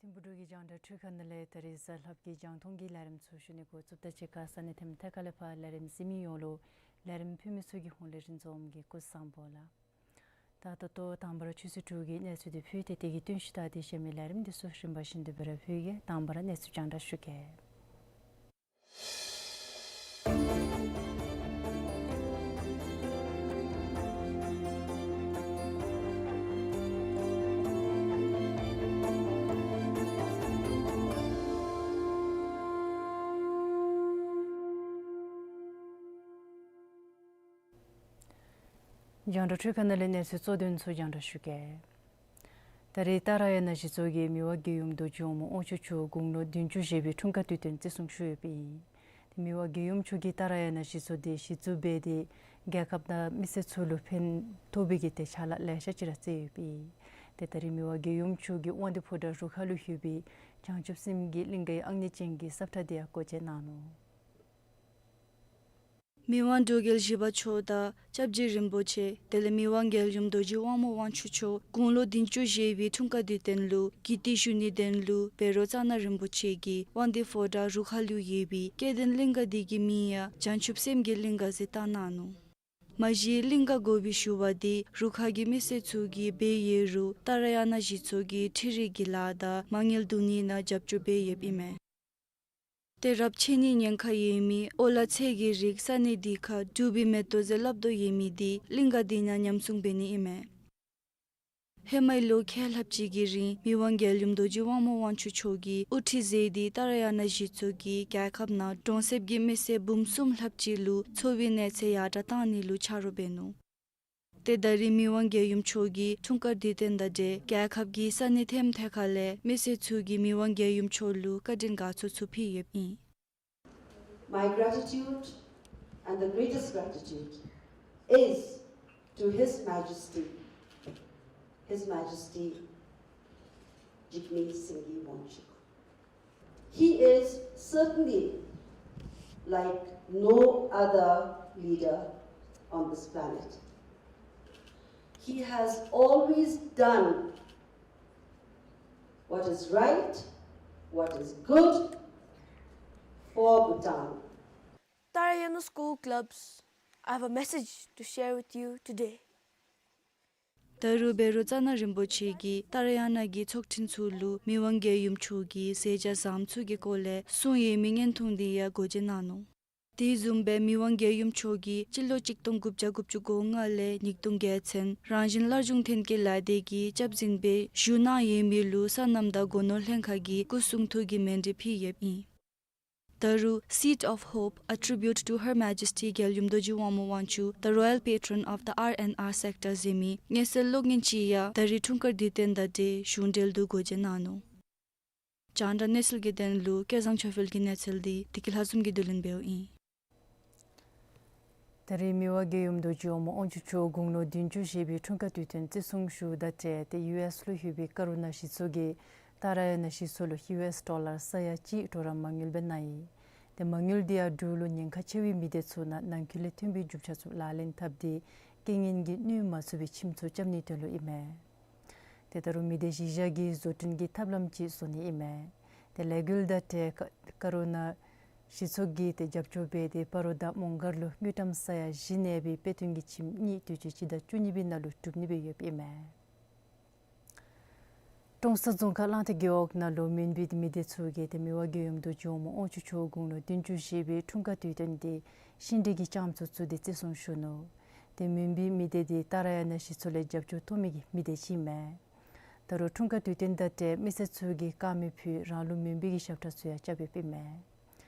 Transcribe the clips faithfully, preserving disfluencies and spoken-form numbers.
ཐིམ་ཕུག་འབྲུག་གི་རྒྱང་བསྒྲགས་འཕྲུལ་ཁང་ནང་ལས་ད་རིས་གཟའ་ལྷགཔ་གི་རྒྱང་མཐོང་གི་ལས་རིམ་ཚུ་ཞུ་ནི་འགོ་བཙུགསཔ་ད་ཅིག་ཁར་ས་གནས་ཐེམ་ཐེ་ཁ་ལས་ཕར་ལས་རིམ་གཟིགས་མི་ཡོངས་ལུ་ལས་རིམ་ཕུལ་མི་ཚུ་གི་ཧོངས་ལས་རིན་འཛོམས་ཀྱིས་སྐུ་གཟུགས་བཟང་པོ་ལགས། ད་ད་ལྟོ་དང་པ་ར་ཆུ་ཚོད་དྲུག་གི་གནས་ཚུལ་འདི་ཕུལ་ཏེ་དེ་གི་བསྟུན་ཞུ་ད་དེ་གཞན་མི་ལས་རིམ་འདི་ཚུ་རིམ་པ་བཞིན་དུ་སྦེ་ར་ཕུལ་གེ། དང་པ་ར་གནས་ཚུལ་རྒྱང་བསྒྲགས་ཞུ་གེ། རྒྱང་བསྒྲགས་འཕྲུལ་ཁང་ནང་ལས་གནས་ཚུལ་གཙོ་དོན་ཚུ་རྒྱང་བསྒྲགས་ཞུ་གེ། ད་རེས་ཏཱ་ར་ཡ་ན་གཞི་ཚོགས་ཀྱིས་མི་དབང་རྒྱལ་ཡུམ་རྡོ་རྗེ་དབང་མོ་དབང་ཕྱུག་མཆོག་དགུང་ལོ་བདུན་ཅུ་བཞེས་པའི་འཁྲུངས་སྐར་དུས་སྟོན་བརྩི་སྲུང་ཞུ་ཡོདཔ་ཨིན། ཏེ་མི་དབང་རྒྱལ་ཡུམ་མཆོག་གིས་ཏཱ་ར་ཡ་ན་གཞི་ཚོགས་འདི་གཞི་བཙུགས་འབད་དེ་རྒྱལ་ཁབ་དང་མི་སེར་ཚུ་ལུ་ཕན་ཐོགས་པའི་གི་ཏེ་ཕྱག་ལཱ་ལེ་ཤ་ཅིག་ར་མཛད་ཡོདཔ་ཨིན། ཏེ་ད་རེས་མི་དབང་རྒྱལ་ཡུམ་མཆོག་གིས་དབང་འདུས་ཕོ་བྲང་རུ་ཁག་ལུ་ཡོད་པའི་བྱང་ཆུབ་སེམས་ཀྱི་གླིང་གའི་ཨང་རྙེད་ཅན་གྱི་ས་ཁྲ་འདི་ཡང་སྒོ་འབྱེད་གནང་ནུག། མི་དབང་འབྲུག་རྒྱལ་བཞི་པ་མཆོག་དང་སྐྱབས་རྗེ་རིན་པོ་ཆེ་དེ་ལས་མི་དབང་རྒྱལ་ཡུམ་རྡོ་རྗེ་དབང་མོ་དབང་ཕྱུག་མཆོག་དགུང་ལོ་བདུན་ཅུ་བཞེས་པའི་འཁྲུངས་སྐར་དུས་སྟོན་ལུ་གུས་བཏུད་ཞུ་ནིའི་དོན་ལུ་བཻ་རོ་ཙ་ན་རིན་པོ་ཆེ་གིས་དབང་འདུས་ཕོ་བྲང་རུ་ཁག་ལུ་ཡོད་པའི་སྐལ་ལྡན་གླིང་ག་འདི་གི་མིང་ཡང་བྱང་ཆུབ་སེམས་ཀྱི་གླིང་ག་ཟེར་བཏགས་གནང་ནུག། མ་གཞི་གླིང་ག་དགོ་པའི་ཞུ་བ་འདི་རུ་ཁག་གི་མི་སེར་ཚུ་གིས་འབད་ཡོད་རུང་ཏཱ་ར་ཡ་ན་གཞི་ཚོགས་ཀྱིས་འཕྲུལ་རིག་གི་ལཱ་དང་མ་དངུལ་བསྡུ་ནི་ནང་རྒྱབ་སྐྱོར་འབད་ཡོདཔ་ཨིན་མས། ཏེ་རབས་ཆད་ནིའི་ཉེན་ཁ་ཡོད་མི་ཨོ་ལ་ཚལ་གྱི་རིགས་ས་གནས་འདི་ཁར་འབྲུག་པའི་མེ་ཏོག་ཟེར་སླབ་དོ་ཡོད་མི་འདི་གླིང་ག་འདི་ནང་ཉམས་སྲུང་འབད་ནི་ཨིན་མས། ཧེ་མའི་ལོ་ཁལ་ལྷགཔ་ཅིག་གི་རིང་མི་དབང་རྒྱལ་ཡུམ་རྡོ་རྗེ་དབང་མོ་དབང་ཕྱུག་མཆོག་གིས་དབུ་ཁྲིད་མཛད་དེ་ཏཱ་ར་ཡ་ན་གཞི་ཚོགས་ཀྱིས་རྒྱལ་ཁབ་ནང་གྲོང་གསེབ་ཀྱི་མི་སེར་འབུམ་གསུམ་ལྷགཔ་ཅིག་ལུ་འཚོ་བའི་གནས་ཚད་ཡར་དྲག་བཏང་ནི་ལུ་ཆ་རོགས་འབད་ནུག། ཏེ་ད་རེས་མི་དབང་རྒྱལ་ཡུམ་མཆོག་གི་འཁྲུངས་སྐར་དུས་སྟོན་དང་འབྲེལ་རྒྱལ་ཁབ་ཀྱི་ས་གནས་ཐེམ་ཐེ་ཁ་ལས་མི་སེར་ཚུ་གིས་མི་དབང་རྒྱལ་ཡུམ་མཆོག་ལུ་བཀའ་དྲིན་དགའ་ཚོར་ཚུ་ཕུལ་ཡོདཔ་ཨིན། My gratitude and the greatest gratitude is to His Majesty, His Majesty Jigme Singye Wangchuck. He is certainly like no other leader on this planet. He has always done what is right, what is good for Bhutan. Tara Ya Na School Clubs, I have a message to share with you today. ད་རུང་བཻ་རོ་ཙ་ན་རིན་པོ་ཆེ་གིས་ཏཱ་ར་ཡ་ན་གི་ཚོགས་ཁྲིམས་ཚུ་ལུ་མི་དབང་རྒྱལ་ཡུམ་མཆོག་གི་མཛད་བྱ་བཟང་པོ་ཚུ་གི་སྐོར་ལས་གསུངས་ཡོད་མི་བརྙན་ཐུང་འདི་ཡང་སྒོ་འབྱེད་གནང་ནུག། དེ་བཟུམ་སྦེ་མི་དབང་རྒྱལ་ཡུམ་མཆོག་གིས་སྤྱི་ལོ་གཅིག་སྟོང་དགུ་བརྒྱ་དགུ་བཅུ་གོ་ལྔ་ལས་ཉིས་སྟོང་བརྒྱད་ཚུན་རང་བཞིན་སླར་འབྱུང་མཐུན་རྐྱེན་ལས་སྡེ་གི་སྐྱབས་འཛིན་སྦེ་བཞུགས་གནང་ཡོད་མི་ལུ་སོ་ནམ་དང་སྒོ་ནོར་ལྷན་ཁག་གིས་སྐུ་གསུང་ཐུགས་ཀྱི་མཎྜལ་ཕུལ་ཡོདཔ་ཨིན། ད་རུང་Seat of Hope, a tribute to Her Majesty རྒྱལ་ཡུམ་རྡོ་རྗེ་དབང་མོ་དབང་ཕྱུག, the Royal Patron of the R and R Sector ཟེར་མི་མངོན་གསལ་གློག་བརྙན་ཅིག་ཡང་ད་རེས་འཁྲུངས་སྐར་དུས་སྟོན་དང་འབྲེལ་གཞུང་འབྲེལ་དུ་སྒོ་འབྱེད་གནང་ནུག། རྒྱང་བསྒྲགས་གནས་ཚུལ་གྱི་དོན་ལུ་སྐལ་བཟང་ཆོས་འཕེལ་གྱི་གནས་ཚུལ་འདི་བདེ་སྐྱིད་ལྷ་འཛོམས་ཀྱིས་བསྡུ་ལེན་འབདཝ་ཨིན། ད་རེས་མི་དབང་རྒྱལ་ཡུམ་རྡོ་རྗེ་འོག་མ་དབང་ཕྱུག་མཆོག་དགུང་ལོ་བདུན་ཅུ་བཞེས་པའི་འཁྲུངས་སྐར་དུས་སྟོན་བརྩི་སྲུང་ཞུཝ་དང་འབྲེལ་ཏེ་ཡུ་ཨེསི་ལུ་ཡོད་པའི་ཀ་རུ་ན་གཞི་ཚོགས་ཀྱིས་ཏཱ་ར་ཡ་ན་གཞི་ཚོགས་ལུ་ཡུ་ཨེསི་ཌོ་ལར་ས་ཡ་གཅིག་གྲོགས་རམ་མ་དངུལ་སྦེ་གནང་ཡི། ཏེ་མ་དངུལ་འདི་ཡང་འབྲུག་ལུ་ཉེན་ཁ་ཆེ་བའི་མི་སྡེ་ཚུ་ནང་ནང་ཁུལ་ལས་ཐོན་པའི་རྒྱུ་ཆ་ཚུ་ལག་ལེན་འཐབ་སྟེ་རྐྱེན་ངན་གྱིས་གནོད་མ་ཚུགས་པའི་ཁྱིམ་ཚུ་རྐྱབ་ནིའི་དོན་ལུ་ཨིན་མས། ཏེ་ད་རུང་མི་སྡེ་གཞི་བཞག་གི་བཟོ་སྐྲུན་གྱི་ཐབས་ལམ་ཅིག་བཟོ་ནི་ཨིན་མས། ཏེ་ལས་འགུལ་དང་འབྲེལ་ཀ་ཀ་རུ་ན་གཞི་ཚོགས་ཀྱིས་ཏེ་རྒྱབ་སྐྱོར་འབད་དེ་སྤ་རོ་དང་མོང་སྒར་ལུ་དངུལ་ཀྲམ་ས་ཡ་བཞི་གནས་པའི་དཔེ་སྟོན་གྱི་ཁྱིམ་གཉིས་དུས་ཅི་སྤྱི་ཟླ་བཅུ་གཉིས་པའི་ནང་ལུ་གྲུབ་ནི་སྦེ་ཡོདཔ་ཨིན་མས། ཀྲོང་གསར་རྫོང་ཁག་གླང་མཐིལ་རྒེད་འོག་ནང་ལུ་མོན་པའི་མི་སྡེ་ཚུ་གིས་ཏེ་མི་དབང་རྒྱལ་ཡུམ་རྡོ་རྗེ་འོག་མ་དབང་ཕྱུག་མཆོག་དགུང་ལོ་བདུན་ཅུ་བཞེས་པའི་འཁྲུངས་སྐར་དུས་སྟོན་འདི་ཤིང་འབྲས་ཀྱི་ལྕངམ་ཚུ་བཙུགས་ཏེ་བརྩི་སྲུང་ཞུ་ནུག། ཏེ་མོན་པའི་མི་སྡེ་འདི་ཏཱ་ར་ཡ་ན་གཞི་ཚོགས་ལས་རྒྱབ་སྐྱོར་ཐོབ་མི་གི་མི་སྡེ་ཅིག་ཨིན་མས། ད་རུང་འཁྲུངས་སྐར་དུས་སྟོན་དང་འབྲེལ་མི་སེར་ཚུ་གིས་དཀར་མེ་ཕུལ་རང་ལུགས་མོན་པའི་གི་ཞབས་ཁྲ་ཚུ་ཡང་རྐྱབ་ཡོདཔ་ཨིན་མས།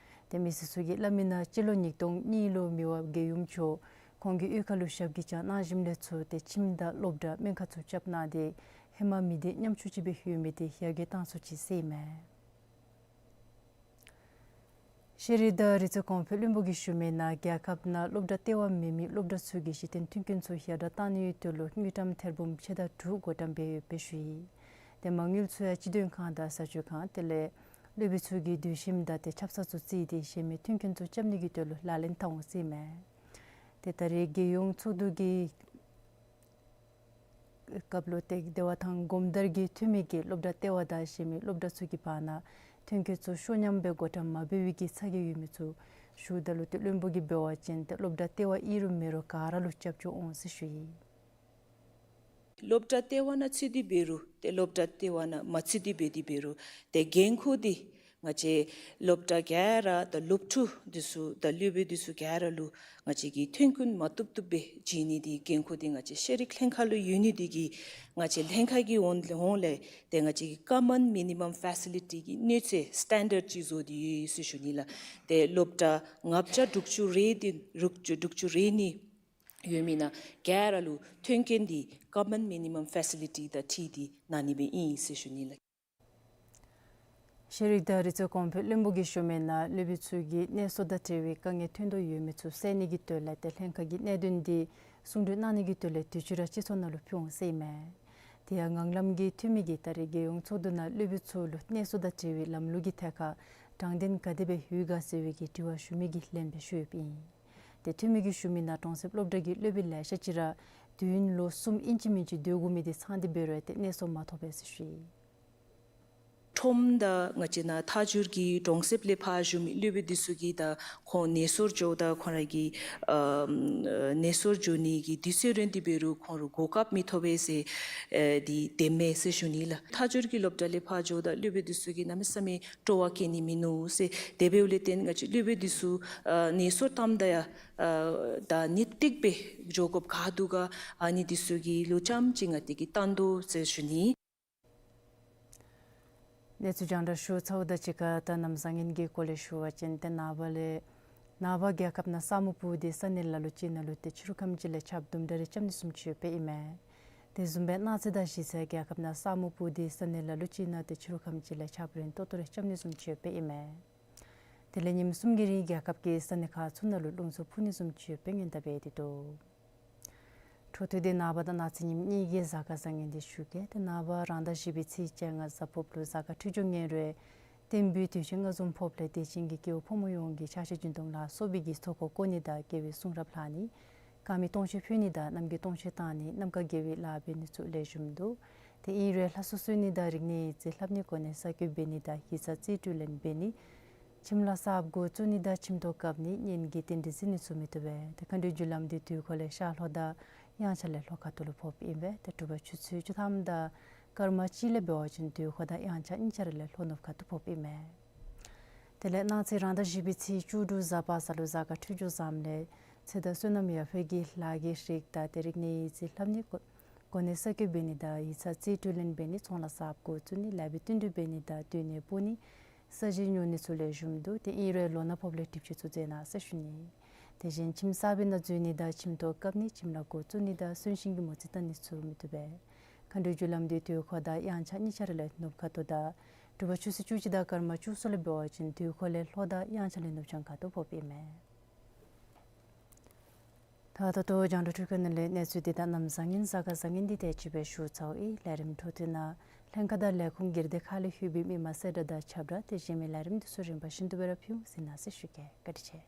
ཏེ་མི་སེར་ཚུ་གིས་སླབ་མི་ནང་སྤྱི་ལོ་ཉིས་སྟོང་གཉིས་ལུ་མི་དབང་རྒྱལ་ཡུམ་མཆོག་ཁོང་གི་གཡུས་ཁ་ལུ་ཞབས་ཀྱིས་བཅགས་གནང་ཞིནམ་ལས་ཚུར་ཏེ་ཁྱིམ་དང་སློབ་གྲྭ་སྨན་ཁང་ཚུ་རྐྱབ་གནང་སྟེ་ཧེ་མ་མི་སྡེ་ཉམ་ཆུང་ཅིག་སྦེ་ཡོད་མི་འདི་ཡར་རྒྱས་བཏང་ཚུགས་ཅི་ཟེར་ཨིན་མས། ཤེས་རིག་དང་རིག་རྩལ་གོང་འཕེལ་བློན་པོ་གིས་ཞུ་མི་ནང་རྒྱལ་ཁབ་ནང་སློབ་གྲྭ་ལྟེ་བ་མེད་མི་སློབ་གྲྭ་ཚུ་གི་གཞི་རྟེན་མཐུན་རྐྱེན་ཚུ་ཡར་དྲག་བཏང་ནིའི་དོན་ལུ་དངུལ་ཀྲམ་ཐེར་འབུམ་ཕྱེད་དང་དྲུག་བགོ་བཀྲམ་འབད་ཡོདཔ་སྦེ་ཞུ་ཡི། ཏེ་མ་དངུལ་ཚུ་ཡང་སྤྱི་དོན་ཁང་དང་ས་སྤྱོད་ཁང་དེ་ལས་སློབ་དཔོན་ཚུ་གི་སྡོད་ཁྱིམ་དང་ཏེ་ཆབ་གསང་ཚུ་བརྩིས་ཏེ་གཞན་མི་མཐུན་རྐྱེན་ཚུ་རྐྱབ་ནི་གི་དོན་ལུ་ལག་ལེན་འཐབ་འོང་ཟེར་ཨིན་མས། ཏེ་ད་རེས་རྒྱལ་ཡོངས་ཚོགས་འདུ་གི་སྐབས་ལུ་ཏེ་བདེ་བ་ཐང་སྒོམ་དར་གྱི་འཐུས་མི་གིས་སློབ་གྲྭ་ལྟེ་བ་དང་གཞན་མི་སློབ་གྲྭ་ཚུ་གི་བར་ན་མཐུན་རྐྱེན་ཚུ་ཤོ་ཉམས་སྦེ་བགོ་བཀྲམ་མ་འབད་བའི་གི་ཚ་གྱང་ཡོད་མི་ཚུ་ཞུཝ་ད་ལུ་ཏེ་བློན་པོ་གིས་འབད་བ་ཅིན་ཏེ་སློབ་གྲྭ་ལྟེ་བ་ཨིན་རུང་མེན་རུང་ག་ར་ལུ་རྒྱབ་སྐྱོར་འོང་ཟེར་ཞུ་ཡི། སློབ་གྲྭ་ལྟེ་བ་ནང་ཚུད་དེ་འབད་རུང་ཏེ་སློབ་གྲྭ་ལྟེ་བ་ནང་མ་ཚུད་དེ་འབད་དེ་འབད་རུང་ཏེ་འགན་ཁུར་འདི་ང་བཅས་སློབ་གྲྭ་ག་ར་དང་སློབ་ཕྲུག་འདི་ཚུ་དང་སློབ་དཔོན་འདི་ཚུ་ག་ར་ལུ་ང་བཅས་ཀྱིས་མཐུན་རྐྱེན་མ་བཏུབ་བཏུབ་སྦེ་བྱིན་ནི་འདི་འགན་ཁུར་འདི་ང་བཅས་ཤེས་རིག་ལྷན་ཁག་ལུ་ཡོད་ནི་འདི་གིས་ང་བཅས་ལྷན་ཁག་གི་ཧོངས་ལས་ཧོངས་ལས་ཏེ་ང་བཅས་ཀྱིས་ཀོ་མཱོན་མི་ནི་མམ་ཕེ་སི་ལི་ཊི་གི་གནས་ཚད་སི་ཊེན་ཌརཌ་ཅིག་བཟོ་སྟེ་ཡོད་ཟེར་ཞུ་ནི་ལགས། ཏེ་སློབ་གྲྭ་ལྔ་བརྒྱ་དྲུག་ཅུ་རེ་འདི་དྲུག་ཅུ་དྲུག་ཅུ་རེ་གཉིས་ཡོད་མི་ནང་ག་ར་ལུ་མཐུན་རྐྱེན་འདི་ཀོ་མཱོན་མི་ནི་མམ་ཕེ་སི་ལི་ཊི་དང་འཁྲིལ་ཏེ་གནང་ནི་སྦེ་ཨིན་ཟེར་ཞུ་ནི་ལགས། ཤེས་རིག་དང་རིག་རྩལ་གོང་འཕེལ་བློན་པོ་གིས་ཞུ་མི་ནང་སློབ་དཔོན་ཚུ་གིས་གནས་སོར་དང་འབྲེལ་བའི་དཀའ་ངལ་ཐོན་དོ་ཡོད་མི་ཚུ་སེལ་ནི་གི་དོན་ལས་ཏེ་ལྷན་ཁག་གི་གནད་དོན་འདི་གསུང་གྲོས་གནང་ནི་གི་དོན་ལས་དུས་ཅི་ར་སྤྱི་ཚོགས་ནང་ལུ་ཕུལ་འོང་ཟེར་ཨིན་མས། དེ་ཡང་ངང་ལམ་གྱི་འཐུས་མི་གིས་ད་རེས་རྒྱལ་ཡོངས་ཚོགས་འདུ་ནང་སློབ་དཔོན་ཚུ་ལུ་གནས་སོར་དང་འབྲེལ་བའི་ལམ་ལུགས་ཀྱི་ཐད་ཁར་དྲང་བདེན་ག་དེ་སྦེ་ཡོད་ག་ཟེར་བའི་གི་དྲི་བ་ཞུ་མི་གི་ལན་སྦེ་ཞུ་ཡོདཔ་ཨིན། ཏེ་འཐུས་མི་གིས་ཞུ་མི་ནང་གྲོང་གསེབ་སློབ་གྲྭ་གི་སློབ་དཔོན་ལེ་ཤ་ཅིག་ར་དུས་ཡུན་ལོ་གསུམ་ཨིན་ཅི་མིན་ཅི་སྡོད་དགོ་མི་འདི་ཚང་སྟེ་འབད་རུང་ཏེ་གནས་སོར་མ་ཐོབ་པས་ཟེར་ཞུ་ཡི། ཁྲོམ་དང་ང་བཅས་ནང་མཐའ་འཇུག་གི་གྲོང་གསེབ་ལས་ཕར་བཞུགས་མི་སློབ་དཔོན་འདི་ཚུ་གིས་ད་ཁོང་གནས་སོར་འགྱོཝ་ད་ཁོང་ར་གི་ཨ་གནས་སོར་འགྱོ་ནི་གི་དུས་ཚོད་རན་ཏེ་འབད་རུང་ཁོང་ར་གོ་སྐབས་མི་ཐོབ་པས་ཟེར་ཨེ་འདི་བདེན་མས་ཟེར་ཞུ་ནི་ལགས། མཐའ་འཇུག་གི་སློབ་གྲྭ་ལས་ཕར་འགྱོཝ་ད་སློབ་དཔོན་འདི་ཚུ་གིས་གནམ་མེད་ས་མེད་སྤྲོ་བ་བསྐྱེད་ནི་མིན་ནུག་ཟེར། དེ་འབདཝ་ལས་བརྟེན་ང་བཅས་སློབ་དཔོན་འདི་ཚུ་ཨ་གནས་སོར་བཏངམ་ད་ཡང་ཨ་ད་ཉིན་གཅིག་སྦེ་འགྱོ་དགོཔ་ག་འདུག་ག་ཨ་ནི་འདི་ཚུ་གི་ལུ་ཙམ་ཅིག་ང་བཅས་ཀྱིས་བཏང་དོ་ཟེར་ཞུ་ནི། གནས་ཚུལ་རྒྱང་བསྒྲགས་ཞུ་ཚརཝ་དང་གཅིག་ཁར་ད་གནམ་བཟང་ངན་གྱི་སྐོར་ལས་ཞུ་བ་ཅིན་ཏེ་ནངས་པ་ལས་ནངས་པ་རྒྱལ་ཁབ་ནང་ས་སྨུག་སྤུབས་ཏེ་ས་གནས་ལ་ལུ་ཅིག་ནང་ལུ་ཏེ་ཕྱི་རུ་ཁམས་ཅིག་ལས་ཆརཔ་དུམ་གྲ་རེ་རྐྱབ་ནི་བཟུམ་ཅིག་ཡོདཔ་ཨིན་མས། དེ་བཟུམ་སྦེ་གནངས་ཚེ་དང་གཞེས་ཚེ་རྒྱལ་ཁབ་ནང་ས་སྨུག་སྤུབས་ཏེ་ས་གནས་ལ་ལུ་ཅིག་ནང་ཏེ་ཕྱི་རུ་ཁམས་ཅིག་ལས་ཆརཔ་རན་ཏོག་ཏོ་རེ་རྐྱབ་ནི་བཟུམ་ཅིག་ཡོདཔ་ཨིན་མས། དེ་ལས་ཉིནམ་གསུམ་གྱི་རིང་རྒྱལ་ཁབ་ཀྱི་ས་གནས་ཁག་ཚུ་ནང་ལུ་རླུང་འཚུབ་འཕུ་ནི་བཟུམ་ཅིག་ཡོདཔ་སྦེ་སྔོན་བརྡ་འབད་དེ་འདུག། འཕྲོ་མཐུད་དེ་ནངས་པ་དང་གནངས་ཚེ་ཉིནམ་གཉིས་ཀྱི་གཟའ་སྐར་བཟང་ངན་འདི་ཞུ་གེ། ཏེ་ནངས་པ་རང་ཟླ་བཞི་པའི་ཚེས་བཅོ་ལྔ་གཟའ་ཕུརཔ་ལུ་གཟའ་སྐར་འཕྲོད་སྦྱོར་ངན་རུང་རྟེན་འབུལ་དུས་ཆེན་ལྔ་འཛོམས་ཕོགཔ་ལས་དད་ཅན་གྱི་སྐྱེ་བོ་ཕོ་མོ་ཡོངས་ཀྱིས་ཕྱག་ཕྱི་སྦྱིན་གཏོང་ལ་སོགས་པའི་གི་ཚོགས་འཁོར་བསྐོར་ནི་དང་དགེ་བའི་གསུང་རབ་ལྷག་ནི། དཀར་མེ་སྟོང་མཆོད་ཕུལ་ནི་དང་རྣམ་རྒྱལ་སྟོང་མཆོད་བཏང་ནི་རྣམ་དཀར་དགེ་བའི་ལཱ་འབད་ནི་ཚུ་ལེགས་ཤོམ་འདུག། དེ་ཨིན་རུང་ལྷ་གསོལ་གསོལ་ནི་དང་རིག་གནས་ཡིག་རྩིས་ལྷབ་ནི་གོ་གནས་གསར་བསྐོ་འབད་ནི་དང་ཡིག་ཚང་རྩིས་སྤྲོད་ལེན་འབད་ནི། ཁྱིམ་ལ་གསརཔ་འགོ་བཙུགས་ནི་དང་ཁྱིམ་ཐོག་བཀབ་ནི་གཉེན་གྱི་རྟེན་འབྲེལ་བརྩི་ནི་ཚུ་མི་བཏུབ་པས། ཏེ་མཁའ་འགྲོའི་རྒྱུ་ལམ་འདི་དུས་འཁོར་ལས་ཤར་ལྷོ་དང་དབྱངས་འཆར་ལས་ལྷོ་ཁ་ཐུག་ལུ་ཕོགཔ་ཨིན་པས། ཏེ་དྲོ་པ་ཆུ་ཚོད་བཅུ་ཐམ་དང་སྐར་མ་གཅིག་ལས་འབད་བ་ཅིན་དུས་འཁོར་དང་དབྱངས་འཆར་གཉིས་ཆ་ར་ལས་ལྷོ་ནུབ་ཁ་ཐུག་ཕོགཔ་ཨིན་མས། དེ་ལས་གནངས་ཚེ་རང་ཟླ་བཞི་པའི་ཚེས་བཅུ་དྲུག་གཟའ་པ་སངས་ལུ་གཟའ་སྐར་འཕྲོད་སྦྱོར་བཟངམ་ལས་ཚེ་དང་བསོད་ནམས་ཡར་འཕེལ་གྱི་ལཱ་གི་རིགས་དང་ཏེ་རིག་གནས་ཡིག་རྩིས་ལྷབ་ནི་གོ་གོ་གནས་གསར་བསྐོ་འབད་ནི་དང་ཡིག་ཚང་རྩིས་སྤྲོད་ལེན་འབད་ནི། ཚོང་ལཱ་གསརཔ་འགོ་བཙུགས་ནི། ལེགས་པའི་བསྟུན་གྲོས་འབད་ནི་དང་སྡོད་གནས་སྤོ་ནི། ས་གཞི་ཉོ་ནི་ཚུ་ལེགས་ཤོམ་འདུག། དེ་ཨིན་རུང་ལོ་ན་ཕོགཔ་ལས་གྲིབ་བྱེད་ཚུ་མཛད་གནང་ཟེར་ཞུ་ནི། དེ་བཞིན་ཁྱིམ་གསར་པའི་ནང་འཛུལ་ནི་དང་ཁྱིམ་ཐོག་བཀབ་ནི་ཁྱིམ་ལཱ་འགོ་བཙུགས་ནི་དང་གསོན་གཤིན་གྱི་མོ་རྩིས་བཏང་ནི་ཚུ་མི་བཏུབ་པས། མཁའ་འགྲོའི་རྒྱུ་ལམ་འདི་དུས་འཁོར་དང་དབྱངས་འཆར་གཉིས་ཆ་ར་ལས་ནུབ་ཁ་ཐུག་དང་དྲོ་པ་ཆུ་ཚོད་བཅུ་གཅིག་དང་སྐར་མ་བཅུ་གསུམ་ལས་འབད་བ་ཅིན་དུས་འཁོར་ལས་ལྷོ་དང་དབྱངས་འཆར་ལས་ནུབ་བྱང་ཁ་ཐུག་ཕོགཔ་ཨིན་མས། ད་ད་ལྟོ་རྒྱང་བསྒྲགས་འཕྲུལ་ཁང་ནང་ལས་གནས་ཚུལ་འདི་དང་གནམ་བཟང་ངན་གཟའ་སྐར་བཟང་ངན་འདི་དེ་ཅིག་སྦེ་ཞུ་ཚརཝ་ཨིན། ལས་རིམ་འཕྲོ་མཐུད་ནང་ལྷན་ཁག་དང་ལས་ཁུངས་སྒེར་སྡེ་ཁག་ལས་ལྷོད་པའི་མི་མང་གསལ་བསྒྲགས་དང་ཁྱབ་བསྒྲགས་དེ་བཞིན་མི་ལས་རིམ་འདི་ཚུ་རིམ་པ་བཞིན་དུ་སྦེ་ར་ཕུལ་ཟེར་ན་ཟེར་ཞུ་གེ། བཀའ་དྲིན་ཆེ།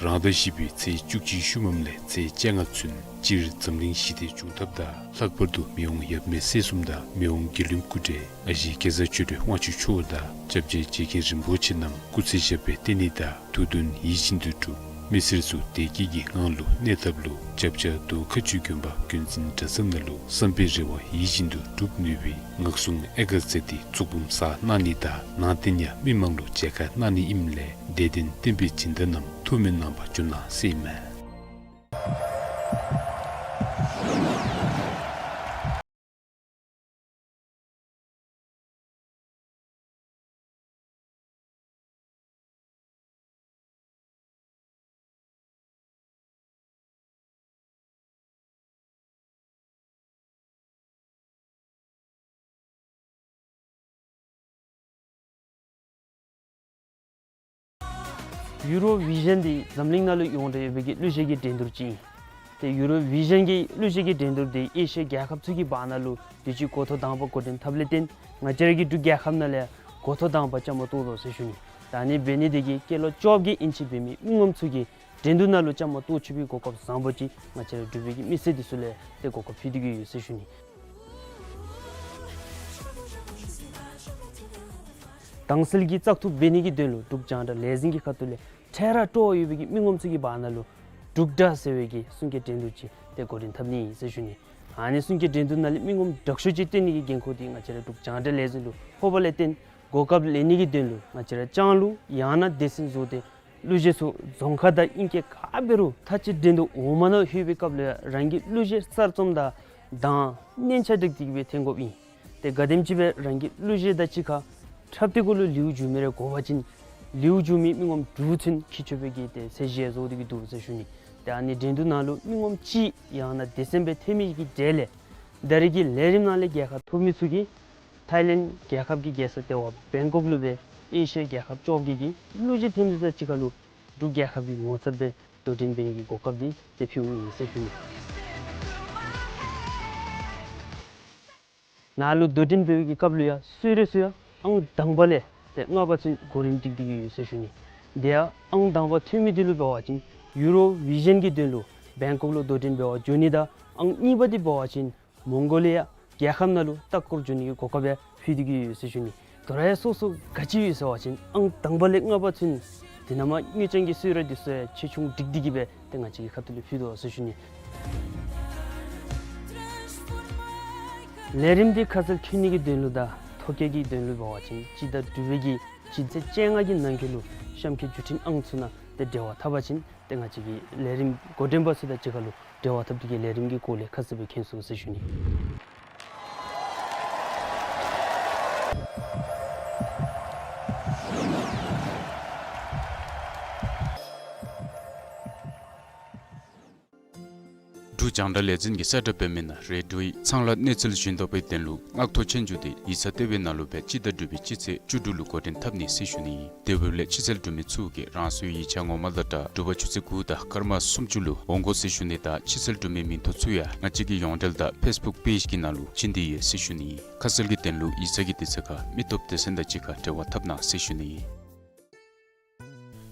རང་ཟླ་བཞི་པའི་ཚེས་བཅུ་གཅིག་ཤུལ་མམ་ལས་ཚེས་བཅོ་ལྔ་ཚུན་སྤྱིར་འཛམ་གླིང་ཞི་བདེ་འབྱུང་ཐབས་དང་ལྷག་པར་དུ་མི་དབང་ཡབ་མེས་སྲས་གསུམ་དང་མི་དབང་དགེ་འདུན་སྐུ་བགྲེས་ཨ་ཞེ་གེ་ཟར་ཆོས་སྒྲོན་དབང་ཕྱུག་མཆོག་དང་སྐྱབས་རྗེ་རྗེ་མཁན་རིན་པོ་ཆེ་རྣམས་སྐུ་ཚེ་ཞབས་པད་བརྟན་ནི་དང་ཐུགས་འདུན་ཡིད་བཞིན་དུ་འགྲུབ། མི་སེར་ཚུ་བདེ་སྐྱིད་ཀྱི་ངང་ལུ་གནས་ཐབས་ལུ་སྐྱབས་རྗེ་རྡོ་ཁ་ཆུ་དགོན་པ་དགོན་འཛིན་གྲྭ་ཚང་ནང་ལུ་བསམ་པའི་རེ་བ་ཡིད་བཞིན་དུ་འགྲུབ་ནུས་པའི་ངག་གསུང་ཨེ་ག་ཟེར་ཏེ་གཙུག་འབུམ་གསར་གནང་ནི་དང་ནང་རྟེན་ཡང་མི་མང་ལུ་མཇལ་ཁ་གནང་ནི་ཨིནམ་ལས་དད་ལྡན་བསྟན་པའི་སྦྱིན་བདག་རྣམས་ཐུགས་སྨོན་གནང་བར་འབྱོན་གནང་ཟེར་ཨིན་མས། ཡུ་རོ་བི་ཞཱན་འདི་འཛམ་གླིང་ནང་ལུ་ཡོངས་གྲགས་ཡོད་པའི་གི་གླུ་གཞས་ཀྱི་འགྲན་བསྡུར་ཅིག་ཨིན། ཏེ་ཡུ་རོ་བི་ཞཱན་གྱི་གླུ་གཞས་ཀྱི་འགྲན་བསྡུར་འདི་ཨེ་ཤི་ཡ་རྒྱལ་ཁབ་ཚུ་གི་བར་ན་ལུ་དུས་ཅི་འགོ་ཐོག་དང་པ་འགོ་འདྲེན་འཐབ་ལས་བརྟེན་ང་བཅས་ར་གི་འབྲུག་རྒྱལ་ཁབ་ནང་ལས་འགོ་ཐོག་དང་པ་བཅའ་མར་གཏོགས་དོ་ཟེར་ཞུ་ནི། ད་ཨ་ནི་འབད་ནི་དེ་གིས་སྐྱེས་ལོ་བཅོ་བརྒྱད་ཨིན་ཅི་འབད་མི་མི་ངོམ་ཚུ་གིས་འགྲན་བསྡུར་ནང་ལུ་བཅའ་མར་གཏོགས་ཚུགས་པའི་གོ་སྐབས་བཟང་པོ་ཅིག་ང་བཅས་ར་འབྲུག་པའི་གི་མི་སེར་འདི་ཚུ་ལུ་ཏེ་གོ་སྐབས་ཕུལ་ཏེ་གི་ཡོད་ཟེར་ཞུ་ནི། དྭངས་གསལ་གྱི་བཙག་འཐུ་འབད་ནི་གི་དོན་ལུ་འབྲུག་རྒྱང་བསྒྲགས་ལས་འཛིན་གྱི་ཁ་ཐུག་ལས་འཕྲལ་ར་སྤྲོ་བ་ཡོད་པའི་གི་མི་ངོམ་ཚུ་གི་བར་ན་ལུ་འབྲུག་སྒྲ་ཟེར་བའི་གི་གསུང་སྐད་འགྲན་བསྡུར་ཅིག་ཏེ་འགོ་འདྲེན་འཐབ་ནི་ཨིན་ཟེར་ཞུ་ནི། ཨ་ནི་གསུང་སྐད་འགྲན་བསྡུར་ནང་ལས་མི་ངོམ་དྲག་ཤོས་ཅིག་བཏོན་ནི་གི་འགན་ཁུར་འདི་ང་བཅས་ར་འབྲུག་རྒྱང་བསྒྲགས་ལས་འཛིན་ལུ་ཕོག་པ་ལས་བརྟེན་གོ་སྐབས་ལེན་ནི་གི་དོན་ལུ་ང་བཅས་ར་ལྕང་ལུ་ཡང་ན་སྡེ་ཚན་བཟོ་སྟེ་གླུ་གཞས་ཚུ་རྫོང་ཁ་དང་ཨིང་སྐད་ག་འབད་རུང་མཐའ་དཔྱད་འགྲན་བསྡུར་འོག་མ་ནང་ལྷོད་པའི་སྐབས་ལུ་ཡང་རང་གི་གླུ་གཞས་གསར་རྩོམ་དང་གདངས་སྙན་ཆ་སྒྲིག་སྟེ་གི་སྦེ་འཐེན་དགོཔ་ཨིན། ཏེ་ག་དེམ་ཅིག་སྦེ་རང་གི་གླུ་གཞས་དང་གཅིག་ཁར་འཁྲབ་སྟེ་གུ་ལུ་ལེའུ་མཇུག་མི་རེ་གོ་བ་ཅིན་ལེའུ་མཇུག་མི་མི་ངོམ་དྲུག་ཚུན་འཁྱིད་ཆོག་པའི་གི་ཏེ་ཚད་གཞི་བཟོ་སྟེ་གི་འདུག་ཟེར་ཞུ་ནི། ཏེ་ཨ་ནི་འགྲན་བསྡུར་ནང་ལུ་མི་ངོམ་གཅིག་ཡང་ན་སྡེ་ཚན་སྦེ་ཐོན་མི་གི་གྲས་ལས་ད་རེས་ཀྱི་ལས་རིམ་ནང་ལས་རྒྱལ་ཁ་ཐོབ་མི་ཚུ་གིས་ཐའི་ལེནཌ་རྒྱལ་ཁབ་ཀྱི་རྒྱལ་ས་ལྟེ་བ་བེང་ཀོག་ལུ་སྦེ་ཨེ་ཤི་ཡ་རྒྱལ་ཁབ་བཅོ་བརྒྱད་ཀྱི་གླུ་གཞས་འཐེན་མི་ཚུ་དང་གཅིག་ཁར་ལུ་འབྲུག་རྒྱལ་ཁབ་ཀྱི་ངོ་ཚབ་སྦེ་དོ་འགྲན་འབད་ནི་གི་གོ་སྐབས་འདི་ཏེ་ཕུལཝ་ཨིན་ཟེར་ཞུ་ནི། ནཱ་ལུ་དོ་འགྲན་འབད་བའི་གི་སྐབས་ལུ་ཡང་གསོལ་རས་ཚུ་ཡང་ཨང་དང་པ་ལས་ཏེ་ལྔ་པ་ཚུན་གོ་རིམ་སྒྲིག་སྟེ་གི་ཡོད་ཟེར་ཞུ་ནི། དེ་ཡང་ཨང་དང་པ་ཐོན་མི་འདི་ལུ་འབད་བ་ཅིན་ཡུ་རོ་བི་ཞཱན་གྱི་དོན་ལུ་བེང་ཀོག་ལུ་དོ་འགྲན་འབད་བར་འགྱོ་ནི་དང་ཨང་གཉིས་པ་འདི་འབད་བ་ཅིན་མོང་གོ་ལི་ཡ་རྒྱལ་ཁབ་ནང་ལུ་ལྟ་སྐོར་འགྱོ་ནི་གི་གོ་སྐབས་ཡང་ཕུལ་ཏེ་གི་ཡོད་ཟེར་ཞུ་ནི། དོ་རུང་ཡང་སོ་སོ་ག་ཅི་ཡོད་ཟེར་བ་ཅིན་ཨང་དང་པ་ལས་ལྔ་པ་ཚུན་དེ་ནང་མ་དངུལ་རྐྱང་གི་གསོལ་རས་འདི་ཚུ་ཡང་ཆེ་ཆུང་སྒྲིག་སྟེ་གི་སྦེ་ཏེ་ང་བཅས་ཀྱི་ཁ་ཐུག་ལས་ཕུལ་དོ་ཟེར་ཞུ་ནི། ལས་རིམ་འདི་ཁ་གསལ་ཐོན་ནི་གི་དོན་ལུ་དང་ཐོ་བཀོད་ཀྱི་དོན་ལུ་འབད་བ་ཅིན་སྤྱི་ཟླ་དྲུག་པའི་གི་སྤྱི་ཚེས་བཅོ་ལྔ་གི་ནང་འཁོད་ལུ་གཤམ་འཁོད་བརྒྱུད་འཕྲིན་ཨང་ཚུ་ནང་ཏེ་འབྲེལ་བ་འཐབ་པ་ཅིན་ཏེ་ང་བཅས་ཀྱི་ལས་རིམ་འགོ་འདྲེན་པ་ཚུ་དང་གཅིག་ཁར་ལུ་འབྲེལ་བ་འཐབ་སྟེ་གི་ལས་རིམ་གྱི་སྐོར་ལས་ཁ་གསལ་སྦེ་མཁྱེན་ཚུགས་ཟེར་ཞུ་ནི། འབྲུག་རྒྱང་བསྒྲགས་ལས་འཛིན་གྱིས་གསལ་བསྒྲགས་འབད་མི་ནང་རེ་ཌིའོའི་ཚང་ལཱ་གནས་ཚུལ་བཞིན་དུ་སྦེ་དོན་ལུ་སྔགས་ཐོག་ཆོས་རྒྱུགས་འདི་ཡིག་ཚང་ལྟེ་བའི་ནང་ལུ་སྦེ་སྤྱི་ཟླ་དྲུག་པའི་སྤྱི་ཚེས་བཅུ་དྲུག་ལུ་འགོ་འདྲེན་འཐབ་ནི་ཟེར་ཞུ་ནི། དེ་འབདཝ་ལས་ཕྱི་ཚུལ་འབྲུག་མི་ཚུ་གིས་རང་སོའི་ཡིག་ཆ་ངོ་མ་དང་སྦྲགས་དྲོ་པ་ཆུ་ཚོད་དགུ་དང་སྐར་མ་སུམ་ཅུ་ལུ་འོང་དགོ་ཟེར་ཞུ་ནི་དང་ཕྱི་ཚུལ་འབྲུག་མིའི་མིང་ཐོ་ཚུ་ཡང་ང་བཅས་ཀྱི་ཡོངས་འབྲེལ་དང་ཕེསི་བུཀ་པེཇ་གྱི་ནང་ལུ་བྱིན་ཏེ་ཡོད་ཟེར་ཞུ་ནི། ཁ་གསལ་གྱི་དོན་ལུ་ཡིག་ཚང་གི་དུས་ཚོད་ཁར་མི་སྟོབས་སྡེ་ཚན་དང་གཅིག་ཁར་འབྲེལ་བ་འཐབ་གནང་ཟེར་ཞུ་ནི།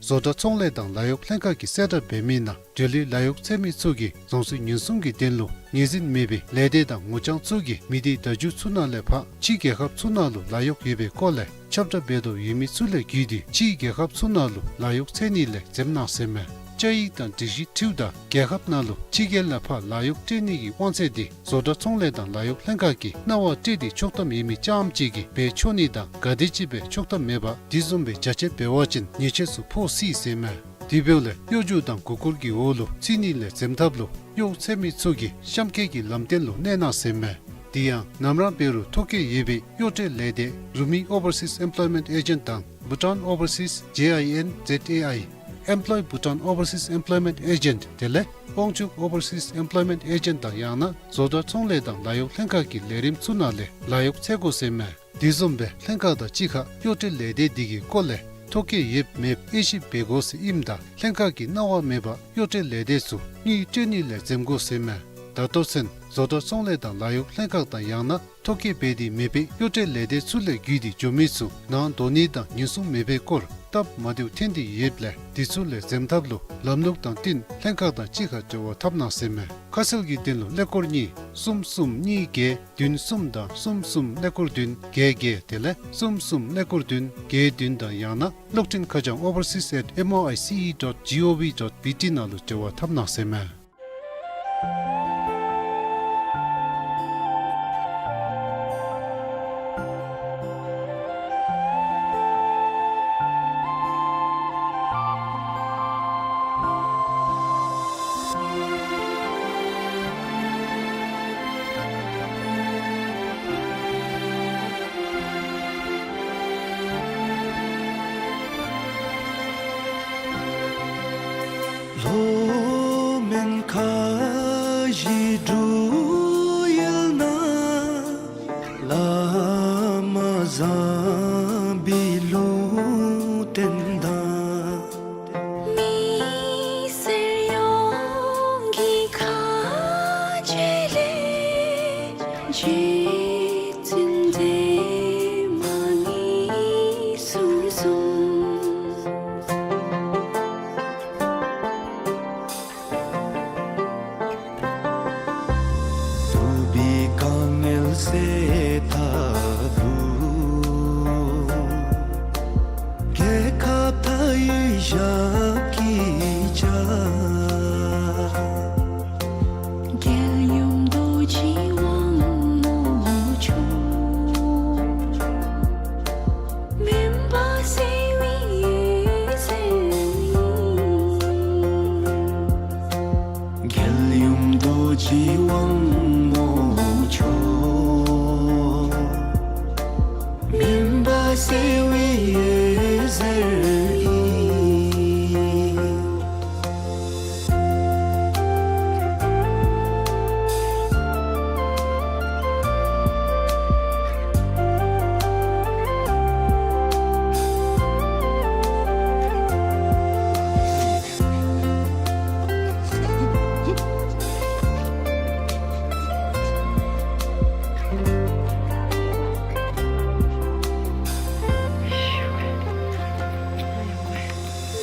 བཟོ་གྲྭ་ཚོང་ལས་དང་ལཱ་གཡོག་ལྷན་ཁག་གིས་གསལ་བསྒྲགས་འབད་མི་ནང་འབྲེལ་ཡོད་ལཱ་གཡོག་འཚོལ་མི་ཚུ་གིས་རྫོང་སྲིད་ཉེན་སྲུང་གི་དོན་ལུ་ངོས་འཛིན་མེད་པའི་ལས་སྡེ་དང་ངོ་རྐྱང་ཚུ་གིས་མི་སྡེ་བརྡ་བརྒྱུད་ཚུ་ནང་ལས་ཕར་ཕྱི་རྒྱལ་ཁབ་ཚུ་ནང་ལུ་ལཱ་གཡོག་ཡོད་པའི་སྐོར་ལས་ཁྱབ་བསྒྲགས་འབད་དོ་ཡོད་མི་ཚུ་ལས་བརྒྱུད་དེ་ཕྱི་རྒྱལ་ཁབ་ཚུ་ནང་ལུ་ལཱ་གཡོག་འཚོལ་ནི་ལས་འཛེམ་གནང་ཟེར་མས། བཅའ་ཡིག་དང་སྒྲིག་གཞི་འཁྲིལཝ་ད་རྒྱལ་ཁབ་ནང་ལུ་ཕྱི་རྒྱལ་ལས་ཕར་ལཱ་གཡོག་སྤྲོད་ནི་གི་དབང་ཚད་འདི་བཟོ་གྲྭ་ཚོང་ལས་དང་ལཱ་གཡོག་ལྷན་ཁག་གིས་གནང་བ་སྤྲོད་དེ་ཆོག་ཐམ་ཡོད་མི་རྐྱངམ་གཅིག་གིས་འབད་ཆོག་ནི་དང་ག་དེམ་ཅིག་སྦེ་ཆོག་ཐམ་མེད་པར་དེ་བཟུམ་སྦེ་རྒྱ་ཆེ་འབད་བ་ཅིན་ཉེས་ཆད་ཚུ་ཕོག་སྲིད་ཟེར་མས། དེ་འབདཝ་ལས་གཡོ་སྒྱུ་དང་མགུ་སྐོར་གྱི་འོག་ལུ་ཚུད་ནི་ལས་འཛེམ་ཐབས་ལུ་གཡོག་འཚོལ་མི་ཚུ་གིས་གཤམ་འཁོད་ཀྱི་ལམ་སྟོན་ལུ་གནས་གནང་ཟེར་མས། དེ་ཡང་ནམ་ར་འབད་རུང་ཐོ་བཀོད་ཡོད་པའི་གཡོག་ཐོའི་ལས་སྡེ་རུ་མི་ཨོ་བར་སིས་ཨེམ་པོ་ལོའི་མེནཊ་ཨེ་ཇེནཊ་དང་བྷུ་ཊཱན་ཨོ་བར་སིས་ཇེ་ཨའི་ཨེན་ཛེཌ་ཨེ་ཨའི་ཨེམ་པོ་ལོའི་བྷུ་ཊཱན་ཨོ་བར་སིས་ཨེམ་པོ་ལོའི་མེནཊ་ཨེ་ཇེནཊ་དེ་ལས་དབང་ཕྱུག་ཨོ་བར་སིས་ཨེམ་པོ་ལོའི་མེནཊ་ཨེ་ཇེནཊ་དང་ཡང་ན་བཟོ་གྲྭ་ཚོང་ལས་དང་ལཱ་གཡོག་ལྷན་ཁག་གི་ལས་རིམ་ཚུ་ནང་ལས་ལཱ་གཡོག་འཚོལ་དགོ་ཟེར་མས། དེ་བཟུམ་སྦེ་ལྷན་ཁག་དང་གཅིག་ཁར་གཡོག་ཐོའི་ལས་སྡེ་འདི་གི་སྐོར་ལས་ ཐོ་བཀོད་ཡོདཔ་མེདཔ་དབྱེ་ཞིབ་འབད་དགོ་ཟེར་ཨིནམ་ད་ལྷན་ཁག་གིས་གནང་བ་མེད་པར་གཡོག་བཀྲོལ་ལས་སྡེ་ཚུ་དངུལ་སྤྲོད་ནི་ལས་འཛེམ་དགོ་ཟེར་མས། ད་ལྟོ་ཚུན་བཟོ་གྲྭ་ཚོང་ལས་དང་ལཱ་གཡོག་ལྷན་ཁག་དང་ཡང་ན་ཐོ་བཀོད་འབད་དེ་མེད་པའི་གཡོག་བཀྲོལ་ལས་སྡེ་ཚུ་ལས་བརྒྱུད་དེ་འགྱོ་མི་ཚུ་ནང་འགྲོ་ནི་དང་ཉེན་སྲུང་མེད་པའི་སྐོར་སྟབས་མ་བདེཝ་ཐོན་ཏེ་ཡོདཔ་ལས་དེ་ཚུ་ལས་འཛེམ་ཐབས་ལུ་ལམ་ལུགས་དང་བསྟུན་ལྷན་ཁག་དང་གཅིག་ཁར་འབྲེལ་བ་འཐབ་གནང་ཟེར་མས། ཁ་གསལ་གྱི་དོན་ལུ་ཀླད་ཀོར་གཉིས་གསུམ་གསུམ་གཉིས་བརྒྱད་བདུན་གསུམ་དང་གསུམ་གསུམ་ཀླད་ཀོར་བདུན་བརྒྱད་བརྒྱད་དེ་ལས་གསུམ་གསུམ་ཀླད་ཀོར་བདུན་བརྒྱད་བདུན་དང་ཡང་ན་གློག་འཕྲིན་ཁ་བྱང་overseas at M O I C E dot G O V dot B T ནང་ལུ་འབྲེལ་བ་འཐབ་གནང་ཟེར་མས། ལྷོ་མོན་ཁ་བཞི་འབྲུག་ཡུལ་ན། བླ་མ་བཟང་པོའི་ལུང་བསྟན་དང་། མི་སེར་ཡོངས་ཀྱི་ཁ་རྗེ་ལས། རྗེ་བཙུན་སྒྲོལ་མ་ཉེ་སུ་བཟུང་། སྡུག་པའི་དཀའ་ངལ་སེལ་ཐབས་ལུ། རྒྱལ་ཁབ་མཐའ་དབུས་ཞབས་ཀྱིས་བཅགས། རྒྱལ་ཡུམ་རྡོ་རྗེ་དབང་མོ་མཆོག། མུན་པ་སེལ་བའི་འོད་ཟེར་ཡིན། རྒྱལ་ཡུམ་རྡོ་རྗེ་དབང་མོ་མཆོག། མུན་པ་སེལ་བའི་འོད་ཟེར་ཡིན།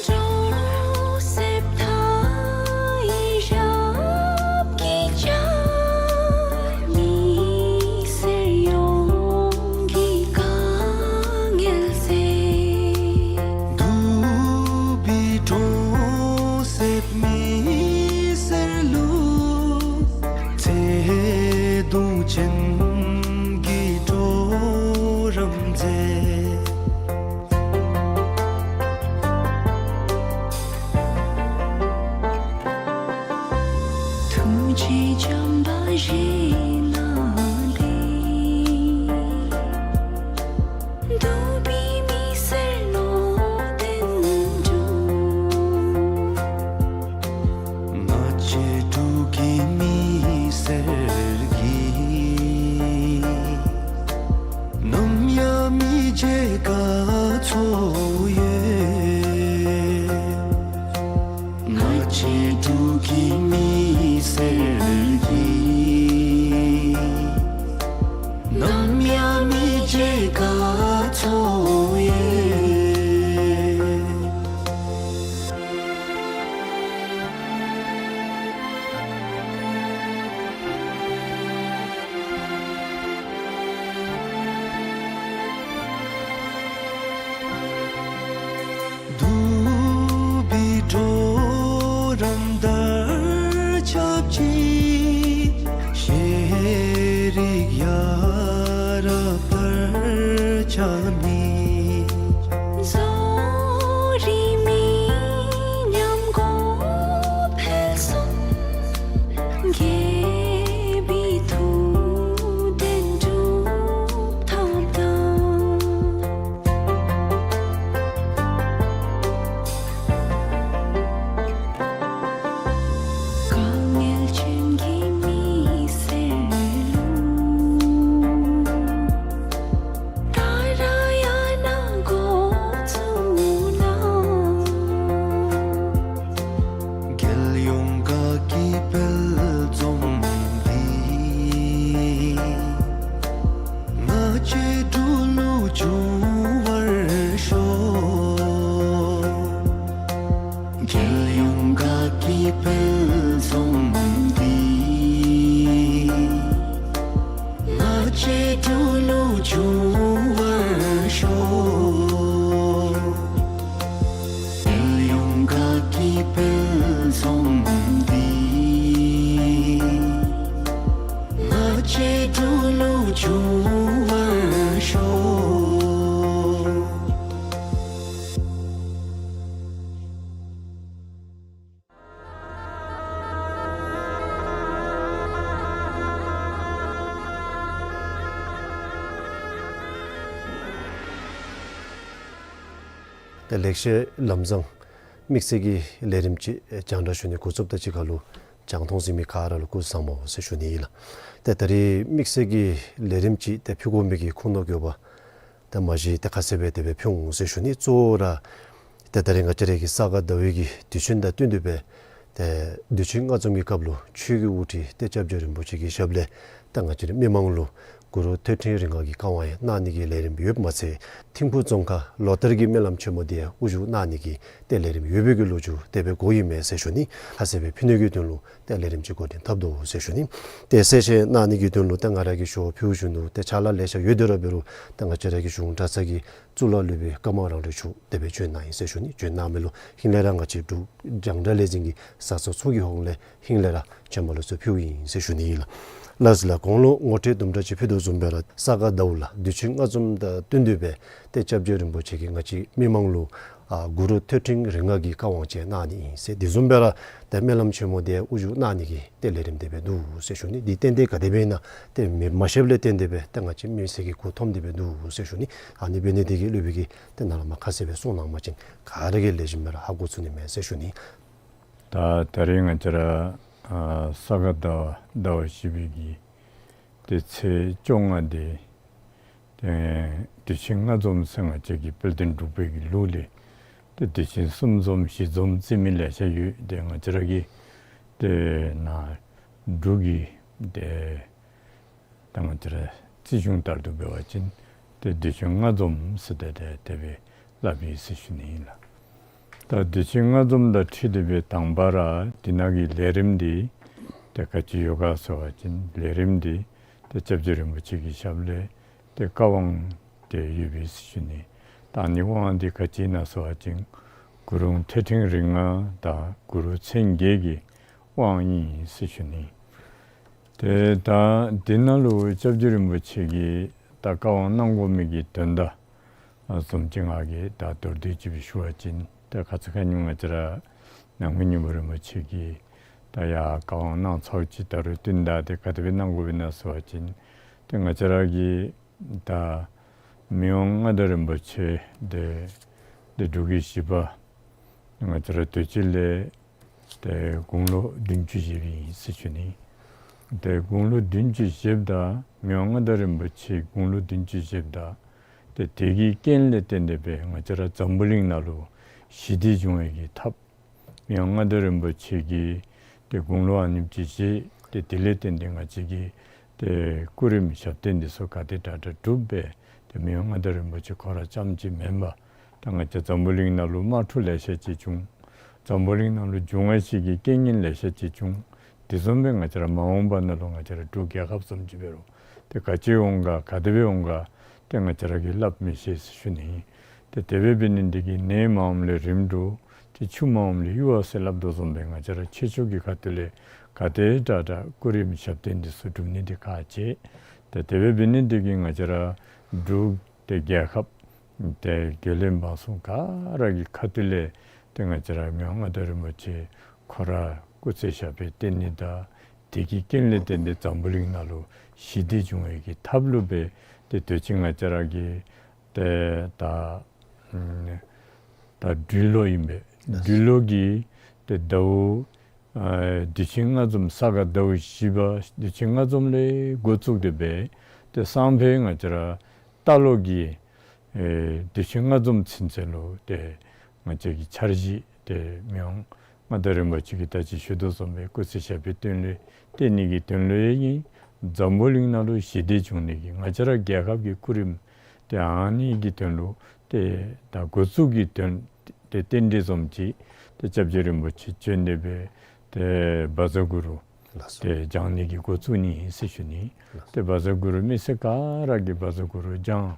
འབྲུག་གསེབ་མཐའ་ཡི་ཞབས་ཀྱིས་བཅགས། མི་སེར་ཡོངས་ཀྱི་དཀའ་ངལ་སེལ། སྡུག་པའི་གྲོང་གསེབ་མི་སེར་ལུ། བརྩེ་གདུང་ཅན་གྱི་གྲོགས་རམ་མཛད། ཐུགས་རྗེ་བྱམས་པ་བཞེས་གནང་སྟེ། སྡུག་པའི་མི་སེར་བློ་བརྟན་སྒྲུབ། ང་བཅས་འབྲུག་གི་མི་སེར་གྱིས། ནམ་ཡང་མི་བརྗེད་དགའ་ཚོར་ཡོད། ང་བཅས་འབྲུག་གི་མི་སེར་གྱིས། ནམ་ཡང་མི་བརྗེད་དགའ་ཚོར་ཡོད། སྡུག་པའི་གྲོགས་རམ་དར་ཁྱབ་ཅིང་། ཤེས་རིག་ཡ་རབས་དར་ཁྱབ་ནི། བཟོ་རིག་མི་ཉམས་གོང་འཕེལ་གསུམ། རྒྱལ་པོའི་ཐུགས་འདུན་འགྲུབ་ཐབས་དང་། དཀའ་ངལ་ཅན་གྱི་མི་སེར་ལུ། ད་ར་ཡང་ གཅེས་ཕྲུག་ལུ་འབྱུང་བར་ཤོག། དཔལ་ཡོན་དགའ་སྐྱིད་དཔལ་འཛོམས་འདི། ང་གཅེས་ཕྲུག་ལུ་འབྱུང་བར་ཤོག། ཏེ་ལེགས་བཤད་ལམ་བཟང་དམིགས་བསལ་གྱི་ལས་རིམ་ཅིག་རྒྱང་བསྒྲགས་ཞུ་ནི་འགོ་བཙུགསཔ་དང་གཅིག་ཁར་ལུ་རྒྱང་མཐོང་གཟིགས་མི་ག་ར་ལུ་སྐུ་གཟུགས་བཟང་པོ་ཟེར་ཞུ་ནི་ཨིན་ལགས། ཏེ་ད་རིས་དམིགས་བསལ་གྱི་ལས་རིམ་ཅིག་ཏེ་ཕུལ་དགོ་མི་གི་ཁུངས་གནང་དགོཔ་ཏེ་མ་གཞི་ཏེ་ཁ་གསལ་སྦེ་དེ་སྦེ་ཕུལ་འོང་ཟེར་ཞུ་ནི། གཙོ་བོ་ར་ཏེ་ད་རིས་ང་བཅས་ར་གི་ས་ག་ཟླ་བའི་གི་དུས་ཆེན་དང་བསྟུན་ཏེ་སྦེ་ཏེ་དུས་ཆེན་ལྔ་འཛོམས་ཀྱི་སྐབས་ལུ་ཆོས་ཀྱི་དབུ་ཁྲིད་ཏེ་སྐྱབས་རྗེ་རིན་པོ་ཆེ་གི་ཞབས་ལས་ཏེ་ང་བཅས་ར་མི་མང་ལུ་གུ་རུ་ཐོད་ཕྲེང་རིགས་ལྔ་གི་བཀའ་དབང་ཡང་གནང་ནི་གི་ལས་རིམ་ཡོདཔ་མ་ཚད་ཐིམ་ཕུག་རྫོང་ཁག་ལོ་ལྟར་གྱི་སྨོན་ལམ་ཆེན་མོ་འདི་ཡང་དབུ་བཞུགས་གནང་ནི་གི་ཏེ་ལས་རིམ་ཡོད་པའི་གི་ལོ་རྒྱུས་དེ་སྦེ་གོ་ཡི་མས་ཟེར་ཞུ་ནི། ཁ་གསལ་སྦེ་ཕུལ་ནི་གི་དོན་ལུ་ཏེ་ལས་རིམ་ཅིག་འགོ་འདྲེན་འཐབ་དོ་ཟེར་ཞུ་ནི། ཏེ་གསལ་བཤད་གནང་ནི་གི་དོན་ལུ་ཏེ་ང་ར་གིས་ཞུ་བ་ཕུལ་ཞུ་ནུག། ཏེ་ཕྱག་ལཱ་ལེ་ཤ་ཡོད་དེ་ར་འབད་རུང་ཏེ་ང་བཅས་ར་གི་གཞུང་གྲྭ་ཚང་གི་གཙུག་ལག་སློབ་དཔོན་ཀརྨ་རང་གྲོལ་མཆོག་དེ་སྦེ་བྱོན་གནང་ཡི་ཟེར་ཞུ་ནི། བྱོན་གནང་མི་ལུ་ཧིང་ལས་ར་ང་བཅས་འབྲུག་རྒྱང་བསྒྲགས་ལས་འཛིན་གྱི་བཟའ་ཚང་ཚུ་གི་ཧོངས་ལས་ཧིང་ལས་ར་བྱོན་པ་ལུ་ཚུ་ཕུལཝ་ཨིན་ཟེར་ཞུ་ནི་ཨིན་ལགས། ལགས་སོ་ལགས། གོང་ལུ་ངོ་སྤྲོད་དུམ་གྲ་ཅིག་ཕུལ་དོ་བཟུམ་སྦེ་ར་ས་ག་ཟླཝ་ལགས་དུས་ཆེན་ལྔ་འཛོམས་དང་བསྟུན་ཏེ་སྦེ་ཏེ་སྐྱབས་རྗེ་རིན་པོ་ཆེ་གིས་ང་བཅས་མི་མང་ལུ་ཨ་གུ་རུ་ཐོད་ཕྲེང་རིགས་ལྔ་གི་བཀའ་དབང་ཅིག་གནང་ནི་ཨིན་ཟེར། དེ་བཟུམ་སྦེ་ར་ཏེ་སྨོན་ལམ་ཆེན་མོ་འདི་དབུ་བཞུགས་གནང་ནི་གི་ཏེ་ལས་རིམ་དེ་སྦེ་འདུག་ཟེར་ཞུ་ནི། འདི་ཏན་ཏན་ག་དེ་སྦེ་ཨིན་ན་ཏེ་མི་མ་ཤེསཔ་ལས་བརྟེན་ཏེ་སྦེ་ཏེ་ང་བཅས་མི་སེར་གྱིས་གོ་མཐོངམ་དེ་སྦེ་འདུག་ཟེར་ཞུ་ནི། ཨ་ནི་འབད་ནི་དེ་གིས་སློབ་དཔོན་གྱིས་ཏེ་ནཱ་ལས་མར་ཁ་གསལ་སྦེ་གསུང་གནང་བ་ཅིན་ག་ར་གིས་ལེགས་ཤོམ་སྦེ་ར་ཧ་གོ་ཚུགས་ནི་མས་ཟེར་ཞུ་ནི། ད་ད་རིས་ང་བཅས་ར་ཨ་ས་ག་ཟླ་བ་ཟླ་བ་བཞི་པའི་གི་ཏེ་ཚེས་བཅོ་ལྔ་འདི་ཏེ་དུས་ཆེན་ལྔ་འཛོམས་ཟེར་ང་བཅས་ཀྱི་དཔལ་ལྡན་འབྲུག་པའི་གི་ལུགས་ལས་ཏེ་དུས་ཆེན་གསུམ་འཛོམས་བཞི་འཛོམས་བརྩི་མི་ལེ་ཤ་ཡོད། ཏེ་ང་བཅས་ར་གི་ཏེ་ནཱ་འབྲུག་གི་ཏེ་ད་ང་བཅས་ར་རྩིས་གཞུང་ལྟར་དུ་འབད་བ་ཅིན་ཏེ་དུས་ཆེན་ལྔ་འཛོམས་ཟེར་ཏེ་ཏེ་དེ་སྦེ་སླབ་ཨིན་ཟེར་ཞུ་ནི་ཨིན་ལགས། ད་དུས་ཆེན་ལྔ་འཛོམས་དང་འཁྲིལ་ཏེ་སྦེ་དང་པ་ར་འདི་ནང་གི་ལས་རིམ་འདི་ཏེ་ག་ཅི་ཡོད་ག་ཟེར་བ་ཅིན་ལས་རིམ་འདི་ཏེ་སྐྱབས་རྗེ་རིན་པོ་ཆེ་གི་ཞབས་ལས་ཏེ་བཀའ་དབང་ཏེ་ཡོད་པས་ཟེར་ཞུ་ནི། ད་ཨ་ནི་དབང་འདི་ག་ཅི་ཨིན་ན་ཟེར་བ་ཅིན་གུ་རུ་ཐོད་ཕྲེང་རིགས་ལྔ་དང་གུ་རུ་མཚན་བརྒྱད་ཀྱི་དབང་ཨིན་ཟེར་ཞུ་ནི། ཏེ་ད་འདི་ནང་ལུ་སྐྱབས་རྗེ་རིན་པོ་ཆེ་གིས་ད་བཀའ་དབང་གནང་དགོ་མི་གི་དོན་དག་ཨ་བཟུམ་ཅིག་ང་གིས་ད་མདོར་བསྡུས་ཅིག་སྦེ་ཞུ་བ་ཅིན་ད་ཁ་ཙ་ཁ་ཉིནམ་ང་བཅས་ར་ནང་མི་སྙིང་པོ་རིན་པོ་ཆེ་གིས་ད་ཡར་བཀའ་དབང་གནང་ཚརཝ་ཅིག་ད་རུང་བསྟུན་ད་ཏེ་ག་དེ་སྦེ་གནང་དགོཔ་ཨིན་ན་ཟེར་བ་ཅིན་ཏེ་ང་བཅས་ར་གི་ད་མི་དབང་མངའ་བདག་རིན་པོ་ཆེ་འདི་ཏེ་འབྲུག་གི་བཞི་པ་ང་བཅས་ར་དུས་ཅི་ལས་ཏེ་དགུང་ལོ་བདུན་ཅུ་བཞེས་པའི་ཨིན་ཟེར་ཞུ་ནི། ཏེ་དགུང་ལོ་བདུན་ཅུ་བཞེསཔ་ད་མི་དབང་མངའ་བདག་རིན་པོ་ཆེ་དགུང་ལོ་བདུན་ཅུ་བཞེསཔ་ད་ཏེ་དེ་གི་རྐྱེན་ལས་བརྟེན་ཏེ་སྦེ་ང་བཅས་ར་འཛམ་བུ་གླིང་ནང་ལུ་ཞི་བདེ་འབྱུང་བའི་གི་ཐབས་མི་དབང་མངའ་བདག་རིན་པོ་ཆེ་གིས་ཏེ་དགུང་ལོ་ཨ་ནེམ་ཅིག་བཞེས་ཏེ་དེ་ལས་བརྟེན་ཏེ་ང་བཅས་ཀྱི་ཏེ་སྐུ་རིམ་ཞབས་བརྟན་འདི་ཚུ་ག་དེ་དྲག་དྲག་གྲུབ་སྦེ་ཏེ་མི་དབང་མངའ་བདག་རིན་པོ་ཆེ་ཁོ་ར་རྐྱངམ་ཅིག་མེན་པར་ད་ང་བཅས་འཛམ་བུ་གླིང་ནང་ལུ་དམག་འཁྲུག་ལེ་ཤ་ཅིག་བྱུང་། འཛམ་བུ་གླིང་ནང་ལུ་འབྱུང་བ་ཅིག་གི་རྐྱེན་ངན་ལེ་ཤ་ཅིག་བྱུང་། དེ་བཟུམ་སྦེ་ང་བཅས་ར་མ་འོངས་པ་ནང་ལུ་ང་བཅས་ར་འབྲུག་རྒྱལ་ཁབ་བཟུམ་ཅིག་འབད་རུང་ཏེ་ག་ཅི་འོང་ག་ག་དེ་སྦེ་འོང་ག་ཏེ་ང་བཅས་ར་གིས་སླབ་མི་ཤེས་ཟེར་ཞུ་ནི་ཨིན། ཏེ་དེ་སྦེ་འབད་ནི་འདི་གིས་ནད་མ་འོངམ་ལས་རིམ་གྲོ་ཏེ་ཆུ་མ་འོངམ་ལས་གཡུར་བ་ཟེར་སླབ་དོ་བཟུམ་སྦེ་ང་བཅས་ར་ཆོས་ཕྱོགས་ཀྱི་ཁ་ཐུག་ལས་ག་དེ་དྲག་དྲག་སྐུ་རིམ་ཞབས་བརྟན་འདི་ཚུ་སྒྲུབ་ནི་འདི་ཁག་ཆེ། ཏེ་དེ་སྦེ་འབད་ནི་འདི་གིས་ང་བཅས་ར་འབྲུག་ཏེ་རྒྱལ་ཁབ་ཏེ་རྒྱལ་བློན་འབངས་གསུམ་ག་ར་གི་ཁ་ཐུག་ལས་ཏེ་ང་བཅས་ར་མི་དབང་མངའ་བདག་རིན་པོ་ཆེ་ཁོ་ར་སྐུ་ཚེ་ཞབས་པད་བརྟན་ནི་དང་དེ་གི་རྐྱེན་ལས་བརྟེན་ཏེ་འཛམ་བུ་གླིང་ནང་ལུ་ཞི་བདེ་འབྱུང་བའི་གི་ཐབས་ལུ་སྦེ་ཏེ་དུས་ཅི་ང་བཅས་ར་གི་ཏེ་ད་ཨམ་ད་སྦྲུལ་ལོ་ཨིན་པས། ལགས། སྦྲུལ་ལོ་གི་ཏེ་ཟླཝ་ཨ་དུས་ཆེན་ལྔ་འཛོམས་ས་ག་ཟླཝ་བཞི་པ་དུས་ཆེན་ལྔ་འཛོམས་ལས་འགོ་བཙུགས་ཏེ་སྦེ་ཏེ་སང་ཕོད་ང་བཅས་ར་རྟ་ལོ་གི་ཨེ་དུས་ཆེན་ལྔ་འཛོམས་ཚུན་ཚོད་ལུ་ཏེ་ང་བཅས་ཀྱི་འཆར་གཞི་ཏེ་མི་དབང་མངའ་བདག་རིན་པོ་ཆེ་གིས་ད་ཅི་ཞུ་དོ་བཟུམ་སྦེ་སྐུ་ཚེ་ཞབས་པད་བརྟན་ལུ་བརྟན་ནི་གི་དོན་ལུ་ཡང་འཛམ་བུ་གླིང་ནང་ལུ་ཞི་བདེ་འབྱུང་ནི་གི་ང་བཅས་ར་རྒྱལ་ཁབ་ཀྱི་སྐུ་རིམ་ཏེ་ཨ་ནི་གི་དོན་ལུ་ཏེ་ད་འགོ་བཙུགས་ཀྱི་དོན་ཏེ་རྟེན་འབྲེལ་བཟུམ་ཅིག་ཏེ་སྐྱབས་རྗེ་རིན་པོ་ཆེ་བྱོན་ཏེ་སྦེ་ཏེ་བཛྲ་གུ་རུ་ ལགས་སོ། ཏེ་བགྱང་ནི་གི་འགོ་བཙུགས་ནི་ཨིན་ཟེར་ཞུ་ནི། ལགས་སོ། ཏེ་བཛྲ་གུ་རུ་མི་སེར་ག་ར་གིས་བཛྲ་གུ་རུ་བགྱང་།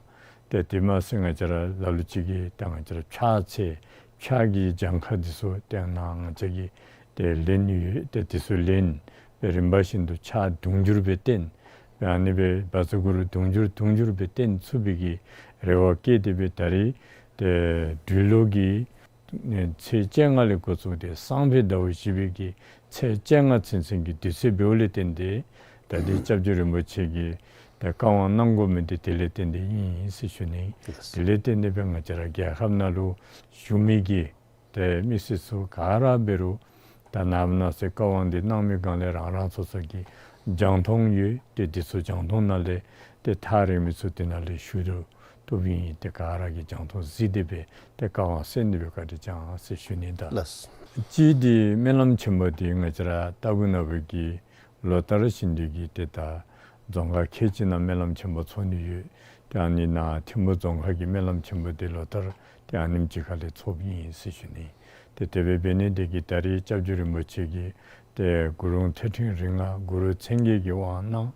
ཏེ་དེ་མ་ཚད་ང་བཅས་ར་ལ་ལུ་ཅིག་གིས་ད་ང་བཅས་ར་ཕྱག་འཚལ། ཕྱག་གི་གྱངས་ཁ་འདི་ཚུ་ཏེ་ནཱ་ང་བཅས་ཀྱིས་ཏེ་ལེན་ནི་ཡོད། ཏེ་འདི་ཚུ་ལེན་སྦེ་རིམ་པ་བཞིན་དུ་ཕྱག་དུང་ཕྱུར་སྦེ་བསྟེན། ཨ་ནི་སྦེ་བཛྲ་གུ་རུ་དུང་ཕྱུར་དུང་ཕྱུར་སྦེ་བསྟེན་ཚུགས་པའི་གི་རེ་བ་བསྐྱེད་དེ་སྦེ་ད་རིས་ཏེ་སྦྲུལ་ལོ་གི་ཚེས་བཅོ་ལྔ་ལས་འགོ་བཙུགས་ཏེ་སང་ཕོད་ཟླཝ་བཞི་པའི་གི་ཚེས་བཅོ་ལྔ་ཚུན་ཚོད་ཀྱི་དུས་ཚོད་འབདཝ་ལས་བརྟེན་ཏེ་ད་འདི་སྐྱབས་རྗེ་རིན་པོ་ཆེ་གིས་ད་བཀའ་དབང་གནང་དགོ་མི་འདི་དེ་ལས་བརྟེན་ཏེ་ཨིན་ཟེར་ཞུ་ནི། དེ་ལས་བརྟེན་ཏེ་སྦེ་ང་བཅས་ར་རྒྱལ་ཁབ་ནང་ལུ་བཞུགས་མི་གི་ཏེ་མི་སེར་ཚུ་ག་ར་འབད་རུང་ད་ནངས་པ་གནངས་ཚེ་བཀའ་དབང་འདི་གནང་མི་སྒང་ལས་རང་རང་སོ་སོ་གི་རྒྱང་མཐོང་ཡོད། ཏེ་འདི་ཚུ་རྒྱང་མཐོང་ནང་ལས་ཏེ་ཐག་རིང་མི་ཚུ་དེ་ནང་ལས་ཞུ་དོ་བཏུབ་ཨིན། ཏེ་ག་ར་གིས་རྒྱང་མཐོང་གཟིགས་ཏེ་སྦེ་ཏེ་བཀའ་དབང་གསན་ཏེ་སྦེ་བཀའ་དྲིན་བསྐྱང་ཟེར་ཞུ་ནི་ད། ལགས། གཅིག་འདི་སྨོན་ལམ་ཆེན་པོ་འདི་ང་བཅས་ར་ལྟ་བུ་ན་བུ་གི་ལོ་ལྟར་བཞིན་དུ་གི་ཏེ་ད་རྫོང་ཁག་ཁལ་གཅིག་ནང་སྨོན་ལམ་ཆེན་པོ་ཚོགས་ནི་ཡོད། ཏེ་ཨ་ནི་ནཱ་ཐིམ་ཕུ་རྫོང་ཁག་གི་སྨོན་ལམ་ཆེན་པོ་འདི་ལོ་ལྟར་ཏེ་ཨ་ནེམ་ཅིག་ཁ་ལས་ཚོགསཔ་ཨིན་ཟེར་ཞུ་ནི། ཏེ་དེ་སྦེ་འབད་ནི་འདི་གིས་ད་རིས་སྐྱབས་རྗེ་རིན་པོ་ཆེ་གིས་ཏེ་གུ་རུ་ཐོད་ཕྲེང་རིགས་ལྔ་གུ་རུ་མཚན་བརྒྱད་ཀྱི་དབང་གནང་།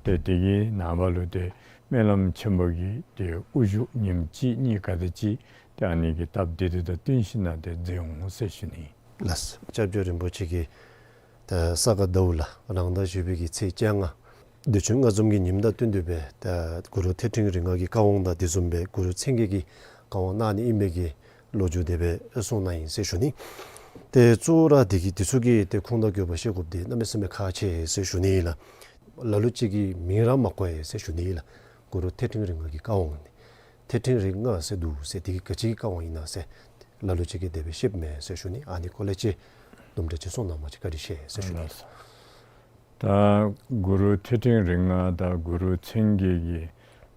ཏེ་དེ་གི་ནངས་པ་ལུ་ཏེ་སྨོན་ལམ་ཆེན་པོ་གི་ཏེ་དབུ་བཞུགས་ཉིནམ་གཅིག་གཉིས་ག་དེ་ཅིག་ཏེ་ཨ་ནི་གི་སྟབས་བདེ་དེ་དང་བསྟུན་ཞིནམ་ལས་ཏེ་མཛད་འོང་ཟེར་ཞུ་ནི། ལགས། སྐྱབས་རྗེ་རིན་པོ་ཆེ་གིས་ད་ས་ག་ཟླཝ་ལགས་རང་ཟླ་བཞི་པའི་གི་ཚེས་བཅོ་ལྔ་དུས་ཆེན་ལྔ་འཛོམས་ཀྱི་ཉིནམ་དང་བསྟུན་ཏེ་སྦེ་ད་གུ་རུ་ཐོད་ཕྲེང་རིགས་ལྔ་གི་བཀའ་དབང་དང་དེ་བཟུམ་སྦེ་གུ་རུ་མཚན་བརྒྱད་ཀྱི་བཀའ་དབང་གནང་ནི་ཨིན་པའི་གི་ལོ་རྒྱུས་དེ་སྦེ་གསུངས་གནང་ཡི་ཟེར་ཞུ་ནི། ཏེ་གཙོ་བོ་ར་འདི་གི་འདི་ཚུ་གི་ཏེ་ཁུངས་དང་དགོས་པ་ཤེས་དགོཔ་འདི་གནམ་མེད་ས་མེད་ཁག་ཆེ་ཟེར་ཞུ་ནི་ལགས། ལ་ལུ་ཅིག་གིས་མིང་ར་མ་གོ་ཡི་ཟེར་ཞུ་ནི་ལགས། གུ་རུ་ཐོད་ཕྲེང་རིགས་ལྔ་གི་བཀའ་དབང་ནི་ཐོད་ཕྲེང་རིགས་ལྔ་ཟེར་འདུག་ཟེར་འདི་གི་ག་ཅི་གི་བཀའ་དབང་ཨིན་ན་ཟེར་ལ་ལུ་ཅིག་གིས་དེ་སྦེ་ཤེསཔ་མེད་ཟེར་ཞུ་ནི། ཨ་ནི་སྐོར་ལས་ཅིག་དུམ་གྲ་ཅིག་གསུངས་གནང་བ་ཅིན་བཀའ་དྲིན་ཆེ་ཟེར་ཞུ་ནི། ལགས། ད་གུ་རུ་ཐོད་ཕྲེང་རིགས་ལྔ་དང་གུ་རུ་མཚན་བརྒྱད་ཀྱི་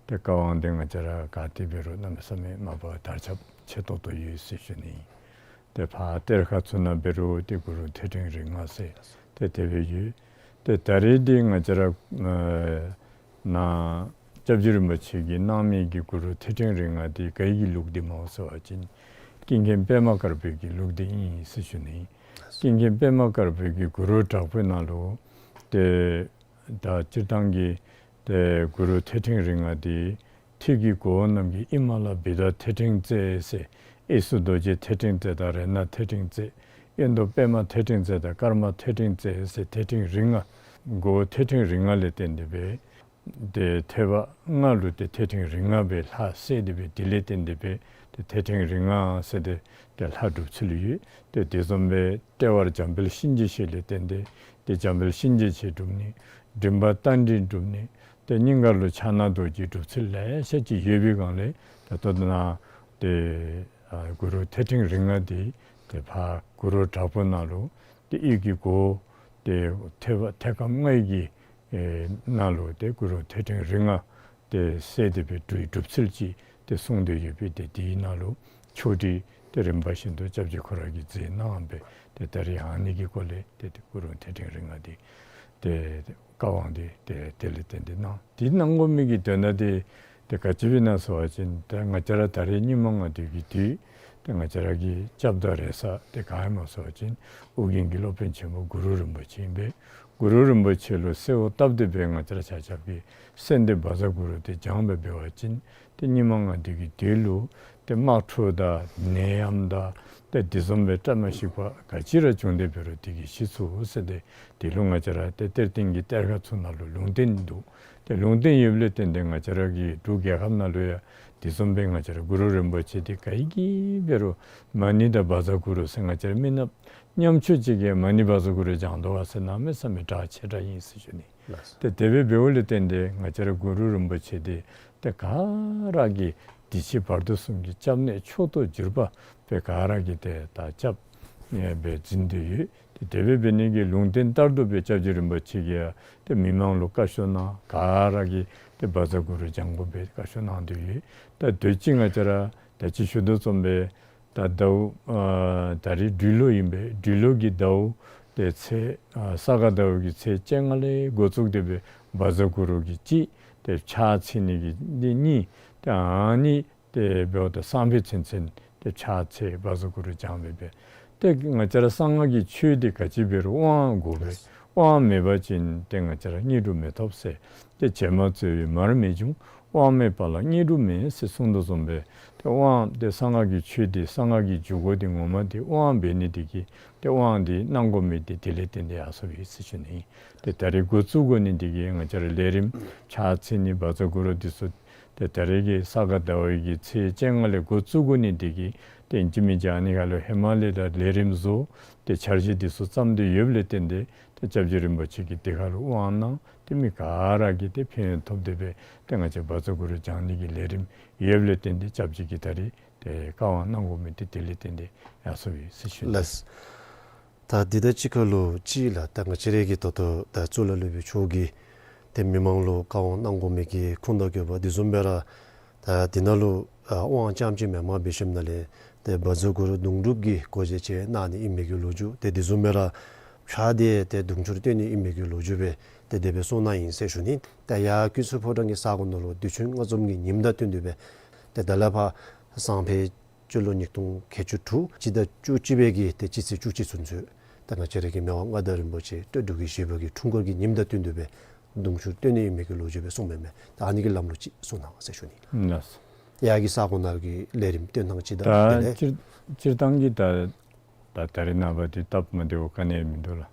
ཏེ་བཀའ་དབང་འདི་ང་བཅས་ར་ག་ཏེ་འབད་རུང་གནམ་མེད་ས་མེད་མ་པ་དར་ཁྱབ་ཆེ་ཏོག་ཏོ་ཡོད་ཟེར་ཞུ་ནི། ཏེ་ཕར་གཏེར་ཁ་ཚུ་ནང་འབད་རུང་ཏེ་གུ་རུ་ཐོད་ཕྲེང་རིགས་ལྔ་ཟེར་ཏེ་དེ་སྦེ་ཡོད། ཏེ་ད་རེས་འདི་ང་བཅས་ར་ཨ་ནཱ་སྐྱབས་རྗེ་རིན་པོ་ཆེ་གིས་གནང་མི་གི་གུ་རུ་ཐོད་ཕྲེང་རིགས་ལྔ་འདི་ག་གི་ལུགས་འདི་སྨོ་ཟེར་བ་ཅིན་ཀུན་མཁྱེན་པདྨ་དཀར་པོའི་གི་ལུགས་འདི་ཨིན་ཟེར་ཞུ་ནི། ཀུན་མཁྱེན་པདྨ་དཀར་པོའི་གི་གུ་རུ་དྲག་པོའི་ནང་ལུ་ཏེ་ད་སྤྱིར་བཏང་གི་ཏེ་གུ་རུ་ཐོད་ཕྲེང་རིགས་ལྔ་འདི་ཐོད་ཀྱི་གོ་བོ་རྣམས་ཀྱི་ཨེ་མ་ལ་བི་ཏ་ཐོད་ཕྲེང་རྩལ་ཟེར་ཨེ་སུ་རྡོ་རྗེ་ཐོད་ཕྲེང་རྩལ་དང་རཏྣ་ཐོད་ཕྲེང་རྩལ་ཨེ་མདོ་པདྨ་ཐོད་ཕྲེང་རྩལ་དང་ཀརྨ་ཐོད་ཕྲེང་རྩལ་ཟེར་ཐོད་ཕྲེང་རིགས་ལྔ་གོ་བོ་ཐོད་ཕྲེང་རིགས་ལྔ་ལས་བརྟེན་ཏེ་སྦེ་ཏེ་ཐོད་པ་ལྔ་ལུ་ཏེ་ཐོད་ཕྲེང་རིགས་ལྔ་སྦེ་ལྷ་གསལ་ཏེ་སྦེ་དེ་ལས་བརྟེན་ཏེ་སྦེ་ཏེ་ཐོད་ཕྲེང་རིགས་ལྔ་ཟེར་ཏེ་ཏེ་ལྷ་སྒྲུབ་ཚུལ་ཡོད། ཏེ་དེ་བཟུམ་སྦེ་ལྟེ་བར་འཇམ་དཔལ་གཤིན་རྗེ་གཤེད་ལས་བརྟེན་ཏེ་ཏེ་འཇམ་དཔལ་གཤིན་རྗེ་གཤེད་སྒྲུབ་ནི། མགྲིན་པ་རྟ་མགྲིན་སྒྲུབ་ནི། ཏེ་སྙིང་ག་ལུ་ཕྱག་ན་རྡོ་རྗེ་སྒྲུབ་ཚུལ་ལེ་ཤ་ཅིག་ཡོད་པའི་སྒང་ལས་ད་ལྟོ་ནཱ་ཏེ་ཨ་གུ་རུ་ཐོད་ཕྲེང་རིགས་ལྔ་འདི་ཏེ་ཕར་གུ་རུ་དྲག་པོའི་ནང་ལུ་ཏེ་ཡིད་ཀྱི་གོ་ཏེ་ཐོད་པ་ཐོད་སྐམ་ལྔའི་གི་ཨེ་ནང་ལུ་ཏེ་གུ་རུ་ཐོད་ཕྲེང་རིགས་ལྔ་ཏེ་གསལ་ཏེ་སྦེ་སྒྲུབ་སྒྲུབ་ཚུལ་ཅིག་ཏེ་གསུངས་ཏེ་ཡོད་པས། ཏེ་དེའི་ནང་ལུ་ཆོས་འབྲེལ་ཏེ་རིམ་པ་བཞིན་དུ་སྐྱབས་རྗེ་ཁོ་ར་གིས་མཛད་གནང་བས། ཏེ་ད་རེས་ཨ་ནི་གི་སྐོར་ལས་ཏེ་ཏེ་གུ་རུ་ཐོད་ཕྲེང་རིགས་ལྔ་འདི་ཏེ་བཀའ་དབང་འདི་ཏེ་དེ་ལས་བརྟེན་ཏེ་གནང་། འདི་གནང་དགོ་མི་གི་དོན་དག་འདི་ཏེ་ག་ཅི་སྦེ་ཨིན་ན་ཟེར་བ་ཅིན་ཏེ་ང་བཅས་ར་ད་རེས་སྙིགས་མ་ལྔ་བདོའི་གི་དུས་ཏེ་ང་བཅས་ར་གི་སྐྱབས་དང་རེ་ས་འདི་ག་ཨིན་ན་ཟེར་བ་ཅིན་ཨོ་རྒྱན་གྱི་སློབ་དཔོན་ཆེན་པོ་གུ་རུ་རིན་པོ་ཆེ་ཨིན་པས། གུ་རུ་རིན་པོ་ཆེ་ལུ་གསོལཝ་བཏབ་སྟེ་སྦེ་ང་བཅས་ར་ཆ་ཁྱབ་ཀྱིས་གསོལ་འདེབས་བཛྲ་གུ་རུ་འདི་བགྱང་སྦེ་འབད་བ་ཅིན་ཏེ་སྙིགས་མ་ལྔ་བདོའི་གི་དུས་ལུ་ཏེ་དམག་འཁྲུག་དང་ནད་ཡམས་དང་ཏེ་དེ་བཟུམ་སྦེ་བཀྲ་མ་ཤིས་པ་ག་ཅི་ར་བྱུང་སྟེ་འབད་རུང་དེ་གིས་ཞི་ཚུགས་ཟེར་ཏེ་དེ་ལུ་ང་བཅས་ར་ཏེ་གཏེར་སྟོན་གྱི་གཏེར་ཁ་ཚུ་ནང་ལུ་ལུང་བསྟན་འདུག། ཏེ་ལུང་བསྟན་ཡོདཔ་ལས་བརྟེན་ཏེ་ང་བཅས་ར་གི་འབྲུག་རྒྱལ་ཁབ་ནང་ལུ་ཡང་དེ་བཟུམ་སྦེ་ང་བཅས་ར་གུ་རུ་རིན་པོ་ཆེ་འདི་ག་གིས་འབད་རུང་མ་ཎི་དང་བཛྲ་གུ་རུ་ཟེར་ང་བཅས་ར་མི་ནགཔ་ཉམ་ཆུང་ཅིག་གིས་མ་ཎི་བཛྲ་གུ་རུ་བགྱང་དོ་ག་ཟེར་གནམ་མེད་ས་མེད་གྲགས་ཆེ་དྲགས་ཨིན་ཟེར་ཞུ་ནི། ལགས་སོ། ཏེ་དེ་སྦེ་འབདཝ་ལས་བརྟེན་ཏེ་ང་བཅས་ར་གུ་རུ་རིན་པོ་ཆེ་འདི་ཏེ་ག་ར་གིས་འདི་ཕྱི་བར་དོ་གསུམ་གྱི་སྐྱབས་གནས་མཆོག་ཏུ་གྱུར་པ་སྦེ་ག་ར་གིས་ཏེ་ད་སྐྱབས་གནས་སྦེ་འཛིན་ཏེ་ཡོད། ཏེ་དེ་སྦེ་འབད་ནི་གི་ལུང་བསྟན་ལྟར་དུ་སྦེ་སྐྱབས་རྗེ་རིན་པོ་ཆེ་གིས་ཏེ་མི་མང་ལུ་བཀའ་ཤོག་གནང་། ག་ར་གིས་ཏེ་བཛྲ་གུ་རུ་བགྱང་དགོ་པའི་བཀའ་ཤོག་གནང་སྟེ་ཡོད། ད་དུས་ཅི་ང་བཅས་ར་ད་ཅི་ཞུ་དོ་བཟུམ་སྦེ་ད་ཟླཝ་ཨ་ད་རེས་སྦྲུལ་ལོ་ཨིན་པས། སྦྲུལ་ལོ་གི་ཟླཝ་ཏེ་ཚེས་ཨ་ས་ག་ཟླཝ་གི་ཚེས་བཅོ་ལྔ་ལས་འགོ་བཙུགས་ཏེ་སྦེ་བཛྲ་གུ་རུ་གི་གཅིག་ཏེ་ཕྱག་འཚལ་ནི་གི་འདི་གཉིས་ཏེ་ཨ་ནི་ཏེ་འབདཝ་ད་སང་ཕོད་ཚུན་ཚོད་ཏེ་ཕྱག་འཚལ་བཛྲ་གུ་རུ་བགྱང་སྦེ་སྦེ་ཏེ་ང་བཅས་ར་གསང་སྔགས་ཀྱི་ཆོས་འདི་ག་ཅི་འབད་རུང་དབང་དགོ་པས། དབང་མེད་པ་ཅིན་ཏེ་ང་བཅས་ར་དངོས་གྲུབ་མི་ཐོབ་ཟེར། ཏེ་བྱེ་མ་བཙོ་བའི་མར་མི་འབྱུང་། དབང་མེད་པ་ལ་དངོས་གྲུབ་མེད་ཟེར་གསུངས་དོ་བཟུམ་སྦེ་ཏེ་དབང་ཏེ་གསང་སྔགས་ཀྱི་ཆོས་འདི་གསང་སྔགས་ཀྱི་འཇུག་སྒོ་འདི་ངོ་མ་འདི་དབང་འབད་ནི་འདི་གིས་ཏེ་དབང་འདི་གནང་དགོ་མི་འདི་དེ་ལས་བརྟེན་ཏེ་ཡར་སོཔ་ཨིན་ཟེར་ཞུ་ནི། ཏེ་ད་རེས་འགོ་བཙུགས་དགོ་ནི་འདི་གིས་ང་བཅས་ར་ལས་རིམ་ཕྱག་འཚལ་ནི་བཛྲ་གུ་རུ་འདི་ཚུ་ཏེ་ད་རེས་ཀྱི་ས་ག་ཟླ་བའི་གི་ཚེས་བཅོ་ལྔ་ལས་འགོ་བཙུགས་དགོ་ནི་འདི་གིས་ཏེ་ཨིན་ཅི་མིན་ཅི་ཨ་ནི་ཁར་ལུ་ཧེ་མ་ལས་ད་ལས་རིམ་བཟོ་སྟེ་འཆར་གཞི་འདི་ཚུ་བརྩམས་ཏེ་ཡོདཔ་ལས་བརྟེན་ཏེ་ཏེ་སྐྱབས་རྗེ་རིན་པོ་ཆེ་གིས་འདི་ཁར་ལུ་དབང་གནང་སྟེ་མི་ག་ར་གིས་ཏེ་ཕན་ཐོགས་ཏེ་སྦེ་ཏེ་ང་བཅས་བཛྲ་གུ་རུ་བགྱང་ནི་གི་ལས་རིམ་ཡོདཔ་ལས་བརྟེན་ཏེ་སྐྱབས་རྗེ་གིས་ད་རེས་ཏེ་བཀའ་དབང་གནང་དགོ་མི་འདི་དེ་ལས་བརྟེན་ཏེ་ཡར་སོཔ་ཨིན་ཟེར་ཞུ་ནི། ལགས། ད་འདི་དང་གཅིག་ཁར་ལུ་ཅིག་ལགས། ད་ང་བཅས་ར་གི་ད་ལྟོ་ད་གཙུག་ལག་སློབ་དཔོན་མཆོག་གིས་ཏེ་མི་མང་ལུ་བཀའ་དབང་གནང་དགོ་མི་གི་ཁུངས་དང་དགོས་པ་འདི་བཟུམ་སྦེ་ར་ད་འདི་ནང་ལུ་ཨ་དབང་རྐྱངམ་ཅིག་མེནམ་འབད་ཞིནམ་ལས་ཏེ་བཛྲ་གུ་རུ་དུང་སྒྲུབ་ཀྱི་སྒོ་འབྱེད་ཅིག་གནང་ནི་ཨིན་མི་གི་ལོ་རྒྱུས་ཏེ་འདི་བཟུམ་སྦེ་ར་ཕྱག་འདི་ཏེ་དུང་ཕྱུར་བཏོན་ནི་ཨིན་མི་གི་ལོ་རྒྱུས་སྦེ་ཏེ་དེ་སྦེ་གསུངས་གནང་ཡི་ཟེར་ཞུ་ནི། ད་ཡར་ཀུན་གསལ་ཕོ་བྲང་གི་ས་གོ་ནང་ལུ་དུས་ཆེན་ལྔ་འཛོམས་ཀྱི་ཉིནམ་དང་བསྟུན་ཏེ་སྦེ་ཏེ་ད་ལས་ཕར་སང་ཕོད་སྤྱི་ལོ་ཉིས་སྟོང་ཁལ་གཅིག་དྲུག་སྤྱི་ཟླ་བཅུ་གཅིག་པའི་གི་ཏེ་སྤྱི་ཚེས་བཅུ་གཅིག་ཚུན་ཚོད་ད་ང་བཅས་ར་གི་མི་དབང་མངའ་བདག་རིན་པོ་ཆེ་སྟོད་འབྲུག་གི་བཞི་པ་གི་འཁྲུངས་སྐར་གྱི་ཉིནམ་དང་བསྟུན་ཏེ་སྦེ་དུང་ཕྱུར་བཏོན་ནི་ཨིན་མི་གི་ལོ་རྒྱུས་སྦེ་གསུངས་མས་མས། ད་ཨ་ནི་གི་ལམ་ལུགས་ཅིག་གསུངས་གནང་ཟེར་ཞུ་ནི་ལགས། ལགས། ཡར་གྱི་ས་གོ་ནང་གི་ལས་རིམ་སྟོན་ཐངས་ཅིག་དང་དེ་ད་ལས་སྤྱིར་སྤྱིར་བཏང་གི་ད་ད་ད་རེས་ནངས་པ་འདི་སྟབས་མ་བདེཝ་ག་ནི་ཡང་མིན་འདུག་ལགས།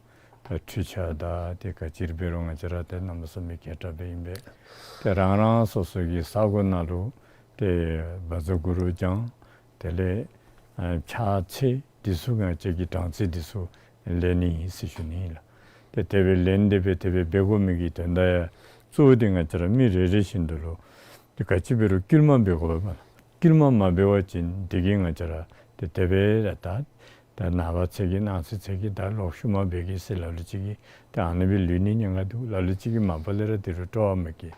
ད་འཕྲུལ་ཆས་དང་ཏེ་ག་ཅི་ར་འབད་རུང་ང་བཅས་ར་ཏེ་གནམ་མེད་ས་མེད་མཁས་དྲགས་སྦེ་ཨིན་པས། ཏེ་རང་རང་སོ་སོ་གི་ས་གོ་ནང་ལུ་ཏེ་བཛྲ་གུ་རུ་བགྱང་དེ་ལས་ཨ་ཕྱག་འཚལ་འདི་ཚུ་ང་བཅས་ཀྱི་གྲངས་ཚད་འདི་ཚུ་ལེན་ནི་ཨིན་ཟེར་ཞུ་ནི་ཨིན་ལགས། ཏེ་དེ་སྦེ་ལེན་ཏེ་སྦེ་དེ་སྦེ་འབད་དགོ་མི་གི་དོན་དག་ཡང་གཙོ་བོ་འདི་ང་བཅས་ར་མི་རེ་རེ་བཞིན་དུ་ལུ་ཏེ་ག་ཅི་འབད་རུང་བསྐུལ་མ་འབད་དགོ་པས་མས། བསྐུལ་མ་མ་འབད་བ་ཅིན་དེ་གིས་ང་བཅས་ར་ཏེ་དེ་སྦེ་ར་ད་ད་ནངས་པ་ཚེ་གི་གནངས་ཚེ་ཚེ་གི་ད་ལོག་ཤུལ་མ་འབད་གེ་ཟེར་ལ་ལུ་ཅིག་གིས་ད་ཨ་ནི་སྦེ་ལུས་ནི་ཉེན་ཁ་འདུག། ལ་ལུ་ཅིག་གིས་མ་པ་ལས་ར་དེ་རུ་སྤྲོ་བ་མེད་གི།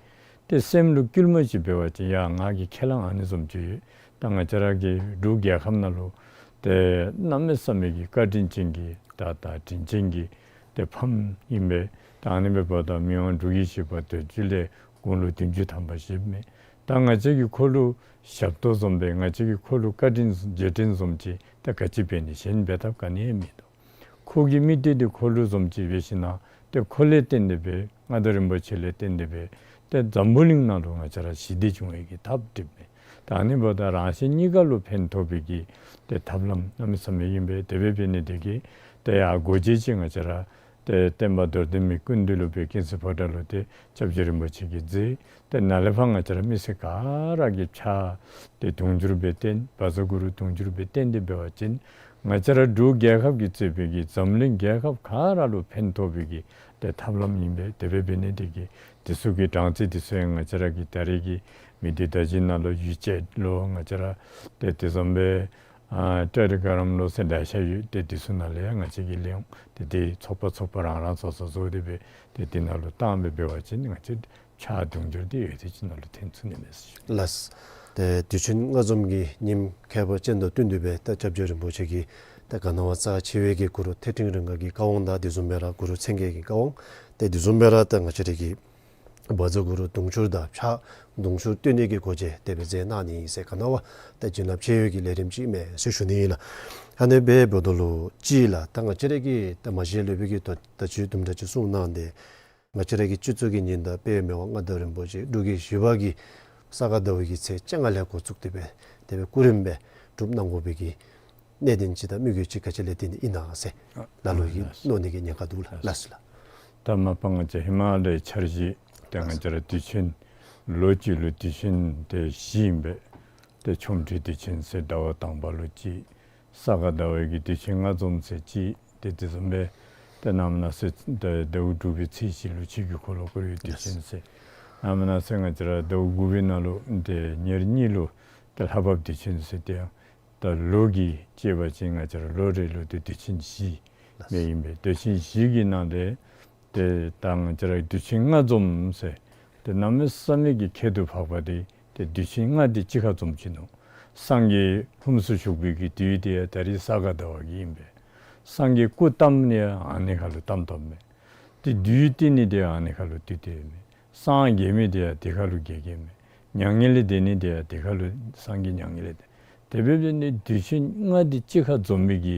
ཏེ་སེམས་ལུ་བསྐུལ་མ་ཅིག་འབད་བ་ཅིན་ཡ་ང་གིས་ཁས་བླངས་ཨ་ནི་བཟུམ་ཅིག་ཡོད། ད་ང་བཅས་ར་གི་འབྲུག་རྒྱལ་ཁབ་ནང་ལུ་ཏེ་གནམ་མེད་ས་མེད་ཀྱི་བཀའ་དྲིན་ཅན་གྱི་ད་ད་དྲིན་ཅན་གྱི་ཏེ་ཕམ་ཨིན་པས། ད་ཨ་ནི་སྦེ་འབདཝ་ད་མི་དབང་འབྲུག་རྒྱལ་བཞི་པ་དོན་གཅོད་ལས་དགུང་ལོ་བདུན་ཅུ་ཐམ་པ་བཞེསཔ་མས། ད་ང་བཅས་ཀྱིས་ཁོ་ལུ་ཞབས་ཏོག་བཟུམ་སྦེ་ང་བཅས་ཀྱིས་ཁོ་ལུ་བཀའ་དྲིན་རྗེས་དྲན་བཟུམ་ཅིག་ད་ག་ཅི་འབད་ནི། གཞན་འབད་ཐབས་ག་ནི་ཡང་མིན་འདུག། ཁོ་གི་དམིགས་གཏད་འདི་ཁོ་ལུ་བཟུམ་ཅིག་འབད་ཞིན་ན་ཏེ་ཁོ་ལས་བརྟེན་ཏེ་སྦེ་མངའ་བདག་རིན་པོ་ཆེ་ལས་བརྟེན་ཏེ་སྦེ་ཏེ་འཛམ་བུ་གླིང་ནང་ལུ་ང་བཅས་ར་ཞི་བདེ་འབྱུང་བའི་གི་ཐབས་སྒྲིགཔ་མས། ད་ཨ་ནི་འབདཝ་ད་རང་གཞན་གཉིས་ཀ་ལུ་ཕན་ཐོགས་པའི་གི་ཏེ་ཐབས་ལམ་གནམ་མེད་ས་མེད་ཨིན་པས། དེ་སྦེ་འབད་ནི་དེ་གིས་ཏེ་ཡར་སྒོ་འབྱེད་ཅིག་ང་བཅས་ར་ཏེ་སྟོན་པ་རྡོར་གདན་མའི་སྐུ་མདུན་ལུ་སྦེ་ཀུན་གསལ་ཕོ་བྲང་ལུ་ཏེ་སྐྱབས་རྗེ་རིན་པོ་ཆེ་གིས་མཛད། ཏེ་ནཱ་ལས་ཕར་ང་བཅས་ར་མི་སེར་ག་ར་གིས་ཕྱག་ཏེ་དུང་ཕྱུར་སྦེ་བཏོན་བཛྲ་གུ་རུ་དུང་ཕྱུར་སྦེ་བཏོན་ཏེ་འབད་བ་ཅིན་ང་བཅས་ར་འབྲུག་རྒྱལ་ཁབ་ཀྱིས་གཙོས་པའི་གི་འཛམ་གླིང་རྒྱལ་ཁབ་ག་ར་ལུ་ཕན་ཐོགས་པའི་གི་ཏེ་ཐབས་ལམ་ཨིན་པས། དེ་སྦེ་འབད་ནི་དེ་གིས་དེ་ཚུ་གི་གྲངས་ཚད་དེ་ཚུ་ཡང་ང་བཅས་ར་གི་ད་རེས་ཀྱི་མི་སྡེ་བརྡ་བརྒྱུད་ནང་ལུ་ཡུལ་སྐད་ལུ་ང་བཅས་ར་ཏེ་དེ་བཟུམ་སྦེ་ཨ་ཊེ་ལི་གྲམ་ལུ་ཟེར་ད་ཤ་ཡོད། ཏེ་དེ་ཚུ་ནང་ལས་ཡང་ང་བཅས་ཀྱིས་ལེན་འོང་། ཏེ་དེ་ཚོགས་པ་ཚོགས་པ་རང་རང་སོ་སོ་བཟོ་སྟེ་སྦེ་ཏེ་དེ་ནང་ལུ་བཏང་སྦེ་འབད་བ་ཅིན་ང་བཅས་ཕྱག་དུང་ཕྱུར་འདི་ཡོད་ཚད་ཅིག་ནང་ལུ་ཐོན་ཚུགས་ནི་མས་ཟེར་ཞུ། ལགས། ཏེ་དུས་ཆེན་ལྔ་འཛོམས་ཀྱི་ཉིནམ་ཁྱད་པར་ཅན་དང་བསྟུན་ཏེ་སྦེ་ད་སྐྱབས་རྗེ་རིན་པོ་ཆེ་གིས་ད་ག་ནི་བ་རྩ་ཆེ་བའི་གི་གུ་རུ་ཐེག་ཆེན་རིམ་ཁག་གི་བཀའ་དབང་དང་དེ་བཟུམ་སྦེ་ར་གུ་རུ་མཚན་བརྒྱད་ཀྱི་བཀའ་དབང་ཏེ་དེ་བཟུམ་སྦེ་ར་ད་ང་བཅས་ར་གི་བཛྲ་གུ་རུ་དུང་ཕྱུར་དང་ཕྱག་དུང་ཕྱུར་བཏོན་ནི་གི་སྒོ་འབྱེད་དེ་སྦེ་མཛད་གནང་ནི་ཨིན་ཟེར་ག་ནི་བ་ད་བྱིན་རླབས་ཆེ་བའི་གི་ལས་རིམ་ཅིག་མས་ཟེར་ཞུ་ནི་ཨིན་ལགས། ཨ་ནི་སྦེ་འབདཝ་ད་ལུ་ཅིག་ལགས། ད་ང་བཅས་ར་གི་ད་མ་གཞི་སློབ་དཔོན་གྱིས་ད་ད་ཅི་དུམ་གྲ་ཅིག་གསུངས་གནང་སྟེ་ང་བཅས་ར་གི་སྤྱི་གཙུག་གི་ཉི་ཟླ་དཔལ་མི་དབང་མངའ་བདག་རིན་པོ་ཆེ་འབྲུག་རྒྱལ་བཞི་པ་གིས་ས་ག་ཟླ་བའི་གི་ཚེས་བཅོ་ལྔ་ལས་འགོ་བཙུགས་ཏེ་སྦེ་དེ་སྦེ་སྐུ་རིམ་སྦེ་སྒྲུབ་གནང་དགོ་པའི་གི་གནད་དོན་ཅིག་དང་དམིགས་ཡུལ་ཅིག་ག་ཅི་ལས་བརྟེན་ཏེ་ཨིན་ན་ཟེར་ལ་ལུ་ཡང་གནང་ནི་གི་ཉེན་ཁ་འདུག་ལགས། ལགས་སོ་ལགས། ད་མ་པ་ང་བཅས་ཧེ་མ་ལས་འཆར་གཞི་ཏེ་ང་བཅས་ར་དུས་ཆེན་ལོ་གཅིག་ལུ་དུས་ཆེན་ཏེ་བཞི་ཨིན་པས། ཏེ་ཆོ་འཕྲུལ་དུས་ཆེན་ཟེར་ཟླ་བ་དང་པ་ལུ་གཅིག། ས་ག་ཟླ་བའི་གི་དུས་ཆེན་ལྔ་འཛོམས་ཟེར་གཅིག། ཏེ་དེ་བཟུམ་སྦེ་ཏེ་ནངས་པ་གནངས་ཚེ་ཏེ་ཟླཝ་དྲུག་པའི་ཚེས་བཞི་ལུ་ཆོས་ཀྱི་འཁོར་ལོ་བསྐོར་བའི་དུས་ཆེན་ཟེར། ནངས་པ་གནངས་ཚེ་ང་བཅས་ར་ཟླཝ་དགུ་པའི་ནང་ལུ་ཏེ་ཉེར་གཉིས་ལུ་ཏེ་ལྷ་བབས་དུས་ཆེན་ཟེར། ཏེ་ཡང་ད་ལོ་གིས་བཅད་པ་ཅིན་ང་བཅས་ར་ལོ་རེ་ལུ་ཏེ་དུས་ཆེན་བཞི་སྦེ་ཨིན་པས། དུས་ཆེན་བཞི་གི་ནང་ལས་ཏེ་ད་ང་བཅས་ར་དུས་ཆེན་ལྔ་འཛོམས་ཟེར་ཏེ་གནམ་མེད་ས་མེད་ཀྱི་ཁྱད་དུ་འཕགས་པ་འདི་ཏེ་དུས་ཆེན་ལྔ་འདི་གཅིག་ཁར་འཛོམས་ཅི་ནུག། སངས་རྒྱས་ལྷུམས་སུ་ཞུགས་པའི་གི་དུས་འདི་ཡང་ད་རེས་ས་ག་ཟླ་བ་གི་ཨིན་པས། སངས་རྒྱས་སྐུ་བལྟམས་ནི་ཡང་ཨ་ནི་ཁར་ལུ་བལྟམས་བལྟམསཔ་མས། ཏེ་བདུད་བཏུལ་ནི་འདི་ཡང་ཨ་ནི་ཁར་ལུ་བཏུལ་བཏུལཝ་མས། སངས་རྒྱས་མི་འདི་ཡང་དེ་ཁར་ལུ་རྒྱས་རྒྱསཔ་མས། མྱ་ངན་ལས་འདས་ནི་འདི་ཡང་དེ་ཁར་ལུ་སངས་རྒྱས་མྱ་ངན་ལས་འདས། དེ་སྦེ་འབད་ནི་དུས་ཆེན་ལྔ་འདི་གཅིག་ཁར་འཛོམས་མི་གི་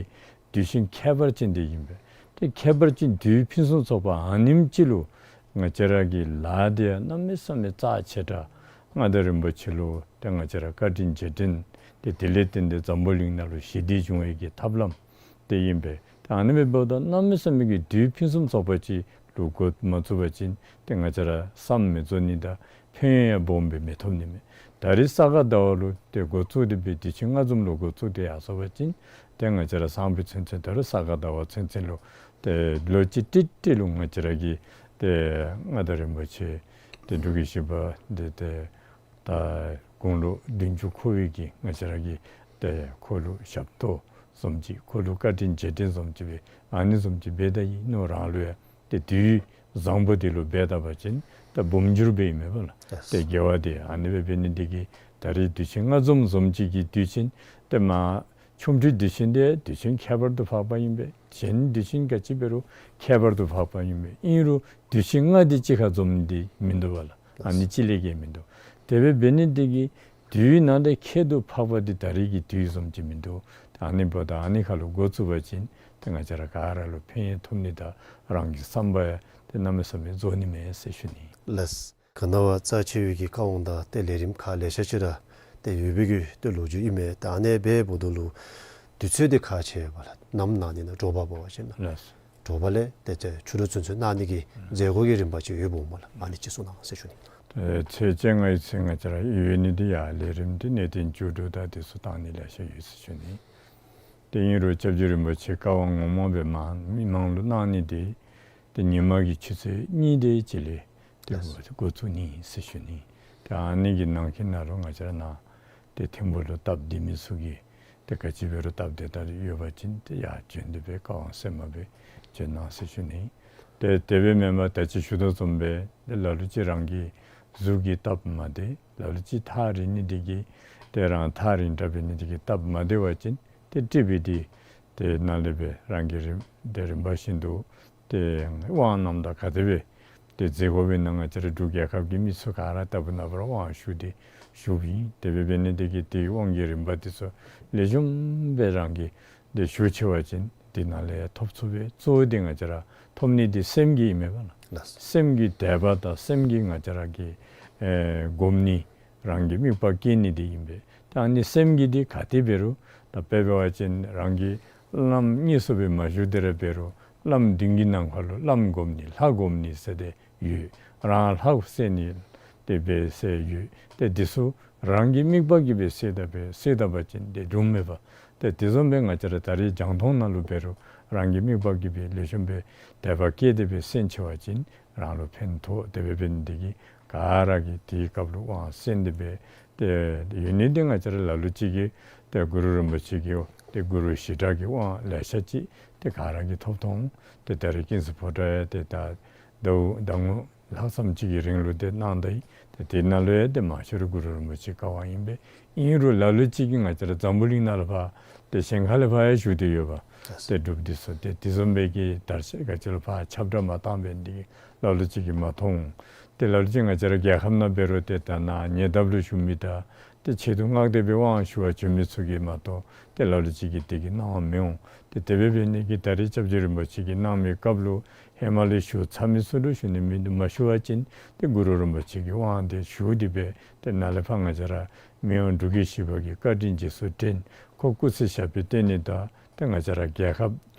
དུས་ཆེན་ཁྱད་པར་ཅན་འདི་ཨིན་པས། ཏེ་ཁྱད་པར་ཅན་དུས་ཕུན་སུམ་ཚོགས་པ་ཨ་ནེམ་ཅིག་ལུ་ང་བཅས་ར་གི་ལཱ་འདི་ཡང་གནམ་མེད་ས་མེད་རྩ་ཆེ་དྲགས། མངའ་བདག་རིན་པོ་ཆེ་ལུ་ཏེ་ང་བཅས་ར་བཀའ་དྲིན་རྗེས་དྲན་ཏེ་དེ་ལས་བརྟེན་ཏེ་འཛམ་བུ་གླིང་ནང་ལུ་ཞི་བདེ་འབྱུང་བའི་གི་ཐབས་ལམ་དེ་ཨིན་པས། ཏེ་ཨ་ནི་འབདཝ་ད་གནམ་མེད་ས་མེད་ཀྱི་དུས་ཕུན་སུམ་ཚོགས་པ་ཅིག་ལུ་འགོ་མ་བཙུགས་པ་ཅིན་ཏེ་ང་བཅས་ར་བསམ་མི་རྫོགས་ནི་དང་ཕན་ཡོན་ཡང་སྦོམ་སྦེ་མི་ཐོབ་ནི་མས། ད་རེས་ས་ག་ཟླ་བ་ལུ་ཏེ་འགོ་བཙུགས་ཏེ་སྦེ་དུས་ཆེན་ལྔ་འཛོམས་ལུ་འགོ་བཙུགས་ཏེ་ཡར་སོང་པ་ཅིན་ཏེ་ང་བཅས་ར་སང་ཕོད་ཚུན་ཚོད་ད་རུང་ས་ག་ཟླ་བ་ཚུན་ཚོད་ལུ་ཏེ་ལོ་གཅིག་ཏིག་ཏིག་ལུ་ང་བཅས་ར་གི་ཏེ་མངའ་བདག་རིན་པོ་ཆེ་ཏེ་འབྲུག་གི་ཞི་བ་འདི་ཏེ་ད་དགུང་ལོ་བདུན་ཅུ་འཁོར་བའི་གི་ང་བཅས་ར་གི་ཏེ་ཁོ་ལུ་ཞབས་ཏོག་བཟུམ་ཅིག་ཁོ་ལུ་བཀའ་དྲིན་རྗེས་དྲན་བཟུམ་ཅིག་སྦེ་ཨ་ནི་བཟུམ་ཅིག་འབད་ད་ཨིན་ནོ། རང་ལུ་ཡང་ཏེ་དུས་བཟང་པོ་འདི་ལུ་འབད་ད་པ་ཅིན་ད་འབུམ་འགྱུར་སྦེ་ཨིན་མས་པ་ལགས། ཡེས། ཏེ་དགེ་བ་འདི་ཨ་ནི་སྦེ་འབད་ནི་འདི་གིས་ད་རེས་དུས་ཆེན་ལྔ་འཛོམས་བཟུམ་ཅིག་གི་དུས་ཆེན་ཏེ་མ་ཆོ་འཕྲུལ་དུས་ཆེན་འདི་དུས་ཆེན་ཁྱད་པར་དུ་འཕགས་པ་ཨིན་པས། གཞན་དུས་ཆེན་ག་ཅི་འབད་རུང་ཁྱད་པར་དུ་འཕགས་པ་ཨིན་པས། ཨིན་རུང་དུས་ཆེན་ལྔ་འདི་གཅིག་ཁར་འཛོམས་ནི་འདི་མིན་འདུག་པ་ལགས། ཨ་ནི་གཅིག་ལས་བརྒལ་མིན་འདུག། དེ་སྦེ་འབད་ནི་འདི་གིས་དུས་ནང་ཏེ་ཁྱད་དུ་འཕགས་པ་འདི་ད་རེས་ཀྱི་དུས་བཟུམ་ཅིག་མིན་འདུག། ཨ་ནི་འབདཝ་ད་ཨ་ནི་ཁར་ལུ་འགོ་བཙུགས་པ་ཅིན་ཏེ་ང་བཅས་ར་ག་ར་ལུ་ཕན་ཡོན་ཐོབ་ནི་དང་རང་གི་བསམ་པ་ཡང་ཏེ་གནམ་མེད་ས་མེད་རྫོགས་ནི་མས་ཟེར་ཞུ་ནི། ལགས། ག་ནི་བ་རྩ་ཆེ་བའི་གི་བཀའ་དབང་དང་ཏེ་ལས་རིམ་ཁག་ལེ་ཤ་ཅིག་ར་ཏེ་ཡོད་པའི་གི་ཏེ་ལོ་རྒྱུས་ཨིན་མས། ད་ཨ་ནི་སྦེ་འབདཝ་ད་ལུ་དུས་ཚོད་འདི་ཁག་ཆེ་བས་ལགས། ནམ་གནང་ནི་ན་དྲོ་པ་འབད་བ་ཅིན་ལགས། ལགས། དྲོ་པ་ལས་ཏེ་ཏེ་ཕྱི་རུ་ཚུན་ཚོད་གནང་ནི་གི་མཛད་སྒོ་གི་རིམ་པ་ཅིག་ཡོདཔ་འོང་མས་ལགས། ཨ་ནི་ཅིག་གསུང་གནང་ཟེར་ཞུ་ནི། ཨེ་ཚེས་བཅོ་ལྔའི་ཚེ་ང་བཅས་ར་ཡོད་ནི་འདི་ཡང་ལས་རིམ་འདི་གནས་བརྟན་བཅུ་དྲུག་དང་འདི་ཚུ་གཏང་ནི་ལེ་ཤ་ཡོད་ཟེར་ཞུ་ནི། ཏེ་ཨིན་རུང་སྐྱབས་རྗེ་རིན་པོ་ཆེ་བཀའ་དབང་ངོ་མ་སྦེ་མ་མི་མང་ལུ་གནང་ནི་འདི་ཏེ་ཉིན་མ་གི་ཆུ་ཚོད་གཉིས་དེ་ཅིག་ལས་ཏེ་ལགས། འགོ་འགོ་བཙུགས་ནི་ཟེར་ཞུ་ནི། ཏེ་ཨ་ནི་གི་ནང་འཁོད་ནང་ལུ་ང་བཅས་ར་ནཱ་ཏེ་ཐིམ་ཕུག་ལུ་སྟབས་བདེ་མི་ཚུ་གིས་ཏེ་ག་ཅི་འབད་རུང་སྟབས་བདེ་ད་ཡོད་པ་ཅིན་ཏེ་ཡར་བྱོན་ཏེ་སྦེ་བཀའ་དབང་གསན་པར་སྦེ་བྱོན་གནང་ཟེར་ཞུ་ནི། ཏེ་དེ་སྦེ་མེན་པར་ད་ཅི་ཞུ་དོ་བཟུམ་སྦེ་ཏེ་ལ་ལུ་ཅིག་རང་གི་གཟུགས་ཀྱི་སྟབས་མ་བདེ་ལ་ལུ་ཅིག་ཐག་རིང་ནི་འདི་གིས་ཏེ་རང་ཐག་རིང་དྲགས་འབད་ནི་འདི་གིས་སྟབས་མ་བདེ་བ་ཅིན་ཏེ་ཊི་བི་འདི་ཏེ་ནཱ་ལས་སྦེ་རང་གི་རིམ་ཏེ་རིམ་པ་བཞིན་དུ་ཏེ་དབང་རྣམ་དག་ག་དེ་སྦེ་ཏེ་མཛད་དགོ་པའི་ནང་ང་བཅས་ར་འབྲུག་རྒྱལ་ཁབ་ཀྱི་མི་ཚུ་ག་ར་ལྟ་བུ་ན་བར་དབང་ཞུ་སྟེ་ཞུཝ་ཨིན། དེ་སྦེ་འབད་ནི་འདི་གིས་ཏེ་དབང་གི་རིམ་པ་འདི་ཚུ་ལེགས་ཤོམ་སྦེ་རང་གིས་ཏེ་ཞུ་ཆི་བ་ཅིན་འདི་ནང་ལས་ཐོབ་ཚུགས་པས། གཙོ་བོ་འདི་ང་བཅས་ར་ཐོབ་ནི་འདི་སེམས་ཀྱིས་ཨིན་མས་པ་ལགས། ལགས། སེམས་ཀྱི་དད་པ་དང་སེམས་ཀྱིས་ང་བཅས་ར་གིས་ཨེ་སྒོམ་ནི་རང་གི་དམིགས་པ་བསྐྱེད་ནི་འདི་ཨིན་པས། ད་ཨ་ནི་སེམས་ཀྱི་འདི་ག་དེ་འབད་རུང་ད་དཔེ་འབད་བ་ཅིན་རང་གིས་བླམ་དངོས་སུ་སྦེ་མ་ཞུ་སྟེ་ར་འབད་རུང་བླམ་མདུན་གྱི་ནམ་མཁའ་ལུ་བླམ་སྒོམ་ནི་ལྷ་སྒོམ་ནི་ཟེར་ཏེ་ཡོད། རང་ལྷ་གསལ་ནི་དེ་སྦེ་ཟེར་ཡོད། ཏེ་འདི་ཚུ་རང་གི་དམིགས་པ་གིས་སྦེ་གསལ་ད་སྦེ་གསལ་ད་པ་ཅིན་ཏེ་སྒྲུབ་མེད་པ། ཏེ་དེ་བཟུམ་སྦེ་ང་བཅས་ར་ད་རེས་རྒྱང་མཐོང་ནང་ལུ་འབད་རུང་རང་གི་དམིགས་པ་གིས་སྦེ་ལེགས་ཤོམ་སྦེ་དད་པ་བསྐྱེད་དེ་སྦེ་གསན་ཆི་བ་ཅིན་རང་ལུ་ཕན་ཐོགས། དེ་སྦེ་འབད་ནི་འདི་གིས་ག་ར་གིས་དེའི་སྐབས་ལུ་དབང་གསན་ཏེ་སྦེ་ཏེ་ཡོད་ནི་འདི་ང་བཅས་ར་ལ་ལུ་ཅིག་གིས་ཏེ་གུ་རུ་རིན་པོ་ཆེ་གི་ཏེ་གུ་རུ་ཞི་དྲག་གི་དབང་ལེ་ཤ་ཅིག་ཏེ་ག་ར་གིས་ཐོབ་ཐོབ་འོང་། ཏེ་ད་རེས་ཀུན་གསལ་ཕོ་བྲང་ཡང་ཏེ་ད་ཟླཝ་ཟླ་ངོ་ལྷག་ཙམ་ཅིག་གི་རིང་ལུ་ཏེ་གནང་ད་ཡི། ཏེ་དེ་ནང་ལུ་ཡང་ཏེ་མང་ཤོས་ར་གུ་རུ་རིན་པོ་ཆེ་བཀའ་དབང་ཨིན་པས། ཨིན་རུང་ལ་ལུ་ཅིག་གིས་ང་བཅས་ར་འཛམ་བུ་གླིང་ནང་ལས་ཕར་ཏེ་གཞན་ཁ་ལས་ཕར་ཡང་ཞུ་སྟེ་ཡོད་པ། ལགས། ཏེ་སྒྲུབ་འདི་ཚུ་ཏེ་དེ་བཟུམ་སྦེ་གི་དར་ཆ་ག་ཅི་ལུ་ཕར་ཁྱབ་བསྒྲགས་མ་བཏང་པས། འདི་གིས་ལ་ལུ་ཅིག་གིས་མ་མཐོང་། ཏེ་ལ་ལུ་ཅིག་ང་བཅས་ར་རྒྱལ་ཁབ་ནང་འབད་རུང་ཏེ་ད་ནཱ་ཉེ་འདབས་ལུ་བཞུགས་མི་དང་ཏེ་ཆེད་དུ་མངགས་ཏེ་སྦེ་དབང་ཞུ་བར་བྱོན་མི་ཚུ་གིས་མ་གཏོགས་ཏེ་ལ་ལུ་ཅིག་གིས་དེ་གི་གནང་བ་མི་འོང་། ཏེ་དེ་སྦེ་འབད་ནི་གིས་ད་རེས་སྐྱབས་རྗེ་རིན་པོ་ཆེ་གིས་གནང་མི་སྐབས་ལུ་ཧེ་མ་ལས་ཞུ་ཚར་མི་ཚུ་ལུ་ཞུ་ནི་མིན་འདུག། མ་ཞུ་བ་ཅིན་ཏེ་གུ་རུ་རིན་པོ་ཆེ་གི་དབང་འདི་ཞུ་སྟེ་སྦེ་ཏེ་ནཱ་ལས་ཕར་ང་བཅས་ར་མི་དབང་འབྲུག་རྒྱལ་བཞི་པ་གི་བཀའ་དྲིན་རྗེས་སུ་དྲན། ཁོ་སྐུ་ཚེ་ཞབས་པད་བརྟན་ནི་དང་ཏེ་ང་བཅས་ར་རྒྱལ་ཁབ་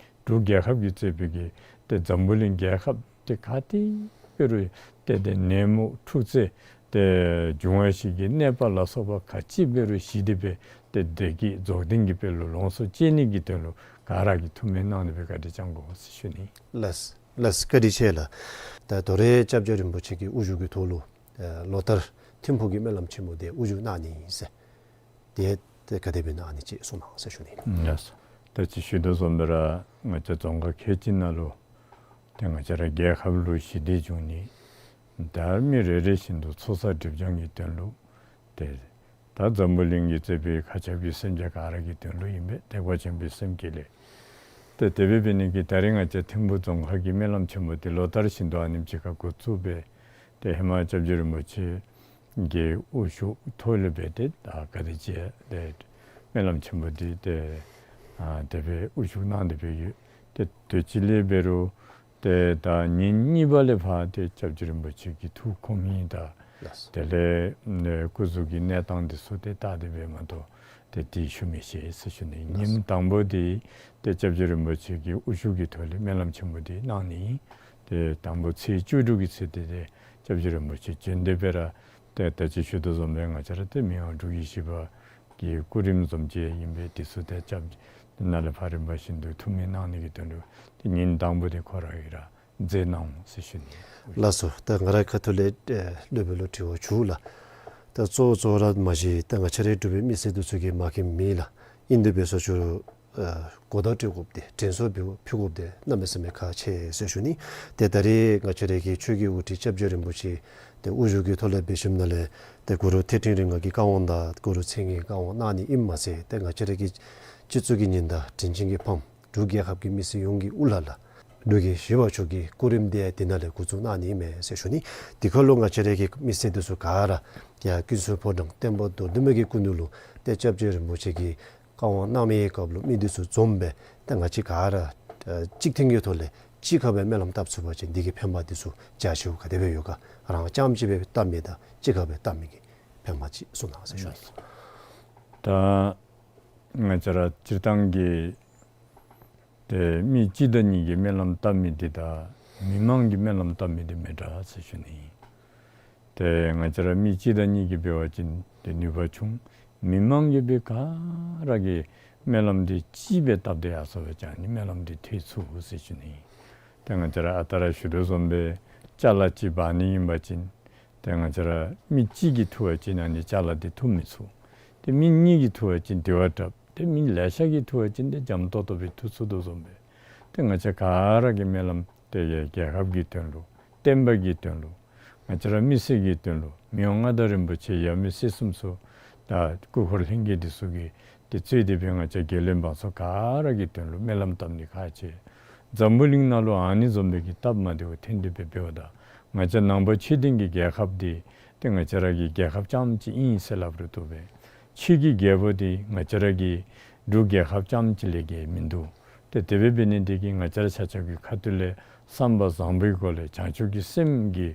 འབྲུག་རྒྱལ་ཁབ་ཀྱི་གཙོས་པའི་གི་ཏེ་འཛམ་བུ་གླིང་རྒྱལ་ཁབ་ཏེ་ག་ཏེ་འབད་རུང་ཏེ་ཏེ་ནད་མུག་འཁྲུག་རྩོད་ཏེ་འབྱུང་བ་བཞི་གི་གནོད་པ་ལ་སོགས་པ་ག་ཅི་འབད་རུང་ཞི་སྟེ་སྦེ་ཏེ་བདེ་སྐྱིད་རྫོགས་ལྡན་གྱི་དཔལ་ལུ་ལོངས་སུ་སྤྱད་ནི་གི་དོན་ལུ་ག་ར་གིས་ཐུགས་སྨོན་གནང་སྟེ་སྦེ་བཀའ་དྲིན་བསྐྱང་དགོ་ཟེར་ཞུ་ནི། ལགས་ལགས། བཀའ་དྲིན་ཆེ་ལགས། ད་དོ་རུང་སྐྱབས་རྗེ་རིན་པོ་ཆེ་གི་དབུ་བཞུགས་ཀྱི་ཐོག་ལུ་ལོ་ལྟར་ཐིམ་ཕུག་གི་སྨོན་ལམ་ཆེན་མོ་འདི་དབུ་བཞུགས་གནང་ནི་ཨིན་ཟེར། དེ་ཏེ་ག་དེ་སྦེ་ཨིན་ན་ཨ་ནི་ཅིག་གསུང་གནང་ཟེར་ཞུ་ནི། ལགས། ད་ཅི་ཞུ་དོ་བཟུམ་སྦེ་ར་ང་བཅས་རྫོང་ཁག་ཁལ་གཅིག་ནང་ལུ་ཏེ་ང་བཅས་ར་རྒྱལ་ཁབ་ལུ་ཞི་བདེ་འབྱུང་ནི་དང་མི་རེ་རེ་བཞིན་དུ་ཚོགས་བསགས་སྒྲིབ་སྦྱང་གི་དོན་ལུ་ཏེ་ད་འཛམ་བུ་གླིང་གི་གཙོས་པའི་མཁའ་ཁྱབ་ཀྱི་སེམས་ཅན་ག་ར་གི་དོན་ལུ་ཨིན་པས། ཐེག་པ་ཆེན་པོའི་སེམས་བསྐྱེད་ལས། ཏེ་དེ་སྦེ་འབད་ནི་གིས་ད་རེས་ང་བཅས་ཐིམ་ཕུག་རྫོང་ཁག་གི་སྨོན་ལམ་ཆེན་མོ་འདི་ལོ་ལྟར་བཞིན་དུ་ཨ་ནེམ་ཅིག་ཁར་འགོ་བཙུགས་སྦེ་ཏེ་ཧེ་མ་སྐྱབས་རྗེ་རིན་པོ་ཆེ་གི་དབུ་བཞུགས་ཐོག་ལས་སྦེ་ཏེ་ད་ག་དེ་ཅིག་ཏེ་སྨོན་ལམ་ཆེན་མོ་འདི་ཏེ་ཨ་དེ་སྦེ་དབུ་བཞུགས་གནང་སྟེ་སྦེ་ཡོད། ཏེ་དུས་ཅི་ལས་འབད་རུང་ཏེ་ད་ཉིནམ་གཉིས་པ་ལས་ཕར་ཏེ་སྐྱབས་རྗེ་རིན་པོ་ཆེ་གི་ཐུགས་ཁོམ་ཡི་ད། ལགས་སོ། དེ་ལས་ཨེ་སྐུ་གཟུགས་ཀྱི་གནས་སྟངས་འདི་ཚུ་ཏེ་བལྟ་སྟེ་འབད་མ་གཏོགས་ཏེ་དེ་ཞུ་མི་ཤེས་ཟེར་ཞུ་ནི། ལགས་སོ། ཉིནམ་དང་པོ་འདི་ཏེ་སྐྱབས་རྗེ་རིན་པོ་ཆེ་གི་དབུ་བཞུགས་ཀྱི་ཐོག་ལས་སྨོན་ལམ་ཆེན་མོ་འདི་གནང་ནི། ཏེ་དང་པོ་ཚེས་བཅུ་དྲུག་གི་ཚེ་འདི་ཏེ་སྐྱབས་རྗེ་རིན་པོ་ཆེ་བྱོན་ཏེ་འབད་ར་ཏེ་ད་ཅི་ཞུ་དོ་བཟུམ་སྦེ་ང་བཅས་ར་ཏེ་མི་དབང་འབྲུག་རྒྱལ་བཞི་པ་གི་སྐུ་རིམ་བཟུམ་ཅིག་ཨིན་པས། དེ་ཚུ་ཏེ་སྐྱབས་ནཱ་ལས་ཕར་རིམ་པ་བཞིན་དུ་ཐུགས་སྨོན་གནང་ནི་གི་དོན་ལུ་ཏེ་ཉིནམ་དང་པོ་འདི་ཁོ་ར་གིས་ར་མཛད་གནང་འོང་ཟེར་ཞུ་ནི། ལགས་སོ། ད་ང་རའི་ཁ་ཐུག་ལས་ཨེ་སློབ་དཔོན་ལུ་དྲི་བ་བཅུག་ལགས། ད་གཙོ་བོ་གཙོ་བོ་ར་མ་གཞི་ད་ང་བཅས་རའི་འབྲུག་པའི་མི་སེར་འདི་ཚུ་གིས་མ་མཁྱེནམ་མེད་ལགས། ཨིན་དེ་འབད་སོང་ཅི་རུང་ཨ་གོ་བརྡ་སྤྲོད་དགོཔ་འདི་དྲན་གསོ་འབད་ཕུལ་དགོཔ་འདི་གནམ་མེད་ས་མེད་ཁག་ཆེ་ཟེར་ཞུ་ནི། ཏེ་ད་རེས་ང་བཅས་རའི་གི་ཆོས་ཀྱི་དབུ་ཁྲིད་སྐྱབས་རྗེ་རིན་པོ་ཆེ་ཏེ་དབུ་བཞུགས་ཀྱི་ཐོག་ལས་འབད་ཞིནམ་ལས་ཏེ་གུ་རུ་ཐེག་ཆེན་རིམ་ལྔ་གི་བཀའ་དབང་དང་གུ་རུ་མཚན་བརྒྱད་ཀྱི་བཀའ་དབང་གནང་ནི་ཨིནམ་མ་ཚད་ཏེ་ང་བཅས་རའི་གི་སྤྱི་གཙུག་གི་ཉི་ཟླ་དྲིན་ཅན་གྱི་ཕམ་འབྲུག་རྒྱལ་ཁབ་ཀྱི་མི་སེར་ཡོངས་ཀྱི་དབུ་བླ་ལགས་འབྲུག་རྒྱལ་བཞི་པ་མཆོག་གི་སྐུ་རིམ་འདི་ཡང་འདི་ནང་ལས་འགོ་བཙུགས་གནང་ནི་ཨིན་མས་ཟེར་ཞུ་ནི། དེ་ཁར་ལུ་ང་བཅས་རའི་གི་མི་སེར་འདི་ཚུ་ག་ར་ཡ་ཀུན་གསལ་ཕོ་བྲང་བསྟན་པ་རྡོར་གདན་མའི་གི་སྐུ་མདུན་ལུ་ཏེ་སྐྱབས་རྗེ་རིན་པོ་ཆེ་གི་བཀའ་དབང་གནང་མི་གི་སྐབས་ལུ་མི་འདི་ཚུ་འཛོམས་སྦེ་ཏེ་ང་བཅས་ག་ར་ཨ་གཅིག་མཐུན་གྱི་ཐོག་ལས་གཅིག་ཁར་སྦེ་སྨོན་ལམ་བཏབ་ཚུགས་པ་ཅིན་འདི་གི་ཕན་པ་འདི་ཚུ་རྒྱ་ཆེཝ་ག་དེ་སྦེ་ཡོད་ག། རང་རྐྱངམ་གཅིག་སྦེ་བཏབ་མི་དང་གཅིག་ཁར་སྦེ་བཏབ་མི་གི་ཕན་པ་ཅིག་གསུང་གནང་ཟེར་ཞུ་ནི། ད་ང་བཅས་ར་སྤྱིར་བཏང་གི་ཏེ་མི་གཅིག་དང་གཉིས་ཀྱིས་སྨོན་ལམ་བཏབ་མི་འདི་དང་མི་མང་གིས་སྨོན་ལམ་བཏབ་མི་འདི་མི་འདྲ་ཟེར་ཞུ་ནི། ཏེ་ང་བཅས་ར་མི་གཅིག་དང་གཉིས་ཀྱིས་འབད་བ་ཅིན་ཏེ་ནུས་པ་ཆུང་། མི་མང་གིས་འབད་ག་ར་གིས་སྨོན་ལམ་འདི་གཅིག་སྦེ་བཏབ་སྟེ་ཡར་སོང་བ་ཅིན་ཨ་ནི་སྨོན་ལམ་འདི་ཐེབས་ཚུགས་ཟེར་ཞུ་ནི། ཏེ་ང་བཅས་ར་ཨ་རྟག་ར་ཞུ་དོ་བཟུམ་སྦེ་ཅ་ལ་གཅིག་འབག་ནི་ཨིན་པ་ཅིན་ཏེ་ང་བཅས་ར་མི་གཅིག་གིས་འཐུ་བ་ཅིན་ཨ་ནི་ཅ་ལ་འདི་འཐུ་མི་ཚུགས། ཏེ་མི་གཉིས་ཀྱིས་འཐུ་བ་ཅིན་དེ་བ་དྲགཔ། ཏེ་མི་ལེ་ཤ་གིས་འཐུ་བ་ཅིན་ཏེ་འཇམ་ཏོག་ཏོ་སྦེ་འཐུ་ཚུགས་དོ་བཟུམ་སྦེ། ཏེ་ང་བཅས་ག་ར་གིས་སྨོན་ལམ་ཏེ་རྒྱལ་ཁབ་ཀྱི་དོན་ལུ་བསྟན་པ་གི་དོན་ལུ་ང་བཅས་ར་མི་སེར་གྱི་དོན་ལུ་མི་དབང་མངའ་བདག་རིན་པོ་ཆེ་ཡབ་མེས་སྲས་གསུམ་ཚུ་དང་སྐུ་འཁོར་ལྷན་རྒྱས་འདི་ཚུ་གིས་ཏེ་གཙོས་ཏེ་སྦེ་ང་བཅས་རྒྱལ་བློན་འབངས་ཚུ་ག་ར་གི་དོན་ལུ་སྨོན་ལམ་བཏབ་ནི་ཁག་ཆེ། འཛམ་བུ་གླིང་ནང་ལུ་ཨ་ནི་བཟུམ་སྦེ་གི་སྟབས་མ་བདེཝ་ཐོན་ཏེ་སྦེ་འབདཝ་ད་ང་བཅས་ནང་པ་ཆོས་ལྡན་གྱི་རྒྱལ་ཁབ་འདི་ཏེ་ང་བཅས་ར་གི་རྒྱལ་ཁབ་རྐྱངམ་ཅིག་ཨིན་ཟེར་སླབ་རུང་བཏུབ་པས། ཆོས་ཀྱི་རྒྱལ་པོ་འདི་ང་བཅས་ར་གི་འབྲུག་རྒྱལ་ཁབ་རྐྱངམ་ཅིག་ལས་བརྒལ་མིན་འདུག། ཏེ་དེ་སྦེ་འབད་ནི་འདི་གིས་ང་བཅས་ར་ཆ་ཁྱབ་ཀྱི་ཁ་ཐུག་ལས་བསམ་པ་བཟང་པོའི་སྒོ་ལས་བྱང་ཆུབ་ཀྱི་སེམས་ཀྱི་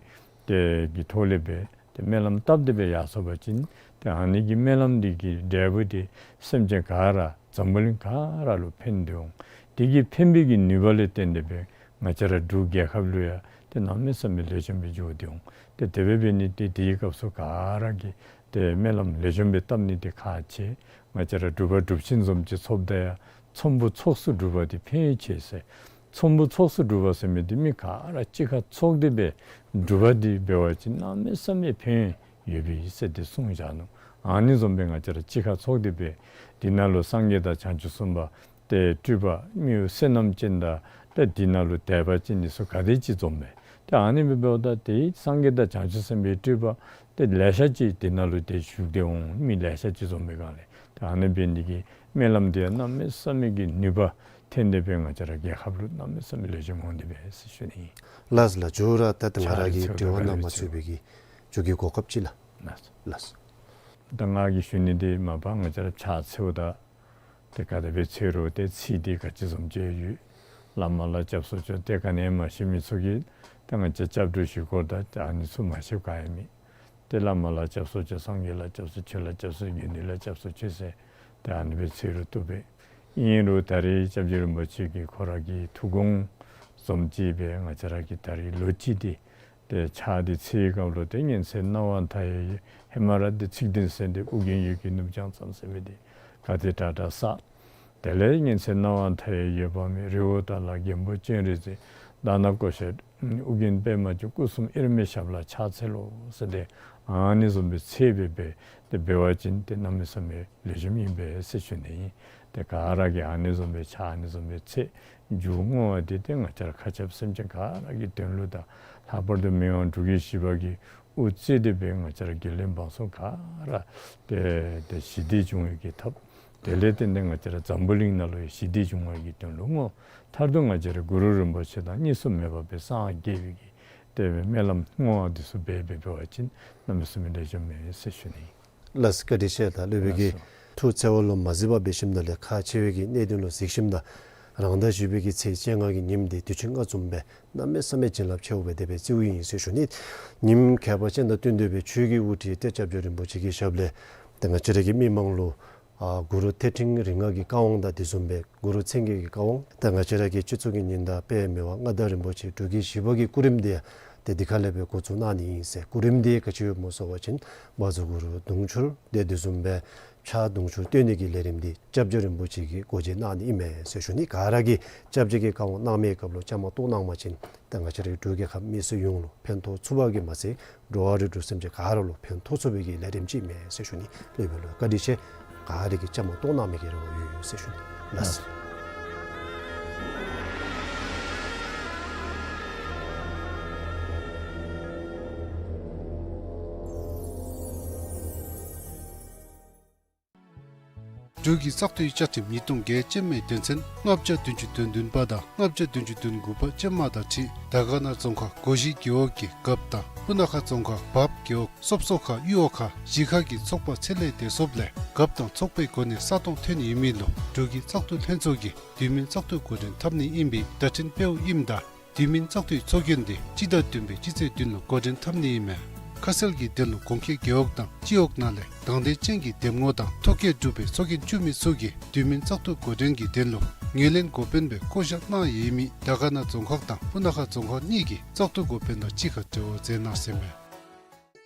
ཏེ་གི་ཐོག་ལས་སྦེ་ཏེ་སྨོན་ལམ་བཏབ་སྟེ་སྦེ་ཡར་སོང་པ་ཅིན་ཏེ་ཨ་ནི་གི་སྨོན་ལམ་འདི་གི་འབྲས་བུ་འདི་སེམས་ཅན་ག་ར་འཛམ་བུ་གླིང་ག་ར་ལུ་ཕན་ཏེ་འོང་། འདི་གི་ཕན་པའི་གི་ནུས་པ་ལས་བརྟེན་ཏེ་སྦེ་ང་བཅས་ར་འབྲུག་རྒྱལ་ཁབ་ལུ་ཡང་ཏེ་གནམ་མེད་ས་མེད་ལེགས་ཤོམ་སྦེ་འགྱོ་སྟེ་འོང་། ཏེ་དེ་སྦེ་འབད་ནི་འདི་དེའི་སྐབས་སུ་ག་ར་གིས་ཏེ་སྨོན་ལམ་ལེགས་ཤོམ་སྦེ་བཏབ་ནི་འདི་ཁག་ཆེ། ང་བཅས་ར་སྒྲུབ་པ་སྒྲུབ་ཆེན་བཟུམ་ཅིག་ཚོགསཔ་ད་ཡང་ཚོམ་བུ་ཚོགས་སུ་སྒྲུབ་པ་འདི་ཕན་ཡོན་ཆེ་ཟེར། ཚོམ་བུ་ཚོགས་སུ་སྒྲུབ་པ་ཟེར་མི་འདི་མི་ག་ར་གཅིག་ཁར་ཚོགས་ཏེ་སྦེ་སྒྲུབ་པ་འདི་འབད་བ་ཅིན་གནམ་མེད་ས་མེད་ཕན་ཡོན་ཡོདཔ་ཨིན་ཟེར་ཏེ་གསུངས་བཞག་ནུག། ཨ་ནི་བཟུམ་སྦེ་ང་བཅས་ར་གཅིག་ཁར་ཚོགས་ཏེ་སྦེ་འདི་ནང་ལུ་སངས་རྒྱས་དང་བྱང་ཆུབ་སེམས་དཔའ་ཏེ་སྤྲུལ་པ་མི་བསོད་ནམས་ཅན་དང་ཏེ་འདི་ནང་ལུ་དད་པ་ཅན་འདི་ཚུ་ག་དེ་ཅིག་འཛོམས་མས། ཏེ་ཨ་ནི་སྦེ་འབདཝ་ད་ཏེ་སངས་རྒྱས་དང་བྱང་ཆུབ་སེམས་དཔའི་སྤྲུལ་པ་ཏེ་ལེ་ཤ་ཅིག་འདི་ནང་ལུ་ཏེ་བཞུགས་ཏེ་འོང་། མི་ལེ་ཤ་ཅིག་འཛོམས་པའི་སྒང་ལས། ཏེ་ཨ་ནི་འབད་ནི་འདི་གིས་སྨོན་ལམ་འདི་ཡང་གནམ་མེད་ས་མེད་ཀྱི་ནུས་པ་ཐོན་ཏེ་སྦེ་ང་བཅས་ར་རྒྱལ་ཁབ་ལུ་གནམ་མེད་ས་མེད་ལེགས་ཤོམ་འོང་སྟེ་སྦེ་ཟེར་ཞུ་ནི་ཨིན། ལགས་ལགས། མཇུག་ར་ད་ང་ར་གི་དྲི་བ་ནང་མ་ཚུད་པའི་གི་མཇུག་གི་གོ་སྐབས་ཅིག་ལགས། ལགས། ལགས། ད་ང་གིས་ཞུ་ནི་འདི་མ་པ་ང་བཅས་ར་ཕྱག་འཚལཝ་ད་ཏེ་ག་དེ་སྦེ་འཚལ་རུང་ཏེ་ཚིག་འདི་ག་ཅི་བཟུམ་ཅིག་ཡོད། བླ་མ་ལ་སྐྱབས་སུ་མཆིའོ། ཏེ་ག་ནི་ཡང་མ་ཤེས་མི་ཚུ་གིས་ད་ང་བཅས་སྐྱབས་འགྲོ་ཞུ་སྐོར་དང་ཨ་ནི་ཚུ་མ་ཤེསཔ་ག་ཡང་མེད། ཏེ་བླ་མ་ལ་སྐྱབས་སུ་མཆིའོ། སངས་རྒྱས་ལ་སྐྱབས་སུ་མཆིའོ། ཆོས་ལ་སྐྱབས་སུ་མཆིའོ། དགེ་འདུན་ལ་སྐྱབས་སུ་མཆིའོ་ཟེར་ཏེ་ཨ་ནི་སྦེ་འཚལ་རུང་བཏུབ་པས། ཨིན་རུང་ད་རེས་སྐྱབས་རྗེ་རིན་པོ་ཆེ་གིས་ཁོ་ར་གི་ཐུགས་དགོངས་བཟུམ་ཅིག་སྦེ་ང་བཅས་ར་གིས་ད་རེས་ལོ་གཅིག་འདི་ཏེ་ཕྱག་འདི་འཚལ་བའི་སྐབས་ལུ་ཏེ་སྔོན་ཚེ་སྣང་བ་མཐའ་ཡས་ཡོད། ཧེ་མ་ར་ཏེ་ཚིག་བདུན་ཟེར་ཏེ་ཨོ་རྒྱན་ཡུལ་གྱི་ནུབ་བྱང་མཚམས་ཟེར་མི་འདི་ག་དེ་དྲག་དྲག་བསགས། དེ་ལས་སྔོན་ཚེ་སྣང་བ་མཐའ་ཡས་ཡོད་པ་མེད། རི་བོ་དྭགས་ལ་རྒན་པོ་སྤྱན་རས་གཟིགས། དྷ་ན་ཀོ་ཤ་ཨོ་རྒྱན་པདྨ་འབྱུང་། སྐུ་གསུམ་དབྱེར་མེད་ཞབས་ལ་ཕྱག་འཚལ་ལོ་ཟེར་ཏེ་ཨ་ནི་བཟུམ་སྦེ་འཚལ་སྦེ་སྦེ་ཏེ་འབད་བ་ཅིན་ཏེ་གནམ་མེད་ས་མེད་ལེགས་ཤོམ་ཨིན་པས་ཟེར་ཞུ་ནི་ཨིན། ཏེ་ག་ར་གིས་ཨ་ནི་བཟུམ་སྦེ་ཕྱག་ཨ་ནི་བཟུམ་སྦེ་འཚལ། མཇུག་བསྔོ་བ་འདི་ཏེ་ང་བཅས་ར་མཁའ་ཁྱབ་སེམས་ཅན་ག་ར་གི་དོན་ལུ་དང་ལྷག་པར་དུ་མི་དབང་འབྲུག་རྒྱལ་བཞི་པ་གིས་དབུ་གཙོས་ཏེ་སྦེ་ང་བཅས་ར་རྒྱལ་བློན་འབངས་ཚུ་ག་ར་ཏེ་ཏེ་ཞི་བདེ་འབྱུང་བའི་གི་ཐབས། དེ་ལས་བརྟེན་ཏེ་ང་བཅས་ར་འཛམ་བུ་གླིང་ནང་ལུ་ཡང་ཞི་བདེ་འབྱུང་བའི་གི་དོན་ལུ་བསྔོ། མཐར་ཐུག་ང་བཅས་ར་གུ་རུ་རིན་པོ་ཆེ་དང་གཉིས་སུ་མེད་པ་སྦེ་སངས་རྒྱས་པའི་གི་ཏེ་སྨོན་ལམ་བསྔོ་བ་འདི་ཚུ་འབད་འབད་འབད་བ་ཅིན་གནམ་མེད་ས་མེད་ལེགས་ཤོམ་ཨིན་ཟེར་ཞུ་ནི། ལགས་སོ། བཀའ་དྲིན་ཆེ། ད་སློབ་དཔོན་གྱིས་ལགས་སོ། ཐུགས་འཚེར་བ་ལུ་མ་གཟིགས་པར་འབད་ཞིནམ་ལས་ཁག་ཆེ་བའི་གི་གནད་དོན་ལུ་གཟིགས་ཞིནམ་ད་ རང་ཟླ་བཞི་པའི་གི་ཚེས་བཅོ་ལྔ་གི་ཉིནམ་འདི་དུས་ཆེན་ལྔ་བཟུམ་སྦེ་གནམ་མེད་ས་མེད་བྱིན་རླབས་ཆེཝ་སྦེ་དེ་སྦེ་བརྩིཝ་ཨིན་ཟེར་ཞུ་ནི། ཉིནམ་ཁྱད་པར་ཅན་དང་བསྟུན་ཏེ་སྦེ་ཆོས་ཀྱི་དབུ་ཁྲིད་ཏེ་སྐྱབས་རྗེ་རིན་པོ་ཆེ་གི་ཞབས་ལས་ཏེ་ང་བཅས་ར་གི་མི་མང་ལུ་ཨ་གུ་རུ་ཐོད་ཕྲེང་རིགས་ལྔ་གི་བཀའ་དབང་དང་དེ་བཟུམ་སྦེ་གུ་རུ་མཚན་བརྒྱད་ཀྱི་བཀའ་དབང་ཏེ་ང་བཅས་ར་གི་སྤྱི་གཙུག་གི་ཉི་ཟླ་དཔལ་མི་དབང་མངའ་བདག་རིན་པོ་ཆེ་འབྲུག་རྒྱལ་བཞི་པ་གི་སྐུ་རིམ་འདི་ཡང་ཏེ་འདི་ཁ་ལས་སྦེ་འགོ་བཙུགས་གནང་ནི་ཨིན་ཟེར། སྐུ་རིམ་འདི་ག་ཅི་སྨོ་ཟེར་བ་ཅིན་བཛྲ་གུ་རུ་དུང་ཕྱུར་ཏེ་དེ་བཟུམ་སྦེ་ཕྱག་དུང་ཕྱུར་བཏོན་ནི་གི་ལས་རིམ་འདི་སྐྱབས་རྗེ་རིན་པོ་ཆེ་གིས་འགོ་འབྱེད་གནང་ནི་ཨིན་མས་ཟེར་ཞུ་ནི། ག་ར་གིས་སྐྱབས་རྗེ་གིས་བཀའ་དབང་གནང་མི་སྐབས་ལུ་བཅའ་མར་གཏོགས་གནང་བ་ཅིན་ཏེ་ང་བཅས་རའི་འབྲུག་རྒྱལ་ཁབ་མི་སེར་ཡོངས་ལུ་ཕན་ཐོགས་ཚུགས་པ་གིས་མ་ཚད་འགྲོ་བ་རིགས་དྲུག་སེམས་ཅན་ག་ར་ལུ་ཕན་ཐོགས་ཚུགས་པའི་གི་ལས་རིམ་ཅིག་ཨིན་མས་ཟེར་ཞུ་ནི། སློབ་དཔོན་ལུ་བཀའ་དྲིན་ཆེ། ག་ར་གིས་བཅའ་མར་གཏོགས་གནང་མི་གི་རེ་བ་ཡོད་ཡོད་ཟེར་ཞུ་ནི། ལགས་སོ། འབྲུག་གི་བཙག་འཐུའི་བཅའ་ཁྲིམས་ཉིས་སྟོང་བརྒྱད་ཅན་མའི་དོན་ཚན་ལྔ་བརྒྱ་བདུན་ཅུ་དོན་བདུན་པ་དང་ལྔ་བརྒྱ་བདུན་ཅུ་དོན་དགུ་པ་ཅན་མ་དང་འཁྲིལ་དར་དཀར་ན་རྫོང་ཁག་སྒོ་བཞི་རྒེད་འོག་གི་རྒཔོ་དང་སྤུ་ན་ཁ་རྫོང་ཁག་བརཔ་རྒེད་འོག་སོབ་སོ་ཁ་གཡུ་འོག་ཁ་གཞིས་ཁག་གི་ཚོགས་པ་ཚད་ལས་འདས་སོངམ་ལས་རྒཔོ་དང་ཚོགས་པའི་གོ་གནས་ས་སྟོང་ཐོན་ཡོད་མི་ལུ་འབྲུག་གི་བཙག་འཐུ་ལྷན་ཚོགས་ཀྱིས་དུས་མིན་བཙག་འཐུ་འགོ་འདྲེན་འཐབ་ནི་ཨིན་པའི་བརྡ་འཕྲིན་སྤེལཝ་ཨིནམ་ད་དུས་མིན་བཙག་འཐུའི་ཚོགས་རྒྱན་འདི་སྤྱི་ཟླ་བདུན་པའི་སྤྱི་ཚེས་བདུན་ལུ་འགོ་འདྲེན་འཐབ་ནི་ཨིན་མས། ཁ་གསལ་གྱི་དོན་ལུ་གོང་འཁོད་རྒེད་འོག་དང་སྤྱི་འོག་ནང་ལས་དང་འདོད་ཅན་གྱི་འདེམས་ངོ་དང་ཐོ་བཀོད་གྲུབ་པའི་ཚོགས་རྒྱན་བཙུགས་མི་ཚུ་གིས་དུས་མིན་བཙག་འཐུ་འགོ་འདྲེན་གྱི་དོན་ལུ་ངོས་ལེན་འགོ་དཔོན་སྦེ་བསྐོ་བཞག་གནང་ཡོད་མི་དར་དཀར་ན་རྫོང་ཁག་དང་སྤུ་ན་ཁ་རྫོང་ཁག་གཉིས་ཀྱིས་བཙག་འཐུ་འགོ་དཔོན་དང་གཅིག་ཁར་འབྲེལ་བ་མཛད་གནང་ཟེར་མས།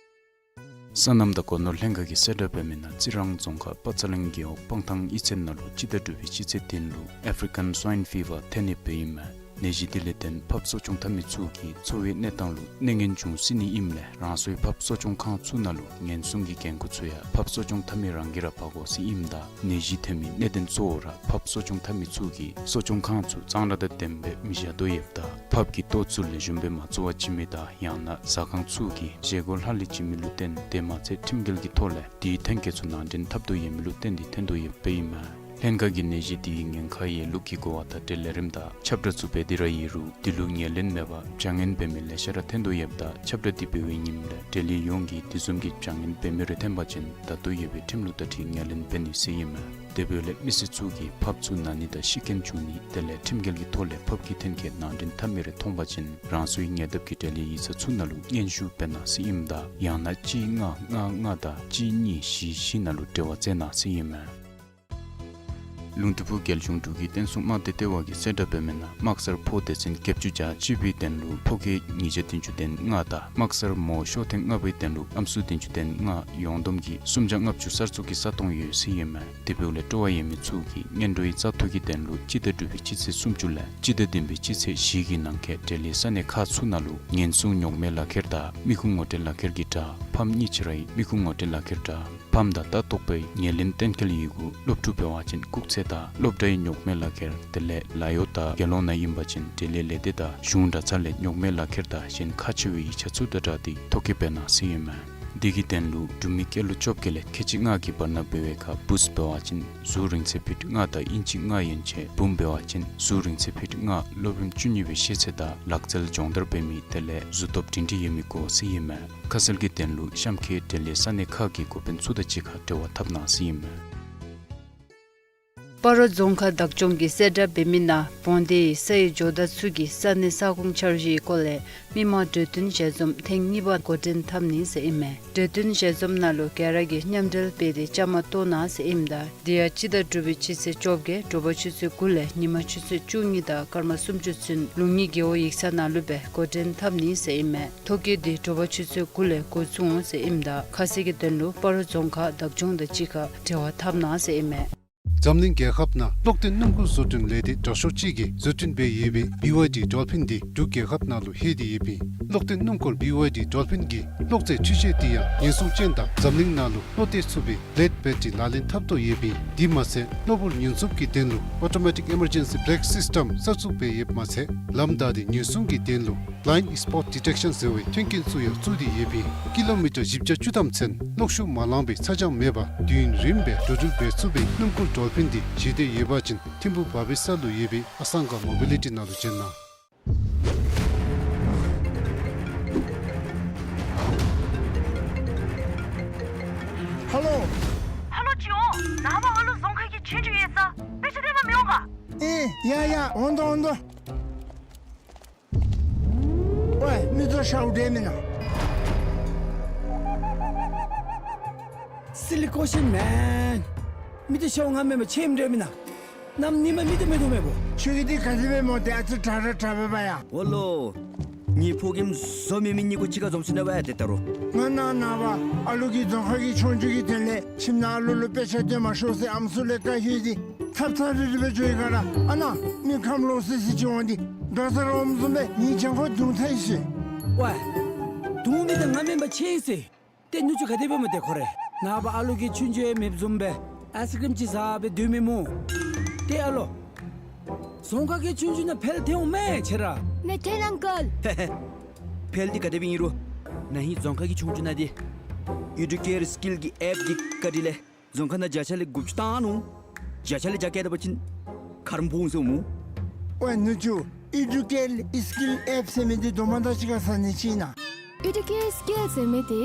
སོ་ནམ་དང་སྒོ་ནོར་ལྷན་ཁག་གིས་གསལ་བསྒྲགས་འབད་མི་ནང་རྩི་རང་རྫོང་ཁག་པ་ཚ་གླིང་རྒེད་འོག་སྤང་ཐང་གཡུས་ཚན་ནང་ལུ་སྤྱི་ཟླ་དྲུག་པའི་སྤྱི་ཚེས་བདུན་ལུ་ཨེཕ་རི་ཀན་སུའིན་ཕི་བར་ཐོན་ནི་སྦེ་ཨིན་མས། ནད་གཞི་འདི་ལས་བརྟེན་ཕགཔ་གསོ་སྐྱོང་འཐབ་མི་ཚུ་གི་འཚོ་བའི་གནས་སྟངས་ལུ་གནོད་ངན་འབྱུང་སྲིད་ནི་ཨིནམ་ལས་རང་སོའི་ཕགཔ་གསོ་སྐྱོང་ཁང་ཚུ་ནང་ལུ་ཉེན་སྲུང་གི་འགན་ཁུར་ཚུ་ཡང་ཕགཔ་གསོ་སྐྱོང་འཐབ་མི་རང་གིས་ར་འབག་དགོ་ཟེར་ཨིནམ་ད་ནད་གཞི་ཐོན་མི་གནད་དོན་གཙོ་བོ་ར་ཕགཔ་གསོ་སྐྱོང་འཐབ་མི་ཚུ་གིས་གསོ་སྐྱོང་ཁང་ཚུ་གཙང་སྦྲ་དང་ལྡནམ་སྦེ་མི་བཞག་དོ་ཡོདཔ་ད་ཕགཔ་གི་ལྟོ་ཚུ་ལེགས་ཤོམ་སྦེ་མ་བཙུགས་པར་བྱིན་མི་དང་ཡང་ན་ཟ་ཁང་ཚུ་གིས་བཞེས་སྒོ་ལྷག་ལུས་བྱིན་མི་ལུ་བརྟེན་དེ་མ་ཚད་ཁྲིམས་འགལ་གྱི་ཐོག་ལས་དེའི་ཐོན་སྐྱེད་ཚུ་ནང་འདྲེན་འཐབ་དོ་ཡོད་མི་ལུ་བརྟེན་ཏེ་ཐོན་དོ་ཡོདཔ་ཨིན་མས། ལྷན་ཁག་གིས་ནད་གཞི་འདི་གི་ཉེན་ཁ་ཡོད་ལུགས་ཀྱི་གོ་བ་དང་འབྲེལ་ལས་རིམ་དང་ཁྱབ་བསྒྲགས་ཚུ་འབད་དེ་ར་ཡོད་རུང་འདི་ལུ་ངོས་ལེན་མེད་པར་བྱ་ངན་འབད་མི་ལེ་ཤ་ར་ཐོན་དོ་ཡོདཔ་ད་ཁྱབ་བསྒྲགས་འདི་འབད་བའི་ཉིནམ་ལས་འབྲེལ་ཡོད་ཡོངས་ཀྱིས་དེ་བཟུམ་གྱི་བྱ་ངན་འབད་མི་རེ་ཐོན་པ་ཅིན་ད་ལྟོ་ཡོད་པའི་ཁྲིམས་ལུགས་དང་འཁྲིལ་ངོས་ལེན་འབད་ནི་ཟེར་ཨིན་མས། དེ་འབདཝ་ལས་མི་སེར་ཚུ་གིས་ཕགཔ་ཚུ་ན་ནི་དང་ཤི་རྐྱེན་བྱུང་ནི་དེ་ལས་ཁྲིམས་འགལ་གྱི་ཐོག་ལས་ཕགཔ་གི་ཐོན་སྐྱེད་ནང་འདྲེན་འཐབ་མི་རེ་མཐོང་པ་ཅིན་རང་སོའི་ཉེ་འདབས་ཀྱི་འབྲེལ་ཡོད་ཡིག་ཚང་ཚུ་ནང་ལུ་སྙན་ཞུ་འབད་གནང་ཟེར་ཨིནམ་ད་ཡང་ན་གཅིག་ལྔ་ལྔ་ལྔ་དང་གཅིག་གཉིས་བཞི་བཞི་ནང་ལུ་འབྲེལ་བ་མཛད་གནང་ཟེར་ཨིན་མས། ལུང་སྟོད་ཕུ་རྒྱལ་གཞུང་འབྲུག་གི་བསྟན་སྲུང་དམག་སྡེ་ལྟེ་བ་གིས་གསལ་བསྒྲགས་འབད་མི་ནང་དམག་སར་ཕོག་སྡེ་ཚན་བརྒྱད་ཅུ་གྱ་གཅིག་པའི་དོན་ལུ་ཕོ་སྐྱེས་ཉིས་བརྒྱ་བདུན་ཅུ་དོན་ལྔ་དང་དམག་སར་མོ་ཤོ་ཐེངས་ལྔ་པའི་དོན་ལུ་ཨམ་སྲུ་བདུན་ཅུ་དོན་ལྔ་ཡོངས་བསྡོམས་ཀྱིས་སུམ་བརྒྱ་ལྔ་བཅུ་གསར་བཙུགས་ཀྱི་ས་སྟོང་ཡོད་ཟེར་ཨིན་མས། དེ་འབདཝ་ལས་སྤྲོ་བ་ཡོད་མི་ཚུ་གིས་སྔོན་འགྲོའི་བཙག་འཐུ་གི་དོན་ལུ་སྤྱི་ཟླ་དྲུག་པའི་སྤྱི་ཚེས་སུམ་ཅུ་ལས་སྤྱི་ཟླ་བདུན་པའི་སྤྱི་ཚེས་བཞི་གི་ནང་འཁོད་འབྲེལ་ཡོད་ས་གནས་ཁག་ཚུ་ནང་ལུ་ཉེན་སྲུང་ཉོག་མེད་ལག་ཁྱེར་དང་མི་ཁུངས་ངོ་སྤྲོད་ལག་ཁྱེར་གྱི་སྒྲ་ཕམ་གཉིས་ཅིག་ར་ཡི་མི་ཁུངས་ངོ་སྤྲོད་ལག་ཁྱེར་སྒྲ་ཕམ་དང་ལྟ་རྟོག་པའི་ངོས་ལེན་གཏན་འཁེལ་ཡི་གུ་སློབ་ཕྲུག་འབད་བ་ཅིན་སྐུགས་ཚད་དང་སློབ་གྲྭའི་ཉོག་མེད་ལག་ཁྱེར་དེ་ལས་ལཱ་གཡོག་དང་དགེ་སློང་ནང་ཨིན་པ་ཅིན་འབྲེལ་ཡོད་ལས་སྡེ་དང་གཞུང་གྲྭ་ཚང་ལས་ཉོག་མེད་ལག་ཁྱེར་དང་གཞན་ཁག་ཆེ་བའི་ཡིག་ཆ་ཚུ་དང་སྦྲགས་ཏེ་ཐོ་བཀོད་འབད་གནང་ཟེར་ཨིན་མས། དེ་གི་དོན་ལུ་འབྲུག་མི་སྐྱེས་ལོ་བཅོ་བརྒྱད་ལས་ཁལ་གཅིག་ལྔ་གི་བར་ན་འབད་བའི་ཁར་བུཚ་འབད་བ་ཅིན་གཟུགས་རིང་ཚད་ཕིཊ་ལྔ་དང་ཨིན་ཅི་ལྔ་ཡན་ཆད་བུམོ་འབད་བ་ཅིན་གཟུགས་རིང་ཚད་ཕིཊ་ལྔ་ལོ་རིམ་བཅུ་གཉིས་པའི་ཤེས་ཚད་དང་ལག་རྩལ་སྦྱོང་བརྡར་འབད་མི་དེ་ལས་གཟུགས་སྟོབས་སྒྲིང་སྒྲི་ཡོད་མི་དགོ་ཟེར་ཨིན་མས། ཁ་གསལ་གྱི་དོན་ལུ་གཤམ་འཁོད་འབྲེལ་ཡོད་ས་གནས་ཁག་གི་འགོ་དཔོན་ཚུ་དང་གཅིག་ཁར་འབྲེལ་བ་འཐབ་གནང་ཟེར་ཨིན་མས། སྤ་རོ་རྫོང་ཁག་བདག་སྐྱོང་གིས་གསལ་བསྒྲགས་འབད་མི་ནང་བོང་སྡེ་ཡི་ས་ཡི་ཇོ་བདག་ཚུ་གིས་ས་གནས་ས་ཁོངས་འཆར་གཞིའི་སྐོར་ལས་མི་མང་གྲོས་བསྟུན་ཞལ་འཛོམས་ཐེངས་གཉིས་པ་འགོ་འདྲེན་འཐབ་ནི་ཟེར་ཨིན་མས། གྲོས་བསྟུན་ཞལ་འཛོམས་ནང་ལུ་ག་ར་གིས་མཉམ་འབྲེལ་འབད་དེ་བཅའ་མར་གཏོགས་གནང་ཟེར་ཨིནམ་ད་དེ་ཡང་སྤྱི་ཟླ་དྲུག་པའི་སྤྱི་ཚེས་བཅོ་བརྒྱད་དྲོ་པ་ཆུ་ཚོད་དགུ་ལས་ཉི་མ་ཆུ་ཚོད་བཅུ་གཉིས་དང་སྐར་མ་སུམ་ཅུ་ཚུན་ལུང་གཉིས་རྒེད་འོག་ཡིག་ཚང་ནང་ལུ་སྦེ་འགོ་འདྲེན་འཐབ་ནི་ཟེར་ཨིན་མས། ཐོ་བཀོད་འདི་དྲོ་པ་ཆུ་ཚོད་དགུ་ལས་འགོ་བཙུགས་འོང་ཟེར་ཨིནམ་ད་ཁ་གསལ་གྱི་དོན་ལུ་སྤ་རོ་རྫོང་ཁག་བདག་སྐྱོང་དང་གཅིག་ཁར་འབྲེལ་བ་འཐབ་གནང་ཟེར་ཨིན་མས། འཛམ་གླིང་རྒྱལ་ཁབ་ནང་གློག་ལྡན་སྣུམ་འཁོར་བཟོ་སྐྲུན་ལས་སྡེ་དྲག་ཤོས་ཅིག་གིས་བཟོ་སྐྲུན་འབད་ཡོད་པའི་བི་ཝའི་ཌི་ཌོལ་ཕིན་འདི་འབྲུག་རྒྱལ་ཁབ་ནང་ལུ་ལྷོད་དེ་ཡོད་པས། གློག་ལྡན་སྣུམ་འཁོར་བི་ཝའི་ཌི་ཌོལ་ཕིན་གྱི་གློག་རྫས་འཕྲུལ་ཆས་འདི་ཡང་ཉེན་སྲུང་ཅན་དང་འཛམ་གླིང་ནང་ལུ་བློ་གཏད་ཚུགས་པའི་ལེཌ་བེ་ཊི་རི་ལག་ལེན་འཐབ་དོ་ཡོད་པས། དེ་མ་ཚད་གློ་བུར་ཉེན་སྲུང་གི་དོན་ལུ་ཨོ་ཊོ་མེ་ཊིག་ཨི་མར་ཇེན་སི་བི་རེཀ་སིས་ཊམ་གསར་བཙུགས་འབད་ཡོདཔ་མ་ཚད་ལམ་བདའ་སྟེ་ཉེན་སྲུང་གི་དོན་ལུ་བི་ལའིནཌ་སི་པོཊ་ཌི་ཊེཀ་ཤཱན་ཟེར་བའི་མཐུན་རྐྱེན་ཚུ་ཡང་བཙུགས་ཏེ་ཡོད་པས། ཀི་ལོ་མི་ཊར་བཞི་བརྒྱ་བཅུ་ཐམ་ཚུན་གློག་ཤུགས་མ་ལངས་པའི་ཚ་གྱང་མེད་པར་དུས་ཡུན་རིངམོ་སྦེ་འགྲོ་འགྲུལ་འབད་ཚུགས་པའི་སྣུམ་འཁོར་ཌོལ་ཕིན་འདི་བཞེས་འདོད་ཡོད་པ་ཅིན་ཐིམ་ཕུ་བྷ་བི་ས་ལུ་ཡོད་པའི་ཨ་སང་ག་མོ་བི་ལི་ཊི་ནང་ལུ་བྱོན་གནང་། ཧ་ལོ། ཧ་ལོ་ཅིག་འོང་། ནངས་པ་ཨ་ལུ་རྫོང་ཁ་གི་ཆོས་རྒྱུགས་ཡོད་ས། དཔེ་ཆ་སྟོན་པར་མི་འོང་ག། ཨེ་ཡ་ཡ་འོང་དོ་འོང་དོ། ཝའི་མི་ཚུ་ཤཝ་འདྲས་མེན་ན། Silly question man. མི་ཚུ་ཤཝ་ང་མེན་པར་ཆེམ་འདྲས་མེན་ན། གནམ་ཉིནམ་མི་ཚུ་མེད་དོ་མེད་པོ། ཁྱོད་ཀྱི་འདི་ག་དེ་སྦེ་སྨོ་ཏེ་ཨ་ཙི་དྲག་ར་དྲག་པས་པ་ཡ། ཨོ་ལོ། ངེའི་ཕོ་རྒནམ་བཟོ་མེད་མི་གཉིས་ཀོ་གཅིག་ཁར་འཛོམས་ཅི་ན་བ་ཡ་ཏེ་ད་རུང་། ང་ནཱ་ནངས་པ་ཨ་ལུ་གི་རྫོང་ཁ་གི་ཆོས་རྒྱུགས་ཀྱི་དོན་ལས་ཁྱིམ་ནང་ཨ་ལུ་ལུ་དཔེ་ཆ་སྟོན་མ་ཤོག་ཟེར་ཨམ་སྲུ་ལས་བཀའ་ཞུ་ཡི། ཚབ་ཚབ་རི་རི་སྦེ་འགྱོ་ཡི་ག་ར། ཨ་ནཱ་མི་ཁམས་ལོག་སི་སི་ཅིག་འོང་སྟེ་རྡོག་རྩ་ར་འོངམ་བཟུམ་སྦེ་ངེའི་གྱང་ཁར་རྡུང་ཚར་ཡི་ཟེར། ཝའི། རྡུང་མི་འདི་ང་མེན་པར་ཆེ་ཟེར། ཏེ་ནུ་གཅུང་ག་དེ་སྦེ་སྨོ་ཏེ་ཁོ་རེ། ནངས་པ་ཨ་ལུ་གི་ཆོས་རྒྱུགས་ཡང་མེདཔ་བཟུམ་སྦེ་ཨའིསི་ཀྲིམ་ཅིག་བཟའ་སྦེ་སྡོད་མི་སྨོ། ཏེ་ཨ་ལོ། རྫོང་ཁ་གི་ཆོས་རྒྱུགས་ནང་ཕེལ་ཐོན་འོང་མས་ཁྱོད་ར། མི་ཐོན་ཨང་ཀལ། ཧེ་ཧེ། ཕེལ་འདི་ག་དེ་སྦེ་ཨིན་རུང་ན་ཧིང་རྫོང་ཁ་གི་ཆོས་རྒྱུགས་ནང་འདི་ཨི་ཌུ་ཀེར་སི་ཀིལ་གྱི་ཨེཔ་གི་བཀའ་དྲིན་ལས་རྫོང་ཁ་ནང་བརྒྱ་ཆ་ལས་དགུ་བཅུ་བཏང་ནུག། བརྒྱ་ཆ་ལས་བརྒྱ་བཀལ་ད་པ་ཅིན་ཁ་རུ་འབུངས་སོང་སྨོ། ཝའི་ནུ་གཅུང་ཨི་ཌུ་ཀེར་སི་ཀིལ་ཨེཔ་ཟེར་མི་འདི་དོ་མ་དང་གཅིག་ཁར་ས་ནི་ཅིག་ན། ཨི་ཌུ་ཀེར་སི་ཀིལ་ཟེར་མི་འདི་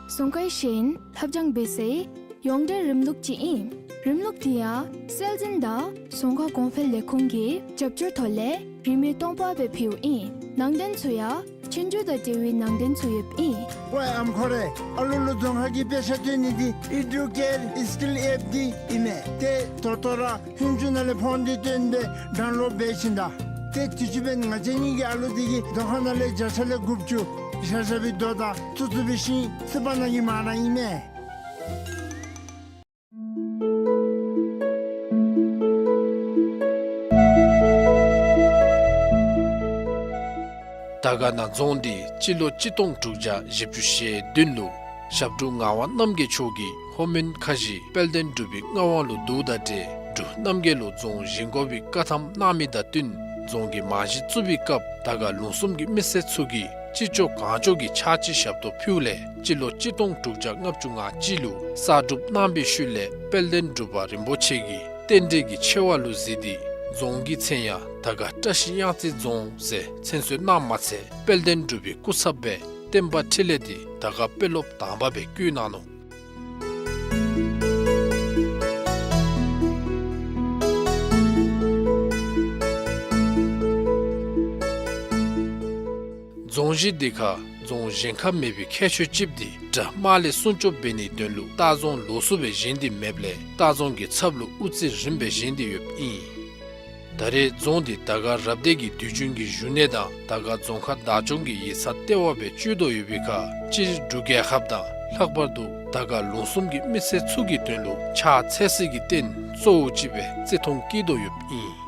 རྫོང་ཁའི་ཤེས་ཡོན་ལྷབ་སྦྱང་འབད་སའི་ཡོངས་འབྲེལ་རིམ་ལུགས་ཅིག་ཨིན། རིམ་ལུགས་འདི་ཡང་སྲོལ་འཛིན་དང་རྫོང་ཁ་གོང་འཕེལ་ལས་ཁུངས་ཀྱི་རྒྱབ་སྐྱོར་ཐོག་ལས་རིན་མེད་སྟོང་པ་སྦེ་ཕུལཝ་ཨིན། ནང་དོན་ཚུ་ཡང་ཆོས་རྒྱུགས་དང་འབྲེལ་བའི་ནང་དོན་ཚུ་ཡོདཔ་ཨིན། ཝའི་ཨམ་ཁོ་རེ། ཨ་ལུ་ལུ་རྫོང་ཁ་གི་དཔེ་ཆ་སྟོན་ནི་འདི་ཨི་ཌུ་ཀེར་སི་ཀིལ་ཨེཔ་འདི་ཨིན་མས། ཏེ་ད་ལྟོ་ར་ཧོན་ཅུ་ནང་ལས་ཕོན་འདི་བཏོན་སྦེ་ཌའུན་ལོཌ་འབད་བྱིན་ད། ཏེ་དུས་ཅི་འབདན་ང་བཅས་གཉིས་ཀྱི་ཨ་ལུ་འདི་གིས་རྫོང་ཁ་ནང་ལས་བརྒྱ་ཆ་ལས་དགུ་བཅུ་ཤ་ཤ་བའི་རྡོ་དང་ཙུ་ཙུ་བའི་ཤིང་སི་པ་ནང་གི་མ་ར་ཨིན་མས། དར་དཀར་ན་རྫོང་འདི་སྤྱི་ལོ་གཅིག་སྟོང་དྲུག་བརྒྱ་བཞི་བཅུ་ཞེ་བདུན་ལུ་ཞབས་དྲུང་ངག་དབང་རྣམ་རྒྱལ་མཆོག་གིས་ལྷོ་མོན་ཁ་བཞི་དཔལ་ལྡན་འབྲུག་པའི་མངའ་དབང་ལུ་བསྡུཝ་ད་ཏེ་འབྲུག་རྣམ་རྒྱལ་ལུ་རྫོང་བཞེངས་དགོ་པའི་བཀའ་ཐམ་གནང་མི་དང་བསྟུན་རྫོང་གི་རྨང་གཞི་བཙུགས་པའི་སྐབས་དར་དཀར་ལུང་གསུམ་གྱི་མི་སེར་ཚུ་གིས་ཅི་ལྕོགས་གང་ལྕོགས་ཀྱི་ཕྱག་ཕྱི་ཞབས་ཏོག་ཕུལཝ་ལས་སྤྱི་ལོ་གཅིག་སྟོང་དྲུག་བརྒྱ་ལྔ་བཅུ་ང་གཅིག་ལུ་གསར་སྒྲུབ་གནང་བའི་ཤུལ་ལས་དཔལ་ལྡན་འབྲུག་པ་རིན་པོ་ཆེ་གིས་རྟེན་འབྲེལ་གྱི་ཆེ་བ་ལུ་གཟིགས་ཏེ་རྫོང་གི་མཚན་ཡང་དར་དཀར་བཀྲ་ཤིས་གཡང་རྩེ་རྫོང་ཟེར་མཚན་གསོལ་གནངམ་མ་ཚད་དཔལ་ལྡན་འབྲུག་པའི་སྐུ་ཚབ་སྦེ་བསྟན་པ་འཕྲིན་ལས་འདི་དར་དཀར་དཔོན་སློབ་དང་པ་སྦེ་བསྐོ་གནང་ནུག། རྫོང་གཞི་འདི་ཁར་རྫོང་གཞན་ཁར་མེད་པའི་ཁྱད་ཆོས་ཅིག་འདི་དགྲ་དམག་ལས་སྲུང་སྐྱོབ་འབད་ནིའི་དོན་ལུ་ལྟ་རྫོང་ལོགས་སུ་སྦེ་བཞེངས་ཏེ་མེདཔ་ལས་ལྟ་རྫོང་གི་ཚབ་ལུ་དབུ་རྩེ་རིངམ་སྦེ་བཞེངས་ཏེ་ཡོདཔ་ཨིན། ད་རེས་རྫོང་འདི་དར་དཀར་རབ་སྡེ་གི་དུས་རྒྱུན་གྱི་བཞུགས་གནས་དང་དར་དཀར་རྫོང་ཁག་བདག་སྐྱོང་གི་ཡིག་ཚང་ལྟེ་བ་སྦེ་སྤྱོད་དོ་ཡོད་པའི་ཁར་སྤྱིར་འབྲུག་རྒྱལ་ཁབ་དང་ལྷག་པར་དུ་དར་དཀར་ལུང་གསུམ་གྱི་མི་སེར་ཚུ་གི་དོན་ལུ་ཕྱག་འཚལ་སའི་རྟེན་གཙོ་བོ་ཅིག་སྦེ་བརྩི་མཐོང་བསྐྱེད་དོ་ཡོདཔ་ཨིན།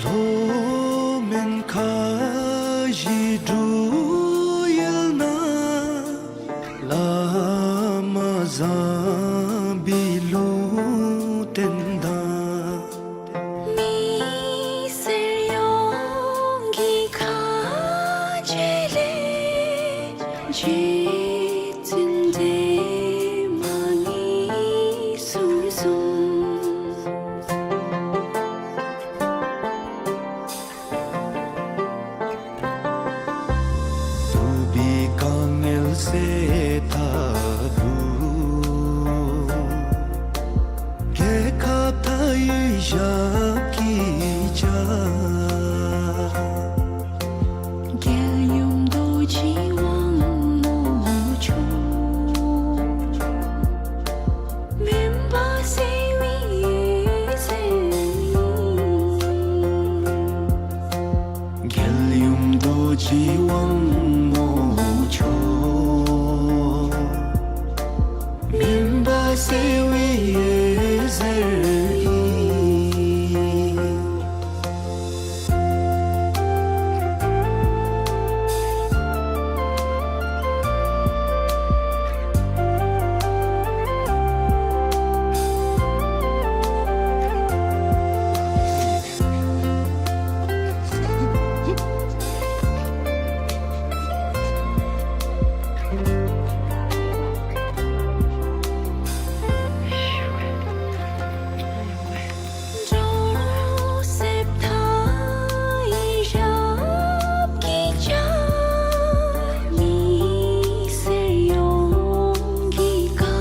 ལྷོ་མོན་ཁ་བཞི་འབྲུག་ཡུལ་ན། བླ་མ་བཟང་པོའི་ལུང་བསྟན་དང་། མི་སེར་ཡོངས་ཀྱི་ཁ་རྗེ་ལས། རྗེ་བཙུན་སྒྲོལ་མ་ཉེར་གསུམ་གསུམ། ཐུབ་པའི་དཀའ་ངལ་སེལ་ཐབས་སུ། རྒྱལ་ཁབ་མཐའ་དབུས་ཞབས་ཀྱིས་བཅགས། རྒྱལ་ཡུམ་རྡོ་རྗེ་དབང་མོ་མཆོག། མུན་པ་སེལ་བའི་འོད་ཟེར་ཉིད། ཟེར་བའི་འོད་ཟེར་ཨིན། འགྲོ་སེམས་མཐའ་ཡས་རབ་ཀྱི་ལྕགས། མི་སེར་ཡོངས་ཀྱི་དཀའ་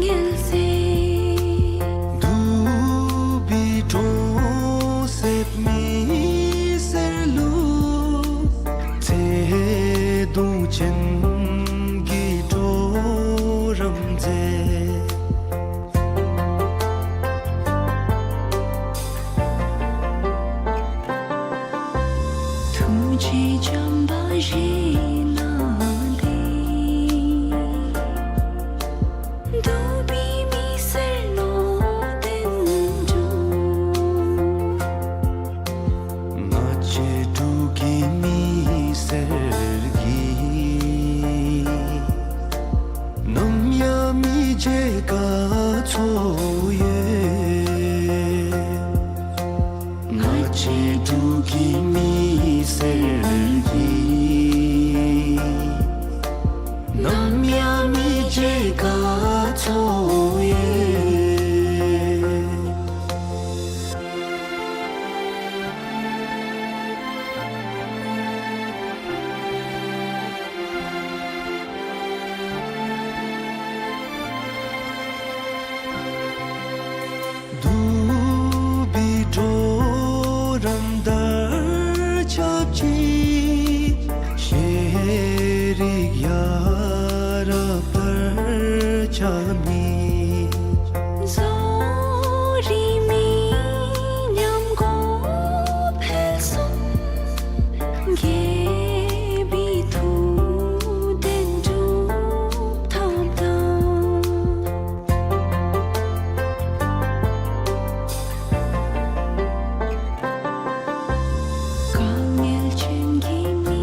ངལ་སེལ། འདུག་པའི་གྲོང་གསེབ་མི་སེར་ལུ་ཚེ་ཐུང་ཅན་གྱི་གྲོགས་རམ་མཛད། ཐུགས་རྗེ་བྱམས་པ་རིགས་ལྔ་ལྡན། འདུག་པའི་མི་སེར་བློ་ལྡན་འབྲུག། ང་བཅས་འབྲུག་གི་མི་སེར་གྱིས་ནམ་ཡང་མི་བརྗེད་དགའ་ཚོར་ཡོད། ང་བཅས་འབྲུག་གི་མི་སེར་གྱིས་ནམ་ཡང་མི་བརྗེད་དགའ་ཚོར་ཡོད། འདུག་པའི་གྲོགས་རམ་དར་ཁྱབ་ཅིང་། ཤེས་རིག་ཡ་རབས་དར་ཁྱབ་ནི། བཟོ་རིག་མི་ཉམས་གོང་འཕེལ་གསུམ། རྒྱལ་པོའི་ཐུགས་དོན་འགྲུབ་ཐབས་དང་། དཀའ་ངལ་ཅན་གྱི་མི་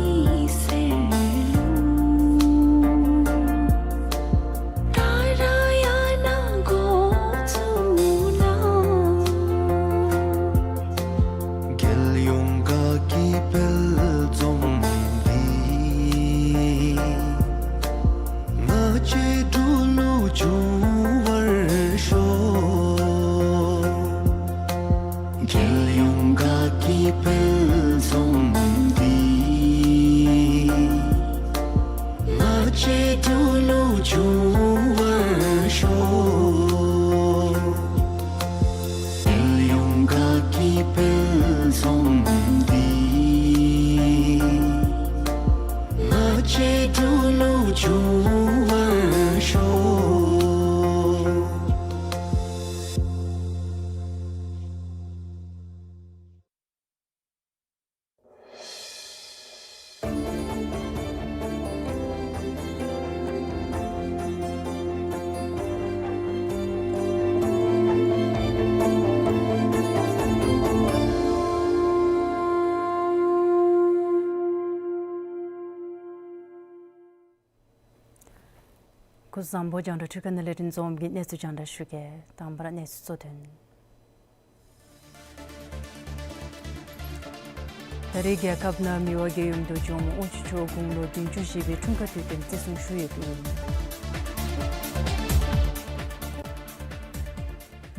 སེར་ལུ་ད་ར་ཡང་ན་འགོ་བཙུགས་གནང་། རྒྱལ་ཡོངས་དགའ་སྐྱིད་དཔལ་འཛོམས་འདི། ང་བཅས་འབྲུག་ལུ་འབྱུང་བར་ཤོག། རྒྱལ་ཡོངས་དགའ་སྐྱིད་དཔལ་འཛོམས་འདི། ང་བཅས་འབྲུག་ལུ་འབྱུང་བར་ཤོག། རྒྱལ་ཡོངས་དགའ་སྐྱིད་དཔལ་འཛོམས་འདི། ང་བཅས་འབྲུག་ལུ་འབྱུང་བར་ཤོག། སྐུ་གཟུགས་བཟང་པོ། རྒྱང་བསྒྲགས་འཕྲུལ་ཁང་ནང་ལས་རིན་འཛོམས་ཀྱིས་གནས་ཚུལ་རྒྱང་བསྒྲགས་ཞུ་གེ། དང་པ་ར་གནས་ཚུལ་གཙོ་དོན། ད་རེས་རྒྱལ་ཁབ་ནང་མི་དབང་རྒྱལ་ཡུམ་རྡོ་རྗེ་འོག་མ་དབང་ཕྱུག་མཆོག་དགུང་ལོ་བདུན་ཅུ་བཞེས་པའི་འཁྲུངས་སྐར་དུས་སྟོན་བརྩི་སྲུང་ཞུ་ཡོདཔ་ཨིན།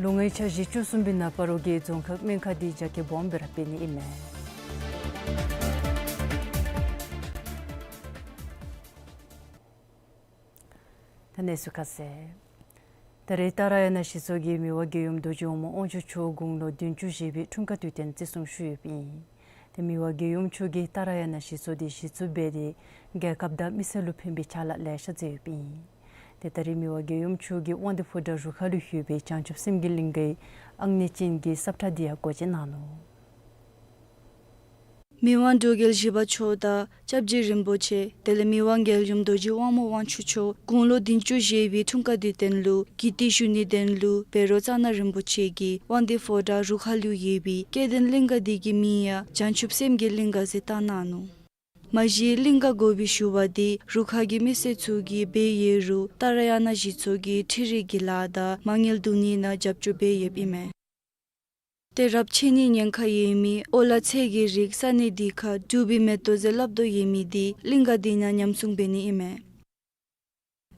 ལོ་ལྔའི་འཆར་གཞི་བཅུ་གསུམ་པའི་ནང་སྤ་རོ་གི་རྫོང་ཁག་སྨན་ཁང་འདི་རྒྱ་སྐྱེད་སྦོམ་སྦེ་ར་འབད་ནི་ཨིན་མས། ད་གནས་ཚུལ་ཁ་གསལ། ད་རེས་ཏཱ་ར་ཡ་ན་གཞིས་ཚོགས་ཀྱིས་མི་དབང་རྒྱལ་ཡུམ་རྡོ་རྗེ་འོག་མ་དབང་ཕྱུག་མཆོག་དགུང་ལོ་བདུན་ཅུ་བཞེས་པའི་འཁྲུངས་སྐར་དུས་སྟོན་བརྩི་སྲུང་ཞུ་ཡོདཔ་ཨིན། ཏེ་མི་དབང་རྒྱལ་ཡུམ་མཆོག་གིས་ཏཱ་ར་ཡ་ན་གཞིས་ཚོགས་འདི་གཞི་བཙུགས་འབད་དེ་རྒྱལ་ཁབ་དང་མི་སེར་ལུ་ཕན་པའི་ཕྱག་ལཱ་ལེ་ཤ་མཛད་ཡོདཔ་ཨིན། ཏེ་ད་རེས་མི་དབང་རྒྱལ་ཡུམ་མཆོག་གིས་དབང་འདུས་ཕོ་བྲང་རུ་ཁག་ལུ་ཡོད་པའི་བྱང་ཆུབ་སེམས་ཀྱི་གླིང་གའི་ཨང་གནས་ཅན་གྱི་སབ་ཁྲ་འདི་ཡང་སྒོ་འབྱེད་གནང་ནུག། མི་དབང་འབྲུག་རྒྱལ་བཞི་པ་མཆོག་དང་སྐྱབས་རྗེ་རིན་པོ་ཆེ་དེ་ལས་མི་དབང་རྒྱལ་ཡུམ་རྡོ་རྗེ་དབང་མོ་དབང་ཕྱུག་མཆོག་དགུང་ལོ་བདུན་ཅུ་བཞེས་པའི་འཁྲུངས་སྐར་དུས་སྟོན་ལུ་གུས་བཏུད་ཞུ་ནིའི་དོན་ལུ་བཻ་རོ་ཙ་ན་རིན་པོ་ཆེ་གིས་དབང་འདུས་ཕོ་བྲང་རུ་ཁག་ལུ་ཡོད་པའི་སྐལ་ལྡན་གླིང་ག་འདི་གི་མིང་ཡང་བྱང་ཆུབ་སེམས་ཀྱི་གླིང་ག་ཟེར་བཏགས་གནང་ནུག། མ་གཞི་གླིང་ག་དགོ་པའི་ཞུ་བ་འདི་རུ་ཁག་གི་མི་སེར་ཚུ་གིས་འབད་ཡོད་རུང་ཏཱ་ར་ཡ་ན་གཞི་ཚོགས་ཀྱིས་འཕྲུལ་རིག་གི་ལཱ་དང་མ་དངུལ་བསྡུ་ནི་ནང་རྒྱབ་སྐྱོར་འབད་ཡོདཔ་ཨིན་མས། ཏེ་རབས་ཆད་ནིའི་ཉེན་ཁ་ཡོད་མི་ཨོ་ལ་ཚལ་གྱི་རིགས་ས་གནས་འདི་ཁར་འབྲུག་པའི་མེ་ཏོག་ཟེར་སླབ་དོ་ཡོད་མི་འདི་གླིང་ག་འདི་ནང་ཉམས་སྲུང་འབད་ནི་ཨིན་མས།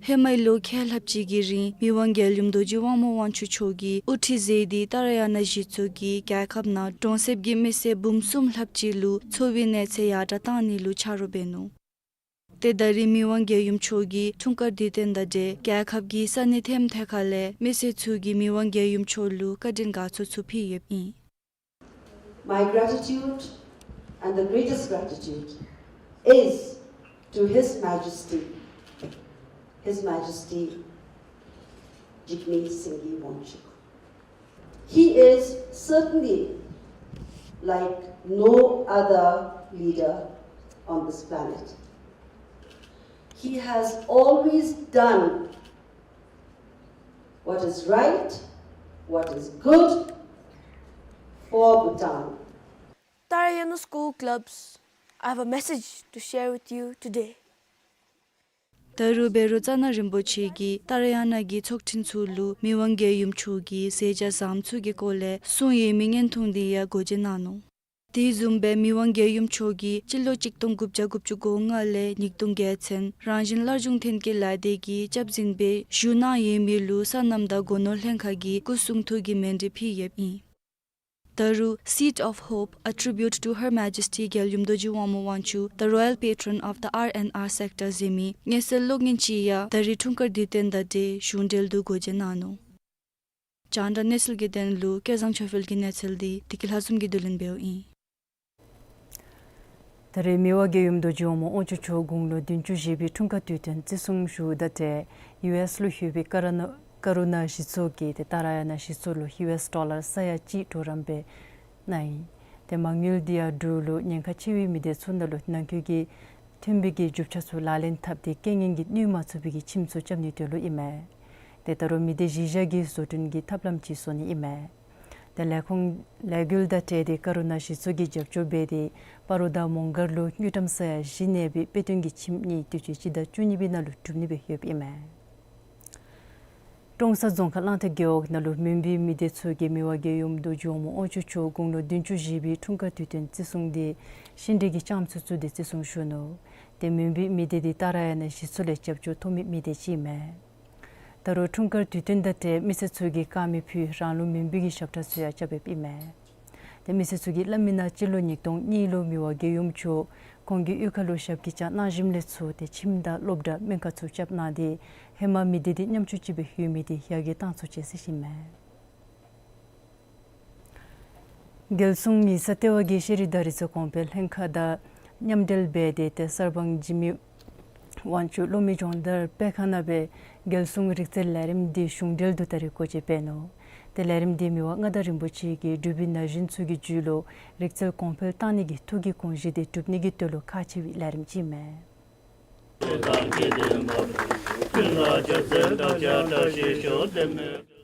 ཧེ་མའི་ལོ་ཁལ་ལྷགཔ་ཅིག་གི་རིང་མི་དབང་རྒྱལ་ཡུམ་རྡོ་རྗེ་དབང་མོ་དབང་ཕྱུག་མཆོག་གིས་དབུ་ཁྲིད་མཛད་དེ་ཏཱ་ར་ཡ་ན་གཞི་ཚོགས་ཀྱིས་རྒྱལ་ཁབ་ནང་གྲོང་གསེབ་ཀྱི་མི་སེར་འབུམ་གསུམ་ལྷགཔ་ཅིག་ལུ་འཚོ་བའི་གནས་ཚད་ཡར་དྲགས་བཏང་ནི་ལུ་ཆ་རོགས་འབད་ནུག། ཏེ་ད་རེས་མི་དབང་རྒྱལ་ཡུམ་མཆོག་གི་འཁྲུངས་སྐར་དུས་སྟོན་དང་འབྲེལ་རྒྱལ་ཁབ་ཀྱི་ས་གནས་ཐེམ་ཐེ་ཁ་ལས་མི་སེར་ཚུ་གིས་མི་དབང་རྒྱལ་ཡུམ་མཆོག་ལུ་བཀའ་དྲིན་དགའ་ཚོར་ཚུ་ཕུལ་ཡོདཔ་ཨིན། My gratitude and the greatest gratitude is to His Majesty, His Majesty Jigme Singye Wangchuck. He is certainly like no other leader on this planet. He has always done what is right, what is good for Bhutan. Tara Yanu School Clubs, I have a message to share with you today. ད་རུང་བཻ་རོ་ཙ་ན་རིན་པོ་ཆེ་གིས་ཏཱ་ར་ཡ་ན་གི་ཚོགས་ཁྲིམས་ཚུ་ལུ་མི་དབང་རྒྱལ་ཡུམ་མཆོག་གིས་མཛད་བྱ་བཟངམ་ཚུ་གི་སྐོར་ལས་གསུངས་ཡོད་མི་བརྙན་ཐུང་འདི་ཡང་འགོ་འབྱེད་གནང་ནུག། དེ་བཟུམ་སྦེ་མི་དབང་རྒྱལ་ཡུམ་མཆོག་གིས་སྤྱི་ལོ་གཅིག་སྟོང་དགུ་བརྒྱ་དགུ་བཅུ་གོ་ལྔ་ལས་ཉིས་སྟོང་བརྒྱད་ཚུན་རང་བཞིན་སླར་འབྱུང་ཐོན་སྐྱེད་ལས་སྡེ་གི་སྐྱབས་འཛིན་སྦེ་བཞུགས་གནང་ཡོད་མི་ལུ་སོ་ནམ་དང་སྒོ་ནོར་ལྷན་ཁག་གིས་སྐུ་གསུང་ཐུགས་ཀྱི་མཎྜལ་ཕུལ་ཡོདཔ་ཨིན། ད་རུང་Seat of Hope, a tribute to Her Majesty རྒྱལ་ཡུམ་རྡོ་རྗེ་དབང་མོ་དབང་ཕྱུག, the Royal Patron of the R and R Sector ཟེར་མི་མངོན་གསལ་གློག་བརྙན་ཅིག་ཡང་ད་རེས་འཁྲུངས་སྐར་དུས་སྟོན་དང་འབྲེལ་གཞུང་འབྲེལ་དུ་འགོ་འབྱེད་གནང་ནུག། རྒྱང་བསྒྲགས་གནས་ཚུལ་གྱི་དོན་ལུ་སྐལ་བཟང་ཆོས་འཕེལ་གྱི་གནས་ཚུལ་འདི་བདེ་སྐྱིད་ལྷ་འཛོམས་ཀྱིས་བསྡུ་ལེན་འབདཝ་ཨིན། ད་རེས་མི་དབང་རྒྱལ་ཡུམ་རྡོ་རྗེ་དབང་མོ་དབང་ཕྱུག་མཆོག་དགུང་ལོ་བདུན་ཅུ་བཞེས་པའི་འཁྲུངས་སྐར་དུས་སྟོན་བརྩི་སྲུང་ཞུཝ་ད་ཏེ་ཡུ་ཨེསི་ལུ་ཡོད་པའི་ཀ་ར་ན་ཀ་རུ་ན་གཞི་ཚོགས་ཀྱིས་ཏེ་ཏཱ་ར་ཡ་ན་གཞི་ཚོགས་ལུ་ཡུ་ཨེསི་ཌོ་ལར་ས་ཡ་གཅིག་གྲོགས་རམ་སྦེ་གནང་ཡི། ཏེ་མ་དངུལ་འདི་ཡང་འབྲུག་ལུ་ཉེན་ཁ་ཆེ་བའི་མི་སྡེ་ཚུ་ནང་ལུ་ནང་འཁོད་ཀྱི་མཐུན་པའི་གི་རྒྱུ་ཆ་ཚུ་ལག་ལེན་འཐབ་སྟེ་རྐྱེན་ངན་གྱིས་གནོད་མ་ཚུགས་པའི་གི་ཁྱིམ་ཚུ་རྐྱབ་ནིའི་དོན་ལུ་ཨིན་མས། ཏེ་ད་རུང་མི་སྡེ་གཞི་བཞག་གི་བཟོ་སྐྲུན་གྱི་ཐབས་ལམ་ཅིག་བཟོ་ནི་ཨིན་མས། ཏེ་ལས་ཁུངས་ལས་འགུལ་དང་འབྲེལ་ཏེ་ཀ་རུ་ན་གཞི་ཚོགས་ཀྱིས་རྒྱབ་སྐྱོར་འབད་དེ་སྤ་རོ་དང་མོང་སྒར་ལུ་དངུལ་ཀྲམ་ས་ཡ་བཞི་གནས་པའི་དཔེ་སྟོན་གྱི་ཁྱིམ་གཉིས་དུས་ཅི་སྤྱི་ཟླ་བཅུ་གཉིས་པའི་ནང་ལུ་གྲུབ་ནི་སྦེ་ཡོདཔ་ཨིན་མས། ཀྲོང་གསར་རྫོང་ཁག་གླང་མཐའ་རྒེད་འོག་ནང་ལུ་མོན་པའི་མི་སྡེ་ཚུ་གིས་མི་དབང་རྒྱལ་ཡུམ་རྡོ་རྗེ་དབང་མོ་དབང་ཕྱུག་མཆོག་དགུང་ལོ་བདུན་ཅུ་བཞེས་པའི་འཁྲུངས་སྐར་དུས་སྟོན་བརྩི་སྲུང་འདི་ཤིང་འབྲས་ཀྱི་ལྕངམ་ཚུ་བཙུགས་ཏེ་བརྩི་སྲུང་ཞུ་ནུག། ཏེ་མོན་པའི་མི་སྡེ་འདི་ཏཱ་ར་ཡ་ན་གཞི་ཚོགས་ལས་རྒྱབ་སྐྱོར་ཐོབ་མི་མི་སྡེ་ཅིག་ཨིན་མས། ད་རུང་འཁྲུངས་སྐར་དུས་སྟོན་དང་འབྲེལ་མི་སེར་ཚུ་གིས་དཀར་མེ་ཕུལ་རང་ལུགས་མོན་པའི་གི་ཞབས་ཁྲ་ཚུ་ཡང་རྐྱབ་ཡོདཔ་ཨིན་མས། ཏེ་མི་སེར་ཚུ་གིས་སླབ་མི་ནང་སྤྱི་ལོ་ཉིས་སྟོང་གཉིས་ལུ་མི་དབང་རྒྱལ་ཡུམ་མཆོག་ཁོང་གི་གཡུས་ཁ་ལུ་ཞབས་ཀྱིས་བཅགས་གནང་ཞིནམ་ལས་ཚུར་ཏེ་ཁྱིམ་དང་སློབ་གྲྭ་སྨན་ཁང་ཚུ་རྐྱབ་གནང་སྟེ་ཧེ་མ་མི་སྡེ་འདི་ཉམ་ཆུང་ཅིག་སྦེ་ཡོད་མི་འདི་ཡར་རྒྱས་བཏང་ཚུགས་ཅེས་ཟེར་བཤད་ཨིན་མས། རྒྱལ་སྲུང་ཉི་ཚེ་ལྟེ་བ་གིས་ཤེས་རིག་དང་རིག་རྩལ་གོང་འཕེལ་ལྷན་ཁག་དང་མཉམ་འབྲེལ་འབད་དེ་ཏེ་གསར་སྤང་འཇིགས་མེད་དབང་ཕྱུག་གློག་མེ་སྦྱོང་བརྡར་སྤེལ་ཁང་ནང་སྦེ་རྒྱལ་སྲུང་རིག་རྩལ་ལས་རིམ་འདི་གཞུང་འབྲེལ་དུ་ད་རེས་སྒོ་འབྱེད་འབད་ནུག། ཏེ་ལས་རིམ་འདི་མི་དབང་མངའ་བདག་རིན་པོ་ཆེ་གིས་འབྲུག་པའི་ན་གཞོན་ཚུ་གི་རྒྱུད་ལུ་རིག་རྩལ་གོང་འཕེལ་གཏང་ནི་གི་ཐུགས་ཀྱི་དགོངས་བཞེད་འདི་འགྲུབ་ནི་གི་དོན་ལུ་ཁག་ཆེ་བའི་ལས་རིམ་ཅིག་ཨིན་མས།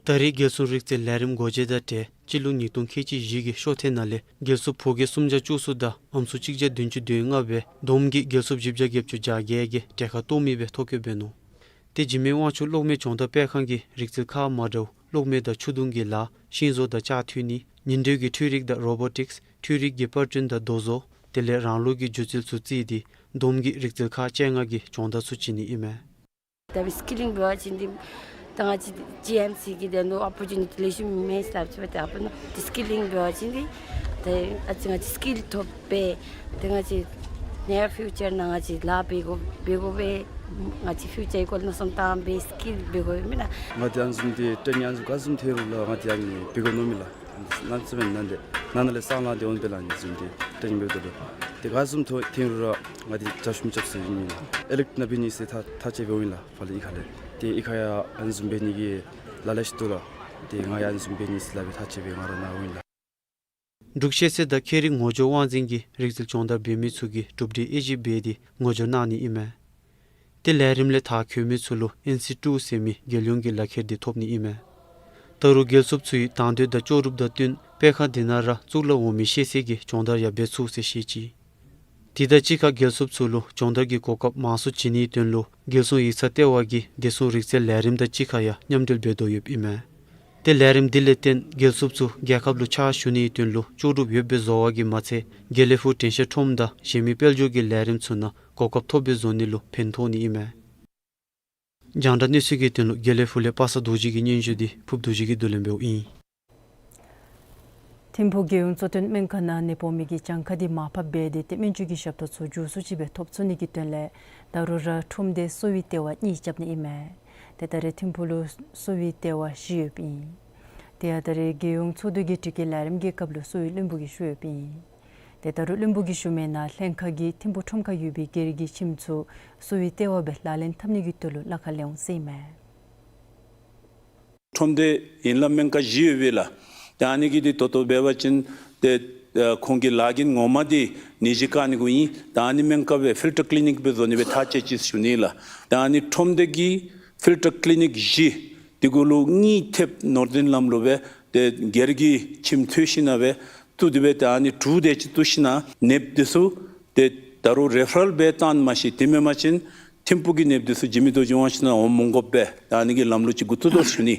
ད་རེས་རྒྱལ་སྲུང་རིག་རྩལ་ལས་རིམ་སྒོ་འབྱེད་དང་འབྲེལ་སྤྱི་ལོ་ཉིས་སྟོང་ཁལ་གཅིག་བཞི་གི་ཤོག་ཐེངས་ནང་ལས་རྒྱལ་སྲུང་ཕོ་སྐྱེས་སུམ་བརྒྱ་བཅུ་གསུམ་དང་ཨམ་སྲུ་གཅིག་བརྒྱ་བདུན་ཅུ་དོན་ལྔ་སྦེ་བསྡོམས་ཀྱིས་རྒྱལ་སྲུང་བཞི་བརྒྱ་བརྒྱད་ཅུ་གྱ་བརྒྱད་ཀྱིས་གྲལ་ཁར་གཏོགས་མི་སྦེ་ཐོ་བཀོད་འབད་ནུག། ཏེ་འཇིགས་མེད་དབང་ཕྱུག་གློག་མེ་སྦྱོང་བརྡར་སྤེལ་ཁང་གིས་རིག་རྩལ་ཁག་མ་འདྲཝ་གློག་མེ་དང་ཆུ་དུང་གི་ལཱ་ཤིང་བཟོ་དང་ལྕགས་འཐུ་ནི་ཉིན་དྲོད་ཀྱི་འཕྲུལ་རིག་དང་རོ་བོ་ཊིཀསི་འཕྲུལ་རིག་གི་པར་སྐྲུན་དང་རྡོ་བཟོ་དེ་ལས་རང་ལུགས་ཀྱི་སྒྱུ་རྩལ་ཚུ་བརྩིས་ཏེ་བསྡོམས་ཀྱིས་རིག་རྩལ་ཁག་བཅོ་ལྔ་གི་སྦྱོང་བརྡར་ཚུ་བྱིན་ནི་ཨིན་མས། ད་སི་ཀི་ལིང་འབད་བ་ཅིན་འདི་ད་ང་བཅས་ཇི་ཨེམ་སི་གི་དོན་ལུ་ཨོ་པོར་ཅུ་ནི་ཊི་ལེགས་ཤོམ་མེད་ཟེར་ཞུ་བ་ད་ཨ་པ་ནོ། ཏེ་སི་ཀི་ལིང་འབད་བ་ཅིན་འདི་ད་ཨ་ཙི་ང་བཅས་སི་ཀིལ་ཐོབ་སྦེ་ཏེ་ང་བཅས་ནིར་ཕིའུ་ཅར་ནང་ང་བཅས་ལཱ་འབད་དགོ་འབད་དགོ་པས། ང་བཅས་ཕིའུ་ཅར་གི་སྐོར་ལས་མནོ་བསམ་བཏང་སྦེ་སི་ཀིལ་འབད་དགོ་མེན་ན། ང་བཅས་ཨ་ནི་བཟུམ་འདི་ཊེ་ནིང་ཨ་ནི་བཟུམ་ག་བཟུམ་ཐོན་རུང་ལགས་ང་བཅས་ཨ་ནི་འབད་དགོ་མནོཝ་མས་ལགས། ནཱ་ཚུ་མེན་ན་འདི་ནང་ན་ལས་སང་ལང་འདི་འོང་པས་ལགས། ཨ་ནི་བཟུམ་འདི་ཊེ་ནིང་འབདཝ་ད་ལུ་ཏེ་ག་བཟུམ་ཐོན་ཐོན་རུང་ར་ང་བཅས་རྒྱབ་ཤུགས་རྐྱབ་ཟེར་ཨིན་མས་ལགས། ཨེ་ལེག་ཊིཀ་ནང་འབད་ནི་ཟེར་ཐག་ཐག་བཅད་སྦེ་འོང་ཡི་ལགས། ཕར་ལས་གཡུས་ཁ་ལས་ཏེ་གཡུས་ཁ་ཡང་ཨ་ནི་བཟུམ་འབད་ནི་གི་ལཱ་ལེ་ཤ་འདུག་ལགས། ཏེ་ང་ཡང་ཨ་ནི་བཟུམ་འབད་ནི་ཟེར་སླབ་སྦེ་ཐག་བཅད་སྦེ་ང་ར་ནཱ་འོང་ཡི་ལགས། འབྲུག་ཤེས་ཚད་དང་ཁྱད་རིག་ངོ་སྦྱོར་དབང་འཛིན་གྱིས་རིག་རྩལ་སྦྱོང་བརྡར་འབད་མི་ཚུ་གིས་གྲུབ་འབྲས་དབྱེ་ཞིབ་འབད་དེ་ངོ་སྦྱོར་གནང་ནི་ཨིན་མས། ཏེ་ལས་རིམ་ལས་མཐར་འཁྱོལ་མི་ཚུ་ལུ་ཨེན་སི་ཊུ་ཟེར་མི་རྒྱལ་ཡོངས་ཀྱི་ལག་ཁྱེར་དེ་ཐོབ་ནི་ཨིན་མས། ད་རུང་རྒྱལ་ཚབ་ཚུ་ཡི་དང་འདོད་དང་ལྕོགས་གྲུབ་དང་བསྟུན་པད་ཁ་དེ་ནང་ར་གཙུག་ལག་འོག་མའི་ཤེས་ཚད་ཀྱི་སྦྱོང་བརྡར་ཡང་འབད་ཚུགས་ཟེར་བཤད་ཅི། དེ་དང་གཅིག་ཁར་རྒྱལ་ཚབ་ཚུ་ལུ་སྦྱོང་བརྡར་གྱི་གོ་སྐབས་མང་སུ་བྱིན་ནིའི་དོན་ལུ་རྒྱལ་སྲུང་ཡིག་ཚང་ལྟེ་བ་གིས་བདེ་སྲུང་རིག་རྩལ་ལས་རིམ་དང་གཅིག་ཁར་ཡང་མཉམ་འབྲེལ་འབད་དོ་ཡོདཔ་ཨིན་མས། ཏེ་ལས་རིམ་འདི་ལས་བརྟེན་རྒྱལ་ཚབ་ཚུ་རྒྱལ་ཁབ་ལུ་ཕྱག་ཞུ་ནིའི་དོན་ལུ་ལྕོགས་གྲུབ་ཡོདཔ་སྦེ་བཟོ་བ་གིས་མ་ཚད་དགེ་ལེགས་ཕུག་དྲན་ཤེས་ཁྲོམ་དང་གཞན་མི་དཔལ་འབྱོར་གྱི་ལས་རིམ་ཚུ་ནང་གོ་སྐབས་ཐོབ་སྦེ་བཟོ་ནི་ལུ་ཕན་ཐོགས་ནི་ཨིན་མས། རྒྱང་བསྒྲགས་གནས་ཚུལ་གྱི་དོན་ལུ་དགེ་ལེགས་ཕུག་ལས་པ་སངས་རྡོ་རྗེ་གི་སྙན་ཞུ་འདི་ཕུབ་རྡོ་རྗེ་གིས་བསྡུ་ལེན་འབདཝ་ཨིན། ཐིམ་ཕུག་རྒྱལ་ཡོངས་གཙོ་བསྟེན་སྨན་ཁང་ནང་ནད་ཕོག་མི་གི་གྱངས་ཁ་འདི་མར་ཕབ་འབད་དེ་ཏེ་སྨན་བཅོས་ཀྱི་ཞབས་ཏོག་ཚུ་མགྱོགས་སུ་ཅིག་སྦེ་ཐོབ་ཚུགས་ནི་གི་དོན་ལས་ད་རུང་ར་ཁྲོམ་སྡེ་གསོ་བའི་ལྟེ་བ་གཉིས་རྐྱབ་ནི་ཨིན་མས། ཏེ་ད་རེས་ཐིམ་ཕུག་ལུ་གསོ་བའི་ལྟེ་བ་བཞི་ཡོདཔ་ཨིན། དེ་ཡང་ད་རེས་རྒྱལ་ཡོངས་ཚོགས་འདུ་གི་དྲི་བཀོད་ལས་རིམ་གྱི་སྐབས་ལུ་གསོ་བའི་བློན་པོ་གིས་ཞུ་ཡོདཔ་ཨིན། ཏེ་ད་རུང་བློན་པོ་གིས་ཞུ་མི་ནང་ལྷན་ཁག་གིས་ཐིམ་ཕུག་ཁྲོམ་ཁར་ཡོད་པའི་སྒེར་གྱི་ཁྱིམ་ཚུ་གསོ་བའི་ལྟེ་བ་སྦེ་ལག་ལེན་འཐབ་ནི་གི་དོན་ལུ་གླ་ཁར་ལེན་འོང་ཟེར་ཨིན་མས། ཁྲོམ་སྡེ་ཡན་ལག་སྨན་ཁང་བཞི་ཡོད་པས་ལགས། ཏེ་ཨ་ནི་གི་འདི་ད་ལྟོ་འབད་བ་ཅིན་ཏེ་ཨ་ཁོང་གི་ལཱ་འགན་ངོ་མ་འདི་ནད་གཞི་བཀག་ནི་གུ་ཨིན། ཏེ་ཨ་ནི་སྨན་ཁང་སྦེ་ཕིལ་ཊར་ཀླི་ནིཀ་སྦེ་བཟོ་ནི་སྦེ་ཐག་བཅད་ཅི་ཟེར་ཞུ་ནི་ལགས། ཏེ་ཨ་ནི་ཁྲོམ་སྡེ་གི་ཕིལ་ཊར་ཀླི་ནིཀ་བཞི་འདི་གུ་ལུ་གཉིས་ཐེབས་ནོར་འཛིན་ལམ་ལུགས་སྦེ་ཏེ་སྒེར་གྱི་ཁྱིམ་ཚུ་ཞིན་ན་སྦེ་བཙུགས་ཏེ་སྦེ་ཏེ་ཨ་ནི་དྲུག་དེ་ཅིག་བཙུགས་ཞིན་ན་ནདཔ་འདི་ཚུ་ཏེ་ད་རུང་རེ་ཕ་རལ་སྦེ་བཏང་མ་ཤེས། དེ་མེན་པ་ཅིན་ཐིམ་ཕུག་གི་ནདཔ་འདི་ཚུ་འཇིགས་མེད་རྡོ་རྗེ་དབང་ཕྱུག་ནང་འོང་མི་དགོཔ་སྦེ་ད་ཨ་ནི་གི་ལམ་ལུགས་ཅིག་འགོ་བཙུགས་དོ་ཟེར་ཞུ་ནི།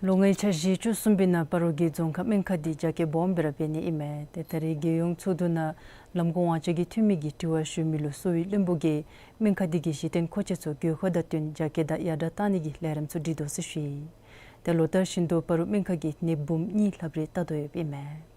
ལོ་ལྔའི་འཆར་གཞི་བཅུ་གསུམ་པའི་ནང་སྤ་རོ་གི་རྫོང་ཁག་སྨན་ཁང་འདི་རྒྱ་སྐྱེད་སྦོམ་སྦེ་ར་འབད་ནི་ཨིན་མས། ཏེ་ད་རེས་རྒྱལ་ཡོངས་ཚོགས་འདུ་ནང་ལམ་གོང་དབང་ཆ་གིས་འཐུས་མི་གི་དྲི་བ་ཞུ་མི་ལུ་གསོ་བའི་བློན་པོ་གིས་སྨན་ཁང་འདི་གི་གཞི་རྟེན་མཁོ་ཆས་ཚུ་དགོས་མཁོ་དང་བསྟུན་རྒྱ་སྐྱེད་དང་ཡར་དྲག་བཏང་ནི་གི་ལས་རིམ་ཚུ་སྒྲིག་དོ་ཟེར་ཞུ་ཡི། ཏེ་ལོ་ལྟར་བཞིན་དུ་སྤ་རོ་སྨན་ཁང་གིས་ནདཔ་འབུམ་གཉིས་ལྷགཔ་རེ་བལྟ་དོ་ཡོདཔ་ཨིན་མས།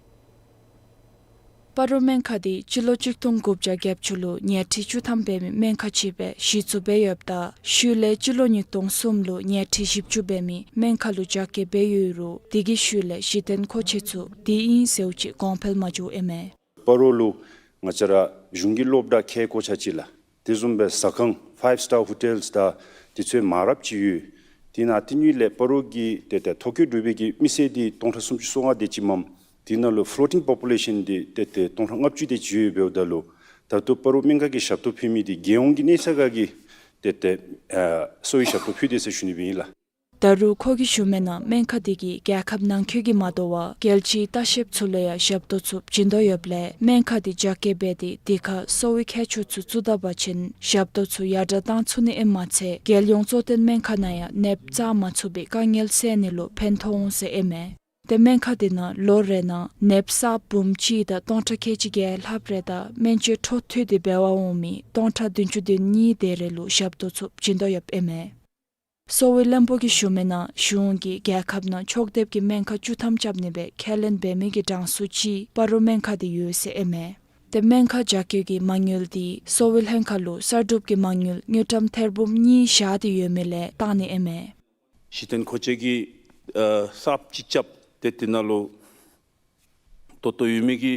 སྤ་རོ་སྨན་ཁང་འདི་སྤྱི་ལོ་གཅིག་སྟོང་དགུ་བརྒྱ་བརྒྱད་ཅུ་ལུ་ཉལ་ཁྲི་བཅུ་ཐམ་འབད་མི་སྨན་ཁང་ཅིག་སྦེ་གཞི་བཙུགས་འབད་ཡོདཔ་ད་ཤུལ་ལས་སྤྱི་ལོ་ཉིས་སྟོང་གསུམ་ལུ་ཉལ་ཁྲི་བཞི་བཅུ་འབད་མི་སྨན་ཁང་ལུ་རྒྱ་སྐྱེད་འབད་ཡོད་རུང་དེ་གི་ཤུལ་ལས་གཞི་རྟེན་མཁོ་ཆས་ཚུ་དེ་ཨིན་ཟེརཝ་ཅིག་གོང་འཕེལ་མ་འགྱོཝ་ཨིན་མས། སྤ་རོ་ལུ་ང་བཅས་ར་གཞུང་གི་སློབ་གྲྭ་ཁལ་གོ་ཆ་ཅིག་ལགས། དེ་བཟུམ་སྦེ་ཟ་ཁང་ཕའིབ་སི་ཊར་ཧོ་ཊེལསི་དང་དེ་ཚུ་མང་རབས་ཅིག་ཡོད། དེ་ནང་དེ་གཉིས་ལས་སྤ་རོ་གི་ཏེ་ཏེ་ཐོ་བཀོད་གྲུབ་པའི་གི་མི་སེར་འདི་སྟོང་ཕྲག་སུམ་ཅུ་སོ་ལྔ་དེ་ཅིག་མས། དེ་ནང་ལུ་ཕ་ལོ་ཊིང་པོ་པུ་ལེ་ཤཱན་འདི་ཏེ་ཏེ་སྟོང་ཕྲག་ལྔ་བཅུ་དེ་ཅིག་ཡོདཔ་འབདཝ་ད་ལུ་ད་ལྟོ་སྤ་རོ་སྨན་ཁང་གི་ཞབས་ཏོག་ཕུལ་མི་འདི་རྒྱལ་ཡོངས་ཀྱི་གནས་ཚད་ཁར་གྱི་ཏེ་ཏེ་ཨ་གསོ་བའི་ཞབས་ཏོག་ཕུལ་དེས་ཟེར་ཞུ་ནི་སྦེ་ཨིན་ལགས། ད་རུང་ཁོ་གིས་ཞུ་མི་ནང་སྨན་ཁང་འདི་གིས་རྒྱལ་ཁབ་ནང་འཁོད་ཀྱི་མ་དོ་བར་རྒྱལ་སྤྱིའི་ལྟ་བཤལཔ་ཚུ་ལུ་ཡང་ཞབས་ཏོག་ཚུ་བྱིན་དོ་ཡོདཔ་ལས་སྨན་ཁང་འདི་རྒྱ་སྐྱེད་འབད་དེ་དེ་ཁར་གསོ་བའི་མཁས་མཆོག་ཚུ་བཙུགས་ད་པ་ཅིན་ཞབས་ཏོག་ཚུ་ཡར་དྲག་བཏང་ཚུགས་ནི་ཨིནམ་མ་ཚད་རྒྱལ་ཡོངས་གཙོ་བསྟེན་སྨན་ཁང་ནང་ཡང་ནདཔ་བཙག་མ་ཚུགས་པའི་དཀའ་ངལ་སེལ་ནི་ལུ་ཕན་ཐོགས་འོང་ཟེར་ཨིན་མས། ཏེ་སྨན་ཁང་འདི་ནང་ལོ་རེ་ནང་ནདཔ་གསརཔ་འབུམ་གཅིག་དང་སྟོང་ཕྲག་ཁལ་གཅིག་བརྒྱད་ལྷགཔ་རེ་དང་སྨན་བཅོས་འཕྲོ་མཐུད་དེ་འབད་བར་འོང་མི་སྟོང་ཕྲག་བདུན་ཅུ་དོན་གཉིས་དེ་རེ་ལུ་ཞབས་ཏོག་ཚུ་བྱིན་དོ་ཡོདཔ་ཨིན་མས། གསོ་བའི་བློན་པོ་གིས་ཞུ་མི་ནང་གཞུང་གིས་རྒྱལ་ཁབ་ནང་ཕྱོགས་བསྡེབས་ཀྱི་སྨན་ཁང་བཅུ་ཐམ་རྐྱབ་ནི་སྦེ་ཁས་ལེན་འབད་མི་གི་གྲངས་སུ་ཅིག་སྤ་རོ་སྨན་ཁང་འདི་ཡོད་ཟེར་ཨིན་མས། ཏེ་སྨན་ཁང་རྒྱ་སྐྱེད་ཀྱི་མ་དངུལ་འདི་གསོ་བའི་ལྷན་ཁག་ལུ་གསར་སྒྲུབ་ཀྱི་མ་དངུལ་དངུལ་ཀྲམ་ཐེར་འབུམ་གཉིས་བཞག་སྟེ་ཡོད་མི་ལས་བཏང་ནི་ཨིན་མས། གཞི་རྟེན་མཁོ་ཆས་ཀྱི་ཨ་གསརཔ་ཅིག་རྐྱབ་སྟེ་དེ་ནང་ལུ་ད་ལྟོ་ཡོད་མི་གི་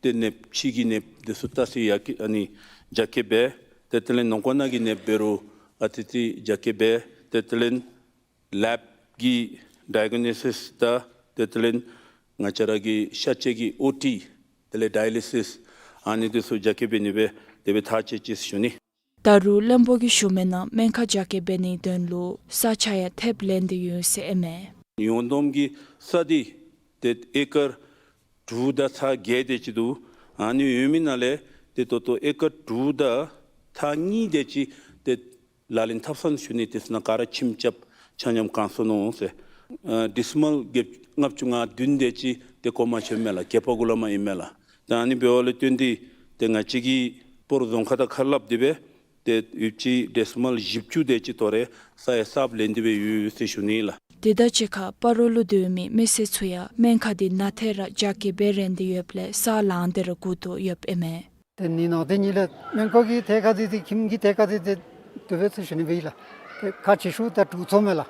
ཏེ་ནདཔ་ཕྱི་གི་ནདཔ་དེ་ཚུ་ལྟ་སི་ཡར་སྐྱེད་ཨ་ནི་རྒྱ་སྐྱེད་འབད་དེ་དེ་ལས་ནང་ཁོག་ནང་གི་ནདཔ་འབད་རུང་ཨ་ཙི་ཙི་རྒྱ་སྐྱེད་འབད་དེ་དེ་ལས་ལེབ་ཀྱི་ཌའི་གོ་ནོ་སིས་དང་དེ་དེ་ལས་ང་བཅས་ར་གི་ཤ་བཅད་ཀྱི་ཨོ་ཊི་དེ་ལས་ཌའི་ལི་སིས་ཨ་ནི་དེ་ཚུ་རྒྱ་སྐྱེད་འབད་ནི་སྦེ་དེ་སྦེ་ཐག་བཅད་ཅི་ཟེར་ཞུ་ནི། ད་རུང་བློན་པོ་གིས་ཞུ་མི་ནང་སྨན་ཁང་རྒྱ་སྐྱེད་འབད་ནིའི་དོན་ལུ་ས་ཆ་ཡང་ཐེབས་ལེན་ཏེ་ཡོད་ཟེར་ཨིན་མས། ཡོངས་བསྡོམས་ཀྱི་ས་འདི་ཏེ་ཨེ་ཀར་དྲུག་དང་ཚག་བརྒྱད་དེ་ཅིག་འདུག། ཨ་ནི་ཡོད་མི་ནང་ལས་ཏེ་ད་ལྟོ་ཨེ་ཀར་དྲུག་དང་ཚག་གཉིས་དེ་ཅིག་ཏེ་ལག་ལེན་འཐབ་ཚར་ཞུ་ནི། དེ་ཚུ་ནང་ག་ར་ཁྱིམ་རྐྱབ་ཆ་མཉམ་གང་སོང་ནུག་ཟེར། ཨ་ཌི་སི་མལ་བརྒྱད་ལྔ་བཅུ་ང་བདུན་དེ་ཅིག་ཏེ་གོ་མ་ཆོདཔ་མས་ལགས། བརྒྱད་པ་གུ་ལས་མར་ཨིན་མས་ལགས། ད་ཨ་ནི་འབདཝ་ལས་བརྟེན་ཏེ་ཏེ་ང་བཅས་ཀྱིས་སྤ་རོ་རྫོང་ཁག་དང་ཁ་སླབ་སྟེ་སྦེ་ཏེ་ཡོདཔ་ཅིག་ཌི་སི་མལ་བཞི་བཅུ་དེ་ཅིག་དོ་རུང་ས་ཡང་གསརཔ་ལེན་ཏེ་སྦེ་ཡོད་ཟེར་ཞུ་ནི་ལགས། དེ་དང་གཅིག་ཁར་སྤ་རོ་ལུ་སྡོད་མི་མི་སེར་ཚུ་ཡང་སྨན་ཁང་འདི་ནང་ཐད་ར་རྒྱ་སྐྱེད་འབད་རན་ཏེ་ཡོདཔ་ལས་ས་ལང་སྟེ་ར་སྒུག་དོ་ཡོདཔ་ཨིན་མས། ཏེ་ནི་ནང་དེ་ཉིད་ལས་སྨན་ཁང་གི་ཐད་ཁར་འདི་ཏེ་ཁྱིམ་གྱི་ཐད་ཁར་འདི་ཏེ་དེ་སྦེ་ཚུ་ཞུ་ནི་སྦེ་ཨིན་ལགས། ཏེ་ཁག་ཆེ་ཤོས་ད་གྲོང་ཚོ་མས་ལགས།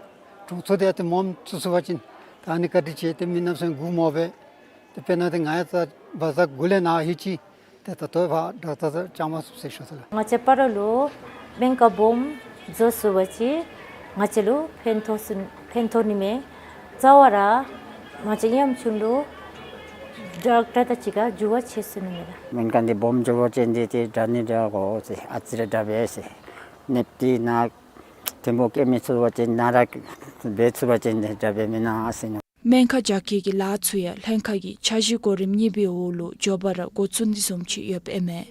གྲོང་ཚོ་འདི་ཏེ་མངམ་བཙུགས་ཚུགས་པ་ཅིན་ད་ཨ་ནི་བཀའ་དྲིན་ཆེ། ཏེ་མི་རྣམས་ཚུ་སྒུག་མ་སྦེ་ཏེ་དཔེར་ན་ཏེ་ང་ཡང་ད་བ་ཟ་དགུ་ལས་ནཱ་ལྷོད་ཅི། ཏེ་ད་ལྟོ་ཕར་ཌོག་ཊར་ཚུ་བཅར་མ་ཚུགས་ཟེར་ཞུ་དོ་ལགས། ང་བཅས་སྤ་རོ་ལུ་སྨན་ཁང་སྦོམ་བཟོ་ཚུགས་པ་ཅིན་ང་བཅས་ལུ་ཕན་ཐོགས་ཚུགས་ཕན་ཐོགས་ནི་མས། རྩ་བ་ར་ང་བཅས་ཡམ་ཆུང་ལུ་ ཌོག་ཊར་དང་གཅིག་ཁར་འགྱུར་བ་ཆེ་སུ་ནི་མེད་ལགས། སྨན་ཁང་འདི་སྦོམ་འགྱོ་བ་ཅིན་འདི་ཏེ་དྲག་ནི་དྲག་གོ་ཟེར། ཨ་ཙི་རེ་དྲག་པས་ཟེར། ནདཔ་འདི་ནད་ཐོན་པོ་སྐྱེ་མི་ཚུགས་པ་ཅིན་ནད་ར་འབད་ཚུགས་པ་ཅིན་འདི་དྲག་པས་མེན་ན་ཟེར་ནི། སྨན་ཁང་རྒྱ་སྐྱེད་ཀྱི་ལཱ་ཚུ་ཡང་ལྷན་ཁག་གི་འཆར་གཞི་གོ་རིམ་གཉིས་པའི་འོག་ལུ་མགྱོགས་པ་ར་འགོ་བཙུགས་ནི་བཟུམ་ཅིག་ཡོདཔ་ཨིན་མས།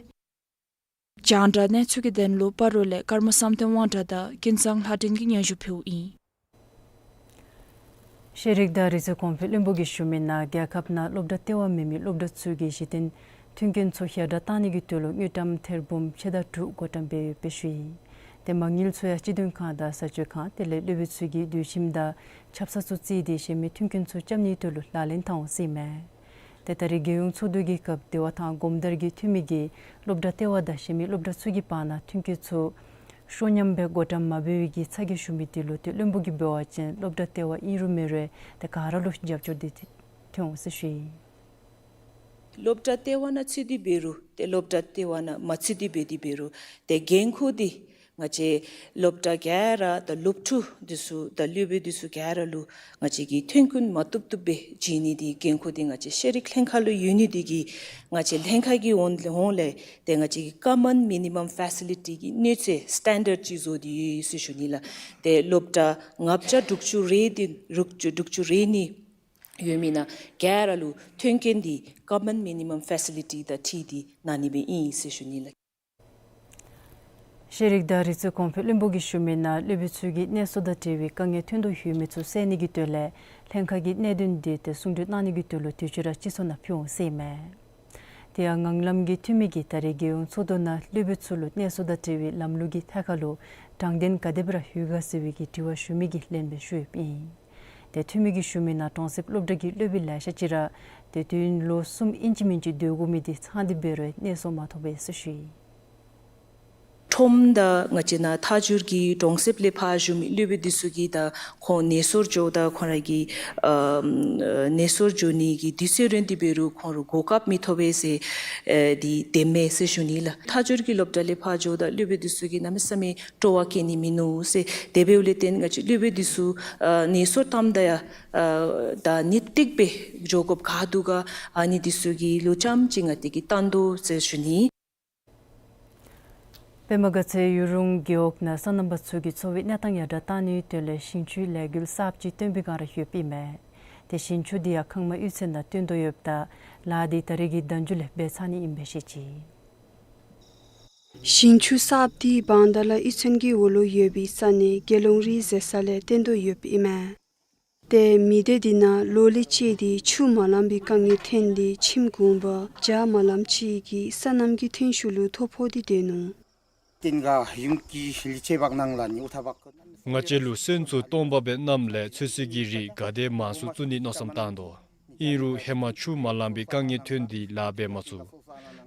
རྒྱང་བསྒྲགས་གནས་ཚུལ་གྱི་དོན་ལུ་སྤ་རོ་ལས་ཀརྨ་བསམ་གཏན་དབང་གྲགས་དང་ཀུན་བཟང་ལྷ་སྒྲོན་གྱིས་སྙན་ཞུ་ཕུལཝ་ཨིན། ཤེས་རིག་དང་རིག་རྩལ་གོང་འཕེལ་བློན་པོ་གིས་ཞུ་མི་ནང་རྒྱལ་ཁབ་ནང་སློབ་གྲྭ་ལྟེ་བ་མེད་མི་སློབ་གྲྭ་ཚུ་གི་གཞི་རྟེན་མཐུན་རྐྱེན་ཚུ་ཞབས་ཏོག་བཏང་ནི་གི་དོན་ལུ་དངུལ་ཀྲམ་ཐེར་འབུམ་ཕྱེད་དང་དྲུག་བགོ་བཀྲམ་འབད་ཡོདཔ་སྦེ་ཞུ་ཡི། ཏེ་མ་དངུལ་ཚུ་ཡང་སྤྱི་འདོམས་ཁང་དང་བཟའ་སྤྱོད་ཁང་དེ་ལས་སློབ་དཔོན་ཚུ་གིས་དུས་ཁྱིམ་དང་ཆབ་གསང་ཚུ་བརྩིས་ཏེ་གཞན་མི་མཐུན་རྐྱེན་ཚུ་རྐྱབ་ནིའི་དོན་ལུ་ལག་ལེན་འཐབ་འོང་ཟེར་ཨིན་མས། ཏེ་ད་རེས་རྒྱལ་ཡོངས་ཚོགས་འདུ་གི་སྐབས་བདེ་བ་དང་སྒོམ་དར་གྱི་འཐུས་མི་གིས་སློབ་གྲྭ་ལྟེ་བ་དང་གཞན་མི་སློབ་གྲྭ་ཚུ་གི་བར་ན་མཐུན་རྐྱེན་ཚུ་ཤོ་ཉམས་སྦེ་བགོ་བཀྲམ་མ་འབད་བའི་གི་ཚ་གྱང་ཞུ་མི་དེ་ལུ་ཏེ་བློན་པོ་གིས་འབད་བ་ཅིན་སློབ་གྲྭ་ལྟེ་བ་ཨིན་རུང་མེན་རུང་ཏེ་ག་ར་ལུ་རྒྱབ་སྐྱོར་འདི་ཐོན་འོང་ཟེར་ཞུ་ཡི། སློབ་གྲྭ་ལྟེ་བ་ནང་ཚུད་དེ་འབད་རུང་ཏེ་སློབ་གྲྭ་ལྟེ་བ་ནང་མ་ཚུད་དེ་འབད་དེ་འབད་རུང་ཏེ་འགན་ཁུར་འདི་ང་བཅས་སློབ་གྲྭ་ག་ར་དང་སློབ་ཕྲུག་འདི་ཚུ་དང་སློབ་དཔོན་འདི་ཚུ་ག་ར་ལུ་ང་བཅས་ཀྱིས་མཐུན་རྐྱེན་མ་བཏུབ་བཏུབ་སྦེ་བྱིན་ནི་འདི་འགན་ཁུར་འདི་ང་བཅས་ཤེས་རིག་ལྷན་ཁག་ལུ་ཡོད་ནི་འདི་གིས་ང་བཅས་ལྷན་ཁག་གི་ཧོང་ལས་ཧོང་ལས་ཏེ་ང་བཅས་ཀྱིས་ཀོ་མཱན་མི་ནི་མམ་ཕེ་སི་ལི་ཊི་གི་གནས་ཚད་སི་ཊེན་ཌརཌ་ཅིག་བཟོ་སྟེ་ཡོད་ཟེར་ཞུ་ནི་ལགས། ཏེ་སློབ་གྲྭ་ལྔ་བརྒྱ་དྲུག་ཅུ་རེ་འདི་དྲུག་ཅུ་དྲུག་ཅུ་རེ་གཉིས་ཡོད་མི་ནང་ག་ར་ལུ་མཐུན་རྐྱེན་འདི་ཀོ་མཱན་མི་ནི་མམ་ཕེ་སི་ལི་ཊི་དང་འཁྲིལ་ཏེ་གནང་ནི་སྦེ་ཨིན་ཟེར་ཞུ་ནི་ལགས། ཤེས་རིག་དང་རིག་རྩལ་གོང་འཕེལ་བློན་པོ་གིས་ཞུ་མི་ནང་སློབ་དཔོན་ཚུ་གིས་གནས་སོ་དང་འབྲེལ་བའི་དཀའ་ངལ་ཐོན་དོ་ཡོད་མི་ཚུ་བསལ་ནི་གི་དོན་ལས་ལྷན་ཁག་གིས་གནད་དོན་འདི་ཏེ་གསུང་གྲོས་གནང་ནི་གི་དོན་ལུ་དུས་ཅི་ར་སྤྱི་ཚོགས་ནང་ཕུལ་འོང་ཟེར་ཨིན་མས། དེ་ཡང་ངང་ལམ་གྱི་འཐུས་མི་གིས་ད་རེས་རྒྱལ་ཡོངས་ཚོགས་འདུ་ནང་སློབ་དཔོན་ཚུ་ལུ་གནས་སོ་དང་འབྲེལ་བའི་ལམ་ལུགས་ཀྱི་ཐད་ཁར་ལུ་དྲང་བདེན་ག་དེ་སྦེ་ར་ཡོད་ག་ཟེར་བའི་གི་དྲི་བ་ཞུ་མི་གི་ལན་སྦེ་ཞུ་ཡོདཔ་ཨིན། ཏེ་འཐུས་མི་གིས་ཞུ་མི་ནང་གྲོང་གསེབ་སློབ་གྲྭ་གི་སློབ་དཔོན་ལེ་ཤ་ཅིག་ར་ཏེ་དུས་ཡུན་ལོ་གསུམ་ཨིན་ཅི་མིན་ཅི་སྡོད་དགོ་མི་འདི་ཚང་སྟེ་འབད་རུང་གནས་སོ་མ་ཐོབ་པས་ཟེར་ཞུ་ཡི། ཁྲོམ་དང་ང་བཅས་ནཱ་མཐའ་འཁྱོལ་གྱི་གྲོང་གསེབ་ལས་ཕར་བཞུགས་མི་སློབ་དཔོན་འདི་ཚུ་གིས་ད་ཁོང་གནས་སོར་འགྱོཝ་ད་ཁོང་ར་གི་ཨ་གནས་སོར་འགྱོ་ནི་གི་དུས་ཚོད་རན་ཏེ་འབད་རུང་ཁོང་ར་གོ་སྐབས་མི་ཐོབ་པས་ཟེར་ཨེ་འདི་དེམ་མས་ཟེར་ཞུ་ནི་ལགས། མཐའ་འཁྱོལ་གྱི་སློབ་གྲྭ་ལས་ཕར་འགྱོཝ་ད་སློབ་དཔོན་འདི་ཚུ་གིས་གནམ་མེད་ས་མེད་སྤྲོ་བ་བསྐྱེད་ནི་མིན་ནུག་ཟེར། དེ་འབདཝ་ལས་བརྟེན་ང་བཅས་སློབ་དཔོན་འདི་ཚུ་ཨ་གནས་སོར་བཏངམ་ད་ཡང་ཨ་ད་ནུས་སྟེགས་སྦེ་འགྱོ་དགོཔ་ག་འདུག་ག་ཨ་ནི་འདི་ཚུ་གི་ལུ་ཙམ་ཅིག་ང་བཅས་ཀྱིས་བཏང་དོ་ཟེར་ཞུ་ནི། པདྨ་དགའ་ཚལ་ཡུལ་གྲུ་རྒེད་འོག་ནང་སོ་ནམ་པ་ཚུ་གི་འཚོ་བའི་གནས་སྟངས་ཡར་དྲག་གཏང་ནིའི་དོན་ལས་ཞིང་ཆུའི་ལས་འགུལ་གསརཔ་ཅིག་བཏོན་པའི་བསྒང་ར་ཡོདཔ་ཨིན་མས། ཏེ་ཞིང་ཆུ་འདི་ཡང་ཁང་མ་གཡུས་ཚན་ནང་བཏོན་དོ་ཡོདཔ་ད་ལཱ་འདི་ད་རེས་ཀྱི་ཟླཝ་མཇུག་ལས་འབད་ཚར་ནི་ཨིནམ་སྦེ་བཤད་ཅི། ཞིང་ཆུ་གསརཔ་འདི་བང་དར་ལ་གཡུས་ཚན་གྱི་འོག་ལུ་ཡོད་པའི་ས་གནས་དགེ་སློང་རི་ཟེར་ས་ལས་བཏོན་དོ་ཡོདཔ་ཨིན་མས། ཏེ་མི་སྡེ་འདི་ནང་ལོ་ལས་བཅད་དེ་ཆུ་མ་ལང་པའི་དཀའ་ངལ་ཐོན་ཏེ་ཁྱིམ་གུང་པ་བརྒྱ་མ་ལངམ་ཅིག་གིས་སོ་ནམ་གྱི་ཐོན་ཤུགས་ལུ་ཐོ་ཕོག་སྟེ་སྡོད་ནུག། ཏེ་ང་ཡུམ་གྱི་ལི་ཅེ་བག་ནང་ལ་ནི་ཨུ་ཐ་བག། ང་བཅས་ལུ་སོན་ཚུ་སྟོང་པ་སྦེ་གནངམ་ལས་ཚོད་བསྲེ་གི་རིགས་ག་དེ་མང་སུ་བཙུགས་ནིའི་མནོ་བསམ་བཏང་དོ། ཨིན་རུང་ཧེ་མ་ཆུ་མ་ལང་པའི་དཀའ་ངལ་ཐོན་ཏེ་ལཱ་འབད་མ་ཚུགས།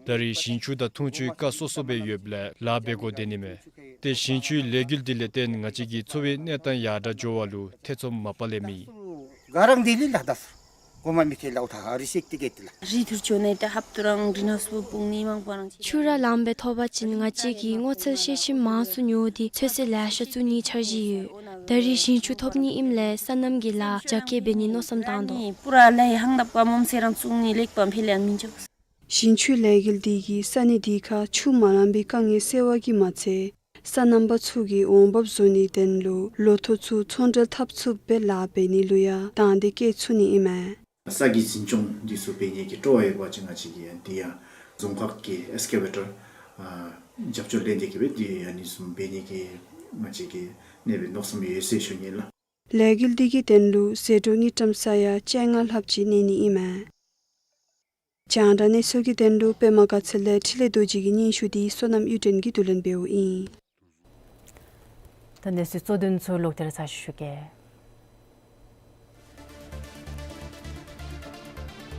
ད་རེས་ཞིང་ཆུ་དང་འཐུང་ཆུའི་རྐ་སོ་སོ་སྦེ་ཡོདཔ་ལས་ལཱ་འབད་དགོ་སྡོད་ནི་མས། ཏེ་ཞིང་ཆུའི་ལས་འགུལ་འདི་ལས་བརྟེན་ང་བཅས་ཀྱི་འཚོ་བའི་གནས་སྟངས་ཡར་དྲག་འགྱོ་བ་ལུ་ཐེ་ཚོམ་མ་པ་ལས་མེད། ག་ར་འདི་ལས་ལཱ་འདི་གོ་མ་མི་ཐེ་ལ་ཨུ་ཐ་རི་སེག་ཏི་གེ་ཏི་ལ། རི་ཐུར་ཆོ་ནེ་ཏེ་ཧབ་ཏུ་རང་གྲི་ནས་སྦུག་ནི་མང་པོ་རང་ཅིག། ཆུ་ར་ལངམ་སྦེ་ཐོབ་པ་ཅིན་ང་བཅས་ཀྱིས་སྔོ་ཚལ་ཤེད་ཤིང་མང་སུ་ཉོ་སྟེ་ཚོད་བསྲེ་ལེ་ཤ་བཙུགས་ནིའི་འཆར་གཞི་ཡོད། ད་རེས་ཞིང་ཆུ་ཐོབ་ནི་ཨིནམ་ལས་སོ་ནམ་གྱི་ལཱ་རྒྱ་སྐྱེད་འབད་ནིའི་མནོ་བསམ་བཏང་དོ། པུ་ར་ལས་ཧང་ལབ་ཀ་མོམ་སེ་རང་བཙུགས་ནི་ལེགས་པ་ཕི་ལ་ཡང་མི་འགྱོ། ཞིང་ཆུ་ལས་འགུལ་འདི་གིས་ས་གནས་འདི་ཁར་ཆུ་མ་ལང་པའི་དཀའ་ངལ་སེལ་བ་གིས་མ་ཚད་སོ་ནམ་པ་ཚུ་གི་འོང་འབབ་བཟོ་ནིའི་དོན་ལུ་ལོ་ཐོག་ཚུ་ཚོང་འབྲེལ་འཐབ་ཚུགསཔ་སྦེ་ལཱ་འབད་ནི་ལུ་ཡང་དང་འདོད་བསྐྱེད་ཚུགས་ནི་ཨིན་མས། ས་གི་འཛིན་སྐྱོང་འདི་ཚུ་འབད་ནི་གི་སྤྲོ་བ་ཡོད་པ་ཅིན་ང་བཅས་ཀྱིས་ཡང་འདི་ཡང་རྫོང་ཁག་གི་ཨེགསི་ཀེ་བེ་ཊར་ཨ་རྒྱབ་སྐྱོར་ལེན་ཏེ་གི་སྦེ་འདི་ཨ་ནི་བཟུམ་འབད་ནི་གི་ང་བཅས་ཀྱིས་གནས་པའི་མནོ་བསམ་ཡོད་ཟེར་ཞུ་ནི་ལགས། ལས་འགུལ་འདི་གི་དོན་ལུ་ཟད་འགྲོ་དངུལ་ཀྲམ་ས་ཡ་བཅོ་ལྔ་ལྷགཔ་ཅིག་གནས་ནི་ཨིན་མས། རྒྱང་བསྒྲགས་གནས་ཚུལ་གྱི་དོན་ལུ་པདྨ་དགའ་ཚལ་ལས་འཕྲིན་ལས་རྡོ་རྗེ་གི་སྙན་ཞུ་འདི་བསོད་ནམས་གཡུ་སྒྲོན་གྱིས་བསྡུ་ལེན་འབདཝ་ཨིན། ད་གནས་ཚུལ་གཙོ་དོན་ཚུ་ལོག་སྟེ་ར་ཚར་ཅིག་ཞུ་གེ།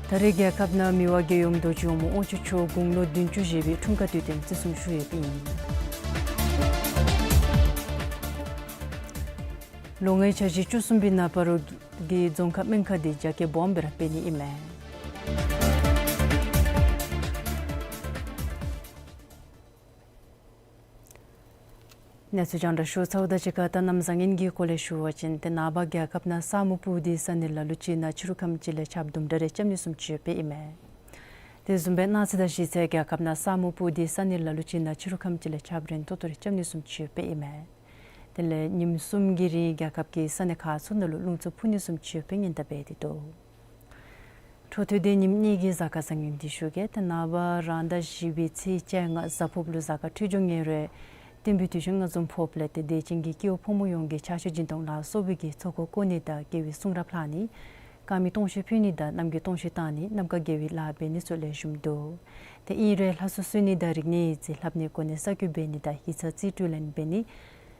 ད་རེས་རྒྱལ་ཁབ་ནང་མི་དབང་རྒྱལ་ཡུམ་རྡོ་རྗེ་འོག་མ་དབང་ཕྱུག་མཆོག་དགུང་ལོ་བདུན་ཅུ་བཞེས་པའི་འཁྲུངས་སྐར་དུས་སྟོན་བརྩི་སྲུང་ཞུ་ཡོདཔ་ཨིན། ལོ་ལྔའི་འཆར་གཞི་བཅུ་གསུམ་པའི་ནང་སྤ་རོ་གི་རྫོང་ཁག་སྨན་ཁང་འདི་རྒྱ་སྐྱེད་སྦོམ་སྦེ་ར་འབད་ནི་ཨིན་མས། གནས་ཚུལ་རྒྱང་བསྒྲགས་ཞུ་ཚརཝ་ད་གཅིག་ཁར་ད་གནམ་བཟང་ངན་གྱི་སྐོར་ལས་ཞུ་བ་ཅིན་ཏེ་ནངས་པ་རྒྱལ་ཁབ་ནང་ས་སྨུག་སྤུབས་ཏེ་ས་གནས་ལ་ལུ་ཅིག་ནང་ཕྱི་རུ་ཁམས་ཅིག་ལས་ཆརཔ་དུམ་གྲ་རེ་རྐྱབ་ནི་བཟུམ་ཅིག་ཡོདཔ་ཨིན་མས། དེ་བཟུམ་སྦེ་གནངས་ཚེ་དང་གཞེས་ཚེ་རྒྱལ་ཁབ་ནང་ས་སྨུག་སྤུབས་ཏེ་ས་གནས་ལ་ལུ་ཅིག་ནང་ཕྱི་རུ་ཁམས་ཅིག་ལས་ཆརཔ་རན་ཏོག་ཏོ་རེ་རྐྱབ་ནི་བཟུམ་ཅིག་ཡོདཔ་ཨིན་མས། དེ་ལས་ཉིནམ་གསུམ་གྱི་རིང་རྒྱལ་ཁབ་ཀྱི་ས་གནས་ཁག་ཚུ་ནང་ལུ་རླུང་འཚུབ་འཕུ་ནི་བཟུམ་ཅིག་ཡོདཔ་སྦེ་ཉེན་བརྡ་འབད་དེ་འདུག། འཕྲོ་མཐུད་དེ་ཉིནམ་གཉིས་ཀྱི་གཟའ་སྐར་བཟང་ངན་འདི་ཞུ་གེ། ཏེ་ནངས་པ་རང་ཟླ་བཞི་པའི་ཚེས་བཅོ་ལྔ་གཟའ་ཕུརཔ་ལུ་གཟའ་སྐར་འཕྲོད་སྦྱོར་ངན་རེ་བསྟན་པའི་དུས་ཆེན་ལྔ་འཛོམས་ཕོགཔ་ལས་ཏེ་དད་ཅན་གྱི་སྐྱེ་བོ་ཕོ་མོ་ཡོངས་ཀྱིས་ཕྱག་མཆོད་སྦྱིན་གཏོང་ལ་སོགས་པའི་གི་ཚོགས་འཁོར་བསྐོར་ནི་དང་དགེ་བའི་གསུང་རབ་ལྷག་ནི། དཀར་མེ་སྟོང་མཆོད་ཕུལ་ནི་དང་རྣམ་རྒྱལ་སྟོང་མཆོད་བཏང་ནི་རྣམ་དཀར་དགེ་བའི་ལཱ་འབད་ནི་ཚུ་ལེགས་ཤོམ་འདུག། ཏེ་ཨིན་རུང་ལྷ་གསོལ་གསོལ་ནི་དང་རིག་གནས་ཡིག་རྩིས་ལྷབ་ནི་གོ་གནས་གསར་བསྐོ་འབད་ནི་དང་ཡིག་ཚང་རྩིས་སྤྲོད་ལེན་འབད་ནི།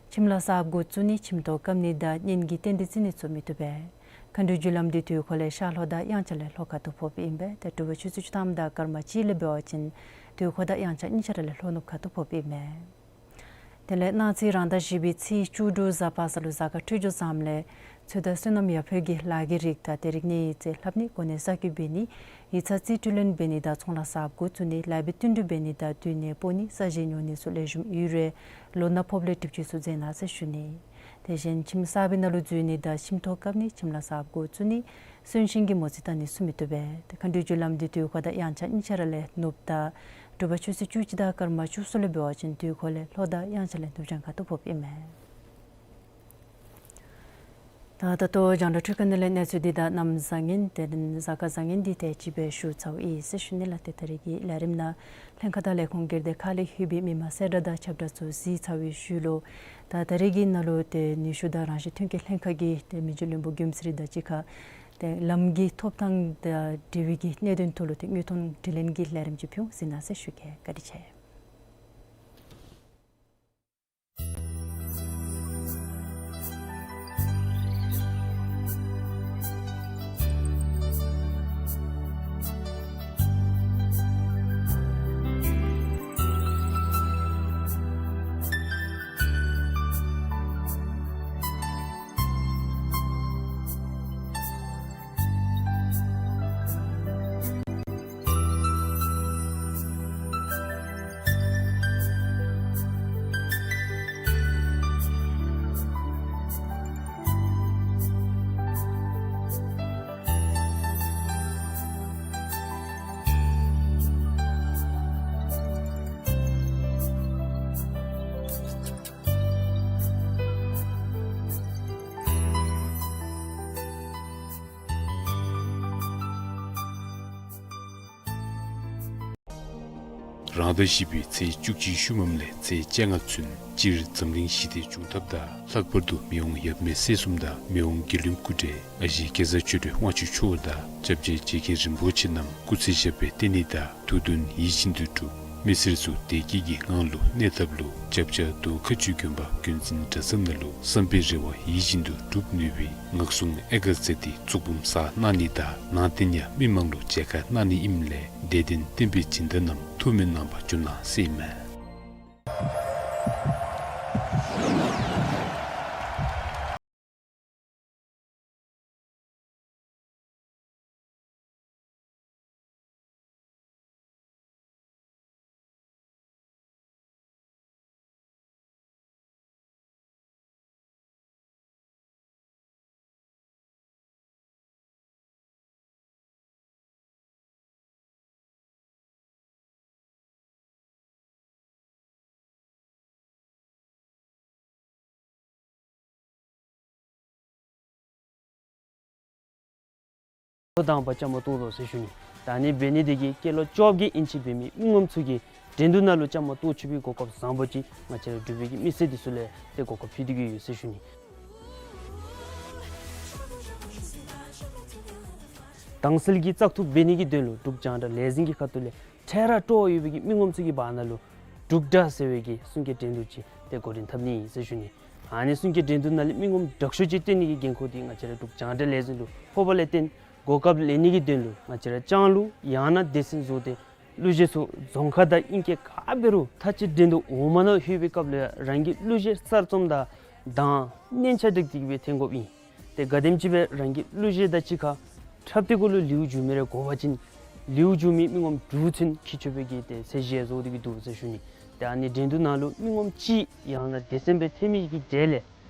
ཁྱིམ་ལས་གསརཔ་འགོ་བཙུགས་ནི་ཁྱིམ་ཐོག་བཀབ་ནི་དང་གཉེན་གྱི་རྟེན་འབྲེལ་བརྩི་ནི་ཚུ་མི་བཏུབ་པས། མཁའ་འགྲོའི་རྒྱུ་ལམ་འདི་དུས་འཁོར་ལས་ཤར་ལྷོ་དང་དབྱངས་འཆར་ལས་ལྷོ་ཁ་ཐུག་ཕོགཔ་ཨིན་པས། ཏེ་དྲོ་པ་ཆུ་ཚོད་བཅུ་ཐམ་དང་སྐར་མ་གཅིག་ལས་འབད་བ་ཅིན་དུས་འཁོར་དང་དབྱངས་འཆར་གཉིས་ཆ་ར་ལས་ལྷོ་ནུབ་ཁ་ཐུག་ཕོགཔ་ཨིན་མས། དེ་ལས་གནངས་ཚེ་རང་ཟླ་བཞི་པའི་ཚེས་བཅུ་དྲུག་གཟའ་པ་སངས་ལུ་གཟའ་སྐར་འཕྲོད་སྦྱོར་བཟངམ་ལས་ཚོད་ལྟ་སོ་ནམ་ཡར་འཕེལ་གྱི་ལཱ་གི་རིགས་དང་ཏེ་རིག་གནས་ཡིག་རྩིས་ལྷབ་ནི་གོ་གནས་གསར་བསྐོ་འབད་ནི་ཡིག་ཚང་རྩིས་སྤྲོད་ལེན་འབད་ནི་དང་ཚོང་ལས་གསརཔ་འགོ་བཙུགས་ནི་ལཱ་འབད་བསྟུན་གྲོས་འབད་ནི་དང་དུས་ནད་ཕོག་ནི་ས་གཞི་ཉོ་ནི་ཚུ་ལེགས་ཤོམ་ཡོད་རུང་ལོ་ན་ཕོགཔ་ལས་གྲིབ་ཅིག་ཚུ་མཛད་གནང་ཟེར་ཞུ་ནི། དེ་བཞིན་ཁྱིམ་གསར་པའི་ནང་ལུ་འཛུལ་ནི་དང་ཁྱིམ་ཐོག་བཀབ་ནི་ཁྱིམ་ལས་གསརཔ་འགོ་བཙུགས་ནི་གསོན་གཤིན་གྱི་མོ་རྩིས་བཏང་ནི་ཚུ་མི་བཏུབ་པས། ཏེ་མཁའ་འགྲོའི་རྒྱུ་ལམ་འདི་དུས་འཁོར་དང་དབྱངས་འཆར་གཉིས་ཆ་ར་ལས་ནུབ་དང་དྲོ་པ་ཆུ་ཚོད་བཅུ་གཅིག་དང་སྐར་མ་བཅུ་གསུམ་ལས་འབད་བ་ཅིན་དུས་འཁོར་ལས་ལྷོ་དང་དབྱངས་འཆར་ལས་ནུབ་བྱང་ཁ་ཐུག་ཕོགཔ་ཨིན་མས། ད་ད་ལྟོ་རྒྱང་བསྒྲགས་འཕྲུལ་ཁང་ནང་ལས་གནས་ཚུལ་འདི་དང་གནམ་བཟང་ངན་དེ་ལས་གཟའ་སྐར་བཟང་ངན་འདི་དེ་ཅིག་སྦེ་ཞུ་ཚརཝ་ཨིན་ཟེར་ཞུ་ནི་ལགས། ཏེ་ད་རེས་ཀྱི་ལས་རིམ་ནང་ལྷན་ཁག་དང་ལས་ཁུངས་སྒེར་སྡེ་ཁག་ལས་ལྷོད་པའི་མི་མང་གསལ་བསྒྲགས་དང་ཁྱབ་བསྒྲགས་ཚུ་གཟིགས་ཚར་བའི་ཤུལ་ལུ་ད་ད་རེས་ཀྱི་ནང་ལུ་ཏེ་ནུས་ཤུགས་དང་རང་བཞིན་ཐོན་སྐྱེད་ལྷན་ཁག་གི་ཏེ་མི་རྗེ་བློན་པོ་མགྱོནམ་ཚེ་རིང་དང་གཅིག་ཁར་ཏེ་ལམ་གྱི་ཐོབ་ཐང་དང་འབྲེལ་བའི་གི་གནད་དོན་ཐོག་ལུ་ཏེ་དངོས་མཐོང་དྲི་ལན་གྱི་ལས་རིམ་ཅིག་ཕུལ་འོང་། གཟིགས་གནང་ཟེར་ཞུ་གེ། བཀའ་དྲིན་ཆེ། རང་ཟླ་བཞི་པའི་ཚེས་བཅུ་གཅིག་ཤུལ་མམ་ལས་ཚེས་བཅོ་ལྔ་ཚུན་སྤྱིར་འཛམ་གླིང་ཞི་བདེ་འབྱུང་ཐབས་དང་ལྷག་པར་དུ་མི་དབང་ཡབ་མེས་སྲས་གསུམ་དང་མི་དབང་དགེ་འདུན་སྐུ་བགྲེས་ཨ་ཞེ་གེ་སར་ཆོས་སྒྲོན་དབང་ཕྱུག་མཆོག་དང་སྐྱབས་རྗེ་རྗེ་མཁན་རིན་པོ་ཆེ་རྣམས་སྐུ་ཚེ་ཞབས་པད་བརྟན་ནི་དང་ཐུགས་འདུན་ཡིད་བཞིན་དུ་འགྲུབ། མི་སེར་ཚུ་བདེ་སྐྱིད་ཀྱི་ངང་ལུ་གནས་ཐབས་ལུ་ཆབ་ཆ་རྡོ་ཁ་ཆུ་དགོན་པ་དགོན་འཛིན་གྲྭ་ཚང་ནང་ལུ་བསམ་པའི་རེ་བ་ཡིད་བཞིན་དུ་འགྲུབ་ནུས་པའི་ངག་གསུང་ཨེ་དགའ་མཛད་དེ་གཙུག་འབུམ་གསར་གནང་ནི་དང་ནང་རྟེན་ཡང་མི་མང་ལུ་མཇལ་ཁ་གནང་ནི་ཨིནམ་ལས་དད་ལྡན་བསྟན་པའི་སྦྱིན་བདག་རྣམས་ཐུགས་སྨོན་གནང་བར་འབྱོན་གནང་ཟེར་ཨིན་མས། ཐོ་དང་པ་བཅའ་མར་གཏོགས་དོ་ཟེར་ཞུ་ནི། ད་ནི་འབད་ནི་དེ་གིས་སྐྱེས་ལོ་བཅོ་བརྒྱད་ཨིན་ཅི་འབད་མི་མི་ངོམ་ཚུ་གིས་འགྲན་བསྡུར་ནང་ལུ་བཅའ་མར་གཏོགས་ཚུགས་པའི་གོ་སྐབས་བཟང་པོ་ཅིག་ང་བཅས་ར་འབྲུག་པའི་གི་མི་སེར་འདི་ཚུ་ལུ་ཏེ་གོ་སྐབས་ཕུལ་ཏེ་གི་ཡོད་ཟེར་ཞུ་ནི། དྭངས་གསལ་གྱི་བཙག་འཐུ་འབད་ནི་གི་དོན་ལུ་འབྲུག་རྒྱང་བསྒྲགས་ལས་འཛིན་གྱི་ཁ་ཐུག་ལས་འཕྲལ་ར་སྤྲོ་བ་ཡོད་པའི་གི་མི་ངོམ་ཚུ་གི་བར་ན་ལུ་འབྲུག་སྒྲ་ཟེར་བའི་གི་གསུང་སྐད་འགྲན་བསྡུར་ཅིག་ཏེ་འགོ་འདྲེན་འཐབ་ནི་ཨིན་ཟེར་ཞུ་ནི། ཨ་ནི་གསུང་སྐད་འགྲན་བསྡུར་ནང་ལས་མི་ངོམ་དྲག་ཤོས་ཅིག་བཏོན་ནི་གི་འགན་ཁུར་འདི་ང་བཅས་ར་འབྲུག་རྒྱང་བསྒྲགས་ལས་འཛིན་ལུ་ཕོགཔ་ལས་བརྟེན་གོ་སྐབས་ལེན་ནི་གི་དོན་ལུ་ང་བཅས་ར་ལྕང་ལུ་ཡང་ན་སྡེ་ཚན་བཟོ་སྟེ་གླུ་གཞས་ཚུ་རྫོང་ཁ་དང་ཨིང་སྐད་ག་འབད་རུང་ཐ་ཅི་འགྲན་བསྡུར་འོག་མ་ནང་ལྷོད་པའི་སྐབས་ལུ་རང་གི་གླུ་གཞས་གསར་རྩོམ་དང་གདངས་སྙན་ཆ་སྒྲིག་སྟེ་གི་སྦེ་འཐེན་དགོཔ་ཨིན། ཏེ་ག་དེམ་ཅིག་སྦེ་རང་གི་གླུ་གཞས་དང་གཅིག་ཁར་འཁྲབ་སྟེ་གུ་ལུ་ལེའུ་མཇུག་མི་རེ་གོ་བ་ཅིན་ལེའུ་མཇུག་མི་མི་ངོམ་དྲུག་ཚུན་འཁྱིད་ཆོག་པའི་གི་ཏེ་ཚད་གཞི་བཟོ་སྟེ་གི་འདུག་ཟེར་ཞུ་ནི། ཏེ་ཨ་ནི་འགྲན་བསྡུར་ནང་ལུ་མི་ངོམ་གཅིག་ཡང་ན་དེ་ཙམ་སྦེ་ཐོན་མི་གི་གྲས་ལས་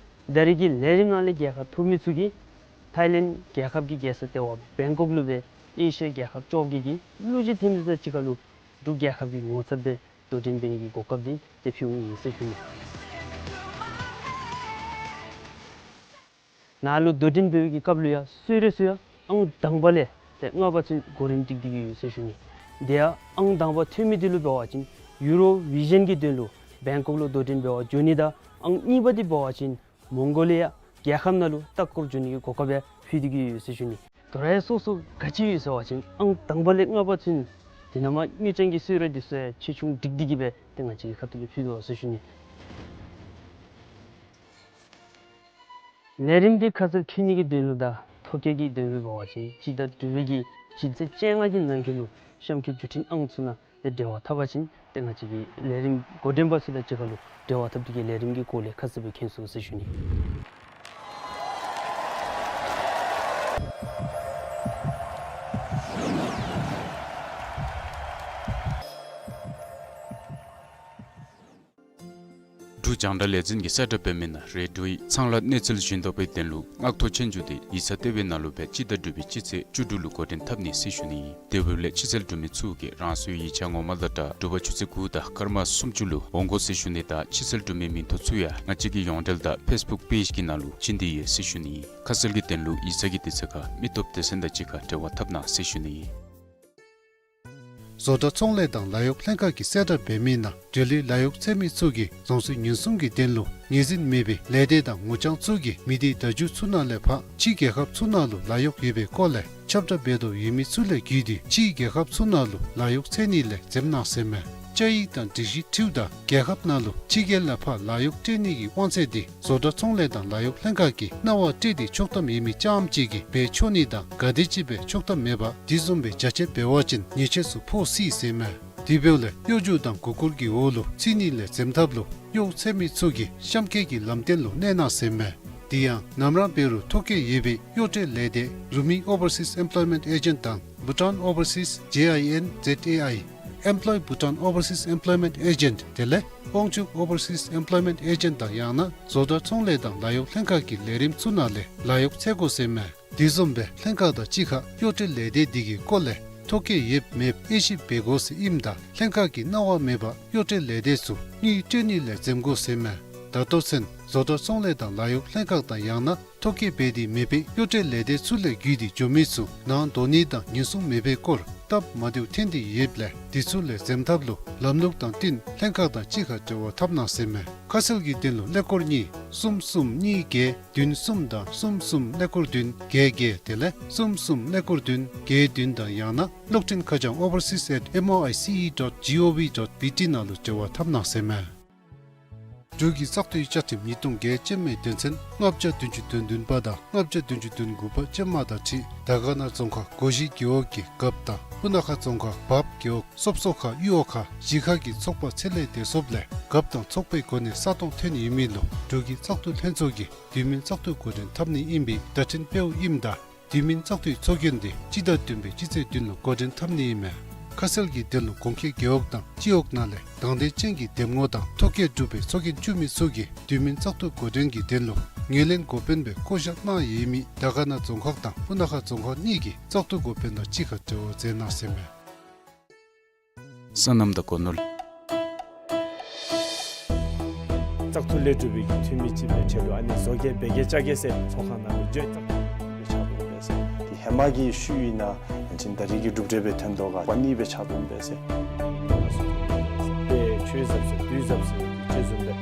ད་རེས་ཀྱི་ལས་རིམ་ནང་ལས་རྒྱལ་ཁ་ཐོབ་མི་ཚུ་གིས་ཐའི་ལེནཌ་རྒྱལ་ཁབ་ཀྱི་རྒྱལ་ས་ལྟེ་བ་བེང་ཀོག་ལུ་སྦེ་ཨེ་ཤི་ཡ་རྒྱལ་ཁབ་བཅོ་བརྒྱད་ཀྱི་གླུ་གཞས་འཐེན་མི་དང་གཅིག་ཁར་ལུ་འབྲུག་རྒྱལ་ཁབ་ཀྱི་ངོ་ཚབ་སྦེ་དོ་འགྲན་འབད་ནི་གི་གོ་སྐབས་འདི་ཏེ་ཕུལཝ་ཨིན་ཟེར་ཞུ་ནི། ནཱ་ལུ་དོ་འགྲན་འབད་བའི་གི་སྐབས་ལུ་ཡང་གསོལ་རས་ཚུ་ཡང་ཨང་དང་པ་ལས་ཏེ་ལྔ་པ་ཚུན་གོ་རིམ་སྒྲིག་སྟེ་གི་ཡོད་ཟེར་ཞུ་ནི། དེ་ཡང་ཨང་དང་པ་ཐོན་མི་འདི་ལུ་འབད་བ་ཅིན་ཡུ་རོ་བི་ཞཱན་གྱི་དོན་ལུ་བེང་ཀོག་ལུ་དོ་འགྲན་འབད་བར་འགྱོ་ནི་དང་ཨང་གཉིས་པ་འདི་འབད་བ་ཅིན་མོང་གོ་ལི་ཡ་རྒྱལ་ཁབ་ནང་ལུ་ལྟ་སྐོར་འགྱོ་ནི་གི་གོ་སྐབས་ཡང་ཕུལ་ཏེ་གི་ཡོད་ཟེར་ཞུ་ནི། དོ་རུང་སོ་སོ་ག་ཅི་ཡོད་ཟེར་བ་ཅིན་ཨང་དང་པ་ལས་ལྔ་པ་ཚུན་དེ་ནང་མ་དངུལ་ཀྲམ་གྱི་གསོལ་རས་འདི་ཚུ་ཡང་ཆེ་ཆུང་སྒྲིག་སྟེ་གི་སྦེ་ཏེ་ང་བཅས་ཀྱི་ཁ་ཐུག་ལས་ཕུལ་དོ་ཟེར་ཞུ་ནི། ལས་རིམ་འདི་ཁ་གསལ་མཁྱེན་ནི་གི་དོན་ལུ་དང་ཐོ་བཀོད་ཀྱི་དོན་ལུ་འབད་བ་ཅིན་སྤྱི་ཟླ་དྲུག་པའི་གི་སྤྱི་ཚེས་བཅོ་ལྔ་གི་ནང་འཁོད་ལུ་གཤམ་འཁོད་བརྒྱུད་འཕྲིན་ཨང་ཚུ་ནང་ཏེ་འབྲེལ་བ་འཐབ་པ་ཅིན་ཏེ་ང་བཅས་ཀྱི་ལས་རིམ་འགོ་འདྲེན་པ་ཚུ་དང་གཅིག་ཁར་ལུ་འབྲེལ་བ་འཐབ་སྟེ་གི་ལས་རིམ་གྱི་སྐོར་ལས་ཁ་གསལ་སྦེ་མཁྱེན་ཚུགས་ཟེར་ཞུ་ནི། འབྲུག་རྒྱང་བསྒྲགས་ལས་འཛིན་གྱིས་གསལ་བསྒྲགས་འབད་མི་ནང་རེ་ཌིའོ་ཡི་ཚང་ལཱ་གནས་ཚུལ་བཞིན་དུ་སྦེ་དོན་ལུ་མངགས་ཐོ་ཆོད་རྒྱུ་འདི་ཡིག་ཚང་ལྟེ་བའི་ནང་ལུ་སྦེ་སྤྱི་ཟླ་དྲུག་པའི་སྤྱི་ཚེས་བཅུ་དྲུག་ལུ་འགོ་འདྲེན་འཐབ་ནི་ཟེར་ཞུ་ནི། དེ་འབདཝ་ལས་ཕྱི་ཚུལ་འབྲུག་མི་ཚུ་གིས་རང་སོའི་ཡིག་ཆ་ངོ་མ་དང་སྦྲགས་དྲོ་པ་ཆུ་ཚོད་དགུ་དང་སྐར་མ་སུམ་ཅུ་ལུ་འོང་དགོ་ཟེར་ཞུ་ནི་དང་ཕྱི་ཚུལ་འབྲུག་མི་མིང་ཐོ་ཚུ་ཡང་ང་བཅས་ཀྱི་ཡོངས་འབྲེལ་དང་ཕེསི་བུཀ་པེཇ་གྱི་ནང་ལུ་བྱིན་ཏེ་ཡོད་ཟེར་ཞུ་ནི། ཁ་གསལ་གྱི་དོན་ལུ་ཡིག་ཚང་གི་དུས་ཚོད་ཁར་མི་སྟོབས་སྡེ་ཚན་དང་གཅིག་ཁར་འབྲེལ་བ་འཐབ་གནང་ཟེར་ཞུ་ནི། བཟོ་གྲྭ་ཚོང་ལས་དང་ལཱ་གཡོག་ལྷན་ཁག་གིས་གསལ་བསྒྲགས་འབད་མི་ནང་འབྲེལ་ཡོད་ལཱ་གཡོག་འཚོལ་མི་ཚུ་གིས་རང་སོའི་ཉེན་སྲུང་གི་དོན་ལུ་ངོས་འཛིན་མེད་པའི་ལས་སྡེ་དང་ངོ་རྐྱང་ཚུ་གིས་མི་སྡེ་བརྡ་བརྒྱུད་ཚུ་ནང་ལས་ཕར་ཕྱིའི་རྒྱལ་ཁབ་ཚུ་ནང་ལུ་ལཱ་གཡོག་ཡོད་པའི་སྐོར་ལས་ཁྱབ་བསྒྲགས་འབད་དོ་ཡོད་མི་ཚུ་ལས་བརྒྱུད་དེ་ཕྱིའི་རྒྱལ་ཁབ་ཚུ་ནང་ལུ་ལཱ་གཡོག་འཚོལ་ནི་ལས་འཛེམ་གནང་ཟེར་མས། བཅའ་ཡིག་དང་སྒྲིག་གཞི་འཁྲིལཝ་ད་རྒྱལ་ཁབ་ནང་ལུ་ཕྱི་རྒྱལ་ལས་ཕར་ལཱ་གཡོག་སྤྲོད་ནི་གི་དབང་ཚད་འདི་བཟོ་གྲྭ་ཚོང་ལས་དང་ལཱ་གཡོག་ལྷན་ཁག་གིས་གནང་བ་སྤྲོད་དེ་ཆོག་ཐམ་ཡོད་མི་རྐྱངམ་ཅིག་གིས་འབད་ཆོག་ནི་དང་ག་དེམ་ཅིག་སྦེ་ཆོག་ཐམ་མེད་པར་དེ་བཟུམ་སྦེ་བྱ་སྤྱོད་འབད་བ་ཅིན་ཉེས་ཆད་ཚུ་ཕོག་སྲིད་ཟེར་མས། དེ་འབདཝ་ལས་གཡོ་སྒྱུ་དང་མགུ་སྐོར་གྱི་འོག་ལུ་ཚུད་ནི་ལས་འཛེམ་ཐབས་ལུ་གཡོག་འཚོལ་མི་ཚུ་གིས་གཤམ་འཁོད་ཀྱི་ལམ་སྟོན་ལུ་གནས་གནང་ཟེར་མས། དེ་ཡང་ནམ་ར་འབད་རུང་ཐོ་བཀོད་ཡོད་པའི་གཡོག་སྤྲོད་ལས་སྡེ་རུ་མི་ཨོ་བར་སིས་ཨེམ་པོ་ལོའི་མེནཊ་ཨེ་ཇེནཊ་དང་བྷུ་ཊཱན་ཨོ་བར་སིས་ཇེ་ཨའི་ཨེན་ཛེཌ་ཨེ་ཨའི་ཨེམ་པོ་ལོའི་བྷུ་ཊཱན་ཨོ་བར་སིས་ཨེམ་པོ་ལོའི་མེནཊ་ཨེ་ཇེནཊ་དེ་ལས་དབང་ཕྱུག་ཨོ་བར་སིས་ཨེམ་པོ་ལོའི་མེནཊ་ཨེ་ཇེནཊ་དང་ཡང་ན་བཟོ་གྲྭ་ཚོང་ལས་དང་ལཱ་གཡོག་ལྷན་ཁག་གི་ལས་རིམ་ཚུ་ནང་ལས་ལཱ་གཡོག་འཚོལ་དགོ་ཟེར་མས། དེ་བཟུམ་སྦེ་ལྷན་ཁག་དང་གཅིག་ཁར་གཡོག་སྤྲོད་ལས་སྡེ་འདི་གི་སྐོར་ལས་ཐོ་བཀོད་ཡོད་མེད་དབྱེ་ཞིབ་འབད་དགོ་ཟེར་ཨིནམ་ད་ལྷན་ཁག་གིས་གནང་བ་མེད་པར་གཡོག་སྤྲོད་ལས་སྡེ་ཚུ་དངུལ་སྤྲོད་ནི་ལས་འཛེམ་དགོ་ཟེར་མས། ད་ལྟོ་ཚུན་བཟོ་གྲྭ་ཚོང་ལས་དང་ལཱ་གཡོག་ལྷན་ཁག་དང་ཡང་ན་ཐོ་བཀོད་འབད་དེ་མེད་པའི་གཡོག་སྤྲོད་ལས་སྡེ་ཚུ་ལས་བརྒྱུད་དེ་འགྱོ་མི་ཚུ་ནང་འགྲོ་ནི་དང་ཉེན་སྲུང་མེད་པའི་སྐོར་སྟབས་མ་བདེཝ་ཐོན་ཏེ་ཡོདཔ་ལས་དེ་ཚུ་ལས་འཛེམ་ཐབས་ལུ་ལམ་ལུགས་དང་བསྟུན་ལྷན་ཁག་དང་གཅིག་ཁར་འབྲེལ་བ་འཐབ་གནང་ཟེར་མས། ཁ་གསལ་གྱི་དོན་ལུ་ཀླད་ཀོར་གཉིས་གསུམ་གསུམ་གཉིས་བརྒྱད་བདུན་གསུམ་དང་གསུམ་གསུམ་ཀླད་ཀོར་བདུན་བརྒྱད་བརྒྱད་དེ་ལས་གསུམ་གསུམ་ཀླད་ཀོར་བདུན་བརྒྱད་བདུན་དང་ཡང་ན་གློག་འཕྲིན་ཁ་བྱང་overseas at M O I C E dot G O V dot B T ནང་ལུ་འབྲེལ་བ་འཐབ་གནང་ཟེར་མས། འབྲུག་གི་བཙག་འཐུའི་བཅའ་ཁྲིམས་ཉིས་སྟོང་བརྒྱད་ཅན་མའི་དོན་ཚན་ལྔ་བརྒྱ་བདུན་ཅུ་དོན་བདུན་པ་དང་ལྔ་བརྒྱ་བདུན་ཅུ་དོན་དགུ་པ་ཅན་མ་དང་འཁྲིལ་དར་དཀར་ན་རྫོང་ཁག་སྒོ་བཞི་རྒེད་འོག་གི་རྒཔོ་དང་སྤུ་ན་ཁ་རྫོང་ཁག་བརཔ་རྒེད་འོག་སོབ་སོ་ཁ་གཡུ་འོག་ཁ་གཞིས་ཁ་གི་ཚོགས་པ་ཚེ་ལས་འདས་སོཔ་ལས་རྒཔོ་དང་ཚོགས་པའི་གོ་གནས་ས་སྟོང་ཐོན་ཡོད་མི་ལུ་འབྲུག་གི་བཙག་འཐུ་ལྷན་ཚོགས་ཀྱིས་དུས་མིན་བཙག་འཐུ་འགོ་འདྲེན་འཐབ་ནི་ཨིན་པའི་བརྡ་འཕྲིན་སྤེལཝ་ཨིནམ་ད་དུས་མིན་བཙག་འཐུའི་ཚོགས་རྒྱན་འདི་སྤྱི་ཟླ་བདུན་པའི་སྤྱི་ཚེས་བདུན་ལུ་འགོ་འདྲེན་འཐབ་ནི་ཨིན་མས། ཁ་གསལ་གྱི་དོན་ལུ་གོང་འཁོད་རྒེད་འོག་དང་སྤྱི་འོག་ནང་ལས་དང་འདོད་ཅན་གྱི་འདེམས་ངོ་དང་ཐོ་བཀོད་གྲུབ་པའི་ཚོགས་རྒྱན་བཙུགས་མི་ཚུ་གིས་དུས་མིན་བཙག་འཐུ་འགོ་འདྲེན་གྱི་དོན་ལུ་ངོས་ལེན་འགོ་དཔོན་སྦེ་བསྐོ་བཞག་གནང་ཡོད་མི་དར་དཀར་ན་རྫོང་ཁག་དང་སྤུ་ན་ཁ་རྫོང་ཁག་གཉིས་ཀྱིས་བཙག་འཐུ་འགོ་དཔོན་དང་གཅིག་ཁར་འབྲེལ་བ་མཛད་གནང་ཟེར་མས། སོ་ནམ་དང་སྒོ་ནོར། བཙག་འཐུ་ལས་གྲུབ་པའི་གི་འཐུས་མི་ཅིག་སྦེ་ཁྲལ་ལུ་ཨ་ནི་བཟོ་གེ་འབད་གེ་བཅའ་གེ་ཟེར་ཚོགས་ཁང་ནང་ལུ་བརྗོད་བཙག་འཐུ་ལས་ཆགས་འོང་པས་ཟེར། དེ་ཧེ་མ་གི་ཤུལ་ཨིན་ན་ཡང་ཅིན་ད་རེས་ཀྱི་གྲུབ་འབྲས་སྦེ་ཐོན་དོ་ག་པ་ནི་སྦེ་ཆགས་འོང་པས་ཟེར། དཔེ་ཆོས་ཟབ་ཟེར་དུས་ཟབ་ཟེར་གྱི་ཆོས་ཟབ་སྦེ་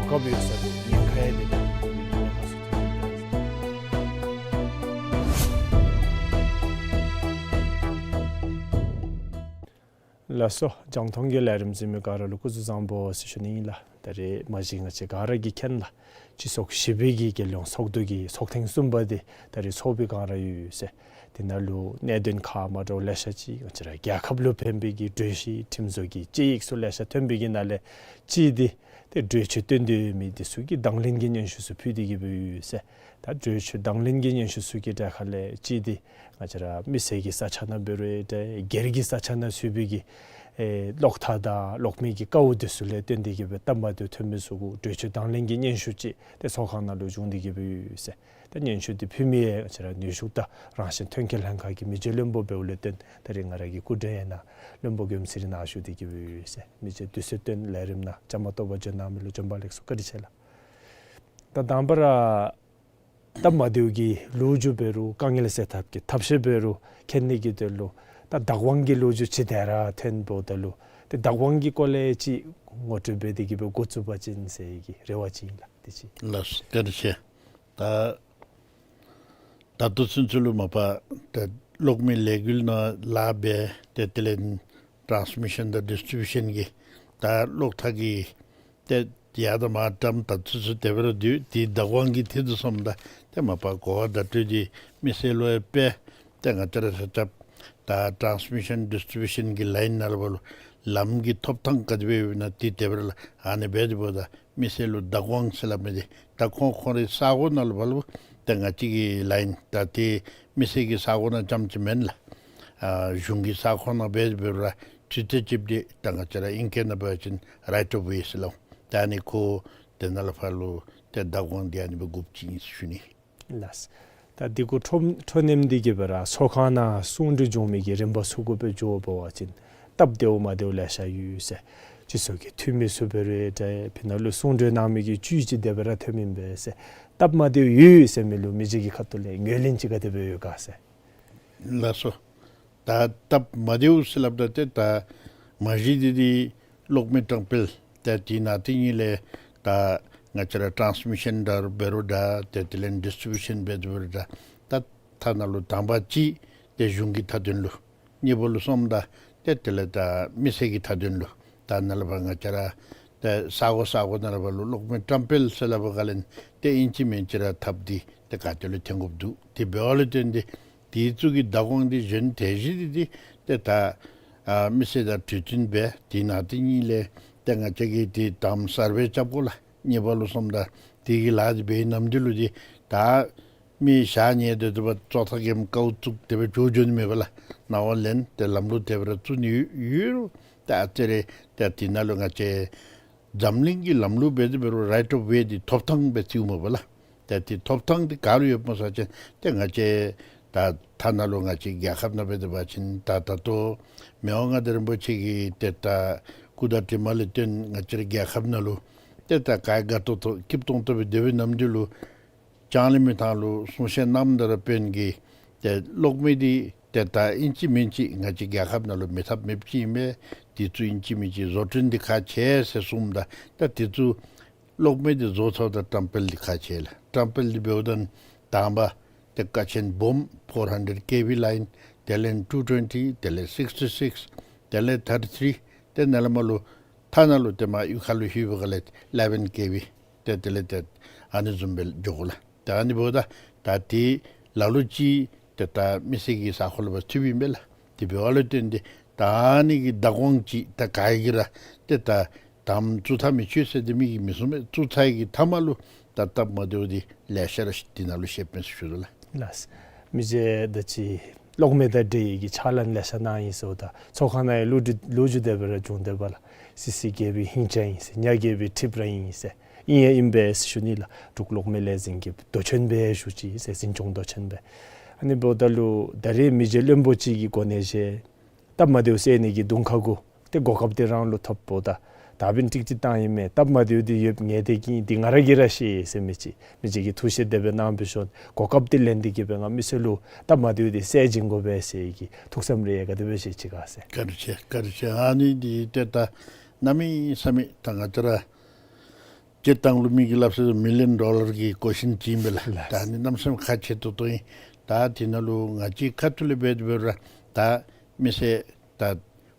གོ་སྐབས་ཡོད་ས་ལུ་ཉེན་ཁ་ཡང་མེད་པའི་གི་ཉེན་ཁ་ཚུ་ཐོན་འོང་པས་ཟེར། ལགས་སོ། རྒྱང་མཐོང་གི་ལས་རིམ་གཟིགས་མི་ག་ར་ལུ་སྐུ་གཟུགས་བཟང་པོ་ཟེར་ཞུ་ནི་ཨིན་ལགས། ད་རེས་མ་གཞི་ང་བཅས་ག་ར་གིས་མཁྱེན་ལགས། སྤྱི་ཚོགས་བཞི་པའི་གི་རྒྱལ་ཡོངས་ཚོགས་འདུ་གི་ཚོགས་ཐེངས་གསུམ་པ་འདི་ད་རེས་ཚོགས་པའི་སྒང་ར་ཡོད་ཟེར། དེ་ནང་ལུ་གནད་དོན་ཁག་མ་འདྲཝ་ལེ་ཤ་ཅིག་ང་བཅས་ར་རྒྱལ་ཁབ་ལུ་ཕན་པའི་གི་གྲོས་གཞི་ཁྲིམས་བཟོ་གི་དཔྱད་ཡིག་ཚུ་ལེ་ཤ་ཐོན་པའི་གི་ནང་ལས་གཅིག་འདི་ཏེ་གྲོས་ཆོད་བཏོན་ཏེ་ཡོད་མི་འདི་ཚུ་གི་དང་ལེན་གྱི་སྙན་ཞུ་ཚུ་ཕུལ་ཏེ་གི་སྦེ་ཡོད་ཟེར། ད་གྲོས་ཆོད་དང་ལེན་གྱི་སྙན་ཞུ་ཚུ་གི་གྲས་ཁ་ལས་གཅིག་འདི་ང་བཅས་ར་མི་སེར་གྱི་ས་ཆ་ནང་འབད་རུང་ཏེ་སྒེར་གྱི་ས་ཆ་ནང་ཚུད་པའི་གི་ ཨེ་གློག་ཐག་དང་གློག་མེ་གི་དཀའཝ་འདི་ཚུ་ལས་བརྟེན་ཏེ་གི་སྦེ་སྟབས་མ་བདེཝ་ཐོན་མི་ཚུ་གུ་གྲོས་ཆོད་དང་ལེན་གྱི་སྙན་ཞུ་ཅིག་ཏེ་ཚོགས་ཁང་ནང་ལུ་བྱུང་སྟེ་གི་སྦེ་ཡོད་ཟེར། ད་སྙན་ཞུ་འདི་ཕུལ་མི་ཡང་ང་བཅས་ར་ནུས་ཤུགས་དང་རང་བཞིན་ཐོན་སྐྱེད་ལྷན་ཁག་གི་མི་རྗེ་བློན་པོ་འབདཝ་ལས་བརྟེན་ད་རེས་ང་ར་གི་སྐུ་མགྲོན་ཡང་ན་བློན་པོ་མགྱོནམ་ཚེ་རིང་ནཱ་བཞུགས་ཏེ་གི་སྦེ་ཡོད་ཟེར། མི་རྗེ་དུས་ཚོད་བཏོན་ལས་རིམ་ནང་བཅའ་མར་གཏོགས་པར་འབྱོན་གནང་མི་ལུ་བྱོན་པ་ལེགས་སོ། བཀའ་དྲིན་ཆེ་ལགས། ད་དང་པ་ར་སྟབས་མ་བདེཝ་གི་ལོ་རྒྱུས་འབད་རུང་དཀའ་ངལ་སེལ་ཐབས་ཀྱི་ཐབས་ཤེས་འབད་རུང་མཁྱེན་ནི་གི་དོན་ལུ་ད་བདག་དབང་གི་ལོ་རྒྱུས་ཅིག་དེ་ར་ཐོན་འབདཝ་ད་ལུ་ཏེ་བདག་དབང་གི་སྐོར་ལས་ཅིག་ངོ་སྤྲོད་འབད་དེ་གི་སྦེ་འགོ་བཙུགས་པ་ཅིན་ཟེར་གྱི་རེ་བ་ཅིག་ཨིན་ལགས། དེ་ཅིག། ལགས་སོ། བཀའ་དྲིན་ཆེ། ད་ད་ལྟོ་ཚུན་ཚོད་ལུ་མ་པ་ད་གློག་མེ་ལས་འགུལ་ནང་ལཱ་འབད་དེ་དེ་ལས་ཊཱནསི་མི་ཤཱན་དང་ཌིསི་ཊི་རི་བིའུ་ཤཱན་གྱི་ད་གློག་ཐག་གི་ཏེ་ཡར་དང་མར་དྲམ་ད་ཚུན་ཚོད་དེ་སྦེ་ར་སྡོད། དེའི་བདག་དབང་གི་ཐད་དུ་སོངམ་ད་ཏེ་མ་པ་གོ་བ་བརྡ་སྤྲོད་འདི་མི་སེར་ལུ་ཡང་སྤེལ། ཏེ་ང་བཅས་ར་ཆ་ཁྱབ་ད་ཊཱནསི་མི་ཤཱན་ཌིསི་ཊི་རི་བིའུ་ཤཱན་གྱི་ལའིན་ནང་ལུ་འབད་ལུ་ལམ་གྱི་ཐོབ་ཐང་ག་དེ་སྦེ་ཡོདཔ་ཨིན་ན་དེ་དེ་སྦེ་ར་ལགས། ཨ་ནི་འབད་དེ་འབདཝ་ད་མི་སེར་ལུ་བདག་དབང་ཟེར་སླབ་མི་འདི་ད་ཁོང་ཁོང་རའི་ས་གོ་ནང་ལུ་འབད་ལུ་ཏེ་ང་བཅས་ཀྱི་ལའིན་ད་ཏེ་མི་སེར་གྱི་ས་གོ་ནང་རྐྱངམ་ཅིག་མེན་ལགས། ཨ་གཞུང་གི་ས་ཁོངས་ནང་འབད་དེ་འབད་རུང་ར་ཁྲི་ཏེ་ཅིག་འདི་ད་ང་བཅས་ར་ཨིང་སྐད་ནང་འབད་བ་ཅིན་རའིཊ་ཨོཕ་ཝེ་ཟེར་སླབ། ད་ཨ་ནི་ཁོ་དེ་ནང་ལུ་འབད་ལུ་ཏེ་བདག་དབང་འདི་ཨ་ནི་སྦེ་དགོཔ་ཅིག་ཨིན་ཟེར་ཞུ་ནི། ལགས། ད་འདི་གུ་འཕྲོ་འཕྲོ་མཉམ་འདི་གི་སྦེ་ར་ཚོགས་ཁང་ནང་གསུང་གྲོས་འབྱུང་མི་གི་རིམ་པ་ཚུ་གུ་སྦེ་འགྱོ་བ་ཅིན་སྟབས་བདེཝ་མ་བདེཝ་ལེ་ཤ་ཡོད་ཟེར། སྤྱི་ཚོགས་ཀྱི་འཐུས་མི་ཚུ་འབད་རུང་ད་ཕི་ནང་ལུ་གསུང་གྲོས་གནང་མི་གི་བཅུད་ཅིག་དེ་སྦེ་ར་ཐོནམ་ཨིན་པས་ཟེར། སྟབས་མ་བདེཝ་ཡོད་ཟེར་མི་ལུ་མི་རྗེ་གི་ཁ་ཐུག་ལས་ངོས་ལེན་ཅིག་ག་དེ་སྦེ་ཡོད་ག་ཟེར། ལགས་སོ། ད་སྟབས་མ་བདེཝ་ཟེར་སླབ་ད་ཏེ་ད་མ་གཞི་འདི་འདི་གློག་མེ་དྲང་འཕེལ་ཏེ་དེ་ནང་དེ་གཉིས་ལས་ད་ང་བཅས་ར་ཊཱནསི་མི་ཤཱན་འབད་རུང་འདྲ་ཏེ་དེ་ལས་ཌིསི་ཊི་རི་བིའུ་ཤཱན་འབད་རུང་འདྲ་ད་ཐ་ན་ལུ་དང་པ་ཅིག་ཏེ་གཞུང་གི་མཐའ་དོན་ལུ། གཉིས་པ་ལུ་སོངམ་ད་ཏེ་དེ་ལས་ད་མི་སེར་གྱི་མཐའ་དོན་ལུ། ད་ནཱ་ལས་འབད་ང་བཅས་ར་ཏེ་ས་གོ་ས་གོ་ནང་ལས་འབད་ལུ་གློག་མེ་དྲང་འཕེལ་ཟེར་སླབ་པའི་སྒང་ལས་ཏེ་ཨིན་ཅི་མིན་ཅི་ར་ཐབས་འདི་ཏེ་ག་ཏེ་ལུ་འཐེན་དགོཔ་འདུག། དེ་འབདཝ་ལས་བརྟེན་ཏེ་དེ་ཚུ་གི་བདག་དབང་འདི་གཞན་དེ་བཞིན་འདི་འདི་ཏེ་ད་ཨ་མི་སེར་དང་གྲོས་བསྟུན་འབད་དེ་ནང་དེ་གཉིས་ལས་ཏེ་ང་བཅས་ཀྱིས་ཏེ་དང་པ་སར་ཝེ་རྐྱབ་དགོ་ལགས། གཉིས་པ་ལུ་སོངམ་ད་དེ་གི་ལཱ་འདི་འབད་བའི་ནམ་དུས་ལུ་འདི་ད་མི་ཞག་ཉལ་ཏེ་དེ་སྦེ་བཙོག་ཐག་གེམ་ཀཝ་བཙུགས་དེ་སྦེ་འགྱོ་འགྱོ་ནི་མེད་པས་ལགས། ནང་ལུ་ལེན་ཏེ་ལམ་ལུགས་དེ་སྦེ་ར་བཙུགས་ནི་ཡོད་ཡོད་རུང་ད་ཨ་ཙི་རེ་ད་དེ་ནང་ལུ་ང་བཅས་འཛམ་གླིང་གི་ལམ་ལུགས་འབད་དེ་འབད་རུང་རའིཊ་ཨོཕ་ཝེ་འདི་ཐོབ་ཐང་སྦེ་བརྩིཝ་མས་པ་ལགས། ཏེ་དེ་ཐོབ་ཐང་འདི་ག་ལུ་ཡོདཔ་སྨོ་ཟེར་བ་ཅིན་ཏེ་ང་བཅས་ད་ཐ་ན་ལུ་ང་བཅས་རྒྱལ་ཁབ་ནང་འབད་དེ་འབད་བ་ཅིན་ད་ད་ལྟོ་མི་དབང་མངའ་བདག་རིན་པོ་ཆེ་གི་ཏེ་ད་སྐུ་དྲིན་མ་ལས་བརྟེན་ང་བཅས་རའི་རྒྱལ་ཁབ་ནང་ལུ་ཏེ་ད་ག་དགའ་ཏོག་ཏོ་སྐྱིདཔ་ཏོང་ཏོ་སྦེ་སྡོད་པའི་ནམ་དུས་ལུ་ལྕང་གླིང་མི་ཐང་ལུ་གསུང་བཤད་གནངམ་ད་ར་དཔོན་གྱིས་ཏེ་གློག་མེ་འདི་ཏེ་ད་ཨིན་ཅི་མིན་ཅི་ང་བཅས་རྒྱལ་ཁབ་ནང་ལུ་མེད་ཐབས་མེདཔ་ཅིག་ཨིན་པས། དེ་ཚུ་ཨིན་ཅི་མིན་ཅི་བཟོ་སྐྲུན་འདི་ཁག་ཆེ་ཟེར་གསུངམ་ད་ད་དེ་ཚུ་གློག་མེ་འདི་བཟོ་ཚརཝ་ད་དྲང་འཕེལ་འདི་ཁག་ཆེ་ལགས། དྲང་འཕེལ་འདི་འབདཝ་ད་དང་པ་ཏེ་ཀ་ཆེན་སྦོམ་ཕོར་ཧན་ཌེཌ་ཀེ་ཝི་ལའིན་དེ་ལས་ཊུ་ཊུ་ཝེན་ཊི་དེ་ལས་སིགསི་ཊི་སིགསི་དེ་ལས་ཐར་ཊི་ཐི་རི་ཏེ་ནཱ་ལས་མར་ལུ་ཐ་ན་ལུ་ཏེ་མར་གཡུས་ཁ་ལུ་ལྷོད་པའི་སྒང་ལས་ཨི་ལེ་ཝེན་ཀེ་ཝི་ཏེ་དེ་ལས་ཏེ་ཨ་ནི་བཟུམ་སྦེ་འགྱོ་དགོ་ལགས། ད་ཨ་ནི་འབདཝ་ད་ད་ཏེ་ལ་ལུ་ཅིག་ཏེ་ད་མི་སེར་གྱི་ས་ཁོངས་ལུ་འབད་ཚུདཔ་ཨིན་པས་ལགས། དེ་འབདཝ་ལས་བརྟེན་ཏེ་ད་ཨ་ནི་གི་བདག་དབང་ཅིག་ད་ག་གིས་ར་ཏེ་ད་དམ་བཙུགས་ཐབས་མི་ཆོག་ཟེར་ཏེ་མི་གིས་མི་གསུང་མས། བཙུགས་ཚར་བའི་གི་མཐའ་མ་ལུ་ད་སྟབས་མ་བདེཝ་འདི་ལེ་ཤ་ར་ཅིག་དེ་ནང་ལུ་ཤེས་པས་ཟེར་ཞུ་དོ་ལགས། ལགས། མི་རྗེ་ད་ཅི་གློག་མེ་དང་འབྲེལ་བའི་གི་ཕྱག་ལཱ་ལེ་ཤ་གནང་ཡི་ཟེརཝ་ད་ཚོགས་ཁང་ནང་ཡང་ལོ་རྒྱུས་ལོ་རྒྱུས་དེ་སྦེ་ར་བྱུང་དེ་སྦེ་ལགས། སི་སི་རྒྱལ་པོའི་ཧིང་ཅང་ཨིན་ཟེར་ཉ་རྒྱལ་པོའི་ཁྲིབ་ར་ཨིན་ཟེར་ཨིན་ཡང་ཨིན་པས་ཟེར་ཞུ་ནི་ལགས། འབྲུག་གློག་མེ་ལས་འཛིན་གྱི་མདོ་ཆེན་སྦེ་ཞུ་ཅི་ཟེར་འཛིན་སྐྱོང་མདོ་ཆེན་སྦེ། ཨ་ནི་འབདཝ་ད་ལུ་ད་རེས་མི་རྗེ་བློན་པོ་ཅིག་གི་གོ་གནས་བཞེས་སྟབས་མ་བདེཝ་སེལ་ནི་གི་དུང་ཁ་གུ་ཏེ་གོ་སྐབས་འདི་རང་ལུ་ཐོབ་འབདཝ་ད་ད་འབདན་ཀྲིག་ཀྲི་བཏང་ཡི་མས། སྟབས་མ་བདེཝ་འདི་ཡོདཔ་ངེས་ཏེ་གི་འདི་ང་ར་གིས་ར་ཤེས་ཟེར་མི་ཅིག་མི་རྗེ་གིས་ཐུགས་བཞེད་དེ་སྦེ་གནང་བའི་ཤུལ་གོ་སྐབས་འདི་ལེན་ཏེ་གི་སྦེ་ང་མི་སེར་ལུ་སྟབས་མ་བདེཝ་འདི་སེལ་བྱིན་དགོ་པས་ཟེར་གྱི་ཐུགས་བསམ་རེ་ཡང་ག་དེ་སྦེ་བཞེས་ཅི་ག་ཟེར། བཀའ་དྲིན་ཆེ་བཀའ་དྲིན་ཆེ། ཨ་ནི་འདི་ཏེ་ད་གནམ་མེད་ས་མེད་ད་ང་བཅས་ར་སྤྱིར་བཏང་ལུ་མི་གིས་སླབ་ས་མི་ལི་ཡན་ཌོ་ལར་གྱི་ཀོ་ཤཱན་ཅིག་ཨིན་པས་ལགས། ལགས། ད་ཨ་ནི་གནམ་མེད་ས་མེད་ཁག་ཆེ་ཏོག་ཏོ་ཨིན། ད་དེ་ནང་ལུ་ང་བཅས་ཁ་ཐུག་ལས་འབད་དེ་འབད་རུང་ད་མི་སེར་ད་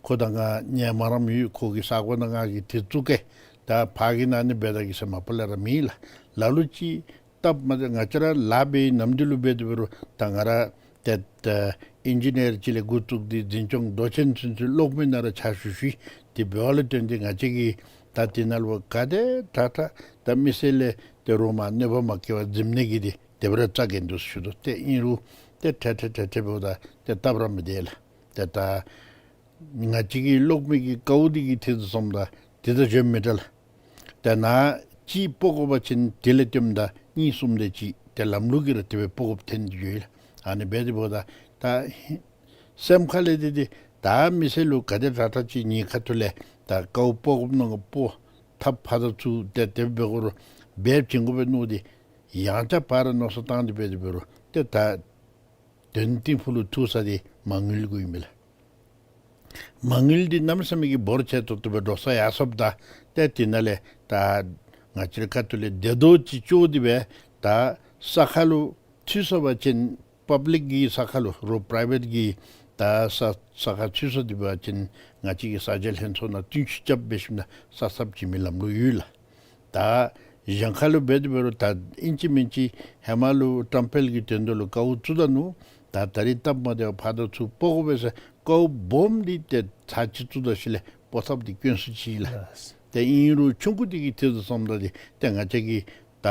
ཁོ་དང་ང་ཉེ་མ་ར་མི་ཡོད། ཁོ་གི་ས་གོ་ནང་ང་གིས་དེ་བཙུགས་གེ་ད་ཕར་གྱི་ནང་ནི་འབད་ད་གེ་ཟེར་མ་པ་ལས་ར་མེད་ལགས། ལ་ལུ་ཅིག་སྟབས་མ་བདེ་ང་བཅས་ར་ལཱ་འབད་བའི་ནམ་དུས་ལུ་འབད་དེ་འབད་རུང་ད་ང་ར་ཏེ་ད་ཨིན་ཇི་ནི་ཡར་ཅིག་ལས་འགོ་བཙུགས་ཏེ་འཛིན་སྐྱོང་མདོ་ཆེན་ཚུན་ཚོད་གློག་མེ་ནང་ར་ཕྱག་ཞུ་ཞུ་ཡི། དེ་འབདཝ་ལས་བརྟེན་ཏེ་ང་བཅས་ཀྱིས་ད་དེ་ནང་ལུ་ག་དེ་དྲག་དྲག་ད་མི་སེར་ལས་ཏེ་རོགས་མ་གནོད་པ་མ་བཀལ་བར་འཛེམ་ནི་གི་འདི་དེ་སྦེ་ར་རྩ་འགེངས་འདུག་ཟེར་ཞུ་དོ། ཏེ་ཨིན་རུང་ཏེ་ཁྲལ་ཁྲལ་ཁྲལ་ཁྲལ་འབདཝ་ད་ཏེ་སྟབས་ར་མི་བདེ་ལགས། ཏེ་ད་ ང་བཅས་ཀྱི་གློག་མེ་གི་ཀཝ་འདི་གི་ཐད་དུ་སོངམ་ད་དེ་དང་གཞན་མི་འདྲ་ལགས། ད་ནཱ་གཅིག་སྤོ་དགོ་པ་ཅིན་དེ་ལས་བཏོནམ་ད་གཉིས་གསུམ་དེ་ཅིག་ཏེ་ལམ་ལུགས་ཀྱི་ར་དེ་སྦེ་སྤོ་དགོཔ་ཐོན་ཏེ་ཡོད་ལགས། ཨ་ནི་འབད་དེ་འབདཝ་ད་ད་སེམས་ཁ་ལས་དེ་དེ་ད་མི་སེར་ལུ་ག་དེ་དྲག་དྲག་ཅིག་ངེའི་ཁ་ཐུག་ལས་ད་ཀཝ་སྤོ་དགོཔ་མནོ་ག་སྤོ་ཐབས་ཕར་དང་ཚུར་ཏེ་དེ་འབད་དགོ་རུང་འབད་བྱིན་དགོ་པས་མནོ་སྟེ་ཡང་བསྐྱར་ཕར་མནོ་བསམ་བཏང་སྟེ་འབད་དེ་འབད་རུང་ཏེ་ད་དོན་ཏིང་ཕུག་ལུ་ཐུག་ས་འདི་མ་དངུལ་གུ་ཨིན་མས་ལགས། མ་དངུལ་འདི་གནམ་མེད་ས་མེད་ཀྱི་འབོར་ཆེ་ཏོག་ཏོ་སྦེ་འགྲོ་ས་ཡར་སོངམ་ད་ཏེ་དེ་ནང་ལས་ད་ང་བཅས་རའི་ཁ་ཐུག་ལས་བདེ་སྡུག་ཅིག་ལྕོགས་ཏེ་སྦེ་ད་ས་ཁ་ལུ་ཚུད་སོང་པ་ཅིན་པབ་ལིཀ་གི་ས་ཁ་ལུ་རོགས་པ་རའི་ཝེཊ་གི་ད་ས་ས་ཁར་ཚུད་སོང་སྟེ་འབད་བ་ཅིན་ང་བཅས་ཀྱི་ས་ཆ་ལྷན་ཚོགས་ནང་བསྟུན་ཞིབ་རྐྱབ་འབད་ཞིནམ་ད་ས་ཚབ་བྱིན་མི་ལམ་ལུགས་ཡོད་ལགས། ད་གཞན་ཁ་ལུ་འབད་དེ་འབད་རུང་ད་ཨིན་ཅི་མིན་ཅི་ཧེ་མ་ལུ་བཀྲམ་སྤེལ་གྱི་དོན་དུ་ལུ་ཀཝ་བཙུགས་ད་ནུག། ད་ད་རིས་སྟབས་མ་བདེཝ་ཕར་དང་ཚུར་སྤོ་དགོ་པས་ཟེར་ཀཝ་སྦོམ་འདི་ཏེ་ཚར་གཅིག་བཙུགས་ད་ཞིནམ་ལས་སྤོ་ཐབས་འདི་དཀོན་སུ་ཅིག་ལགས། ལགས། ཏེ་ཨིན་རུང་ཆུང་ཀུ་འདི་གི་ཐད་དུ་སོངམ་ད་འདི་ཏེ་ང་བཅས་ཀྱིས་ད་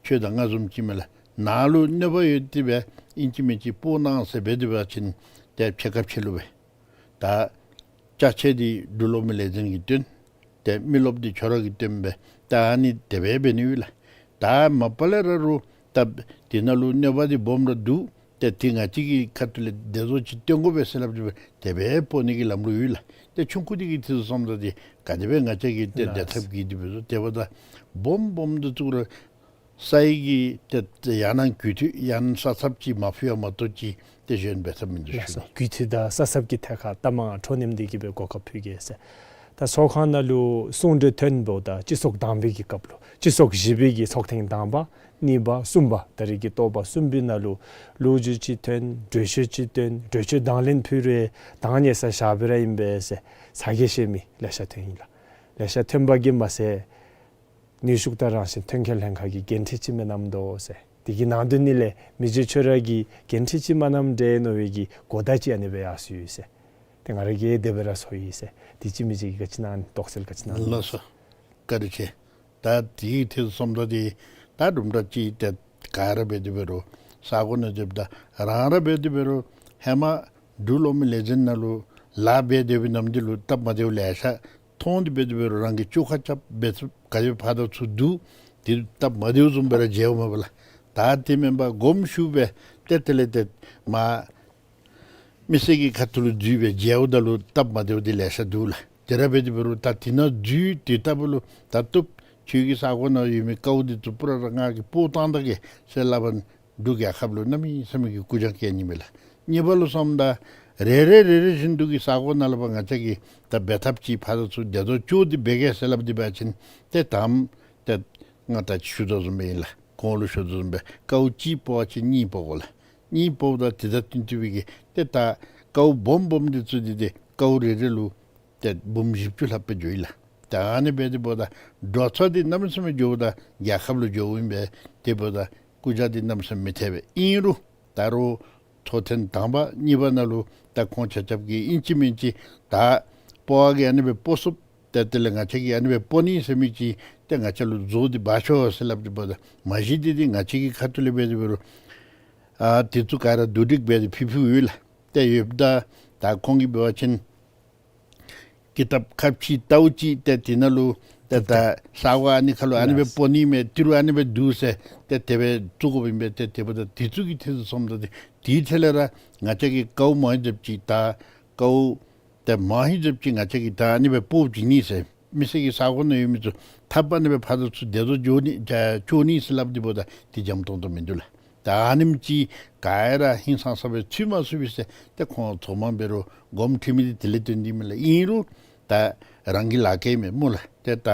ཁྱོད་དང་ང་བཟུམ་ཅིག་མས་ལགས། ནཱ་ལུ་གནོད་པ་ཡོད་དེ་སྦེ་ཨིན་ཅི་མིན་ཅི་སྤོ་གནང་ཟེར་འབད་དེ་འབད་བ་ཅིན་ཏེ་ཕྱེད་ཀ་ཕྱེད་ལུ་སྦེ། ད་ཅ་ཆས་འདི་འབྲུག་གློག་མེ་ལས་འཛིན་གྱིས་བཏོན། ཏེ་མི་རློབས་འདི་ཁྱོད་ར་གིས་བཏོན་སྦེ་ད་ཨ་ནི་དེ་སྦེ་འབད་ནི་ཡོད་ལགས། ད་མ་པ་ལས་ར་རུང་ད་དེ་ནང་ལུ་གནོད་པ་འདི་སྦོམ་ར་འདུག། ཏེ་དེ་ང་བཅས་ཀྱི་ཁ་ཐུག་ལས་བདེ་སྡུག་ཅིག་བཏོན་དགོ་པས་ཟེར་སླབ་སྟེ་སྦེ་དེ་སྦེ་སྤོ་ནི་གི་ལམ་ལུགས་ཡོད་ལགས། ཏེ་ཆུང་ཀུ་འདི་གི་ཐད་དུ་སོངམ་ད་འདི་ག་དེ་སྦེ་ང་བཅས་ཀྱིས་ཏེ་ལགས། བདེ་ཐབས་ཀྱི་འདི་འབད་དོ། དེ་འབདཝ་ད་སྦོམ་སྦོམ་འདི་བཙུགས་རུང་ས་ཡི་གི་ཏེ་ཡང་ན་རྒུད་འཐུས་ཡང་ན་ས་ཚབ་ཅིག་མ་ཕུལ་བ་མ་གཏོགས་ཅིག་ཏེ་གཞན་འབད་ཐབས་མིན་འདུག་ལགས་ཞུ་སོ། ནི། རྒུད་འཐུས་དང་ས་ཚབ་ཀྱི་ཐད་ཁར་ད་མ་ཁྲོ་ནེམ་འདི་གིས་སྦེ་གོ་སྐབས་ཕུལ་གེ་ཟེར། ད་ཚོགས་ཁང་ནང་ལུ་གསུང་གྲོས་ཐོན་འབདཝ་ད་སྤྱི་ཚོགས་དང་པའི་གི་སྐབས་ལུ་སྤྱི་ཚོགས་བཞི་པའི་གི་ཚོགས་ཐེངས་དང་པ་གཉིས་པ་གསུམ་པ་ད་རེས་ཀྱི་ཐོག་པ་གསུམ་པའི་ནང་ལུ་ལོ་རྒྱུས་ཅིག་ཐོན། གྲོས་ཆོད་ཅིག་ཐོན། གྲོས་ཆོད་དང་ལེན་ཕུལ་རུང་དང་ཉེ་ས་བཞག་སྦེ་ར་ཨིན་པས་ཟེར་ཚ་གྱང་བཞེས་མི་ལེ་ཤ་ཐོན་ཡི་ལགས། ལེ་ཤ་ཐོན་པ་གིས་མ་ཚད་ནུས་ཤུགས་དང་རང་བཞིན་ཐོན་སྐྱེད་ལྷན་ཁག་གི་འགན་འཁྲི་ཅིག་མེན་ནམ་དོ་ཟེར། དེ་གི་ནང་དོན་ནི་ལས་མི་རྗེ་ཁྱོད་ར་གི་འགན་འཁྲི་ཅིག་མེན་ནམ་འདྲས་མནོ་བའི་གི་གོ་བརྡ་ཅིག་ཨ་ནི་སྦེ་ཡར་སོ་ཡི་ཟེར། ཏེ་ང་ར་གིས་དེ་སྦེ་ར་ཚོར་ཡི་ཟེར། དེ་ཅིག་མི་རྗེ་གིས་ག་ཅི་གནང་དོགས་སེལ་ག་ཅི་གནང་ལགས་སོ། བཀའ་དྲིན་ཆེ། ད་དེའི་ཐད་སོངམ་ད་འདི་ད་དུམ་གྲ་ཅིག་ཏེ་ག་ར་འབད་དེ་འབད་རུང་ས་གོ་ནང་སྡོདཔ་ད་རང་ར་འབད་དེ་འབད་རུང་ཧེ་མ་འབྲུག་གློག་མེ་ལས་འཛིན་ནང་ལུ་ལཱ་འབད་སྡོད་པའི་ནམ་འདི་ལུ་སྟབས་མ་བདེཝ་ལེ་ཤ་མཐོང་སྟེ་འབད་དེ་འབད་རུང་རང་གིས་བཅོ་ཁ་རྐྱབ་འབད་ཚུགས་ག་དེ་ཕར་དང་ཚུར་བསྡུ་སྟེ་སྟབས་མ་བདེཝ་བཟུམ་སྦེ་ར་མཇལཝ་མས་པ་ལགས། ད་དེ་མེན་པར་དགོངསམ་ཞུ་སྦེ་ཏེ་དེ་ལས་ཏེ་མ་མི་སེར་གྱི་ཁ་ཐུག་ལུ་འཛུལ་སྦེ་མཇལཝ་ད་ལུ་སྟབས་མ་བདེཝ་འདི་ལེ་ཤ་འདུག་ལགས། དེ་ར་འབད་དེ་འབད་རུང་ད་དེ་ནང་འཛུལ་དེ་ལྟ་བུ་ལུ་ད་བཏུབ། ཁྱོད་ཀྱི་ས་གོ་ནང་ཡོད་མི་ཀཝ་འདི་ཚུ་པུ་ར་ར་ང་གིས་སྤོ་བཏང་ད་གེ་ཟེར་སླབ་པ་འབྲུག་རྒྱལ་ཁབ་ལུ་གནམ་མེད་ས་མེད་ཀྱི་རྐུ་ཇག་རྐྱབ་ནི་མས་ལགས། གཉིས་པ་ལུ་སོངམ་ད་རེ་རེ་རེ་རེ་བཞིན་དུ་གི་ས་གོ་ནང་ལུ་ཕར་ང་བཅས་ཀྱིས་ད་འབད་ཐབས་ཅིག་ཕར་དང་ཚུར་བདེ་སྡུག་ལྕོགས་ཏེ་འབད་གེ་ཟེར་སླབ་སྟེ་འབད་བ་ཅིན་ཏེ་དང་ཏེ་ང་ད་ཅི་ཞུ་དོ་བཟུམ་སྦེ་ཨིན་ལགས། གོང་ལུ་ཞུ་དོ་བཟུམ་སྦེ་ཀཝ་གཅིག་སྤོ་བ་ཅིན་གཉིས་སྤོ་དགོ་ལགས། གཉིས་སྤོཝ་ད་དེ་དང་བསྟུན་ཏེ་སྦེ་གི་ཏེ་ད་ཀཝ་སྦོམ་སྦོམ་འདི་ཚུ་འདི་ཏེ་ཀཝ་རེ་རེ་ལུ་ཏེ་འབུམ་བཞི་བཅུ་ལྷགཔ་སྦེ་འགྱོ་ཡི་ལགས། ད་ཨ་ནི་འབད་དེ་འབདཝ་ད་འགྲོ་ས་འདི་གནམ་མེད་ས་མེད་འགྱོཝ་ད་རྒྱལ་ཁབ་ལུ་འགྱོཝ་ཨིན་པས། དེ་འབདཝ་ད་རྐུ་ཇག་འདི་གནམ་མེད་ས་མེད་ཐལ་བས། ཨིན་རུང་ད་རུང་ཚོགས་ཐེངས་དང་པ་གཉིས་པ་ནང་ལུ་ད་ཁོང་ཆ་ཁྱབ་ཀྱིས་ཨིན་ཅི་མིན་ཅི་ད་སྤོ་བ་གིས་ཨ་ནི་སྦེ་སྤོ་ཚུགས། ཏེ་དེ་ལས་ང་བཅས་ཀྱིས་ཨ་ནི་སྦེ་སྤོ་ནི་ཟེར་མི་ཅིག་ཏེ་ང་བཅས་ལུ་བཟོ་སྟེ་འབག་ཤོག་ཟེར་སླབ་སྟེ་འབདཝ་ད་མ་གཞི་འདི་འདི་ང་བཅས་ཀྱི་ཁ་ཐུག་ལས་འབད་དེ་འབད་རུང་ཨ་དེ་ཚུ་ག་ར་བསྡུ་སྒྲིག་འབད་དེ་ཕུལ་ཕུལཝ་ཡོད་ལགས། ཏེ་ཡོདཔ་ད་ད་ཁོང་གིས་འབད་བ་ཅིན་ཀི་ཏབ་ཁ་ཕྱེ་ལྟཝ་ཅིག་ཏེ་དེ་ནང་ལུ་ཏེ་ད་ས་གོ་ཨ་ནི་ཁ་ལུ་ཨ་ནི་སྦེ་སྤོ་ནི་མས། ཏི་རུ་ཨ་ནི་སྦེ་འདུག་ཟེར་ཏེ་དེ་སྦེ་བཙུགས་དགོཔ་ཨིན་པས། ཏེ་དེ་འབདཝ་ད་དེ་ཚུ་གི་ཐད་དུ་སོངམ་ད་ཏེ་དེའི་ཐད་ལས་ར་ང་བཅས་ཀྱིས་ཀཝ་མང་ཧེང་སྡོདཔ་ཅིག་ད་ཀཝ་ཏེ་མང་ཧེང་སྡོདཔ་ཅིག་ང་བཅས་ཀྱིས་ད་ཨ་ནི་སྦེ་སྤོ་བྱིན་ནི་ཟེར་མི་སེར་གྱི་ས་གོ་ནང་ཡོད་མི་ཚུ་ཐབས་ཨ་ནི་སྦེ་ཕར་དང་ཚུར་བདེ་སྡུག་ལྕོགས་ནི་ལྕོགས་ནི་ཟེར་སླབ་སྟེ་འབདཝ་ད་དེ་འཇམ་ཏོང་ཏོ་མིན་འདུག་ལགས། ད་ཨ་ནེམ་ཅིག་ག་ར་ཧིང་སངས་ས་སྦེ་ཚུད་མ་ཚུགས་པས་ཟེར་ཏེ་ཁོང་ཚང་མ་འབད་རུང་དགོངསམ་ཁྲེལ་མི་འདི་དེ་ལས་བརྟེན་ཏེ་མས་ལགས། ཨིན་རུང་ད་རང་གི་ལཱ་ཁག་མས་སྨོ་ལགས། ཏེ་ད་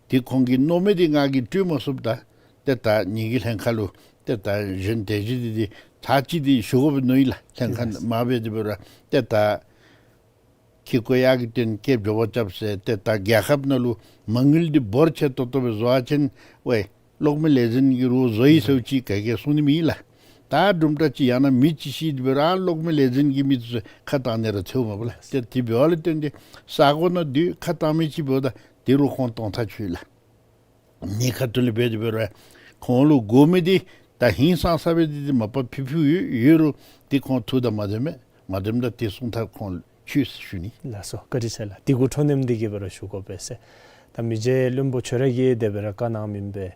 དེ་ཁོང་གིས་མནོ་མི་འདི་ང་གིས་སྤྲོད་མ་ཚུགསཔ་ད་ཏེ་ད་ངེ་གི་ལྷན་ཁག་ལུ་ཏེ་ད་གཞན་དེ་ཅིག་འདི་འདི་ཚར་གཅིག་འདི་ཞུ་དགོ་པས་མནོ་ཡི་ལགས། ལྷན་ཁག་མ་འབད་དེ་འབད་རུང་ཏེ་ད་ཁེ་ཀོ་ཡར་གྱི་སྟེང་སྐྱེལ་འགྱོ་བ་རྐྱབ་ཟེར་ཏེ་ད་རྒྱལ་ཁབ་ནང་ལུ་མ་དངུལ་འདི་འབོར་ཆེ་ཏོག་ཏོ་སྦེ་བཟོ་བ་ཅིན་ཝའི་གློག་མེ་ལས་འཛིན་གྱིས་རོགས་བཟོ་ཡི་ཟེར་ཅིག་ག་གིས་གསུང་ནི་མེད་ལགས། ད་དུམ་གྲ་ཅིག་ཡང་ན་མི་ཅིག་ཤི་སྟེ་འབད་རུང་ཨ་གློག་མེ་ལས་འཛིན་གྱི་མི་ཚུ་ཁ་བཏང་ནི་ར་ཐལཝ་མས་པ་ལགས། ཏེ་དེ་འབདཝ་ལས་བརྟེན་ཏེ་ས་གོ་ནང་སྡོད་ཁ་བཏང་མི་ཅིག་འབདཝ་ད་དེ་རུང་ཁོང་གཏོང་ཐག་ཆོད་ལགས། ངེའི་ཁ་ཐུག་ལས་འབད་དེ་འབད་རུང་ཁོང་ལུ་དགོ་མི་འདི་ད་ཧིང་སངས་ས་སྦེ་འདི་འདི་མ་པ་ཕུལ་ཕུལཝ་ཡོད་ཡོད་རུང་འདི་ཁོང་ཐུགས་དང་མ་ལྡནམ་མས། མ་ལྡནམ་ད་དེ་གསུང་ཐག་ཁོང་ ཆོས་ཟེར་ཞུ་ནི། ལགས་སོ། བཀའ་དྲིན་ཆེ་ལགས། དེ་གུ་འཕྲོ་མཉམ་འདི་གིས་འབད་ར་ཞུ་དགོ་པས་ཟེར། ད་མི་རྗེ་བློན་པོ་ཁྱོད་ར་གིས་དེ་སྦེ་ར་བཀའ་གནང་མི་སྦེ་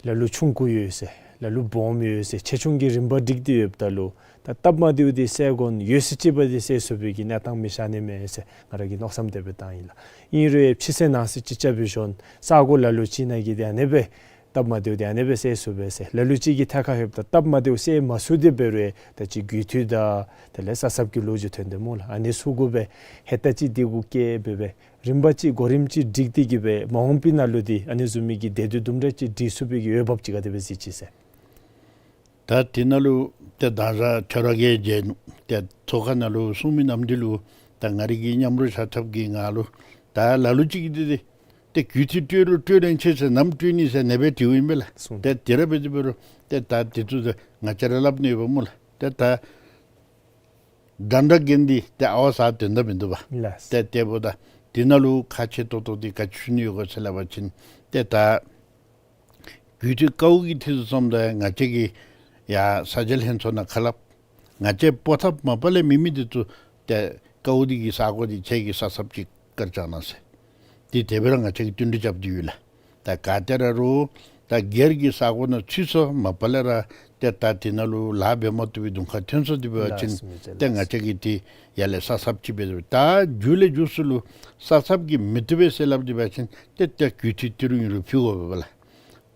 ལ་ལུ་ཆུང་ཀུ་ཡོད་ཟེར། ལ་ལུ་སྦོམ་ཡོད་ཟེར། ཆེ་ཆུང་གི་རིམ་པ་སྒྲིག་སྟེ་ཡོདཔ་ད་ལུ་ད་སྟབས་མ་བདེཝ་འདི་སེལ་དགོ་ན་ཡོད་ས་ཅིག་འབད་དེ་སེལ་ཚུགས་པའི་གི་གནས་སྟངས་མི་ཤར་ནི་མས་ཟེར་ང་ར་གིས་མནོ་བསམ་དེ་སྦེ་བཏང་ཡི་ལགས། ཨིན་རུང་ཕྱི་སེལ་ནང་སེལ་ཅིག་རྐྱབ་སྦེ་ཞིནམ་ས་གོ་ལ་ལུ་ཅིག་ནང་གི་དེ་ཨ་ནི་སྦེ་སྟབས་མ་བདེཝ་དེ་ཨ་ནི་སྦེ་སེལ་ཚུགས་པས་ཟེར། ལ་ལུ་ཅིག་གི་ཐད་ཁར་ལྷོདཔ་ད་སྟབས་མ་བདེཝ་སེལ་མ་ཚུགས་དེ་འབད་རུང་ད་ཅི་རྒུད་འཐུས་དང་དེ་ལས་ས་སྲབ་ཀྱི་ལོ་རྒྱུས་ཐོན་དེ་སྨོ་ལགས། ཨ་ནི་ཚུ་གུ་སྦེ་ཧེ་ད་ཅི་དེ་གུ་བཀལ་སྦེ་སྦེ་རིམ་པ་ཅིག་གོ་རིམ་ཅིག་སྒྲིག་སྟེ་གི་སྦེ་མ་འོངས་པའི་ནང་ལུ་འདི་ཨ་ནི་བཟུམ་མའི་གི་བདེ་སྡུག་དུམ་གྲ་ཅིག་སྒྲིག་ཚུགས་པའི་གི་འོས་འབབ་ཅིག་ག་དེ་སྦེ་གཟིགས་ཅི་ཟེར། ད་དེ་ནང་ལུ་ཏེ་ད་ང་བཅས་ཁྱོད་ར་གིས་མཇལ་ནུག། ཏེ་ཚོགས་ཁང་ནང་ལུ་གསུང་མི་རྣམས་འདི་ལུ་ད་ང་རའི་གི་མཉམ་རོགས་ཆ་ཁྱབ་ཀྱིས་ང་ལུ་ད་ལ་ལུ་ཅིག་གིས་འདི་འདི་ཏེ་རྒུད་འཐུས་སྤྲོད་རུང་སྤྲོད་རན་ཆི་ཟེར་ནམ་སྤྲོད་ནི་ཟེར་ནེ་སྦེ་དྲིཝ་ཨིན་པས་ལགས། གསུངས། ཏེ་དེ་ར་འབད་དེ་འབད་རུང་ཏེ་ད་དེ་ཚུ་ད་ང་བཅས་ར་སླབ་ནི་ཡོདཔ་སྨོ་ལགས། ཏེ་ད་འདྲན་འདྲ་གི་འདི་ཏེ་ཨ་ཝ་ས་དོན་དག་མིན་འདུག་པ། ལགས། ཏེ་དེ་འབདཝ་ད་དེ་ནང་ལུ་ཁག་ཆེ་ཏོག་ཏོ་འདི་ག་ཅི་ཞུ་ནི་ཡོད་ག་ཟེར་སླབ་པ་ཅིན་ཏེ་ད་རྒུད་འཐུས་དཀའཝ་གི་ཐད་སོངམ་ད་ང་བཅས་ཀྱིས་ཡར་ས་འཇལ་ལྷན་ཚོགས་ནང་ཁ་སླབ། ང་བཅས་སྤོ་ཐབས་མ་པ་ལས་མེད་མི་འདི་ཚུ་ཏེ་དཀའཝ་འདི་གི་ས་གོ་འདི་ཁྱེད་ཀྱིས་ས་སྲབ་ཅིག་བཀལ་བཞག་གནང་ཟེར། འདི་དེ་སྦེ་ར་ང་བཅས་ཀྱིས་བསྟུན་གྲོས་རྐྱབ་སྟེ་ཡོད་ལགས། ད་ག་ཏེ་ར་རུང་ད་སྒེར་གྱི་ས་གོ་ནང་ཚུད་སོངམ་མ་པ་ལས་ར་ཏེ་ད་དེ་ནང་ལུ་ལཱ་འབད་མ་བཏུབ་པའི་གདོང་ཁར་ཐོན་སོང་དེ་འབད་བ་ཅིན་ལགས་སོ། ཏེ་ང་བཅས་ཀྱིས་འདི་ཡར་ལས་ས་སྲབ་ཅིག་འབད་དེ་ད་མཇུག་ལས་མཇུག་སུ་ལུ་ས་སྲབ་ཀྱིས་མི་བཏུབ་པས་ཟེར་སླབ་དེ་འབད་བ་ཅིན་ཏེ་ཏེ་རྒུད་འཐུས་ཏི་རུ་ཨིན་རུང་ཕུལ་དགོ་པས་ལགས།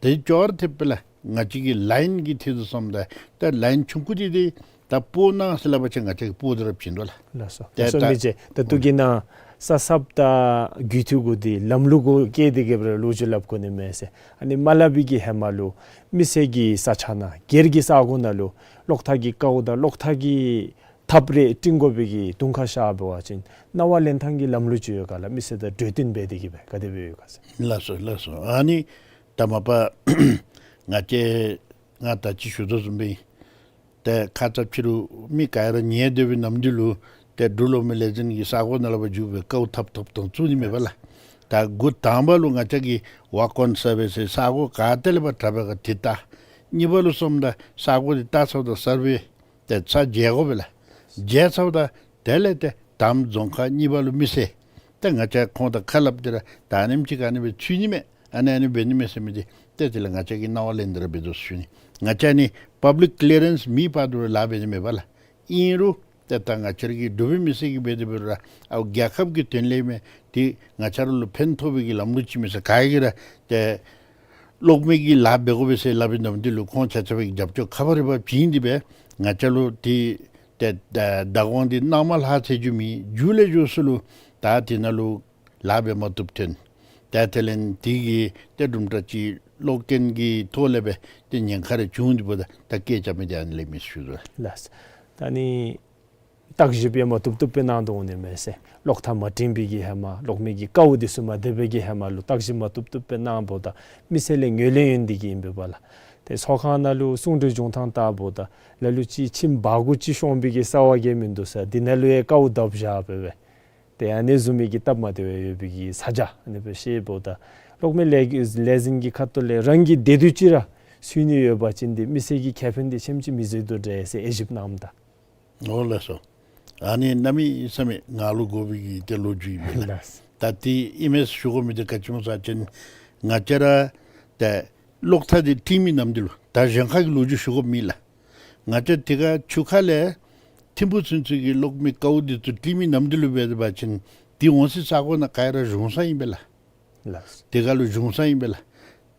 དེ་ཅོག་ར་འཐདཔ་སྦེ་ལགས། ང་བཅས་ཀྱི་ལཱའིན་གྱི་ཐད་དུ་སོངམ་ད་ད་ལཱའིན་ཆུང་ཀུ་འདི་འདི་ད་སྤོ་གནང་ཟེར་སླབ་པ་ཅིན་ང་བཅས་ཀྱིས་སྤོ་སྟེ་ར་བྱིན་དོ་ལགས། ལགས་སོ། ཏེ་ལགས་སོ་ད་མི་རྗེ། ད་ལྟོ་གི་ནང་ས་སྲབ་དང་རྒུད་འཐུས་གུ་འདི་ལམ་ལུགས་གུ་བཀལ་ཏེ་གི་སྦེ་ལོ་རྒྱུས་སླབ་དགོ་ནི་མས་ཟེར། ཨ་ནི་མ་སླབ་པའི་གི་ཧེ་མ་ལུ་མི་སེར་གྱི་ས་ཆ་ནང་སྒེར་གྱི་ས་གོ་ནང་ལུ་གློག་ཐག་གི་དཀའཝ་དང་གློག་ཐག་གི་ཐགཔ་རེ་བཏིང་དགོ་པའི་གི་གདོང་ཁར་ཤར་འབད་བ་ཅིན་གནང་བ་ལེན་ཐངས་ཀྱི་ལམ་ལུགས་ཅིག་ཡོད་ག་ལགས། མི་སེར་དང་གྲོས་བསྟུན་འབད་དེ་གི་སྦེ་ག་དེ་སྦེ་ཡོད་ག་ཟེར། ལགས་སོ་ལགས་སོ། ཨ་ནི་ད་མ་པ་ང་བཅས་ང་ད་ཅི་ཞུ་དོ་བཟུམ་སྦེ་ཏེ་ཁ་ཙ་ཕྱི་རུ་མི་ག་ར་ཉན་སྡོད་པའི་ནམ་དུས་ལུ་ཏེ་འབྲུག་གློག་མེ་ལས་འཛིན་གྱི་ས་གོ་ནང་ལས་ཕར་འགྱོ་སྦེ་དཀའཝ་འཐབ་འཐབ་བཏང་ཚུགས་ནི་མས་པ་ལགས། ད་འགོ་དང་པ་ལུ་ང་བཅས་ཀྱིས་ཝོརཀ་ཨོན་སར་ཝེ་ཟེར་ས་གོ་ག་ཏེ་ལས་ཕར་དྲག་པས་ག་དེ་བལྟ། གཉིས་པ་ལུ་སོངམ་ད་ས་གོ་འདི་བལྟ་ཚརཝ་ད་སར་ཝེ་ཏེ་ས་མཇལ་དགོ་པས་ལགས། མཇལ་ཚརཝ་ད་དེ་ལས་ཏེ་དང་པ་རྫོང་ཁག། གཉིས་པ་ལུ་མི་སེར། ཏེ་ང་བཅས་ཁོང་དང་ཁ་སླབ་སྟེ་ར་ད་ཨ་ནེམ་ཅིག་ཨ་ནི་སྦེ་ཚུད་ནི་མས། ཨ་ནི་ཨ་ནི་འབད་ནི་མས་ཟེར་མི་འདི་ཏེ་དེ་ལས་ང་བཅས་ཀྱིས་གནང་བ་ལེན་ཏེ་ར་འབད་དོ་ཟེར་ཞུ་ནི། ང་བཅས་ནི་པབ་ལིཀ་ཀི་ལི་ཡརེནསི་མེད་བར་དུ་ར་ལཱ་འབད་ནི་མེད་པ་ལགས། ཨིན་རུང་ཏེ་ད་ང་བཅས་ར་གི་འབྲུག་པའི་མི་སེར་གྱིས་འབད་དེ་འབད་རུང་ར་ཨའུ་རྒྱལ་ཁབ་ཀྱི་དོན་ལས་མས། ཏེ་ང་བཅས་ར་ལུ་ཕན་ཐོགས་པའི་གི་ལམ་ལུགས་ཅིག་མས་ཟེར་ག་གིས་ར་ཏེ་གློག་མེ་གི་ལཱ་འབད་དགོ་པས་ཟེར་སླབ་པའི་ནམ་དུས་ལུ་ཁོང་ཆ་ཁྱབ་ཀྱིས་རྒྱབ་སྐྱོར་ཁ་ཕར་རི་ཕར་བྱིན་ཏེ་སྦེ་ང་བཅས་ལུ་ཏེ་ཏེ་ད་བདག་དབང་འདི་གནངམ་ལྷག་ཚེ་རྒྱུ་མེད། མཇུག་ལས་མཇུག་སུ་ལུ་ད་དེ་ནང་ལུ་ལཱ་འབད་མ་བཏུབ་ཐོན། ད་དེ་ལས་དེ་གིས་ཏེ་དུམ་གྲ་ཅིག་གློག་རྐྱེན་གྱི་ཐོག་ལས་སྦེ་ཏེ་ཉེན་ཁ་རེ་བྱུང་དེ་འབདཝ་ད་ད་སྐད་རྐྱབ་མི་འདི་ཨ་ནི་ལས་མས་ཟེར་ཞུ་དོ་ལགས། ལགས། ད་ཨ་ནི་བརྟག་ཞིབ་ཡང་མ་བཏུབ་བཏུབ་སྦེ་གནང་དོ་འོང་ནི་མས་ཟེར། གློག་ཐག་མ་བཏིང་པའི་གི་ཧེ་མ་གློག་མེ་གི་དཀའཝ་འདི་ཚུ་མ་འདས་པའི་གི་ཧེ་མ་ལུ་བརྟག་ཞིབ་མ་བཏུབ་བཏུབ་སྦེ་གནངམ་ད་མི་སེར་ལས་ངོས་ལེན་ཡོད་ནི་འདི་གིས་ཨིན་པས་པ་ལགས། ཏེ་ཚོགས་ཁང་ནང་ལུ་གསུང་གྲོས་བྱུང་ཐངས་ལྟ་བུ་ད་ལ་ལུ་ཅིག་ཁྱིམ་བར་གུ་ཅིག་ཤོང་པའི་གི་རྩ་བ་གིས་མིན་འདུག་ཟེར། འདི་ནང་ལུ་ཡང་དཀའཝ་བརྡབ་བཞག་པས་པས། ཏེ་ཨ་ནི་བཟུམ་མའི་གི་སྟབས་མ་བདེཝ་ཡོད་པའི་གི་ས་ཆ་ཨ་ནི་སྦེ་ཤེས་འབདཝ་ད་གློག་མེ་ལས་ལས་འཛིན་གྱི་ཁ་ཐུག་ལས་རང་གི་བདེ་སྡུག་ཅིག་ར་སུན་ནི་ཡོད་པ་ཅིན་ཏེ་མི་སེར་གྱི་ཁེ་ཕན་འདི་ཆེམ་ཅིག་མི་བཟོ་དོ་འདྲས་ཟེར་དབྱེ་ཞིབ་གནངམ་ད། འོ་ལགས་སོ། ཨ་ནི་གནམ་མེད་ས་མེད་ང་ལུ་དགོ་པའི་གི་ཏེ་ལོ་རྒྱུས་ཨིན་པས་ལགས། ལགས། ད་དེ་ཨིན་མས་ཟེར་ཞུ་དགོ་མི་འདི་ག་ཅི་སྨོ་ཟེར་བ་ཅིན་ང་བཅས་ར་ཏེ་གློག་ཐག་འདི་བཏིང་མི་ནམ་དུས་ལུ་ད་གཞན་ཁ་གི་ལོ་རྒྱུས་ཞུ་དགོཔ་མེད་ལགས། ང་བཅས་དེ་ཁར་ཆུ་ཁ་ལས་ཐིམ་ཕུ་ཚུན་ཚོད་ཀྱི་གློག་མེ་དཀའཝ་འདི་ཚུ་བཏིང་མི་ནམ་དུས་ལུ་འབད་དེ་འབད་བ་ཅིན་དེ་འོང་སའི་ས་གོ་ནང་ག་ར་གཞུང་ས་ཨིན་པས་ལགས། ལགས། དེ་ཁར་ལུ་གཞུང་ས་ཨིན་པས་ལགས།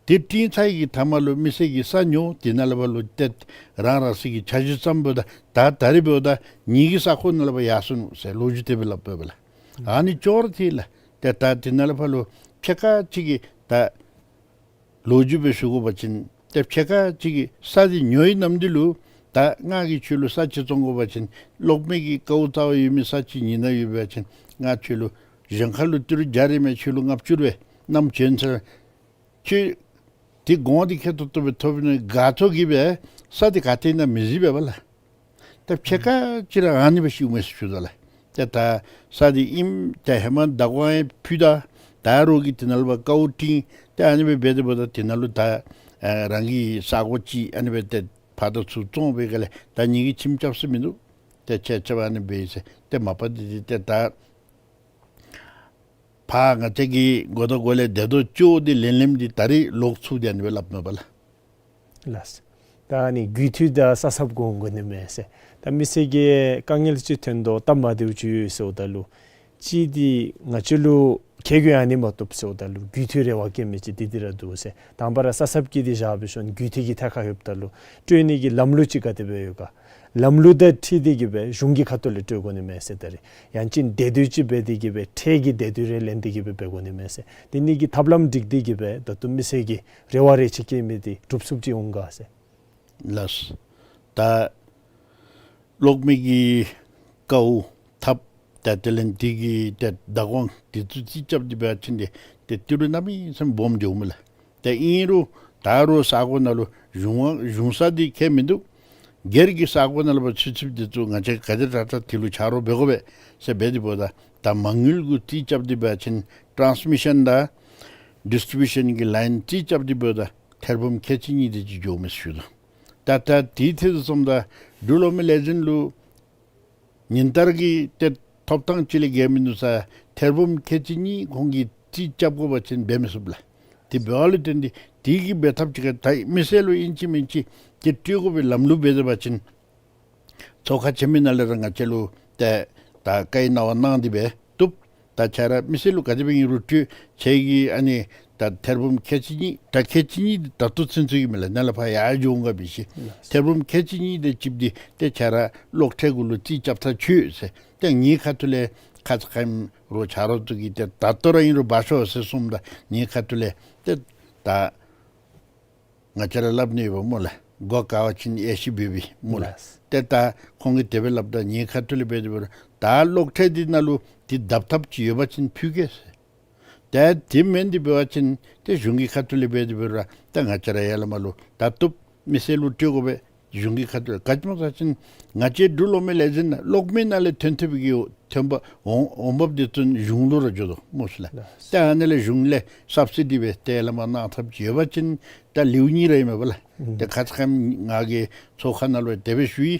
དེ་བཏིང་ཚར་བའི་གི་མཐའ་མ་ལུ་མི་སེར་གྱིས་ས་ཉོ་དེ་ནང་ལས་ཕར་ལུ་ཏེ་རང་རང་སོའི་གི་འཆར་གཞི་བརྩམ་འབདཝ་ད་ད་ད་རིས་འབདཝ་ད་ངེ་གི་ས་གོ་ནང་ལས་ཕར་ཡར་སོང་ནུག་ཟེར་ལོ་རྒྱུས་དེ་སྦེ་སླབ་པས་པ་ལགས། ཨ་ནི་ཅོག་ར་འཐད་ལགས། ཏེ་ད་དེ་ནང་ལས་ཕར་ལུ་ཕྱེད་ཀ་ཅིག་གིས་ད་ལོ་རྒྱུས་སྦེ་ཞུ་དགོ་པ་ཅིན་ཏེ་ཕྱེད་ཀ་ཅིག་གིས་ས་འདི་ཉོ་བའི་ནམ་དུས་ལུ་ད་ང་གིས་ཁྱོད་ལུ་ས་ཅིག་བཙོང་དགོ་པ་ཅིན་གློག་མེ་གི་དཀའཝ་རྩ་བ་ཡོད་མི་ས་ཅིག་ཉོ་ནི་ཡོད་པ་ཅིན་ང་ཁྱོད་ལུ་གཞན་ཁ་ལུ་ཏི་རུ་བརྒྱ་རེ་མས། ཁྱོད་ལུ་ལྔ་བཅུ་རེ་གནངམ་བྱོན་ཚར། ཁྱོད་དེ་གོང་འདི་ཁེ་ཏོག་ཏོ་སྦེ་ཐོབ་ནི་དགའ་ཚོར་གྱིས་སྦེ་ས་འདི་ག་ཏེ་ཨིན་ན་མི་གཟིགས་པས་པ་ལགས། ད་ཕྱེད་ཀ་ཅིག་ར་ཨ་ནི་སྦེ་ཤི་འོང་མས་ཟེར་ཞུ་དོ་ལགས། ཏེ་ད་ས་འདི་ཨིནམ་ད་ཧེ་མ་བདག་དབང་ཕུལ་ད་ད་རོགས་ཀྱིས་དེ་ནང་ལས་ཕར་དཀའཝ་བཏིང་ཏེ་ཨ་ནི་སྦེ་འབད་དེ་འབདཝ་ད་དེ་ནང་ལུ་ད་ཨ་རང་གི་ས་གོ་ཅིག་ཨ་ནི་སྦེ་ཏེ་ཕར་དང་ཚུར་བཙོང་བའི་སྒང་ལས་ད་ངེ་གི་ཁྱིམ་རྐྱབ་ས་མིན་འདུག། ཏེ་ཆེ་ཆེ་བ་ཨ་ནི་སྦེ་ཨིན་ཟེར། ཏེ་མ་པ་འདི་འདི་ཏེ་ད་ཕར་ང་བཅས་ཀྱི་འགོ་དང་འགོ་ལས་སྡེ་ཚན་བཅུ་འདི་ལེན་ལེནམ་འདི་ད་རིས་ལོག་ཚུར་འདི་ཨ་ནི་སྦེ་སླབ་ནུག་པ་ལགས། ལགས། ད་ཨ་ནི་རྒུད་འཐུས་དང་ས་སྲབ་དགོ་དགོ་ནི་མས་ཟེར། ད་མི་སེར་གྱི་དཀའ་ངལ་ཅིག་ཐོན་དོ་སྟབས་མ་བདེཝ་ཅིག་ཡོད་ཟེརཝ་ད་ལུ་གཅིག་འདི་ང་བཅས་ལུ་ཁེ་གི་ཨ་ནི་མ་བཏུབ་ཟེརཝ་ད་ལུ་རྒུད་འཐུས་རེ་བ་བསྐྱེད་མི་ཅིག་འདི་འདི་ར་འདུག་ཟེར། དང་པ་ར་ས་སྲབ་ཀྱི་འདི་བཞག་སྦེ་ཤོན་རྒུད་འཐུས་ཀྱི་ཐད་ཁར་ཡོདཔ་ད་ལུ་སྤྲོད་ནི་གི་ལམ་ལུགས་ཅིག་ག་དེ་སྦེ་ཡོད་ག། ལམ་ལུགས་དང་འཁྲིལ་ཏེ་གི་སྦེ་གཞུང་གི་ཁ་ཐུག་ལས་སྤྲོད་དགོ་ནི་མས་ཟེར། ད་རིས་ཡང་ཅིན་སྡེ་སྡོད་ཅིག་འབད་དེ་གི་སྦེ་ཁྲལ་གྱི་སྡེ་སྡོད་རེ་ལེན་ཏེ་གི་སྦེ་འབད་དགོ་ནི་མས་ཟེར། འདི་ནི་གི་ཐབས་ལམ་སྒྲིག་སྟེ་གི་སྦེ་ད་ལྟོ་མི་སེར་གྱི་རེ་བ་རེ་ཆེ་བསྐྱེད་མི་འདི་གྲུབ་ཚུགསཔ་ཅིག་འོང་ག་ཟེར། ལགས། ད་གློག་མེ་གི་དཀའཝ་ཐབས་ད་དེ་ལས་འདི་གི་ཏེ་བདག་དབང་འདི་ཚུ་རྩིས་རྐྱབ་སྟེ་འབད་བ་ཅིན་འདི་ཏེ་ཏི་རུ་གནམ་མེད་ས་མེད་སྦོམ་འགྱོཝ་མས་ལགས། ཏེ་ཨིན་རུང་ད་རུང་ས་གོ་ནང་ལུ་གཞུང་གཞུང་ས་འདི་ཁྱད་མིན་འདུག། སྒེར་གྱི་ས་གོ་ནང་ལུ་ཕར་ཚུད་ཚུདཔ་འདི་ཚུ་ང་བཅས་ག་དེ་དྲག་དྲག་འདི་ལུ་ཆ་རོགས་འབད་དགོ་པས་ཟེར་འབད་དེ་འབདཝ་ད་ད་མ་དངུལ་གུ་རྩིས་རྐྱབ་སྟེ་འབད་བ་ཅིན་ཊཱནསི་མི་ཤཱན་དང་ཌིསི་ཊི་བིའུ་ཤཱན་གྱི་ལའིན་རྩིས་རྐྱབ་སྟེ་འབདཝ་ད་ཐེར་འབུམ་ཁལ་གཅིག་གཉིས་དེ་ཅིག་འགྱོཝ་མས་ཟེར་ཞུ་དོ། ད་ད་དེའི་ཐད་དུ་སོངམ་ད་འབྲུག་གློག་མེ་ལས་འཛིན་ལུ་ཉིན་ལྟར་གྱི་ཏེ་ཐོབ་ཐངས་ཅིག་ལས་བརྒལ་མིན་འདུག་ས། ཐེར་འབུམ་ཁལ་གཅིག་གཉིས་ཁོང་གིས་རྩིས་རྐྱབ་དགོ་པ་ཅིན་འབད་མི་ཚུགས་ལགས། དེ་འབདཝ་ལས་བརྟེན་ཏེ་དེ་གི་འབད་ཐབས་ཅིག་ག་ད་མི་སེར་ལུ་ཨིན་ཅི་མིན་ཅི་ཏེ་སྤྲོད་དགོ་པའི་ལམ་ལུགས་འབད་དེ་འབད་བ་ཅིན་ཚོགས་ཁང་ཆེན་མོའི་ནང་ལས་ར་ང་བཅས་ལུ་ཏེ་ད་བཀའ་ཡི་གནང་བ་གནང་སྟེ་འབད་བཏུབ། ད་ཁྱེད་ར་མི་སེར་ལུ་ག་དེ་སྦེ་ཨིན་རུང་སྤྲོད། ཁྱེད་ཀྱིས་ཨ་ནི་ད་ཐེར་འབུམ་ཁལ་གཅིག་གཉིས་ད་ཁལ་གཅིག་གཉིས་འདི་ད་ལྟོ་ཚུན་ཚོད་ཀྱི་མས་ལགས། ནཱ་ལས་ཕར་ཡར་འགྱོ་འོང་ག་འབད་ཞིནམ་ཐེར་འབུམ་ཁལ་གཅིག་གཉིས་དེ་ཅིག་འདི་ཏེ་ཁྱེད་ར་གློག་ཁྲལ་གུ་ལུ་རྩིས་རྐྱབ་ཐག་ཆོད་ཟེར། ཏེ་ངེའི་ཁ་ཐུག་ལས་ཁ་ཙ་ཁ་ཉིནམ་རོགས་ཆ་རོགས་ཚུ་གིས་ཏེ་ད་ལྟོ་ར་ཨིན་རུང་འབག་ཤོག་ཟེར་གསུངམ་ད་ངེའི་ཁ་ཐུག་ལས་ཏེ་ད་ང་བཅས་ར་སླབ་ནི་ཡོདཔ་སྨོ་ལགས། མགོ་དཀར་བ་ཅིན་ཡེ་ཤེས་འབུད་འབུད་སྨོ་ལགས། ལགས། ཏེ་ད་ཁོང་གིས་དེ་སྦེ་སླབ་ད་ངེའི་ཁ་ཐུག་ལས་འབད་དེ་འབད་རུང་ད་གློག་ཁྲལ་འདི་ནང་ལུ་འདི་བརྡབ་ཐབས་ཅིག་ཡོད་པ་ཅིན་ཕུལ་གེ་ཟེར། ཏེ་དེ་མེན་ཏེ་འབད་བ་ཅིན་ཏེ་གཞུང་གི་ཁ་ཐུག་ལས་འབད་དེ་འབད་རུང་ར་ད་ང་བཅས་ར་ཡར་ལས་མར་ལུ་ད་བཏུབ། མི་སེར་ལུ་སྤྲོད་དགོ་པས། གཞུང་གི་ཁ་ཐུག་ག་ཅི་སྨོ་ཟེར་བ་ཅིན་ང་བཅས་འབྲུག་གློག་མེ་ལས་འཛིན་ནང་གློག་མེ་ནང་ལས་ཐོན་ཐོབ་པའི་གི་ཐོན་པ་འོང་འོང་འབབ་འདི་ཚུ་གཞུང་ལུ་ར་འགྱོ་དོ་སྨོ་ཤིག་ལགས། ལགས། ཏེ་ཨ་ནི་ལས་གཞུང་ལས་སབ་སི་ཌི་འབད་ཏེ་ཡར་ལས་མར་གནང་ཐབས་ཅིག་ཡོད་པ་ཅིན་ད་ལེའུ་གཉིས་ར་ཨིན་མས་པ་ལགས། ཨུམ། ཏེ་ཁ་ཙ་ཁ་ཉིནམ་ང་གིས་ཚོགས་ཁང་ནང་ལུ་དེ་སྦེ་ཞུ་ཡི།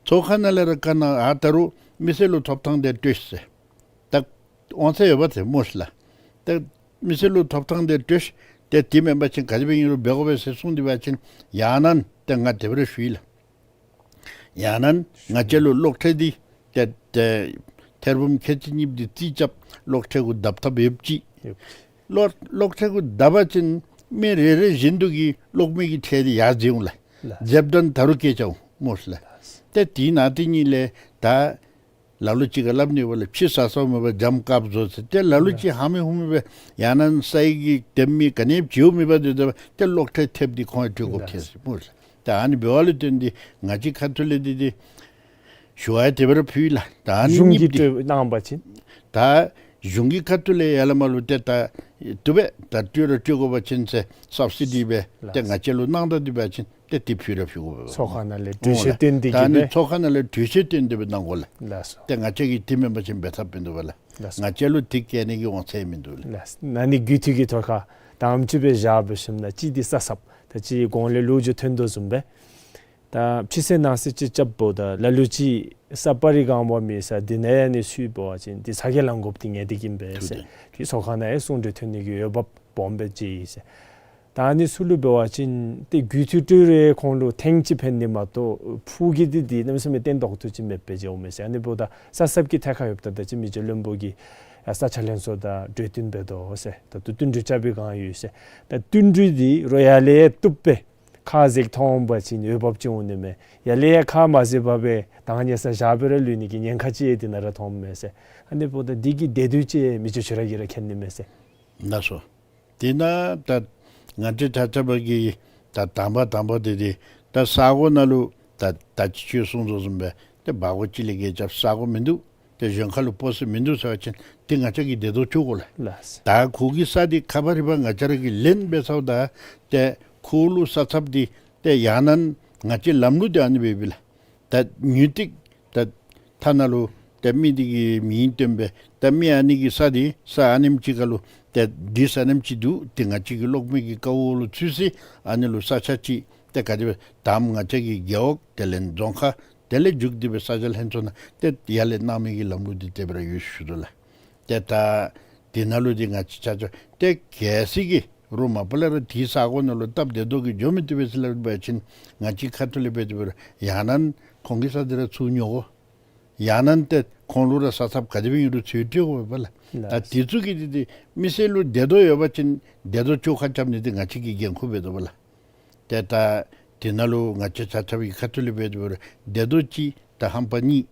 ཚོགས་ཁང་ནང་ལས་ར་བཀའ་གནང་ཨ་ད་རུང་མི་སེར་ལུ་ཐོབ་ཐངས་དེ་སྤྲོད་ཤིག་ཟེར། ད་འོང་ས་ཡོདཔ་ཏེ་སྨོ་ཤིག་ལགས། ད་མི་སེར་ལུ་ཐོབ་ཐངས་དེ་སྤྲོད་ཤིག། ཏེ་དེ་མེན་པ་ཅིན་ག་དེ་སྦེ་ཨིན་རུང་འབད་དགོ་པས་ཟེར་གསུངས་ཏེ་འབད་བ་ཅིན་ཡང་ན་ཏེ་ང་དེ་སྦེ་ར་ཞུ་ཡི་ལགས། ཡང་ན་ང་བཅས་ལུ་གློག་ཁྲལ་འདི་ཏེ་ཏེ་ཐེར་འབུམ་ཁལ་གཅིག་གཉིས་འདི་རྩིས་རྐྱབ་གློག་ཁྲལ་གུ་བརྡབ་ཐབས་ཡོདཔ་ཅིག། ཡོད། གློག་གློག་ཁྲལ་གུ་བརྡབ་པ་ཅིན་མི་རེ་རེ་བཞིན་དུ་གིས་གློག་མེ་གི་ཁྲལ་འདི་ཡར་འཛེགས་འོང་ལགས། ལགས། འཛེགསཔ་ད་ད་རུང་བཀལ་བཅུག་འོང་སྨོ་ཤིག་ལགས། ལགས། ཏེ་དེ་ནང་དེ་གཉིས་ལས་ད་ལ་ལུ་ཅིག་ག་སླབ་ནི་ཡོདཔ་ལགས། ཕྱི་ས་སོ་མེད་པར་འཇམ་དཀརཔོ་བཟོ་ཟེར། ཏེ་ལ་ལུ་ཅིག་ཧ་མི་ཧུ་མི་སྦེ་ཡང་ན་སའི་གི་དེ་མི་ག་ནི་ཡང་བྱིན་མི་འབག་སྟེ་སྡོད་པ་ཏེ་གློག་ཁྲལ་ཐེབས་འདི་ཁོང་ཡང་སྤྲོད་དགོཔ་ཐལ་ཟེར་སྨོ་ལགས། ད་ཨ་ནི་འབདཝ་ལས་བརྟེན་ཏེ་ང་བཅས་ཁ་ཐུག་ལས་འདི་འདི་ཞུ་བ་ཡང་དེ་སྦེ་ར་ཕུལ་ཡི་ལགས། ད་ཨ་ནི་གཞུང་གིས་གཉིས་པ་འདི་སྤྲོད་གནང་བ་ཅིན། ད་གཞུང་གི་ཁ་ཐུག་ལས་ཡར་ལས་མར་ལུ་ཏེ་ད་བཏུབ་པས། ད་སྤྲོད་ར་སྤྲོད་དགོ་པ་ཅིན་ཟེར་སབ་སི་ཌི་འབད་ཏེ་ལགས། ང་བཅས་ལུ་གནང་ད་འདི་འབད་བ་ཅིན་ཏེ་དེ་ཕུལ་ར་ཕུལ་དགོ་པས། ཚོགས་ཁང་ནང་ལས་གྲོས་ཆོད་བཏོན་ཏེ་ད་གི་ཨ་ནི་སྦེ། ཚོགས་ཁང་ནང་ལས་གྲོས་ཆོད་བཏོན་ཏེ་སྦེ་གནང་དགོ་ལགས། ལགས་སོ། ཏེ་ང་བཅས་ཀྱིས་དེ་མེན་པ་ཅིན་འབད་ཐབས་མིན་འདུག་པ་ལགས། ལགས་སོ། ང་བཅས་ལུ་དེ་བཀལ་ནི་གི་དབང་ཚད་མིན་འདུག་ལགས། ལགས། ཨ་ནི་རྒུད་འཐུས་ཀྱི་ཐོག་ཁར་དང་པ་ཅིག་སྦེ་བཞག་འབད་ཞིནམ་ན་གཅིག་འདི་ས་སྲབ། ད་ཅི་གོང་ལས་ལོ་རྒྱུས་ཐོན་དོ་བཟུམ་སྦེ་ད་ཕྱི་ས་ནང་ས་ཅིག་རྐྱབ་འབདཝ་ད་ལ་ལུ་ཅིག་ས་པ་རི་གང་བ་མེད་ས་འདི་ནང་ཡང་ཨ་ནི་ཚུ་འབད་བ་ཅིན་འདི་ཚ་གྱང་ལང་དགོཔ་འདི་ངེས་ཏིག་ཨིན་པས་ཟེར། ཐུགས་རྗེ་ཆེ། ཏེ་ཚོགས་ཁང་ནང་ཡང་གསུང་གྲོས་ཐོན་ནི་གི་འོས་འབབ་སྦོམ་སྦེ་མཇལ་ཡི་ཟེར། ད་ཨ་ནི་ཚུ་ལུ་འབད་བ་ཅིན་ཏེ་རྒུད་འཐུས་སྤྲོད་རུང་ཁོང་ལུ་ཐེངས་གཅིག་ཕན་ནི་མ་གཏོགས་ཕུགས་ཀྱི་འདི་འདི་གནམ་མེད་ས་མེད་བརྟན་ཏོག་ཏོ་ཅིག་མེདཔ་སྦེ་མཇལཝ་མས་ཟེར། ཨ་ནི་འབདཝ་ད་ས་སྲབ་ཀྱི་ཐད་ཁར་ཡོདཔ་ད་ད་ཅི་མི་རྗེ་བློན་པོ་གིས་ཡང་ས་ཆ་ལྷན་ཚོགས་དང་གྲོས་བསྟུན་འབད་དོ་ཟེར། ད་ལྟོ་བསྟུན་གྲོས་རྐྱབ་པའི་བསྒང་ཡོད་ཟེར། ད་བསྟུན་གྲོས་འདི་རོགས་ཡར་ལས་བཏུབ་སྦེ་ཁ་འཛེགས་ཐོན་པ་ཅིན་འོས་འབབ་ཅིག་འོང་ནི་མས། ཡར་ལས་ཡང་ཁ་མ་འཛེགས་པར་སྦེ་དང་ཉེ་ས་བཞག་སྦེ་ར་ལུས་ནི་གི་ཉེན་ཁ་ཅིག་འདི་ནང་ར་མཐོངམ་མས་ཟེར། ཨ་ནི་འབདཝ་ད་འདི་གི་བདེ་སྡུག་ཅིག་མི་རྗེ་ཁྱོད་ར་གིས་ར་མཁྱེན་ནི་མས་ཟེར། ལགས་སོ། དེ་ནང་ད་ང་བཅས་ཆ་ཁྱབ་ཀྱིས་ད་དང་པ་དང་པ་འདི་འདི་ད་ས་གོ་ནང་ལུ་ད་ད་ཅི་ཁྱོད་གསུངས་དོ་བཟུམ་སྦེ་ཏེ་འབག་སྒོ་ཅིག་ལས་བརྒལ་རྐྱབ་ས་གོ་མིན་འདུག། ཏེ་གཞན་ཁ་ལུ་སྤོ་ས་མིན་འདུག་ཟེར་བ་ཅིན་ཏེ་ང་བཅས་ཀྱིས་བདེ་སྡུག་ཕྱོགས་གོ་ལགས། ལགས། ད་ཁོ་གི་ས་འདི་ཁ་པ་རི་པ་ང་བཅས་ར་གིས་ལེན་འབད་ཚརཝ་ད་ཏེ་ཁོ་ལུ་ས་ཚབ་འདི་ཏེ་ཡང་ན་ང་བཅས་ལམ་ལུགས་འདི་ཨ་ནི་སྦེ་ཡོད་པས་ལགས། ད་ཉུང་ཏིག་ད་ཐ་ན་ལུ་ད་མི་འདི་གི་མིང་བཏོན་སྦེ་ད་མི་ཨ་ནི་གི་ས་འདི་ས་ཨ་ནེམ་ཅིག་ཁ་ལུ་ད་འདི་ས་ཨ་ནེམ་ཅིག་འདུག། ཏེ་ང་བཅས་ཀྱི་གློག་མེ་གི་ཀ་འོག་ལུ་ཚུད་སོ་ཡི། ཨ་ནི་ལུ་ས་ཆ་ཅིག་ཏེ་ག་དེ་སྦེ་དང་པ་ང་བཅས་ཀྱི་རྒེད་འོག་དེ་ལས་རྫོང་ཁག་ དེ་ལས་མཇུག་སྡེ་སྦེ་ས་ཆ་ལྷན་ཚོགས་ནང་ཏེ་ཡར་ལས་གནང་མི་གི་ལམ་ལུགས་འདི་དེ་སྦེ་ར་ཡོད་ཞུ་དོ་ལགས། ཏེ་ད་དེ་ནང་ལུ་འདི་ང་བཅས་ཆ་ཁྱབ་ཏེ་གལ་སྲིད་ཀྱི་རོགས་མ་པ་ལས་ར་དེའི་ས་གོ་ནང་ལུ་སྟབས་བདེ་ཏོག་གི་འགྱོ་མི་བཏུབ་པས་ཟེར་སླབ་པ་ཅིན་ང་བཅས་ཁ་ཐུག་ལས་འབད་དེ་འབད་རུང་ཡང་ན་ཁོང་གིས་ས་འདི་ར་ཚུར་ཉོ་དགོ། ཡང་ན་ཏེ་ཁོང་ལུ་ར་ས་ཚབ་ག་དེ་སྦེ་ཨིན་རུང་ཚུར་སྤྲོད་དགོ་པས་ལགས། ད་ལགས། དེ་ཚུ་གི་འདི་འདི་མི་སེར་ལུ་བདེ་ཏོག་ཡོད་པ་ཅིན་བདེ་ཏོག་བཅོ་ཁ་རྐྱབ་ནི་འདི་ང་བཅས་ཀྱི་འགན་ཁུར་འབད་དོ་བ་ལགས། ཏེ་ད་དེ་ནང་ལུ་ང་བཅས་ཆ་ཁྱབ་ཀྱི་ཁ་ཐུག་ལས་འབད་དེ་འབད་རུང་བདེ་ཏོག་གཅིག་ད་ཧམ་པ་གཉིས།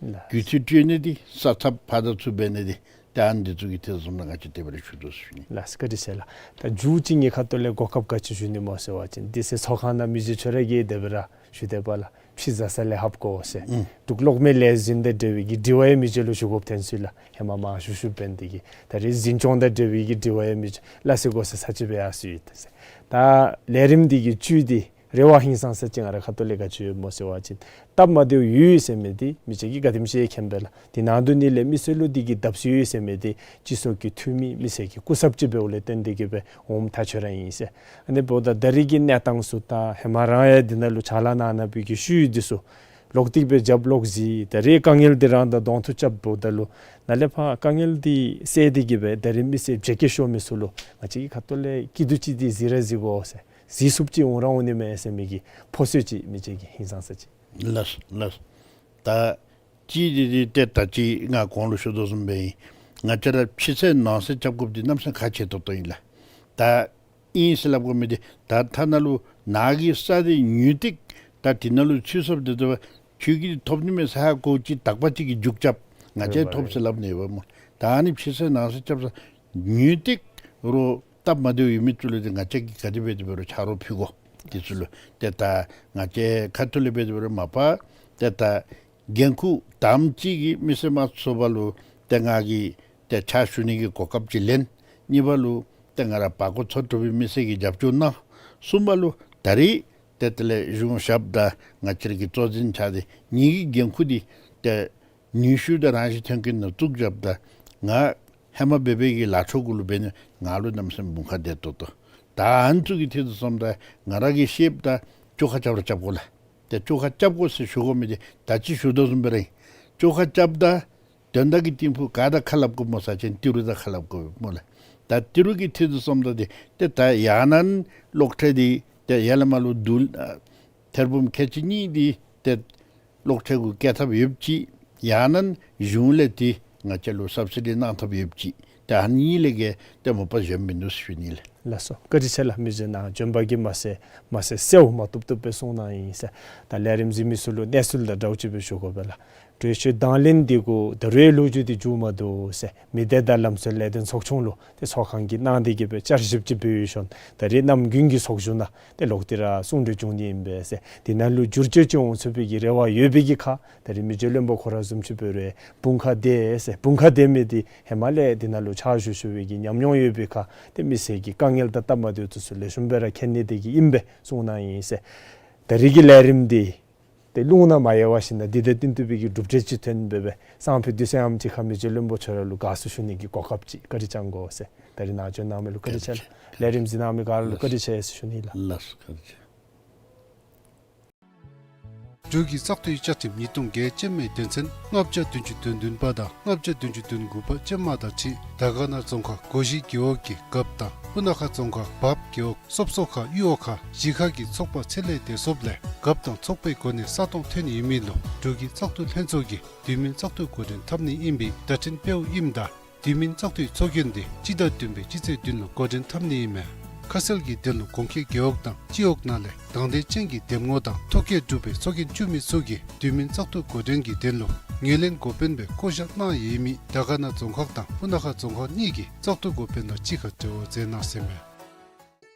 ལགས། རྒུད་འཐུས་སྤྲོད་ནི་འདི་ས་ཚབ་ཕར་དང་ཚུར་འབད་ནི་འདི་ཏེ་ཨ་ནི་འདི་ཚུ་གི་ཐད་སོང་ན་ང་བཅས་དེ་སྦེ་ར་ཞུ་དོ་ཟེར་ཞུ་ནི། ལགས་སོ། བཀའ་དྲིན་ཆེ་ལགས། ད་མཇུག་ཅིག་ངེའི་ཁ་ཐུག་ལས་གོ་སྐབས་ག་ཅི་ཞུ་ནི་སྨོ་ཟེར་བ་ཅིན་དེ་ཚེ་ཚོགས་ཁང་ནང་མི་རྗེ་ཁྱོད་ར་གིས་དེ་སྦེ་ར་ཞུ་དེས་པ་ལགས། ཕྱི་བཟའ་ཚང་ལས་ལྷབ་དགོ་ཟེར། ཨུམ། འབྲུག་གློག་མེ་ལས་འཛིན་དང་འབྲེལ་བའི་གི་དྲི་བ་ཡང་མི་རྗེ་ལུ་ཞུ་དགོཔ་ཐོན་སོ་ཡི་ལགས། ཧེ་མ་མང་ཤོས་ཤོས་འབད་ནི་དེ་གིས་ད་རེས་འཛིན་སྐྱོང་དང་འབྲེལ་བའི་གི་དྲི་བ་ཡང་མི་རྗེ་སླབ་ས་གོ་ས་ས་ཅིག་སྦེ་ཡར་སོ་ཡི་ཟེར། ད་ལས་རིམ་འདི་གི་བཅུད་འདི་རེ་བ་ཧིང་སངས་ས་ཅིག་ང་རའི་ཁ་ཐུག་ལས་ག་ཅི་ཡོད་སྨོ་ཟེར་བ་ཅིན་སྟབས་མ་བདེཝ་ཡོད་ཟེར་མི་འདི་མི་རྗེ་གིས་ག་དེམ་ཅིག་མཁྱེན་པས་ལགས། དེ་ནང་དུ་ནི་ལས་མི་སེར་ལུ་འདི་གིས་བརྡབ་གསིག་ཡོད་ཟེར་མི་འདི་སྤྱི་ཚོགས་ཀྱི་འཐུས་མི་མི་སེར་གྱི་སྐུ་ཚབ་ཅིག་འབདཝ་ལས་བརྟེན་ཏེ་གིས་སྦེ་འོངམ་ད་ཁྱོད་ར་ཨིན་ཟེར། ཨ་ནི་འབདཝ་ད་ད་རེས་ཀྱི་གནས་སྟངས་ཚུ་དང་ཧེ་མ་རང་ཡང་འདི་ནང་ལུ་ཕྱག་ལཱ་གནང་གནང་བའི་གི་ཤུལ་འདི་ཚུ་ལོག་སྟེ་སྦེ་རྒྱབ་ལོག་གཟིགས། ད་རེས་དཀའ་ངལ་འདི་རང་དང་གདོང་ཐུག་རྐྱབ་འབདཝ་ད་ལུ་ནཱ་ལས་ཕར་དཀའ་ངལ་འདི་བསལ་ཏེ་གིས་སྦེ་ད་རེས་མི་སེར་བརྗེ་སྐྱེད་ཤོར་མི་ཚུ་ལུ་ང་བཅས་ཀྱི་ཁ་ཐུག་ལས་སྐྱིད་སྡུག་ཅིག་འདི་གཟིགས་ར་གཟིགས་དགོ་ཟེར། གཟིགས་ཚུགསཔ་ཅིག་འོང་ར་འོང་ནི་མས་ཟེར་མི་གི་ཕོ་ཚོད་ཅིག་མི་རྗེ་གིས་ཧིང་སངས་ས་ཅིག། ལགས་ལགས། ད་གཅིག་འདི་འདི་ཏེ་ད་ཅི་ང་གོང་ལུ་ཞུ་དོ་བཟུམ་སྦེ་ཨིན། ང་བཅས་ར་ཕྱི་ཚེས་ནང་གསེས་རྐྱབ་དགོཔ་འདི་གནམ་མེད་ས་མེད་ཁག་ཆེ་ཏོག་ཏོ་ཨིན་ལགས། ད་ཨིན་ཟེར་སླབ་དགོ་མི་འདི་ད་ཐ་ན་ལུ་ནཱ་གི་ས་འདི་ཉུང་ཏིག་ད་དེ་ནང་ལུ་ཚུད་སོངམ་འདི་ད་ཁྱོད་ཀྱིས་ཐོབ་ནི་མས་ཟེར་ཧ་གོ་ཅིག་དག་པ་ཅིག་གི་མཇུག་རྐྱབ་ང་བཅས་ཐོབ་ཟེར་སླབ་ནི་ཡོདཔ་སྨོ། ད་ཨ་ནི་ཕྱི་ཚེས་ནང་གསེས་རྐྱབ་ས་ཉུང་ཏིག་རོགས་སྟབས་མ་བདེཝ་ཡོད་མི་ཚུ་ལུ་འདི་ང་བཅས་ཀྱིས་ག་དེ་འབད་དེ་འབད་རུང་ཆ་རོགས་ཕུལ་དགོ། དེ་ཚུ་ལུ་ཏེ་ད་ང་བཅས་ཁ་ཐུག་ལས་འབད་དེ་འབད་རུང་མ་པ་ཏེ་ད་འགན་ཁུར་དང་པ་གཅིག་གིས་མི་སེར་དམངས་གཙོའི་ཚོགས་པ་ལུ་ཏེ་ང་གིས་ཏེ་ཕྱག་ཞུ་ནི་གི་གོ་སྐབས་ཅིག་ལེན། གཉིས་པ་ལུ་ཏེ་ང་ར་བར་སྐོར་ཚོགས་དྲུག་པའི་མི་སེར་གྱིས་རྒྱབ་སྐྱོར་གནང་། གསུམ་པ་ལུ་ད་རེས་ཏེ་དེ་ལས་གཞུང་ཞབས་དང་ང་བཅས་ར་གི་གཙོ་འཛིན་ཕྱག་སྡེ་གཉིས་ཀྱི་འགན་ཁུར་འདི་ཏེ་ནུས་ཤུགས་དང་རང་བཞིན་ཐོན་སྐྱེད་ནང་བཙུགས་རྐྱབ་ད་ང་ཧེ་མ་འབད་བའི་གི་ལཱ་ཕྱོགས་གུ་ལུ་འབད་ནི་ང་ལུ་གནམ་མེད་ས་མེད་དགུན་ཁ་བདེ་ཏོག་ཏོ། ད་ཨ་ནི་ཚུ་གི་ཐད་དུ་སོངམ་ད་ང་ར་གིས་ཤེསཔ་ད་བཅོ་ཁ་རྐྱབ་ར་རྐྱབ་དགོ་ལགས། ཏེ་བཅོ་ཁ་རྐྱབ་དགོ་ཟེར་ཞུ་དགོ་མི་འདི་ད་ཅི་ཞུ་དོ་བཟུམ་སྦེ་ར་ཨིན། བཅོ་ཁ་རྐྱབ་ད་དོན་དག་གི་ཏིང་ཕུ་ག་དང་ཁ་སླབ་དགོཔ་སྨོ་ཟེར་བ་ཅིན་ཏི་རུ་དང་ཁ་སླབ་དགོཔ་སྨོ་ལགས། ད་ཏི་རུ་གི་ཐད་དུ་སོངམ་ད་འདི་ཏེ་ད་ཡང་ན་གློག་ཁྲལ་འདི་ཏེ་ཡར་ལས་མར་ལུ་བསྡུ་ཨ་ཐེར་འབུམ་ཁལ་གཅིག་གཉིས་འདི་ཏེ་གློག་ཁྲལ་གུ་བཀལ་ཐབས་ཡོདཔ་ཅིག། ཡང་ན་གཞུང་ལས་ཏེ་ང་བཅས་ལུ་སབ་སི་ཌི་གནང་ཐབས་ཡོདཔ་ཅིག། ཏེ་ཨ་ནི་གཉིས་ལས་བརྒལ་ཏེ་མ་པ་གཞན་མིན་འདུག་ཟེར་ཞུ་ནི་ལགས། ལགས་སོ། བཀའ་དྲིན་ཆེ་ལགས། མི་རྗེ་ནཱ་བྱོན་པ་གིས་མ་ཚད་མ་ཚད་གསལཝ་མ་བཏུབ་བཏུབ་སྦེ་གསུངས་གནང་ཡི་ཟེར། ད་ལས་རིམ་གཟིགས་མི་ཚུ་ལུ་གནས་ཚུལ་དང་འདྲཝ་ཅིག་སྦེ་ཞུ་དགོ་པས་ལགས། གྲོས་ཆོད་དང་ལེན་འདི་གུ་ད་རེས་ལོ་རྒྱུས་འདི་མཇུག་མ་བསྡུ་ཟེར་མི་སྡེ་དང་ལམ་སྲོལ་ལས་དོན་ཚོགས་ཆུང་ལུ་ཏེ་ཚོགས་ཁང་གིས་གནང་སྟེ་གིས་སྦེ་བསྐྱར་ཞིབ་ཅིག་འབད་ཞིནམ་ད་རེས་གནམ་དགུན་གྱི་ཚོགས་བཞུགས་ནང་ཏེ་ལོག་སྟེ་ར་གསུང་གྲོས་བྱུང་ནི་ཨིན་པས་ཟེར། དེ་ནང་ལུ་བསྒྱུར་བཅོས་ཅིག་འོང་ཚུགས་པའི་གི་རེ་བ་ཡོད་པའི་གི་ཁར་ད་རེས་མི་རྗེ་བློན་པོ་ཁོ་ར་བཟུམ་ཅིག་འབད་རུང་དགུན་ཁ་བདེ་ཟེར། དགུན་ཁ་བདེ་མི་འདི་ཧེ་མ་ལས་དེ་ནང་ལུ་ཕྱག་ཞུ་ཞུ་བའི་གི་ཉམས་མྱོང་ཡོད་པའི་ཁར་ཏེ་མི་སེར་གྱི་དཀའ་ངལ་དང་སྟབས་མ་བདེཝ་ཚུ་ལེགས་ཤོམ་སྦེ་ར་མཁྱེན་ནི་དེ་གིས་ཨིན་པས་གསུངས་གནང་ཡི་ཟེར། ད་རེས་ཀྱི་ལས་རིམ་འདི་ཏེ་རླུང་ནང་མ་ཡལ་བར་ཞིནམ་ད་འདི་དང་བསྟུན་ཏེ་སྦེ་གི་གྲུབ་འབྲས་ཅིག་ཐོན་སྦེ་སྦེ་སང་ཕོད་དུས་ཚོད་ཡང་ཅིག་ཁར་མི་རྗེ་བློན་པོ་ཁྱོད་ར་ལུ་དགའ་བསུ་ཞུ་ནི་གི་གོ་སྐབས་ཅིག་བཀའ་དྲིན་བསྐྱང་དགོ་ཟེར། ད་རེས་ནཱ་བྱོན་གནང་མི་ལུ་བཀའ་དྲིན་ཆེ་ལགས། ལས་རིམ་གཟིགས་གནང་མི་ག་ར་ལུ་བཀའ་དྲིན་ཆེ་ཟེར་ཞུ་ནི་ལགས། ལགས་སོ། བཀའ་དྲིན་ཆེ། འབྲུག་གི་བཙག་འཐུའི་བཅའ་ཁྲིམས་ཉིས་སྟོང་བརྒྱད་ཅན་མའི་དོན་ཚན་ལྔ་བརྒྱ་བདུན་ཅུ་དོན་བདུན་པ་དང་ལྔ་བརྒྱ་བདུན་ཅུ་དོན་དགུ་པ་ཅན་མ་དང་འཁྲིལ་དར་དཀར་ན་རྫོང་ཁག་སྒོ་བཞི་རྒེད་འོག་གི་རྒཔོ་དང་སྤུ་ན་ཁ་རྫོང་ཁག་བརཔ་རྒེད་འོག་སོབ་སོ་ཁ་གཡུ་འོག་ཁག་གཞི་ཁག་གི་ཚོགས་པ་ཚད་ལས་འདས་སོངམ་ལས་རྒཔོ་དང་ཚོགས་པའི་གོ་གནས་ས་སྟོང་ཐོན་ཡོད་མི་ལུ་འབྲུག་གི་བཙག་འཐུ་ལྷན་ཚོགས་ཀྱིས་དུས་མིན་བཙག་འཐུ་འགོ་འདྲེན་འཐབ་ནི་ཨིན་པའི་བརྡ་འཕྲིན་སྤེལཝ་ཨིནམ་ད་དུས་མིན་བཙག་འཐུའི་ཚོགས་རྒྱན་འདི་སྤྱི་ཟླ་བདུན་པའི་སྤྱི་ཚེས་བདུན་ལུ་འགོ་འདྲེན་འཐབ་ནི་ཨིན་མས། ཁ་གསལ་གྱི་དོན་ལུ་གོང་འཁོད་རྒེད་འོག་དང་སྤྱི་འོག་ནང་ལས་དང་འདོད་ཅན་གྱི་འདེམས་ངོ་དང་ཐོ་བཀོད་གྲུབ་པའི་ཚོགས་རྒྱན་བཙུགས་མི་ཚུ་གིས་དུས་མིན་བཙག་འཐུ་འགོ་འདྲེན་གྱི་དོན་ལུ་ངོས་ལེན་འགོ་དཔོན་སྦེ་བསྐོ་བཞག་གནང་ཡོད་མི་དར་དཀར་ན་རྫོང་ཁག་དང་སྤུ་ན་ཁ་རྫོང་ཁག་གཉིས་ཀྱི་བཙག་འཐུ་འགོ་དཔོན་དང་གཅིག་ཁར་འབྲེལ་བ་མཛད་གནང་ཟེར་མས།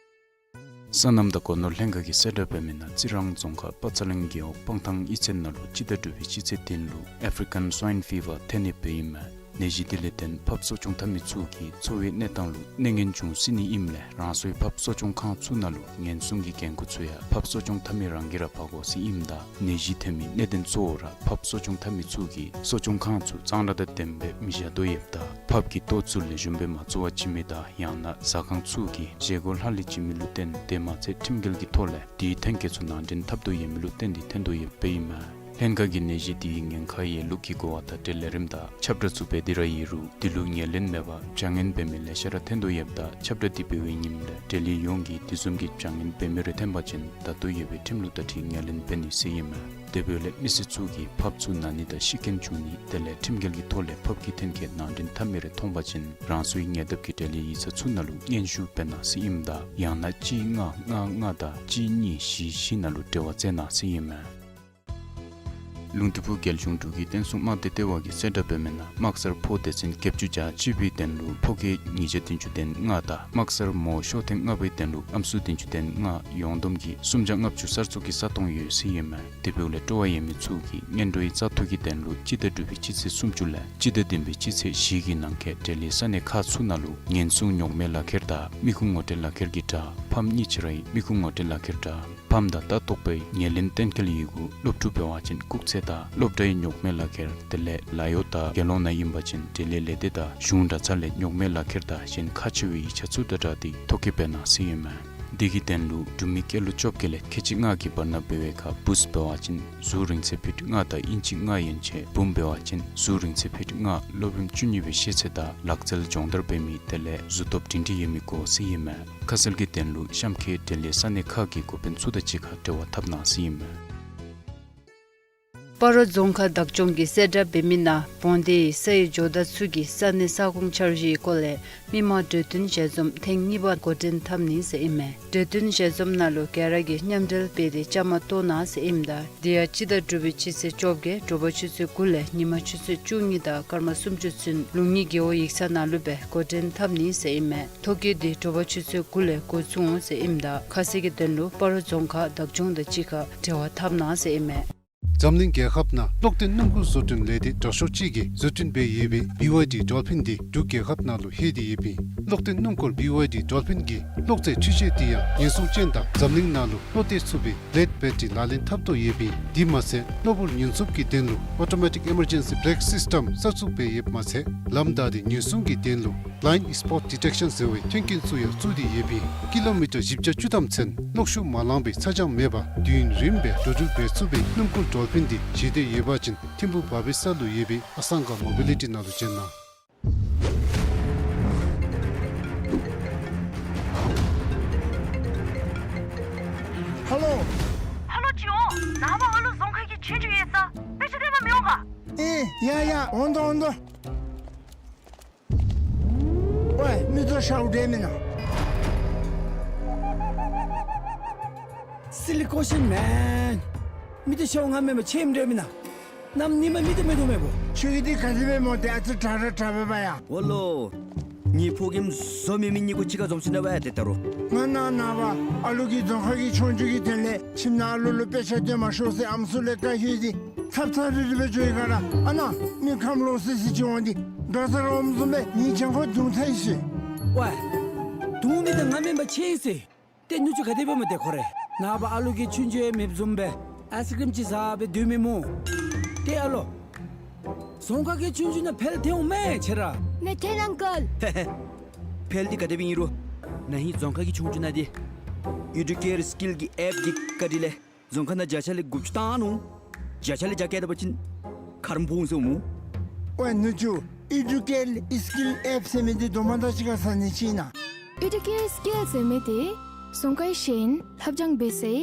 སོ་ནམ་དང་སྒོ་ནོར་ལྷན་ཁག་གིས་གསལ་བསྒྲགས་འབད་མི་ནང་རྩི་རང་རྫོང་ཁག་པ་ཚ་གླིང་རྒེད་འོག་སྤང་ཐང་གཡུས་ཚན་ནང་ལུ་སྤྱི་ཟླ་དྲུག་པའི་སྤྱི་ཚེས་བདུན་ལུ་ཨེཕ་རི་ཀན་སུའིན་ཕི་བར་ཐོན་ཡོདཔ་ཨིན་མས། ནད་གཞི་དེ་ལས་བརྟེན་ཕགཔ་གསོ་སྐྱོང་འཐབ་མི་ཚུ་གི་འཚོ་བའི་གནས་སྟངས་ལུ་གནོད་ངན་འབྱུང་སྲིད་ནི་ཨིནམ་ལས་རང་སོའི་ཕགཔ་གསོ་སྐྱོང་ཁང་ཚུ་ནང་ལུ་ཉེན་སྲུང་གི་འགན་ཁུར་ཚུ་ཡང་ཕགཔ་གསོ་སྐྱོང་འཐབ་མི་རང་གིས་ར་འབག་དགོ་ཟེར་ཨིནམ་ད་ནད་གཞི་ཐོན་མི་གནད་དོན་གཙོ་བོ་ར་ཕགཔ་གསོ་སྐྱོང་འཐབ་མི་ཚུ་གིས་གསོ་སྐྱོང་ཁང་ཚུ་གཙང་སྦྲ་དང་ལྡནམ་སྦེ་མི་བཞག་དོ་ཡོདཔ་ད་ཕགཔ་གི་ལྟོ་ཚུ་ལེགས་ཤོམ་སྦེ་མ་བཙོ་བར་བྱིན་མི་དང་ཡང་ན་ཟ་ཁང་ཚུ་གིས་བཞེས་སྒོ་ལྷག་ལུས་བྱིན་མི་ལུ་བརྟེན་དེ་མ་ཚད་ཁྲིམས་འགལ་གྱི་ཐོག་ལས་དེའི་ཐོན་སྐྱེད་ཚུ་ནང་འདྲེན་འཐབ་དོ་ཡོད་མི་ལུ་བརྟེན་ཏེ་ཐོན་དོ་ཡོདཔ་ཨིན་མས། ལྷན་ཁག་གི་ནད་གཞི་དེའི་ཉེན་ཁ་ཡོད་ལུགས་ཀྱི་གོ་བ་དང་འབྲེལ་ལས་རིམ་དང་ཁྱབ་བསྒྲགས་ཚུ་འབད་དེ་ར་ཡོད་རུང་དེ་ལུ་ངོས་ལེན་མེད་པར་བྱ་ངན་འབད་མི་ལེ་ཤ་ར་ཐོན་དོ་ཡོདཔ་ད་ཁྱབ་བསྒྲགས་དེ་འབད་བའི་ཉིནམ་ལས་འབྲེལ་ཡོད་ཡོངས་ཀྱིས་དེ་བཟུམ་གྱི་བྱ་ངན་འབད་མི་རེ་ཐོན་པ་ཅིན་ད་ལྟོ་ཡོད་པའི་ཁྲིམས་ལུགས་དང་འཁྲིལ་ངོས་ལེན་འབད་ནི་ཟེར་ཨིན་མས། དེ་འབདཝ་ལས་མི་སེར་ཚུ་གིས་ཕགཔ་ཚུ་ན་ནི་དང་ཤི་རྐྱེན་བྱུང་ནི་དེ་ལས་ཁྲིམས་འགལ་གྱི་ཐོག་ལས་ཕགཔ་ཀྱི་ཐོན་སྐྱེད་ནང་འདྲེན་འཐབ་མི་རེ་མཐོང་པ་ཅིན་རང་སོའི་ཉེ་འདབས་ཀྱི་འབྲེལ་ཡོད་ཡིག་ཚང་ཚུ་ནང་ལུ་སྙན་ཞུ་འབད་གནང་ཟེར་ཨིནམ་ད་ཡང་ན་གཅིག་ལྔ་ལྔ་ལྔ་དང་གཅིག་གཉིས་བཞི་བཞི་ནང་ལུ་འབྲེལ་བ་མཛད་གནང་ཟེར་ཨིན་མས། ལུང་སྟོད་ཕུ་རྒྱལ་གཞུང་འབྲུག་གི་བསྟན་སྲུང་དམག་སྡེ་ལྟེ་བ་གིས་གསལ་བསྒྲགས་འབད་མི་ནང་དམག་སར་ཕོ་སྡེ་ཚན་བརྒྱད་ཅུ་གྱ་གཅིག་པའི་དོན་ལུ་ཕོ་སྐྱེས་ཉིས་བརྒྱ་བདུན་ཅུ་དོན་ལྔ་དང་དམག་སར་མོ་ཤོག་ཐེངས་ལྔ་པའི་དོན་ལུ་ཨམ་སྲུ་བདུན་ཅུ་དོན་ལྔ་ཡོངས་བསྡོམས་ཀྱིས་སུམ་བརྒྱ་ལྔ་བཅུ་གསར་བཙུགས་ཀྱི་ས་སྟོང་ཡོད་ཟེར་ཨིན་མས། དེ་འབདཝ་ལས་སྤྲོ་བ་ཡོད་མི་ཚུ་གིས་སྔོན་འགྲོའི་བཙག་འཐུ་གི་དོན་ལུ་སྤྱི་ཟླ་དྲུག་པའི་སྤྱི་ཚེས་སུམ་ཅུ་ལས་སྤྱི་ཟླ་བདུན་པའི་སྤྱི་ཚེས་བཞི་གི་ནང་འཁོད་འབྲེལ་ཡོད་ས་གནས་ཁག་ཚུ་ནང་ལུ་ཉེན་སྲུང་རྙོག་མེད་ལག་ཁྱེར་དང་མི་ཁུངས་ངོ་སྤྲོད་ལག་ཁྱེར་གྱི་དྲ་ཕམ་གཉིས་ཅིག་ར་མི་ཁུངས་ངོ་སྤྲོད་ལག་ཁྱེར་དྲ་ཕམ་དང་ལྟ་རྟོག་པའི་ངོས་ལེན་གཏན་འཁེལ་ཡོད་གུ་སློབ་ཕྲུག་འབད་བ་ཅིན་སྐུགས་ཚད་དང་སློབ་གྲྭའི་རྙོག་མེད་ལག་ཁྱེར་དེ་ལས་ལཱ་གཡོག་དང་དགེ་སློང་ནང་ཨིན་པ་ཅིན་འབྲེལ་ཡོད་ལས་སྡེ་དང་གཞུང་གྲྭ་ཚང་ལས་རྙོག་མེད་ལག་ཁྱེར་དང་གཞན་ཁག་ཆེ་བའི་ཡིག་ཆ་ཚུ་དང་སྦྲགས་ཏེ་ཐོ་བཀོད་འབད་གནང་ཟེར་ཨིན་མས། དེ་གི་དོན་ལུ་འབྲུག་མི་སྐྱེས་ལོ་བཅོ་བརྒྱད་ལས་ཁལ་གཅིག་ལྔ་གི་བར་ན་འབད་བའི་ཁར་བུཚ་འབད་བ་ཅིན་གཟུགས་རིང་ཚད་ཕིཊ་ལྔ་དང་ཨིན་ཅི་ལྔ་ཡན་ཆད་བུམོ་འབད་བ་ཅིན་གཟུགས་རིང་ཚད་ཕིཊ་ལྔ་སློབ་རིམ་བཅུ་གཉིས་པའི་ཤེས་ཚད་དང་ལག་རྩལ་སྦྱོང་བརྡར་འབད་མི་དེ་ལས་གཟུགས་སྟོབས་སྒྲིང་སྒྲི་ཡོད་མི་དགོ་ཟེར་ཨིན་མས། ཁ་གསལ་གྱི་དོན་ལུ་གཤམ་འཁོད་འབྲེལ་ཡོད་ས་གནས་ཁག་གི་འགོ་དཔོན་ཚུ་དང་གཅིག་ཁར་འབྲེལ་བ་འཐབ་གནང་ཟེར་ཨིན་མས། སྤ་རོ་རྫོང་ཁག་བདག་སྐྱོང་གིས་གསལ་བསྒྲགས་འབད་མི་ནང་བོང་སྡེའི་ས་ཡི་ཇོ་བདག་ཚུ་གི་ས་གནས་ས་ཁོངས་འཆར་གཞིའི་སྐོར་ལས་མི་མང་གྲོས་བསྟུན་ཞལ་འཛོམས་ཐེངས་གཉིས་པ་འགོ་འདྲེན་འཐབ་ནི་ཟེར་ཨིན་མས། གྲོས་བསྟུན་ཞལ་འཛོམས་ནང་ལུ་ག་ར་གིས་མཉམ་འབྲེལ་འབད་དེ་བཅའ་མར་གཏོགས་གནང་ཟེར་ཨིནམ་ད་དེ་ཡང་སྤྱི་ཟླ་དྲུག་པའི་སྤྱི་ཚེས་བཅོ་བརྒྱད་དྲོ་པ་ཆུ་ཚོད་དགུ་ལས་ཉིན་མ་ཆུ་ཚོད་བཅུ་གཉིས་དང་སྐར་མ་སུམ་ཅུ་ཚུན་ལུང་གཉིས་རྒེད་འོག་ཡིག་ཚང་ནང་ལུ་སྦེ་འགོ་འདྲེན་འཐབ་ནི་ཟེར་ཨིན་མས། ཐོ་བཀོད་འདི་དྲོ་པ་ཆུ་ཚོད་དགུ་ལས་འགོ་བཙུགས་འོང་ཟེར་ཨིནམ་ད་ཁ་གསལ་གྱི་དོན་ལུ་སྤ་རོ་རྫོང་ཁག་བདག་སྐྱོང་དང་གཅིག་ཁར་འབྲེལ་བ་འཐབ་གནང་ཟེར་ཨིན་མས། འཛམ་གླིང་རྒྱལ་ཁབ་ནང་གློག་ལྡན་སྣུམ་འཁོར་བཟོ་སྐྲུན་ལས་སྡེ་དྲག་ཤོས་ཅིག་གིས་བཟོ་སྐྲུན་འབད་ཡོད་པའི་བི་ཝའི་ཌི་ཌོལ་ཕིན་འདི་འབྲུག་རྒྱལ་ཁབ་ནང་ལུ་ལྷོད་དེ་ཡོདཔ་ཨིན། གློག་ལྡན་སྣུམ་འཁོར་བི་ཝའི་ཌི་ཌོལ་ཕིན་གྱི་གློག་རྫས་འཕྲུལ་ཆས་འདི་ཡང་ཉེན་སྲུང་ཅན་དང་འཛམ་གླིང་ནང་ལུ་བློ་གཏད་ཚུགས་པའི་བླེཌ་བེ་ཊ་རི་ལག་ལེན་འཐབ་དོ་ཡོདཔ་ཨིན། དེ་མ་ཚད་གློ་བུར་ཉེན་སྲུང་གི་དོན་ལུ་ཨོ་ཊོ་མེ་ཊིཀ་ཨི་མར་ཇེན་སི་བེ་རེཀ་སིསི་ཊམ་གསར་བཙུགས་འབད་ཡོདཔ་མ་ཚད་ལམ་བདའ་སྟེ་ཉེན་སྲུང་གི་དོན་ལུ་བླའིནཌ་སི་པོཊ་ཌི་ཊེཀ་ཤཱན་ཟེར་བའི་མཐུན་རྐྱེན་ཚུ་ཡང་བཙུགས་ཏེ་ཡོདཔ་ཨིན། ཀི་ལོ་མི་ཊར་བཞི་བརྒྱ་བཅུ་ཐམ་ཚུན་གློག་ཤུགས་མ་ལང་པའི་ཚ་གྱང་མེད་པར་དུས་ཡུན་རིངམོ་སྦེ་འགྲོ་འགྲུལ་འབད་ཚུགས་པའི་སྣུམ་འཁོར་ཌོལ་ཕིན་འདི་བཞེས་འདོད་ཡོད་པ་ཅིན་ཐིམ་ཕུག་བར་པའི་ས་ལུ་ཡོད་པའི་ཨ་སང་ག་མོ་བི་ལི་ཊི་ནང་ལུ་བྱོན་གནང་། ཧ་ལོ། ཧ་ལོ་ཅིག་འོང་། ནངས་པ་ཨ་ལུ་རྫོང་ཁ་གི་ཆོས་རྒྱུགས་ཡོད་ས། དཔེ་ཆ་སྟོན་པར་མི་འོང་ག། ཨེ་ཡ་ཡ་འོང་དོ་འོང་དོ། ཝའེ་མིག་ཏོ་ཤརཝ་འདྲས་མེན་ན། Silly question man. མིག་ཏོ་ཤརཝ་ང་མེན་པར་ཁྱོད་ཨིནམ་འདྲས་མེན་ན། གནམ་ཉིནམ་མིག་ཏོ་མིག་ཏོ་མེད་པོ། ཁྱོད་ཀྱི་འདི་ག་དེ་སྦེ་སྨོ། ཏེ་ཨ་ཙི་དྲག་ར་དྲག་པས་པ་ཡ། འོ་ལོ། ངེའི་ཕོ་རྒནམ་བཟོ་མེད་མི་གཉིས་ཀོ་གཅིག་ཁར་འཛོམས་ཞིནམ་ལས་ཝའེ་ཏེ་ད་རུང་། ང་ནངས་ནངས་པ་ཨ་ལུ་གིས་རྫོང་ཁ་གི་ཆོས་རྒྱུགས་ཀྱི་དོན་ལས་ཁྱིམ་ནང་ཨ་ལུ་ལུ་དཔེ་ཆ་སྟོན་མ་ཤོག་ཟེར་ཨམ་སྲུ་ལས་བཀའ་ལྷོད་དེ་ཚབ་ཚབ་རིལ་རི་སྦེ་འགྱོ་ཡི་ག་ར། ཨ་ནཱ་མི་ཁམས་ལོག་སི་སི་ཅིག་འོང་སྟེ་དགའ་ཚོར་འོངམ་བཟུམ་སྦེ་ངེའི་གྱང་ཁར་བརྡུང་ཚར་ཡི་ཟེར། ཝའེ། བརྡུང་མི་འདི་ང་མེན་པར་ཁྱོད་ཨིན་ཟེར། ཏེ་ནུ་གཅུང་ག་དེ་སྦེ་སྨོ་ཏེ་ཁོ་རེ། ནངས་པ་ཨ་ལུ་གིས་ཆོས་རྒྱུགས་ཡང་མེདཔ་བཟུམ་སྦེ་ཨའིསི་ཀྲིམ་ཅིག་བཟའ་སྦེ་སྡོད་མི་སྨོ། ཏེ་ཨ་ལོ། རྫོང་ཁ་གི་ཆོས་རྒྱུགས་ནང་འཕེལ་ཐལ་འོང་མས་ཁྱོད་ར། མེད་ཐལ་ཨང་ཀལ། འཕེལ་འདི་ག་དེ་སྦེ་ཨིན་རུང་ན་ཧིང་རྫོང་ཁ་གི་ཆོས་རྒྱུགས་ནང་འདི་ཨེ་ཌུ་ཀེར་སི་ཀིལ་གྱི་ཨེཔ་འདི་བཀའ་དྲིན་ལས་རྫོང་ཁ་ནང་བརྒྱ་ཆ་ལས་དགུ་བཅུ་བཏང་ནུག། བརྒྱ་ཆ་ལས་བརྒྱ་བཀལ་ད་པ་ཅིན་ཁ་རོག་ཕོག་འོང་ཟེར་སྨོ། ཝའེ་ནུ་གཅུང་ཨེ་ཌུ་ཀེར་སི་ཀིལ་ཨེཔ་ཟེར་མི་འདི་དོ་མ་དང་གཅིག་ཁར་ཟ་ནི་ཅིག་ཨིན་ན། ཨེ་ཌུ་ཀེར་སི་ཀིལ་ཟེར་མི་འདི་རྫོང་ཁའི་ཤེས་ཡོན་ལྷབ་སྦྱང་འབད་སའི་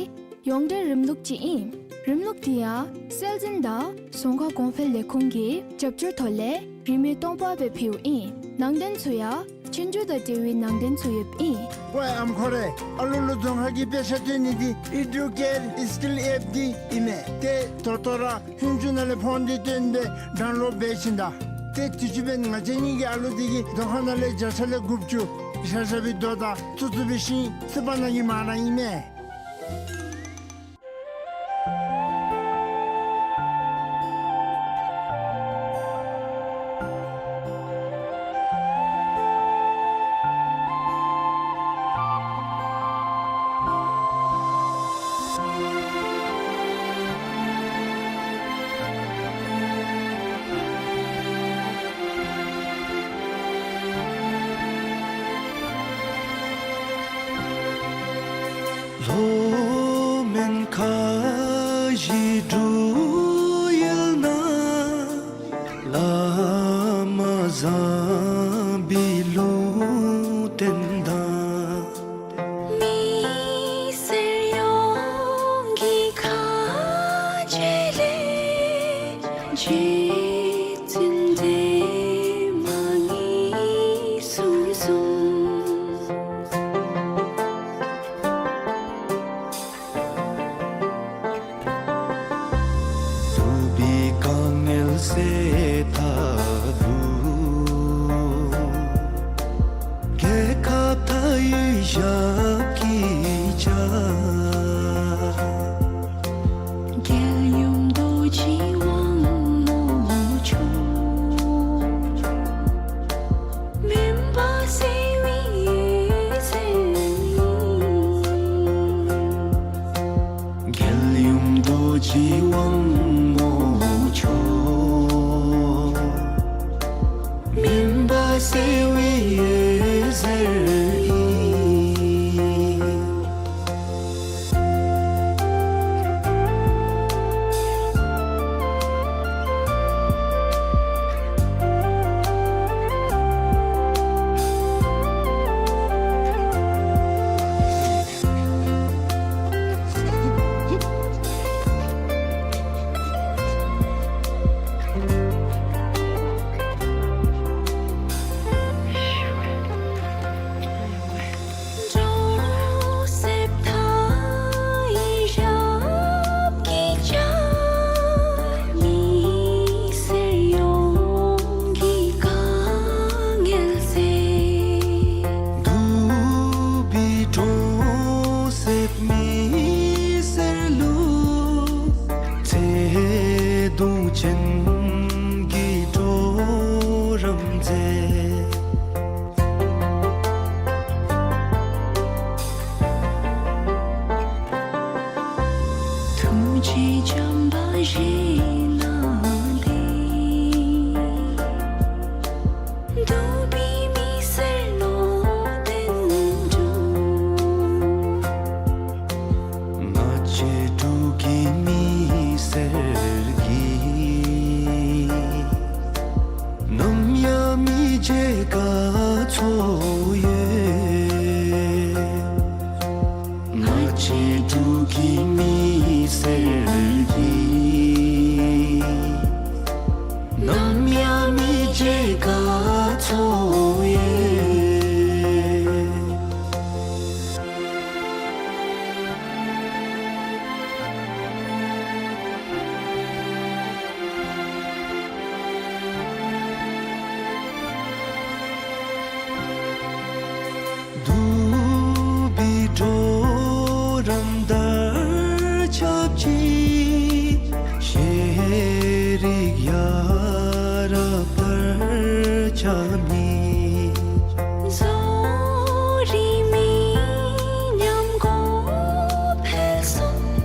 ཡོངས་འབྲེལ་རིམ་ལུགས་ཅིག་ཨིན། རིམ་ལུགས་འདི་ཡང་སྲོལ་འཛིན་དང་རྫོང་ཁ་གོང་འཕེལ་ལས་ཁུངས་ཀྱི་རྒྱབ་སྐྱོར་ཐོག་ལས་རིན་མེད་སྟོང་པ་སྦེ་ཕུལཝ་ཨིན། ནང་དོན་ཚུ་ཡང་ཆོས་རྒྱུགས་དང་འབྲེལ་བའི་ནང་དོན་ཚུ་ཡོདཔ་ཨིན། ཝའེ་ཨམ་ཁོ་རེ། ཨ་ལུ་ལུ་རྫོང་ཁ་གི་དཔེ་ཆ་སྟོན་ནི་འདི་ཨེ་ཌུ་ཀེར་སི་ཀིལ་ཨེཔ་འདི་ཨིན་མས། ཏེ་ད་ལྟོ་ར་ཧུན་ཅུ་ནང་ལས་ཕོན་འདི་བཏོན་སྦེ་ཌའུན་ལོཌ་འབད་ཞིནམ་ད། ཏེ་དུས་ཅི་འབདན་ང་བཅས་གཉིས་ཀྱི་ཨ་ལུ་འདི་གིས་རྫོང་ཁ་ནང་ལས་བརྒྱ་ཆ་ལས་དགུ་བཅུ་ཞ་ཞ་པའི་རྡོ་དང་བཙུགས་བཙུགས་པའི་ཤིང་བསིལ་བ་ནང་གི་མར་ར་ཨིན་མས། ལོ་ བཟང་པོའི་ལུང་བསྟན་དང་། མི་སེར་ཡོངས་ཀྱི་ཁ་རྗེ་ལས། རྗེ་བཙུན་འདན་མ་ངེས་སུ་གསུངས། སྡུག་པའི་དཀའ་ངལ་སེལ་ཐབས་ལུ། རྒྱལ་ཁབ་མཐའ་དབུས་ཞབས་ཀྱིས་བཅགས། རྒྱལ་ཡུམ་རྡོ་རྗེ་དབང་མོ་མཆོག། མུན་པ་སེལ་བའི་འོད་ཟེར་ཡིས། རྒྱལ་ཡུམ་རྡོ་རྗེ་དབང་མོ་མཆོག། མུན་པ་སེལ་བའི་འོད་ཟེར་ཡིས། འགྲོ་སེམས་མཐའ་ཡས་ཞབས་ཀྱིས་བཅགས། མི་སེར་ཡོངས་ཀྱི་དཀའ་ངལ་སེལ། སྡུག་པའི་གྲོང་གསེབ་མི་སེར་ལུ། ཚེ་ཐུང་ཅན་གྱི་གྲོགས་རམ་མཛད། ཐུགས་རྗེ་བྱམས་པ་བཞེས་ནས་ཏེ། སྡུག་པའི་མི་སེར་བློ་བརྟན་སྒྲུབ། ང་བཅས་འབྲུག་གི་མི་སེར་གྱིས། ནམ་ཡང་མི་བརྗེད་དགའ་ཚོར་ཡོད། ང་བཅས་འབྲུག་གི་མི་སེར་གྱིས། ནམ་ཡང་མི་བརྗེད་དགའ་ཚོར་ཡོད། སྡུག་པའི་གྲོགས་རམ་དར་ཁྱབ་ཅིང་། ཤེས་རིག་ཡ་རབས་དར་ཁྱབ་ནི། བཟོ་རིག་མི་ཉམས་གོང་འཕེལ་སོང་།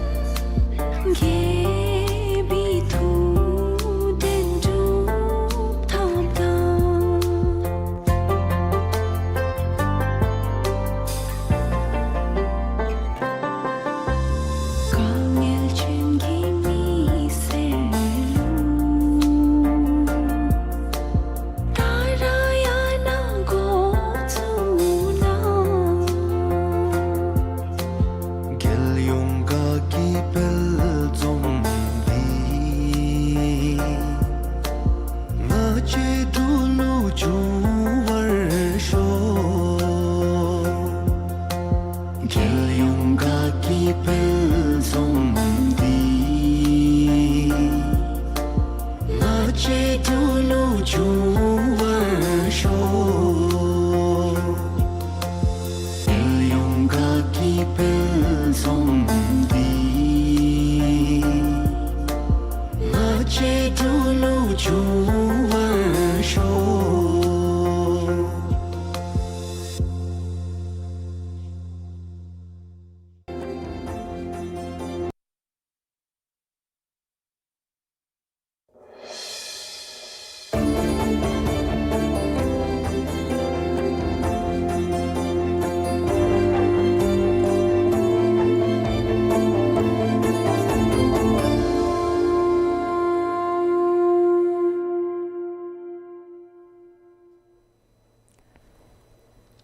རྒྱལ་པོའི་ཐུགས་དོན་འགྲུབ་ཐབས་དང་། དཀའ་ངལ་ཅན་གྱི་མི་སེར་ལུ། ད་ར་ཡང་ན་འགོ་བཙུགས་གནང་། རྒྱལ་ཡོངས་དགའ་སྐྱིད་དཔལ་འཛོམས་འདི། ང་བཅས་འབྲུག་ལུ་འབྱུང་བར་ཤོག། རྒྱལ་ཡོངས་དགའ་སྐྱིད་དཔལ་འཛོམས་འདི། ང་བཅས་འབྲུག་ལུ་འབྱུང་བར་ཤོག། རྒྱལ་ཡོངས་དགའ་སྐྱིད་དཔལ་འཛོམས་འདི། ང་བཅས་འབྲུག་ལུ་འབྱུང་བར་ཤོག།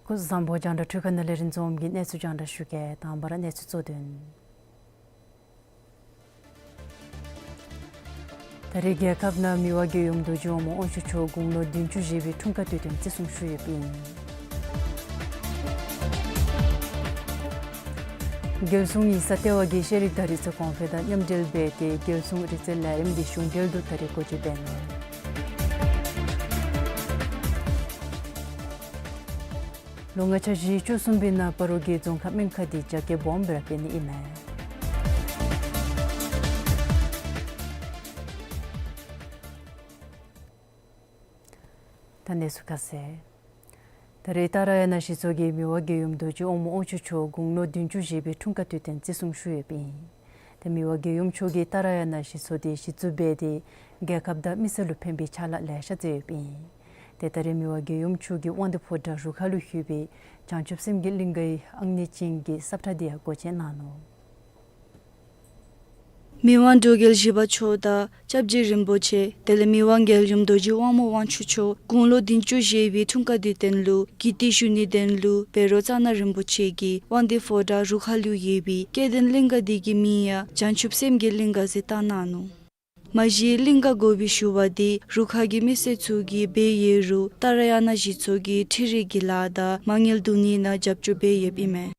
སྐུ་གཟུགས་བཟང་པོ། རྒྱང་བསྒྲགས་འཕྲུལ་ཁང་ནང་ལས་རིན་འཛོམས་ཀྱིས་གནས་ཚུལ་རྒྱང་བསྒྲགས་ཞུ་གེ། དང་པ་ར་གནས་ཚུལ་གཙོ་དོན། ད་རེས་རྒྱལ་ཁབ་ནང་མི་དབང་རྒྱལ་ཡུམ་རྡོ་རྗེ་དབང་མོ་དབང་ཕྱུག་མཆོག་དགུང་ལོ་བདུན་ཅུ་བཞེས་པའི་འཁྲུངས་སྐར་དུས་སྟོན་བརྩི་སྲུང་ཞུ་ཡོདཔ་ཨིན། རྒྱལ་སྲུང་ཡིག་ཚང་ལྟེ་བ་གིས་ཤེས་རིག་དང་རིག་རྩལ་གོང་འཕེལ་དང་མཉམ་འབྲེལ་འབད་དེ་རྒྱལ་སྲུང་རིག་རྩལ་ལས་རིམ་འདི་གཞུང་འབྲེལ་དུ་ད་རེས་སྒོ་འབྱེད་འབད་ནུག། ལོ་ལྔ་བརྒྱ་བཞི་བཅུ་གསུམ་པའི་ནང་སྤ་རོ་གི་རྫོང་ཁག་སྨན་ཁང་འདི་རྒྱ་སྐྱེད་སྦོམ་སྦེ་ར་འཕེལ་ནི་ཨིན་མས། ད་གནས་ཚུལ་ཁ་གསལ། ད་རེས་ཏཱ་ར་ཡ་ན་གཞི་ཚོགས་ཀྱིས་མི་དབང་རྒྱལ་ཡུམ་རྡོ་རྗེ་དབང་མོ་དབང་ཕྱུག་མཆོག་དགུང་ལོ་བདུན་ཅུ་བཞེས་པའི་འཁྲུངས་སྐར་དུས་སྟོན་བརྩི་སྲུང་ཞུ་ཡོདཔ་ཨིན། ཏེ་མི་དབང་རྒྱལ་ཡུམ་མཆོག་གིས་ཏཱ་ར་ཡ་ན་གཞི་ཚོགས་འདི་གཞི་བཙུགས་འབད་དེ་རྒྱལ་ཁབ་དང་མི་སེར་ལུ་ཕན་པའི་ཕྱག་ལཱ་ལེ་ཤ་མཛད་ཡོདཔ་ཨིན། ཏེ་ད་རེས་མི་དབང་རྒྱལ་ཡུམ་མཆོག་གིས་དབང་འདུས་ཕོ་བྲང་རུ་ཁག་ལུ་ཡོད་པའི་བྱང་ཆུབ་སེམས་ཀྱི་གླིང་གའི་ཨང་གནས་ཅན་གྱི་ས་ཁྲ་འདི་ཡང་སྒོ་འབྱེད་གནང་ནུག། མི་དབང་འབྲུག་རྒྱལ་བཞི་པ་མཆོག་དང་སྐྱབས་རྗེ་རིན་པོ་ཆེ་དེ་ལས་མི་དབང་རྒྱལ་ཡུམ་རྡོ་རྗེ་དབང་མོ་དབང་ཕྱུག་མཆོག་དགུང་ལོ་བདུན་ཅུ་བཞེས་པའི་འཁྲུངས་སྐར་དུས་སྟོན་ལུ་གུས་བཏུད་ཞུ་ནིའི་དོན་ལུ་བཻ་རོ་ཙ་ན་རིན་པོ་ཆེ་གིས་དབང་འདུས་ཕོ་བྲང་རུ་ཁག་ལུ་ཡོད་པའི་སྐལ་ལྡན་གླིང་ག་འདི་གི་མིང་ཡང་བྱང་ཆུབ་སེམས་ཀྱི་གླིང་ག་ཟེར་བཏགས་གནང་ནུག། མ་གཞི་གླིང་ག་དགོ་པའི་ཞུ་བ་འདི་རུ་ཁག་གི་མི་སེར་ཚུ་གིས་འབད་ཡོད་རུང་ཏཱ་ར་ཡ་ན་གཞི་ཚོགས་ཀྱིས་འཕྲུལ་རིག་གི་ལཱ་དང་མ་དངུལ་བསྡུ་ནི་ནང་རྒྱབ་སྐྱོར་འབད་ཡོདཔ་ཨིན་མས།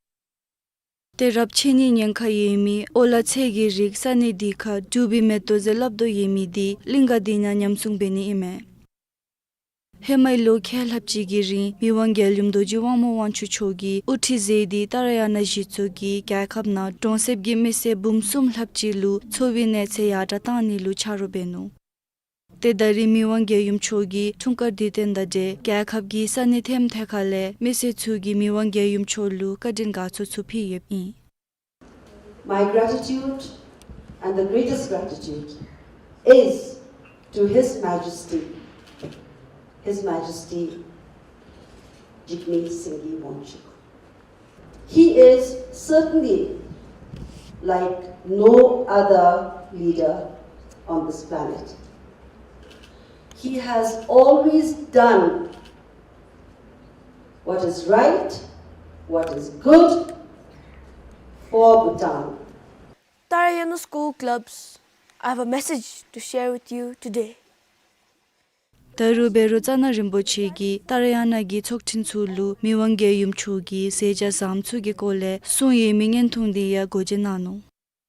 ཏེ་རབས་ཆད་ནིའི་ཉེན་ཁ་ཡོད་མི་ཨོ་ལ་ཚལ་གྱི་རིགས་ས་གནས་འདི་ཁར་འབྲུག་པའི་མེ་ཏོག་ཟེར་སླབ་དོ་ཡོད་མི་འདི་གླིང་ག་འདི་ནང་ཉམས་སྲུང་འབད་ནི་ཨིན་མས། ཧེ་མའི་ལོ་ཁལ་ལྷགཔ་ཅིག་གི་རིང་མི་དབང་རྒྱལ་ཡུམ་རྡོ་རྗེ་དབང་མོ་དབང་ཕྱུག་མཆོག་གིས་དབུ་ཁྲིད་མཛད་དེ་ཏཱ་ར་ཡ་ན་གཞི་ཚོགས་ཀྱིས་རྒྱལ་ཁབ་ནང་གྲོང་གསེབ་ཀྱི་མི་སེར་འབུམ་གསུམ་ལྷགཔ་ཅིག་ལུ་འཚོ་བའི་གནས་ཚད་ཡར་དྲགས་གཏང་ནི་ལུ་ཆ་རོགས་འབད་ནུག། ཏེ་ད་རེས་མི་དབང་རྒྱལ་ཡུམ་མཆོག་གི་འཁྲུངས་སྐར་དུས་སྟོན་དང་འབྲེལ་རྒྱལ་ཁབ་ཀྱི་ས་གནས་ཐེམ་ཐེ་ཁ་ལས་མི་སེར་ཚུ་གིས་མི་དབང་རྒྱལ་ཡུམ་མཆོག་ལུ་བཀའ་དྲིན་དགའ་ཚོར་ཚུ་ཕུལ་ཡོདཔ་ཨིན། My gratitude and the greatest gratitude is to His Majesty, His Majesty Jigme Singye Wangchuck. He is certainly like no other leader on this planet. He has always done what is right, what is good for Bhutan. Tara Ya Na School Clubs, I have a message to share with you today. ད་རུང་བཻ་རོ་ཙ་ན་རིན་པོ་ཆེ་གིས་ཏཱ་ར་ཡ་ན་གི་ཚོགས་ཆེན་ཚུ་ལུ་མི་དབང་རྒྱལ་ཡུམ་མཆོག་གིས་ཟས་བཅའ་ཟམ་ཚུ་གི་སྐོར་ལས་གསུངས་ཡོད་མི་བརྙན་ཐུང་འདི་ཡང་སྒོ་འབྱེད་གནང་ནུག།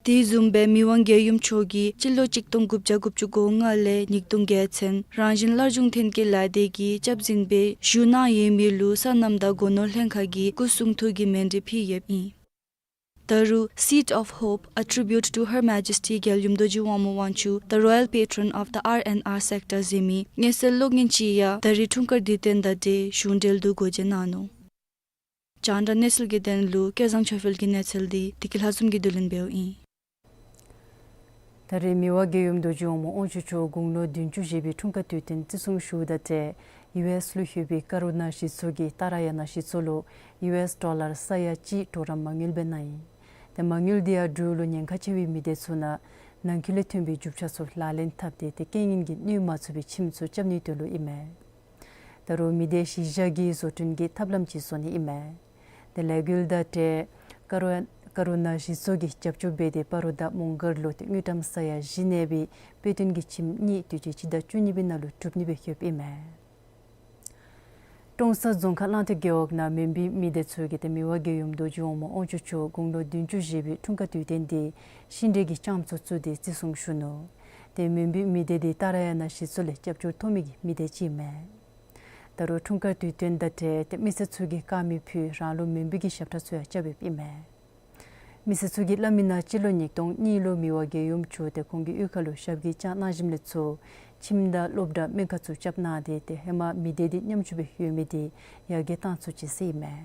དེ་བཟུམ་སྦེ་མི་དབང་རྒྱལ་ཡུམ་མཆོག་གིས་སྤྱི་ལོ་གཅིག་སྟོང་དགུ་བརྒྱ་དགུ་བཅུ་གོ་ལྔ་ལས་ཉིས་སྟོང་བརྒྱད་ཚུན་རང་བཞིན་སླར་འབྱུང་མཐུན་རྐྱེན་ལས་སྡེ་གི་སྐྱབས་འཛིན་སྦེ་བཞུགས་གནང་ཡོད་མི་ལུ་སོ་ནམ་དང་སྒོ་ནོར་ལྷན་ཁག་གིས་སྐུ་གསུང་ཐུགས་ཀྱི་མཎྜལ་ཕུལ་ཡོདཔ་ཨིན། ད་རུང་Seat of Hope, a tribute to Her Majesty རྒྱལ་ཡུམ་རྡོ་རྗེ་དབང་མོ་དབང་ཕྱུག, the Royal Patron of the R and R Sector ཟེར་མི་མངོན་གསལ་གློག་བརྙན་ཅིག་ཡང་ད་རེས་འཁྲུངས་སྐར་དུས་སྟོན་དང་འབྲེལ་གཞུང་འབྲེལ་དུ་སྒོ་འབྱེད་གནང་ནུག། རྒྱང་བསྒྲགས་གནས་ཚུལ་གྱི་དོན་ལུ་སྐལ་བཟང་ཆོས་འཕེལ་གྱི་གནས་ཚུལ་འདི་བདེ་སྐྱིད་ལྷ་འཛོམས་ཀྱིས་བསྡུ་ལེན་འབདཝ་ཨིན། ད་རེས་མི་དབང་རྒྱལ་ཡུམ་རྡོ་རྗེ་དབང་མོ་དབང་ཕྱུག་མཆོག་དགུང་ལོ་བདུན་ཅུ་བཞེས་པའི་འཁྲུངས་སྐར་དུས་སྟོན་བརྩི་སྲུང་ཞུཝ་དང་འབྲེལ་ཡུ་ཨེསི་ལུ་ཡོད་པའི་ཀ་རུ་ན་གཞི་ཚོགས་ཀྱིས་ཏཱ་ར་ཡ་ན་གཞི་ཚོགས་ལུ་ཡུ་ཨེསི་ཌོ་ལར་ས་ཡ་གཅིག་གྲོགས་རམ་མ་དངུལ་སྦེ་གནང་ཡི། ཏེ་མ་དངུལ་འདི་ཡང་འབྲུག་ལུ་ཉེན་ཁ་ཆེ་བའི་མི་སྡེ་ཚུ་ནང་ནང་འཁོད་ལས་ཐོན་པའི་རྒྱུ་ཆ་ཚུ་ལག་ལེན་འཐབ་སྟེ་ཏེ་རྐྱེན་ངན་གྱིས་གནོད་མ་ཚུགས་པའི་ཁྱིམ་ཚུ་རྐྱབ་ནིའི་དོན་ལུ་ཨིན་མས། ད་རུང་མི་སྡེ་གཞི་བཞག་གི་བཟོ་སྐྲུན་གྱི་ཐབས་ལམ་ཅིག་བཟོ་ནི་ཨིན་མས། ཏེ་ལས་འགུལ་དང་འབྲེལ་ཀ་རུ་ཀ་རུ་ན་གཞི་ཚོགས་ཀྱིས་རྒྱབ་སྐྱོར་འབད་དེ་སྤ་རོ་དང་མོང་སྒར་ལུ་ཏེ་དངུལ་ཀྲམ་ས་ཡ་བཞི་གནས་པའི་དཔེ་སྟོན་གྱི་ཁྱིམ་གཉིས་དུས་ཅི་སྤྱི་ཟླ་བཅུ་གཉིས་པའི་ནང་ལུ་གྲུབ་ནི་སྦེ་ཡོདཔ་ཨིན་མས། ཀྲོང་གསར་རྫོང་ཁག་གླང་མཐོ་རྒེད་འོག་ནང་མོན་བུའི་མི་སྡེ་ཚུ་གིས་ཏེ་མི་དབང་རྒྱལ་ཡུམ་རྡོ་རྗེ་དབང་མོ་དབང་ཕྱུག་མཆོག་དགུང་ལོ་བདུན་ཅུ་བཞེས་པའི་འཁྲུངས་སྐར་དུས་སྟོན་འདི་ཤིང་འབྲས་ཀྱི་ལྕངམ་ཚུ་བཙུགས་ཏེ་བརྩི་སྲུང་ཞུ་ནུག། ཏེ་མོན་བུའི་མི་སྡེ་འདི་ཏཱ་ར་ཡ་ན་གཞི་ཚོགས་ལས་རྒྱབ་སྐྱོར་ཐོབ་མི་གི་མི་སྡེ་ཅིག་ཨིན་མས། ད་རུང་འཁྲུངས་སྐར་དུས་སྟོན་དང་འབྲེལ་ཏེ་མི་སེར་ཚུ་གིས་དཀར་མེ་ཕུལ་རང་ལུགས་མོན་བུ་གི་ཞབས་ཁྲ་ཚུ་ཡང་རྐྱབ་ཡོདཔ་ཨིན་མས། མི་སེར་ཚུ་གིས་སླབ་མི་ནང་སྤྱི་ལོ་ཉིས་སྟོང་གཉིས་ལུ་མི་དབང་རྒྱལ་ཡུམ་མཆོག་ཏེ་ཁོང་གི་གཡུས་ཁ་ལུ་ཞབས་ཀྱིས་བཅགས་གནང་ཞིནམ་ལས་ཚུར་ཁྱིམ་དང་སློབ་གྲྭ་སྨན་ཁང་ཚུ་རྐྱབ་གནང་སྟེ་ཏེ་ཧེ་མ་མི་སྡེ་འདི་ཉམ་ཆུང་སྦེ་ཡོད་མི་འདི་ཡར་རྒྱས་བཏང་ཚུགས་ཅི་ཟེར་ཨིན་མས།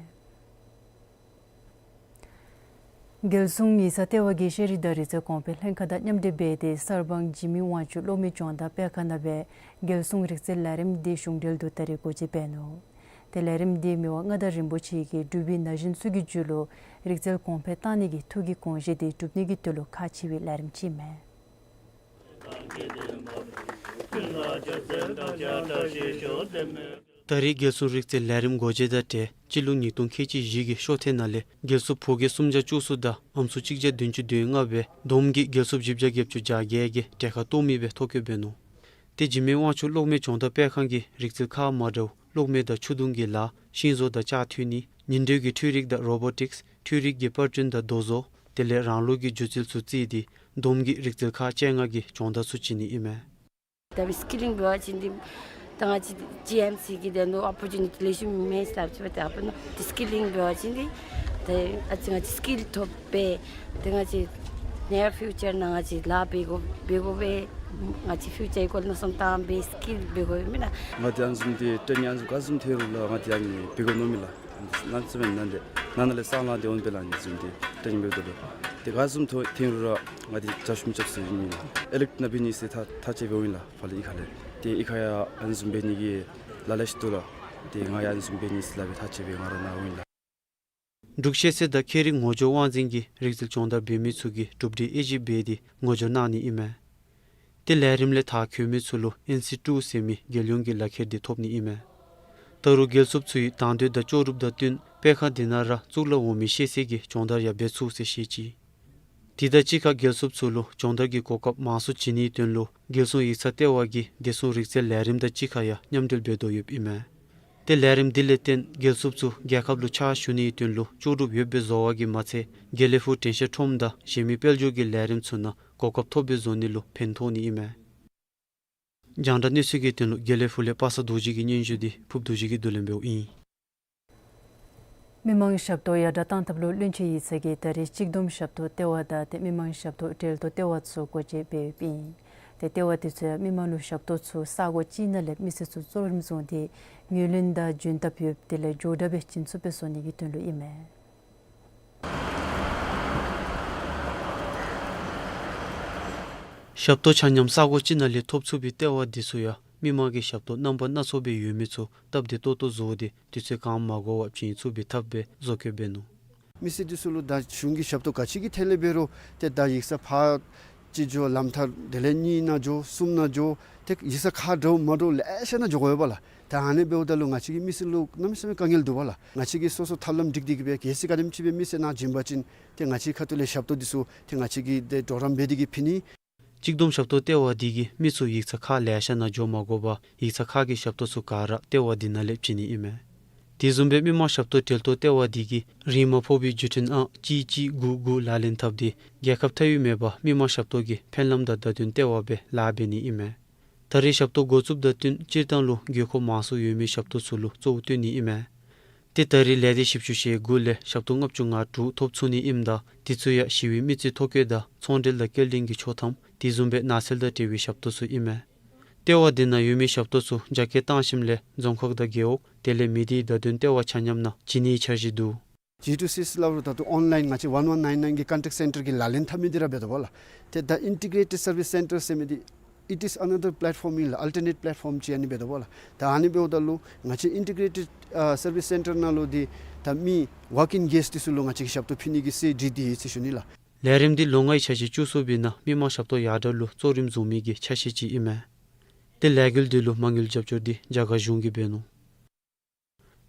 རྒྱལ་སྲུང་ཡིག་ཚང་ལྟེ་བ་གིས་ཤེས་རིག་དང་རིག་རྩལ་གོང་འཕེལ་ལྷན་ཁག་དང་མཉམ་འབྲེལ་འབད་དེ་གསར་སྤང་འཇིགས་མེད་དབང་ཕྱུག་གློག་མེ་སྦྱོང་བརྡར་སྤེལ་ཁང་ནང་སྦེ་རྒྱལ་སྲུང་རིག་རྩལ་ལས་རིམ་འདི་གཞུང་འབྲེལ་དུ་ད་རེས་སྒོ་འབྱེད་འབད་ནུག། ཏེ་ལས་རིམ་འདི་མི་དབང་མངའ་བདག་རིན་པོ་ཆེ་གིས་འབྲུག་པའི་ན་གཞོན་ཚུ་གི་རྒྱུད་ལུ་རིག་རྩལ་གོང་འཕེལ་གཏང་ནི་གི་ཐུགས་ཀྱི་དགོངས་བཞེད་འདི་འགྲུབ་ནི་གི་དོན་ལུ་ཁག་ཆེ་བའི་ལས་རིམ་ཅིག་ཨིན་མས། ད་རེས་རྒྱལ་སྲུང་རིག་རྩལ་ལས་རིམ་སྒོ་འབྱེད་དང་འབྲེལ་སྤྱི་ལོ་ཉིས་སྟོང་ཁལ་གཅིག་བཞི་གི་ཤོག་ཐེངས་ནང་ལས་རྒྱལ་སྲུང་ཕོ་སྐྱེས་སུམ་བརྒྱ་བཅུ་གསུམ་དང་ཨམ་སྲུ་གཅིག་བརྒྱ་བདུན་ཅུ་དོན་ལྔ་སྦེ་བསྡོམས་ཀྱིས་རྒྱལ་སྲུང་བཞི་བརྒྱ་བརྒྱད་ཅུ་གྱ་བརྒྱད་ཀྱིས་གྲལ་ཁར་གཏོགས་མི་སྦེ་ཐོ་བཀོད་འབད་ནུག། ཏེ་འཇིགས་མེད་དབང་ཕྱུག་གློག་མེ་སྦྱོང་བརྡར་སྤེལ་ཁང་གིས་རིག་རྩལ་ཁག་མ་འདྲཝ་གློག་མེ་དང་ཆུ་དུང་གི་ལཱ་ཤིང་བཟོ་དང་ལྕགས་འཐུ་ནི་ཉིན་དྲོད་ཀྱི་འཕྲུལ་རིག་དང་རོ་བོ་ཊིཀསི་འཕྲུལ་རིག་གི་པར་སྐྲུན་དང་རྡོ་བཟོ་དེ་ལས་རང་ལུགས་ཀྱི་སྒྱུ་རྩལ་ཚུ་བརྩིས་ཏེ་བསྡོམས་ཀྱིས་རིག་རྩལ་ཁག་བཅོ་ལྔ་གི་སྦྱོང་བརྡར་ཚུ་བྱིན་ནི་ཨིན་མས། ད་སི་ཀི་ལིང་འབད་བ་ཅིན་འདི་ད་ང་བཅས་ཇི་ཨེམ་སི་གི་དེ་ནང་ཨོ་པོར་ཅུ་ནི་ཊི་ལེགས་ཤོམ་མེད་ཟེར་སླབ་ཅི་པ། ཏེ་ཨ་ཕར་ཏེ་སི་ཀི་ལིང་འབད་བ་ཅིན་འདི་ཏེ་ཨ་ཙི་ང་བཅས་སི་ཀིལ་ཐོབ་པས། ཏེ་ང་བཅས་ནིར་ཕིའུ་ཅར་ནང་ང་བཅས་ལཱ་འབད་དགོ་འབད་དགོ་པས། ང་བཅས་ཕིའུ་ཅར་གི་སྐོར་མནོ་བསམ་བཏང་སྦེ་སི་ཀིལ་འབད་དགོ་མེན་ན། ང་བཅས་ཨ་ནི་བཟུམ་ཏེ་ཊེ་ནིང་ཨ་ནི་བཟུམ་ག་བཟུམ་ཐོན་རུང་ལགས་ང་བཅས་ཨ་ནི་འབད་དགོ་མནོཝ་མས་ལགས། ནང་ན་ལས་སང་ལང་སྟེ་འོང་པས་ལགས། ཨ་ནི་བཟུམ་ཏེ་ཊེ་ནིང་འབདཝ་ད་ལུ་ཏེ་ག་བཟུམ་ཐོན་ཐོན་རུང་ར་ང་འདི་རྒྱབ་སྐྱོར་རྐྱབ་ཟེར་ཨིན་ལགས། ཨེ་ལེག་ཊི་ནང་འབད་ནི་ཟེར་ཐག་ཐག་བཅད་སྦེ་འོང་ཡི་ལགས། ཕར་ལས་གཡུས་ཁ་ལས་ཏེ་གཡུས་ཁ་ཡང་ཨ་ནི་བཟུམ་འབད་ནི་གི་ལཱ་ལེ་ཤ་འདུག་ལགས། ཏེ་ང་ཡང་ཨ་ནི་བཟུམ་འབད་ནི་ཟེར་སླབ་སྦེ་ཐག་བཅད་སྦེ་ང་ར་ནཱ་འོང་ཡི་ལགས། འབྲུག་ཤེས་ཚད་དང་ཁྱད་རིག་ངོ་སྦྱོར་དབང་འཛིན་གྱིས་རིག་རྩལ་སྦྱོང་བརྡར་འབད་མི་ཚུ་གི་གྲུབ་འབྲས་དབྱེ་ཞིབ་འབད་དེ་ངོ་སྦྱོར་གནང་ནི་ཨིན་མས། ཏེ་ལས་རིམ་ལས་མཐར་འཁྱོལ་མི་ཚུ་ལུ་ཨེན་སི་ཊུ་ཟེར་མི་རྒྱལ་ཡོངས་ཀྱི་ལག་ཁྱེར་འདི་ཐོབ་ནི་ཨིན་མས། ད་རུང་རྒྱལ་སྲུངཔ་ཚུ་ཡིས་དང་འདོད་དང་ལྕོགས་གྲུབ་དང་བསྟུན་སྤེལ་ཁང་འདི་ནང་ར་གཙུག་ལག་འོག་མའི་ཤེས་ཚད་ཀྱི་སྦྱོང་བརྡར་ཡང་འབད་ཚུགས་ཟེར་བཤད་ཅི། དེ་དང་གཅིག་ཁར་རྒྱལ་སྲུངཔ་ཚུ་ལུ་སྦྱོང་བརྡར་གྱི་གོ་སྐབས་མང་སུ་བྱིན་ནིའི་དོན་ལུ་རྒྱལ་སྲུང་ཡིག་ཚང་ལྟེ་བ་གིས་བདེ་སྲུང་རིག་རྩལ་ལས་རིམ་དང་གཅིག་ཁར་ཡང་མཉམ་འབྲེལ་འབད་དོ་ཡོདཔ་ཨིན་མས། ཏེ་ལས་རིམ་འདི་ལས་བརྟེན་རྒྱལ་སྲུངཔ་ཚུ་རྒྱལ་ཁབ་ལུ་ཕྱག་ཞུ་ནིའི་དོན་ལུ་ལྕོགས་གྲུབ་ཡོདཔ་སྦེ་བཟོ་བ་གིས་མ་ཚད་དགེ་ལེགས་ཕུག་དྲན་ཤེས་ཁྲོམ་དང་གཞན་མི་དཔལ་འབྱོར་གྱི་ལས་རིམ་ཚུ་ནང་གོ་སྐབས་ཐོབ་སྦེ་བཟོ་ནི་ལུ་ཕན་ཐོགས་ནི་ཨིན་མས། རྒྱང་བསྒྲགས་གནས་ཚུལ་གྱི་དོན་ལུ་དགེ་ལེགས་ཕུག་ལས་པ་སངས་རྡོ་རྗེ་གི་སྙན་ཞུ་འདི་ཕུབ་རྡོ་རྗེ་གིས་བསྡུ་ལེན་འབདཝ་ཨིན། མི་མང་ཞབས་ཏོག་ཡར་དྲག་གཏང་ཐབས་ལུ་བློན་ཆེན་ཡིག་ཚང་གིས་ད་རེས་གཅིག་བསྡོམས་ཞབས་ཏོག་ལྟེ་བ་དང་ཏེ་མི་མང་ཞབས་ཏོག་འབྲེལ་གཏོགས་ལྟེ་བ་ཚུ་སྒོ་འབྱེད་འབད་ཡོདཔ་ཨིན། ཏེ་ལྟེ་བ་དེ་ཚུ་ཡང་མི་མང་ལུ་ཞབས་ཏོག་ཚུ་ས་གོ་གཅིག་ནང་ལས་མི་སེར་ཚུ་གཙོ་རིམ་བཟུང་སྟེ་ངོས་ལེན་དང་འཇོན་ཐངས་ཡོདཔ་དེ་ལས་མགྱོགས་དྲགས་སྦེ་བྱིན་ཚུགསཔ་སྦེ་བཟོ་ནི་གི་དོན་ལུ་ཨིན་མས། ཞབས་ཏོག་ཆ་མཉམ་ས་གོ་གཅིག་ནང་ལས་ཐོབ་ཚུགས་པའི་ལྟེ་བ་འདི་ཚུ་ཡང་མི་མང་གི་ཞབས་ཏོག་རྣམ་པ་སྣ་ཚོགས་སྦེ་ཡོད་མི་ཚུ་སྟབས་བདེ་ཏོག་ཏོ་བཟོ་སྟེ་དུས་ཚོད་གང་མ་འགོར་བར་བྱིན་ཚུགས་པའི་ཐབས་སྦེ་བཟོ་བཀོད་འབད་ནུག། མི་སེར་འདི་ཚུ་ལུ་ད་གཞུང་གི་ཞབས་ཏོག་ག་ཅི་གི་ཐད་ལས་འབད་རུང་ཏེ་ད་ཡིག་ཚང་ཕར་གཅིག་འགྱོ་ལམ་ཐག་དེ་ལས་གཉིས་ནང་འགྱོ་གསུམ་ནང་འགྱོ་ཏེ་ཡིག་ཚང་ཁག་འདྲཝ་མ་འདྲཝ་ལེ་ཤ་ནང་འགྱོ་དགོ་པས་ལགས། ད་ཨ་ནི་འབདཝ་ད་ལུ་ང་བཅས་ཀྱི་མི་སེར་ལུ་གནམ་མེད་ས་མེད་དཀའ་ངལ་འདུག་པས་ལགས། ང་བཅས་ཀྱིས་སོ་སོ་ཐབས་ལམ་སྒྲིག་སྟེ་གིས་སྦེ་གལ་སྲིད་ག་དེམ་ཅིག་སྦེ་མི་སེར་ནཱ་བྱིན་པ་ཅིན་ཏེ་ང་བཅས་ཁ་ཐུག་ལས་ཞབས་ཏོག་འདི་ཚུ་ཏེ་ང་བཅས་ཀྱིས་ཏེ་གྲོགས་རམ་འབད་དེ་གིས་ཕུལ་ནི། གཅིག་བསྡོམས་ཞབས་ཏོག་ལྟེ་བ་འདི་གིས་མི་ཚུ་ཡིག་ཚང་ཁག་ལེ་ཤ་ནང་འགྱོ་མ་དགོ་པར་ཡིག་ཚང་ཁག་གི་ཞབས་ཏོག་ཚུ་ག་ར་ལྟེ་བ་འདི་ནང་ལས་བྱིན་ནི་ཨིན་མས། དེ་བཟུམ་སྦེ་མི་མང་ཞབས་ཏོག་འབྲེལ་གཏོགས་ལྟེ་བ་འདི་གིས་རིན་མ་ཕོག་པའི་བརྒྱུད་འཕྲིན་ཨང་གཅིག་གཅིག་དགུ་དགུ་ལག་ལེན་འཐབ་སྟེ་རྒྱལ་ཁབ་མཐའ་དབུས་མེད་པར་མི་མང་ཞབས་ཏོག་གི་ཕན་ལམ་དང་བརྡ་དོན་ལྟེ་བ་སྦེ་ལཱ་འབད་ནི་ཨིན་མས། ད་རེས་ཞབས་ཏོག་འགོ་བཙུགསཔ་དང་བསྟུན་སྤྱིར་བཏང་ལུ་དགོས་མཁོ་མང་སུ་ཡོད་མི་ཞབས་ཏོག་ཚུ་ལུ་གཙོ་བོ་བསྟུན་ནི་ཨིན་མས། ཏེ་ད་རེས་ལས་སྡེ་བཞི་བཅུ་ཞེ་དགུ་ལས་ཞབས་ཏོག་ལྔ་བཅུ་ང་དྲུག་ཐོབ་ཚུགས་ནི་ཨིནམ་ད་དེ་ཚུ་ཡང་ཞི་བའི་མི་རྩིས་ཐོ་བཀོད་དང་ཚོང་འབྲེལ་དང་སྐྱེལ་འདྲེན་གྱི་ཆོག་ཐམ་དེ་བཟུམ་སྦེ་ནགས་ཚལ་དང་འབྲེལ་བའི་ཞབས་ཏོག་ཚུ་ཨིན་མས། ལྟེ་བ་འདི་ནང་ཡོད་མི་ཞབས་ཏོག་ཚུ་རྒྱ་སྐྱེད་བཏང་ཞིནམ་ལས་རྫོང་ཁག་དང་རྒེད་འོག་དེ་ལས་མི་སྡེའི་བརྡ་དོན་ལྟེ་བ་ཆ་མཉམ་ནང་བྱིན་ནིའི་འཆར་གཞི་འདུག། ཇི་ཊུ་སི་ཟེར་སླབ་རུང་ད་ལྟོ་ཨོན་ལའིན་ང་བཅས་ཝཱན་ཝཱན་ནའིན་ནའིན་གྱི་ཀོན་ཊེཀཊ་སེན་ཊར་གྱི་ལག་ལེན་འཐབ་མི་འདི་ར་འབད་དོ་པས་ལགས། ཏེ་ད་ཨིན་ཊི་གྲེ་ཊེཌ་སར་བིསི་སེན་ཊར་ཟེར་མི་འདི་it is another platform ཨིན་ལགས། ཨལ་ཊར་ནེཊ་པེ་ལེཊ་ཕོམ་ཅིག་ཨ་ནི་འབད་དོ་པས་ལགས། ད་ཨ་ནི་འབདཝ་ད་ལུ་ང་བཅས་ཨིན་ཊི་གྲེ་ཊེཌ་ཨ་སར་བིསི་སེན་ཊར་ནང་ལུ་འདི་ད་མི་ཝཱཀ་ཨིན་གེསཊ་འདི་ཚུ་ལུ་ང་བཅས་ཀྱིས་ཞབས་ཏོག་ཕུལ་ནི་གི་སྲོལ་སྒྲིག་སྟེ་ཡོད་ཟེར་ཞུ་ནི་ལགས། ལས་རིམ་འདི་ལོ་ལྔའི་འཆར་གཞི་བཅུ་གསུམ་པའི་ནང་མི་མང་ཞབས་ཏོག་ཡར་དྲག་ལུ་གཙོ་རིམ་བཟུང་མི་གི་ཆ་ཤས་ཅིག་ཨིན་མས། ཏེ་ལས་འགུལ་འདི་ལུ་མ་དངུལ་རྒྱབ་སྐྱོར་འདི་རྒྱ་གར་གཞུང་གིས་འབད་ནུག།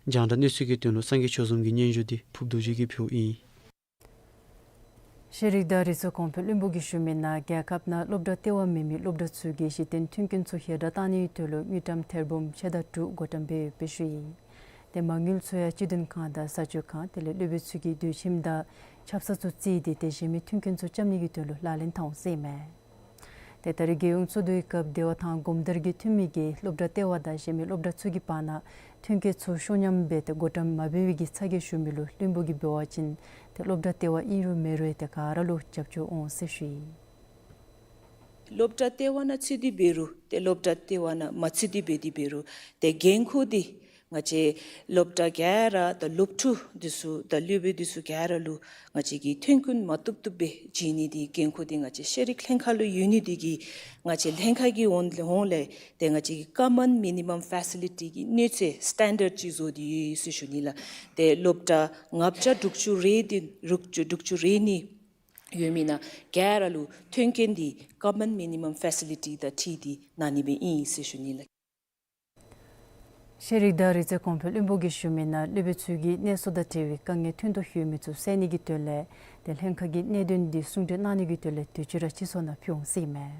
རྒྱང་བསྒྲགས་གནས་ཚུལ་གྱི་དོན་ལུ་སངས་རྒྱས་ཆོས་འཛོམས་ཀྱི་སྙན་ཞུ་འདི་ཕུབ་རྡོ་རྗེ་གིས་ཕུལཝ་ཨིན། ཤེས་རིག་དང་རིག་གསར་གོང་འཕེལ་བློན་པོ་གིས་ཞུ་མི་ནང་རྒྱལ་ཁབ་ནང་སློབ་གྲྭ་ལྟེ་བ་མེད་མི་སློབ་གྲྭ་ཚུ་གི་གཞི་རྟེན་མཐུན་རྐྱེན་ཚུ་ཡར་དྲག་གཏང་ནིའི་དོན་ལུ་དངུལ་ཀྲམ་ཐེར་འབུམ་ཕྱེད་དང་དྲུག་བགོ་བཀྲམ་འབད་ཡོདཔ་སྦེ་ཞུ་ཡི། ཏེ་མ་དངུལ་ཚུ་ཡང་སྤྱི་དོན་ཁང་དང་ས་སྤྱོད་ཁང་དེ་ལས་སློབ་དཔོན་ཚུ་གི་སྡོད་ཁྱིམ་དང་ཆབ་གསང་ཚུ་བརྩིས་ཏེ་དེ་བཞིན་མི་མཐུན་རྐྱེན་ཚུ་རྐྱབ་ནི་གི་དོན་ལུ་ལག་ལེན་འཐབ་འོང་ཟེར་ཨིན་མས། ཏེ་ད་རེས་རྒྱལ་ཡོངས་གཙོ་བསྡུའི་སྐབས་བདེ་བ་དང་སྒོམ་དར་གྱི་འཐུས་མི་གིས་སློབ་གྲྭ་ལྟེ་བ་དང་གཞན་མི་སློབ་གྲྭ་ཚུ་གི་བར་ན་མཐུན་རྐྱེན་ཚུ་ཤོ་ཉམས་སྦེ་ཏེ་བགོ་བཀྲམ་མ་འབད་བའི་གི་ཚ་གྱང་ཞུ་མི་ལུ་བློན་པོ་གིས་འབད་བ་ཅིན་ཏེ་སློབ་གྲྭ་ལྟེ་བ་ཨིན་རུང་མེན་རུང་ཏེ་ག་ར་ལུ་རྒྱབ་སྐྱོར་འོང་ཟེར་ཞུ་ཡི། སློབ་གྲྭ་ལྟེ་བ་ནང་ཚུད་དེ་འབད་རུང་ཏེ་སློབ་གྲྭ་ལྟེ་བ་ནང་མ་ཚུད་དེ་འབད་དེ་འབད་རུང་ཏེ་འགན་ཁུར་འདི་ང་བཅས་སློབ་གྲྭ་ག་ར་དང་སློབ་ཕྲུག་འདི་ཚུ་དང་སློབ་དཔོན་འདི་ཚུ་ག་ར་ལུ་ང་བཅས་ཀྱིས་ཐོན་ཁུངས་མ་བཏུབ་བཏུབ་སྦེ་བྱིན་ནི་འདི་འགན་ཁུར་འདི་ང་བཅས་ཤེས་རིག་ལྷན་ཁག་ལུ་ཡོད་ནི་འདི་གིས་ང་བཅས་ལྷན་ཁག་གི་ཧོངས་ལས་ཧོངས་ལས་ཏེ་ང་བཅས་ཀྱིས་ཀོ་མཱན་མི་ནི་མམ་ཕེ་སི་ལི་ཊི་གི་གནས་ཚད་སི་ཊེན་ཌརཌ་ཅིག་བཟོ་སྟེ་ཡོད་ཟེར་ཞུ་ནི་ལགས། ཏེ་སློབ་གྲྭ་ལྔ་བརྒྱ་དྲུག་ཅུ་རེ་འདི་དྲུག་ཅུ་དྲུག་ཅུ་རེ་གཉིས་ཡོད་མི་ནང་ག་ར་ལུ་ཐོན་ཁུངས་འདི་ཀོ་མཱན་མི་ནི་མམ་ཕེ་སི་ལི་ཊི་དང་འཁྲིལ་ཏེ་གནང་ནི་སྦེ་ཨིན་ཟེར་ཞུ་ནི་ལགས། ཤེས་རིག་དང་རིག་རྩལ་གོང་འཕེལ་བློན་པོ་གིས་ཞུ་མི་ནང་སློབ་དཔོན་ཚུ་གིས་གནས་ཚུལ་དང་འབྲེལ་བའི་དཀའ་ངལ་ཐོན་དོ་ཡོད་མི་ཚུ་སེལ་ནི་གི་དོན་ལས་ཏེ་ལྷན་ཁག་གིས་གནད་དོན་འདི་གསུང་གྲོས་གནང་ནི་གི་དོན་ལས་དུས་ཅི་ར་སྤྱི་ཚོགས་ནང་ཕུལ་འོང་ཟེར་ཨིན་མས།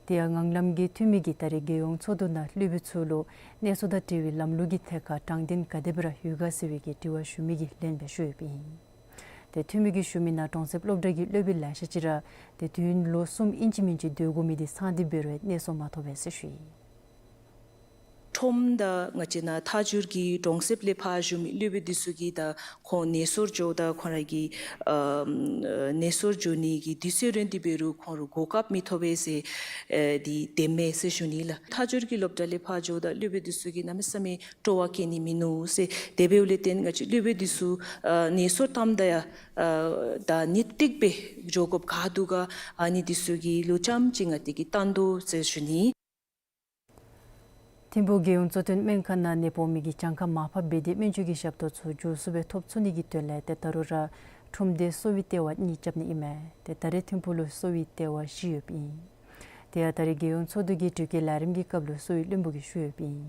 དེ་ཡང་ངང་ལམ་གྱི་འཐུས་མི་གིས་ད་རེས་རྒྱལ་ཡོངས་ཚོགས་འདུ་ནང་སློབ་དཔོན་ཚུ་ལུ་གནས་ཚུལ་དང་འབྲེལ་བའི་ལམ་ལུགས་ཀྱི་ཐད་ཁར་དྲང་བདེན་ག་དེ་སྦེ་ར་ཡོད་ག་ཟེར་བའི་གི་དྲི་བ་ཞུ་མི་གི་ལན་སྦེ་ཞུ་ཡོདཔ་ཨིན། ཏེ་འཐུས་མི་གིས་ཞུ་མི་ནང་གྲོང་གསེབ་སློབ་གྲྭ་གི་སློབ་དཔོན་ལེ་ཤ་ཅིག་ར་ཏེ་དུས་ཡུན་ལོ་གསུམ་ཨིན་ཅི་མིན་ཅི་སྡོད་དགོ་མི་འདི་ཚང་སྟེ་འབད་རུང་གནས་སོ་མ་ཐོབ་པས་ཟེར་ཞུ་ཡི། ཁྲོམ་དང་ང་བཅས་ནཱ་ཐག་འཇུར་གྱི་གྲོང་གསེབ་ལས་ཕར་བཞུགས་མི་སློབ་དཔོན་འདི་ཚུ་གིས་ད་ཁོང་གནས་སོར་འགྱོཝ་ད་ཁོང་ར་གི་ཨ་གནས་སོར་འགྱོ་ནི་གི་དུས་ཚོད་རན་ཏེ་འབད་རུང་ཁོང་ར་གོ་སྐབས་མི་ཐོབ་པས་ཟེར་ཨེ་འདི་བདེན་མས་ཟེར་ཞུ་ནི་ལགས། ཐག་འཇུར་གྱི་སློབ་གྲྭ་ལས་ཕར་འགྱོཝ་ད་སློབ་དཔོན་འདི་ཚུ་གིས་གནམ་མེད་ས་མེད་སྤྲོ་བ་བསྐྱེད་ནི་མིན་ནུག་ཟེར། དེ་འབདཝ་ལས་བརྟེན་ང་བཅས་སློབ་དཔོན་འདི་ཚུ་ཨ་གནས་སོར་བཏངམ་ད་ཡང་ཨ་ད་ཉིན་ཏིག་སྦེ་འགྱོ་དགོཔ་ག་དོ་ག་ཨ་ནི་འདི་ཚུ་གི་ལུ་ཙམ་ཅིག་ང་བཅས་ཀྱིས་བཏང་དོ་ཟེར་ཞུ་ནི། ཐིམ་ཕུག་རྒྱལ་ཡོངས་གཙོ་བསྟེན་སྨན་ཁང་ནང་ནད་ཕོག་མི་གི་གྱངས་ཁ་མར་ཕབ་འབད་དེ་སྨན་བཅོས་ཀྱི་ཞབས་ཏོག་ཚུ་མགྱོགས་སུ་སྦེ་ཐོབ་ཚུགས་ནི་གི་དོན་ལས་ཏེ་ད་རུང་ར་ཁྲོམ་སྡེ་གསོ་བའི་ལྟེ་བ་གཉིས་རྐྱབ་ནི་ཨིན་མས། ཏེ་ད་རེས་ཐིམ་ཕུག་ལུ་གསོ་བའི་ལྟེ་བ་བཞི་ཡོདཔ་ཨིན། དེ་ཡང་ད་རེས་རྒྱལ་ཡོངས་ཚོགས་འདུ་གི་དྲི་བཀོད་ལས་རིམ་གྱི་སྐབས་ལུ་གསོ་བའི་བློན་པོ་གིས་ཞུ་ཡོདཔ་ཨིན།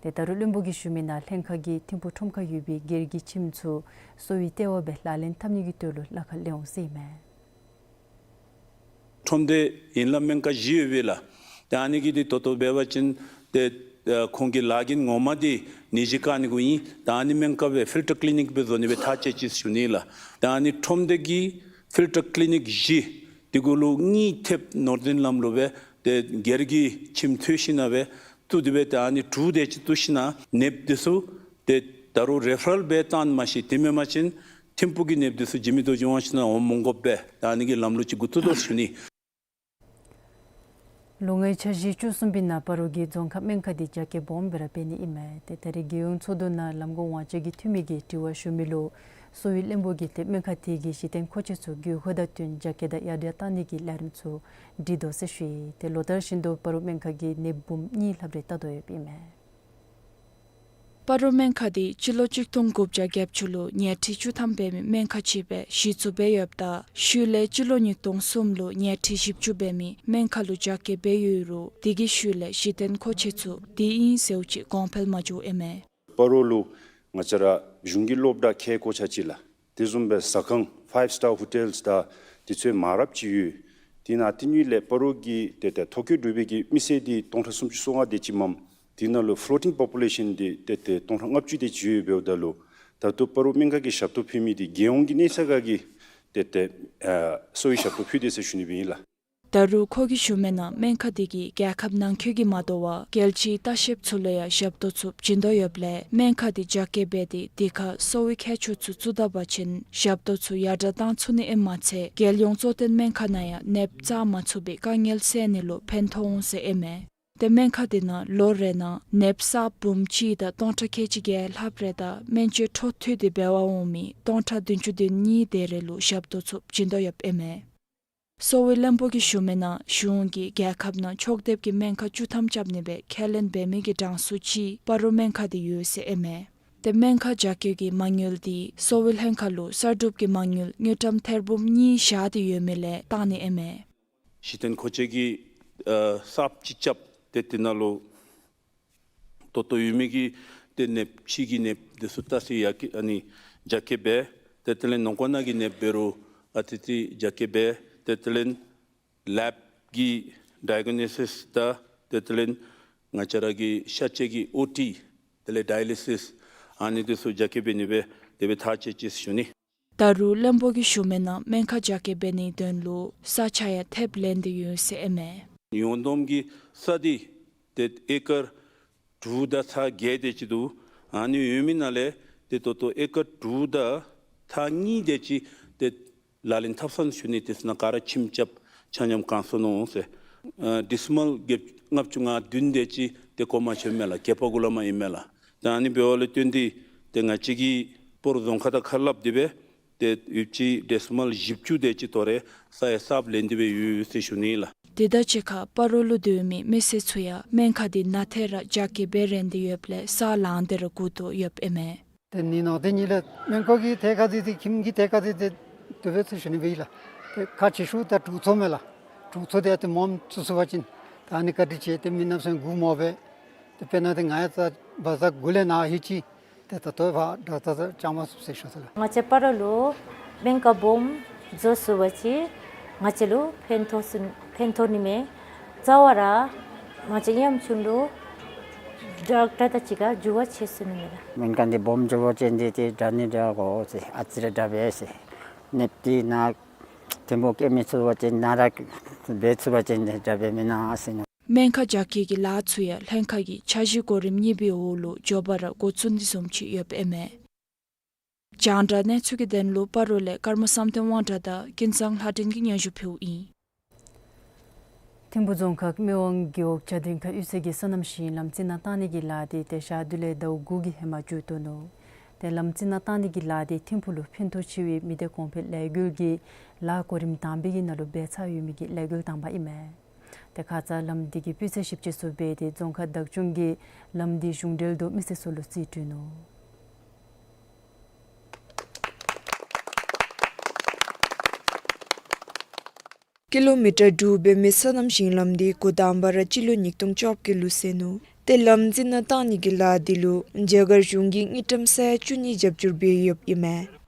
ཏེ་ད་རུང་བློན་པོ་གིས་ཞུ་མི་ནང་ལྷན་ཁག་གིས་ཐིམ་ཕུག་ཁྲོམ་ཁར་ཡོད་པའི་སྒེར་གྱི་ཁྱིམ་ཚུ་གསོ་བའི་ལྟེ་བ་སྦེ་ལག་ལེན་འཐབ་ནི་གི་དོན་ལུ་ལཱ་ཁག་ལེན་འོང་ཟེར་ཨིན་མས། ཁྲོམ་སྡེ་ཡན་ལག་སྨན་ཁང་བཞི་ཡོད་པས་ལགས། ཏེ་ཨ་ནི་གི་འདི་ད་ལྟོ་འབད་བ་ཅིན་ཏེ་ཨ་ཁོང་གི་ལཱ་འགན་ངོ་མ་འདི་ནད་གཞི་བཀག་ནི་གུ་ཨིན། ཏེ་ཨ་ནི་སྨན་ཁང་སྦེ་ཕིལ་ཊར་ཀི་ལི་ནིཀ་སྦེ་བཟོ་ནི་སྦེ་ཐག་བཅད་ཅི་ཟེར་ཞུ་ནི་ལགས། ཏེ་ཨ་ནི་ཁྲོམ་སྡེ་གི་ཕིལ་ཊར་ཀི་ལི་ནིཀ་བཞི་འདི་གུ་ལུ་གཉིས་ཐེབས་ནོར་འཛིན་ལམ་ལུགས་སྦེ་ཏེ་སྒེར་གྱི་ཁྱིམ་ཚུ་ཞིན་ན་སྦེ་བཙུགས་ཏེ་སྦེ་ཏེ་ཨ་ནི་དྲུག་དེ་ཅིག་བཙུགས་ཞིན་ན་ནདཔ་འདི་ཚུ་ཏེ་ད་རུང་རེ་ཕ་རལ་སྦེ་བཏང་མ་ཤེས། དེ་མེན་པ་ཅིན་ཐིམ་ཕུག་གི་ནདཔ་འདི་ཚུ་འཇིགས་མེད་རྡོ་རྗེ་དབང་ཕྱུག་ནང་འོང་མི་དགོཔ་སྦེ་ད་ཨ་ནི་གི་ལམ་ལུགས་ཅིག་འགོ་བཙུགས་དོ་ཟེར་ཞུ་ནི། ལོ་ལྔའི་འཆར་གཞི་བཅུ་གསུམ་པའི་ནང་སྤ་རོ་གི་རྫོང་ཁག་སྨན་ཁང་འདི་རྒྱ་སྐྱེད་སྦོམ་སྦེ་ར་འབད་ནི་ཨིན་མས། ཏེ་ད་རེས་རྒྱལ་ཡོངས་ཚོགས་འདུ་ནང་ལམ་གོང་དབང་ཆ་གི་འཐུས་མི་གིས་དྲི་བ་ཞུ་མི་ལུ་གསོ་བའི་བློན་པོ་གིས་ཏེ་སྨན་ཁང་དེ་གིས་གཞི་རྟེན་མཁོ་ཆས་ཚུ་དགོས་མཁོ་དང་བསྟུན་རྒྱ་སྐྱེད་དང་ཡར་དྲག་བཏང་ནི་གི་ལས་རིམ་ཚུ་སྒྲིག་དོ་ཟེར་ཞུ་ཡི། ཏེ་ལོ་ལྟར་བཞིན་དུ་སྤ་རོ་སྨན་ཁང་གིས་ནདཔ་འབུམ་གཉིས་ལྷགཔ་རེ་བལྟ་དོ་ཡོདཔ་ཨིན་མས། སྤ་རོ་སྨན་ཁང་འདི་སྤྱི་ལོ་གཅིག་སྟོང་དགུ་བརྒྱ་བརྒྱད་ཅུ་ལུ་ཉལ་ཁྲི་བཅུ་ཐམ་འབད་མི་སྨན་ཁང་ཅིག་སྦེ་གཞི་བཙུགས་འབད་ཡོདཔ་ད་ཤུལ་ལས་སྤྱི་ལོ་ཉིས་སྟོང་གསུམ་ལུ་ཉལ་ཁྲི་བཞི་བཅུ་འབད་མི་སྨན་ཁང་ལུ་རྒྱ་སྐྱེད་འབད་ཡོད་རུང་དེ་གི་ཤུལ་ལས་གཞི་རྟེན་མཁོ་ཆས་ཚུ་དེ་ཨིན་ཟེརཝ་ཅིག་གོང་འཕེལ་མ་འགྱོཝ་ཨིན་མས། སྤ་རོ་ལུ་ང་བཅས་ར་གཞུང་གི་སློབ་གྲྭ་ཁལ་གོ་ཆ་གཅིག་ལགས། དེ་བཟུམ་སྦེ་ཟ་ཁང་ཕའིབ་སི་ཊར་ཧོ་ཊེལསི་དང་དེ་ཚུ་མང་རབས་ཅིག་ཡོད། དེ་ནང་དེ་གཉིས་ལས་སྤ་རོ་གི་ཏེ་ཏེ་ཐོ་བཀོད་གྲུབ་པའི་གི་མི་སེར་འདི་སྟོང་ཕྲག་སུམ་ཅུ་སོ་ལྔ་དེ་ཅིག་མས། དེ་ནང་ལུ་ཕོ་ལོ་ཊིང་པོ་པུ་ལེ་ཤཱན་འདི་ཏེ་ཏེ་སྟོང་ཕྲག་ལྔ་བཅུ་དེ་ཅིག་ཡོདཔ་འབདཝ་ད་ལུ་ད་ལྟོ་སྤ་རོ་སྨན་ཁང་གིས་ཞབས་ཏོག་ཕུལ་མི་འདི་རྒྱལ་ཡོངས་ཀྱི་གནས་ཚད་ཁར་གྱི་ཏེ་ཏེ་ཨ་གསོ་བའི་ཞབས་ཏོག་ཕུལ་དེས་ཟེར་ཞུ་ནི་སྦེ་ཨིན་ལགས། ད་རུང་ཁོ་གིས་ཞུ་མི་ནང་སྨན་ཁང་འདི་གིས་རྒྱལ་ཁབ་ནང་འཁོད་ཀྱི་མ་དོ་བར་རྒྱལ་སྤྱིའི་ལྟ་བཤལཔ་ཚུ་ལུ་ཡང་ཞབས་ཏོག་ཚུ་བྱིན་དོ་ཡོདཔ་ལས་སྨན་ཁང་འདི་རྒྱ་སྐྱེད་འབད་དེ་དེ་ཁར་གསོ་བའི་མཁས་མཆོག་ཚུ་བཙུགས་ད་པ་ཅིན་ཞབས་ཏོག་ཚུ་ཡར་དྲག་བཏང་ཚུགས་ནི་ཨིནམ་མ་ཚད་རྒྱལ་ཡོངས་གཙོ་བསྟེན་སྨན་ཁང་ནང་ཡང་ནདཔ་བཙག་མ་ཚུགས་པའི་དཀའ་ངལ་སེལ་ནི་ལུ་ཕན་ཐོགས་འོང་ཟེར་ཨིན་མས། ཏེ་སྨན་ཁང་འདི་ནང་ལོ་རེ་ནང་ནདཔ་གསརཔ་འབུམ་གཅིག་དང་སྟོང་ཕྲག་ཁལ་གཅིག་བརྒྱད་ལྷགཔ་རེ་དང་སྨན་བཅོས་འཕྲོ་མཐུད་དེ་འབད་བར་འོང་མི་སྟོང་ཕྲག་བདུན་ཅུ་དོན་གཉིས་དེ་རེ་ལུ་ཞབས་ཏོག་ཚུ་བྱིན་དོ་ཡོདཔ་ཨིན་མས། གསོ་བའི་བློན་པོ་གིས་ཞུ་མི་ནང་གཞུང་གིས་རྒྱལ་ཁབ་ནང་ཕྱོགས་བསྡེབས་ཀྱི་སྨན་ཁང་བཅུ་ཐམ་རྐྱབ་ནི་སྦེ་ཁས་ལེན་འབད་མི་གི་གྲངས་སུ་གཅིག་སྤ་རོ་སྨན་ཁང་འདི་ཡོད་ཟེར་ཨིན་མས། ཏེ་སྨན་ཁང་རྒྱ་སྐྱེད་ཀྱི་མ་དངུལ་འདི་གསོ་བའི་ལྷན་ཁག་ལུ་གསར་སྒྲུབ་ཀྱི་མ་དངུལ་དངུལ་ཀྲམ་ཐེར་འབུམ་གཉིས་བཞག་སྟེ་ཡོད་མི་ལས་བཏང་ནི་ཨིན་མས། གཞི་རྟེན་མཁོ་ཆས་ཀྱི་ཨ་གསརཔ་ཅིག་རྐྱབ་སྟེ་དེ་ནང་ལུ་ད་ལྟོ་ཡོད་མི་གི་ཏེ་ནདཔ་ཕྱི་གི་ནདཔ་འདི་ཚུ་བལྟ་ས་ཡར་སྐྱེད་ཨ་ནི་རྒྱ་སྐྱེད་འབད། ཏེ་དེ་ལས་ནང་འཁོད་ནང་གི་ནདཔ་འབད་རུང་ཨ་ཙི་ཙི་རྒྱ་སྐྱེད་འབད། ཏེ་དེ་ལས་ལེབ་ཀྱི་ཌའི་གོ་ནོ་སིས་དང་ཏེ་དེ་ལས་ང་བཅས་ར་གི་ཤ་བཅད་ཀྱི་ཨོ་ཊི་དེ་ལས་ཌ་ཡ་ལི་སིས་ཨ་ནི་འདི་ཚུ་རྒྱ་སྐྱེད་འབད་ནི་སྦེ་དེ་སྦེ་ཐག་བཅད་ཅི་ཟེར་ཞུ་ནི། ད་རུང་བློན་པོ་གིས་ཞུ་མི་ནང་སྨན་ཁང་རྒྱ་སྐྱེད་འབད་ནིའི་དོན་ལུ་ས་ཆ་ཡང་ཐེབས་ལེན་ཏེ་ཡོད་ཟེར་ཨིན་མས། ཡོངས་བསྡོམས་ཀྱི་ས་འདི་ཏེ་ཨེ་ཀར་དྲུག་དང་ཚག་བརྒྱད་དེ་ཅིག་འདུག། ཨ་ནི་ཡོད་མི་ནང་ལས་ཏེ་ད་ལྟོ་ཨེ་ཀར་དྲུག་དང་ཚག་གཉིས་དེ་ཅིག་ཏེ་ལག་ལེན་འཐབ་ཚར་ཟེར་ཞུ་ནི། དེ་ཚུ་ནང་ག་ར་ཁྱིམ་རྐྱབ་ཆ་མཉམ་བཀང་སོ་ནུག་ཟེར། ཨ་ཌི་སི་མཱལ་བརྒྱད་ལྔ་བཅུ་ང་བདུན་དེ་ཅིག་ཏེ་གོ་མ་ཆོདཔ་མས་ལགས། བརྒྱད་པ་གུ་ལས་མར་ཨིན་མས་ལགས། ཏེ་ཨ་ནི་འབདཝ་ལས་བརྟེན་ཏེ་ཏེ་ང་བཅས་ཀྱིས་སྤ་རོ་རྫོང་ཁག་དང་ཁ་སླབ་སྟེ་སྦེ་ཏེ་ཡོདཔ་ཅིག་ཌི་སི་མཱལ་བཞི་བཅུ་དེ་ཅིག་དོ་རུང་ས་ཡང་གསརཔ་ལེན་ཏེ་སྦེ་ཡོད་ཟེར་ཞུ་ནི་ལགས། དེ་དང་གཅིག་ཁར་སྤ་རོ་ལུ་སྡོད་མི་མི་སེར་ཚུ་ཡང་སྨན་ཁང་འདི་ནང་ཐད་ར་རྒྱ་སྐྱེད་འབད་རན་ཏེ་ཡོདཔ་ལས་ས་ལངས་ཏེ་ར་སྒུག་དོ་ཡོདཔ་ཨིན་མས། ཏེ་ནི་ནང་དེ་གཉིས་ལས་སྨན་ཁང་གི་ཐད་ཁར་འདི་ཏེ་ཁྱིམ་གྱི་ཐད་ཁར་འདི་ཏེ་དེ་སྦེ་ཟེར་ཞུ་ནི་སྦེ་ཨིན་ལགས། ཏེ་ཁག་ཆེ་ཤོས་ད་དྲུག་ཚོགས་མས་ལགས། དྲུག་ཚོགས་འདི་ཏེ་མངམ་བཙུགས་ཚུགས་པ་ཅིན་ད་ཨ་ནི་བཀའ་དྲིན་ཆེ། ཏེ་མི་རྣམས་ཚུ་སྒུག་མ་འབད། ཏེ་དཔེར་ན་ཏེ་ང་ཡང་ད་བ་ཟ་གུ་ལས་ན་ཧི་ཅི། ཏེ་ད་ལྟོ་བ་ཌོག་ཊར་ད་ཅང་མ་ཚུགས་ཟེར་ཞུ་ས་ལགས། ང་བཅས་སྤ་རོ་ལུ་སྨན་ཁང་སྦོམ་བཟོ་ཚུགས་པ་ཅིན་ང་བཅས་ལུ་ཕན་ཐོགས་ཚུགས་ཕན་ཐོགས་ནི་མས། རྩ་བ་ར་ང་བཅས་ཡམ་ཆུང་ལུ་ཌོག་ཊར་དང་གཅིག་ཁར་འགྱུར་བ་ཆེ་ཚུགས་ནི་མས་ལགས། སྨན་ཁང་འདི་སྦོམ་འགྱོ་བ་ཅིན་འདི་ཏེ་དྲག་ནི་དྲག་གོ་ཟེར་ཨ་ཙི་རེ་དྲག་པས་ཟེར། ནདཔ་འདི་ནཱ་ཐིམ་ཕུག་སྐྱེལ་མི་ཚུགས་པ་ཅིན་ནཱ་ར་འབད་ཚུགས་པ་ཅིན་འདི་དྲག་པས་མེན་ན་ཟེར་ནུག། སྨན་ཁང་རྒྱ་སྐྱེད་ཀྱི་ལཱ་ཚུ་ཡང་ལྷན་ཁག་གི་འཆར་གཞི་གོ་རིམ་གཉིས་པའི་འོག་ལུ་མགྱོགས་པ་ར་འགོ་བཙུགས་ནི་བཟུམ་ཅིག་ཡོདཔ་ཨིན་མས། རྒྱང་བསྒྲགས་གནས་ཚུལ་གྱི་དོན་ལུ་སྤ་རོ་ལས་ཀརྨ་བསམ་གཏན་དབང་གྲགས་དང་ཀུན་བཟང་ལྷ་སྒྲོན་གྱི་སྙན་ཞུ་ཕུལཝ་ཨིན། ཐིམ་ཕུག་རྫོང་ཁག་སྨད་ཝང་རྒེད་འོག་རྒྱ་སྡིངས་ཁ་གཡུས་ཚན་གྱིས་སོ་ནམ་ཞིང་ལམ་རྩི་ནག་བཏང་ནི་གི་ལཱ་འདི་ཏེ་ཞག་བདུན་ལས་ཟླཝ་དགུ་གི་ཧེ་མ་མཇུག་བསྡུ་ནུག། ཏེ་ལམ་རྩི་ནག་བཏང་ནི་གི་ལཱ་འདི་ཐིམ་ཕུག་ལུ་ཕན་ཐོགས་ཆེ་བའི་མི་སྡེ་གོང་འཕེལ་ལས་འགུལ་གྱི་ལཱ་གོ་རིམ་དང་པའི་གི་ནང་ལུ་འབད་ཚར་ཡོད་མི་གི་ལས་འགུལ་དང་པ་ཨིན་མས། ཏེ་ཁ་ཙ་ལམ་འདི་གི་སྤུས་ཚད་ཞིབ་དཔྱད་ཚུ་འབད་དེ་རྫོང་ཁག་བདག་སྐྱོང་གིས་ལམ་འདི་གཞུང་འབྲེལ་དུ་མི་སེར་ཚུ་ལུ་རྩིས་སྤྲོད་ནུག། ཀི་ལོ་མི་ཊར་དྲུག་འབད་མི་སོ་ནམ་ཞིང་ལམ་འདི་འགོ་དང་པ་ར་སྤྱི་ལོ་ཉིས་སྟོང་བཅོ་བརྒྱད་ལུ་བསལ་ནུག། ཏེ་ལམ་རྩི་ནག་བཏང་ནི་གི་ལཱ་འདི་ལུ་རྒྱ་གར་གཞུང་གིས་དངུལ་ཀྲམ་ས་ཡ་བཅུ་གཉིས་རྒྱབ་སྐྱོར་འབད་ཡོདཔ་ཨིན་མས།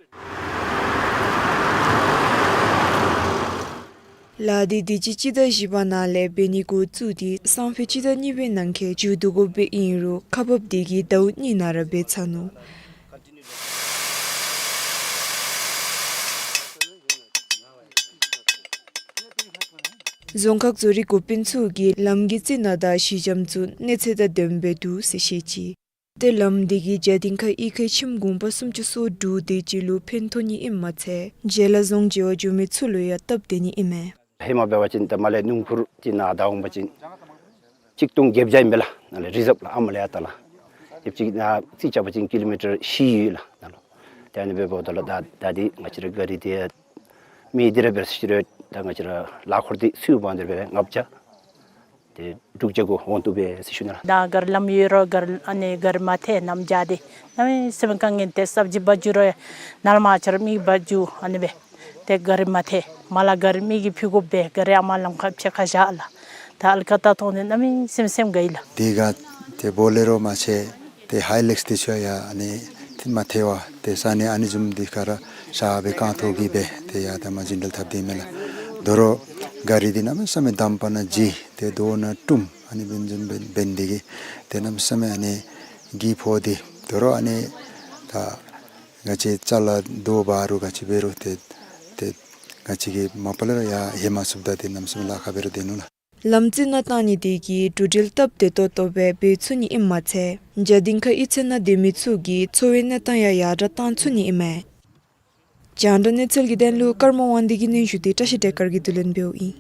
ལཱ་འདི་དུས་ཅི་སྤྱི་ཟླ་བཞི་པ་ནང་ལས་འབད་ནི་འགོ་བཙུགས་ཏེ་སང་ཕོད་སྤྱི་ཟླ་གཉིས་པའི་ནང་འཁོད་མཇུག་བསྡུ་དགོཔ་སྦེ་ཨིན་རུང་ཁག་འབགཔ་འདི་གིས་ཟླཝ་གཉིས་ནང་ར་འབད་ཚར་ནུག། རྫོང་ཁག་བཟོ་རིག་འགོ་དཔོན་ཚུ་གིས་ལམ་གྱི་རྩི་ནག་དང་ཞི་འཇམ་ཚུ་གནས་ཚད་དང་ལྡནམ་སྦེ་འདུག་ཟེར་བཤད་ཅི། ཏེ་ལམ་འདི་གིས་རྒྱ་སྡིངས་ཁ་གཡུས་ཁའི་ཁྱིམ་གུང་པ་སུམ་ཅུ་སོ་དྲུག་དེ་ཅིག་ལུ་ཕན་ཐོགས་ནི་ཨིནམ་མ་ཚད་བྱེ་ལ་རྫོང་བྱེ་བ་འགྱོ་མི་ཚུ་ལུ་ཡང་སྟབས་བདེ་ནི་ཨིན་མས། ཧེ་མ་འབད་བ་ཅིན་ད་མར་ལས་སྣུམ་འཁོར་ཅིག་ནཱ་བདའ་འོང་པ་ཅིན་ཆིག་སྟོང་བརྒྱད་བརྒྱ་ཨིན་པས་ལགས། ནཱ་ལས་རི་ཟབ་ལགས། ཨ་མར་ལས་ཡར་ད་ལགས། ཡོདཔ་ཅིག་ནཱ་རྩིས་རྐྱབ་པ་ཅིན་ཀི་ལོ་མི་ཊར་བཞི་ཡོད་ལགས་ནཱ་ལུ། ཏེ་ཨ་ནི་འབདཝ་ད་ལུ་ད་ད་འདི་ང་བཅས་ར་ག་རི་འདི་ཡང་མི་འདི་ར་འབད་ས་ཅིག་ར་ད་ང་བཅས་ར་གླ་འཁོར་འདི་ཚུ་འབདཝ་ད་ར་འབད་ལྔ་བརྒྱ་ཏེ་དྲུག་བརྒྱ་གུ་འོང་བཏུབ་པས་ཟེར་ཞུ་ནི་ལགས། ད་ག་རི་ལམ་ཡོད་རུང་ག་རི་ཨ་ནི་ག་རི་མ་ཐལ། གནམ་བྱཱར་འདི་གནམ་མེད་ས་མེད་དཀའ་ངལ་ཏེ་སབ་ཇི་འབག་འགྱོ་རུང་ནཱ་ལས་མར་ཆ་ར་མི་འབག་འགྱོ་ཨ་ནི་སྦེ། ཏེ་ག་རི་མ་ཐལ། མར་ལས་ག་རི་མི་གིས་ཕུད་དགོ་པས། ག་རི་ཨ་མར་ལམ་ཁར་ཕྱེད་ཀ་བཞག་ལགས། ད་ཨལ་ཀ་ཏ་མཐོང་ནི་གནམ་མེད་ས་མེད་སེམས་དགའ་ཡི་ལགས། དེ་ག་ཏེ་བོ་ལེ་རོ་མ་ཚད་ཏེ་ཧའི་ལེགས་འདི་ཚུ་ཡང་ཨ་ནི་ཐིམ་མ་ཐལ་བར་ཏེ་ས་གནས་ཨ་ནི་བཟུམ་འདི་ཁར་ར་ཤར་སྦེ་རྐང་ཐང་གིས་སྦེ་ཏེ་ཡར་ད་མར་རྒྱུན་འགྲུལ་འཐབ་སྡོད་མས་ལགས། དོ་རུང་ག་རི་འདི་གནམ་མེད་ས་མེད་འདམ་པ་ནང་འཇིག་སྟེ་རྡོ་ནང་དཀྲུམ་ཨ་ནི་འབད་ནི་འབད་ནི་འདི་གིས་ཏེ་གནམ་མེད་ས་མེད་ཨ་ནི་གྱིབ་ཕོག་སྟེ་དོ་རུང་ཨ་ནི་ད་ང་བཅས་ཅ་ལ་རྡོ་འབག་རུང་ག་ཅི་འབད་རུང་ཏེ་ཏེ་ང་བཅས་ཀྱིས་མ་པ་ལས་ར་ཡར་ལྷོད་མ་ཚུགསཔ་ད་ཏེ་གནམ་མེད་ས་མེད་ལཱ་ཁག་སྦེ་ར་སྡོད་ནུག་ལགས། ལམ་རྩི་ནག་བཏང་ནི་འདི་གིས་འགྲོ་འགྲུལ་སྟབས་བདེ་ཏོག་ཏོ་སྦེ་འབད་ཚུགས་ནི་ཨིནམ་མ་ཚད་རྒྱ་སྡིངས་ཁ་གཡུས་ཚན་ནང་སྡོད་མི་ཚུ་གི་འཚོ་བའི་གནས་སྟངས་ཡང་ཡར་དྲག་བཏང་ཚུགས་ནི་ཨིན་མས། རྒྱང་བསྒྲགས་གནས་ཚུལ་གྱི་དོན་ལུ་ཀརྨ་དབང་འདུས་ཀྱི་སྙན་ཞུ་འདི་བཀྲ་ཤིས་བདེ་དཀར་གྱིས་བསྡུ་ལེན་འབདཝ་ཨིན།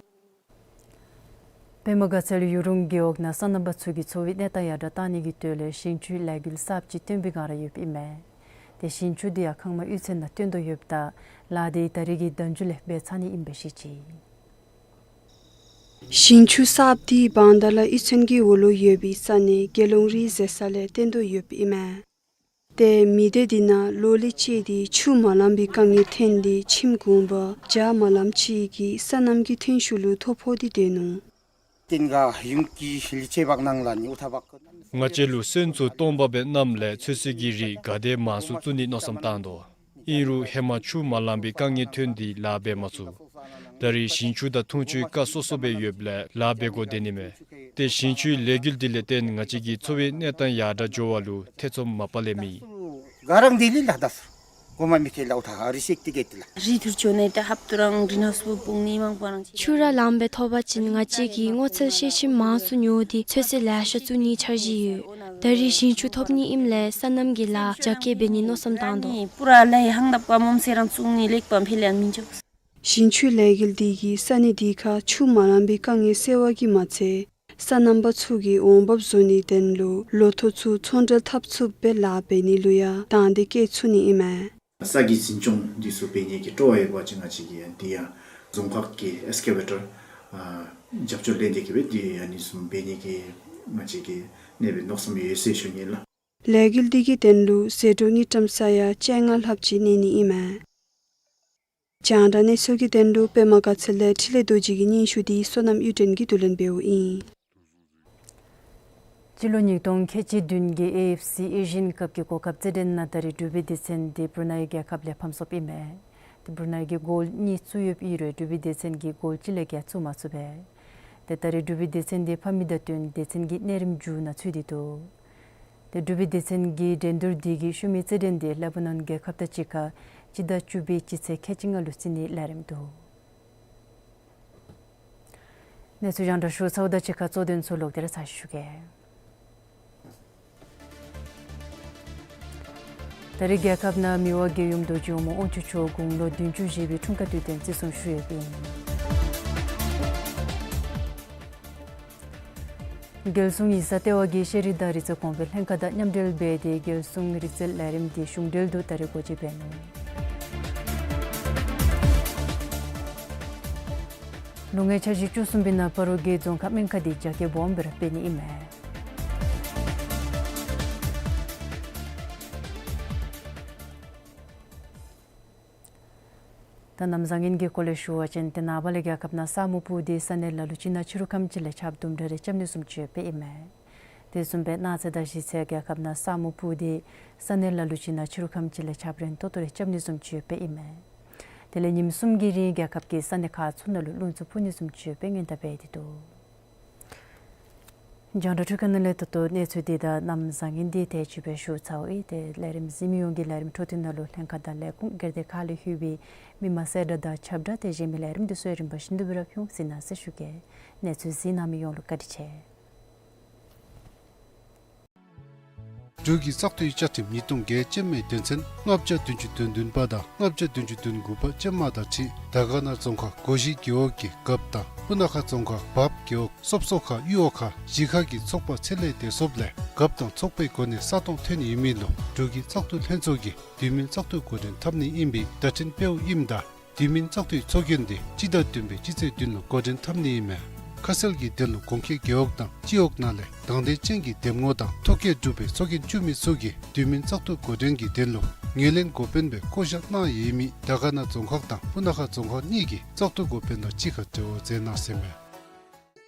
པདྨ་དགའ་ཚལ་ཡུ་རུང་རྒེད་འོག་ནང་སོ་ནམ་པ་ཚུ་གི་འཚོ་བའི་གནས་སྟངས་ཡར་དྲག་བཏང་ནི་གི་དོན་ལས་ཞིང་ཆུའི་ལས་འགུལ་གསརཔ་ཅིག་སྟོན་པའི་བསྒང་ར་ཡོདཔ་ཨིན་མས། ཏེ་ཞིང་ཆུ་འདི་ཡང་ཁང་མ་གཡུས་ཚན་ནང་བཏོན་དོ་ཡོདཔ་ད་ལཱ་འདི་ད་རིས་ཀྱི་ཟླཝ་མཇུག་ལས་འབད་ཚར་ནི་ཨིནམ་སྦེ་བཤད་ཅི། ཞིང་ཆུ་གསརཔ་འདི་བང་ད་ལ་གཡུས་ཚན་གྱི་འོག་ལུ་ཡོད་པའི་ས་གནས་དགེ་སློང་རི་ཟེར་ས་ལས་བཏོན་དོ་ཡོདཔ་ཨིན་མས། ཏེ་མི་སྡེ་འདི་ནང་ལོ་ལས་བཅད་དེ་ཆུ་མ་ལང་པའི་དཀའ་ངལ་ཐོན་ཏེ་ཁྱིམ་གུང་པ་བརྒྱ་མ་ལངམ་ཅིག་གིས་སོ་ནམ་གྱི་ཐོན་ཤུགས་ལུ་ཐོ་ཕོག་སྟེ་སྡོད་ནུག། ཏེ་ང་ཡུམ་གྱི་ལི་ཅེ་བག་ནང་ལ་ནི་འུ་ཐ་བག་ང་བཅས་ལུ་སོན་ཚུ་སྟོང་པ་སྦེ་བསྣམས་ལས་ཚོད་བསྲེ་གི་རིགས་ག་དེ་མང་སུ་བཙུགས་ནི་མནོ་བསམ་བཏང་དོ། ཨིན་རུང་ཧེ་མ་ཆུ་མ་ལང་པའི་དཀའ་ངལ་ཐོན་ཏེ་ལཱ་འབད་མ་ཚུགས། ད་རིས་ཞིང་ཆུ་དང་འཐུང་ཆུའི་རྐ་སོ་སོ་སྦེ་ཡོདཔ་ལས་ལཱ་འབད་དགོ་སྡོད་ནི་མས། ཏེ་ཞིང་ཆུའི་ལས་འགུལ་འདི་ལས་བརྟེན་ང་བཅས་ཀྱི་འཚོ་བའི་གནས་སྟངས་ཡར་དྲག་འགྱོ་བ་ལུ་ཐེ་ཚོམ་མ་པ་ལས་མེད། ག་ར་འདི་ལས་ལཱ་འདི་ཚུ་གོ་མ་མི་ཐེ་ལཱ་འུ་ཐ་ཨ་རི་ཤེག་ཏི་གེ་ཏི་ལགས། རི་ཐུར་ཅོ་ནི་ད་ཧབ་ཏུ་རང་གྲིན་ཧའུསི་སྦུག་སྤུངས་ནི་མང་པ་རང་ཅིག། ཆུ་ར་ལངམ་སྦེ་ཐོབ་པ་ཅིན་ང་བཅས་ཀྱིས་སྔོ་ཚལ་ཤེལ་ཆེམ་མང་སུ་ཉོ་སྟེ་ཚོད་བསྲེ་ལེ་ཤ་བཙུགས་ནིའི་འཆར་གཞི་ཡོད། ད་རིས་ཞིང་ཆུ་ཐོབ་ནི་ཨིནམ་ལས་སོ་ནམ་གྱི་ལཱ་རྒྱ་སྐྱེད་འབད་ནིའི་མནོ་བསམ་བཏང་དོ། པུ་ར་ལས་ཧང་ད་པ་མོམ་སེ་རང་བཙུགས་ནི་ལེགས་པ་ཕི་ལས་མི་འཇོག། ཞིང་ཆུའི་ལས་འགུལ་འདི་གིས་ས་གནས་འདི་ཁར་ཆུ་མ་ལང་པའི་དཀའ་ངལ་སེལ་བ་གིས་མ་ཚད་སོ་ནམ་པ་ཚུ་གི་འོང་འབབ་བཟོ་ནིའི་དོན་ལུ་ལོ་ཐོག་ཚུ་ཚོང་འབྲེལ་འཐབ་ཚུགསཔ་སྦེ་ལཱ་འབད་ནི་ལུ་ཡང་དང་འདོད་བསྐྱེད་ཚུགས་ནི་ཨིན་མས། ས་གི་འཛིན་སྐྱོང་འདི་ཚུ་འབད་ནི་གི་སྤྲོ་བ་ཡོད་པ་ཅིན་ང་བཅས་ཀྱིས་འདི་ཡང་རྫོང་ཁག་གི་ཨེགསི་ཀེ་བེ་ཊར་ཨ་རྒྱབ་སྐྱོར་ལེན་ཏེ་གིས་སྦེ་འདི་ཨ་ནི་བཟུམ་འབད་ནི་གི་ང་བཅས་ཀྱི་ཨ་ནི་སྦེ་མནོ་བསམ་ཡོད་ཟེར་ཞུ་ནི་ལགས། ལས་འགུལ་འདི་གི་དོན་ལུ་ཟད་འགྲོ་དངུལ་ཀྲམ་ས་ཡ་བཅོ་ལྔ་ལྷགཔ་ཅིག་གནས་ནི་ཨིན་མས། རྒྱང་བསྒྲགས་གནས་ཚུལ་གྱི་དོན་ལུ་པདྨ་དགའ་ཚལ་ལས་འཕྲིན་ལས་རྡོ་རྗེ་གི་སྙན་ཞུ་འདི་བསོད་ནམས་གཡུ་སྒྲོན་གྱིས་བསྡུ་ལེན་འབདཝ་ཨིན། སྤྱི་ལོ་ཉིས་སྟོང་ཁལ་གཅིག་བདུན་གྱི་ཨེ་ཨེཕ་སི་ཨེ་ཤི་ཡན་ཀབ་ཀྱི་གོ་སྐབས་རྩེད་འགྲན་ནང་ད་རེས་འབྲུག་པའི་སྡེ་ཚན་འདི་བུ་རུ་ནའི་རྒྱལ་ཁབ་ལས་ཕམ་སོཔ་ཨིན་མས། ཏེ་བུ་རུ་ནའི་གིས་གོལ་གཉིས་བཙུགས་ཡོདཔ་ཨིན་རུང་འབྲུག་པའི་སྡེ་ཚན་གྱིས་གོལ་གཅིག་ལས་བརྒལ་བཙུགས་མ་ཚུགས་པས། ཏེ་ད་རེས་འབྲུག་པའི་སྡེ་ཚན་འདི་ཕམ་མི་དང་བསྟུན་སྡེ་ཚན་གྱི་གནས་རིམ་མཇུག་ནང་ཚུད་དེ་འདུག། ཏེ་འབྲུག་པའི་སྡེ་ཚན་གྱི་འགྲན་བསྡུར་འདི་གི་ཤུལ་མའི་རྩེད་འགྲན་འདི་ལེ་པ་ནོན་རྒྱལ་ཁབ་དང་གཅིག་ཁར་སྤྱི་ཟླ་བཅུ་པའི་སྤྱི་ཚེས་ཁལ་གཅིག་ལྔ་ལུ་རྩེ་ནིའི་ལས་རིམ་འདུག། གནས་ཚུལ་རྒྱང་བསྒྲགས་ཞུ་ཚརཝ་དང་གཅིག་ཁར་གཙོ་དོན་ཚུ་ལོག་སྟེ་ར་ཚར་ཞུ་གེ། ད་རེས་རྒྱལ་ཁབ་ནང་མི་དབང་རྒྱལ་ཡུམ་རྡོ་རྗེ་འོག་མ་དབང་ཕྱུག་མཆོག་དགུང་ལོ་བདུན་ཅུ་བཞེས་པའི་འཁྲུངས་སྐར་དུས་སྟོན་བརྩི་སྲུང་ཞུ་ཡོདཔ་ཨིན། རྒྱལ་སྲུང་ཡིག་ཚང་ལྟེ་བ་གིས་ཤེས་རིག་དང་རིག་རྩལ་གོང་འཕེལ་ལྷན་ཁག་དང་མཉམ་འབྲེལ་འབད་དེ་རྒྱལ་སྲུང་རིག་རྩལ་ལས་རིམ་འདི་གཞུང་འབྲེལ་དུ་ད་རེས་སྒོ་འབྱེད་འབད་ནུག། ལོ་ལྔའི་འཆར་གཞི་བཅུ་གསུམ་པའི་ནང་སྤ་རོ་གི་རྫོང་ཁག་སྨན་ཁང་འདི་རྒྱ་སྐྱེད་སྦོམ་སྦེ་ར་སྤེལ་ནི་ཨིན་མས། ད་གནམ་བཟང་ངན་གྱི་སྐོར་ལས་ཞུ་བ་ཅིན་ཏེ་ནངས་པ་ལས་རྒྱལ་ཁབ་ནང་ས་སྨུག་སྤུབས་ཏེ་ས་གནས་ལ་ལུ་ཅིག་ནང་ཕྱི་རུ་ཁམས་ཅིག་ལས་ཆརཔ་དུམ་གྲ་རེ་རྐྱབ་ནི་བཟུམ་ཅིག་ཡོདཔ་ཨིན་མས། དེ་བཟུམ་སྦེ་གནངས་ཚེ་དང་གཞེས་ཚེ་རྒྱལ་ཁབ་ནང་ས་སྨུག་སྤུབས་ཏེ་ས་གནས་ལ་ལུ་ཅིག་ནང་ཕྱི་རུ་ཁམས་ཅིག་ལས་ཆརཔ་རན་ཏོག་ཏོ་རེ་རྐྱབ་ནི་བཟུམ་ཅིག་ཡོདཔ་ཨིན་མས། དེ་ལས་ཉིནམ་གསུམ་གྱི་རིང་རྒྱལ་ཁབ་ཀྱི་ས་གནས་ཁག་ཚུ་ནང་ལུ་རླུང་འཚུབ་ཕུ་ནི་བཟུམ་ཅིག་ཡོདཔ་སྔོན་བརྡ་འབད་དེ་འདུག། རྒྱང་བསྒྲགས་འཕྲུལ་ཁང་ནང་ལས་ད་ལྟོ་གནས་ཚུལ་འདི་དང་གནམ་བཟང་ངན་འདི་དེ་ཅིག་སྦེ་ཞུ་ཚརཝ་ཨིན། ཏེ་ལས་རིམ་གཟིགས་མི་ཡོངས་ཀྱིས་ལས་རིམ་འཕྲོ་མཐུད་ནང་ལུ་ལྷན་ཁག་དང་ལས་ཁུངས་སྒེར་སྡེ་ཁག་ལས་ལྷོད་པའི་མི་མང་གསལ་བསྒྲགས་དང་ཁྱབ་བསྒྲགས་དེ་གཞན་མི་ལས་རིམ་འདི་ཚུ་ཡང་རིམ་པ་བཞིན་དུ་སྦེ་ར་ཕུལ་ཟེར་གནང་ཟེར་ཞུ་གེ། གནས་ཚུལ་གཟིགས་གནང་མི་ཡོངས་ལུ་བཀའ་དྲིན་ཆེ། འབྲུག་གི་བཙག་འཐུའི་བཅའ་ཁྲིམས་ཉིས་སྟོང་བརྒྱད་ཅན་མའི་དོན་ཚན་ལྔ་བརྒྱ་བདུན་ཅུ་དོན་བདུན་པ་དང་ལྔ་བརྒྱ་བདུན་ཅུ་དོན་དགུ་པ་ཅན་མ་དང་འཁྲིལ་དར་དཀར་ན་རྫོང་ཁག་སྒོ་བཞི་རྒེད་འོག་གི་རྒཔོ་དང་སྤུ་ན་ཁ་རྫོང་ཁག་བརཔ་རྒེད་འོག་སོབ་སོ་ཁ་གཡུ་འོག་ཁ་གཞིས་ཁག་གི་ཚོགས་པ་ཚད་ལས་འདས་སོཔ་ལས་རྒཔོ་དང་ཚོགས་པའི་གོ་གནས་ས་སྟོང་ཐོན་ཡོད་མི་ལུ་འབྲུག་གི་བཙག་འཐུ་ལྷན་ཚོགས་ཀྱིས་དུས་མིན་བཙག་འཐུ་འགོ་འདྲེན་འཐབ་ནི་ཨིན་པའི་བརྡ་འཕྲིན་སྤེལཝ་ཨིནམ་ད་དུས་མིན་བཙག་འཐུའི་ཚོགས་རྒྱན་འདི་སྤྱི་ཟླ་བདུན་པའི་སྤྱི་ཚེས་བདུན་ལུ་འགོ་འདྲེན་འཐབ་ནི་ཨིན་མས། ཁ་གསལ་གྱི་དོན་ལུ་གོང་འཁོད་རྒེད་འོག་དང་སྤྱི་འོག་ནང་ལས་དང་འདོད་ཅན་གྱི་འདེམས་ངོ་དང་ཐོ་བཀོད་གྲུབ་པའི་ཚོགས་རྒྱན་བཙུགས་མི་ཚུ་གིས་དུས་མིན་བཙག་འཐུ་འགོ་འདྲེན་གྱི་དོན་ལུ་ངོས་ལེན་འགོ་དཔོན་སྦེ་བསྐོ་བཞག་གནང་ཡོད་མི་དར་དཀར་ན་རྫོང་ཁག་དང་སྤུ་ན་ཁ་རྫོང་ཁག་གཉིས་ཀྱིས་བཙག་འཐུ་འགོ་དཔོན་དང་གཅིག་ཁར་འབྲེལ་བ་མཛད་གནང་ཟེར་མས།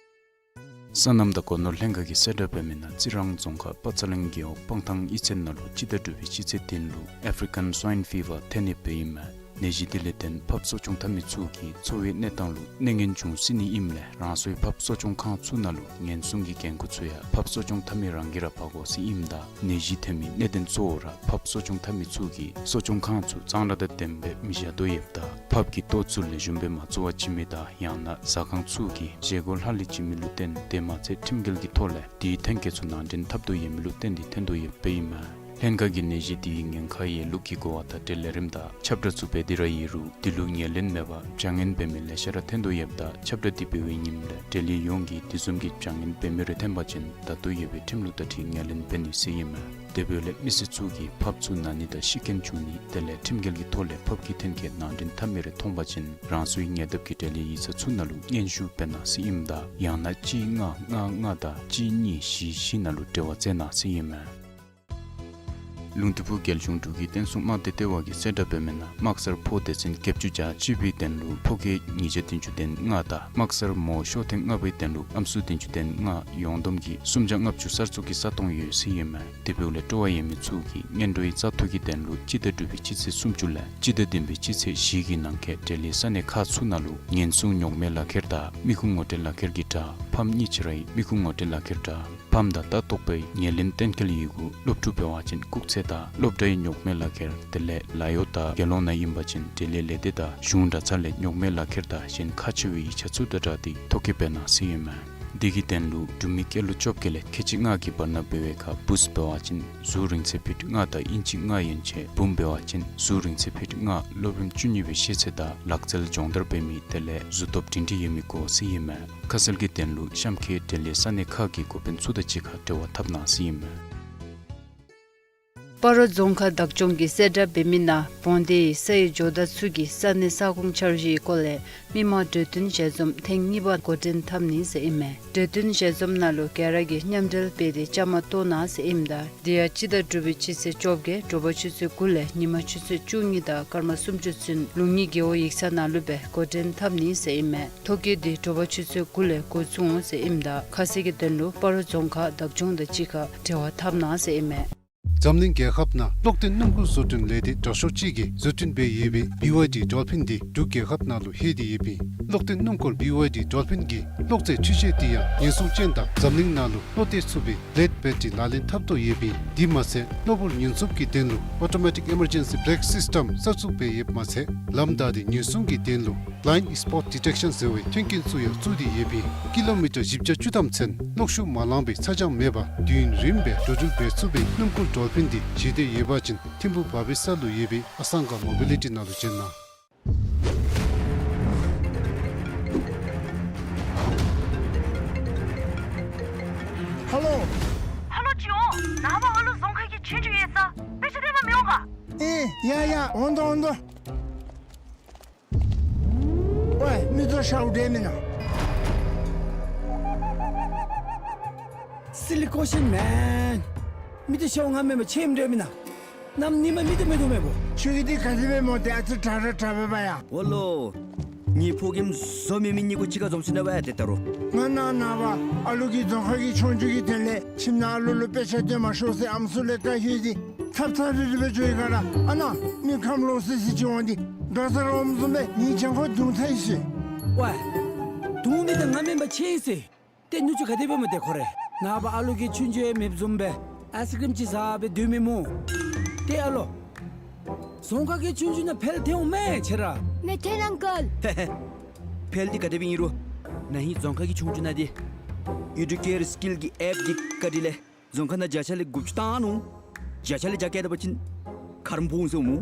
སོ་ནམ་དང་སྒོ་ནོར་ལྷན་ཁག་གིས་གསལ་བསྒྲགས་འབད་མི་ནང་རྩི་རང་རྫོང་ཁག་པ་ཚ་གླིང་རྒེད་འོག་སྤང་ཐང་གཡུས་ཚན་ནང་ལུ་སྤྱི་ཟླ་དྲུག་པའི་སྤྱི་ཚེས་བདུན་ལུ་ཨེཕ་རི་ཀན་སུའིན་ཕི་བར་ཐོན་ཡོདཔ་ཨིན་མས། ནད་གཞི་འདི་ལས་བརྟེན་ཕགཔ་གསོ་སྐྱོང་འཐབ་མི་ཚུ་གི་འཚོ་བའི་གནས་སྟངས་ལུ་གནོད་ངན་འབྱུང་སྲིད་ནི་ཨིནམ་ལས་རང་སོའི་ཕགཔ་གསོ་སྐྱོང་ཁང་ཚུ་ནང་ལུ་ཉེན་སྲུང་གི་འགན་ཁུར་ཚུ་ཡང་ཕགཔ་གསོ་སྐྱོང་འཐབ་མི་རང་གིས་ར་འབག་དགོ་ཟེར་ཨིནམ་ད་ནད་གཞི་ཐོན་མི་གནད་དོན་གཙོ་བོ་ར་ཕགཔ་གསོ་སྐྱོང་འཐབ་མི་ཚུ་གིས་གསོ་སྐྱོང་ཁང་ཚུ་གཙང་སྦྲ་དང་ལྡནམ་སྦེ་མི་བཞག་དོ་ཡོདཔ་ད་ཕགཔ་གི་ལྟོ་ཚུ་ལེགས་ཤོམ་སྦེ་མ་འཚོ་བར་བྱིན་མི་དང་ཡང་ན་ཟ་ཁང་ཚུ་གི་བཞེས་སྒོ་ལྷག་ལུས་བྱིན་མི་ལུ་བརྟེན་དེ་མ་ཚད་ཁྲིམས་འགལ་གྱི་ཐོག་ལས་དེའི་ཐོན་སྐྱེད་ཚུ་ནང་འདྲེན་འཐབ་དོ་ཡོད་མི་ལུ་བརྟེན་ཏེ་ཐོན་དོ་ཡོདཔ་ཨིན་མས། ལྷན་ཁག་གིས་ནད་གཞི་དེའི་ཉེན་ཁ་ཡོད་ལུགས་ཀྱི་གོ་བ་དང་འབྲེལ་ལས་རིམ་དང་ཁྱབ་བསྒྲགས་ཚུ་འབད་དེ་ར་ཡོད་རུང་དེ་ལུ་ངོས་ལེན་མེད་པར་བྱ་ངན་འབད་མི་ལེ་ཤ་ར་ཐོན་དོ་ཡོདཔ་ད་ཁྱབ་བསྒྲགས་འདི་འབད་བའི་ཉིནམ་ལས་འབྲེལ་ཡོད་ཡོངས་ཀྱིས་དེ་བཟུམ་གྱི་བྱ་ངན་འབད་མི་རེ་ཐོན་པ་ཅིན་ད་ལྟོ་ཡོད་པའི་ཁྲིམས་ལུགས་དང་འཁྲིལ་ངོས་ལེན་འབད་ནི་ཟེར་ཨིན་མས། དེ་འབདཝ་ལས་མི་སེར་ཚུ་གིས་ཕགཔ་ཚུ་ན་ནི་དང་ཤི་རྐྱེན་བྱུང་ནི་དེ་ལས་ཁྲིམས་འགལ་གྱི་ཐོག་ལས་ཕགཔ་གི་ཐོན་སྐྱེད་ནང་འདྲེན་འཐབ་མི་རེ་མཐོང་པ་ཅིན་རང་སོའི་ཉེ་འདབས་ཀྱི་འབྲེལ་ཡོད་ཡིག་ཚང་ཚུ་ནང་ལུ་སྙན་ཞུ་འབད་གནང་ཟེར་ཨིནམ་ད་ཡང་ན་གཅིག་ལྔ་ལྔ་ལྔ་དང་གཅིག་གཉིས་བཞི་བཞི་ནང་ལུ་འབྲེལ་བ་མཛད་གནང་ཟེར་ཨིན་མས། ལུང་སྟོད་ཕུ་རྒྱལ་གཞུང་འབྲུག་གི་བསྟན་སྲུང་དམག་སྡེ་ལྟེ་བ་གིས་གསལ་བསྒྲགས་འབད་མི་ནང་དམག་སར་ཕོ་སྡེ་ཚན་བརྒྱད་ཅུ་གྱ་གཅིག་པའི་དོན་ལུ་ཕོ་སྐྱེས་ཉིས་བརྒྱ་བདུན་ཅུ་དོན་ལྔ་དང་དམག་སར་མོ་ཤོ་ཐེངས་ལྔ་པའི་དོན་ལུ་ཨམ་སྲུ་བདུན་ཅུ་དོན་ལྔ་ཡོངས་བསྡོམས་ཀྱིས་སུམ་བརྒྱ་ལྔ་བཅུ་གསར་བཙུགས་ཀྱི་ས་སྟོང་ཡོད་ཟེར་ཨིན་མས། དེ་འབདཝ་ལས་སྤྲོ་བ་ཡོད་མི་ཚུ་གིས་སྔོན་འགྲོའི་བཙག་འཐུ་གི་དོན་ལུ་སྤྱི་ཟླ་དྲུག་པའི་སྤྱི་ཚེས་སུམ་ཅུ་ལས་སྤྱི་ཟླ་བདུན་པའི་སྤྱི་ཚེས་བཞི་གི་ནང་འཁོད་འབྲེལ་ཡོད་ས་གནས་ཁག་ཚུ་ནང་ལུ་ཉེན་སྲུང་རྙོག་མེད་ལག་ཁྱེར་དང་མི་ཁུངས་ངོ་སྤྲོད་ལག་ཁྱེར་གྱི་དྲ་ཕམ་གཉིས་ཅིག་རའི་མི་ཁུངས་ངོ་སྤྲོད་ལག་ཁྱེར་དྲ་ཕམ་དང་ལྟ་རྟོག་པའི་ངོས་ལེན་གཏན་འཁེལ་ཡི་གུ་སློབ་ཕྲུག་འབད་བ་ཅིན་སྐུགས་ཚད་དང་སློབ་གྲྭའི་རྙོག་མེད་ལག་ཁྱེར་དེ་ལས་ལཱ་གཡོག་དང་དགེ་སློང་ནང་ཨིན་པ་ཅིན་འབྲེལ་ཡོད་ལས་སྡེ་དང་གཞུང་གྲྭ་ཚང་ལས་རྙོག་མེད་ལག་ཁྱེར་དང་གཞན་ཁག་ཆེ་བའི་ཡིག་ཆ་ཚུ་དང་སྦྲགས་ཏེ་ཐོ་བཀོད་འབད་གནང་ཟེར་ཨིན་མས། དེ་གི་དོན་ལུ་འབྲུག་མི་སྐྱེས་ལོ་བཅོ་བརྒྱད་ལས་ཁལ་གཅིག་ལྔ་གི་བར་ན་འབད་བའི་ཁར་བུཚ་འབད་བ་ཅིན་གཟུགས་རིང་ཚད་ཕིཊ་ལྔ་དང་ཨིན་ཅི་ལྔ་ཡན་ཆད་བུམོ་འབད་བ་ཅིན་གཟུགས་རིང་ཚད་ཕིཊ་ལྔ་སློབ་རིམ་བཅུ་གཉིས་པའི་ཤེས་ཚད་དང་ལག་རྩལ་སྦྱོང་བརྡར་འབད་མི་དེ་ལས་གཟུགས་སྟོབས་སྒྲིང་སྒྲི་ཡོད་མི་དགོ་ཟེར་ཨིན་མས། ཁ་གསལ་གྱི་དོན་ལུ་གཤམ་འཁོད་འབྲེལ་ཡོད་ས་གནས་ཁག་གི་འགོ་དཔོན་ཚུ་དང་གཅིག་ཁར་འབྲེལ་བ་འཐབ་གནང་ཟེར་ཨིན་མས། སྤ་རོ་རྫོང་ཁག་བདག་སྐྱོང་གིས་གསལ་བསྒྲགས་འབད་མི་ནང་བོང་སྡེའི་སའི་ཇོ་བདག་ཚུ་གིས་ས་གནས་ས་ཁོངས་འཆར་གཞིའི་སྐོར་ལས་མི་མང་གྲོས་བསྟུན་ཞལ་འཛོམས་ཐེངས་གཉིས་པ་འགོ་འདྲེན་འཐབ་ནི་ཟེར་ཨིན་མས། གྲོས་བསྟུན་ཞལ་འཛོམས་ནང་ལུ་ག་ར་གིས་མཉམ་འབྲེལ་འབད་དེ་བཅའ་མར་གཏོགས་གནང་ཟེར་ཨིནམ་ད་དེ་ཡང་སྤྱི་ཟླ་དྲུག་པའི་སྤྱི་ཚེས་བཅོ་བརྒྱད་དྲོ་པ་ཆུ་ཚོད་དགུ་ལས་ཉིན་མ་ཆུ་ཚོད་བཅུ་གཉིས་དང་སྐར་མ་སུམ་ཅུ་ཚུན་ལུང་གཉིས་རྒེད་འོག་ཡིག་ཚང་ནང་ལུ་སྦེ་འགོ་འདྲེན་འཐབ་ནི་ཟེར་ཨིན་མས། ཐོ་བཀོད་འདི་དྲོ་པ་ཆུ་ཚོད་དགུ་ལས་འགོ་བཙུགས་འོང་ཟེར་ཨིནམ་ད་ཁ་གསལ་གྱི་དོན་ལུ་སྤ་རོ་རྫོང་ཁག་བདག་སྐྱོང་དང་གཅིག་ཁར་འབྲེལ་བ་འཐབ་གནང་ཟེར་ཨིན་མས། འཛམ་གླིང་རྒྱལ་ཁབ་ནང་གློག་ལྡན་སྣུམ་འཁོར་བཟོ་སྐྲུན་ལས་སྡེ་དྲག་ཤོས་ཅིག་གིས་བཟོ་སྐྲུན་འབད་ཡོད་པའི་བི་ཝའི་ཌི་ཌོལ་ཕིན་འདི་འབྲུག་རྒྱལ་ཁབ་ནང་ལུ་ལྷོད་དེ་ཡོདཔ་ཨིན། གློག་ལྡན་སྣུམ་འཁོར་བི་ཝའི་ཌི་ཌོལ་ཕིན་གྱི་གློག་རྫས་འཕྲུལ་ཆས་འདི་ཡང་ཉེན་སྲུང་ཅན་དང་འཛམ་གླིང་ནང་ལུ་བློ་གཏད་ཚུགས་པའི་བི་ལེཌ་བེ་ཊ་རི་ལག་ལེན་འཐབ་དོ་ཡོདཔ་ཨིན། དེ་མ་ཚད་གློ་བུར་ཉེན་སྲུང་གི་དོན་ལུ་ཨོ་ཊོ་མེ་ཊིཀ་ཨི་མར་ཇེན་སི་བི་རེཀ་སིསི་ཊམ་གསར་བཙུགས་འབད་ཡོདཔ་མ་ཚད་ལམ་བདའ་སྟེ་ཉེན་སྲུང་གི་དོན་ལུ་བི་ལའིནཌ་སི་པོཊ་ཌི་ཊེཀ་ཤཱན་ཟེར་བའི་མཐུན་རྐྱེན་ཚུ་ཡང་བཙུགས་ཏེ་ཡོདཔ་ཨིན། ཀི་ལོ་མི་ཊར་བཞི་བརྒྱ་བཅུ་ཐམ་ཚུན་གློག་ཤུགས་མ་ལང་པའི་ཚ་གྱང་མེད་པར་དུས་ཡུན་རིངམོ་སྦེ་འགྲོ་འགྲུལ་འབད་ཚུགས་པའི་སྣུམ་འཁོར་ཌོལ་ཕིན་འདི་མཇལ་འདོད་ཡོད་པ་ཅིན་ཐིམ་ཕུག་བར་པི་ས་ལུ་ཡོད་པའི་ཨ་སང་ག་མོ་བི་ལི་ཊི་ནང་ལུ་བྱོན་གནང་། ཧ་ལོ། ཧ་ལོ་ཅིག་འོང་། ནངས་པ་ཨ་ལུ་རྫོང་ཁག་གི་ཆོས་རྒྱུགས་ཡོད་ས། དཔེ་ཆ་སྟོན་པར་མི་འོང་ག། ཨེ་ཡ་ཡ་འོང་དོ་འོང་དོ། ཝའེ་མིག་ཏོ་ཤརཝ་འདྲས་མེན་ན། Silly question man. མིག་ཏོ་ཤརཝ་ང་མེན་པར་ཁྱོད་ཨིནམ་འདྲས་མེན་ན། གནམ་ཉིནམ་མིག་ཏོ་མིག་ཏོ་མེད་པོ། ཁྱོད་ཀྱིས་འདི་ག་དེ་སྦེ་སྨོ། ཏེ་ཨ་ཙི་དྲག་ར་དྲག་པས་པ་ཡ། འོ་ལོ། ངེའི་ཕོ་རྒནམ་བཟོ་མེད་མི་གཉིས་ཀོ་གཅིག་ཁར་འཛོམས་ཞིནམ་ལས་ཝའེ་ཏེ་ད་རུང་། ང་ནངས་ནངས་པ་ཨ་ལུ་གིས་རྫོང་ཁག་གི་ཆོས་རྒྱུགས་ཀྱི་དོན་ལས་ཁྱིམ་ནང་ཨ་ལུ་ལུ་དཔེ་ཆ་སྟོན་མ་ཤོག་ཟེར་ཨམ་སྲུ་ལས་བཀའ་ཞུ་སྟེ་ཚབ་ཚབ་རིལ་རི་སྦེ་འགྱོ་ཡི་ག་ར། ཨ་ནཱ་མི་ཁམས་ལོག་སི་སི་ཅིག་འོང་སྟེ་འགྲོ་ས་ར་འོངམ་བཟུམ་སྦེ་ངེའི་གྱང་ཁར་རྡུང་ཚར་ཡི་ཟེར། ཝའེ། རྡུང་མི་འདི་ང་མེན་པར་ཁྱོད་ཨིན་ཟེར། ཏེ་ནུ་གཅུང་ག་དེ་སྦེ་སྨོ་ཏེ་ཁོ་རེ། ནངས་པ་ཨ་ལུ་གིས་ཆོས་རྒྱུགས་ཡང་མེདཔ་བཟུམ་སྦེ་ཨའི་སི་ཀྲིམ་ཅིག་བཟའ་སྦེ་སྡོད་མི་སྨོ། ཏེ་ཨ་ལོ། རྫོང་ཁག་གི་ཆོས་རྒྱུགས་ནང་འཕེལ་ཐལ་འོང་མས་ཁྱོད་ར། མི་ཐལ་ཨང་ཀལ། ཧེ་ཧེ། འཕེལ་འདི་ག་དེ་སྦེ་ཨིན་རུང་ན་ཧིང་རྫོང་ཁག་གི་ཆོས་རྒྱུགས་ནང་འདི་ཨེ་ཌུ་ཀེར་སི་ཀིལ་གྱི་ཨེཔ་འདི་བཀའ་དྲིན་ལས་རྫོང་ཁག་ནང་བརྒྱ་ཆ་ལས་དགུ་བཅུ་བཏང་ནུག། བརྒྱ་ཆ་ལས་བརྒྱ་བཀལ་ད་པ་ཅིན་ཁ་རོག་འབོ་འོང་ཟེར་སྨོ།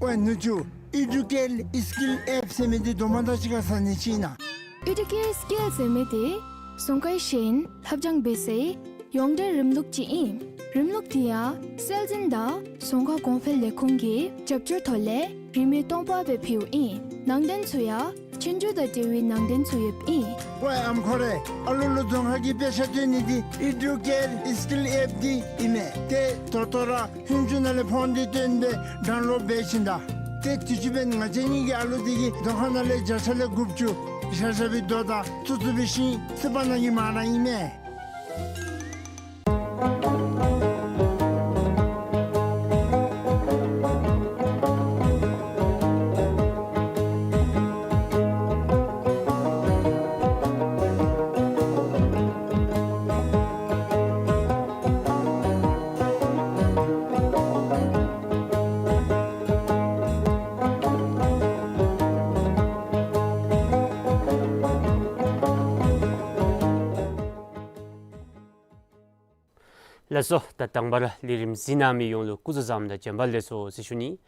ཝའེ་ནུ་གཅུང་ཨེ་ཌུ་ཀེར་སི་ཀིལ་ཨེཔ་ཟེར་མི་འདི་དོ་མ་དང་གཅིག་ཁར་ཟ་ནི་ཅིག་ཨིན་ན། ཨེ་ཌུ་ཀེར་སི་ཀིལ་ཟེར་མི་འདི་རྫོང་ཁའི་ཤེས་ཡོན་ལྷབ་སྦྱང་འབད་སའི་ཡོངས་འབྲེལ་རིམ་ལུགས་ཅིག་ཨིན། རིམ་ལུགས་འདི་ཡང་སྲོལ་འཛིན་དང་རྫོང་ཁ་གོང་འཕེལ་ལས་ཁུངས་ཀྱི་རྒྱབ་སྐྱོར་ཐོག་ལས་རིན་མེད་སྟོང་པ་སྦེ་ཕུལཝ་ཨིན། ནང་དོན་ཚུ་ཡང་ཆོས་རྒྱུགས་དང་འབྲེལ་བའི་ནང་དོན་ཚུ་ཡོདཔ་ཨིན། ཝའེ་ཨམ་ཁོ་རེ། ཨ་ལུ་ལུ་རྫོང་ཁག་གི་དཔེ་ཆ་སྟོན་ནི་འདི་ཨེ་ཌུ་ཀེར་སི་ཀིལ་ཨེཔ་འདི་ཨིན་མས། ཏེ་ད་ལྟོ་ར་ཧུན་ཅུ་ནང་ལས་ཕོན་འདི་བཏོན་སྦེ་ཌའུན་ལོཌ་འབད་ཞིནམ་ད། ཏེ་དུས་ཅི་འབདན་ང་བཅས་གཉིས་ཀྱིས་ཨ་ལུ་འདི་གི་རྫོང་ཁ་ནང་ལས་བརྒྱ་ཆ་ལས་དགུ་བཅུ་བཞག་བཞག་པའི་རྡོ་དང་བཙུགས་བཙུགས་པའི་ཤིང་བསིལ་བ་ནང་གི་མར་ར་ཨིན་མས། ལགས་སོ། ད་དང་པ་ར་ལས་རིམ་གཟིགས་གནང་མི་ཡོངས་ལུ་སྐུ་གཟུགས་བཟང་དང་བྱོན་པ་ལེགས་སོ་ཟེར་ཞུ་ནི།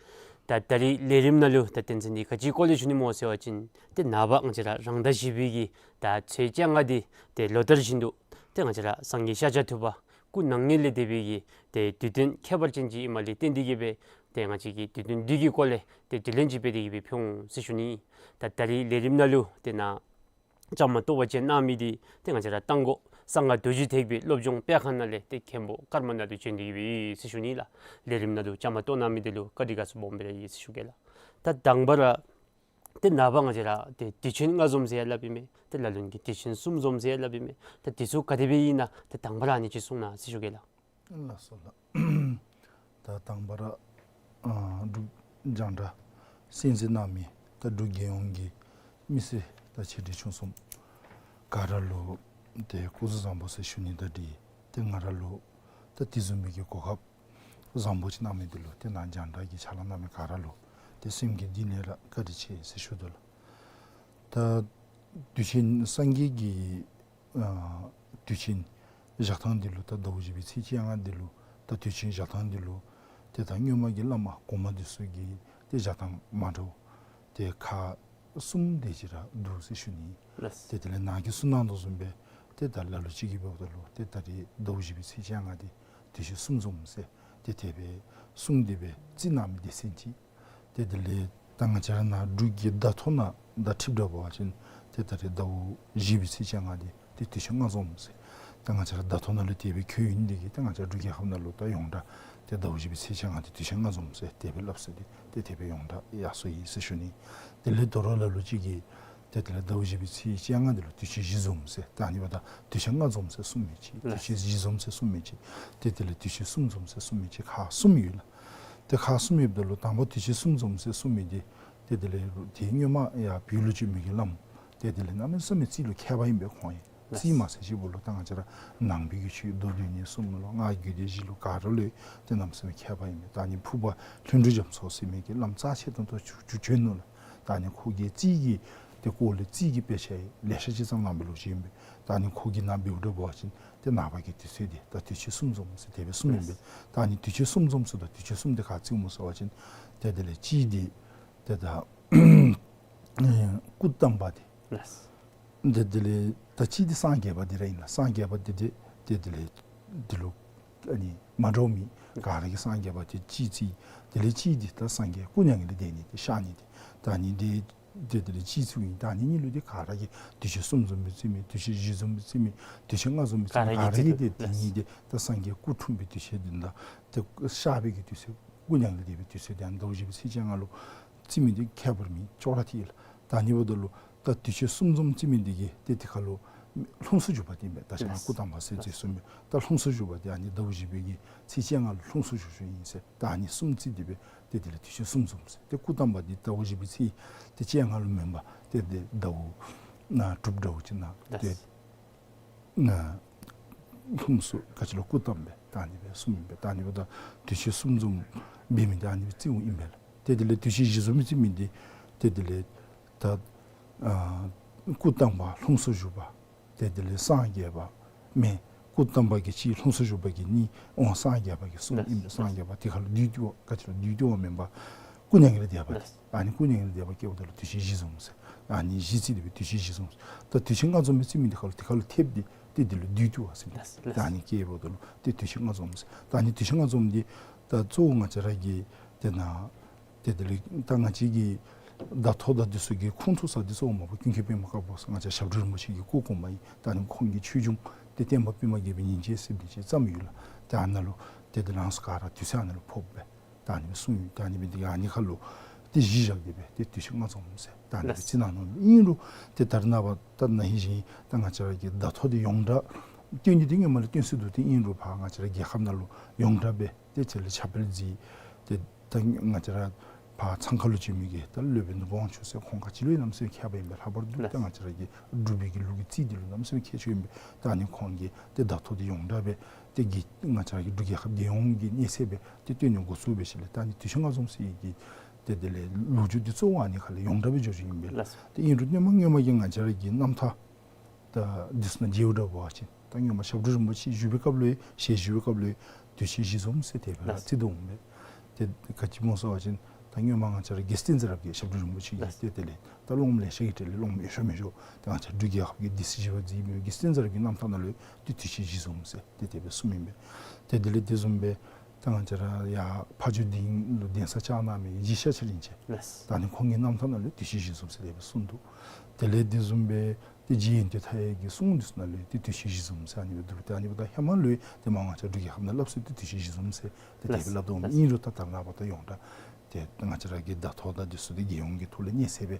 ད་ད་རིས་ལས་རིམ་ནང་ལུ་ད་དོན་ཚན་འདི་ག་ཅིའི་སྐོར་ལས་ཞུ་ནི་སྨོ་ཟེར་བ་ཅིན་ཏེ་ནངས་པ་ང་བཅས་ར་རང་ཟླ་བཞི་པའི་གི་ད་ཚེས་བཅོ་ལྔ་འདི་ཏེ་ལོ་ལྟར་བཞིན་དུ་ཏེ་ང་བཅས་ར་སངས་རྒྱས་ཤཱཀྱ་ཐུབ་པ་སྐུ་ནང་ཉིད་ལས་འདས་པའི་གི་ཏེ་དུས་སྟོན་ཁྱད་པར་ཅན་ཅིག་ཨིནམ་ལས་བརྟེན་ཏེ་གིས་སྦེ་ཏེ་ང་བཅས་ཀྱིས་དུས་སྟོན་འདི་གི་སྐོར་ལས་ཏེ་དྲི་ལན་ཅིག་འབད་དེ་གིས་སྦེ་ཕུལ་འོང་ཟེར་ཞུ་ནི། ད་ད་རིས་ལས་རིམ་ནང་ལུ་ཏེ་ནཱ་བཅའ་མར་གཏོགས་པར་བྱོན་གནང་མི་འདི་ཏེ་ང་བཅས་ར་རྟ་མགོ་གསང་སྔགས་རྡོ་རྗེ་ཐེག་པའི་སློབ་སྦྱོང་སྤེལ་ཁང་ནང་ལས་ཏེ་མཁན་པོ་ཀརྨ་ནཱ་ལུ་བྱོན་ཏེ་གིས་སྦེ་ཡོད་ཟེར་ཞུ་ནི་ལགས། ལས་རིམ་ནང་ལུ་བཅའ་མར་གཏོགས་གནང་མི་འདི་ལུ་བཀའ་དྲིན་དགའ་ཚོར་སྦོམ་སྦེ་ར་ཡོད་ཟེར་ཞུ་གེ་ལགས། ད་དང་པ་ར་ཏེ་ནངས་པ་ང་བཅས་ར་ཏེ་དུས་ཆེན་ལྔ་འཛོམས་ཟེར་ཡང་སླབ་ཨིན་མས། ཏེ་ལ་ལུ་གིས་དུས་ཆེན་གསུམ་འཛོམས་ཟེར་ཡང་སླབ་ཨིན་མས། ད་འདི་ཚུ་ག་དེ་སྦེ་ཨིན་ན་ཏེ་དང་པ་ར་ཨ་ནི་ཅིག་གསུང་གནང་ཟེར་ཞུ་གེ་ལགས། ལགས་སོ་ལགས། ད་དང་པ་ར་ཨ་འབྲུག་རྒྱང་བསྒྲགས་གསན་གཟིགས་གནང་མི་ད་འབྲུག་རྒྱལ་ཡོངས་ཀྱི་མི་སེར་ད་ཆེ་འབྲིང་ཆུང་གསུམ་ག་ར་ལུ་ཏེ་སྐུ་གཟུགས་བཟང་པོ་ཟེར་ཞུ་ནི་དང་འབྲེལ་ཏེ་ང་ར་ལུ་ད་དེ་བཟུམ་མའི་གི་གོ་སྐབས་བཟང་པོ་ཅིག་གནང་མི་འདི་ལུ་ཏེ་ནཱ་རྒྱང་བསྒྲགས་ཀྱི་ཕྱག་ལཱ་གནང་མི་ག་ར་ལུ་ཏེ་སེམས་ཀྱི་གཏིང་ལས་ར་བཀའ་དྲིན་ཆེ་ཟེར་ཞུ་དོ་ལགས། ད་དུས་ཆེན་སངས་རྒྱས་ཀྱི་ཨ་དུས་ཆེན་བཞག་ཐངས་འདི་ལུ་ད་ཟླཝ་བཞི་པའི་ཚེས་བཅོ་ལྔ་འདི་ལུ་ད་དུས་ཆེན་བཞག་ཐངས་འདི་ལུ་ཏེ་ད་སྔོན་མ་གི་བླ་མ་གོང་མ་འདི་ཚུ་གིས་ཏེ་བཞག་ཐངས་མ་འདྲཝ་ཏེ་ཁག་གསུམ་དེ་ཅིག་ར་འདུག་ཟེར་ཞུ་ནི། ལགས། ཏེ་དེ་ལས་ནཱ་གིས་གསུང་གནང་དོ་བཟུམ་སྦེ་ཏེ་ད་ལ་ལུ་ཅིག་གིས་འབདཝ་ད་ལུ་ཏེ་ད་རེས་ཟླཝ་བཞི་པའི་ཚེས་བཅོ་ལྔ་འདི་དུས་ཆེན་གསུམ་འཛོམས་ཟེར་ ཏེ་དེ་སྦེ་གསུངས་ཏེ་སྦེ་རྩིས་གནང་མི་སྡེ་ཚན་ཅིག། ཏེ་དེ་ལས་ད་ང་བཅས་ར་ནཱ་འབྲུག་གི་ཟླ་ཐོ་ནང་དང་འཁྲིལཝ་ད་འབད་བ་ཅིན་ཏེ་ད་རེས་ཟླཝ་བཞི་པའི་ཚེས་བཅོ་ལྔ་འདི་ཏེ་དུས་ཆེན་ལྔ་འཛོམས་ཟེར། ད་ང་བཅས་ར་ཟླ་ཐོ་ནང་ལུ་དེ་སྦེ་བཀོད་ཡོད་ནི་འདི་གིས་ད་ང་བཅས་ར་འབྲུག་རྒྱལ་ཁབ་ནང་ལུ་ད་ཡོངས་གྲགས་ཏེ་ཟླཝ་བཞི་པའི་ཚེས་བཅོ་ལྔ་འདི་དུས་ཆེན་ལྔ་འཛོམས་ཟེར་དེ་སྦེ་སླབ་སྲོལ་འདི་ཏེ་དེ་སྦེ་ཡོངས་གྲགས་ཡར་སོ་ཡི་ཟེར་ཞུ་ནི། དེ་ལས་དོ་རུང་ལ་ལུ་ཅིག་གིས་ཏེ་དེ་ལས་ཟླཝ་བཞི་པའི་ཚེས་བཅོ་ལྔ་འདི་ལུ་དུས་ཆེན་བཞི་འཛོམས་ཟེར། ད་ཨ་ནི་འབདཝ་ད་དུས་ཆེན་ལྔ་འཛོམས་ཟེར་གསུངས་མི་ཅིག། དུས་ཆེན་བཞི་འཛོམས་ཟེར་གསུངས་མི་ཅིག། ཏེ་དེ་ལས་དུས་ཆེན་གསུམ་འཛོམས་ཟེར་གསུངས་མི་ཅིག། ཁག་གསུམ་ཡོད་ལགས། ཏེ་ཁག་གསུམ་ཡོདཔ་ད་ལུ་དང་པ་དུས་ཆེན་གསུམ་འཛོམས་ཟེར་གསུངས་མི་འདི་ཏེ་དེ་ལས་ཏེ་སྔོན་མ་ཡར་བོད་ལུ་བྱོན་མི་གི་བླམ་ཏེ་དེ་ལས་གནམ་མེད་ས་མེད་རྩིས་ལུ་མཁས་པ་ཨིན་པས་ཁོང་ཡང་། རྩིས་མ་ཚད་ཅིག་འབདཝ་ད་ལུ་ད་ང་བཅས་ར་ནང་པའི་གི་ཆོས་མདོ་སྡེ་སྣོད་གསུམ་ལུ་སྔགས་རྒྱུད་སྡེ་བཞི་ལུ་ག་ར་ལུ་ཏེ་གནམ་མེད་ས་མེད་མཁས་པ་ཨིན་པས། ད་ཨ་ནི་ཕུར་པ་ལྷུན་གྲུབ་རྒྱ་མཚོ་ཟེར་མི་གི་བླམ་རྩ་ཆེ་ཏོག་ཏོ་ཅིག་ཅིག་བྱོན་ནུག་ལགས། ད་ཨ་ནི་ཁོ་གིས་རྩིས་ཀྱི་ཏེ་སྐོར་ལས་རྩིས་ཀྱི་དཔེ་ཆ་ལེ་ཤ་ཅིག་ཙམ་གནང་བའི་ལོ་རྒྱུས་ཨིན་པས། ད་ཨ་ནི་ཁོ་གིས་ནཱ་འབདཝ་ད་འབད་བ་ཅིན་ཏེ་ནངས་པ་གི་དུས་ཚོད་འདི་ད་དུས་ཆེན་གསུམ་འཛོམས་ཟེར་དེ་སྦེ་གསུངམ་ཨིན་པས། ད་ཨ་ནི་དུས་ཆེན་གསུམ་འཛོམས་ཟེརཝ་ད་དུས་ཆེན་གསུམ་འདི་ག་རྩིཝ་སྨོ་ཟེར་བ་ཅིན་ཏེ་དེ་ལས་གཅིག་འདི་ཏེ་ད་སྐུ་བལྟམས་པ་འདི། ཏེ་དེ་ལས་ད་གཅིག་འདི་སངས་རྒྱས་པ་འདི་ར་ཨིན་ལགས། སངས་རྒྱས་པ་འདི་འདི་ཏེ་དེ་ལས་འདི་ལུ་ཨ་ནི་མ་འདྲཝ་མེད། ག་ར་གིས་སངས་རྒྱས་པ་འདི་གཅིག་རྩིས། དེ་ལས་གཅིག་འདི་ད་སངས་རྒྱས་སྐུ་མྱ་ངན་ལས་འདས་ནི་འདི་གཤགས་ནི་འདི། ད་ཨ་ནི་འདི་ཏེ་དེ་ལས་གཅིག་རྩིཝ་ཨིན། ད་ཨ་ནི་གཉིས་ལུ་འདི་ག་ར་གིས་དུས་ཆེན་གསུམ་འཛོམས་པའི་རྩིས་མི་དུས་ཆེན་བཞི་འཛོམས་པའི་རྩིས་མི་དུས་ཆེན་ལྔ་འཛོམས་པའི་རྩིས་མི་ག་ར་གིས་ཏེ་དེ་གཉིས་འདི་ད་སངས་རྒྱས་སྐུ་འཁྲུངས་པའི་དུས་ཆེན་འདི་ད་ཏེ་གཤགས་པའི་གི་དུས་ཚོད་སྐུ་མྱ་ངན་ལས་འདས་པའི་དུས་ཚོད་འདི་ཨ་ནི་ཟླཝ་བཞི་པའི་ཚེས་བཅོ་ལྔ་ལུ་རྩིས་མི་འདི་ཁྱད་པར་མེད་ཅོག་ར་འཐདཔ་ཨིན་ལགས། ད་ཨ་ནི་འབདཝ་ད་ལུ་ད་དུས་ཆེན་གསུམ་འཛོམས་རྩིས་མི་འདི་གིས་ཏེ་དེ་ཁར་ལུ་ལྷུམས་སུ་ཞུགས་པ་འདི་ཨིན་པས། ད་ཞག་མ་སྐུ་བལྟམས་པ་ཟེར་ཅིག་གསུངམ་མས། ད་ལྷུམས་སུ་ཞུགས་པ་འདི་ཨ་ནི་ཟླཝ་བཞི་པའི་གི་ཚེས་བཅོ་ལྔ་ལུ་ལྷུམས་སུ་ཞུགས་ཞུགསཔ་ཨིན་ཟེར། ད་ཨ་ནི་གསུམ་རྩིས་ཏེ་སྦེ་ཏེ་དེ་ལས་དུས་ཆེན་གསུམ་འཛོམས་ཟེར། ཏེ་སྐུ་བལྟམས་པ་འདི་ཟླཝ་བཞི་པའི་ཚེས་ཏེ་བཅོ་ལྔ་ལུ་མེན་པར་ཏེ་དེ་ཟླཝ་ནང་དྲུག་འདྲཝ་ཅིག་ནང་ཏེ་ནང་ལྷུམས་སུ་ག་ཅི་ལོ་སྐུ་བལྟམས་པས། ད་ཨ་ནི་སྦེ་གསུངམ་ཨིན་པས། ད་ཨ་ནི་འབདཝ་ད་དུས་ཆེན་གསུམ་འཛོམས་འབད་མི་འདི་ཨ་ནི་སྦེ་རྩིཝ་ཨིན་པས་ལགས། ཏེ་དེ་ལས་དུས་ཆེན་བཞི་འཛོམས་རྩིས་མི་འདི་ཏེ་དེ་ལས་ད་ཨ་སྐུ་བལྟམས་པ་ལྷུམས་སུ་ཞུགས་པ་ཏེ་དེ་ལས་སངས་རྒྱས་པ་མེན། སྐུ་བལྟམས་པ་གིས་གཅིག་ལྷུམས་སུ་ཞུགས་པ་གིས་གཉིས། འོང་སངས་རྒྱས་པ་གིས་གསུམ་ཨིན་པས། སངས་རྒྱས་པ་དེ་ཁར་ལུ་བདུད་འདུལ་བ་ག་ཅི་ལོ་བདུད་འདུལ་བ་མེན་པར་སྐུ་མྱ་ངན་ལས་འདས་པ་འདི། ཨ་ནི་སྐུ་མྱ་ངན་ལས་འདས་པ་བཀལཝ་ད་ལུ་དུས་ཆེན་བཞི་འཛོམས་ཟེར། ཨ་ནི་བཞི་རྩིས་ཏེ་སྦེ་དུས་ཆེན་བཞི་འཛོམས་ཟེར། ད་དུས་ཆེན་ལྔ་འཛོམས་པའི་རྩིས་མི་འདི་ཁར་ལུ་དེ་ཁར་ལུ་ཐེབས་འདི་ཏེ་དེ་ལུ་བདུད་འདུལ་བ་ཟེར་མི་འདི་ཨ་ནི་བཀལཝ་ད་ལུ་ཏེ་དུས་ཆེན་ལྔ་འཛོམས་ཟེར། ད་ཨ་ནི་དུས་ཆེན་ལྔ་འཛོམས་འདི་ད་གཙོ་བོ་ང་བཅས་ར་གི་ཏེ་ནཱ་ཏེ་དེ་ལས་ད་ང་བཅས་ཀྱི་ཟླ་ཐོ་དང་འདི་ཚུ་གི་ཁུངས་ཐུག་ས་འདི་གཙོ་བོ་མ་པ་ཀུན་མཁྱེན་པདྨ་དཀར་པོ་ང་བཅས་ཞབས་དྲུང་རིན་པོ་ཆེ་གི་སྐུ་གོང་མ་ཨིན། ད་ཨ་ནི་ཁོང་གི་ཆོས་འབྱུང་ཏེ་བསྟན་པ་པདྨ་རྒྱས་པའི་ཉིན་བྱེད་ཟེར་མི་ཅིག་བརྩམས་ཡོད་ལགས། ཏེ་ཨ་ནཱ་ལུ་ཏེ་དེ་ལས་ང་བཅས་ག་ར་དུས་ཚོད་ཨ་ནཱ་ལུ་ཕོགཔ་སྦེ་ད་ཨ་ནི་སྦེ་གསུངས་ཡོད། ད་ཨ་ནི་སྦེ་འདི་ཨ་ནི་ཁར་ལུ་ཏེ་གཞི་བཞག་སྟེ་སྦེ་ཏེ་དུས་ཆེན་ལྔ་འཛོམས་ཟེར་ད་ཨ་ནི་སྦེ་རྩིས་གནང་ནུག། ཨིན་རུང་ཏེ་ད་རེས་ནངས་པ་ད་ན་ཧིང་གཞེས་ཧིང་ད་ང་བཅས་ར་གི་ཟླ་ཐོ་འདི་ཡོངས་གྲགས་སྟོན་ནི་འདི་སྔོན་མ་ལས་སྟོན་སྲོལ་འདུག། ཏེ་ཨིན་རུང་ཕར་ང་བཅས་ར་རྒྱལ་ཁབ་ནང་ལུ་ཡོངས་གྲགས་སྦེ་ཏེ་དེ་ལས་ཕྱག་དཔེ་མཛད་དེ་ད་ང་བཅས་ར་ཕར་འཚང་ཁ་ལུ་བྱོན་མི་གི་ད་སློབ་དཔོན་ནོར་བུ་དབང་ཕྱུག་ཟེར་ཁོང་ག་ཅི་ལུ་ཡང་གནམ་མེད་ས་མེད་མཁས་པ་ཨིན་པས། ལྷག་པར་དུ་ད་ང་བཅས་ར་གི་འབྲུག་པའི་གི་ལུགས་ཀྱི་རྩིས་འདི་ལུ་གནམ་མེད་ས་མེད་མཁས་མཆོག་ཨིན་པས། ད་ཨ་ནི་ཁོང་གིས་ཏེ་ཟླ་ཐོ་འདི་ཡོངས་གྲགས་སྦེ་ཏེ་གི་ང་བཅས་ར་གི་འབྲུག་རྒྱལ་ཁབ་རྒྱལ་ཡོངས་ཀྱི་གནས་ཚད་སྦེ་ཏེ་སྟོན་ནི་འགོ་བཙུགས་པའི་ཤུལ་ལས་ད་ཨ་ནི་དུས་ཆེན་ལྔ་འཛོམས་ཟེར་བའི་གི་ཏེ་དེ་ལས་ལོ་རྒྱུས་འདི་གཙོ་བོ་ཨ་ནི་ཁར་ལས་ཡོངས་གྲགས་སྦེ་འགྱོ་འགྱོཝ་ཨིན་པས། ཏེ་ཨིན་རུང་སྔོན་མ་སྔོན་མ་གི་ང་བཅས་ར་གི་རྣམ་ཐར་ད་འདི་ཚུ་ནང་མཇལཝ་ད་འབད་བ་ཅིན་ད་སྔོན་མ་ཞབས་དྲུང་རིན་པོ་ཆེ་བཞུགས་པའི་སྐབས་ལུ་ཡང་ཞལ་བཞུགས་པའི་སྐབས་ལུ་ཡང་དུས་ཆེན་བཞི་འཛོམས་ཟེར་དེ་སྦེ་ར་རྩིས་དོ་འོང་པས། ཏེ་ག་ཅི་སྨོ་ཟེར་བ་ཅིན་ད་སྔོན་མ་ང་བཅས་ར་རྒྱལ་སྲས་བསྟན་འཛིན་རབ་རྒྱས་ཞབས་དྲུང་རིན་པོ་ཆེ་གི་ཏེ་དེ་ལས་ད་སློབ་མ་ལེ་ཤ་གི་གྲས་ལས་སློབ་མ་ཡོད་ཤོས་མེད་ཤོས་ད་ང་བཅས་ར་འབྲུག་རྒྱལ་ཁབ་ཀྱི་སྡེ་སྲིད་བཞི་པ་མཛད་མི་རྒྱལ་སྲས་བསྟན་འཛིན་རབ་རྒྱས་རྣམ་ཐར་ནང་ལུ་ཡང་ཏེ་དུས་ཆེན་བཞི་འཛོམས་ཟེར་ཏེ་དེ་སྦེ་གསུངམ་ཨིན་པས། ཏེ་དེ་ལས་དེ་བཟུམ་སྦེ་ད་ང་བཅས་ར་ཡར་ཕ་ཇོ་སྡིངས་ལུ་གདན་ས་བཅགས་གནང་མི་རྗེ་ཤཱཀྱ་རིན་ཆེན་ད་ཨ་ནི་ཁོང་གི་རྣམ་ཐར་ནང་ལུ་ཡང་དུས་ཆེན་བཞི་འཛོམས་ཟེར་དེ་སྦེ་གསུངས་འདུག། དེ་ལས་དེ་བཟུམ་སྦེ་ཏེ་རྗེ་ཡོན་ཏན་མཐའ་ཡས་ཀྱི་གསུང་འདི་ཚུ་ནང་ལུ་ཡང་ཏེ་དུས་ཆེན་བཞི་འཛོམས་ཟེར་ཨ་ནི་སྦེ་འདུག། ཏེ་ཨ་ནི་འབདཝ་ད་ཧེ་མ་ལུ་ཡང་ཏེ་མར་ང་བཅས་འབྲུག་རྒྱལ་ཁབ་ནང་སླབ་སྲོལ་འདི་དུས་ཆེན་བཞི་འཛོམས་ཟེར་ཏེ་དེ་སྦེ་སླབ་དོ་འོང་། ཨིན་རུང་ད་ད་རེས་ནངས་པ་ད་ཡོངས་གྲགས་ཏེ་ང་བཅས་ར་གི་ཟླ་ཐོ་དང་འདི་ཚུ་འདི་རྒྱལ་ཡོངས་ཀྱི་ཐོག་ལས་གནས་ཚད་སྦེ་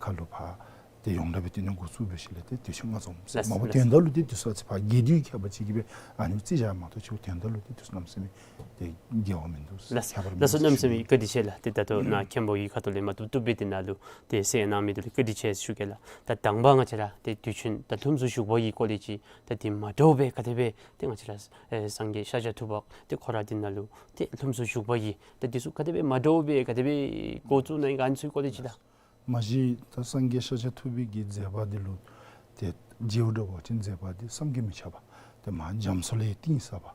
ཁར་ལུ་ཕར་ཏེ་ཡོངས་གྲགས་སྦེ་སྟོན་ནི་འགོ་བཙུགས་པའི་ཤུལ་ལས་ཏེ་དུས་ཆེན་ལྔ་འཛོམས་ཟེར། མ་པ་དོན་དག་ལུ་ཏེ་འདི་ཚུ་ཨ་ཙི་ཕར་རྒྱས་བསྡུས་ཁྱད་པར་ཅིག་གིས་སྦེ་ཨ་ནི་རྩིས་བཞག་མ་གཏོགས་ཕྱི་དོན་དག་ལུ་ཏེ་འདི་ཚུ་གནམ་མེད་ས་མེད་ཏེ་འགལ་བ་མིན་འདུག། ལགས་ཁྱད་པར་མིན་ལགས་སོ། འདུག་གནམ་མེད་ས་མེད་བཀའ་དྲིན་ཆེ་ལགས། ཏེ་ད་ལྟོ་ནཱ་མཁན་པོ་གི་ཁ་ཐུག་ལས་མར་བསྡུ་བསྡུ་སྦེ་ཏེ་ནཱ་ལུ་ཏེ་གསན་གནང་མི་འདི་ལུ་བཀའ་དྲིན་ཆེ་ཟེར་ཞུ་གེ་ལགས། ད་དང་པ་ང་བཅས་ར་ཏེ་དུས་ཆེན་ད་ལྷུམས་སུ་ཞུགས་པ་གི་སྐོར་ལས་ཅིག་ད་འདི་མ་འདྲཝ་སྦེ་ག་དེ་སྦེ་ཏེ་ང་བཅས་ར་ཨེ་སངས་རྒྱས་ཤཱཀྱ་ཐུབ་པ་ཏེ་ཁོ་ར་འདི་ནང་ལུ་ཏེ་ལྷུམས་སུ་ཞུགས་པ་གི་ད་འདི་ཚུ་ག་དེ་སྦེ་མ་འདྲཝ་སྦེ་ག་དེ་སྦེ་འགོ་བཙུགས་གནང་ཡི་ག་ཨ་ནི་ཚུ་གི་སྐོར་ལས་ཅིག་ད། མ་གཞི་ད་སངས་རྒྱས་ཤཱཀྱ་ཐུབ་པའི་གི་མཛད་པ་འདི་ལུ་ཏེ་མཇལཝ་ད་འབད་བ་ཅིན་མཛད་པ་འདི་བསམ་གྱིས་མི་ཁྱབ་པ། ཏེ་མར་རྒྱ་མཚོ་ལས་གཏིང་ཟབ་པ།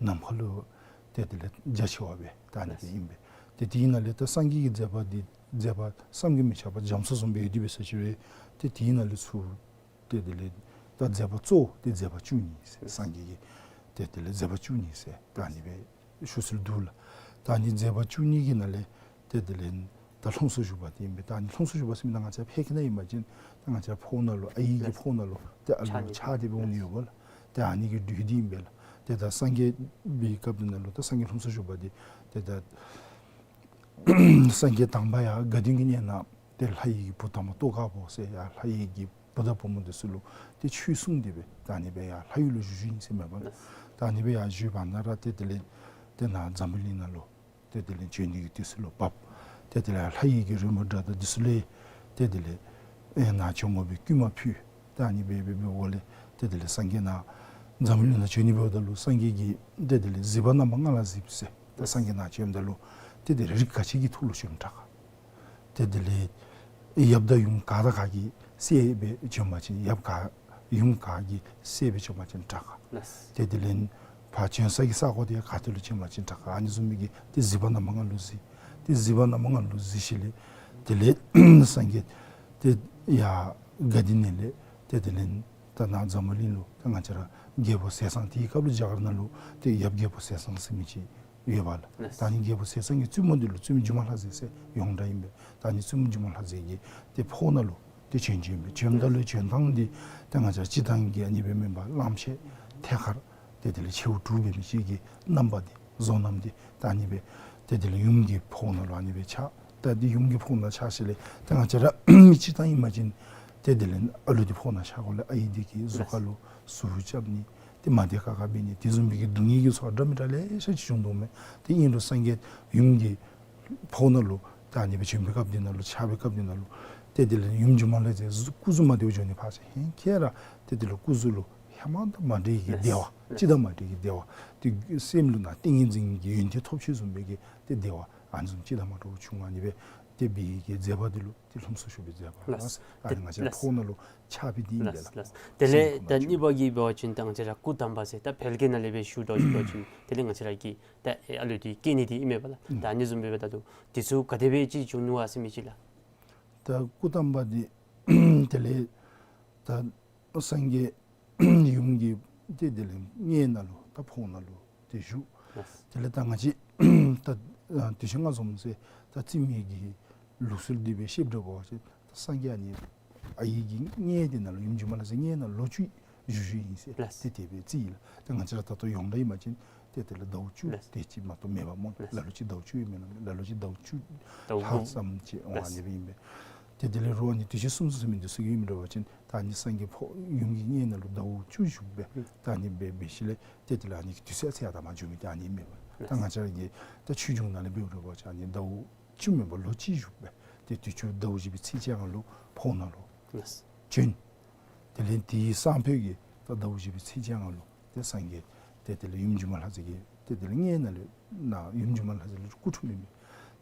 ནམ་མཁའ་ལུ་ཏེ་དེ་ལས་རྒྱ་ཆེ་བ་སྦེ་ད་ཨ་ནི་སྦེ་ཨིན་པས། ཏེ་དེ་ནང་ལས་ད་སངས་རྒྱས་ཀྱི་མཛད་པ་འདི་མཛད་པ་བསམ་གྱིས་མི་ཁྱབ་པ་རྒྱ་མཚོ་བཟུམ་སྦེ་ཡོད་དེ་འབད་ཟེར་ཞུ་བས། ཏེ་དེ་ནང་ལས་ཚུར་ཏེ་དེ་ལས་ད་མཛད་པ་གཙོ་བོ་འདི་མཛད་པ་བཅུ་གཉིས་ཟེར། སངས་རྒྱས་ཀྱི་ཏེ་དེ་ལས་མཛད་པ་བཅུ་གཉིས་ཟེར་ད་ཨ་ནི་སྦེ་ ཞུ་སྲོལ་འདུག་ལགས། ད་ཨ་ནི་མཛད་པ་བཅུ་གཉིས་ཀྱི་ནང་ལས་ཏེ་དེ་ལས་ད་ལྷུམས་སུ་ཞུགས་པ་དེ་ཨིན་པས། ད་ཨ་ནི་ལྷུམས་སུ་ཞུགས་པ་ཟེར་མི་ད་ང་བཅས་ཕལ་སྐད་ནང་ཨིན་པ་ཅིན་ད་ང་བཅས་ཕོཝ་ནང་ལུ་ཨའི་གི་ཕོཝ་ནང་ལུ་ཏེ་ཨ་ལུ་ཆགས་ཏེ་སྦེ་འོང་ནི་ཡོདཔ་ལགས། ཏེ་ཨ་ནི་གི་རྒྱུད་འདི་ཨིན་པས་ལགས། ཏེ་ད་སངས་རྒྱས་པའི་སྐབས་འདི་ནང་ལུ་ད་སངས་རྒྱས་ལྷུམས་སུ་ཞུགས་པ་འདི་ཏེ་ད་སངས་རྒྱས་དང་པ་ཡར་དགའ་ལྡན་གྱི་གནས་ནང་ཏེ་ལྷ་ཡི་གི་བུ་དམ་པ་ཏོག་དཀར་པོ་ཟེར་ཡར་ལྷ་ཡི་གི་བུ་དང་བུ་མོ་འདི་ཚུ་ལུ་ཏེ་ཆོས་གསུངས་ཏེ་སྦེ་ད་ཨ་ནི་སྦེ་ཡར་ལྷ་ཡུལ་ལུ་བཞུགས་བཞུགསཔ་ཨིན་ཟེར་མས་པ་ལགས། ད་ཨ་ནི་སྦེ་ཡར་བཞུགས་པ་ནང་ར་ཏེ་དེ་ལས་ཏེ་ནཱ་འཛམ་བུ་གླིང་ནང་ལུ་ཏེ་དེ་ལས་བྱོན་ནི་གི་དུས་ཚོད་ལུ་བབས། ཏེ་དེ་ལས་ལྷ་ཡི་གི་རོལ་མོ་སྒྲ་དང་འདི་ཚུ་ལས་ཏེ་དེ་ལས་ཨེ་ནཱ་བྱོན་དགོ་པའི་བསྐུལ་མ་ཕུལ། ད་ཨ་ནི་སྦེ་འབད་འབདཝ་ལས་ཏེ་དེ་ལས་སངས་རྒྱས་ནཱ་འཛམ་བུ་གླིང་ནང་བྱོན་ནི་འབདཝ་ད་ལུ་སངས་རྒྱས་ཀྱིས་ཏེ་དེ་ལས་གཟིགས་པ་རྣམ་པ་ལྔ་ལ་གཟིགས་ཟེར། ད་སངས་རྒྱས་ནཱ་བྱོནམ་ད་ལུ་ཏེ་དེ་ལས་རིགས་ག་ཅི་གི་ཐོག་ལུ་བྱོནམ་དྲག་ག། ཏེ་དེ་ལས་ཡབ་དང་ཡུམ་ག་དང་ག་གི་སྲས་སྦེ་བྱོན་པ་ཅིན་ཡབ་ག་ཡུམ་ག་གི་སྲས་སྦེ་བྱོན་པ་ཅིན་དྲག་ག། ལགས། ཏེ་དེ་ལས་ཕར་བྱོན་ས་གི་ས་གོ་དེ་ག་ཏེ་ལུ་བྱོན་པ་ཅིན་དྲག་ག། ཨ་ནི་བཟུམ་མའི་གི་ཏེ་གཟིགས་པ་རྣམ་པ་ལྔ་ལུ་གཟིགས། ཏེ་གཟིགས་པ་རྣམ་པ་ལྔ་ལུ་གཟིགས་ཞིནམ་ལས་དེ་ལས་སངས་རྒྱས་ཏེ་ཡར་དགའ་ལྡན་ནང་ལས་ཏེ་དེ་ལས་ད་ནཱ་འཛམ་བུ་གླིང་ལུ་ད་ང་བཅས་ར་རྒྱལ་པོ་ཟས་གཙང་དེའི་སྐབས་ལུ་རྒྱ་གར་ནང་ལུ་ཏེ་ཡབ་རྒྱལ་པོ་ཟས་གཙང་ཟེར་མི་ཅིག་ཡོདཔ་ལགས། ལགས། ད་ཨ་ནི་རྒྱལ་པོ་ཟས་གཙང་གི་བཙུན་མོ་འདི་ལུ་བཙུན་མོ་སྒྱུ་མ་ལྷ་མཛེས་ཟེར་ཡོངས་གྲགས་ཨིན་པས། ད་ཨ་ནི་བཙུན་མོ་སྒྱུ་མ་ལྷ་མཛེས་ཀྱི་ཏེ་ཕོཝ་ནང་ལུ་ཏེ་བྱོན་བྱོནམ་མས། བྱོནམ་ད་ལུ་བྱོན་ཐངས་འདི་ཏེ་ང་བཅས་ར་སྤྱིར་བཏང་གི་ཨ་ནི་སྦེ་མེན་པར་གླངམོ་ཆེ་ཐད་ཀར་ཏེ་དེ་ལས་མཆེཝ་དྲུག་འབད་མི་ཅིག་གི་རྣམ་པ་འདི་བཟོ་རྣམ་འདི་ད་ཨ་ནི་སྦེ་ཏེ་དེ་ལས་ཡུམ་གྱི་ཕོཝ་ནང་ལུ་ཨ་ནི་སྦེ་ཆགས། ད་འདི་ཡུམ་གྱི་ཕོཝ་ནང་ཆགས་ཞིནམ་ལས་ཏེ་ང་བཅས་ར་མི་སྤྱིར་བཏང་ཨིན་པ་ཅིན་ཏེ་དེ་ལས་ཨ་ལུ་འདི་ཕོཝ་ནང་ཆགས་དགོཔ་ལས་ཨའི་འདི་གིས་གཟུགས་ཁ་ལུ་ཟུག་རྐྱབ་ནི་ཏེ་མ་བདེ་ཁག་ཁ་འབད་ནི་དེ་བཟུམ་མའི་གི་སྡུག་བསྔལ་གྱི་ཚོར་བ་འདྲ་མི་འདྲ་ལེ་ཤ་ཅིག་བྱུང་དོ་མས། ཏེ་ཨིན་རུང་སངས་རྒྱས་ཡུམ་གྱི་ཕོཝ་ནང་ལུ་ད་ཨ་ནི་སྦེ་བྱོན་པའི་སྐབས་འདི་ནང་ལུ་ཆགས་པའི་སྐབས་འདི་ནང་ལུ་ཏེ་དེ་ལས་ཡུམ་སྒྱུ་མ་ལྷ་མཛེས་གཟུགས་སྐུ་གཟུགས་མ་བདེཝ་འགྱོ་ནི་ཕར་བཞག་ཧེང་ཁེ་ར་ཏེ་དེ་ལས་སྐུ་གཟུགས་ལུ་ཧེ་མ་དང་མ་འདྲ་བའི་གི་བདེ་བ་ལགས། སྤྱིར་བཏང་མ་འདྲ་བའི་གི་བདེ་བ་ཏེ་སེམས་ལུ་ནཱ་ཏིང་ངེ་འཛིན་གྱི་ཡོན་ཏན་ཐོབ་ཅི་བཟུམ་མའི་གི་ཏེ་བདེ་བ་ཨ་ནི་བཟུམ་སྤྱིར་བཏང་མ་འདྲཝ་བྱུང་། ཨ་ནི་སྦེ་ཏེ་འབད་བའི་གི་མཛད་པ་འདི་ལུ་ཏེ་ལྷུམས་སུ་ཞུགས་པའི་མཛད་པ་ལགས། ལགས། ཨ་ནི་ང་བཅས་ལགས། ཕོཝ་ནང་ལུ་ཆགས་པའི་འདི་ཨིན་པས་ལགས། ལགས། དེ་ལས་ད་གཉིས་པ་གི་འབད་བ་ཅིན་ད་ང་བཅས་ར་སྐུ་དམ་པ་ཟེར་ད་ཕལ་སྐད་ནང་ལས་སྦེ་ཞུ་དོ་ཞུ་དོ་ཅིན་དེ་ལས་ང་བཅས་ར་གི་ད་ཨ་ལུ་འདི་སྐྱེ་ནི་འདི་ཨིན་མས་པ་ལགས། ཨུམ། ད་ཨ་ནི་བཟུམ་སྦེ་འབདཝ་ད་ལུ་དེ་ཚུ་ག་དེ་སྦེ་ཅིག་བྱུང་ནུག་ག་ཟེར་མི་ཅིག་ལགས། ད་སྐུ་དམ་པ་འདི་དེ་ལས་ད་སངས་རྒྱས་ཡུམ་གྱི་ཏེ་དེ་ལས་མངལ་ནང་ལུ་ད་ཕོཝ་ནང་ལུ་ཏེ་བཞུགས། ལགས། དེ་ལས་ད་ང་བཅས་ད་ཨ་དུས་ཆེན་ལྔ་འཛོམས་ཟེར་ད་རྩིས་མི་གི་ལུགས་སྲོལ་འདི་སྦེ་བཤདཔ་འདྲཝ་འབད་བ་ཅིན་ད་སངས་རྒྱས་ཨ་ནི་ཨའི་གི་མངལ་འདི་ནང་ལུ་ཡུམ་སྒྱུ་མ་ལྷ་མཛེས་མངལ་ནང་ལུ་ལོ་བཅུ་བཞུགས་བཞུགསཔ་ཨིན་ཟེར། ལགས། ཏེ་དེ་སྦེ་རྩིས་ཡི་ལགས། ད་ང་བཅས་ར་ད་ལྟོ་ཡོངས་གྲགས་ཨིན་པ་ཅིན་ཏེ་དེ་ལས་ཟླཝ་བཅུ་ལགས། དེ་ཅིག་མ་གཏོགས་མེད་པ་སྨོ། ལགས། ལ་ལུ་ཅིག་ཟླཝ་བཅུ་ཡང་མེན་ན་མེན། ལ་ལུ་ཅིག་ཟླཝ་བཅུ་ཟླཝ་ལྷག་ལྔ་ཙམ་ཅིག་འོང་། ལགས། ཨ་ནི་སྦེ་ཨིན་པས། ཏེ་དེ་ལས་རོགས་ཨ་ནི་དུས་ཆེན་སུམ་ཅུ་ཟེར་མི་འདི་ཚུ་གི་ཨིནམ་འདྲཝ་འབད་བ་ཅིན་ད་ཨ་ནི་སངས་རྒྱས་ཕོ་ཡུམ་གྱི་མངལ་ནང་ལུ་ཟླཝ་བཅུ་བཞུགས་སྦེ་ཨུམ་ད་ཨ་ནི་སྦེ་འབད་ཞིནམ་ལས་ཏེ་དེ་ལས་ཨ་ནི་གི་དུས་ཚོད་ཚེ་ཡང་ད་མ་འགྱོ་མི་འདི་ཨ་ནི་ཨིན་མས། ད་ལགས། ང་བཅས་ར་གི་ད་ཆོས་འབྱུང་ནང་ལས་འབདཝ་འདྲཝ་འབད་བ་ཅིན་ཨ་ནི་ཟླཝ་བཅུ་མེན་པར་ལོ་གཅིག་བཞུགས་སྦེ་ཏེ་དུས་ཅི་ཟླཝ་བཞི་པའི་ཚེས་བཅོ་ལྔ་ལུ་ཕོཝ་ནང་ལུ་ལགས། བྱོན། དེ་ལས་དེའི་སང་ཕོད་ཀྱི་ད་ཟླཝ་བཞི་པའི་ཚེས་བཅོ་ལྔ་ལུ་ཏེ་སངས་རྒྱས་ཏེ་དེ་ལས་ཡུམ་སྒྱུ་མ་ལྷ་མཛེས་ཀྱི་ཏེ་དེ་ལས་མངལ་ནང་ལས་ནཱ་ཡུམ་སྒྱུ་མ་ལྷ་མཛེས་ལུ་སྐུ་འཁྲུངསམ་ཨིན་མས།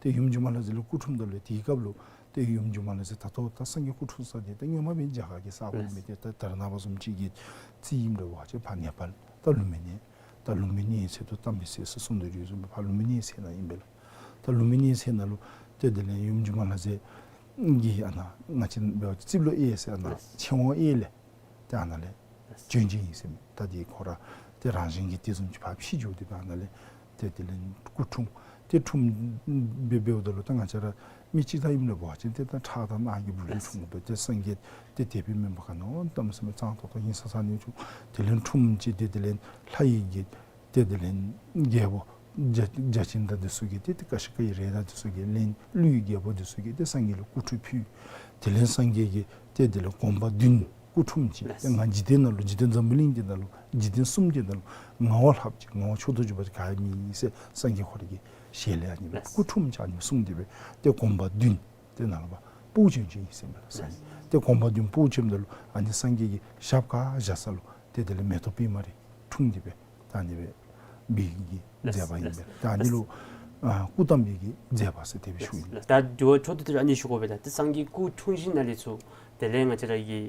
ཏེ་ཡུམ་སྒྱུ་མ་ལྷ་མཛེས་ལུ་སྐུ་འཁྲུངསམ་ད་ལུ་དེའི་སྐབས་ལུ་ཏེ་ཡུམ་སྒྱུ་མ་ལྷ་མཛེས་ད་ལྟོ་ད་སངས་རྒྱས་སྐུ་འཁྲུངས་ས་འདི་ད་སྔོན་མ་འབད་རྒྱ་གར་གྱི་ས་གོ་ཨིན་མས། ཏེ་ད་ད་རེས་ནངས་པ་བཟུམ་ཅིག་གི་རྩིས་ཨིནམ་འདྲཝ་འབད་བ་ཅིན་ཕར་ནེ་པཱལ་ད་ལུ་མི་ནི་ད་ལུ་མི་ནི་ཚེ་དུ་དམ་པའི་ཚེ་ཟེར་གསུངས་ཏེ་ཡོད་བཟུམ་སྦེ་ཕར་ལུམ་བི་ནི་ཚལ་ནང་ཨིན་པས་ལགས། ད་ལུམ་བི་ནི་ཚལ་ནང་ལུ་ཏེ་དེ་ལས་ཡུམ་སྒྱུ་མ་ལྷ་མཛེས་ཀྱི་ཨ་ནཱ་ང་བཅས་འབད་བ་ཅིན་རྩིབ་ལོགས་གཡས་ཟེར་ཨ་ནཱ་ལགས། ཕྱེད་ཀོང་གཡས་ལས་ཏེ་ཨ་ནཱ་ལས་ལགས། བྱོན་བྱོནམ་ཨིན་ཟེར་མས། ད་འདི་ཁོ་ར་ཏེ་རང་བཞིན་གྱིས་དེ་བཟུམ་ཅིག་ཕར་ཕྱི་འགྱོ་སྟེ་སྦེ་ཨ་ནཱ་ལས་ཏེ་དེ་ལས་སྐུ་འཁྲུངས། ཏེ་འཁྲུངས་སྦེ་འབདཝ་ད་ལུ་ད་ང་བཅས་ར་མི་སྤྱིར་བཏང་ཨིནམ་འདྲཝ་འབད་བ་ཅིན་ཏེ་ད་ཁྲག་དང་རྣག་གི་སྦུག་ལས་ལགས། འཁྲུངས་སྦེ་ཏེ་སངས་རྒྱས་ཏེ་དེ་སྦེ་མེན་པར་ག་ནི་གཏམ་ཟེར་མི་གཙང་ཏོག་ཏོ་ཧིང་སངས་ས་ནི་བྱུང་། དེ་ལས་འཁྲུངས་ཅི་ཏེ་དེ་ལས་ལྷ་ཡི་གི་ཏེ་དེ་ལས་རྒྱལ་པོ་བརྒྱ་བརྒྱ་བྱིན་དང་འདི་ཚུ་གིས་ཏེ་ཏེ་ཀ་ཤི་ཀ་གི་རས་དང་འདི་ཚུ་གིས་ལན་ཀླུའི་རྒྱལ་པོ་འདི་ཚུ་གིས་ཏེ་སངས་རྒྱས་ལུ་སྐུ་ཁྲུས་ཕུལ། དེ་ལས་སངས་རྒྱས་ཀྱིས་ཏེ་དེ་ལས་གོམ་པ་བདུན་སྐུ་འཁྲུངས་ཅི། ལགས། ཏེ་ང་འཇིག་རྟེན་ནང་ལུ་འཇིག་རྟེན་འཛམ་བུ་གླིང་འདི་ནང་ལུ་འཇིག་རྟེན་གསུམ་འདི་ནང་ལུ་ང་བ་ལྷགཔ་ཅིག་ང་བ་མཆོག་ཏུ་གྱུར་པ་ཅིག་ག་ཡང་མེད་ཟེར་སངས་རྒྱས་ཁོ་ར་གི་ཞལ་ལས་ཨ་ནི་སྦེ་ལགས། སྐུ་འཁྲུངས་ཅི་ཨ་ནི་སྦེ་གསུངས་ཏེ་སྦེ་ཏེ་གོམ་པ་བདུན་དེ་ནང་ལུ་ཕར་སྤོ་བྱོན་བྱོནམ་ཨིན་ཟེར་མས་ལགས། ཏེ་གོམ་པ་བདུན་སྤོ་བྱོནམ་ད་ལུ་ཨ་ནི་སངས་རྒྱས་ཀྱི་ཞབས་ཁ་བཞག་ས་ལུ་ཏེ་དེ་ལས་མེ་ཏོག་པདྨ་རེ་འཁྲུངས་ཏེ་སྦེ་ད་ཨ་ནི་སྦེ་འབད་བའི་གི་མཛད་པ་ཨིན་པས། ད་ཨ་ནི་ལུ་ཨ་སྐུ་བལྟམས་པའི་གི་མཛད་པ་ཟེར་དེ་སྦེ་ཞུཝ་ཨིན། ད་འདི་བ་ཆོས་ཐོག་ཏུ་ཨ་ནི་ཞུ་དགོ་པས། ད་ཏེ་སངས་རྒྱས་སྐུ་འཁྲུངས་ཞིནམ་ལས་ཚུར་དེ་ལས་ང་བཅས་ར་གི་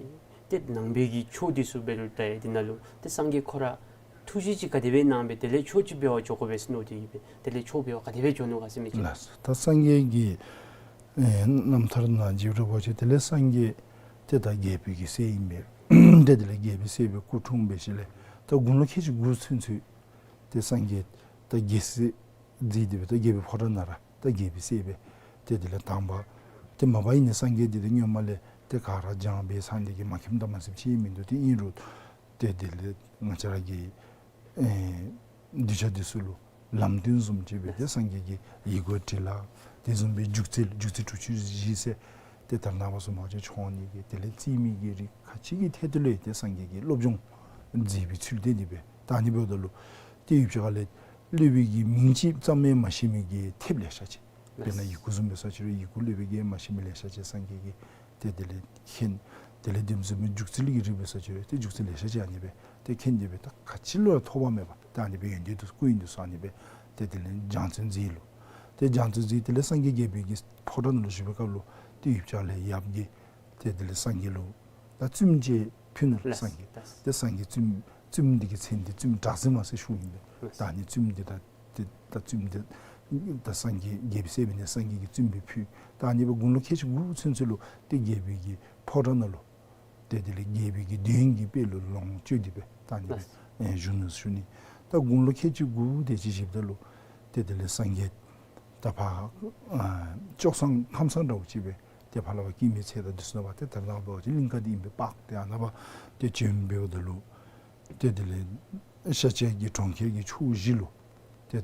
ཏེ་ནང་པའི་གི་ཆོས་འདི་ཚུ་འབད་རུང་ད་འདི་ནང་ལུ་ཏེ་སངས་རྒྱས་ཁོ་ར་ཐུགས་བཞེད་ཅིག་ག་དེ་སྦེ་གནང་སྦེ་དེ་ལས་ཆོས་ཅིག་འབད་བར་འགྱོ་དགོ་པས་ཟེར་མནོ་སྟེ་ཡོད་པས། དེ་ལས་ཆོས་འབད་བར་ག་དེ་སྦེ་འགྱོ་ནུག་ག་ཟེར་མི་ཅིག་ལགས། ད་སངས་རྒྱས་ཀྱི་ཨེ་རྣམ་ཐར་ནང་འབད་རུང་འབད་བ་ཅིན་དེ་ལས་སངས་རྒྱས་ཏེ་ད་རྒྱལ་པོའི་གི་སྲས་ཨིན་པས། ཏེ་དེ་ལས་རྒྱལ་པོའི་སྲས་སྦེ་སྐུ་འཁྲུངས་འབད་ཞིནམ་ལས་ད་དགུང་ལོ་ཁལ་གཅིག་དགུ་ཚུན་ཚོད་ཏེ་སངས་རྒྱས་ ད་རྒྱལ་སྲིད་མཛད་དེ་སྦེ་ད་རྒྱལ་པོའི་ཕོ་བྲང་ནང་ར་ད་རྒྱལ་པོའི་སྲས་སྦེ་ཏེ་དེ་ལས་དང་པ་ཏེ་མ་པ་ཨིན་ནི་སངས་རྒྱས་འདི་ཏེ་སྔོན་མ་ལས་ཏེ་ག་ར་སྦྱངས་སྦེ་ཚང་འདི་གིས་མ་མཁྱེནམ་དང་མ་གསནམ་ཅིག་མིན་འདུག། ཏེ་ཨིན་རུང་ཏེ་དེ་ལས་ང་བཅས་ར་གི་ཨེ་གདུལ་བྱ་འདི་ཚུ་ལུ་ལམ་སྟོན་བཟུམ་ཅིག་སྦེ་ཏེ་སངས་རྒྱས་ཀྱིས་ཡི་གུ་བྲི་ལ་དེ་བཟུམ་སྦེ་སྒྱུ་རྩལ་སྒྱུ་རྩལ་དྲུག་ཅུ་བཞི་ཟེར་ཏེ་ད་ནངས་པ་བཟུམ་ཅིག་འཁྱོངས་ནི་གི་དེ་ལས་རྩིས་མི་གི་རིགས་ག་ཅི་གི་ཐད་དུ་ལུ་ཏེ་སངས་རྒྱས་ཀྱིས་སློབ་སྦྱོང་མཛད་པའི་ཚུལ་དེ་འདི་སྦེ་ད་ཨ་ནི་འབདཝ་ད་ལུ་ཏེ་ཡུལ་གྱི་ཁ་ལས་སློབ་དཔོན་གྱི་མིང་ཅིག་ཙམ་ཡང་མ་ཤེས་མི་གི་ཐེབས་ལེ་ཤ་ཅིག། དཔེར་ན་ཡི་གུ་བཟུམ་འབད་ས་ཅིག་རུང་ཡི་གུ་སློབ་དཔོན་གྱིས་མ་ཤེས་མི་ལེ་ཤ་ཅིག་སངས་རྒྱས་ཀྱིས་ཏེ་དེ་ལས་མཁྱེན། དེ་ལས་དེ་བཟུམ་སྦེ་སྒྱུ་རྩལ་གྱི་རིགས་འབད་ས་ཅིག་རུང་ཏེ་སྒྱུ་རྩལ་ལེ་ཤ་ཅིག་ཨ་ནི་སྦེ་ཏེ་མཁྱེན་ཏེ་སྦེ་ད་ག་ཅི་ལུ་ཡང་ཐོགས་པ་མེད་པར་ད་ཨ་ནི་སྦེ་ཡོན་ཏན་དུ་སྐུ་ཡོན་དུ་སོང་ཨ་ནི་སྦེ་ཏེ་དེ་ལས་སྦྱང་བརྩོན་མཛད་ལོ། ཏེ་སྦྱང་བརྩོན་མཛད་དེ་ལས་སངས་རྒྱས་རྒྱལ་པོའི་གི་ཕོ་བྲང་ནང་ལུ་བཞུགས་པའི་སྐབས་ལུ་ཏེ་ཡུལ་གྱི་ཁ་ལས་ཡབ་ཀྱིས་ཏེ་དེ་ལས་སངས་རྒྱས་ལུ་ད་བཙུནམོ་ཅིག་ཕུལ་ནུག་ལགས། སངས་རྒྱས། ལགས། ཏེ་སངས་རྒྱས་བཙུནམོ་བཙུནམོ་འདི་གི་མཚན་འདི་བཙུནམོ་གྲགས་འཛིན་མ་ཟེར་ཞུཝ་ཨིན་པས། ལགས། ད་ཨ་ནི་བཙུནམོ་འདི་ད་ཏེ་ད་བཙུནམོ་འདི་ད་སངས་རྒྱས་རྒྱལ་པོའི་སྲས་འབད་ནི་སངས་རྒྱས་ཀྱིས་བཙུནམོ་སྦེ་ཕུལ། ད་ཨ་ནི་སྦེ་དགུང་ལོ་ཁལ་གཅིག་དགུ་ཚུན་ཚོད་ལུ་ཏེ་རྒྱལ་པོའི་གི་ཕོ་བྲང་ནང་ལུ་ཏེ་དེ་ལས་རྒྱལ་པོའི་གི་དོན་གྱི་དཔལ་ལུ་ལོངས་སྤྱོད་དེ་སྦེ་ད་ཨ་ནི་སྦེ་ལགས། ཨེ་བཞུགས་ནུག་ཞུ་ནི། ད་དགུང་ལོ་ཁལ་གཅིག་དགུ་དེ་ཅིག་བཞེསཔ་ད་ལུ་ཏེ་དེ་ལས་སངས་རྒྱས་ད་ཕར་ཨ་ལྕོག་སྲང་ཁམས་སངས་འདྲཝ་ཅིག་སྦེ་ཏེ་ཕར་ལས་ཕར་སྐྱེད་མོས་ཚལ་དང་འདི་ཚུ་ནང་ཕར་ཏེ་ད་ནངས་པ་ཅིན་གླིང་ག་འདི་ཨིན་པས། པཱརཀ་ཏེ་ཨ་ནཱ་ཕར་ཏེ་བྱོན་འབདཝ་ད་ལུ་ཏེ་དེ་ལས་ཤཱཀྱའི་གི་གྲོང་ཁྱེར་གྱི་ཕྱོགས་བཞི་ལུ་ཏེ་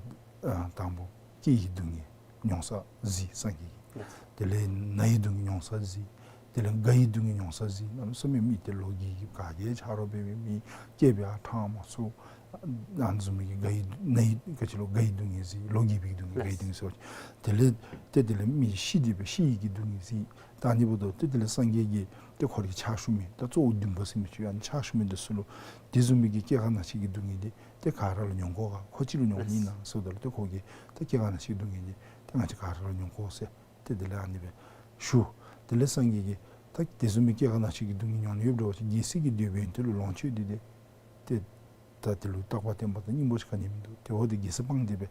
ཨ་དང་པོ་སྐྱེ་བའི་སྡུག་བསྔལ་མྱོང་ས་གཟིགས་སངས་རྒྱས་ཀྱིས། དེ་ལས་ན་བའི་སྡུག་བསྔལ་མྱོང་ས་གཟིགས། དེ་ལས་རྒ་བའི་སྡུག་བསྔལ་མྱོང་ས་གཟིགས། གནམ་མེད་ས་མེད་མི་ཏེ་ལོ་རྒས་ཀྱིས་ག་དེ་ཆ་རོགས་འབད་མི་མི་སྐྱེས་པའི་ཨ་ཁྲག་མ་ཚུ་ཨ་ནི་བཟུམ་མའི་གི་རྒ་བའི་ན་བའི་ག་ཅི་ལོ་རྒ་བའི་སྡུག་བསྔལ་གཟིགས། ལོ་རྒས་པའི་སྡུག་བསྔལ་རྒ་བའི་སྡུག་བསྔལ་ཟེར་བ་ཅིན་དེ་ལས་ཏེ་དེ་ལས་མི་ཤི་སྟེ་སྦེ་ཤི་ཡི་གི་སྡུག་བསྔལ་གཟིགས། ད་ཨ་ནི་འབདཝ་ད་ཏེ་དེ་ལས་སངས་རྒྱས་ཀྱིས་ཏེ་ཁོ་རའི་གི་ཕྱག་ཞུ་མི་ད་གཙོ་བོ་འདུན་པ་ཟེར་མི་ཅིག་ཡོད། ཨ་ནི་ཕྱག་ཞུ་མི་འདི་ཚུ་ལུ་དེ་བཟུམ་མའི་གི་སྐྱེ་རྒ་ན་འཆི་གི་སྡུག་བསྔལ་འདི་ཏེ་ག་ར་ལུ་མྱོང་དགོ་ག། ཁོ་གཅིག་ལུ་མྱོང་ནི་ཨིན་ན་ཟེརཝ་ད་ལུ་ཏེ་ཁོ་གིས་ད་སྐྱེ་རྒ་ན་འཆི་གི་སྡུག་བསྔལ་འདི་ཏེ་ང་བཅས་ག་ར་ལུ་མྱོང་དགོ་ཟེར་ཏེ་དེ་ལས་ཨ་ནི་སྦེ་ཞུ། དེ་ལས་སངས་རྒྱས་ཀྱིས་ད་དེ་བཟུམ་མའི་སྐྱེ་རྒ་ན་འཆི་གི་སྡུག་བསྔལ་མྱོང་ནི་ཡོདཔ་འདྲཝ་ཅིག་རྒྱལ་སྲིད་ཀྱི་དེད་དཔོན་དེ་ལུ་ལོངས་སྤྱོད་དེ་ཏེ་ད་དེ་ལུ་རྟག་པ་བརྟན་པ་དང་སྙིང་པོ་ཆེ་ག་ནི་མིན་འདུག། ཏེ་འོ་དེ་རྒྱལ་སྲིད་སྤངས་ཏེ་སྦེ་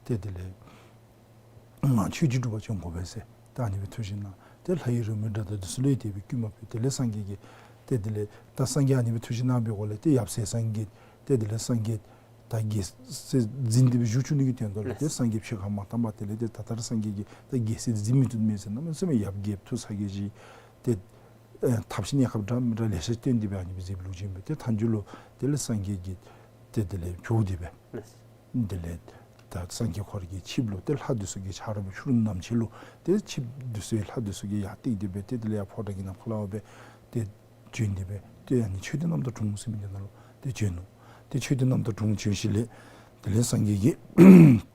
ཏེ་དེ་ལས་མ་ཆོས་རྗེ་འབྲུག་པ་བྱོན་དགོ་པས་ཟེར་ད་ཨ་ནི་སྦེ་ཐུགས་བཞེད་གནང་། ཏེ་ལྷ་ཡི་རོལ་མོའི་སྒྲ་དང་འདི་ཚུ་ལས་དེ་སྦེ་བསྐུལ་མ་ཕུལ། དེ་ལས་སངས་རྒྱས་ཀྱིས་ཏེ་དེ་ལས་ད་སངས་རྒྱས་ཨ་ནི་སྦེ་ཐུགས་བཞེད་གནང་བའི་སྒོ་ལས་ཏེ་ཡབ་སྲས་སངས་རྒྱས་ཏེ་དེ་ལས་སངས་རྒྱས་ད་རྒྱལ་སྲིད་འཛིན་ཏེ་སྦེ་བཞུགས་བཅུག་ནི་གི་དོན་དག་ལུ་ཏེ་སངས་རྒྱས་ཕྱོགས་ཁ་མ་བཏང་པར་དེ་ལས་ཏེ་ད་ལྟོ་ར་སངས་རྒྱས་ཀྱིས་ད་རྒྱལ་སྲིད་འཛིན་མི་བཏུབ་མས་ཟེར་གནམ་མེད་ས་མེད་ཡབ་རྒྱལཔོ་ཐུགས་ཚ་གྱང་ཞིག་ཏེ་ཨེ་ཐབས་ཤེས་གནས་སྐབས་འདྲ་མི་འདྲ་ལེ་ཤ་བཏོན་ཏེ་སྦེ་ཨ་ནི་སྦེ་མཛད་ལུགས་ཅིག་ཨིན་པས། ཏེ་མཐའ་མཇུག་ལུ་དེ་ལས་སངས་རྒྱས་ཀྱིས་ཏེ་དེ་ལས་བྱོག་སྟེ་སྦེ་དེ་ལས་ད་སངས་རྒྱས་ཁོ་རའི་གི་ཆིབས་ལུ་ཏེ་ལྷ་འདི་ཚུ་གི་ཆ་རོགས་སྦེ་ཕྱི་རུ་ནམ་ཕྱེད་ལུ་ཏེ་ཆིབས་འདི་ཚུ་ལྷ་འདི་ཚུ་གིས་ཡར་བཏེགས་ཏེ་སྦེ་ཏེ་དེ་ལས་ཡར་ཕོ་བྲང་གི་ནང་ཁོ་ལས་སྦེ་ཏེ་བྱོན་ཏེ་སྦེ་ཏེ་ཨ་ནི་མཆོད་རྟེན་རྣམ་དག་གྲོང་ཟེར་མི་འདི་ནང་ལུ་ཏེ་བྱོན་ནུག། ཏེ་མཆོད་རྟེན་རྣམ་དག་གྲོང་བྱོན་ཞིནམ་ལས་དེ་ལས་སངས་རྒྱས་ཀྱིས་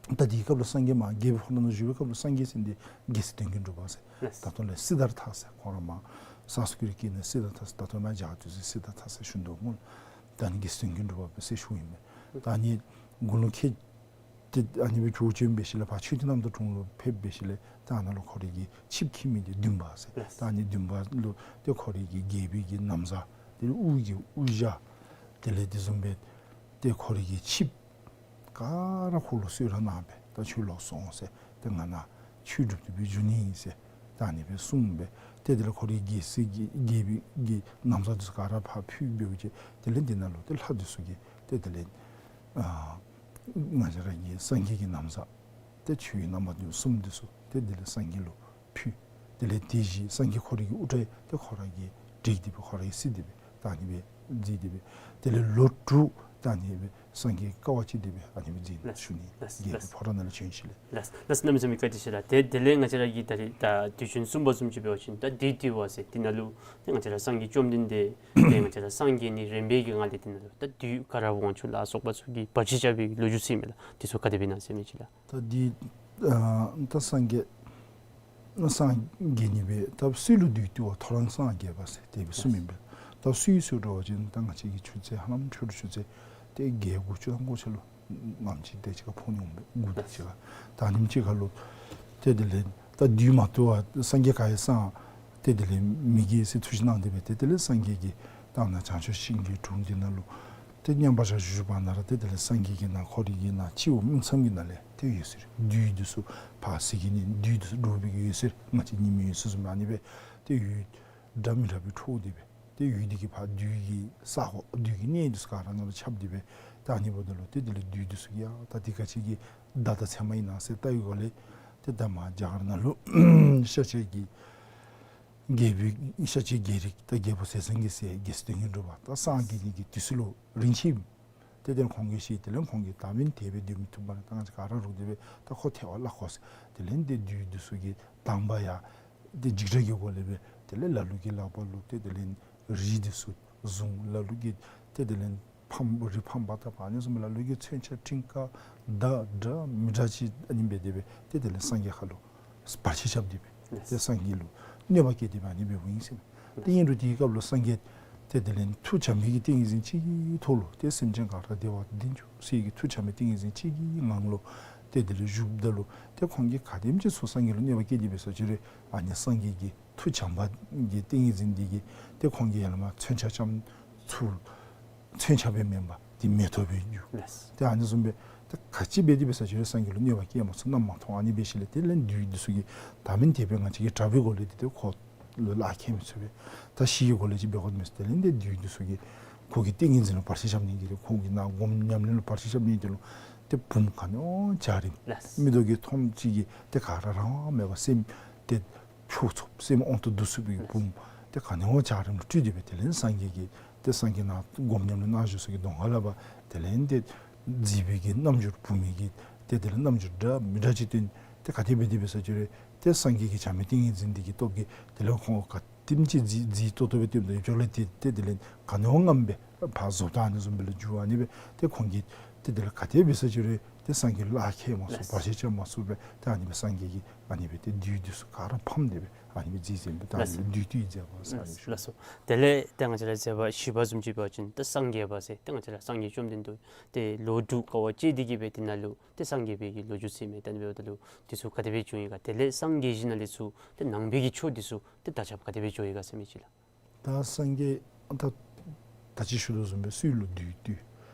ད་དེའི་སྐབས་ལུ་སངས་རྒྱས་མར་རྒྱལ་པོའི་ཕོ་བྲང་ནང་བཞུགས་པའི་སྐབས་ལུ་སངས་རྒྱས་ཟེར་མི་འདི་རྒྱལ་སྲས་དོན་ཀུན་གྲུབ་པ་ཟེར། ད་ལྟོ་ལས་སིདྡྷཱརྠ་ཟེར་ཁོ་ར་མར་སཾསྐྲྀཏ་སྐད་ནང་སིདྡྷཱརྠ་ཟེར། ད་ལྟོ་མར་རྒྱ་གར་དུས་སུ་སིདྡྷཱརྠ་ཟེར་ཞུ་དོ་སྨོ། ད་ཨ་ནི་རྒྱལ་སྲས་དོན་ཀུན་གྲུབ་པ་ཟེར་ཞུཝ་ཨིན་པས། ད་ཨ་ནི་དགུང་ལོ་ཁལ་ཏེ་ཨ་ནི་སྦེ་བྱོག་བྱོན་འབད་ཞིནམ་ལས་ཕར་མཆོད་རྟེན་རྣམ་དག་གྲོང་ལུ་ཕེབས་འབད་ཞིནམ་ལས་ད་ཨ་ནཱ་ལུ་ཁོ་རའི་གི་ཆིབས་འཁྱིད་མི་འདི་འདུན་པ་ཟེར། ད་ཨ་ནི་འདུན་པ་ལུ་ཏེ་ཁོ་རའི་གི་རྒྱལ་པོའི་གི་ན་བཟའ་དེ་ལས་དབུ་གི་དབུ་ཞྭ་དེ་ལས་དེ་བཟུམ་སྦེ་ཏེ་ཁོ་རའི་གི་ཆིབས་ག་ར་ཁོ་ལུ་གསོལ་རས་གནང་སྦེ་ད་ཁྱོད་ལོག་སོང་ཟེར། ཏེ་ང་ནཱ་ཆོས་སྒྲུབ་སྟེ་སྦེ་བཞུགས་ནི་ཨིན་ཟེར་ད་ཨ་ནི་སྦེ་གསུངས་སྦེ་ཏེ་དེ་ལས་ཁོ་རའི་རྒྱལ་སྲིད་ཀྱི་རྒྱལ་པོའི་གི་ན་བཟའ་འདི་ཚུ་ག་ར་ཕར་ཕུལ་འབདཝ་ཅིག་དེ་ལས་འདི་ནང་ལུ་ཏེ་ལྷ་འདི་ཚུ་གིས་ཏེ་དེ་ལས་ཨ་ང་བཅས་ར་གི་སངས་རྒྱས་ཀྱི་ན་བཟའ་ཏེ་ཆོས་རྣམ་པ་བདུན་གསུམ་འདི་ཚུ་ཏེ་དེ་ལས་སངས་རྒྱས་ལུ་ཕུལ། དེ་ལས་དེ་བཞིན་སངས་རྒྱས་ཁོ་རའི་གི་དབུ་སྐྲ་ཏེ་ཁོ་ར་གིས་བྲེགས་ཏེ་སྦེ་ཁོ་ར་གིས་བསིལ་ཏེ་སྦེ་ད་ཨ་ནི་སྦེ་མཛད་དེ་སྦེ་དེ་ལས་ལོ་དྲུག་ད་ཨ་ནི་སྦེ་སངས་རྒྱས་དཀའ་བ་སྤྱད་དེ་སྦེ་ཨ་ནི་སྦེ་མཛད་ནུག་ཞུ་ནི། ལགས་རྒྱལ་པོའི་ལགས། ཕོ་བྲང་ནང་ལས་བྱོན་ཞིནམ་ལས། ལགས་ལགས། གནམ་མེད་ས་མེད་བཀའ་དྲིན་ཆེ་ལགས། དེ་དེ་ལས་ང་བཅས་ར་གི་ད་རེས་ད་དུས་ཆེན་གསུམ་པ་བཟུམ་ཅིག་འབད་བ་ཅིན་ད་འདི་དུས་འབད་བ་ཟེར་འདི་ནང་ལུ་ཏེ་ང་བཅས་ར་སངས་རྒྱས་ནི་རིམ་པས་ཀྱི་ངང་ལས་འདི་ནང་ལུ་ད་དུས་ག་ར་དབང་ཕྱུག་ལ་སོགས་པ་ཚུ་གིས་བར་ཆད་བཅག་པའི་ལོ་རྒྱུས་ཟེར་མི་ལགས། འདི་ཚུ་ག་དེ་སྦེ་ཨིན་ན་ཟེར་མི་ཅིག་ལགས། ད་འདི་ཨ་ད་སངས་རྒྱས་སངས་རྒྱས་ནི་སྦེ་ད་སྲོད་ལུ་བདུད་འདུལ་བ་ཐོ་རངས་སངས་རྒྱས་པ་ཟེར་དེ་སྦེ་གསུངམ་ཨིན་པས། ད་སྲོད་ཟེར་འགྱོ་བ་ཅིན་ད་ང་བཅས་ཀྱི་ཆུ་ཚོད་ཧ་ལམ་ཕྱི་རུ་ཆུ་ཚོད་ཏེ་བརྒྱད་དགུ་བཅུ་ཐམ་གོ་ཆ་ལུ་ནམ་ཅིག་དེ་ཅིག་ཁར་ཕོག་ནི་འོང་པས། དགུ་དེ་ཅིག་ཁར་ད་ནམ་ཅིག་ཁར་ལུ་ཏེ་དེ་ལས་ད་བདུད་མ་འདུལ་བ་སངས་རྒྱས་ག་ཡང་སངས་ཏེ་དེ་ལས་མི་རྒྱལ་ཟེར་ཐུགས་བཞེད་གནང་སྟེ་སྦེ་ཏེ་དེ་ལས་སངས་རྒྱས་ཀྱིས་ད་ནཱ་བྱང་ཆུབ་ཤིང་གི་དྲུང་འདི་ནང་ལུ་ཏེ་མཉམ་པར་བཞག་བཞུགས་པ་ན་ར་ཏེ་དེ་ལས་སངས་རྒྱས་ཀྱིས་ནཱ་ཁོ་རའི་གི་ནཱ་སྤྱི་བོ་སྨིན་མཚམས་ཀྱི་ནང་ལས་ཏེ་འོད་ཟེར་བདུད་འདི་ཚུ་ཕར་ཟད་ཀྱི་ནི་བདུད་འདི་ཚུ་འགྲོ་བའི་གི་འོད་ཟེར་ང་བཅས་ཉི་མའི་འོད་ཟེར་བཟུམ་ཨ་ནི་སྦེ་ཏེ་འོད་འདྲ་མི་འདྲ་སྦེ་འཕྲོ་སྟེ་སྦེ་ཏེ་འོད་འདི་གིས་ཕར་བདུད་ཀྱི་ས་གོ་བདུད་ཀྱི་གནས་འདི་ཚུ་ག་ར་ནང་ལུ་ཁྱབ་སྟེ་སྦེ་ ད་ཨ་ནི་འབདཝ་ད་ལུ་ཏེ་དེ་ལས་བདུད་འདི་ཚུ་གིས་ཡ་ད་འདི་ག་ཅི་གི་བརྡ་དང་མཚན་མ་ཨིན་ན་ཟེར་བལྟ་བའི་སྒོ་ལས་ཏེ་ད་མར་རྒྱ་གར་ནང་ལུ་ཤཱཀྱའི་གི་རྒྱལ་པོའི་ཤཱཀྱའི་རྒྱལ་རིགས་ད་རྒྱལ་པོ་ཟས་གཙང་གིས་ཟེར་རྒྱལ་སྲས་དོན་བརྒྱུད་འབྲུག་པ་ད་སངས་རྒྱས་ནི་གི་དུས་ཚོད་ལུ་རིང་ཅི། ཏེ་དེ་ཁོང་གིས་ཤེས། དེ་ལས་ཁོང་གིས་ད་མིན་དེ་སྦེ་སྡོད་མི་བཏུབ་པས་ལགས། ད་ང་བཅས་ག་ར་རོགས་དེ་སྦེ་ད་ཁོ་ཐལ་བར་བརླག་དགོ་ཟེར། དེ་ལས་ཏེ་བདུད་འདི་ཚུ་གིས་དང་པ་ཡ་ཏེ་འཇིགས་སྐྲག་གི་སྒོ་ལས་སྦེ་དེ་ལས་ལ་ལུ་གི་ལག་པ་ལུ་ཏེ་དེ་ལས་རིལ་འདི་ཚུ་བཟུང་། ལ་ལུ་གིས་ཏེ་དེ་ལས་ཕམ་རིལ་ཕམ་པ་དང་ཨ་ནི་བཟུམ་ལ་ལུ་གིས་མཚོན་ཆ་ཕྲེང་ཀ་མདའ་འདྲ་མི་འདྲ་ཅིག་ཨ་ནི་སྦེ་དེ་སྦེ་ཏེ་དེ་ལས་སངས་རྒྱས་ཁ་ལུ་བར་ཆད་རྐྱབ་སྟེ་སྦེ་ཏེ་སངས་རྒྱས་ལུ་གནོད་པ་བསྐྱལ་ཏེ་སྦེ་ཨ་ནི་སྦེ་འོང་ཡི་ཟེར་མས། ཏེ་ཨིན་རུང་དེའི་སྐབས་ལུ་སངས་རྒྱས་ཏེ་དེ་ལས་མཐུ་བྱམས་པའི་གི་ཏིང་ངེ་འཛིན་གཅིག་གི་ཐོག་ལུ་ཏེ་སེམས་ཅན་ག་ར་བདེ་བ་ལྡན་བཅུག་ཟེར་གྱི་མཐུ་བྱམས་པའི་ཏིང་ངེ་འཛིན་གཅིག་གི་ངང་ལུ་ཏེ་དེ་ལས་བཞུགསཔ་ད་ལུ་ཏེ་ཁོང་གིས་ག་དེམ་ཅིག་ཚུར་སངས་རྒྱས་ལུ་གནོད་པ་བསྐྱལ་ཏེ་སྦེ་ཟེར་ཅི་རུང་ཨ་ནི་སངས་རྒྱས་ཀྱི་མཐུ་བྱམས་པ་གི་ཏིང་ངེ་འཛིན་འདི་གིས་ཏེ་ཁོང་གིས་ཡར་ལས་མར་མཚོན་ཆ་རྐྱབ་ཚུར་མཚོན་ཆ་སྦེ་མེན་པར་ཏེ་མེ་ཏོག་སྦེ་གྱུར། ལགས། ཏེ་ཨ་ནི་བཟུམ་སྦེ་ཏེ་ག་ཅི་འབད་དེ་སྦེ་ཟེར་ཅི་རུང་སངས་རྒྱས་ལུ་གནོད་པ་བསྐྱལ་མ་ཚུགས། རྣམ་མ་མཐོང་ཨ་ནི་སྦེ་ཞིནམ་ལས་དེ་ལས་བདུད་འདི་ཚུ་གིས་ད་མིན་དེ་སྦེ་ང་བཅས་ཀྱིས་དྲག་པོའི་སྒོ་ལས་ཏེ་ཏེ་ཁོ་ལུ་ལཱ་ཁག་མི་ཚུགས་པས། ད་ཞི་བའི་སྒོ་ལས་ཅིག་འབད་དགོ་མས་ཟེར། དེ་ལས་ཏེ་བདུད་འདི་ཚུ་གིས་ཁོ་གི་ཏིང་ངེ་འཛིན་ལུ་བར་ཆད་རྐྱབ་ནི་གི་ཏེ་ཁོ་གི་ནང་སྒོམ་ཉམས་ལེན་ལུ་བར་ཆད་རྐྱབ་ནི་དེ་ལུ་ཏེ་བུམོ་ག་ནི་བ་འཇའ་རིསམོ་ལགས། མིག་ཏོ་གིས་མཐོངམ་ཅིག་གིས་ཏེ་ག་ར་རང་དབང་མེད་པར་སེམས་ཏེ་འཕྲོག་ཚུགསཔ་སེམས་དབང་དུ་བསྡུ་ཚུགས་པའི་བུམོ་ཏེ་ག་ནི་བ་འཇའ་རིསམོ་ལུ་སྤྲུལ་ཏེ་སྦེ་དེ་ལས་སངས་རྒྱས་ཀྱིས་ཏེ་སངས་རྒྱས་ནཱ་སྒོམ་ཉམས་ལེན་གནང་བཞུགས་ས་གི་གདོང་ཁ་ལས་ཕར་དེ་ལས་ཏེ་མཛེས་པའི་གི་རྣམ་འགྱུར་བུམོའི་གི་ཏེ་དེ་ལས་རྣམ་འགྱུར་འདྲ་མི་འདྲ་ཅིག་སྟོན། ཏེ་ག་དེ་སྦེ་དེ་སྦེ་ཟེར་ཅི་རུང་ཏེ་སངས་རྒྱས་ཀྱི་བྱམས་པའི་ཏིང་ངེ་འཛིན་འདི་གི་སྟོབས་ཀྱིས་དེ་ལས་ཁོང་ག་དེམ་ཅིག་མཛེས་མཛེས་ཏོག་ཏོ་སྦེ་སྟོནམ་ད་ཡུདཔ་ཅིག་ལས་ཏེ་ཏེ་དེ་ལས་ག་ནི་བ་རྔམ་སྦེ་ཕར་བཟོ་ལྟ་ཨ་ནི་བཟུམ་སྦེ་ལུ་འགྱུར། ཨ་ནི་སྦེ་ཏེ་ཁོང་གིས་ཏེ་དེ་ལས་ག་དེ་སྦེ་ཟེར་ཅི་རུང་ཏེ་སངས་རྒྱས་ལཱ་ཁག་མ་ཚུགས། ལགས། བར་ཆད་རྐྱབ་མ་ཚུགས་པས། ཏེ་ཨ་ནི་སྦེ་སངས་རྒྱས་ཀྱིས་ཨ་ནི་སྦེ་ཏེ་བདུད་འདི་ཚུ་ག་ར་ཕམ་སྟེ་སྦེ་ཨ་ནི་སྦེ་མཛད་མཛདཔ་ད་ཨ་ནི་སྦེ་བདུད་འདུལ་བའི་མཛད་པ་ཟེར་ཨ་ནི་ལགས་སོ། དེ་ལས་ཏེ་ང་བཅས་ར་མཛད་པ་བཞི་པ་བཟུམ་ཅིག་འབད་བ་ཅིན་ཏེ་སངས་རྒྱས་པ་ཟེར་ཏེ་ང་བཅས་ར་སངས་རྒྱས་བཅོམ་ལྡན་འདས་ཏེ་ལོ་དྲུག་དཀའ་བ་སྤྱད་དེ་གིས་སྦེ་དེ་ནང་ལུ་ཏེ་སངས་རྒྱས་པའི་གི་ལོ་རྒྱུས་ཟེར་མི་ད་ཨ་ནི་འབདཝ་ད་ལུ་དེ་ཚུ་ག་དེ་སྦེ་བྱུང་ཡི་ག། དེ་ལས་སངས་རྒྱས་ཞིནམ་ལས་ཚུར་ཏེ་ནང་པའི་གི་ཆོས་འདི་ཚུ་ཏེ་དར་ཁྱབ་ག་དེ་སྦེ་འགྱོ་ཡི་ག་ཟེར་མི་ཅིག་ལགས། ད་སངས་རྒྱས་ད་ད་ཅི་ཞུ་དོ་བཟུམ་སྦེ་སྲོད་ལུ་བདུད་བཏུལ།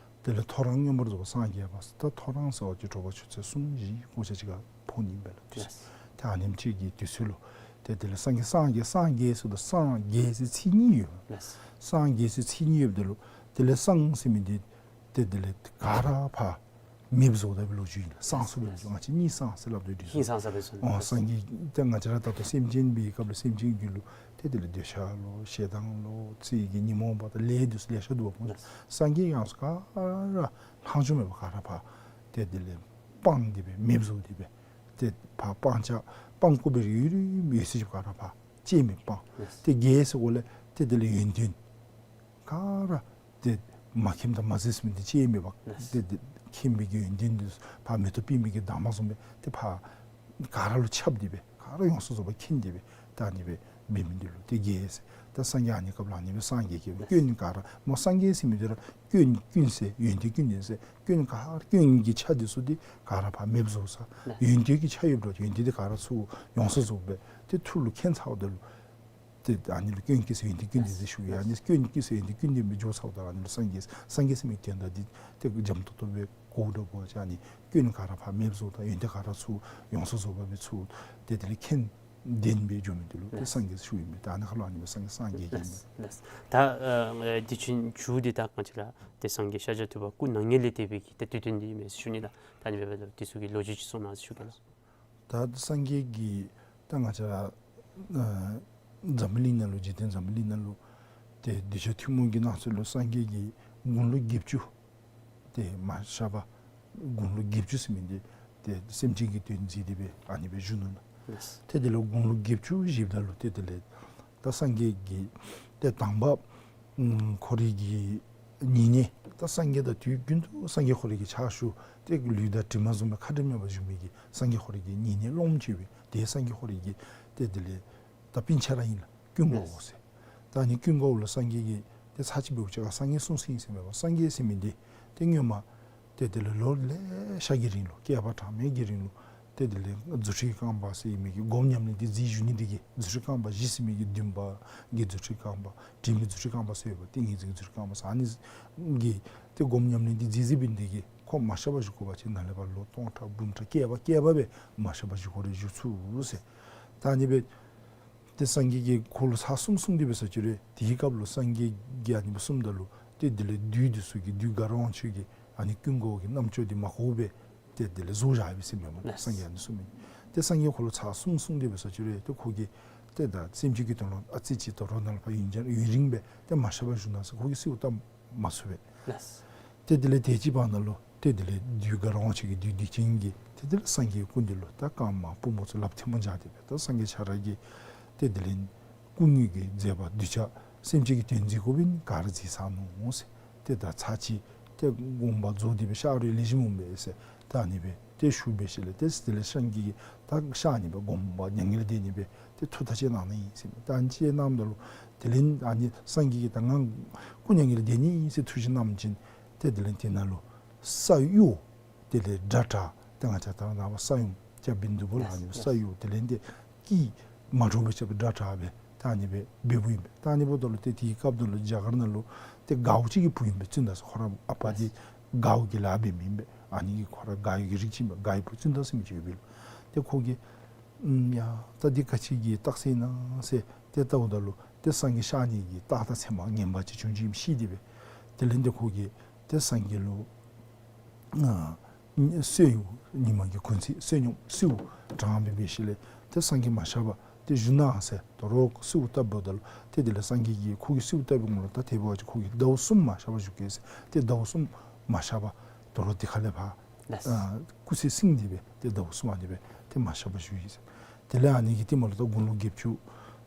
དེ་ལས་ཐོ་རངས་མངོན་པར་རྫོགས་པར་སངས་རྒྱས་པ། ད་ཐོ་རངས་ཟེར་བ་ཅིན་དྲོ་པ་ཆུ་ཚོད་གསུམ་བཞི་གུ་ཅིག་ཁར་ཕོག་ནི་ཨིན་པས་ལགས། ལགས། ད་ཨ་ནེམ་ཅིག་གི་དུས་ཚོད་ལུ་ཏེ་དེ་ལས་སངས་རྒྱས་སངས་རྒྱས་སངས་རྒྱས་ཟེར་དོ་སངས་རྒྱས་ཟེར་ཚིག་གཉིས་ཡོད། ལགས། སངས་རྒྱས་ཟེར་ཚིག་གཉིས་ཡོདཔ་ད་ལུ་དེ་ལས་སངས་ཟེར་མི་འདི་ཏེ་དེ་ལས་ག་ར་ཕར་མེདཔ་བཟོ་དགོ་པའི་ལོ་རྒྱུས་ཨིན་ལགས། སངས་ཟེར་བའི་ལོ་རྒྱུས་ང་བཅས་ཧིང་སངས་ཟེར་སླབ་དོ་འདི་ཚུ། ཧིང་སངས་ཟེར་བའི་ཚུ། ཨོ་སངས་རྒྱས་ཏེ་ང་བཅས་ར་ད་ལྟོ་སེམས་ཅན་པའི་སྐབས་ལུ་སེམས་ཅན་གྱི་ལུ་ཏེ་དེ་ལས་འདོད་ཆགས་ལོ་ཞེ་སྡང་ལོ་ཚིག་གི་ཉོན་མོངས་པ་དང་ལས་འདི་ཚུ་ལེ་ཤ་འདུག་པ། ལགས། སངས་རྒྱས་ཡང་སུ་ག་ར་ལྷག་བཅོམ་མེད་པར་ག་ར་ཕར་ཏེ་དེ་ལས་སྤངས་ཏེ་སྦེ་མེདཔ་བཟོ་སྟེ་སྦེ་ཏེ་ཕར་སྤང་བྱ་སྤང་དགོ་པའི་ཡུལ་ཡུལ་ཡོད་ཚད་ཅིག་ག་ར་ཕར་སྐྱེ་མེད་སྤངས། ལགས། ཏེ་རྒྱས་ཟེར་སྒོ་ལས་ཏེ་དེ་ལས་ཡོན་ཏན་ག་ར་ཏེ་མ་མཁྱེནམ་དང་མ་གཟིགསཔ་མི་འདི་ཅིག་མེད་པར། ལགས། ཏེ་ཏེ་མཁྱེན་པའི་གི་ཡོན་ཏན་འདི་ཕར་མེ་ཏོག་པདྨའི་གི་འདབ་མ་བཟུམ་སྦེ་ཏེ་ཕར་ག་ར་ལུ་ཁྱབ་སྟེ་སྦེ་ག་ར་ཡོངས་སུ་རྫོགས་པར་མཁྱེན་ཏེ་སྦེ་ད་ཨ་ནི་སྦེ་འབད་མི་འདི་ལུ་ཏེ་རྒྱས་ཟེར། ད་སངས་རྒྱས་ཨ་ནི་སྐབས་ལུ་ཨ་ནི་སྦེ་སངས་རྒྱས་ཀྱི་སྐྱོན་ག་ར་སྨོ། སངས་རྒྱས་ཟེར་མི་འདི་ར་སྐྱོན་ཀུན་ཟད་ཡོན་ཏན་ཀུན་ལྡན་ཟེར། སྐྱོན་ག་ར་སྐྱོན་གྱི་ཆ་འདི་ཚུ་འདི་ག་ར་ཕར་མེདཔ་བཟོ་ས། ལགས། ཡོན་ཏན་གྱི་ཆ་ཡོདཔ་འདྲཝ་ཡོན་ཏན་འདི་ག་ར་ཚུར་ཡོངས་སུ་རྫོགས་སྦེ་ཏེ་ཐུགས་ལུ་མཁྱེན་ཚརཝ་ད་ལུ་ཏེ་ཨ་ནི་ལུ་སྐྱོན་ཀུན་ཟད་ཡོན་ཏན་ཀུན་ལྡན་ཟེར་ཞུ་ཡི། ཨ་ནི་སྐྱོན་ཀུན་ཟད་ཡོན་ཏན་ཀུན་ལྡན་སྦེ་འགྱོ་ཚརཝ་ད་ཨ་ནི་ལུ་སངས་རྒྱས་སངས་རྒྱས་ཟེར་མི་དོན་དག་འདི་ཏེ་འཇམ་ཏོག་ཏོ་སྦེ་གོཝ་འདྲཝ་གོ་ཅི། ཨ་ནི་སྐྱོན་ག་ར་ཕར་མེདཔ་བཟོ་དང་ཡོན་ཏན་ག་ར་ཚུར་ཡོངས་སུ་རྫོགས་པ་སྦེ་ཚུར་ཏེ་དེ་ལས་མཁྱེན་ལྡན་སྦེ་འགྱོ་མི་འདི་ལུ་ཏེ་སངས་རྒྱས་ཟེར་ཞུཝ་ཨིན་པས། ད་ཨ་ནི་ཁར་ལུ་ཨ་ནི་སྦེ་སངས་རྒྱས་སངས་རྒྱས་ཀྱི་ཨིན་པས། ལགས། ད་ཨ་དུས་ཆེན་མཇུག་འདི་ད་ང་བཅས་ར་ཏེ་སངས་རྒྱས་ཤཱཀྱ་ཐུབ་པ་སྐུ་ན་ངལ་ལས་འདས་པའི་གི་ཏེ་དུས་སྟོན་འདི་ཨིན་མས་ཟེར་ཞུ་ནི་ལགས། ད་ཨ་ནི་འབདཝ་ད་ལུ་འདི་ཚུ་གི་ལོ་རྒྱུས་ཅིག་གསུང་གནང་ཟེར་ཞུ་གེ་ལགས། ད་སངས་རྒྱས་ཀྱིས་ད་ང་བཅས་ར་ཨ་འཛམ་བུ་གླིང་ནང་ལུ་འཇིག་རྟེན་འཛམ་བུ་གླིང་ནང་ལུ་ཏེ་གདུལ་བྱ་ཐུན་མོང་གི་སྣང་ཚུལ་ལུ་སངས་རྒྱས་ཀྱིས་དགུང་ལོ་བརྒྱད་ཅུ་ཏེ་མ་གཤགས་པར་དགུང་ལོ་བརྒྱད་ཅུ་ཟེར་མི་འདི་ཏེ་སེམས་ཅན་གྱི་དོན་མཛད་དེ་སྦེ་ཨ་ནི་སྦེ་བཞུགས་ནུག་ལགས། ལགས། ཏེ་དེ་ལས་དགུང་ལོ་བརྒྱད་ཅུ་བཞེསཔ་ད་ལུ་ཏེ་དེ་ལས་ད་སངས་རྒྱས་ཀྱིས་ཏེ་དང་པ་ཨམ་ཁོ་རའི་གི་ཉེ་གནས་ད་སངས་རྒྱས་དང་དུས་རྒྱུན་དུ་སངས་རྒྱས་ཁོ་རའི་གི་ཕྱག་ཞུ་ཏེ་ལུས་དང་གྲིབ་མ་བཟུམ་སྦེ་ཁ་འབྲལ་མེད་པར་བཞུགས་མི་གི་སངས་རྒྱས་ཁོ་རའི་གི་ཉེ་གནས་སློབ་མ་ཅིག་ཡོད་པས། ཏེ་སངས་རྒྱས་ཁོ་རའི་གི་ཏེ་དེ་ལས་ད་སྤུན་ཆ་ར་ཨིན་ལགས། ཀུན་དགའ་བོ་ཟེར། ད་ཨ་ནི་ཀུན་དགའ་བོ་ལུ་སངས་རྒྱས་ཀྱིས་ཏེ་ཚར་གཅིག་འབདཝ་ཅིག་ཁར་སངས་རྒྱས་གསུངས་ས་ཨིན་ཟེར་མས་པ། སངས་རྒྱས་ཟེར་མི་འདི་ཏེ་སྔོན་མ་ཏེ་དེ་ལས་ལོ་ལེ་ཤ་གི་རིང་ལུ་བསྐལ་པ་གྲངས་མེད་ཀྱི་རིང་ལུ་ཏེ་དེ་ལས་རྫུ་འཕྲུལ་རྐང་པ་ཟེར་མི་གི་སྒོམ་ཉམས་ལེན་འདི་མཛད་བཞུགས་ནི་འདི་གིས་རྫུ་འཕྲུལ་རྐང་པ་བཞི་ཟེར་མི་གི་འདུན་པ་གི་རྫུ་འཕྲུལ་རྐང་པ་དྲི་མེད་རྫུ་འཕྲུལ་རྐང་པ་ཟེར་ཡོད་པ། ཏིང་ངེ་འཛིན་གྱི་རྫུ་འཕྲུལ་རྐང་པ་ཟེར་ཨ་ནི་གི་ཏེ་སྒོམ་ཉམས་ལེན་འདི་མཛད་མཛདཔ་འདི་གིས་ཁོ་མ་གཤགས་པར་བཞུགས་དགོ་པ་ཅིན་ནཱ་ལས་ཕར་ལོ་སྟོང་ཕྲག་འབུམ་ཕྲག་བསྐལ་པ་བསྐལ་པ་སྦེ་མ་གཤགས་པར་བཞུགས་དགོ་རུང་བཞུགས་ཚུགས་ཟེར། ད་ཨ་ནི་སྦེ་ཏེ་སངས་རྒྱས་ཀྱིས་ཁོ་ལུ་ཚར་གསུམ་གསུངས་ཏེ་སྦེ་ཟེར་ཅི་རུང་དེའི་སྐབས་ལུ་སངས་རྒྱས་ཀྱིས་ཨ་ནི་སྦེ་གསུངམ་ད་ལུ་ཏེ་དེ་ལས་བདུད་འདི་ཚུ་གིས་བདུད་དགའ་རབ་དབང་ཕྱུག་གིས་ ཨ་ནི་ཀུན་འགོག་གི་རྣམ་ཅོ་འདི་མ་གོཝ་སྦེ་ཏེ་དེ་ལས་བཟོ་བཞག་ཡོད་པས་ཟེར་མས་སྨོ། ལགས། སངས་རྒྱས་ཨ་ནི་གསུངས་མི་ཏེ་སངས་རྒྱས་ཁོ་ལུ་ཚར་གསུམ་གསུངས་ཏེ་འབད་ས་ཅིག་རུང་ཏེ་ཁོ་གིས་ཏེ་ད་སེམས་ཅན་གྱི་དོན་ལུ་ཨ་ཙི་ཅིག་དོ་རུང་ནཱ་ལས་ཕར་ཡུན་ཅན་ཡུན་རིང་སྦེ་ཏེ་མ་གཤགས་པར་བཞུགས་གནང་ཟེར་ཁོ་གིས་གསོལཝ་བཏབ་མ་ཚུགས་པས། ལགས། ཏེ་དེ་ལས་དེ་ཅིག་བར་ན་ལུ་ཏེ་དེ་ལས་བདུད་དགའ་རབ་དབང་ཕྱུག་གིས་བདུད་སྡིག་ཅན་གྱིས་ཏེ་དེ་ལས་སངས་རྒྱས་སྐུ་མདུན་ལུ་ད་རྐངམ་སྦུབ་མོ་ཚུ་ལགཔ་ཐལ་མོ་སྦྱར་ཏེ་སྦེ་ད་སངས་རྒྱས་ཁྱོད་ར་གིས་ཏེ་དེ་ལས་སྐུ་དངོས་ཀྱི་མཛད་པ་གདུལ་བྱ་སེམས་ཅན་གྱི་དོན་མཛད་དགོ་པའི་ག་ར་མཛད་ཚར་ནུག་ཟེར། ཏེ་ད་ཚར་གཅིག་ཏེ་དགོངས་པ་རྫོགས་ཏེ་སྦེ་གཤགས་རུང་ལེགས་ཤོམ་འོང་པས་ཟེར་ད་ཨ་ནི་སྦེ་ཏེ་ཞུ་བའི་ཤུལ་ལས་ཏེ་དེ་ལས་སངས་རྒྱས་ཀྱིས་ད་གཤགས་ནི་སྦེ་དགོངས་པ་མྱ་ངན་ལས་འདས་ནི་སྦེ་ཏེ་ཐུགས་ཐག་བཅད་གནང་ནི་ཨིན་ཟེར་མས། ད་ཨ་ནི་བཅད་གནངམ་ད་ལུ་དེ་ལས་ཨ་ནི་སངས་རྒྱས་ཀྱིས་ད་ང་སྐུ་མྱ་ངན་ལས་འདས་ནི་ཨིན་ཟེར་ཐུགས་བཞེད་གནང་བ་ཅིན་ཏེ་དེ་ལས་དེ་ནང་ལུ་ས་གཡོ་དེ་ལས་སྒྲ་གྲགས། ཏེ་ང་བཅས་ད་རེས་ནངས་པ་ས་ཡོམ་རྐྱབ་པའི་དུས་ལུ་ཨ་ནི་ས་གཡོ་དེ་ལས་ཏེ་སྐད་མ་འདྲཝ་སྦེ་རྐྱབ་པའི་སྒྲ་གྲགས་སྦེ་ད་ཨ་ནི་སྦེ་འབདཝ་ཨིན་པས། ད་ཨ་ནི་འབདཝ་ད་ལུ་ཏེ་དེའི་སྐབས་དེ་ལུ་རྒྱ་གར་ནང་ལུ་ཏེ་དགའཝ་ཅིག་གི་བུ་ཨིན་པས། ཙུན་ད་ཟེར་ཁོ་ར་ཨ་པ་འདི་དགའཝ་གི་ལཱ་འབད་མི་ཨིན་པས། ཨ་ནི་གི་ཁོ་ར་དགའ་ཡི་གི་རིགས་ཅིག་ཨིན་པས། དགའ་ཡི་བུ་ཙུན་ད་ཟེར་མི་ཅིག་ཡོད་པས་ལོ། ཏེ་ཁོ་གིས་ཨམ་ཡ་ད་འདི་ག་ཅི་གི་རྟགས་ཅིག་ཨིན་ན་ཟེར་ཏེ་བལྟཝ་ད་ལུ་ཏེ་སངས་རྒྱས་གཤགས་ནི་གི་རྟགས་དང་མཚན་མ་ངན་པ་ཅིག་བྱུང་ཅི་ཨིནམ་ཤེས་ཏེ་སྦེ་དེ་ལས་ཏེ་ཁོ་གིས་ཏེ་སངས་རྒྱས་ལུ་ཨ་གསོལཝ་ཉི་མ་གི་གུང་ཚིགས་བསོད་སྙོམས་གསོལཝ་དྲངས་སྦེ་འབད་ཤུལ་ལས་ཏེ་སངས་རྒྱས་མ་གཤགས་པར་ཏེ་བཞུགས་གནང་ཟེར་དོ་རུང་གསོལཝ་བཏབ་འབདཝ་ད་ལུ་ཏེ་དེ་ལས་སངས་རྒྱས་ཀྱིས་ཁོ་གིས་གསོལཝ་བཏབ་པའི་ངོ་ལུ་ད་དེ་འབད་བ་ཅིན་ཁོ་གིས་ཟླཝ་གསུམ་མ་གཤགས་པར་བཞུགས་གེ་ཟེར། ཏེ་ཟླཝ་གསུམ་མ་གཤགས་པར་དོ་རུང་དེ་ཁ་ལས་ཕར་ལགས། ཨ་སྐུ་ཚེ་བསྲིང་སྟེ་སྦེ་ཏེ་ཟླཝ་གསུམ་ཨ་ནི་སྦེ་ཏེ་མ་གཤགས་པར་བཞུགས་ཡི་ཟེར། དེ་ལས་ཨ་ནི་གི་རྟིང་མ་ལུ་ད་དགུང་ལོ་བརྒྱད་ཅུ་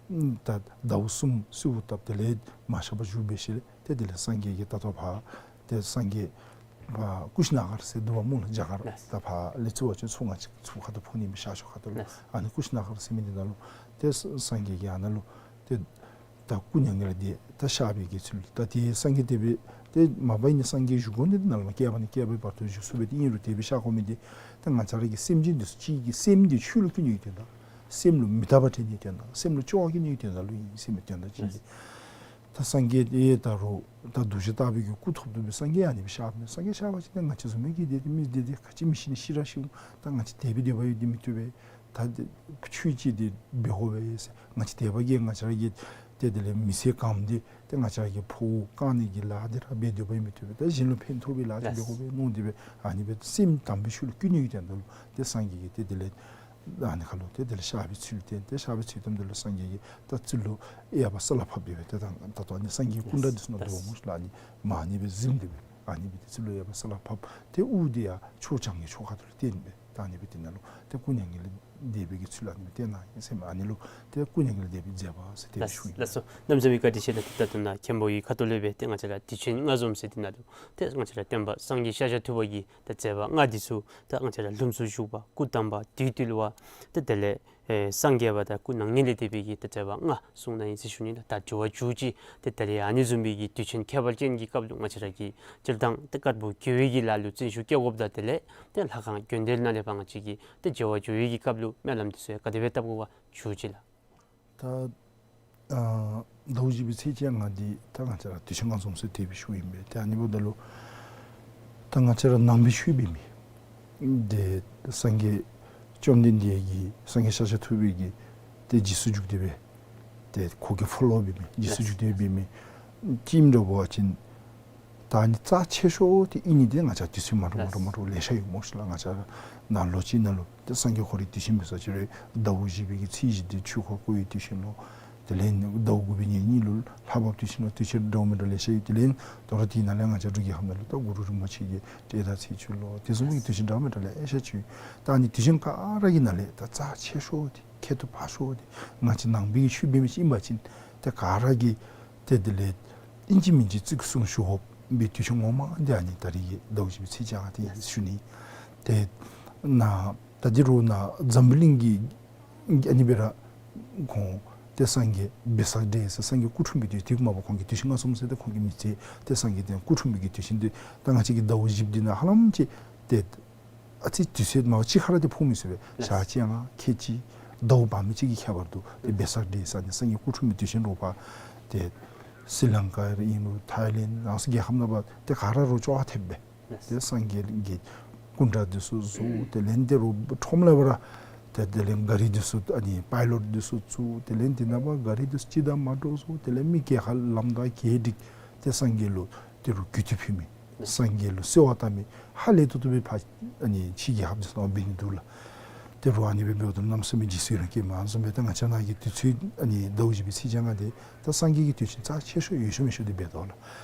ད་ཟླཝ་གསུམ་གསོལཝ་བཏབ་དེ་ལས་མ་གཤགས་པར་བཞུགས་འབད་ཤུལ་ལས་ཏེ་དེ་ལས་སངས་རྒྱས་ཀྱིས་ད་ལྟོ་ཕར་ཏེ་སངས་རྒྱས་ཕར་ཀུ་ཤི་ན་གར་ཟེར་འདུག་པ་སྨོ་ལགས། རྒྱ་གར་ལགས། ད་ཕར་ལས་ཚུར་བ་ཅིན་ཚུར་ང་བཅས་ཚུར་ཁ་ཐུག་ཕོག་ནི་མས། ཤར་ཕྱོགས་ཁ་ཐུག་ལུ། ལགས། ཨ་ནི་ཀུ་ཤི་ན་གར་ཟེར་མི་འདི་ནང་ལུ་ཏེ་སངས་རྒྱས་ཀྱིས་ཨ་ནཱ་ལུ་ཏེ་ད་སྐུ་མྱ་ངན་ལས་འདས། ད་གཤགས་པའི་གི་ཚུལ་ད་ཏེ་སངས་རྒྱས་དེ་སྦེ་ཏེ་མ་པ་ཨིན་ན་སངས་རྒྱས་བཞུགས་སྒོ་འདི་ནཱ་ལུ་མ་བསྐལ་པ་ནས་བསྐལ་པའི་བར་དུ་བཞུགས་ཚུགས་པས། ཏེ་ཨིན་རུང་དེ་སྦེ་གཤགས་དགོ་མི་འདི་ད་ང་བཅས་ར་གི་སེམས་ཅན་འདི་ཚུ་གཅིག་གི་སེམས་འདི་ཆོས་ལུ་བསྐུལ་ནི་གི་དོན་དག། སེམས་ལུ་མི་རྟག་པ་སྤྲད་ནི་གི་དོན་དག། སེམས་ལུ་སྐྱོ་བ་སྐྱེ་ནི་གི་དོན་དག་ལུ་ཨིན་ཟེར་མི་དོན་དག་ཅིག་འདི། ད་སངས་རྒྱས་དེ་ད་རུང་ད་གདུལ་བྱ་ལྟ་བུའི་གི་སྐུ་ཐོབ་ཐོབ་པའི་སངས་རྒྱས་ཨ་ནི་སྦེ་གཤགས་ནི། སངས་རྒྱས་གཤགས་པ་ཅིན་ད་ང་བཅས་བཟུམ་མའི་གི་འདི་ཏེ་མི་འདི་ཏེ་ག་ཅི་མི་ཤི་ནི་ཤི་ར་ཤི་འོང་། ད་ང་བཅས་དད་པའི་དད་པ་ཡོད་དེ་མི་བཏུབ་པས། ད་འདི་ཆོས་ཅིག་འདི་འབད་དགོ་པས་ཟེར། ང་བཅས་དད་པ་གིས་ང་བཅས་ར་གི་ཏེ་དེ་ལས་མི་ཚེ་གང་འདི་ཏེ་ང་བཅས་ར་གི་ཕོཝ་བཀག་ནི་གི་ལཱ་འདི་ར་འབད་སྡོད་པ་ཡང་མི་བཏུབ་པས། ད་གཞན་ལུ་ཕན་ཐོགས་པའི་ལཱ་ཅིག་འབད་དགོ་པས་མནོ་སྟེ་སྦེ་ཨ་ནི་སྦེ་སེམས་དམ་པའི་ཆོས་ལུ་བསྐུལ་ནི་གི་དོན་དག་ལུ་ཏེ་སངས་རྒྱས་ཀྱིས་ཏེ་དེ་ལས་ཨ་ནི་ཁ་ལུ་ཏེ་དེ་ལས་གཤགས་པའི་ཚུལ་བསྟན་ཏེ་གཤགས་པའི་ཚུལ་བསྟནམ་ད་ལུ་སངས་རྒྱས་ཀྱིས་ད་ཚུར་ལུ་གཡས་པ་ས་ལ་ཕབ་སྟེ་སྦེ་ཏེ་ད་ད་ལྟོ་ཨ་ནི་སངས་རྒྱས་སྐུ་འདྲ་འདི་ཚུ་ནང་འདུག་པ་སྨོ་ལགས། ཨ་ནི་མར་ཨ་ནི་སྦེ་གཟིམས་ཏེ་སྦེ་ཨ་ནི་སྦེ་ཏེ་ཚུར་ལུ་གཡས་པ་ས་ལ་ཕབ་སྟེ་དབུ་འདི་ཡར་ཕྱོགས་བྱང་གི་ཕྱོགས་ཁ་ཐུག་ལུ་བསྟན་སྦེ་ད་ཨ་ནི་སྦེ་དེ་ནང་ལུ་ཏེ་སྐུ་མྱ་ངན་ལས་འདས་པའི་གི་ཚུལ་ཨ་ནི་སྦེ་བསྟན་གནང་ཡི་ཟེར་མས། ཨ་ནི་ལུ་ཏེ་སྐུ་མྱ་ངན་ལས་འདས་པའི་མཛད་པ་ཟེར་དེ་སྦེ་ཞུ་ཡི། ལགས་སོ། གནམ་མེད་ས་མེད་བཀའ་དྲིན་ཆེ་ལགས། ད་ལྟོ་ནཱ་མཁན་པོ་གི་ཁ་ཐུག་ལས་སྦེ་ཏེ་ང་བཅས་ར་དུས་ཆེན་ལྔ་འཛོམས་ཟེར་འདི་ནང་ལུ་ཏེ་ང་བཅས་ར་སྟོན་པ་སངས་རྒྱས་ཤཱཀྱ་ཐུབ་པ་གི་ད་མཛད་པ་ལྔ་འདི་ཚུ་ད་ང་བཅས་ར་ལྷུམས་སུ་ཞུགས་པ་སྐུ་བལྟམས་པ་བདུད་བཏུལ་བ་ཏེ་དེ་ལས་ཨེ་སངས་རྒྱས་པ་དང་སྐུ་མྱ་ངན་ལས་འདས་པའི་གི་ད་མཛད་པ་ལྔ་གསུངས་གནང་ཡི་ཟེར་ཞུ་ནི་ལགས། ད་དྲི་བ་མཇུག་ཅིག་ཏེ་ད་རེས་ཨ་ནི་བཟུམ་མའི་གི་དུས་ཆེན་ཁྱད་པར་ཅན་གྱི་སྐབས་ལུ་ང་བཅས་ར་གིས་སྤྱིར་བཏང་ཏེ་དཀར་པོ་དགེ་བའི་གི་ལཱ་ལུ་བརྩོན་ཤུགས་བསྐྱེད་དགོཔ་དང་དེ་ལས་ཏེ་ལྷ་ཁང་དགོན་སྡེ་ནང་ལས་ཕར་ང་བཅས་ཀྱིས་ཏེ་མཇལ་བར་འགྱོ་བའི་གི་སྐབས་ལུ་སྨོན་ལམ་འདི་ཚུ་ཡང་ག་དེ་སྦེ་བཏབ་དགོཔ་མཇུག་ཅིག་ལགས། ད་ཨ་ཟླཝ་བཞི་པའི་ཚེས་བཅོ་ལྔ་འདི་ད་ང་བཅས་ར་དུས་ཆེན་ལྔ་འཛོམས་ཟེར་དེ་སྦེ་ཞུཝ་ཨིན་པས། ཏེ་ཨ་ནི་འབདཝ་ད་ལུ་ད་ང་བཅས་ར་ནང་པའི་ཆོས་འབད་མི་ཏེ་སངས་རྒྱས་བཅོམ་ལྡན་འདས་ཀྱིས་སངས་རྒྱས་ཤཱཀྱ་ཐུབ་པ་གིས་ཏེ་རྗེས་སུ་འཇུག་སྟེ་སྦེ་ཏེ་ཁོ་གི་ཕོ་ལོ་འབད་མི་རྗེས་སུ་འཇུག་སྟེ་སྦེ་འབད་མི་ཅིག་ཨིནམ་འདྲཝ་འབད་བ་ཅིན་ད་ཨ་ནི་རྩ་ཆེ་ཤོས་འདི་ཨིན་ནི་འདི་ང་བཅས་དུས་ཚོད་མ་འདྲཝ་མ་འདྲཝ་མ་འདྲཝ་ལེ་ཤ་ཡོད་སྨོ་ཤིག་ལགས། ང་བཅས་ནཱ་ལོ་གཅིག་ནང་ལུ་ཏེ་སངས་རྒྱས་ཁོ་རའི་དུས་ཆེན་འབད་ས་ཅིག་རུང་ཟླཝ་བཞི་པའི་གི་ཚེས་བཞི་འདི་ཆོས་འཁོར་བསྐོར་བའི་དུས་ཆེན་ལུ། དེ་ལས་ཟླཝ་དགུ་པའི་ཉེར་གཉིས་ལུ་ལྷ་བབས་དུས་ཆེན་ལུ་དུས་ཆེན་འདྲཝ་མི་འདྲཝ་ལེ་ཤ་ཡོད། དེ་ལས་དོ་རུང་དེ་ནང་ལས་ང་བཅས་འབྲུག་རྒྱལ་ཁབ་ནང་ལུ་ད་གུ་རུ་རིན་པོ་ཆེ་གི་བཀྲ་ཤིས་ཚེས་བཅུ་ལོ་དེ་བཟུམ་གྱི་དུས་ཆེན་འདྲཝ་མི་འདྲཝ་ལེ་ཤ་ཅིག་ཡོད། ད་ཨ་ནི་དུས་ཆེན་ག་ར་གི་ནང་ལས་ད་རྩ་ཆེ་ཤོས་འདི་ཁྱད་དུ་འཕགས་ཤོས་འདི་ང་བཅས་ནང་པའི་གི་ཆོས་འབད་མི་ཅིག་ཨིན་པ་ཅིན་ཏེ་ག་ར་གིས་ཏེ་དེ་ལས་ཨིན་ཅི་མིན་ཅི་བརྩི་གི་སྲུང་ཞུ་དགོ་པའི་དུས་ཆེན་ངོ་མ་འདི་ཨ་ནི་ད་རེས་ཀྱི་ཟླཝ་བཞི་པའི་ཚེས་བཅོ་ལྔ་འདི་ཨིན་ཟེར་ཞུ་ནི། ཏེ་ནཱ་ད་འདི་རུང་ནཱ་འཛམ་བུ་གླིང་གི་ཨ་ནི་སྦེ་ར་ཁོང་ཏེ་སངས་རྒྱས་བེ་སག་ཌེ་ཟེར་སངས་རྒྱས་སྐུ་འཁྲུངས་པའི་དུས་དེ་མ་པ་ཁོང་གི་དུས་ཆེན་ལྔ་འཛོམས་ཟེར་ཏེ་ཁོང་གི་མི་ཚེ་ཏེ་སངས་རྒྱས་དེ་སྐུ་འཁྲུངས་པའི་གི་དུས་ཆེན་འདི་ད་ང་བཅས་ཀྱི་ཟླཝ་བཞི་པ་འདི་ནང་ཧ་ལམ་ཅིག་ཏེ་ཨ་ཙི་དུས་ཚོད་མ་པ་གཅིག་ཁར་ཏེ་ཕོག་མི་ཚུགས་པས། ལགས། ཞག་གཅིག་ཡང་ཁལ་གཅིག་ཟླཝ་བར་མི་གཅིག་གི་ཁྱད་པར་དུ་ཏེ་བེ་སག་ཌེ་ཟེར་ཨ་ནི་སངས་རྒྱས་སྐུ་འཁྲུངས་པའི་དུས་ཆེན་རོགས་ཕར་ཏེ་སི་ལང་ཀ་ཨིན་རུང་ཐའི་ལེནཌ་རང་སོའི་རྒྱལ་ཁབ་ནང་ཕར་ཏེ་ག་ར་རོགས་ཅོག་འཐདཔ་སྦེ། ལགས། ཏེ་སངས་རྒྱས་ཀྱི་སྐུ་འདྲ་འདི་ཚུ་བཟོ། དེ་ལས་ཏེ་རོགས་ཁྲོམ་ལས་ཕར་ཏེ་དེ་ལས་ག་རི་འདི་ཚུ་ཨ་ནི་པའི་ལོཊ་འདི་ཚུ་བཙུགས། དེ་ལས་དེ་ནང་ཕར་ག་རི་འདི་ཚུ་སྤྱིར་བཏང་མ་འདྲཝ་བཟོ། དེ་ལས་མི་གྱལ་ཁ་ལམ་དང་གྱལ་སྒྲིག། ཏེ་སངས་རྒྱས་ལུ་ཏེ་རོགས་གུས་བཏུད་ཕུལ་མི། སངས་རྒྱས་ལུ་གསོལ་བ་བཏབ་མི་ཧ་ལས་ཏོག་ཏོ་སྦེ་ཕར་ཨ་ནི་ཕྱི་རྒྱལ་ཁབ་འདི་ཚུ་ནང་འབད་ནི་འདུག་ལགས། ཏེ་རོགས་ཨ་ནི་སྦེ་འབདཝ་ད་གནམ་མེད་ས་མེད་རྗེས་སུ་ཡི་རང་སྐྱེ་མས། ཨ་ནི་བཟུམ་སྦེ་ད་ང་བཅས་ནང་གི་དུས་ཚོད་ཨ་ནི་ཟླཝ་བཞི་པའི་ཚེས་བཅོ་ལྔ་འདི་ད་སངས་རྒྱས་ཀྱི་དུས་ཆེན་རྩ་ཆེ་ཤོས་ཡོད་ཤོས་མེད་ཤོས་འདི་འབད་དོ་ལགས།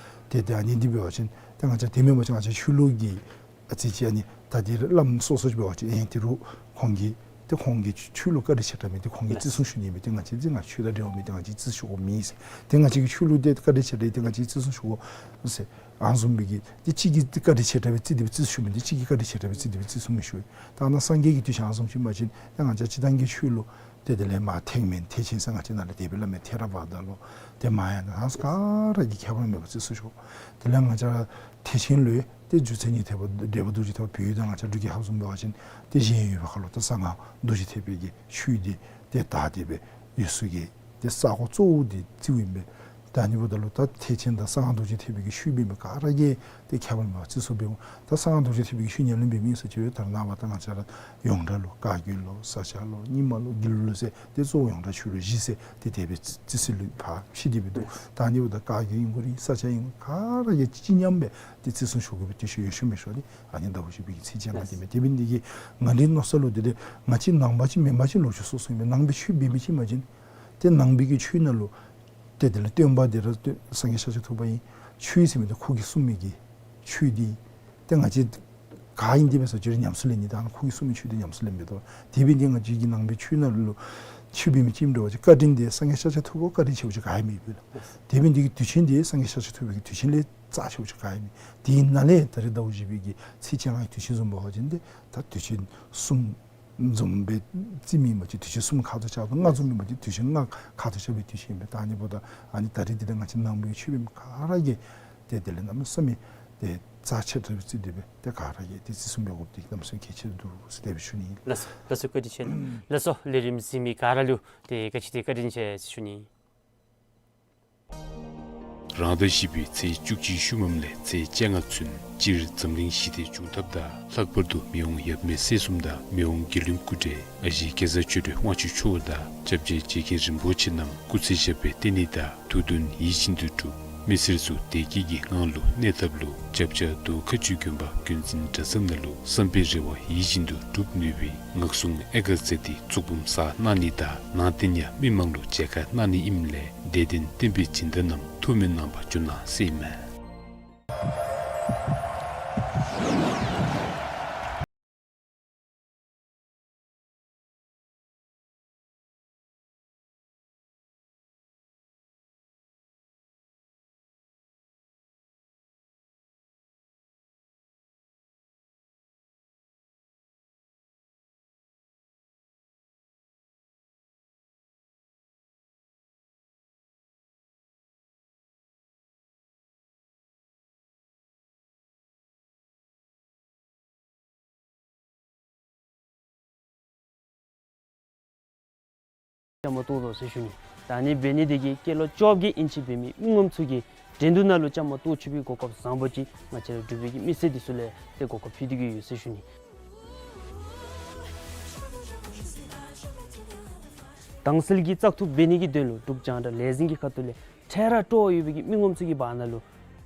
ཏེ་ད་ཨ་ནི་འདི་འབད་བ་ཅིན་ད་ང་བཅས་དེ་མེན་པ་ཅིན་ང་བཅས་ཆོས་ལུགས་ཀྱི་ཨ་ཙི་ཅིག་ཨ་ནི་ད་འདི་བླམ་སོ་སོ་ཅིག་འབད་བ་ཅིན་ཨེ་དེ་རུང་ཁོང་གིས་ཏེ་ཁོང་གི་ཆོས་ལུགས་བཀའ་དྲིན་ཆེ་དྲགས་མས། ཏེ་ཁོང་གིས་བརྩི་སྲུང་ཞུ་ནི་མས། ཏེ་ང་བཅས་ཅིག་ང་ཆོས་དང་འབྲེལ་བ་མེད། ཏེ་ང་བཅས་བརྩི་སྲུང་ཞུ་དགོཔ་མེད་ཟེར། ཏེ་ང་བཅས་ཀྱི་ཆོས་ལུགས་འདི་བཀའ་དྲིན་ཆེ་དྲགས་ཏེ་ང་བཅས་བརྩི་སྲུང་ཞུ་དགོ་ཟེར། ཨ་ནི་བཟུམ་སྦེ་གི་ཏེ་གཅིག་གིས་བཀའ་དྲིན་ཆེ་དྲགས་སྦེ་བརྩི་སྟེ་སྦེ་བརྩི་སྲུང་ཞུཝ་མས། ཏེ་གཅིག་གིས་བཀའ་དྲིན་ཆེ་དྲགས་སྦེ་བརྩི་སྟེ་སྦེ་བརྩི་སྲུང་མི་ཞུ། ད་ནཱ་སངས་རྒྱས་ཀྱི་དུས་ཆེན་ཨ་ནི་བཟུམ་ཅིག་མ་བྱིན་ཏེ་ང་བཅས་སྤྱིར་བཏང་གི་ཆོས་ལུགས་ཏེ་དེ་ལས་མར་ཐེག་དམན་ཐེག་ཆེན་ཟེར་ང་བཅས་ནང་ལུ་དེ་སྦེ་སླབ་མས། ཐེ་ར་བ་ད་ལོ་ཏེ་མ་ཧཱ་ཡཱ་ན་ག་ར་གིས་ཁྱད་པར་མེད་པར་བརྩི་སྲུང་ཞུ། དེ་ལས་ང་བཅས་ཐེག་ཆེན་ལུ་ཏེ་རྗེ་བཙུན་སྙིང་ཐིག་པ་འབྲས་སྤུངས་རྡོ་རྗེ་ཐེག་པ་བོད་ཡུལ་དང་ང་བཅས་འབྲུག་རྒྱལ་ཁབ་བཟུམ་འབད་བ་ཅིན་ཏེ་གཞན་ཡུལ་པ་ཁ་ལུ་ད་གསང་སྔགས་རྡོ་རྗེ་ཐེག་པའི་གི་ཆོས་འདི་ཏེ་དར་ཏེ་སྦེ་ཡོད་ས་གི་ཏེ་ས་གོ་གཙོ་བོ་འདི་རྩིཝ་ཨིན་པས། ད་ཨ་ནི་འབདཝ་ད་ལུ་ད་ཐེག་ཆེན་དང་གསང་སྔགས་རྡོ་རྗེ་ཐེག་པའི་གི་ཆོས་འབད་མི་ག་ར་གིས་ཏེ་ཁྱད་པར་མེད་པར་བརྩི་སྲུང་འབད་འོང་། ད་གསང་སྔགས་རྡོ་རྗེ་ཐེག་པའི་གི་ཆོས་ཉམས་ལེན་འབད་མི་ཟེར་ཅིག་ཡོད། ད་ནངས་པ་ད་ང་བཅས་ར་ཡོངས་གྲགས་ལུ་བཀའ་བརྒྱུད་ལོ་ས་སྐྱ་ལོ་རྙིང་མ་ལོ་དགེ་ལུགས་ལོ་ཟེར་ཏེ་གཙོ་བོ་ཡོངས་གྲགས་ཆོས་ལུགས་བཞི་ཟེར་ཏེ་དེ་སྦེ་བརྩི་སྲུང་ལུ་ཕར་ཕྱེ་སྟེ་སྦེ་འདུག། ད་ཨ་ནི་འབདཝ་ད་བཀའ་བརྒྱུད་ཨིན་དགོ་རུང་ས་སྐྱ་ཨིན་དགོ་རུང་ག་ར་གིས་གཅིག་མཉམ་སྦེ་ཏེ་བརྩི་སྲུང་ཞུ་དགོ་པའི་དུས་ཆེན་ཡོད་ཤོས་མེད་ཤོས་འདི་ཨ་ནི་ཟླཝ་བཞི་པའི་གི་ཚེས་བཅོ་ལྔ་འདི་མས། དེ་འབད་ནི་འདི་གིས་ང་འདི་མནོ་ས་ལུ་འདི་ཏེ་ང་བཅས་ནང་པ་ཅིག་མེན་པ་ཅིག་ལོ་རྒྱུས་སོ་སོ་ཨིན་པས། ནང་པའི་ཆོས་འབད་མི་ཅིག་མ་བྱིན། ཏེ་ནང་པའི་གི་ཆོས་ནང་ལུ་ཏེ་དེ་ལས་སྟོན་པ་འདི་ར་སྟོན་སངས་རྒྱས་ཤཱཀྱ་ཐུབ་པ་ཨིན། ཆོས་ཟེར་མི་འདི་ཁོ་གིས་གསུངས་མི་གི་ཆོས་འདི་ཨིན། ཏེ་ང་བཅས་ག་ཨིན་ཏེ་འབད་ཟེར་ཅི་རུང་ཉམས་སུ་ལེན་ནི་ད་ཁོ་གིས་གསུངས་མི་ཆོས་འདི་ཉམས་སུ་ལེན་མི་འདུག། དེ་འབད་ནི་འདི་ང་བཅས་ཀྱི་ནང་པའི་ཆོས་ནང་ལུ་ཆོས་འབད་མི་ཅིག་ཨིནམ་འདྲཝ་ཅིག་བཀའ་དྲིན་འདི་སངས་རྒྱས་ཤཱཀྱ་ཐུབ་པ་བཀའ་དྲིན་ཆེཝ་ཅིག་ག་ཡང་མེད་པས་ལགས། དེ་འབད་ནི་འདི་གིས་དུས་ཆེན་འདི་སངས་རྒྱས་ཤཱཀྱ་ཐུབ་པའི་གི་དུས་ཆེན་ལས་རྩ་ཆེཝ་ཅིག་ག་ཡང་མེད། དེ་ནང་ལས་ད་རེས་ཟླཝ་བཞི་པའི་གི་ཚེས་བཅོ་ལྔ་གི་དུས་ཆེན་བཟུམ་འབད་བ་ཅིན་ཏེ་ད་དུས་ཆེན་གསུམ་འཛོམས་སྦེ་རྩིཝ་ཨིན་པ་ཅིན་དུས་ཆེན་གསུམ་ཁ་ཐུག་རྐྱབ་དང་ལྔ་འཛོམས་ཨིན་པ་ཅིན་དུས་ཆེན་ལྔ་ཁ་ཐུག་རྐྱབ་པའི་དུས་ཆེན་ཨིན་པས། ད་ཨ་ནི་འབདཝ་ད་ཨ་ནི་ད་རེས་འདི་ད་ང་བཅས་ནང་པའི་ཆོས་འབད་མི་ག་ར་གིས་ཏེ་དེ་ལས་གནམ་མེད་ས་མེད་ཏེ་རྩ་ཆེ་དྲགས་སྦེ་བརྩི་སྟེ་སྦེ་ཏེ་ག་ར་གིས་ཏེ་བརྩི་སྲུང་འབད་དགོཔ་འདི་གནམ་མེད་ས་མེད་གལ་ཆེ་འདུག་ཟེར་དེ་སྦེ་ཞུ་ནི་ཨིན། ལགས་སོ། ལགས་སོ། བཀའ་དྲིན་ཆེ། ལགས་སོ། ལས་རིམ་གཟིགས་མི་ག་ར་ལུ་ཏེ་ག་ཅི་ཏེ་བཀའ་དྲིན་ཆེ་ཟེར་ཞུ་ནི། རང་ཟླ་བཞི་པའི་ཚེས་བཅུ་གཅིག་ཤུལ་མམ་ལས་ཚེས་བཅོ་ལྔ་ཚུན་སྤྱིར་འཛམ་གླིང་ཞི་བདེ་འབྱུང་ཐབས་དང་ལྷག་པར་དུ་མི་དབང་ཡབ་མེས་སྲས་གསུམ་དང་མི་དབང་དགེ་འདུན་སྐུ་བགྲེས་ཨ་ཞེ་གེ་སར་ཆོས་སྒྲོན་དབང་ཕྱུག་མཆོག་དང་སྐྱབས་རྗེ་རྗེ་མཁན་རིན་པོ་ཆེ་རྣམས་སྐུ་ཚེ་ཞབས་པད་བརྟན་ནི་དང་ཐུགས་འདུན་ཡིད་བཞིན་དུ་འགྲུབ། མི་སེར་ཚུ་བདེ་སྐྱིད་ཀྱི་ངང་ལུ་གནས་ཐབས་ལུ་རྒྱབ་ཆ་མདོ་ཁ་ཆུ་དགོན་པ་དགོན་འཛིན་གྲྭ་ཚང་ནང་ལུ་བསམ་པའི་རེ་བ་ཡིད་བཞིན་དུ་འགྲུབ་ནུས་པའི་ངག་གསུང་ཨེ་དགའ་ཚལ་འདི་བཙུགས་འབུམ་གསར་གནང་ནི་དང་ནང་རྟེན་ཡང་མི་མང་ལུ་མཇལ་ཁ་གནང་ནི་ཨིནམ་ལས་དད་ལྡན་བསྟན་པའི་སྦྱིན་བདག་རྣམས་ཐུགས་སྨོན་གནང་བར་འབྱོན་གནང་ཟེར་ཨིན་མས། བཅའ་མར་གཏོགས་དོ་ཟེར་ཞུ་ནི། ད་ཨ་ནི་འབད་ནི་འདི་གིས་སྐྱེས་ལོ་བཅོ་བརྒྱད་ཨིན་ཅི་འབད་མི་མི་ངོམ་ཚུ་གིས་འགྲན་བསྡུར་ནང་ལུ་བཅའ་མར་གཏོགས་ཚུགས་པའི་གོ་སྐབས་བཟང་པོ་ཅིག་ང་བཅས་ར་འབྲུག་པའི་གི་མི་སེར་འདི་ཚུ་ལས་ཏེ་གོ་སྐབས་ཕུལ་ཏེ་གི་ཡོད་ཟེར་ཞུ་ནི། དྭངས་གསལ་གྱི་བཙག་འཐུ་འབད་ནི་གི་དོན་ལུ་འབྲུག་རྒྱང་བསྒྲགས་ལས་འཛིན་གྱི་ཁ་ཐུག་ལས་འཕྲལ་ར་སྤྲོ་བ་ཡོད་པའི་གི་མི་ངོམ་ཚུ་གི་བར་ན་ལུ་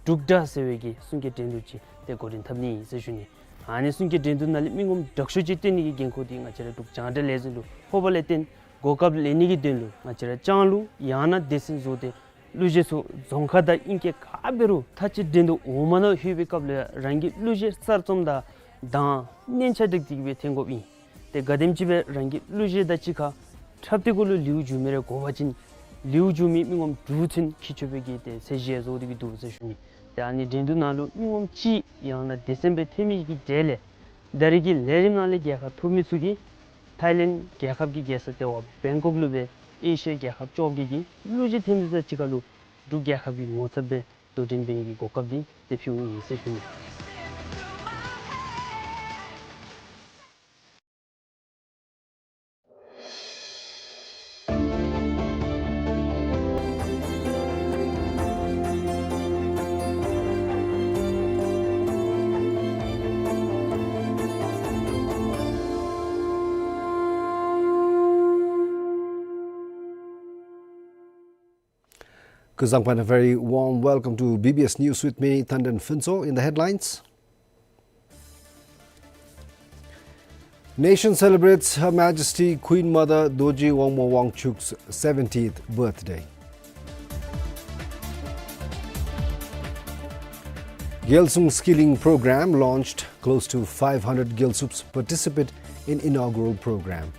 འབྲུག་སྒྲ་ཟེར་བའི་གི་གསུང་སྐད་འགྲན་བསྡུར་ཅིག་ཏེ་འགོ་འདྲེན་འཐབ་ནི་ཨིན་ཟེར་ཞུ་ནི། ཨ་ནི་གསུང་སྐད་འགྲན་བསྡུར་ནང་ལས་མི་ངོམ་དྲག་ཤོས་ཅིག་བཏོན་ནི་གི་འགན་ཁུར་འདི་ང་བཅས་ར་འབྲུག་རྒྱང་བསྒྲགས་ལས་འཛིན་ལུ་ཕོགཔ་ལས་བརྟེན་གོ་སྐབས་ལེན་ནི་གི་དོན་ལུ་ང་བཅས་ར་ལྕང་ལུང་ཡང་ན་སྡེ་ཚན་བཟོ་སྟེ་གླུ་གཞས་ཚུ་རྫོང་ཁ་དང་ཨིང་སྐད་ག་འབད་རུང་མཐའ་དཔྱད་འགྲན་བསྡུར་འོག་མ་ནང་ལྷོད་པའི་སྐབས་ལུ་རང་གི་གླུ་གཞས་གསར་རྩོམ་དང་གདངས་སྙན་ཆ་སྒྲིག་སྟེ་གི་སྦེ་འཐོན་དགོཔ་ཨིན། ཏེ་ག་དེམ་ཅིག་སྦེ་རང་གི་གླུ་གཞས་དང་གཅིག་ཁར་འཁྲབ་སྟེ་གུ་ལུ་ལེའུ་བཅུ་མེད་རེ་གོ་བ་ཅིན་ལེའུ་བཅུ་མེད་མི་ངོམ་དྲུག་ཚུན་འཁྱིད་ཆོག་པའི་གི་ཏེ་ཚད་གཞི་བཟོ་སྟེ་གི་འདུག་ཟེར་ཞུ་ནི། ཏེ་ཨ་ནི་འགྲན་བསྡུར་ནང་ལུ་མི་ངོམ་གཅིག་ཡང་ན་སྡེ་ཚན་སྦེ་འཐོན་མི་གི་གྲས་ལས་ད་རེས་ཀྱི་ལས་རིམ་ནང་ལས་རྒྱལ་ཁ་ཐོབ་མི་ཚུ་གིས་ཐའི་ལེནཌ་རྒྱལ་ཁབ་ཀྱི་རྒྱལ་ས་ལྟེ་བ་བེང་ཀོག་ལུ་སྦེ་ཨེ་ཤི་ཡ་རྒྱལ་ཁབ་བཅོ་བརྒྱད་ཀྱི་གླུ་གཞས་འཐོན་མི་དང་གཅིག་ཁར་ལུ་འབྲུག་རྒྱལ་ཁབ་ཀྱི་ངོ་ཚབ་སྦེ་དོ་འགྲན་འབད་ནི་གི་གོ་སྐབས་འདི་ཏེ་ཕུལཝ་ཨིན་ཟེར་ཞུ་ནི། Kuzuzangpo and a very warm welcome to B B S News with me, Thandan Phuntsho. In the headlines, nation celebrates Her Majesty Queen Mother Dorji Wangmo Wangchuk's seventieth birthday. Gyalsung skilling program launched. Close to five hundred Gyalsups participate in inaugural program.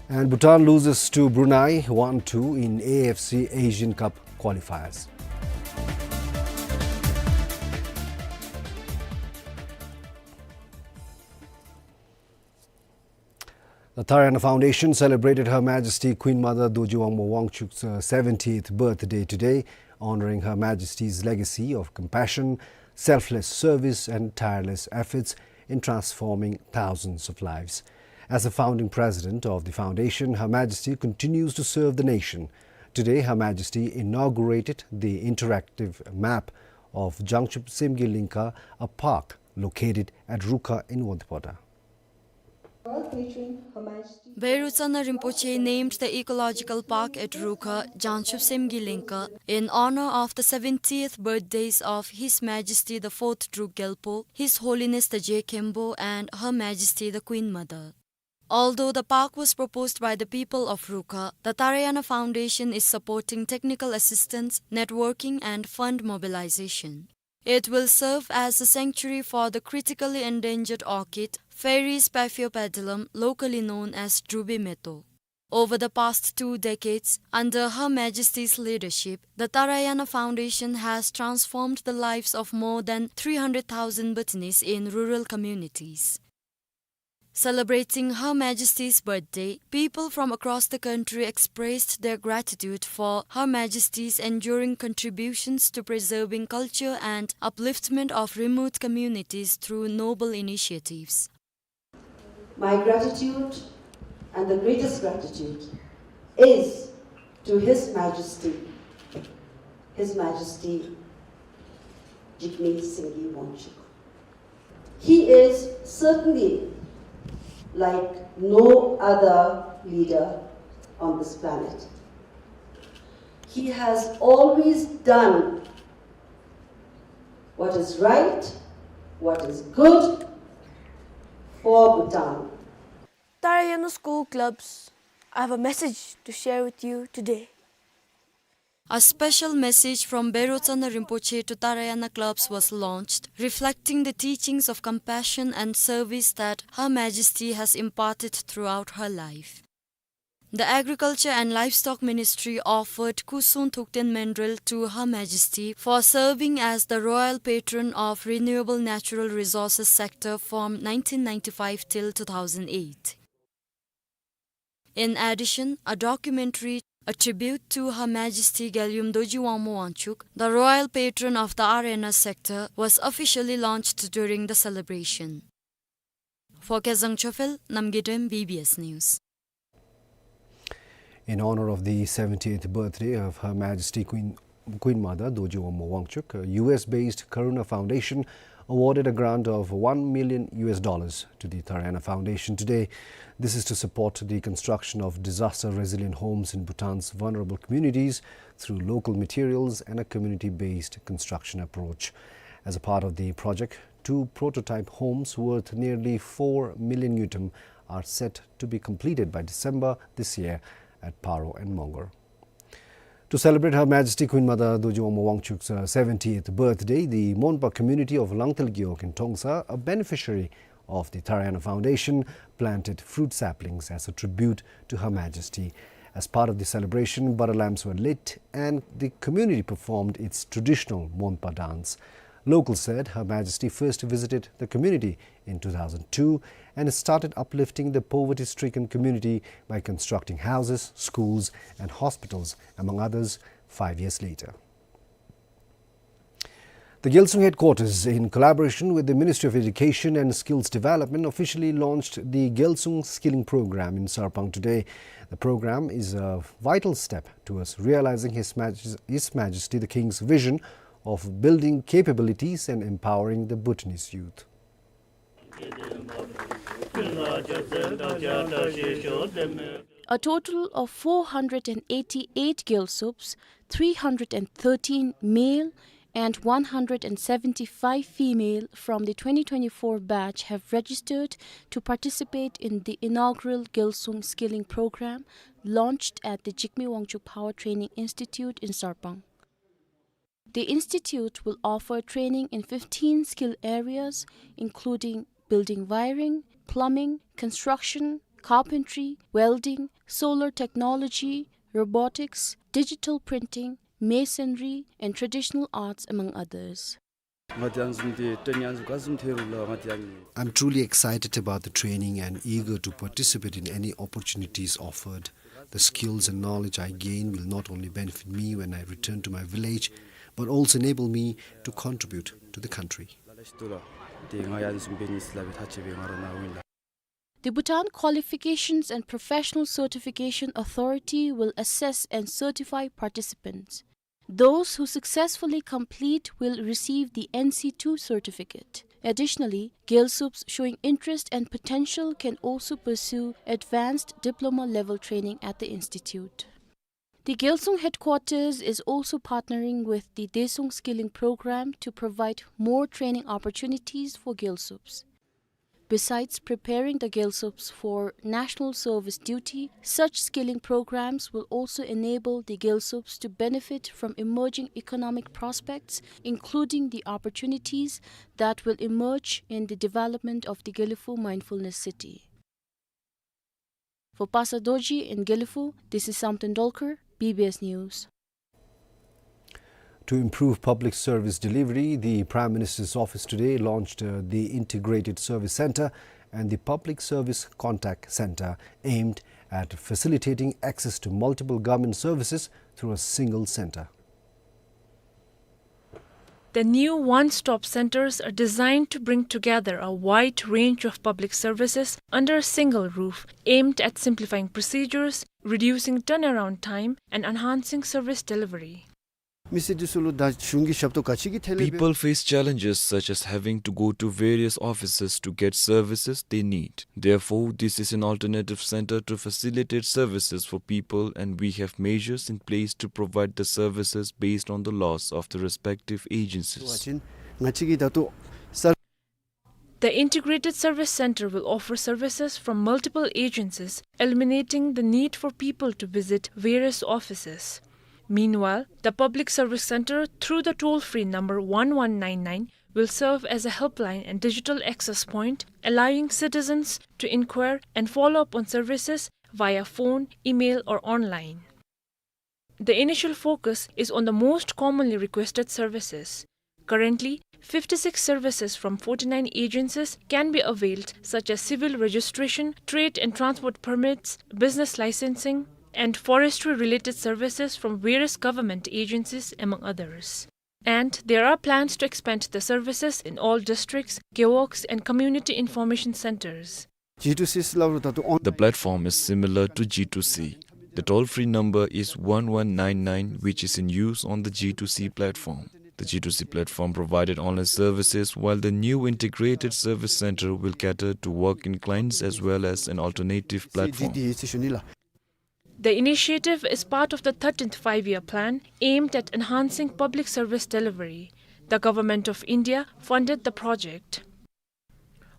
And Bhutan loses to Brunei one two in A F C Asian Cup qualifiers. The Taraiyana Foundation celebrated Her Majesty Queen Mother Dorji Wangmo Wangchuk's, uh, seventieth birthday today, honoring Her Majesty's legacy of compassion, selfless service, and tireless efforts in transforming thousands of lives. As the founding president of the foundation, Her Majesty continues to serve the nation. Today, Her Majesty inaugurated the interactive map of Jangchup Semgi Lingka, a park located at Rukha in Wodipota. Verotsana Rinpoche named the ecological park at Rukha, Jangchup Semgi Lingka, in honor of the seventieth birthdays of His Majesty the Fourth Druk Gyalpo, His Holiness the Je Khenpo, and Her Majesty the Queen Mother. Although the park was proposed by the people of Rukha, the Taraiyana Foundation is supporting technical assistance, networking, and fund mobilization. It will serve as a sanctuary for the critically endangered orchid, Pheris paphiopedilum, locally known as Drubi Meto. Over the past two decades, under Her Majesty's leadership, the Taraiyana Foundation has transformed the lives of more than three hundred thousand Bhutanese in rural communities. Celebrating Her Majesty's birthday, people from across the country expressed their gratitude for Her Majesty's enduring contributions to preserving culture and upliftment of remote communities through noble initiatives. My gratitude and the greatest gratitude is to His Majesty, His Majesty Jigme Singye Wangchuck. He is certainly like no other leader on this planet. He has always done what is right, what is good for Bhutan. Taraiyana School Clubs, I have a message to share with you today. A special message from Verotsana Rinpoche to Taraiyana clubs was launched, reflecting the teachings of compassion and service that Her Majesty has imparted throughout her life. The Agriculture and Livestock Ministry offered Kusung Thukten Mendrel to Her Majesty for serving as the royal patron of renewable natural resources sector from nineteen ninety-five till two thousand eight. In addition, a documentary, A Tribute to Her Majesty Gyalyum Dorji Wangmo Wangchuck, the royal patron of the Taraiyana sector, was officially launched during the celebration. For Kezang Chophel, Namgay Dem, B B S News. In honor of the seventieth birthday of Her Majesty Queen, Queen Mother Dorji Wangmo Wangchuck, a U S-based Karuna Foundation awarded a grant of one million U S dollars to the Taraiyana Foundation today. This is to support the construction of disaster-resilient homes in Bhutan's vulnerable communities through local materials and a community-based construction approach. As a part of the project, two prototype homes worth nearly four million ngultrum are set to be completed by December this year at Paro and Mongar. To celebrate Her Majesty Queen Mother Dorji Wangmo Wangchuck's, uh, seventieth birthday, the Monpa community of Langtel Gewog in Trongsa, a beneficiary of the Taraiyana Foundation, planted fruit saplings as a tribute to Her Majesty. As part of the celebration, butter lamps were lit and the community performed its traditional Monpa dance. Locals said Her Majesty first visited the community in two thousand two and started uplifting the poverty-stricken community by constructing houses, schools, and hospitals, among others, five years later. The Gyalsung headquarters, in collaboration with the Ministry of Education and Skills Development, officially launched the Gyalsung Skilling Program in Sarpang today. The program is a vital step towards realizing His Maj-, His Majesty the King's vision of building capabilities and empowering the Bhutanese youth. A total of four hundred and eighty-eight Gyalsups, three hundred and thirteen male and one hundred and seventy-five female from the twenty twenty-four batch have registered to participate in the inaugural Gyalsung Skilling Program launched at the Jigme Wangchuck Power Training Institute in Sarpang. The institute will offer training in fifteen skill areas, including building wiring, plumbing, construction, carpentry, welding, solar technology, robotics, digital printing, masonry, and traditional arts, among others. ང་དེ་ཨ་ནི་བཟུམ་དེ་ཊེ་ནིང་ཨ་ནི་བཟུམ་ག་བཟུམ་ཐོབ་རུང་ལགས་ང་དེ་ཨ་ནི། I'm truly excited about the training and eager to participate in any opportunities offered. The skills and knowledge I gain will not only benefit me when I return to my village, but also enable me to contribute to the country. ལ་ལ་ཞིག་འདུག་ལགས། དེ་ང་ཡང་ཨ་ནི་བཟུམ་འབད་ནི་ཟེར་སླབ་པའི་ཐག་བཅད་སྦེ་ང་ར་ནཱ་འོང་ཡི་ལགས། The Bhutan Qualifications and Professional Certification Authority will assess and certify participants. Those who successfully complete will receive the N C two certificate. Additionally, Gyalsups showing interest and potential can also pursue advanced diploma level training at the institute. The Gyalsung headquarters is also partnering with the Daesung Skilling Program to provide more training opportunities for Gyalsups. Besides preparing the Gyalsups for national service duty, such skilling programs will also enable the Gyalsups to benefit from emerging economic prospects, including the opportunities that will emerge in the development of the Gelephu Mindfulness City. For Pasa Dorji in Gelephu, this is Samten Dolkar, B B S News. To improve public service delivery, the Prime Minister's office today launched, uh, the Integrated Service Centre and the Public Service Contact Centre, aimed at facilitating access to multiple government services through a single centre. The new one-stop centers are designed to bring together a wide range of public services under a single roof, aimed at simplifying procedures, reducing turnaround time, and enhancing service delivery. མི་སེར་འདི་ཚུ་ལུ་ད་གཞུང་གི་ཞབས་ཏོག་ག་ཅི་གི་ཐད་ལས་འབད། People face challenges such as having to go to various offices to get services they need. Therefore, this is an alternative center to facilitate services for people, and we have measures in place to provide the services based on the laws of the respective agencies. ང་བཅས་ཀྱི་ད་ལྟོ་ས། The Integrated Service Center will offer services from multiple agencies, eliminating the need for people to visit various offices. Meanwhile, the Public Service Center, through the toll-free number one one nine nine, will serve as a helpline and digital access point, allowing citizens to inquire and follow up on services via phone, email, or online. The initial focus is on the most commonly requested services. Currently, fifty-six services from forty-nine agencies can be availed, such as civil registration, trade and transport permits, business licensing, and forestry-related services from various government agencies, among others. And there are plans to expand the services in all districts, gewogs, and community information centers. G two C སླབ་རུང་ད་ལྟོ་on- The platform is similar to G two C. The toll-free number is one one nine nine, which is in use on the G two C platform. The G two C platform provided online services, while the new integrated service center will cater to walk-in clients as well as an alternative platform. The initiative is part of the thirteenth Five-Year Plan aimed at enhancing public service delivery. The Government of India funded the project.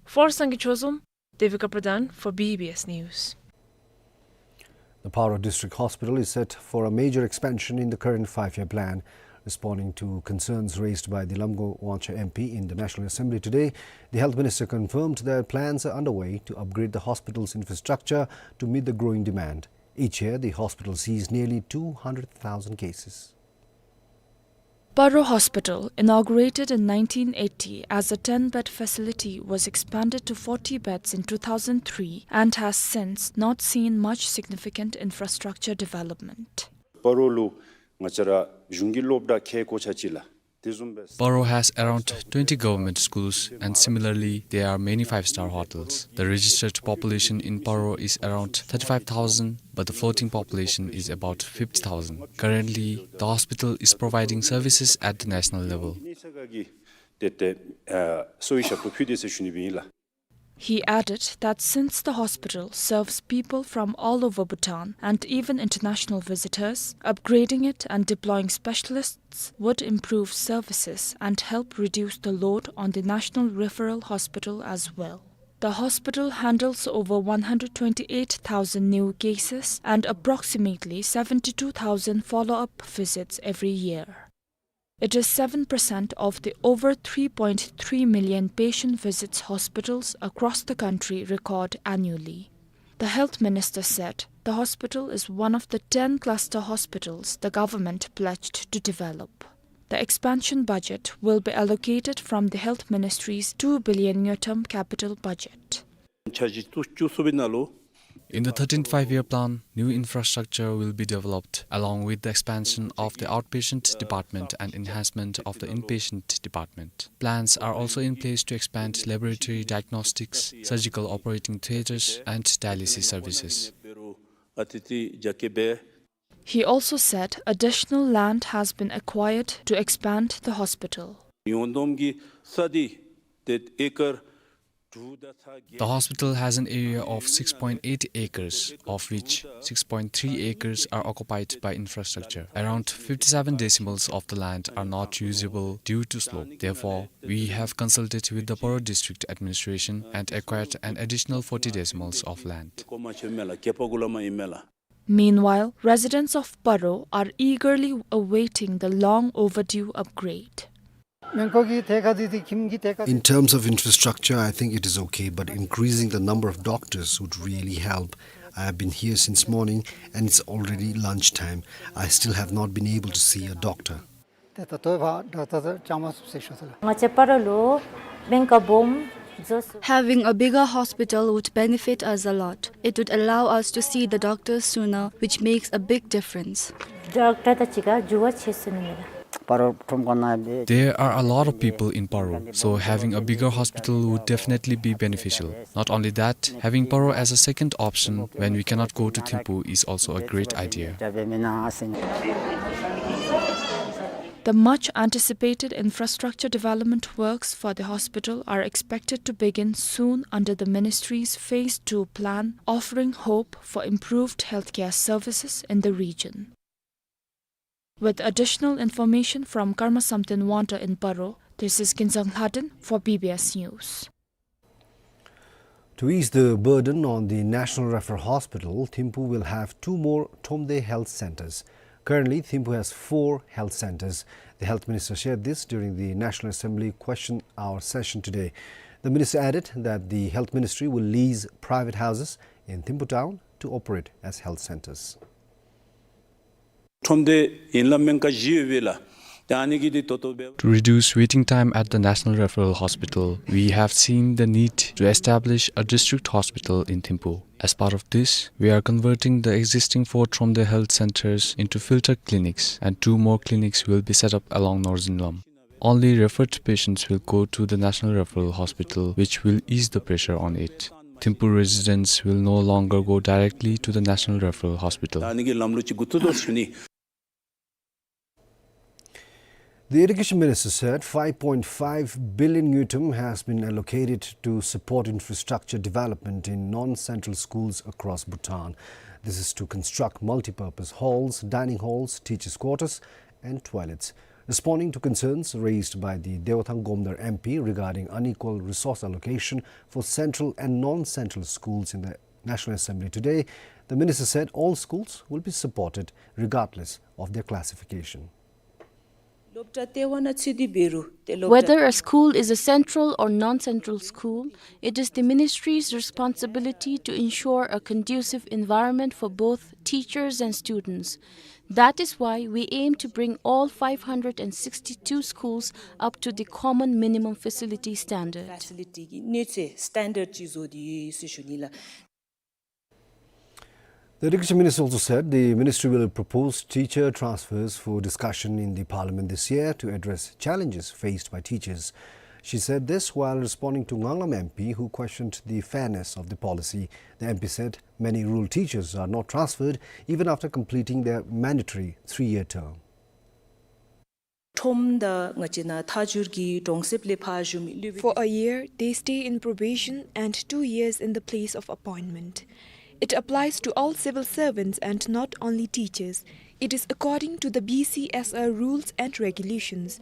For Sangay Chozom, Devika Pradhan for B B S News. The Paro District Hospital is set for a major expansion in the current five-year plan. Responding to concerns raised by the Lamgo Wangchuk M P in the National Assembly today, the Health Minister confirmed that plans are underway to upgrade the hospital's infrastructure to meet the growing demand. Each year, the hospital sees nearly two hundred thousand cases. Paro Hospital, inaugurated in nineteen eighty as a ten-bed facility, was expanded to forty beds in two thousand three and has since not seen much significant infrastructure development. སྤ་རོ་ལུ་ང་བཅས་ར་གཞུང་གི་སློབ་གྲྭ་ཁལ་གོ་ཆ་གཅིག་ལགས། དེ་བཟུམ་སྦེ་Paro has around twenty government schools, and similarly, there are many five-star hotels. The registered population in Paro is around thirty-five thousand, but the floating population is about fifty thousand. Currently, the hospital is providing services at the national level. ཏེ་ཏེ་ཨ་གསོ་བའི་ཞབས་ཏོག་ཕུལ་དེས་ཟེར་ཞུ་ནི་སྦེ་ཨིན་ལགས། He added that since the hospital serves people from all over Bhutan and even international visitors, upgrading it and deploying specialists would improve services and help reduce the load on the National Referral Hospital as well. The hospital handles over one hundred twenty-eight thousand new cases and approximately seventy-two thousand follow-up visits every year. It is seven percent of the over three point three million patient visits hospitals across the country record annually. The health minister said the hospital is one of the ten cluster hospitals the government pledged to develop. The expansion budget will be allocated from the health ministry's two billion ngultrum capital budget. In the thirteenth Five-Year Plan, new infrastructure will be developed, along with the expansion of the outpatient department and enhancement of the inpatient department. Plans are also in place to expand laboratory diagnostics, surgical operating theaters, and dialysis services. He also said additional land has been acquired to expand the hospital. The hospital has an area of six point eight acres, of which six point three acres are occupied by infrastructure. Around fifty-seven decimals of the land are not usable due to slope. Therefore, we have consulted with the Paro District Administration and acquired an additional forty decimals of land. Meanwhile, residents of Paro are eagerly awaiting the long overdue upgrade. In terms of infrastructure, I think it is okay, but increasing the number of doctors would really help. I have been here since morning and it's already lunchtime. I still have not been able to see a doctor. ཏེ་ད་ལྟོ་ཕར་ཌོག་ཊར་ཙམ་མ་ཚུད་ཟེར་ཞུ་ཟེར་ལགས། ང་བཅས་སྤ་རོ་ལུ་སྨན་ཁང་སྦོམ་བཟོ་ཚུགས། Having a bigger hospital would benefit us a lot. It would allow us to see the doctors sooner, which makes a big difference. ཌོག་ཊར་དང་གཅིག་ཁར་འགྱུར་བ་ཆེ་སུ་ནི་མས་ལགས། སྤ་རོ་ཁྲོམ་ཁ་ནང་ལས། There are a lot of people in Paro, so having a bigger hospital would definitely be beneficial. Not only that, having Paro as a second option when we cannot go to Thimphu is also a great idea. The much anticipated infrastructure development works for the hospital are expected to begin soon under the ministry's Phase two plan, offering hope for improved healthcare services in the region. With additional information from Karma Samten Wangta in Paro, this is Kinzang Lhaden for B B S News. To ease the burden on the National Referral Hospital, Thimphu will have two more Thromde health centers. Currently, Thimphu has four health centers. The health minister shared this during the National Assembly question hour session today. The minister added that the health ministry will lease private houses in Thimphu town to operate as health centers. ཁྲོམ་སྡེ་ཨིན་ལ་སྨན་ཁང་བཞི་ཡོད་པས་ལགས། ཏེ་ཨ་ནི་གིས་འདི་ཏོག་ཏོ་འབད། To reduce waiting time at the National Referral Hospital, we have seen the need to establish a district hospital in Thimphu. As part of this, we are converting the existing four Thromde health centers into filter clinics, and two more clinics will be set up along Norzinlam. Only referred patients will go to the National Referral Hospital, which will ease the pressure on it. Thimphu residents will no longer go directly to the National Referral Hospital. ད་ཨ་ནི་གི་ལམ་ལུགས་ཅིག་འགོ་བཙུགས་དོ་ཞུ་ནི། The Education Minister said five point five billion ngultrum has been allocated to support infrastructure development in non-central schools across Bhutan. This is to construct multi-purpose halls, dining halls, teachers' quarters, and toilets. Responding to concerns raised by the Dewathang Gamdar M P regarding unequal resource allocation for central and non-central schools in the National Assembly today, the minister said all schools will be supported regardless of their classification. Whether a school is a central or non-central school, it is the ministry's responsibility to ensure a conducive environment for both teachers and students. That is why we aim to bring all five hundred and sixty-two schools up to the common minimum facility standard. Facility གི་གནས་ཚད་སི་ཊེན་ཌརཌ་ཅིག་བཟོ་སྟེ་ཡོད་ཟེར་ཞུ་ནི་ལགས། The Education Minister also said the ministry will propose teacher transfers for discussion in the parliament this year to address challenges faced by teachers. She said this while responding to Nganglam M P, who questioned the fairness of the policy. The M P said many rural teachers are not transferred even after completing their mandatory three-year term. ཁྲོམ་དང་ང་བཅས་ནཱ་ཐག་འཁྱུར་གྱི་གྲོང་གསེབ་ལས་ཕར་བཞུགས་མི་སློབ་དཔོན། For a year, they stay in probation and two years in the place of appointment. It applies to all civil servants and not only teachers. It is according to the B C S R rules and regulations.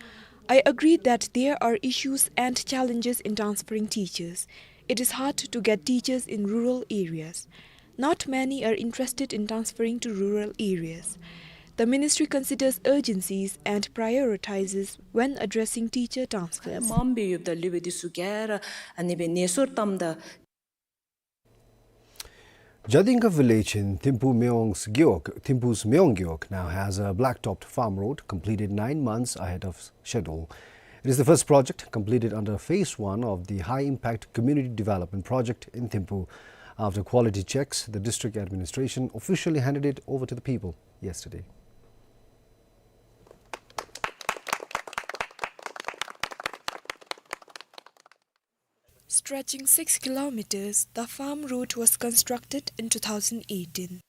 I agree that there are issues and challenges in transferring teachers. It is hard to get teachers in rural areas. Not many are interested in transferring to rural areas. The ministry considers urgencies and prioritizes when addressing teacher transfers. མངམ་སྦེ་ཡོདཔ་ད་སློབ་དཔོན་འདི་ཚུ་ག་ར་ཨ་ནི་སྦེ་ནད་གསོ་བཏངམ་ད། Jadingka village in Thimphu Mewang Gewog, Thimphu's Mewang Gewog now has a black-topped farm road completed nine months ahead of schedule. It is the first project completed under phase one of the high-impact community development project in Thimphu. After quality checks, the district administration officially handed it over to the people yesterday. Stretching six kilometers, the farm road was constructed in two thousand eighteen.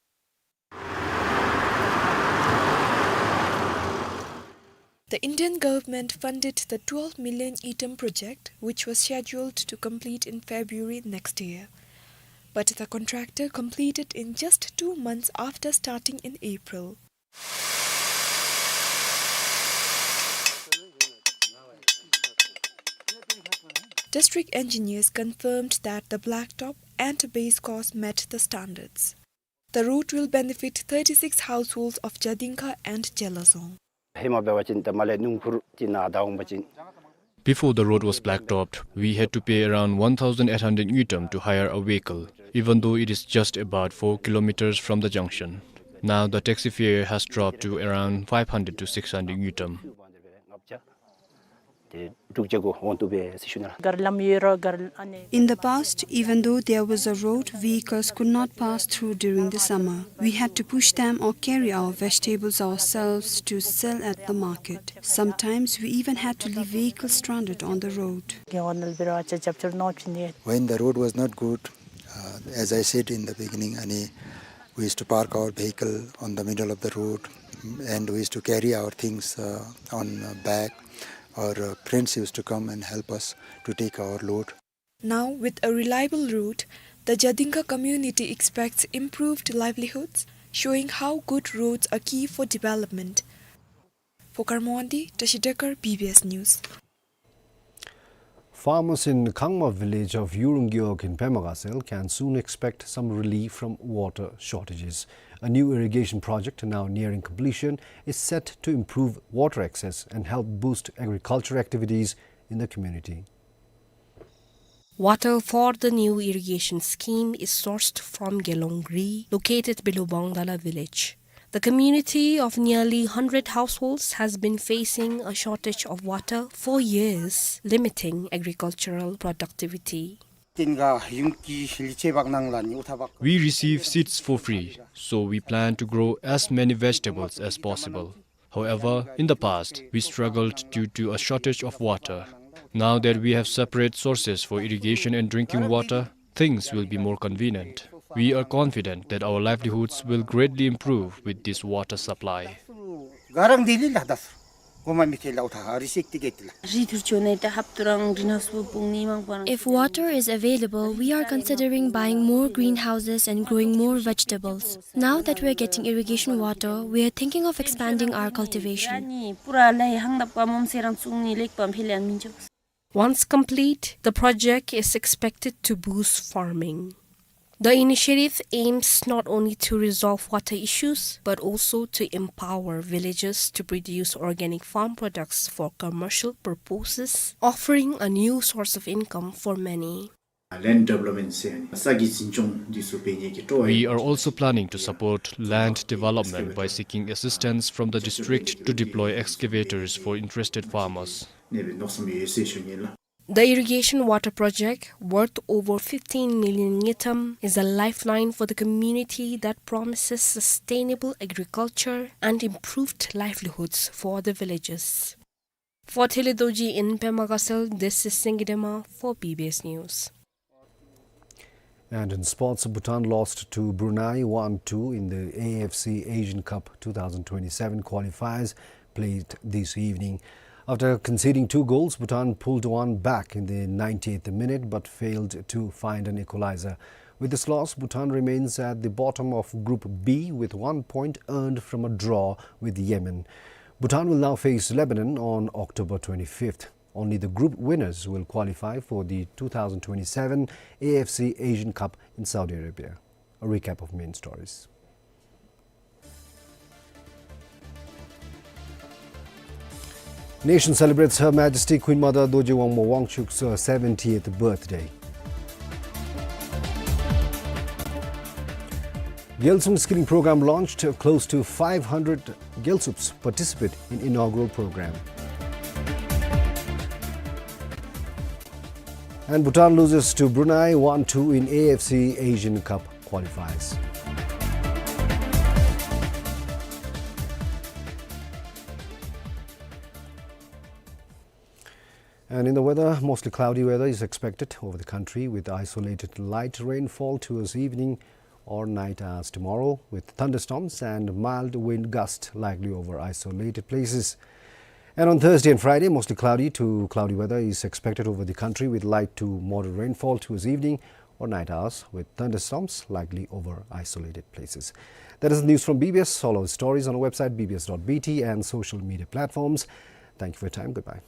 The Indian government funded the twelve million ngultrum project, which was scheduled to complete in February next year. But the contractor completed in just two months after starting in April. District engineers confirmed that the blacktop and base course met the standards. The route will benefit thirty-six households of Jadingka and Jelazong. ཧེ་མ་འབད་བ་ཅིན་ད་མར་ལས་སྣུམ་འཁོར་ཅིག་ནཱ་བདའ་འོང་པ་ཅིན། Before the road was blacktopped, we had to pay around one thousand eight hundred ngultrum to hire a vehicle, even though it is just about four kilometers from the junction. Now the taxi fare has dropped to around five hundred to six hundred ngultrum. In the past, even though there was a road, vehicles could not pass through during the summer. We had to push them or carry our vegetables ourselves to sell at the market. Sometimes we even had to leave vehicles stranded on the road. When the road was not good, uh, as I said in the beginning, ཨ་ནི, we used to park our vehicle on the middle of the road, and we used to carry our things, uh, on, uh, back. Our, uh, friends used to come and help us to take our load. Now, with a reliable road, the Jadingka community expects improved livelihoods, showing how good roads are key for development. For Karmondi, Tashi Dekar, B B S News. Farmers in Khangma village of Yurung Gewog in Pema Gatshel can soon expect some relief from water shortages. A new irrigation project, now nearing completion, is set to improve water access and help boost agriculture activities in the community. Water for the new irrigation scheme is sourced from Gelong Ri, located below Bongdala village. The community of nearly hundred households has been facing a shortage of water for years, limiting agricultural productivity. We receive seeds for free, so we plan to grow as many vegetables as possible. However, in the past, we struggled due to a shortage of water. Now that we have separate sources for irrigation and drinking water, things will be more convenient. We are confident that our livelihoods will greatly improve with this water supply. If water is available, we are considering buying more greenhouses and growing more vegetables. Now that we are getting irrigation water, we are thinking of expanding our cultivation. Once complete, the project is expected to boost farming. The initiative aims not only to resolve water issues, but also to empower villagers to produce organic farm products for commercial purposes, offering a new source of income for many. Land development ས་གི་འཛིན་སྐྱོང་འདི་ཚུ་འབད་ནི་གི་སྤྲོ་བ། We are also planning to support land development by seeking assistance from the district to deploy excavators for interested farmers. ནེ་སྦེ་མནོ་བསམ་ཡོད་ཟེར་ཞུ་ནི་ལགས། The irrigation water project, worth over fifteen million ngultrum, is a lifeline for the community that promises sustainable agriculture and improved livelihoods for the villagers. For Thili Dorji in Pema Gatshel, this is Singye Dema for B B S News. And in sports, Bhutan lost to Brunei one two in the A F C Asian Cup two thousand twenty-seven qualifiers. played this evening. After conceding two goals, Bhutan pulled one back in the ninetieth minute but failed to find an equalizer. With this loss, Bhutan remains at the bottom of Group B with one point earned from a draw with Yemen. Bhutan will now face Lebanon on October twenty-fifth. Only the group winners will qualify for the two thousand twenty-seven A F C Asian Cup in Saudi Arabia. A recap of main stories. Nation celebrates Her Majesty Queen Mother Dorje Wangmo Wangchuk's, uh, seventieth birthday. Gyaltsum skilling program launched. Close to five hundred Gyaltsups participate in inaugural program. And Bhutan loses to Brunei one two in A F C Asian Cup qualifiers. And in the weather, mostly cloudy weather is expected over the country with isolated light rainfall towards evening or night hours tomorrow, with thunderstorms and mild wind gust likely over isolated places. And on Thursday and Friday, mostly cloudy to cloudy weather is expected over the country with light to moderate rainfall towards evening or night hours, with thunderstorms likely over isolated places. That is the news from B B S. All our stories on our website, B B S dot B T, and social media platforms. Thank you for your time. Goodbye.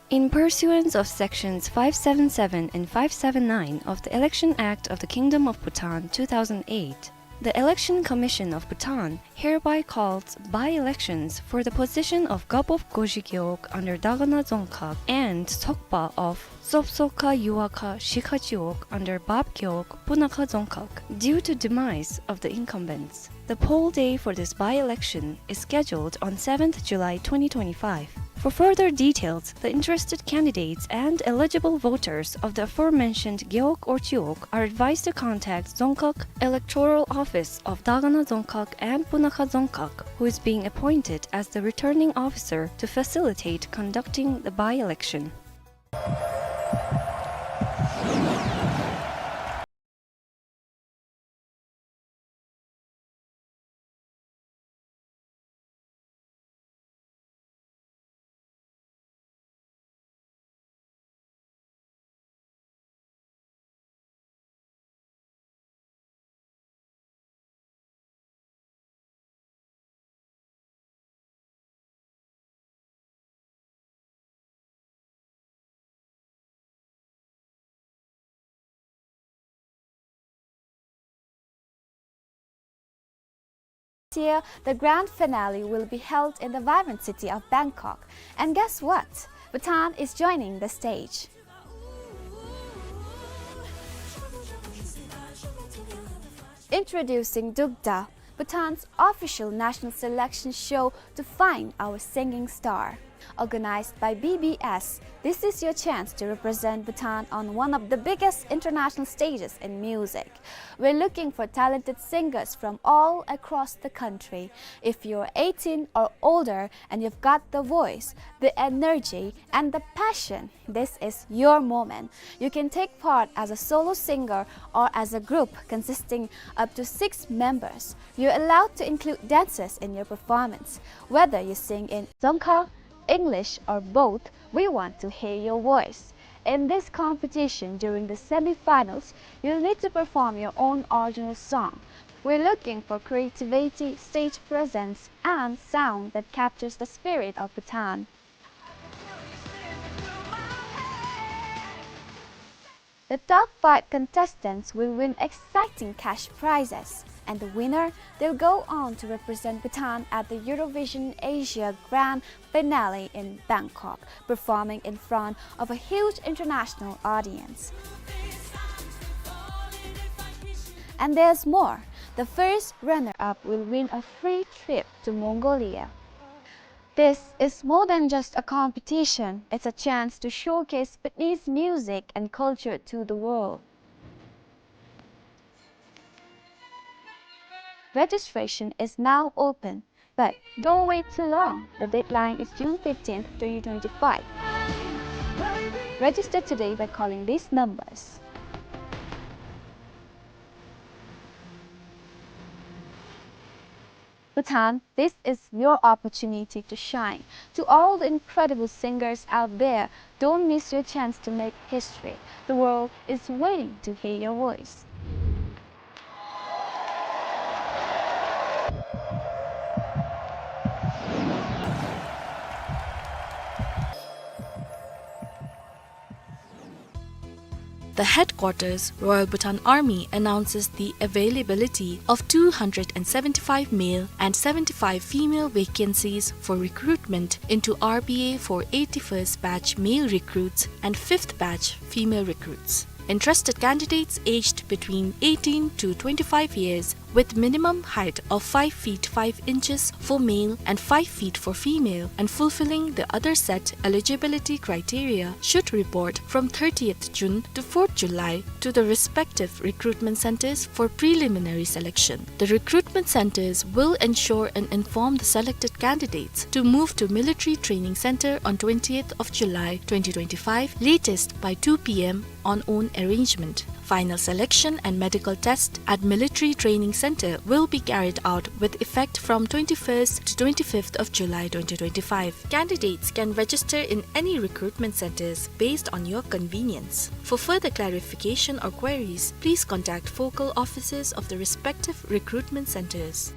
In pursuance of Sections five seven seven and five seven nine of the Election Act of the Kingdom of Bhutan two thousand eight, the Election Commission of Bhutan hereby calls by-elections for the position of Gabop Goji Gewog under Dagana Dzongkhag and Sokpa of Sopsoka Yuwakha Shikha Jiwog under Bab Gewog Punakha Dzongkhag due to demise of the incumbents. The poll day for this by-election is scheduled on seventh July twenty twenty-five. For further details, the interested candidates and eligible voters of the aforementioned Gewog or Jiwog are advised to contact Dzongkhag Electoral Office of Dagana Dzongkhag and Punakha Dzongkhag, who is being appointed as the returning officer to facilitate conducting the by-election. This year, the grand finale will be held in the vibrant city of Bangkok. And guess what? Bhutan is joining the stage. Introducing Dugda, Bhutan's official national selection show to find our singing star. Organized by B B S, this is your chance to represent Bhutan on one of the biggest international stages in music. We're looking for talented singers from all across the country. If you're eighteen or older and you've got the voice, the energy, and the passion, this is your moment. You can take part as a solo singer or as a group consisting up to six members. You're allowed to include dancers in your performance. Whether you sing in Dzongkha, English, or both, we want to hear your voice. In this competition, during the semi-finals, you'll need to perform your own original song. We're looking for creativity, stage presence, and sound that captures the spirit of Bhutan. The top five contestants will win exciting cash prizes, and the winner, they'll go on to represent Bhutan at the Eurovision Asia Grand Finale in Bangkok, performing in front of a huge international audience. And there's more. The first runner-up will win a free trip to Mongolia. This is more than just a competition, it's a chance to showcase Bhutanese music and culture to the world. Registration is now open, but don't wait too long. The deadline is June fifteenth, twenty twenty-five. Register today by calling these numbers. Bhutan, this is your opportunity to shine. To all the incredible singers out there, don't miss your chance to make history. The world is waiting to hear your voice. The headquarters, Royal Bhutan Army, announces the availability of two hundred and seventy-five male and seventy-five female vacancies for recruitment into R B A for eighty-first batch male recruits and fifth batch female recruits. Interested candidates aged between eighteen to twenty-five years with minimum height of five feet five inches for male and five feet for female, and fulfilling the other set eligibility criteria, should report from thirtieth June to fourth July to the respective recruitment centers for preliminary selection. The recruitment centers will ensure and inform the selected candidates to move to Military Training Center on twentieth of July twenty twenty-five, latest by two P M on own arrangement. Final selection and medical test at Military Training Center will be carried out with effect from twenty-first to twenty-fifth of July twenty twenty-five. Candidates can register in any recruitment centers based on your convenience. For further clarification or queries, please contact focal offices of the respective recruitment centers.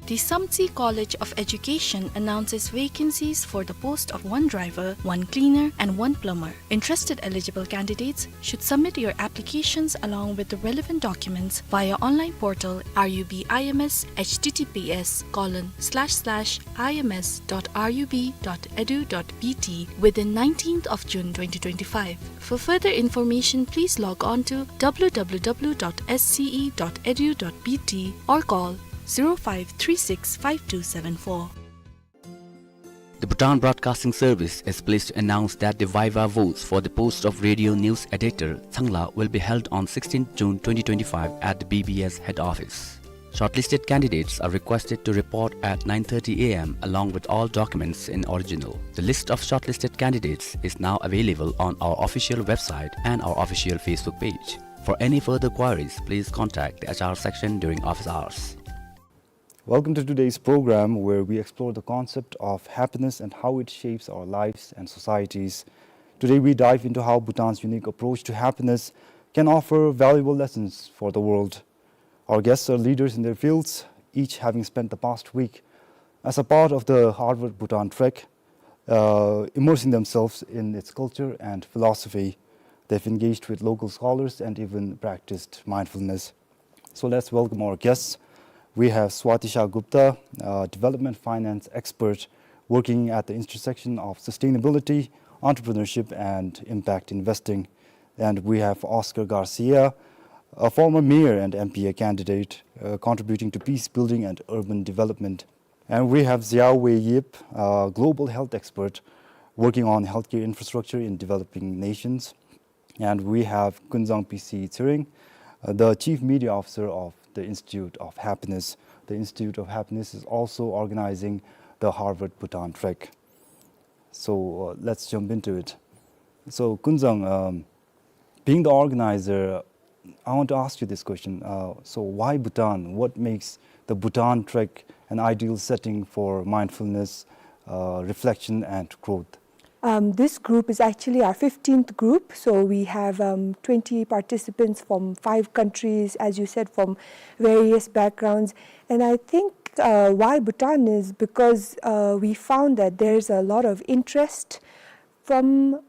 The Samtse College of Education announces vacancies for the post of one driver, one cleaner, and one plumber. Interested eligible candidates should submit your applications along with the relevant documents via online portal R U B I M S, H T T P S colon slash slash I M S dot R U B dot edu dot B T within nineteenth of June twenty twenty-five. For further information, please log on to W W W dot S C E dot edu dot B T or call zero five three six five two seven four. The Bhutan Broadcasting Service is pleased to announce that the viva votes for the post of radio news editor, Tsangla, will be held on sixteenth June twenty twenty-five at the B B S head office. Shortlisted candidates are requested to report at nine thirty A M along with all documents in original. The list of shortlisted candidates is now available on our official website and our official Facebook page. For any further queries, please contact the H R section during office hours. Welcome to today's program, where we explore the concept of happiness and how it shapes our lives and societies. Today we dive into how Bhutan's unique approach to happiness can offer valuable lessons for the world. Our guests are leaders in their fields, each having spent the past week as a part of the Harvard Bhutan Trek, uh, immersing themselves in its culture and philosophy. They've engaged with local scholars and even practiced mindfulness. So let's welcome our guests. We have Swati Shah Gupta, a development finance expert working at the intersection of sustainability, entrepreneurship, and impact investing. And we have Oscar Garcia, a former mayor and M P A candidate, uh, contributing to peace building and urban development. And we have Xiaowei Yip, a global health expert working on healthcare infrastructure in developing nations. And we have Kunzang P C Tshering, uh, the Chief Media Officer of the Institute of Happiness. The Institute of Happiness is also organizing the Harvard Bhutan Trek. So, uh, let's jump into it. So, Kunzang, um, being the organizer, I want to ask you this question. Uh, so, why Bhutan? What makes the Bhutan Trek an ideal setting for mindfulness, uh, reflection, and growth? Um, this group is actually our fifteenth group, so we have, um, twenty participants from five countries, as you said, from various backgrounds. And I think, uh, why Bhutan is because, uh, we found that there's a lot of interest from,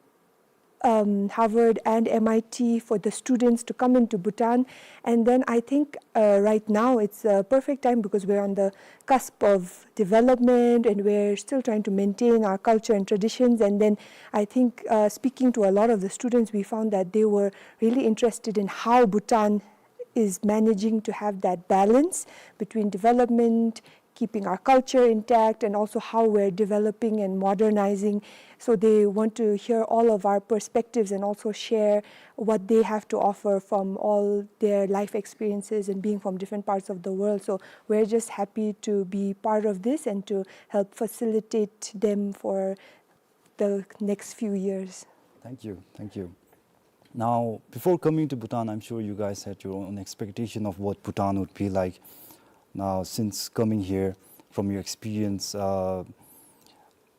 um, Harvard and M I T for the students to come into Bhutan. And then I think, uh, right now it's a perfect time because we're on the cusp of development and we're still trying to maintain our culture and traditions. And then I think, uh, speaking to a lot of the students, we found that they were really interested in how Bhutan is managing to have that balance between development, keeping our culture intact, and also how we're developing and modernizing. So they want to hear all of our perspectives and also share what they have to offer from all their life experiences and being from different parts of the world. So we're just happy to be part of this and to help facilitate them for the next few years. Thank you. Thank you. Now, before coming to Bhutan, I'm sure you guys had your own expectation of what Bhutan would be like. Now, since coming here, from your experience, uh,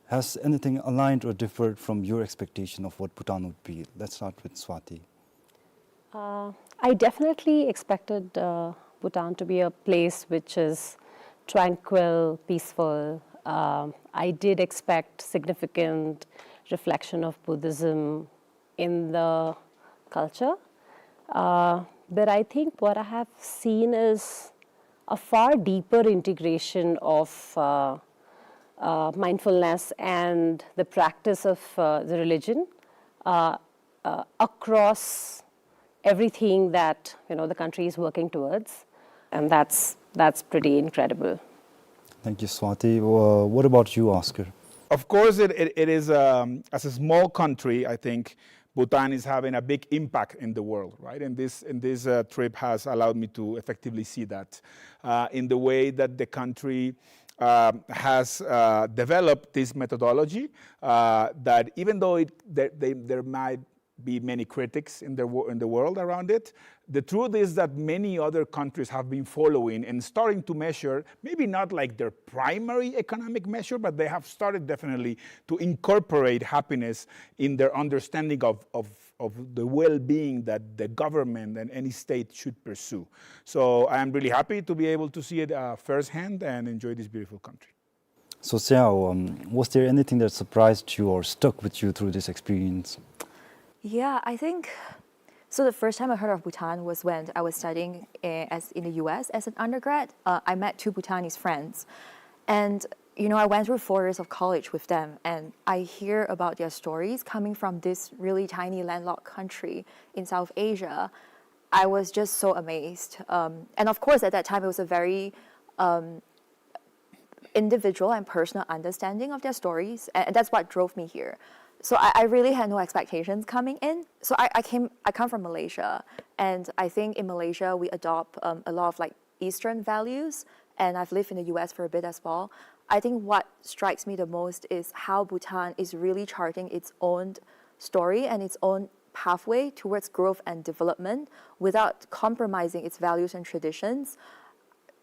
has anything aligned or differed from your expectation of what Bhutan would be? Let's start with Swati. Uh, I definitely expected, uh, Bhutan to be a place which is tranquil, peaceful. Um, I did expect significant reflection of Buddhism in the culture. Uh, but I think what I have seen is a far deeper integration of, uh, uh, mindfulness and the practice of, uh, the religion, uh, uh, across everything that, you know, the country is working towards. And that's, that's pretty incredible. Thank you, Swati. Uh, what about you, Oscar? Of course, it, it, it is, um, as a small country, I think Bhutan is having a big impact in the world, right? And this, and this, uh, trip has allowed me to effectively see that, uh, in the way that the country, um, has, uh, developed this methodology, uh, that even though it, there, they, there might be many critics in the wo-, in the world around it, the truth is that many other countries have been following and starting to measure, maybe not like their primary economic measure, but they have started definitely to incorporate happiness in their understanding of, of, of the well-being that the government and any state should pursue. So I am really happy to be able to see it, uh, firsthand and enjoy this beautiful country. So Xiao, um, was there anything that surprised you or stuck with you through this experience? Yeah, I think, so the first time I heard of Bhutan was when I was studying, uh, as, in the U S as an undergrad. Uh, I met two Bhutanese friends. And, you know, I went through four years of college with them, and I hear about their stories coming from this really tiny landlocked country in South Asia. I was just so amazed. Um, and of course, at that time, it was a very, um, individual and personal understanding of their stories, and, and that's what drove me here. So I, I really had no expectations coming in. So I, I came, I come from Malaysia, and I think in Malaysia we adopt, um, a lot of, like, Eastern values, and I've lived in the U S for a bit as well. I think what strikes me the most is how Bhutan is really charting its own story and its own pathway towards growth and development without compromising its values and traditions.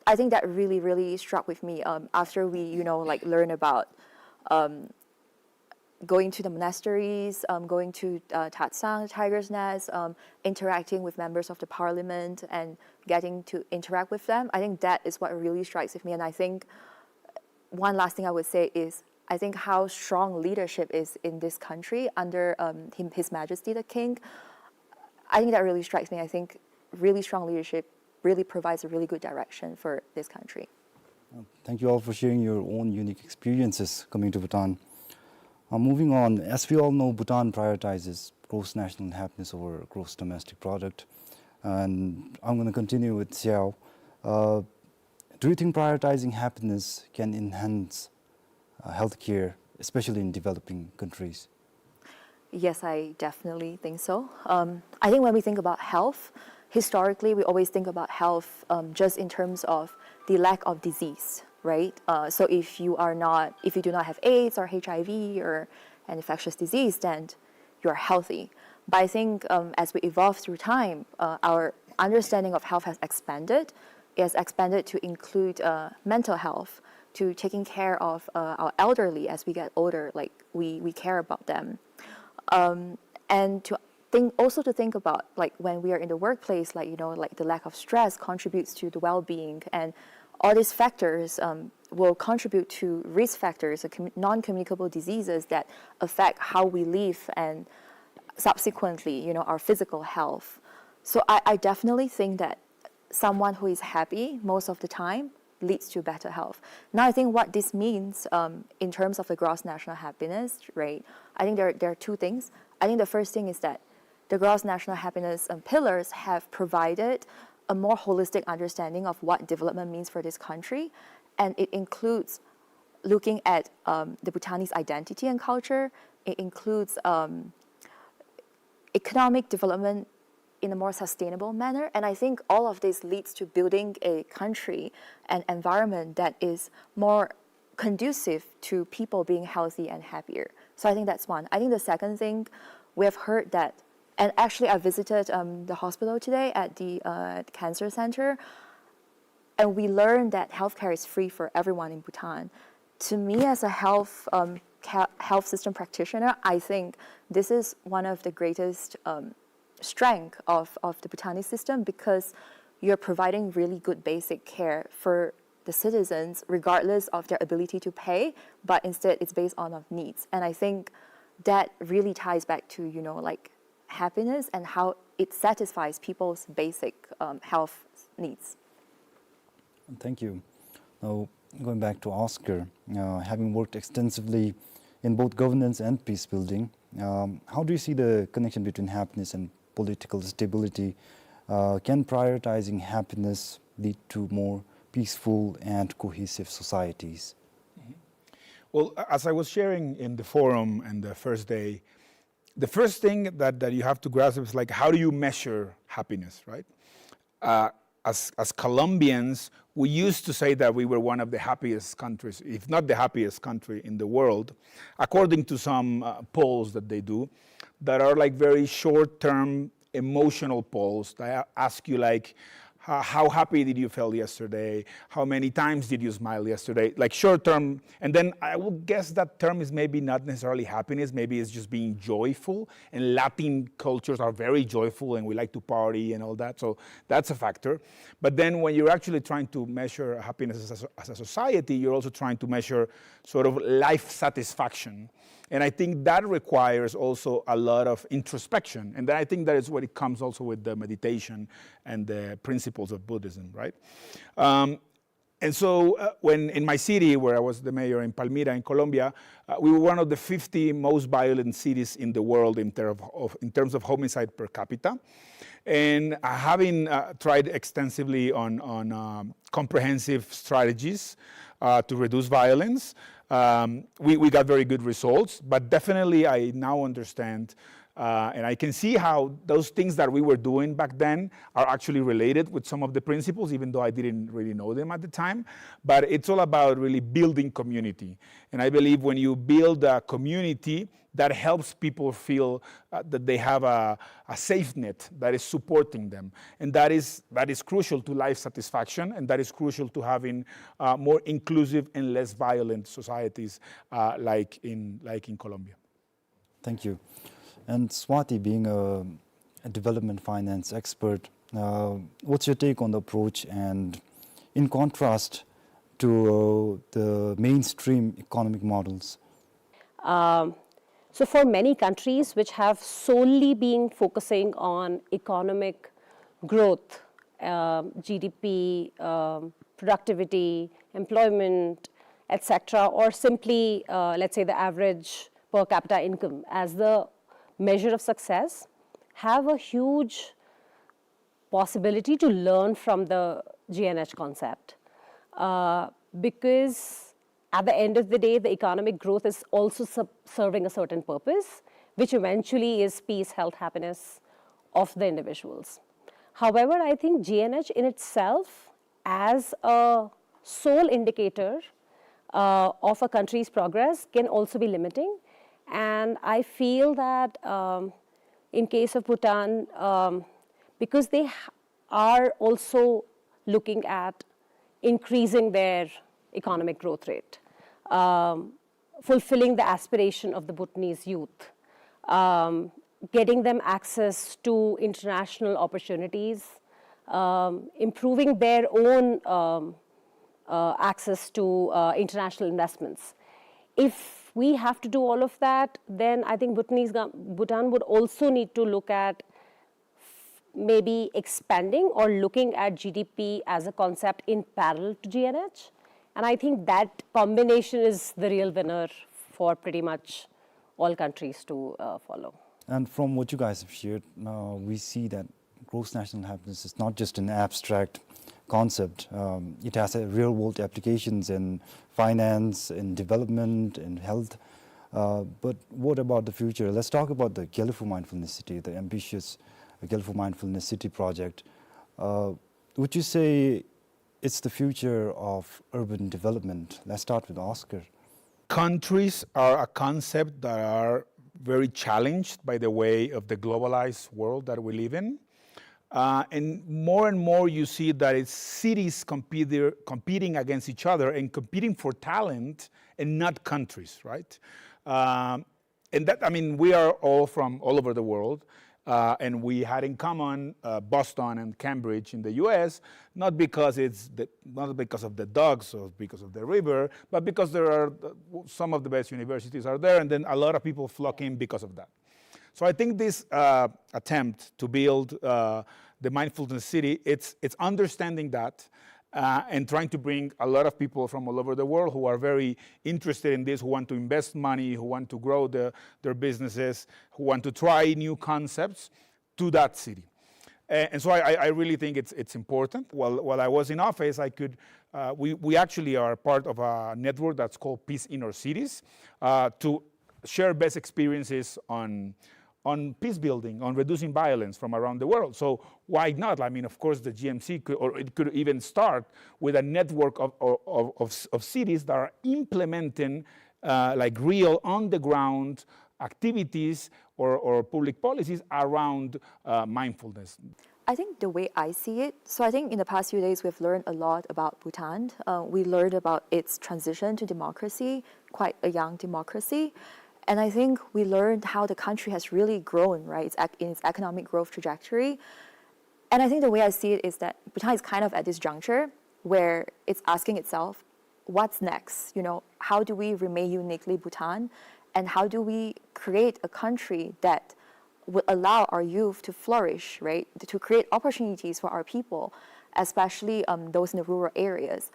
I think that really, really struck with me, um, after we, you know, like, learn about, um, going to the monasteries, um, going to, uh, Tatsang, Tiger's Nest, um, interacting with members of the parliament and getting to interact with them. I think that is what really strikes with me. And I think one last thing I would say is I think how strong leadership is in this country under, um, him, His Majesty the King. I think that really strikes me. I think really strong leadership really provides a really good direction for this country. Uh, thank you all for sharing your own unique experiences coming to Bhutan. Uh, moving on, as we all know, Bhutan prioritizes gross national happiness over gross domestic product. And I'm gonna continue with Xiao. Uh, do you think prioritizing happiness can enhance, uh, healthcare, especially in developing countries? Yes, I definitely think so. Um, I think when we think about health, historically, we always think about health, um, just in terms of the lack of disease, right? Uh, so if you are not, if you do not have AIDS or H I V or an infectious disease, then you're healthy. But I think, um, as we evolve through time, uh, our understanding of health has expanded. It has expanded to include, uh, mental health, to taking care of uh, our elderly as we get older. Like we we care about them, um, and to think also to think about like when we are in the workplace, like you know, like the lack of stress contributes to the well-being, and all these factors um, will contribute to risk factors, uh, commu- non-communicable diseases that affect how we live and subsequently, you know, our physical health. So I, I definitely think that someone who is happy most of the time leads to better health. Now, I think what this means um, in terms of the gross national happiness rate, I think there, there are two things. I think the first thing is that the gross national happiness um, pillars have provided a more holistic understanding of what development means for this country, and it includes looking at um, the Bhutanese identity and culture. It includes um, economic development in a more sustainable manner. And I think all of this leads to building a country, an environment that is more conducive to people being healthy and happier. So I think that's one. I think the second thing, we have heard that, and actually I visited um, the hospital today at the uh, cancer center, and we learned that healthcare is free for everyone in Bhutan. To me, as a health um, ca- health system practitioner, I think this is one of the greatest um, strength of, of the Bhutanese system, because you're providing really good basic care for the citizens regardless of their ability to pay, but instead it's based on of needs. And I think that really ties back to, you know, like happiness and how it satisfies people's basic um, health needs. Thank you. Now, going back to Oscar, uh, having worked extensively in both governance and peace building, um, how do you see the connection between happiness and political stability? Uh, can prioritizing happiness lead to more peaceful and cohesive societies? Well, as I was sharing in the forum and the first day, the first thing that, that you have to grasp is like, how do you measure happiness, right? Uh, as, as Colombians, we used to say that we were one of the happiest countries, if not the happiest country in the world, according to some uh, polls that they do, that are like very short-term emotional polls that ask you like, how happy did you feel yesterday? How many times did you smile yesterday? Like short term, and then I would guess that term is maybe not necessarily happiness, maybe it's just being joyful. And Latin cultures are very joyful and we like to party and all that. So that's a factor. But then when you're actually trying to measure happiness as a, as a society, you're also trying to measure sort of life satisfaction. And I think that requires also a lot of introspection. And then I think that is what it comes also with the meditation and the principles of Buddhism, right? Um, and so uh, when in my city, where I was the mayor in Palmira in Colombia, uh, we were one of the fifty most violent cities in the world in, ter- of, in terms of homicide per capita. And uh, having uh, tried extensively on, on um, comprehensive strategies uh, to reduce violence, um, we, we got very good results. But definitely, I now understand uh, and I can see how those things that we were doing back then are actually related with some of the principles, even though I didn't really know them at the time. But it's all about really building community. And I believe when you build a community, that helps people feel uh, that they have a, a safe net that is supporting them. And that is, that is crucial to life satisfaction, and that is crucial to having uh, more inclusive and less violent societies uh, like, in, like in Colombia. Thank you. And Swati, being a, a development finance expert, uh, what's your take on the approach and in contrast to uh, the mainstream economic models? Um, so for many countries which have solely been focusing on economic growth, um, G D P, um, productivity, employment, et cetera, or simply, uh, let's say, the average per capita income as the measure of success, have a huge possibility to learn from the G N H concept. Uh, because at the end of the day, the economic growth is also sub- serving a certain purpose, which eventually is peace, health, happiness of the individuals. However, I think G N H in itself, as a sole indicator uh, of a country's progress, can also be limiting. And I feel that um, in case of Bhutan, um, because they are also looking at increasing their economic growth rate, um, fulfilling the aspiration of the Bhutanese youth, um, getting them access to international opportunities, um, improving their own, um, uh, access to, uh, international investments. If we have to do all of that, then I think Bhutanese gov-, Bhutan would also need to look at maybe expanding or looking at G D P as a concept in parallel to G N H. And I think that combination is the real winner for pretty much all countries to, uh, follow. And from what you guys have shared, uh, we see that gross national happiness is not just an abstract concept. Um, it has a real-world applications in finance, in development, in health. Uh, but what about the future? Let's talk about the Gelephu Mindfulness City, the ambitious Gelephu Mindfulness City project. Uh, would you say it's the future of urban development? Let's start with Oscar. Countries are a concept that are very challenged by the way of the globalized world that we live in. Uh, and more and more you see that it's cities compete-, competing against each other and competing for talent and not countries, right? Um, and that, I mean, we are all from all over the world, uh, and we had in common, uh, Boston and Cambridge in the U S, not because it's the, not because of the dogs or because of the river, but because there are, uh, some of the best universities are there, and then a lot of people flock in because of that. So I think this, uh, attempt to build, uh, the mindfulness city, it's, it's understanding that, uh, and trying to bring a lot of people from all over the world who are very interested in this, who want to invest money, who want to grow the, their businesses, who want to try new concepts to that city. A-, and so I, I, I really think it's, it's important. While, while I was in office, I could, uh, we, we actually are part of a network that's called Peace Inner Cities, uh, to share best experiences on, on peace building, on reducing violence from around the world. So why not? I mean, of course, the G M C could, or it could even start with a network of, of, of, of, of cities that are implementing, uh, like, real on-the-ground activities or, or public policies around, uh, mindfulness. I think the way I see it, so I think in the past few days we've learned a lot about Bhutan. Uh, we learned about its transition to democracy, quite a young democracy. And I think we learned how the country has really grown, right, its ec-, in its economic growth trajectory. And I think the way I see it is that Bhutan is kind of at this juncture where it's asking itself, what's next? You know, how do we remain uniquely Bhutan? And how do we create a country that would allow our youth to flourish, right? To create opportunities for our people, especially, um, those in the rural areas.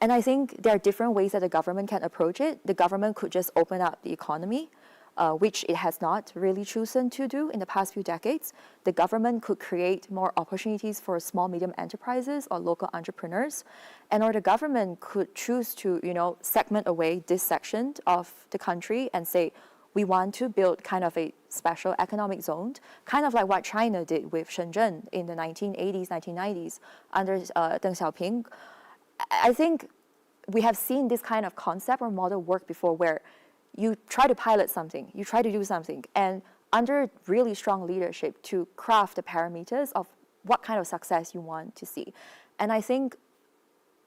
And I think there are different ways that the government can approach it. The government could just open up the economy, uh, which it has not really chosen to do in the past few decades. The government could create more opportunities for small, medium enterprises or local entrepreneurs. And or the government could choose to, you know, segment away this section of the country and say, we want to build kind of a special economic zone, kind of like what China did with Shenzhen in the nineteen eighties, nineteen nineties under, uh, Deng Xiaoping. I, I think we have seen this kind of concept or model work before, where you try to pilot something, you try to do something, and under really strong leadership to craft the parameters of what kind of success you want to see. And I think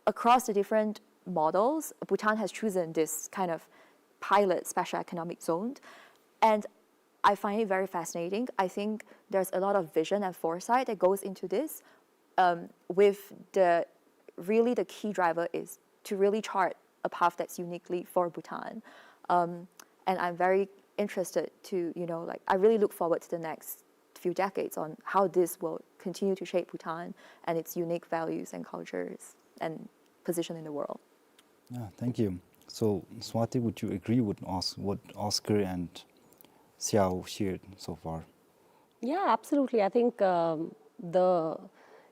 across the different models, Bhutan has chosen this kind of pilot special economic zone. And I find it very fascinating. I think there's a lot of vision and foresight that goes into this, um, with the, really the key driver is to really chart a path that's uniquely for Bhutan. Um, and I'm very interested to, you know, like, I really look forward to the next few decades on how this will continue to shape Bhutan and its unique values and cultures and position in the world. Yeah, thank you. So, Swati, would you agree with Os-, what Oscar and Xiao shared so far? Yeah, absolutely. I think, um, the,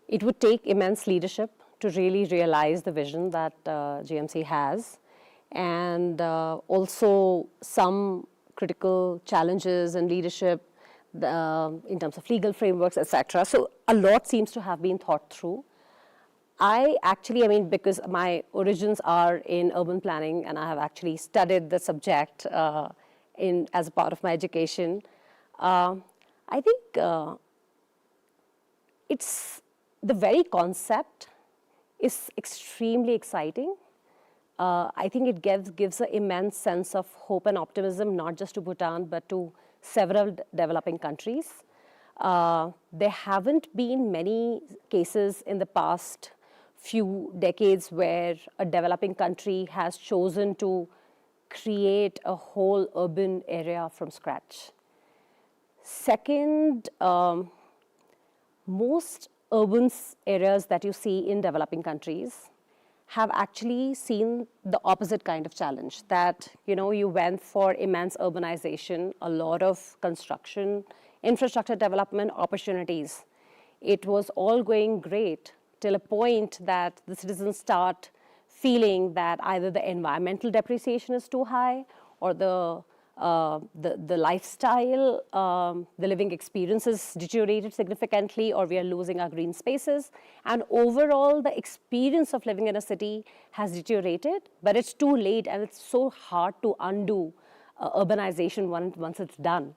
it would take immense leadership to really realize the vision that, uh, G M C has, and, uh, also some critical challenges in leadership, the, um, in terms of legal frameworks, et cetera. So a lot seems to have been thought through. I actually, I mean, because my origins are in urban planning and I have actually studied the subject, uh, in, as a part of my education, uh, I think, uh, it's, the very concept is extremely exciting. Uh, I think it gives, gives an immense sense of hope and optimism, not just to Bhutan, but to several d-, developing countries. Uh, there haven't been many cases in the past few decades where a developing country has chosen to create a whole urban area from scratch. Second, um, most urban s-, areas that you see in developing countries have actually seen the opposite kind of challenge, that, you know, you went for immense urbanization, a lot of construction, infrastructure development opportunities. It was all going great till a point that the citizens start feeling that either the environmental depreciation is too high, or the, uh, the, the lifestyle, um, the living experience is deteriorated significantly, or we are losing our green spaces. And overall, the experience of living in a city has deteriorated, but it's too late and it's so hard to undo, uh, urbanization once, once it's done.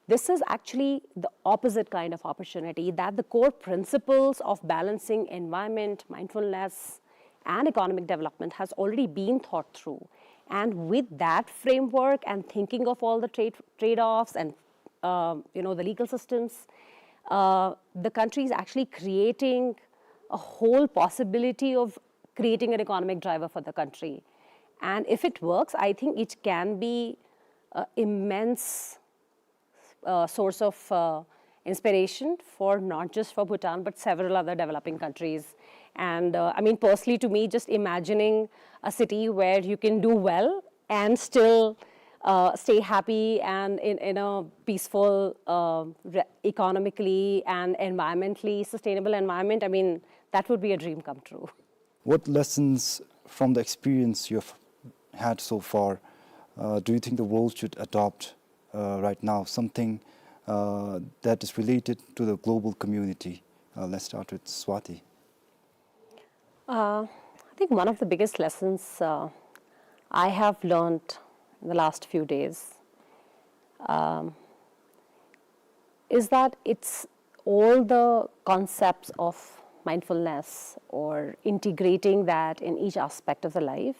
This is actually the opposite kind of opportunity, that the core principles of balancing environment, mindfulness, and economic development has already been thought through. And with that framework and thinking of all the trade, trade-offs and, uh, you know, the legal systems, uh, the country is actually creating a whole possibility of creating an economic driver for the country. And if it works, I think it can be, uh, immense, uh, source of, uh, inspiration for, not just for Bhutan, but several other developing countries. And, uh, I mean, personally, to me, just imagining a city where you can do well and still, uh, stay happy and in, in a peaceful, uh, re-, economically and environmentally sustainable environment, I mean, that would be a dream come true. What lessons from the experience you have had so far, uh, do you think the world should adopt, uh, right now? Something, uh, that is related to the global community. Uh, let's start with Swati. Uh, I think one of the biggest lessons, uh, I have learned in the last few days, um, is that it's all the concepts of mindfulness or integrating that in each aspect of the life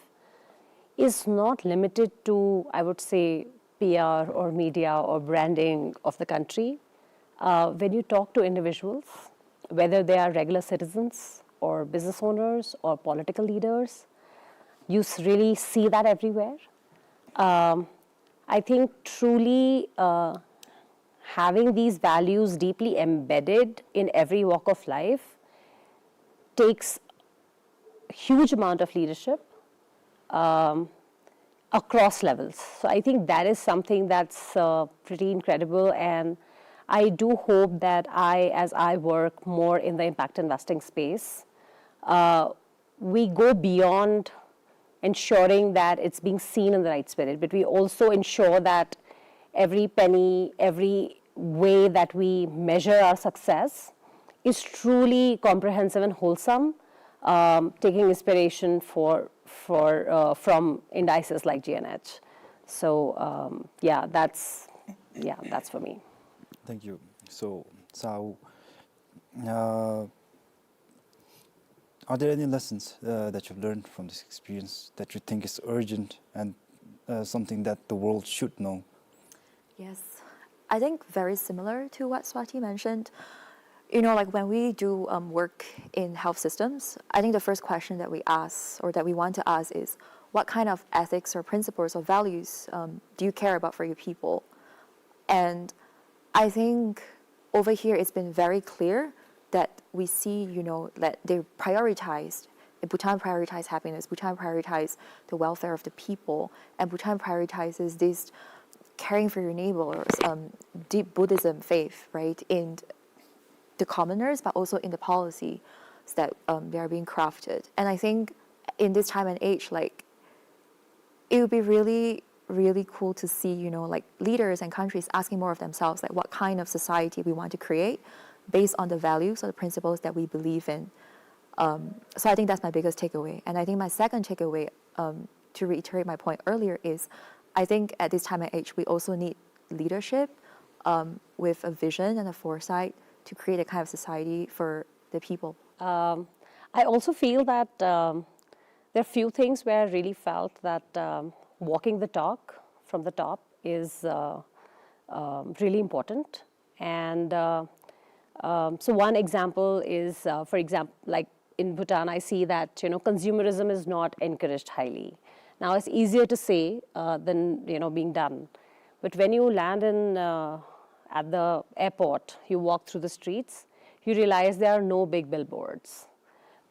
is not limited to, I would say, P R or media or branding of the country. Uh, when you talk to individuals, whether they are regular citizens or business owners or political leaders, you s-, really see that everywhere. Um, I think truly, uh, having these values deeply embedded in every walk of life takes huge amount of leadership, um, across levels. So I think that is something that's, uh, pretty incredible, and I do hope that I, as I work more in the impact investing space, uh, we go beyond ensuring that it's being seen in the right spirit, but we also ensure that every penny, every way that we measure our success is truly comprehensive and wholesome, um, taking inspiration for, for, uh, from indices like G N H. So, um, yeah, that's, yeah, that's for me. Thank you. So, Sahoo, uh, are there any lessons, uh, that you've learned from this experience that you think is urgent and, uh, something that the world should know? Yes. I think very similar to what Swati mentioned. You know, like, when we do, um, work in health systems, I think the first question that we ask, or that we want to ask, is, "What kind of ethics or principles or values, um, do you care about for your people?" And I think over here it's been very clear that we see, you know, that they prioritize, Bhutan prioritize happiness, Bhutan prioritize the welfare of the people, and Bhutan prioritizes this caring for your neighbors, um, deep Buddhism faith, right, in the commoners, but also in the policy that, um, they are being crafted. And I think in this time and age, like, it would be really, really cool to see, you know, like, leaders and countries asking more of themselves, like, what kind of society we want to create based on the values or the principles that we believe in. Um, so I think that's my biggest takeaway. And I think my second takeaway, um, to reiterate my point earlier, is I think at this time and age, we also need leadership, um, with a vision and a foresight to create a kind of society for the people. Um, I also feel that, um, there are few things where I really felt that, um, walking the talk from the top is, uh, um, really important. And, uh, um, so one example is, uh, for example, like, in Bhutan, I see that, you know, consumerism is not encouraged highly. Now, it's easier to say, uh, than, you know, being done. But when you land in, uh, at the airport, you walk through the streets, you realize there are no big billboards.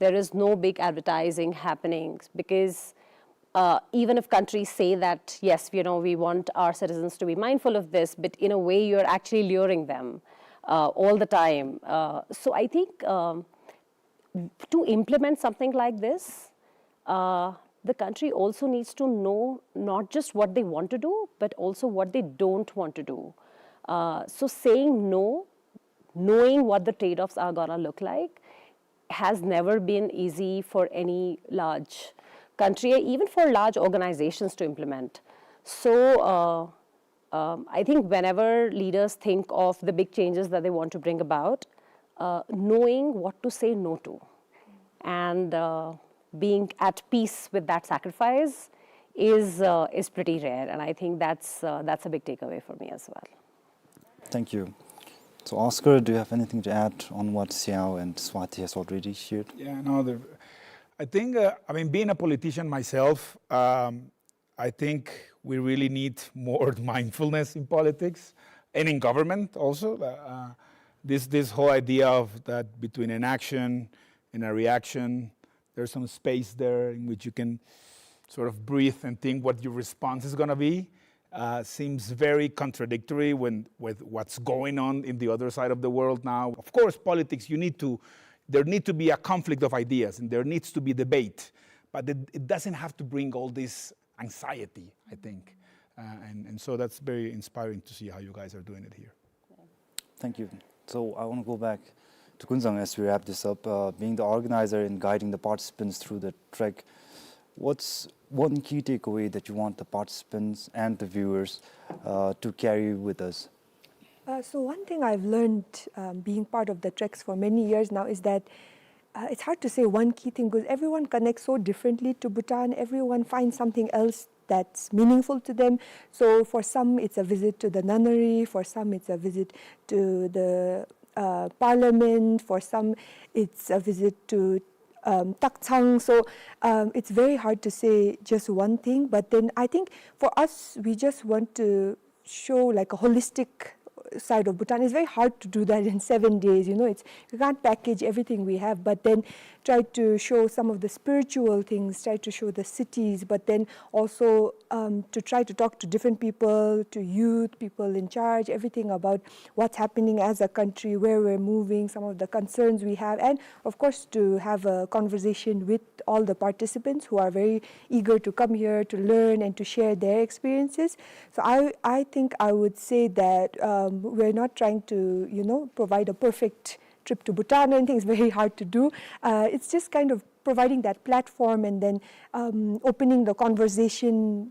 There is no big advertising happening because, uh, even if countries say that, yes, you know, we want our citizens to be mindful of this, but in a way you're actually luring them, uh, all the time. Uh, so I think, um, to implement something like this, uh, the country also needs to know not just what they want to do, but also what they don't want to do. Uh, so saying no, knowing what the trade-offs are gonna look like, has never been easy for any large country, even for large organizations to implement. So, uh, um, I think whenever leaders think of the big changes that they want to bring about, uh, knowing what to say no to and, uh, being at peace with that sacrifice is, uh, is pretty rare. And I think that's, uh, that's a big takeaway for me as well. Thank you. So, Oscar, do you have anything to add on what Siao and Swati has already shared? Yeah, no, the, I think, uh, I mean, being a politician myself, um, I think we really need more mindfulness in politics and in government also. Uh, uh, this, this whole idea of that between an action and a reaction, there's some space there in which you can sort of breathe and think what your response is gonna be. Uh, seems very contradictory when, with what's going on in the other side of the world now. Of course, politics, you need to, there need to be a conflict of ideas and there needs to be debate, but it, it doesn't have to bring all this anxiety, I think. Uh, and, and so that's very inspiring to see how you guys are doing it here. Thank you. So I wanna go back to Kunzang as we wrap this up. Uh, being the organizer and guiding the participants through the trek, what's one key takeaway that you want the participants and the viewers, uh, to carry with us? Uh, so one thing I've learned, um, being part of the treks for many years now is that, uh, it's hard to say one key thing because everyone connects so differently to Bhutan. Everyone finds something else that's meaningful to them. So for some, it's a visit to the nunnery. For some, it's a visit to the, uh, parliament. For some, it's a visit to, um, Takchang. So, um, it's very hard to say just one thing. But then I think for us, we just want to show, like, a holistic side of Bhutan. It's very hard to do that in seven days. You know, it's, you can't package everything we have, but then try to show some of the spiritual things, try to show the cities, but then also, um, to try to talk to different people, to youth, people in charge, everything about what's happening as a country, where we're moving, some of the concerns we have, and of course to have a conversation with all the participants who are very eager to come here to learn and to share their experiences. So I, I think I would say that, um, we're not trying to, you know, provide a perfect trip to Bhutan or anything. It's very hard to do. Uh, it's just kind of providing that platform and then, um, opening the conversation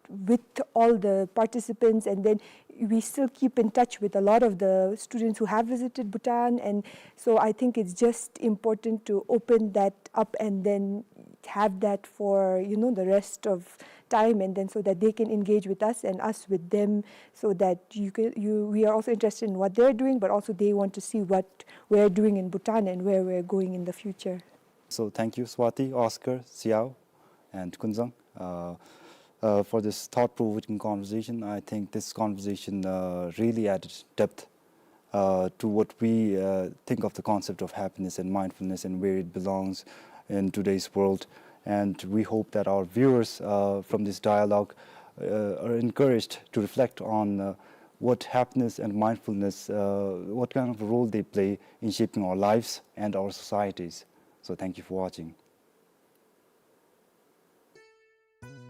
with all the participants, and then we still keep in touch with a lot of the students who have visited Bhutan, and so I think it's just important to open that up and then have that for, you know, the rest of time, and then so that they can engage with us and us with them, so that you can, you, we are also interested in what they're doing, but also they want to see what we're doing in Bhutan and where we're going in the future. So thank you, Swati, Oscar, Siao, and Kunzang, uh, uh, for this thought-provoking conversation. I think this conversation, uh, really added depth, uh, to what we, uh, think of the concept of happiness and mindfulness and where it belongs in today's world. And we hope that our viewers, uh, from this dialogue, uh, are encouraged to reflect on, uh, what happiness and mindfulness, uh, what kind of a role they play in shaping our lives and our societies. So thank you for watching.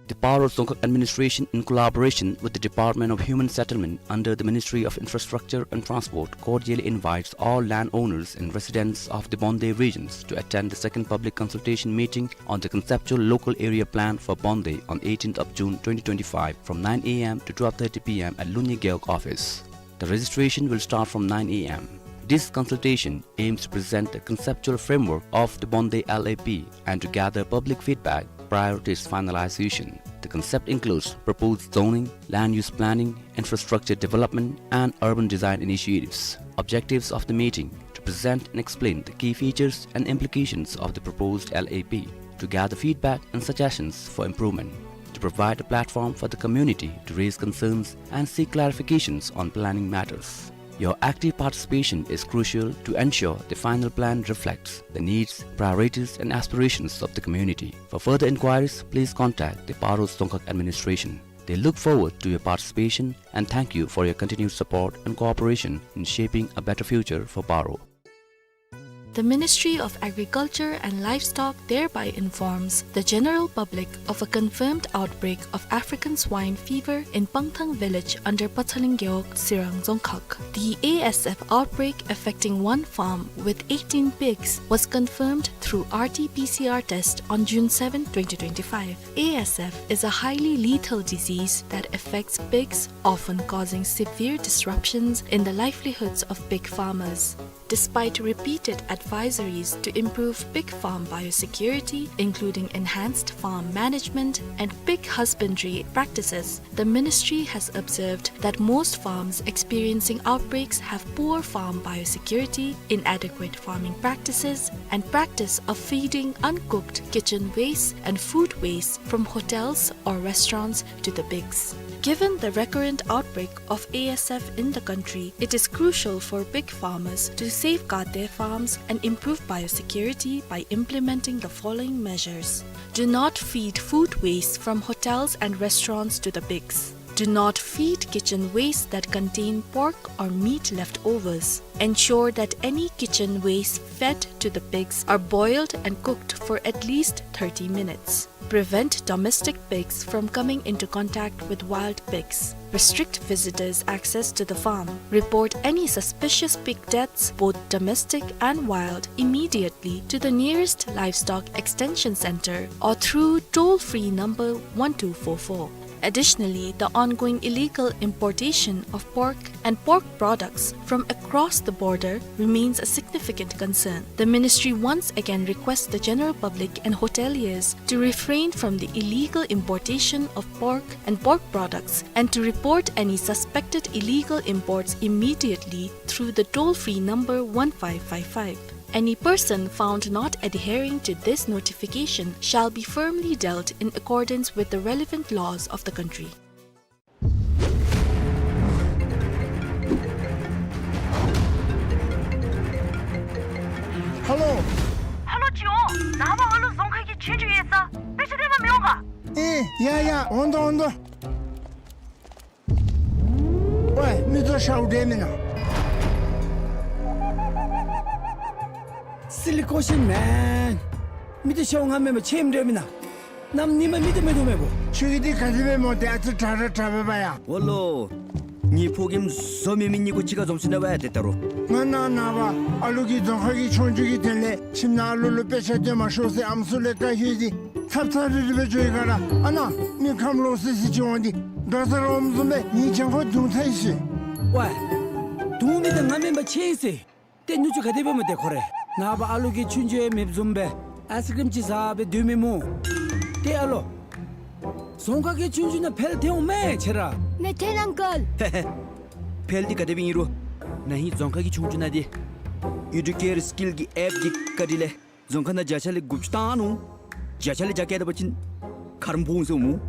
The Paro Dzongkhag Administration, in collaboration with the Department of Human Settlement under the Ministry of Infrastructure and Transport, cordially invites all landowners and residents of the Bonde regions to attend the second public consultation meeting on the conceptual local area plan for Bonde on eighteenth of June twenty twenty-five from nine A M to twelve thirty P M at Lunyagewog office. The registration will start from nine A M. This consultation aims to present a conceptual framework of the Bonde L A P and to gather public feedback priorities finalization. The concept includes proposed zoning, land use planning, infrastructure development, and urban design initiatives. Objectives of the meeting: to present and explain the key features and implications of the proposed L A P, to gather feedback and suggestions for improvement, to provide a platform for the community to raise concerns and seek clarifications on planning matters. Your active participation is crucial to ensure the final plan reflects the needs, priorities, and aspirations of the community. For further inquiries, please contact the Paro Dzongkhag administration. They look forward to your participation and thank you for your continued support and cooperation in shaping a better future for Paro. The Ministry of Agriculture and Livestock thereby informs the general public of a confirmed outbreak of African swine fever in Pangthang village under Pathaling Gewog, Tsirang Dzongkhag. The A S F outbreak affecting one farm with eighteen pigs was confirmed through R T P C R test on June seventh, twenty twenty-five. A S F is a highly lethal disease that affects pigs, often causing severe disruptions in the livelihoods of pig farmers. Despite repeated advisories to improve pig farm biosecurity, including enhanced farm management and pig husbandry practices, the ministry has observed that most farms experiencing outbreaks have poor farm biosecurity, inadequate farming practices, and practice of feeding uncooked kitchen waste and food waste from hotels or restaurants to the pigs. Given the recurrent outbreak of A S F in the country, it is crucial for pig farmers to safeguard their farms and improve biosecurity by implementing the following measures. Do not feed food waste from hotels and restaurants to the pigs. Do not feed kitchen waste that contain pork or meat leftovers. Ensure that any kitchen waste fed to the pigs are boiled and cooked for at least thirty minutes. Prevent domestic pigs from coming into contact with wild pigs. Restrict visitors' access to the farm. Report any suspicious pig deaths, both domestic and wild, immediately to the nearest livestock extension center or through toll-free number one two four four. Additionally, the ongoing illegal importation of pork and pork products from across the border remains a significant concern. The ministry once again requests the general public and hoteliers to refrain from the illegal importation of pork and pork products and to report any suspected illegal imports immediately through the toll-free number one five five five. Any person found not adhering to this notification shall be firmly dealt in accordance with the relevant laws of the country. ཧ་ལོ། ཧ་ལོ་ཅིག་འོང་། ནངས་པ་ཨ་ལུ་རྫོང་ཁ་གི་ཆོས་རྒྱུགས་ཡོད་ས། དཔེ་ཆ་སྟོན་པ་མི་འོང་ག། ཨེ་ཡ་ཡ། འོང་དོ་འོང་དོ། ཝའི་མི་ཚུ་ཤཝ་འདྲ་མེན་ན། Silly question, man. མི་ཚུ་ཤཝ་ང་མེན་པར་ཁྱོད་འདྲ་མེན་ན། གནམ་ཉིནམ་མི་ཚུ་མེད་དོ་མེད་པོ། ཁྱོད་ཀྱི་འདི་ག་དེ་སྦེ་སྨོ། ཏེ་ཨ་ཙི་དྲག་ར་དྲག་པས་པ་ཡ། འོ་ལོ། ངེའི་ཕོ་རྒནམ་བཟོ་མི་མི་གཉིས་ཀོ་གཅིག་ཁར་འཛོམས་ཞིནམ་ལས་ཝའི་ཏེ་ད་རུང་། ང་ནངས་པ་ཨ་ལུ་གི་རྫོང་ཁ་གི་ཆོས་རྒྱུགས་ཀྱི་དོན་ལས་ཁྱིམ་ནང་ཨ་ལུ་ལུ་དཔེ་ཆ་སྟོན་མ་ཤོག་ཟེར་ཨམ་སྲུ་ལས་བཀའ་ཞུ་སྟེ་ཚབ་ཚབ་རིལ་རི་སྦེ་འགྱོ་ཡི་ག་ར། ཨ་ནཱ་མི་ཁམས་ལོག་སི་སི་ཅིག་འོང་སྟེ་དགའ་ཚོར་འོངམ་བཟུམ་སྦེ་ངེའི་གྱང་ཁར་རྡུང་ཚར་ཡི་ཟེར། ཝའི། རྡུང་མི་འདི་ང་མེན་པར་ཁྱོད་ཨིན་ཟེར། ཏེ་ནུ་གཅུང་ག་དེ་སྦེ་སྨོ་ཏེ་ཁོ་རེ། ནངས་པ་ཨ་ལུ་གིས་ཆོས་རྒྱུགས་ཡང་མེདཔ་བཟུམ་སྦེ་ཨའིསི་ཀྲིམ་ཅིག་བཟའ་སྦེ་སྡོད་མི་སྨོ། ཏེ་ཨ་ལོ། རྫོང་ཁ་གི་ཆོས་རྒྱུགས་ནང་ཕེལ་ཐལ་འོང་མས་ཁྱོད་ར། མི་ཐལ་ཨང་ཀལ། ཕེལ་ཏེ་ག་དེ་སྦེ་ཨིན་རུང་ན་ཧིང་རྫོང་ཁ་གི་ཆོས་རྒྱུགས་ནང་འདི་ཨི་ཌུ་ཀེར་སི་ཀིལ་གྱི་ཨེཔ་གི་བཀའ་དྲིན་ལས་རྫོང་ཁ་ནང་བརྒྱ་ཆ་ལས་དགུ་བཅུ་བཏང་ནུག། བརྒྱ་ཆ་ལས་བརྒྱ་བཀལ་ད་པ་ཅིན་ཁ་རོག་ཕོག་འོང་ཟེར་སྨོ།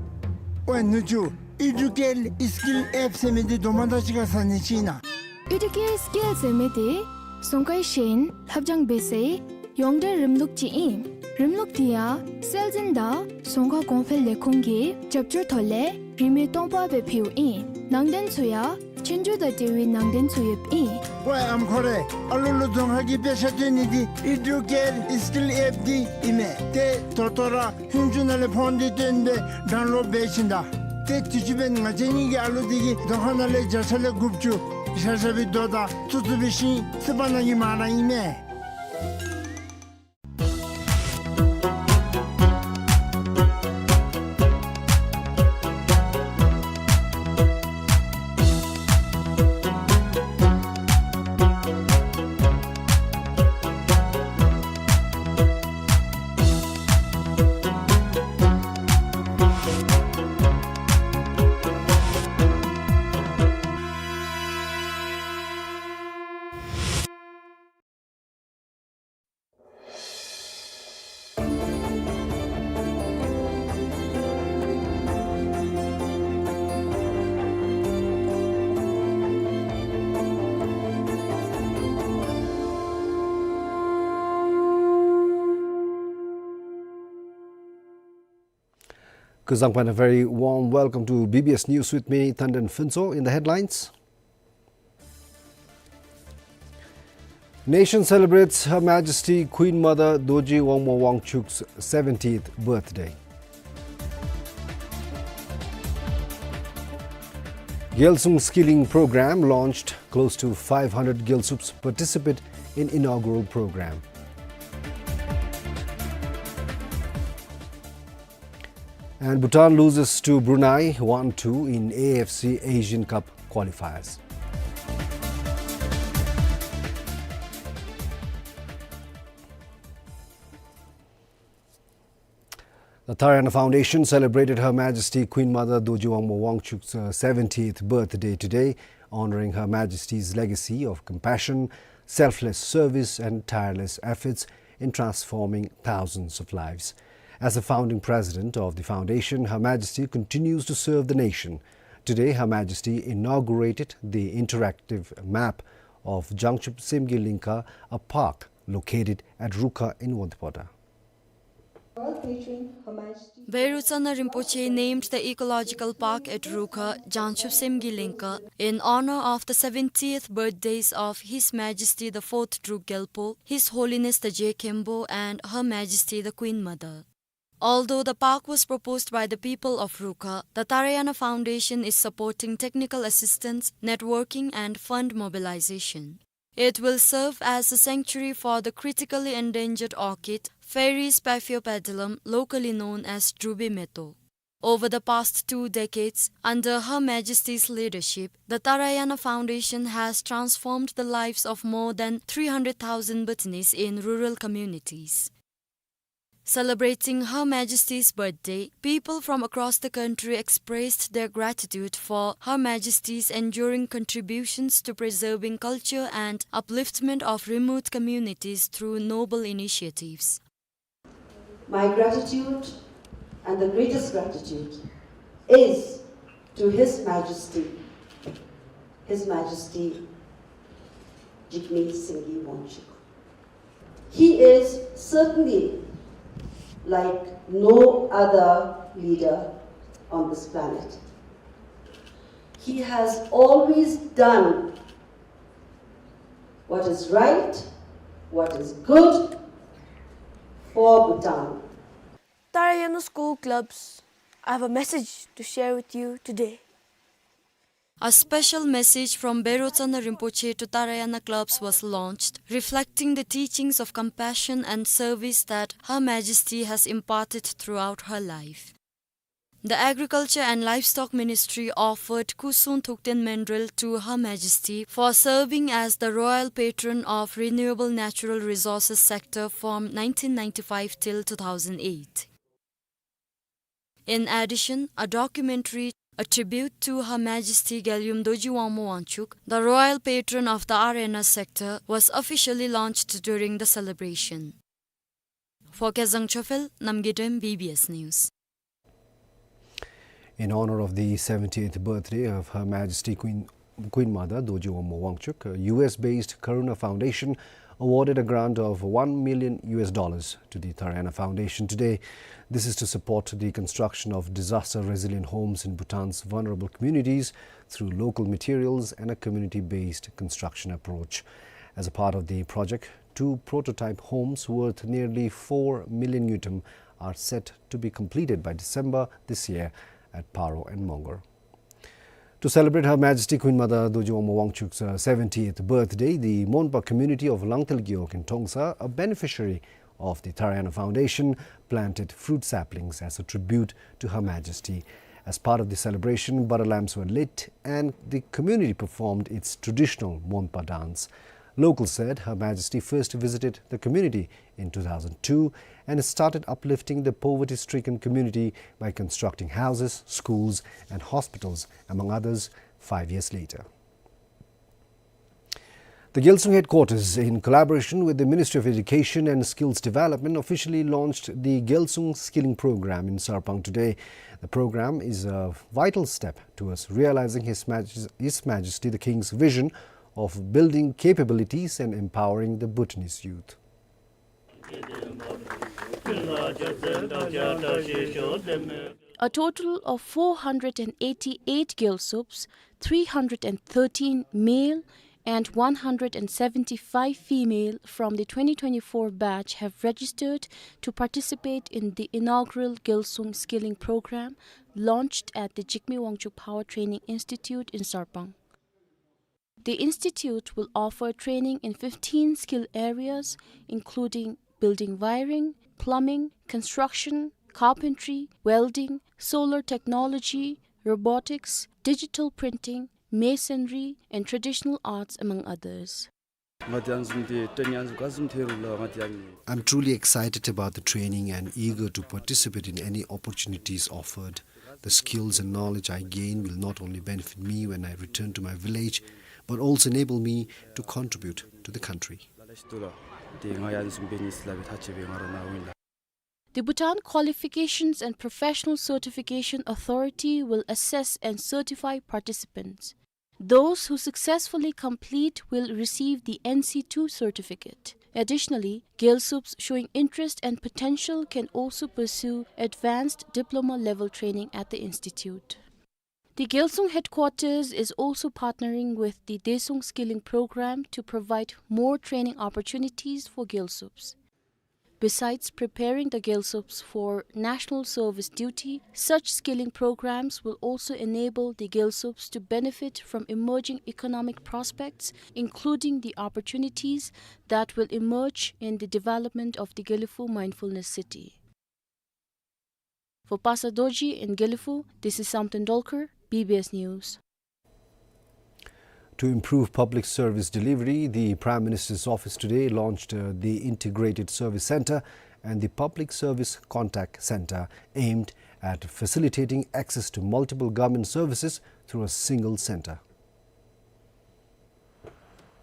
ཝའི་ནུ་གཅུང་ཨི་ཌུ་ཀེར་སི་ཀིལ་ཨེཔ་ཟེར་མི་འདི་དོ་མ་དང་གཅིག་ཁར་ཟ་ནི་ཅིག་ཨིན་ན། ཨི་ཌུ་ཀེར་སི་ཀིལ་ཟེར་མི་འདི་རྫོང་ཁའི་ཤེས་ཡོན་ལྷབ་སྦྱང་འབད་སའི་ཡོངས་འབྲེལ་རིམ་ལུགས་ཅིག་ཨིན། རིམ་ལུགས་འདི་ཡང་སྲོལ་འཛིན་དང་རྫོང་ཁ་གོང་འཕེལ་ལས་ཁུངས་ཀྱི་རྒྱབ་སྐྱོར་ཐོག་ལས་རིན་མེད་སྟོང་པ་སྦེ་ཕུལཝ་ཨིན། ནང་དོན་ཚུ་ཡང་ཆོས་རྒྱུགས་དང་འབྲེལ་བའི་ནང་དོན་ཚུ་ཡོདཔ་ཨིན། ཝའི་ཨམ་ཁོ་རེ། ཨ་ལུ་ལུ་རྫོང་ཁ་གི་དཔེ་ཆ་སྟོན་ནི་འདི་ཨི་ཌུ་ཀེར་སི་ཀིལ་ཨེཔ་འདི་ཨིན་མས། ཏེ་ད་ལྟོ་ར་ཧུན་ཅུ་ནང་ལས་ཕོན་འདི་བཏོན་སྦེ་ཌའུན་ལོཌ་འབད་ཞིནམ་ད། ཏེ་དུས་ཅི་འབདན་ང་བཅས་གཉིས་ཀྱི་ཨ་ལུ་འདི་གིས་རྫོང་ཁ་ནང་ལས་བརྒྱ་ཆ་ལས་དགུ་བཅུ་བཞག་བཞགཔ་སྦེ་དོ་དང་བཙུགས་བཙུགས་འབད་ཞིནམ་ཚེ་དཔག་ནང་གི་མ་ར་ཨིན་མས། Kuzuzangpo and a very warm welcome to B B S News with me, Thandin Phuntsho. In the headlines, nation celebrates Her Majesty Queen Mother Dorji Wangmo Wangchuk's seventieth birthday. Gyalsung Skilling Program launched, close to five hundred Gyalsups participate in inaugural program. And Bhutan loses to Brunei one two in A F C Asian Cup qualifiers. The Taraiyana Foundation celebrated Her Majesty Queen Mother Dorji Wangmo Wangchuk's, uh, seventieth birthday today, honoring Her Majesty's legacy of compassion, selfless service, and tireless efforts in transforming thousands of lives. As the founding president of the foundation, Her Majesty continues to serve the nation. Today, Her Majesty inaugurated the interactive map of Jangchup Semgi Lingka, a park located at Rukha in Wonthipota. Bherotsangna Rinpoche named the ecological park at Rukha, Jangchup Semgi Lingka, in honor of the seventieth birthdays of His Majesty the Fourth Druk Gyalpo, His Holiness the Je Khenpo, and Her Majesty the Queen Mother. Although the park was proposed by the people of Rukha, the Taraiyana Foundation is supporting technical assistance, networking, and fund mobilization. It will serve as a sanctuary for the critically endangered orchid, Pheris paphiopedilum, locally known as Drubi Meto. Over the past two decades, under Her Majesty's leadership, the Taraiyana Foundation has transformed the lives of more than three hundred thousand Bhutanese in rural communities. Celebrating Her Majesty's birthday, people from across the country expressed their gratitude for Her Majesty's enduring contributions to preserving culture and upliftment of remote communities through noble initiatives. My gratitude and the greatest gratitude is to His Majesty, His Majesty Jigme Singye Wangchuk. He is certainly like no other leader on this planet. He has always done what is right, what is good for Bhutan. Taraiyana School Clubs, I have a message to share with you today. A special message from Bherotsangna Rinpoche to Taraiyana clubs was launched, reflecting the teachings of compassion and service that Her Majesty has imparted throughout her life. The Agriculture and Livestock Ministry offered Kusung Thukten Mandrel to Her Majesty for serving as the royal patron of renewable natural resources sector from nineteen ninety-five till two thousand eight. In addition, a documentary, A Tribute to Her Majesty Gyalyum Dorji Wangmo Wangchuk, the royal patron of the Arena sector, was officially launched during the celebration. For Kezang Chophel, Namgay Dem, B B S News. In honor of the seventieth birthday of Her Majesty Queen, Queen Mother Dorji Wangmo Wangchuk, U S-based Karuna Foundation awarded a grant of one million U S dollars to the Taraiyana Foundation today. This is to support the construction of disaster-resilient homes in Bhutan's vulnerable communities through local materials and a community-based construction approach. As a part of the project, two prototype homes worth nearly four million ngultrum are set to be completed by December this year at Paro and Mongar. To celebrate Her Majesty Queen Mother Dorji Wangmo Wangchuk's, uh, seventieth birthday, the Monpa community of Langtel Gewog in Trongsa, a beneficiary of the Taraiyana Foundation, planted fruit saplings as a tribute to Her Majesty. As part of the celebration, butter lamps were lit and the community performed its traditional Monpa dance. Locals said Her Majesty first visited the community in two thousand two and started uplifting the poverty-stricken community by constructing houses, schools, and hospitals, among others, five years later. The Gyalsung headquarters, in collaboration with the Ministry of Education and Skills Development, officially launched the Gyalsung Skilling Program in Sarpang today. The program is a vital step towards realizing His Maj-, His Majesty the King's vision of building capabilities and empowering the Bhutanese youth. A total of four hundred and eighty-eight Gyalsups, three hundred and thirteen male and one hundred and seventy-five female from the twenty twenty-four batch have registered to participate in the inaugural Gyalsung Skilling Program launched at the Jigme Wangchuck Power Training Institute in Sarpang. The institute will offer training in fifteen skill areas, including building wiring, plumbing, construction, carpentry, welding, solar technology, robotics, digital printing, masonry, and traditional arts, among others. ང་དེ་ཨ་ནི་བཟུམ་དེ་ཊེ་ནིང་ཨ་ནི་བཟུམ་ག་བཟུམ་ཐོན་རུང་ལགས་ང་དེ་ཨ་ནི། I'm truly excited about the training and eager to participate in any opportunities offered. The skills and knowledge I gain will not only benefit me when I return to my village, but also enable me to contribute to the country. ལ་ལ་ཤི་ཏོ་ལ། དེ་ང་ཡང་ཨ་ནི་བཟུམ་འབད་ནི་ཟེར་སླབ་པའི་ཐག་བཅད་སྦེ་ང་ར་ནཱ་འོང་ཡི་ལགས། The Bhutan Qualifications and Professional Certification Authority will assess and certify participants. Those who successfully complete will receive the N C two certificate. Additionally, Gyalsups showing interest and potential can also pursue advanced diploma level training at the institute. The Gyalsung headquarters is also partnering with the Daesung Skilling Program to provide more training opportunities for Gyalsups. Besides preparing the Gyalsups for national service duty, such skilling programs will also enable the Gyalsups to benefit from emerging economic prospects, including the opportunities that will emerge in the development of the Gelephu Mindfulness City. For Pastor Dorji in Gelephu, this is Samten Dolkar, B B S News. To improve public service delivery, the Prime Minister's office today launched, uh, the Integrated Service Centre and the Public Service Contact Centre, aimed at facilitating access to multiple government services through a single centre.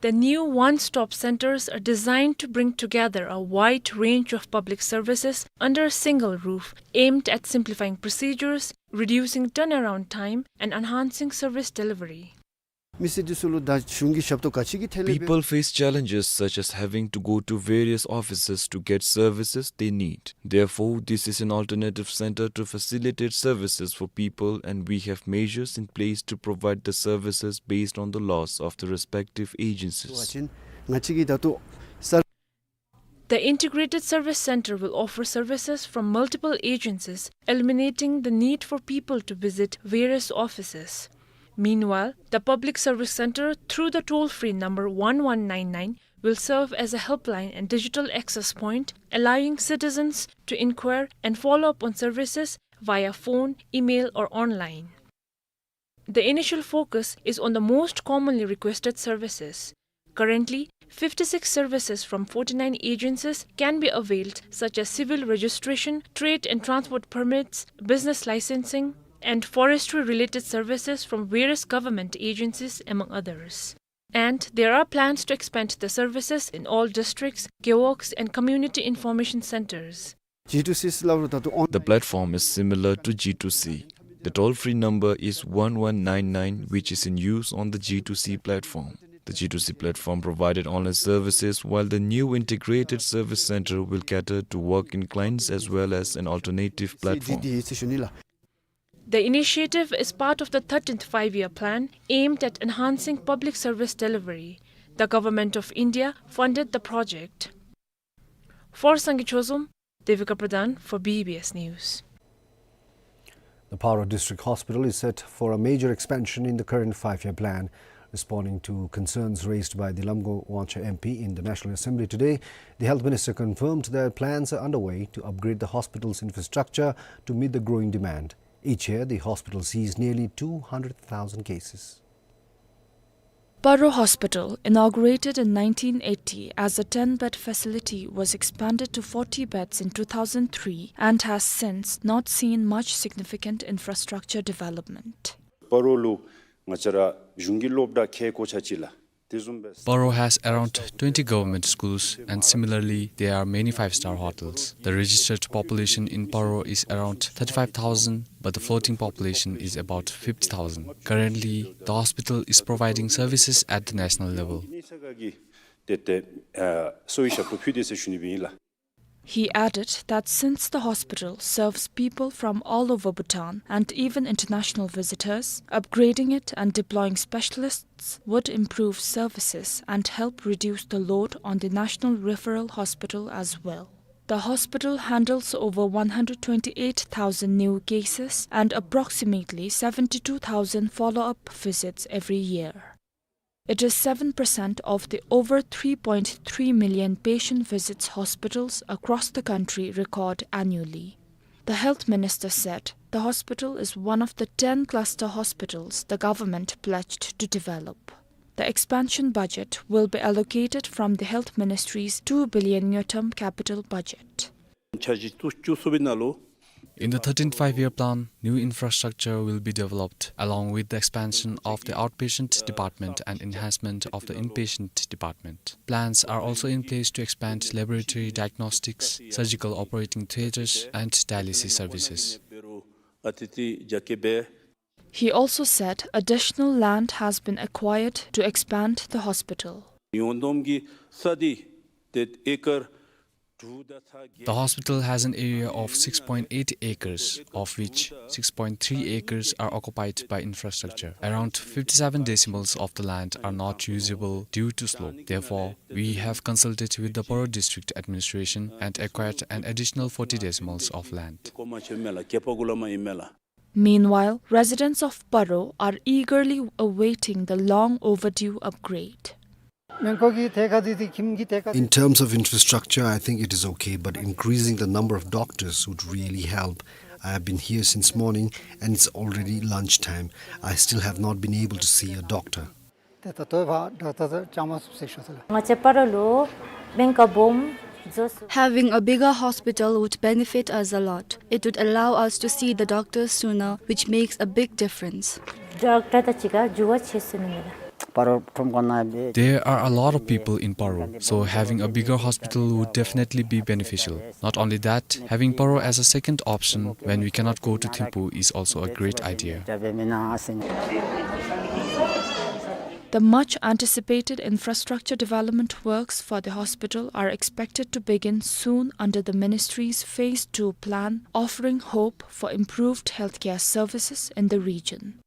The new one-stop centers are designed to bring together a wide range of public services under a single roof, aimed at simplifying procedures, reducing turnaround time, and enhancing service delivery. མི་སེར་འདི་ཚུ་ལུ་ད་གཞུང་གི་ཞབས་ཏོག་ག་ཅི་གི་ཐད་ལས་འབད། People face challenges such as having to go to various offices to get services they need. Therefore, this is an alternative center to facilitate services for people, and we have measures in place to provide the services based on the laws of the respective agencies. ང་བཅས་ཀྱི་ད་ལྟོ་ས། The Integrated Service Center will offer services from multiple agencies, eliminating the need for people to visit various offices. Meanwhile, the Public Service Center, through the toll-free number one one nine nine, will serve as a helpline and digital access point, allowing citizens to inquire and follow up on services via phone, email, or online. The initial focus is on the most commonly requested services. Currently, fifty-six services from forty-nine agencies can be availed, such as civil registration, trade and transport permits, business licensing, and forestry-related services from various government agencies, among others. And there are plans to expand the services in all districts, gewogs, and community information centers. G two C སླབ་རུང་ད་ལྟོ་on- The platform is similar to G two C. The toll-free number is one one nine nine, which is in use on the G two C platform. The G two C platform provided online services, while the new integrated service center will cater to walk-in clients as well as an alternative platform. The initiative is part of the thirteenth Five-Year Plan aimed at enhancing public service delivery. The Government of India funded the project. For Sangay Chozom, Devika Pradhan for B B S News. The Paro District Hospital is set for a major expansion in the current five-year plan. Responding to concerns raised by the Lamgong Wangchuk M P in the National Assembly today, the Health Minister confirmed that plans are underway to upgrade the hospital's infrastructure to meet the growing demand. Each year, the hospital sees nearly two hundred thousand cases. Paro Hospital, inaugurated in nineteen eighty as a ten-bed facility, was expanded to forty beds in two thousand three and has since not seen much significant infrastructure development. སྤ་རོ་ལུ་ང་བཅས་ར་གཞུང་གི་སློབ་གྲྭ་ཁལ་གོ་ཆ་གཅིག་ལགས། དེ་བཟུམ་སྦེ་Paro has around twenty government schools, and similarly, there are many five-star hotels. The registered population in Paro is around thirty-five thousand, but the floating population is about fifty thousand. Currently, the hospital is providing services at the national level. ཏེ་ཏེ་ཨ་གསོ་བའི་ཞབས་ཏོག་ཕུལ་དེས་ཟེར་ཞུ་ནི་སྦེ་ཨིན་ལགས། He added that since the hospital serves people from all over Bhutan and even international visitors, upgrading it and deploying specialists would improve services and help reduce the load on the National Referral Hospital as well. The hospital handles over one hundred twenty-eight thousand new cases and approximately seventy-two thousand follow-up visits every year. It is seven percent of the over three point three million patient visits hospitals across the country record annually. The health minister said the hospital is one of the ten cluster hospitals the government pledged to develop. The expansion budget will be allocated from the health ministry's two billion ngultrum capital budget. In the thirteenth Five-Year Plan, new infrastructure will be developed, along with the expansion of the outpatient department and enhancement of the inpatient department. Plans are also in place to expand laboratory diagnostics, surgical operating theaters, and dialysis services. He also said additional land has been acquired to expand the hospital. The hospital has an area of six point eight acres, of which six point three acres are occupied by infrastructure. Around fifty-seven decimals of the land are not usable due to slope. Therefore, we have consulted with the Paro district administration and acquired an additional forty decimals of land. Meanwhile, residents of Paro are eagerly awaiting the long overdue upgrade. In terms of infrastructure, I think it is okay, but increasing the number of doctors would really help. I have been here since morning and it's already lunchtime. I still have not been able to see a doctor. ང་བཅས་སྤ་རོ་ལུ་སྦེང་ཀ་སྦོམ་བཟོ་ཚུགས། Having a bigger hospital would benefit us a lot. It would allow us to see the doctors sooner, which makes a big difference. ཌོག་ཊར་དང་གཅིག་ཁར་འགྱུར་བ་ཆེ་སུ་ནི་མེད་ལགས། སྤ་རོ་ཁྲོམ་ཁོངས་ནང་སྦེ། There are a lot of people in Paro, so having a bigger hospital would definitely be beneficial. Not only that, having Paro as a second option when we cannot go to Thimphu is also a great idea. The much anticipated infrastructure development works for the hospital are expected to begin soon under the ministry's phase two plan, offering hope for improved healthcare services in the region.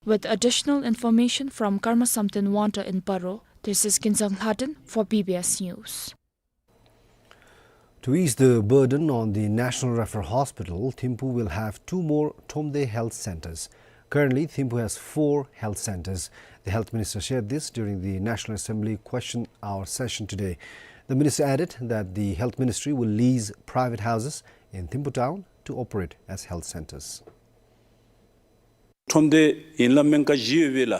With additional information from Karma Samten Wangta in Paro, this is Kinzang Lhaden for B B S News. To ease the burden on the National Referral Hospital, Thimphu will have two more Thromde health centers. Currently, Thimphu has four health centers. The health minister shared this during the National Assembly question hour session today. The minister added that the health ministry will lease private houses in Thimphu town to operate as health centers. ཁྲོམ་སྡེ་ཨིན་ལ་སྨན་ཁང་བཞི་ཡོད་པས་ལགས།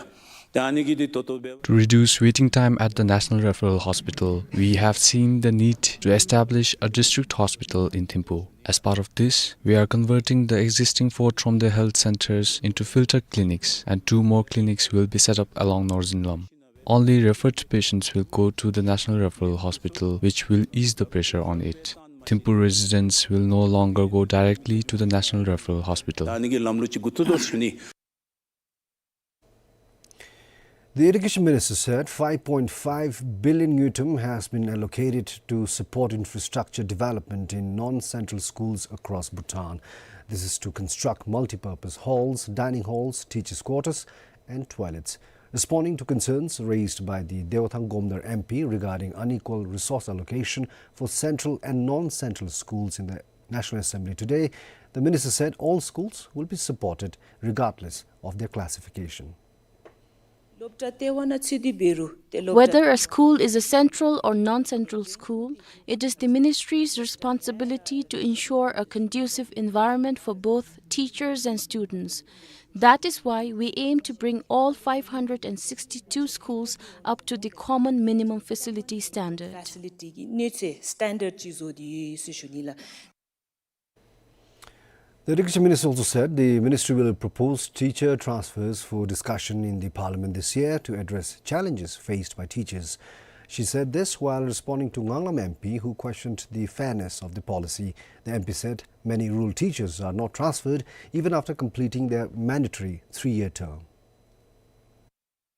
ཏེ་ཨ་ནི་གིས་འདི་ཏོག་ཏོ་སྦེ། To reduce waiting time at the National Referral Hospital, we have seen the need to establish a district hospital in Thimphu. As part of this, we are converting the existing four Thromde health centers into filter clinics, and two more clinics will be set up along Northern Lam. Only referred patients will go to the National Referral Hospital, which will ease the pressure on it. Thimphu residents will no longer go directly to the National Referral Hospital. ད་ཨ་ནི་གི་ལམ་ལུགས་ཅིག་འགོ་བཙུགས་དོ་ཟེར་ཞུ་ནི། The Education Minister said five point five billion ngultrum has been allocated to support infrastructure development in non-central schools across Bhutan. This is to construct multi-purpose halls, dining halls, teachers' quarters, and toilets. Responding to concerns raised by the Dewathang Gomdar M P regarding unequal resource allocation for central and non-central schools in the National Assembly today, the minister said all schools will be supported regardless of their classification. Whether a school is a central or non-central school, it is the ministry's responsibility to ensure a conducive environment for both teachers and students. That is why we aim to bring all five hundred and sixty-two schools up to the common minimum facility standard. Facility གི་གནས་ཚད་སི་ཊེན་ཌརཌ་ཅིག་བཟོ་སྟེ་ཡོད་ཟེར་ཞུ་ནི་ལགས། The Education Minister also said the ministry will propose teacher transfers for discussion in the parliament this year to address challenges faced by teachers. She said this while responding to Nganglam M P, who questioned the fairness of the policy. The M P said many rural teachers are not transferred even after completing their mandatory three-year term.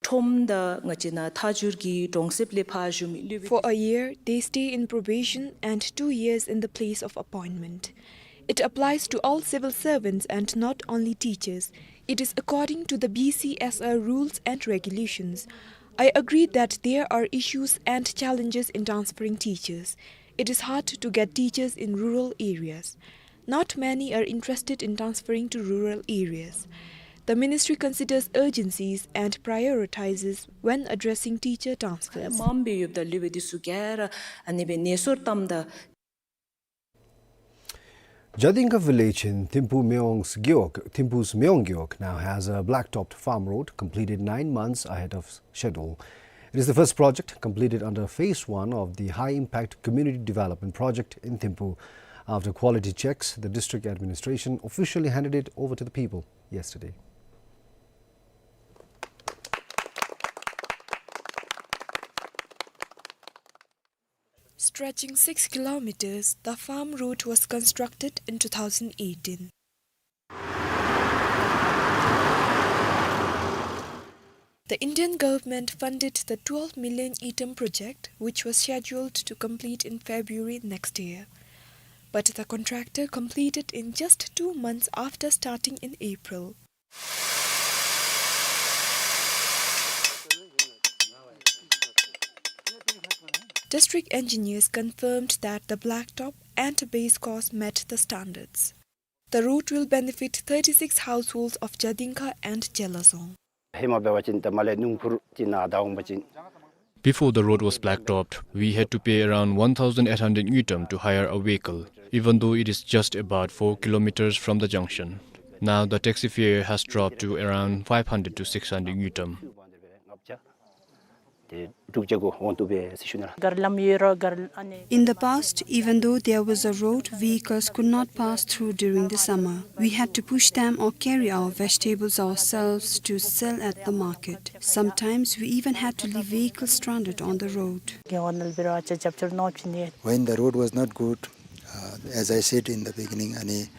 ཁོམ་དང་ང་བཅས་ནཱ་ཐག་འགྱུར་གྱི་གྲོང་གསེབ་ལས་ཕར་བཞུགས་མི་སློབ་དཔོན། For a year, they stay in probation and two years in the place of appointment. It applies to all civil servants and not only teachers. It is according to the B C S R rules and regulations. I agree that there are issues and challenges in transferring teachers. It is hard to get teachers in rural areas. Not many are interested in transferring to rural areas. The ministry considers urgencies and prioritizes when addressing teacher transfers. མངམ་སྦེ་ཡོདཔ་ད་སློབ་དཔོན་འདི་ཚུ་ག་ར་ཨ་ནི་སྦེ་ནད་གསོ་བཏངམ་ད། Jadingka village in Thimphu Mewong's Gewog, Thimphu's Mewong Gewog now has a blacktopped farm road completed nine months ahead of schedule. It is the first project completed under phase one of the High Impact Community Development Project in Thimphu. After quality checks, the district administration officially handed it over to the people yesterday. Stretching six kilometers, the farm road was constructed in two thousand eighteen. The Indian government funded the twelve million ngultrum project, which was scheduled to complete in February next year. But the contractor completed in just two months after starting in April. District engineers confirmed that the blacktop and base course met the standards. The road will benefit thirty-six households of Jadingka and Jelazong. ཧེ་མ་འབད་བ་ཅིན་ད་མར་ལས་སྣུམ་འཁོར་ཅིག་ནཱ་བདའ་འོང་པ་ཅིན། Before the road was blacktopped, we had to pay around one thousand eight hundred ngultrum to hire a vehicle, even though it is just about four kilometers from the junction. Now the taxi fare has dropped to around five hundred to six hundred ngultrum. In the past, even though there was a road, vehicles could not pass through during the summer. We had to push them or carry our vegetables ourselves to sell at the market. Sometimes we even had to leave vehicles stranded on the road. When the road was not good, uh, as I said in the beginning, ane,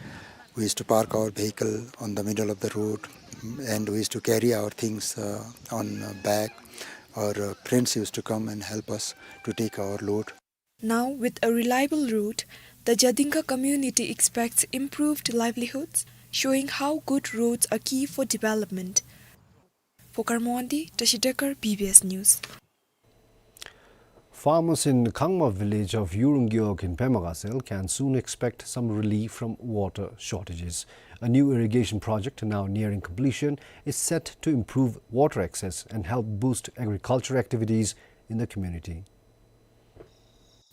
we used to park our vehicle on the middle of the road, and we used to carry our things, uh, on, uh, back. Our, uh, friends used to come and help us to take our load. Now, with a reliable road, the Jadingka community expects improved livelihoods, showing how good roads are key for development. For Karmawandi, Tashi Dekar, B B S News. Farmers in Khangma village of Yurung Gewog in Pema Gatshel can soon expect some relief from water shortages. A new irrigation project, now nearing completion, is set to improve water access and help boost agricultural activities in the community.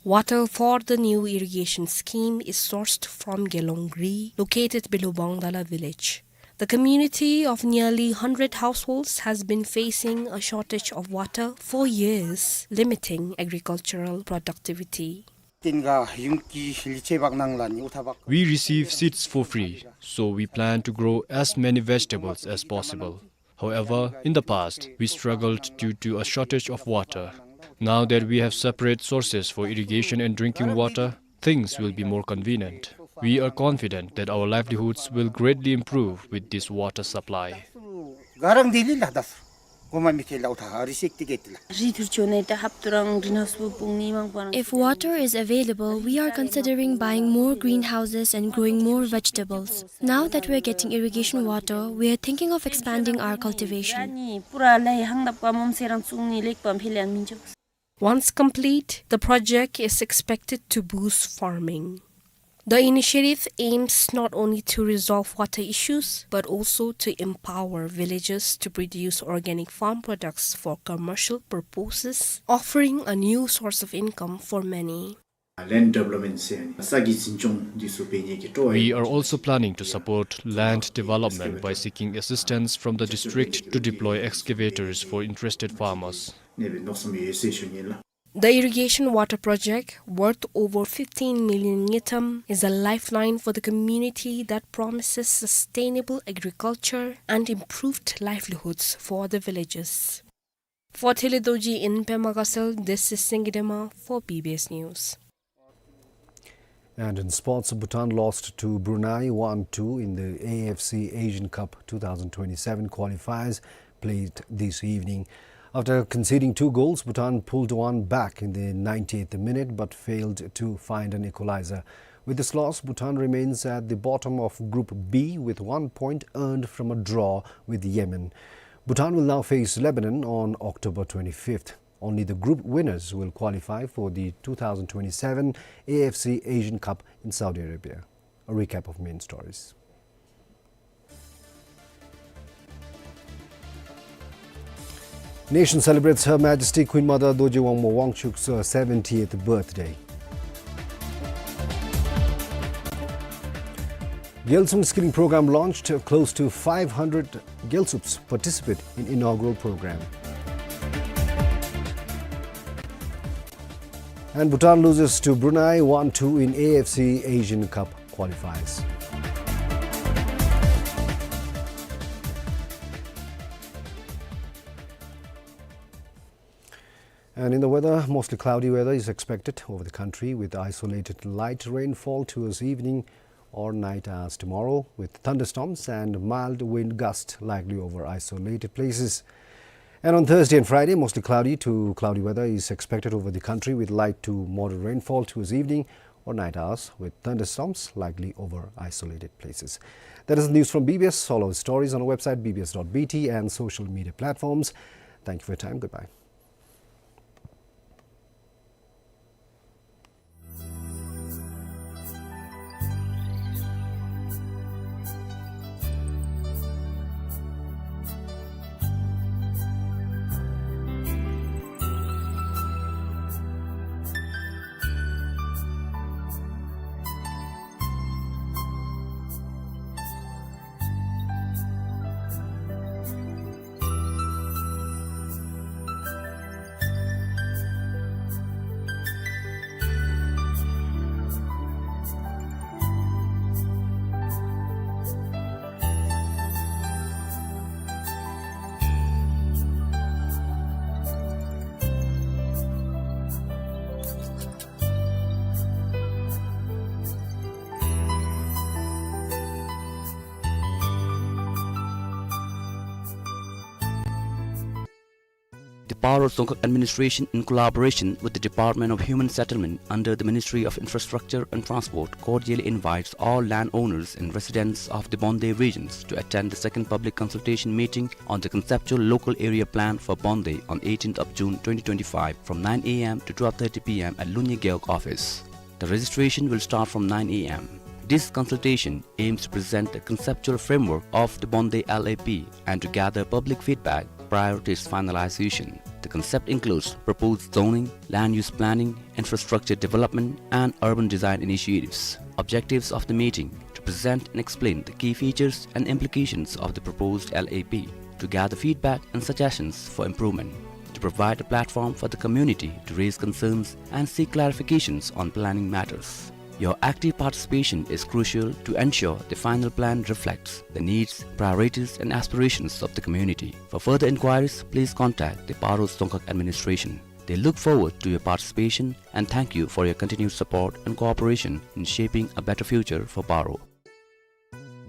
Water for the new irrigation scheme is sourced from Gelong Ri, located below Bangdala village. The community of nearly hundred households has been facing a shortage of water for years, limiting agricultural productivity. We receive seeds for free, so we plan to grow as many vegetables as possible. However, in the past, we struggled due to a shortage of water. Now that we have separate sources for irrigation and drinking water, things will be more convenient. We are confident that our livelihoods will greatly improve with this water supply. If water is available, we are considering buying more greenhouses and growing more vegetables. Now that we are getting irrigation water, we are thinking of expanding our cultivation. Once complete, the project is expected to boost farming. The initiative aims not only to resolve water issues, but also to empower villagers to produce organic farm products for commercial purposes, offering a new source of income for many. Land development se, sagi zinchong disu penye ki to. We are also planning to support land development by seeking assistance from the district to deploy excavators for interested farmers. Nebe noksam ye se shunye la. The irrigation water project, worth over fifteen million ngultrum, is a lifeline for the community that promises sustainable agriculture and improved livelihoods for the villagers. For Thili Dorji in Pema Gatshel, this is Sengi Dema for B B S News. And in sports, Bhutan lost to Brunei one two in the A F C Asian Cup two thousand twenty-seven qualifiers played this evening. After conceding two goals, Bhutan pulled one back in the ninety-eighth minute but failed to find an equalizer. With this loss, Bhutan remains at the bottom of Group B with one point earned from a draw with Yemen. Bhutan will now face Lebanon on October twenty-fifth. Only the group winners will qualify for the two thousand twenty-seven A F C Asian Cup in Saudi Arabia. A recap of main stories. Nation celebrates Her Majesty Queen Mother Dorji Wangmo Wangchuk's, uh, seventieth birthday. Gyaltsung skilling program launched, close to five hundred Gyaltsups participate in inaugural program. And Bhutan loses to Brunei one two in A F C Asian Cup qualifiers. And in the weather, mostly cloudy weather is expected over the country with isolated light rainfall towards evening or night hours tomorrow, with thunderstorms and mild wind gust likely over isolated places. And on Thursday and Friday, mostly cloudy to cloudy weather is expected over the country with light to moderate rainfall towards evening or night hours, with thunderstorms likely over isolated places. That is the news from B B S. All our stories on our website, B B S dot B T, and social media platforms. Thank you for your time. Goodbye. The Paro Dzongkhag Administration, in collaboration with the Department of Human Settlement under the Ministry of Infrastructure and Transport, cordially invites all landowners and residents of the Bonde regions to attend the second public consultation meeting on the conceptual local area plan for Bonde on eighteenth of June twenty twenty-five from nine A M to twelve thirty P M at Lunye Gewog office. The registration will start from nine A M. This consultation aims to present the conceptual framework of the Bonde L A P and to gather public feedback prior to its finalization. The concept includes proposed zoning, land use planning, infrastructure development, and urban design initiatives. Objectives of the meeting: to present and explain the key features and implications of the proposed L A P, to gather feedback and suggestions for improvement, to provide a platform for the community to raise concerns and seek clarifications on planning matters. Your active participation is crucial to ensure the final plan reflects the needs, priorities, and aspirations of the community. For further inquiries, please contact the Paro Dzongkhag Administration. They look forward to your participation and thank you for your continued support and cooperation in shaping a better future for Paro.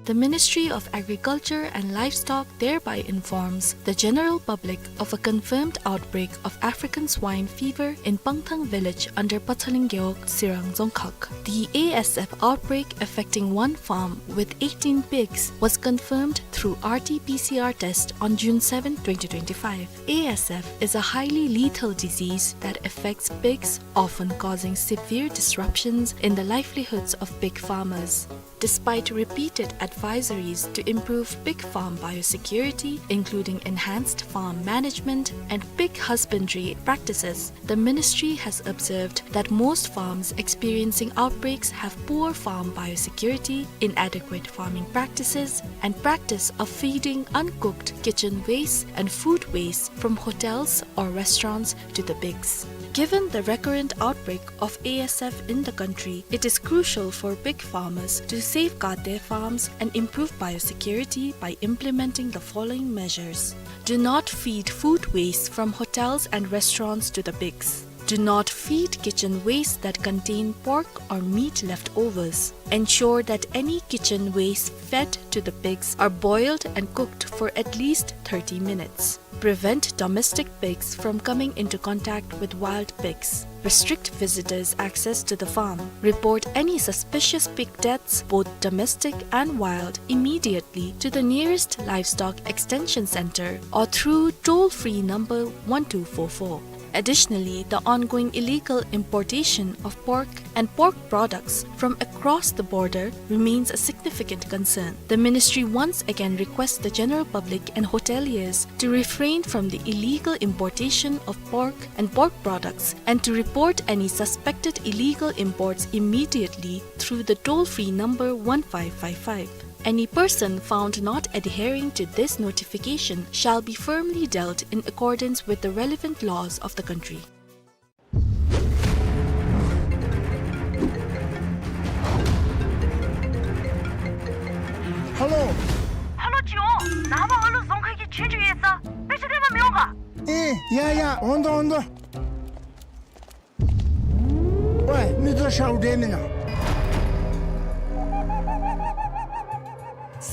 The Ministry of Agriculture and Livestock thereby informs the general public of a confirmed outbreak of African swine fever in Pangthang village under Pathaling Gewog, Tsirang Dzongkhag. The A S F outbreak affecting one farm with eighteen pigs was confirmed through R T P C R test on June seventh, twenty twenty-five. A S F is a highly lethal disease that affects pigs, often causing severe disruptions in the livelihoods of pig farmers. Despite repeated advisories to improve pig farm biosecurity, including enhanced farm management and pig husbandry practices, the ministry has observed that most farms experiencing outbreaks have poor farm biosecurity, inadequate farming practices, and practice of feeding uncooked kitchen waste and food waste from hotels or restaurants to the pigs. Given the recurrent outbreak of A S F in the country, it is crucial for pig farmers to safeguard their farms and improve biosecurity by implementing the following measures. Do not feed food waste from hotels and restaurants to the pigs. Do not feed kitchen waste that contain pork or meat leftovers. Ensure that any kitchen waste fed to the pigs are boiled and cooked for at least thirty minutes. Prevent domestic pigs from coming into contact with wild pigs. Restrict visitors' access to the farm. Report any suspicious pig deaths, both domestic and wild, immediately to the nearest Livestock Extension Center or through toll-free number one two four four. Additionally, the ongoing illegal importation of pork and pork products from across the border remains a significant concern. The ministry once again requests the general public and hoteliers to refrain from the illegal importation of pork and pork products and to report any suspected illegal imports immediately through the toll-free number one five five five. Any person found not adhering to this notification shall be firmly dealt in accordance with the relevant laws of the country. ཧ་ལོ། ཧ་ལོ་ཅིག་འོང་། ནངས་པ་ཨ་ལུ་རྫོང་ཁ་གི་ཆོས་རྒྱུགས་ཡོད་ས་དཔེ་ཆ་སྟོན་པར་མི་འོང་ག། ཨེ་ཡ་ཡ་འོང་དོ་འོང་དོ། ཝའི་མི་ཚུ་ཤཝ་འདྲེ་མེན་ན།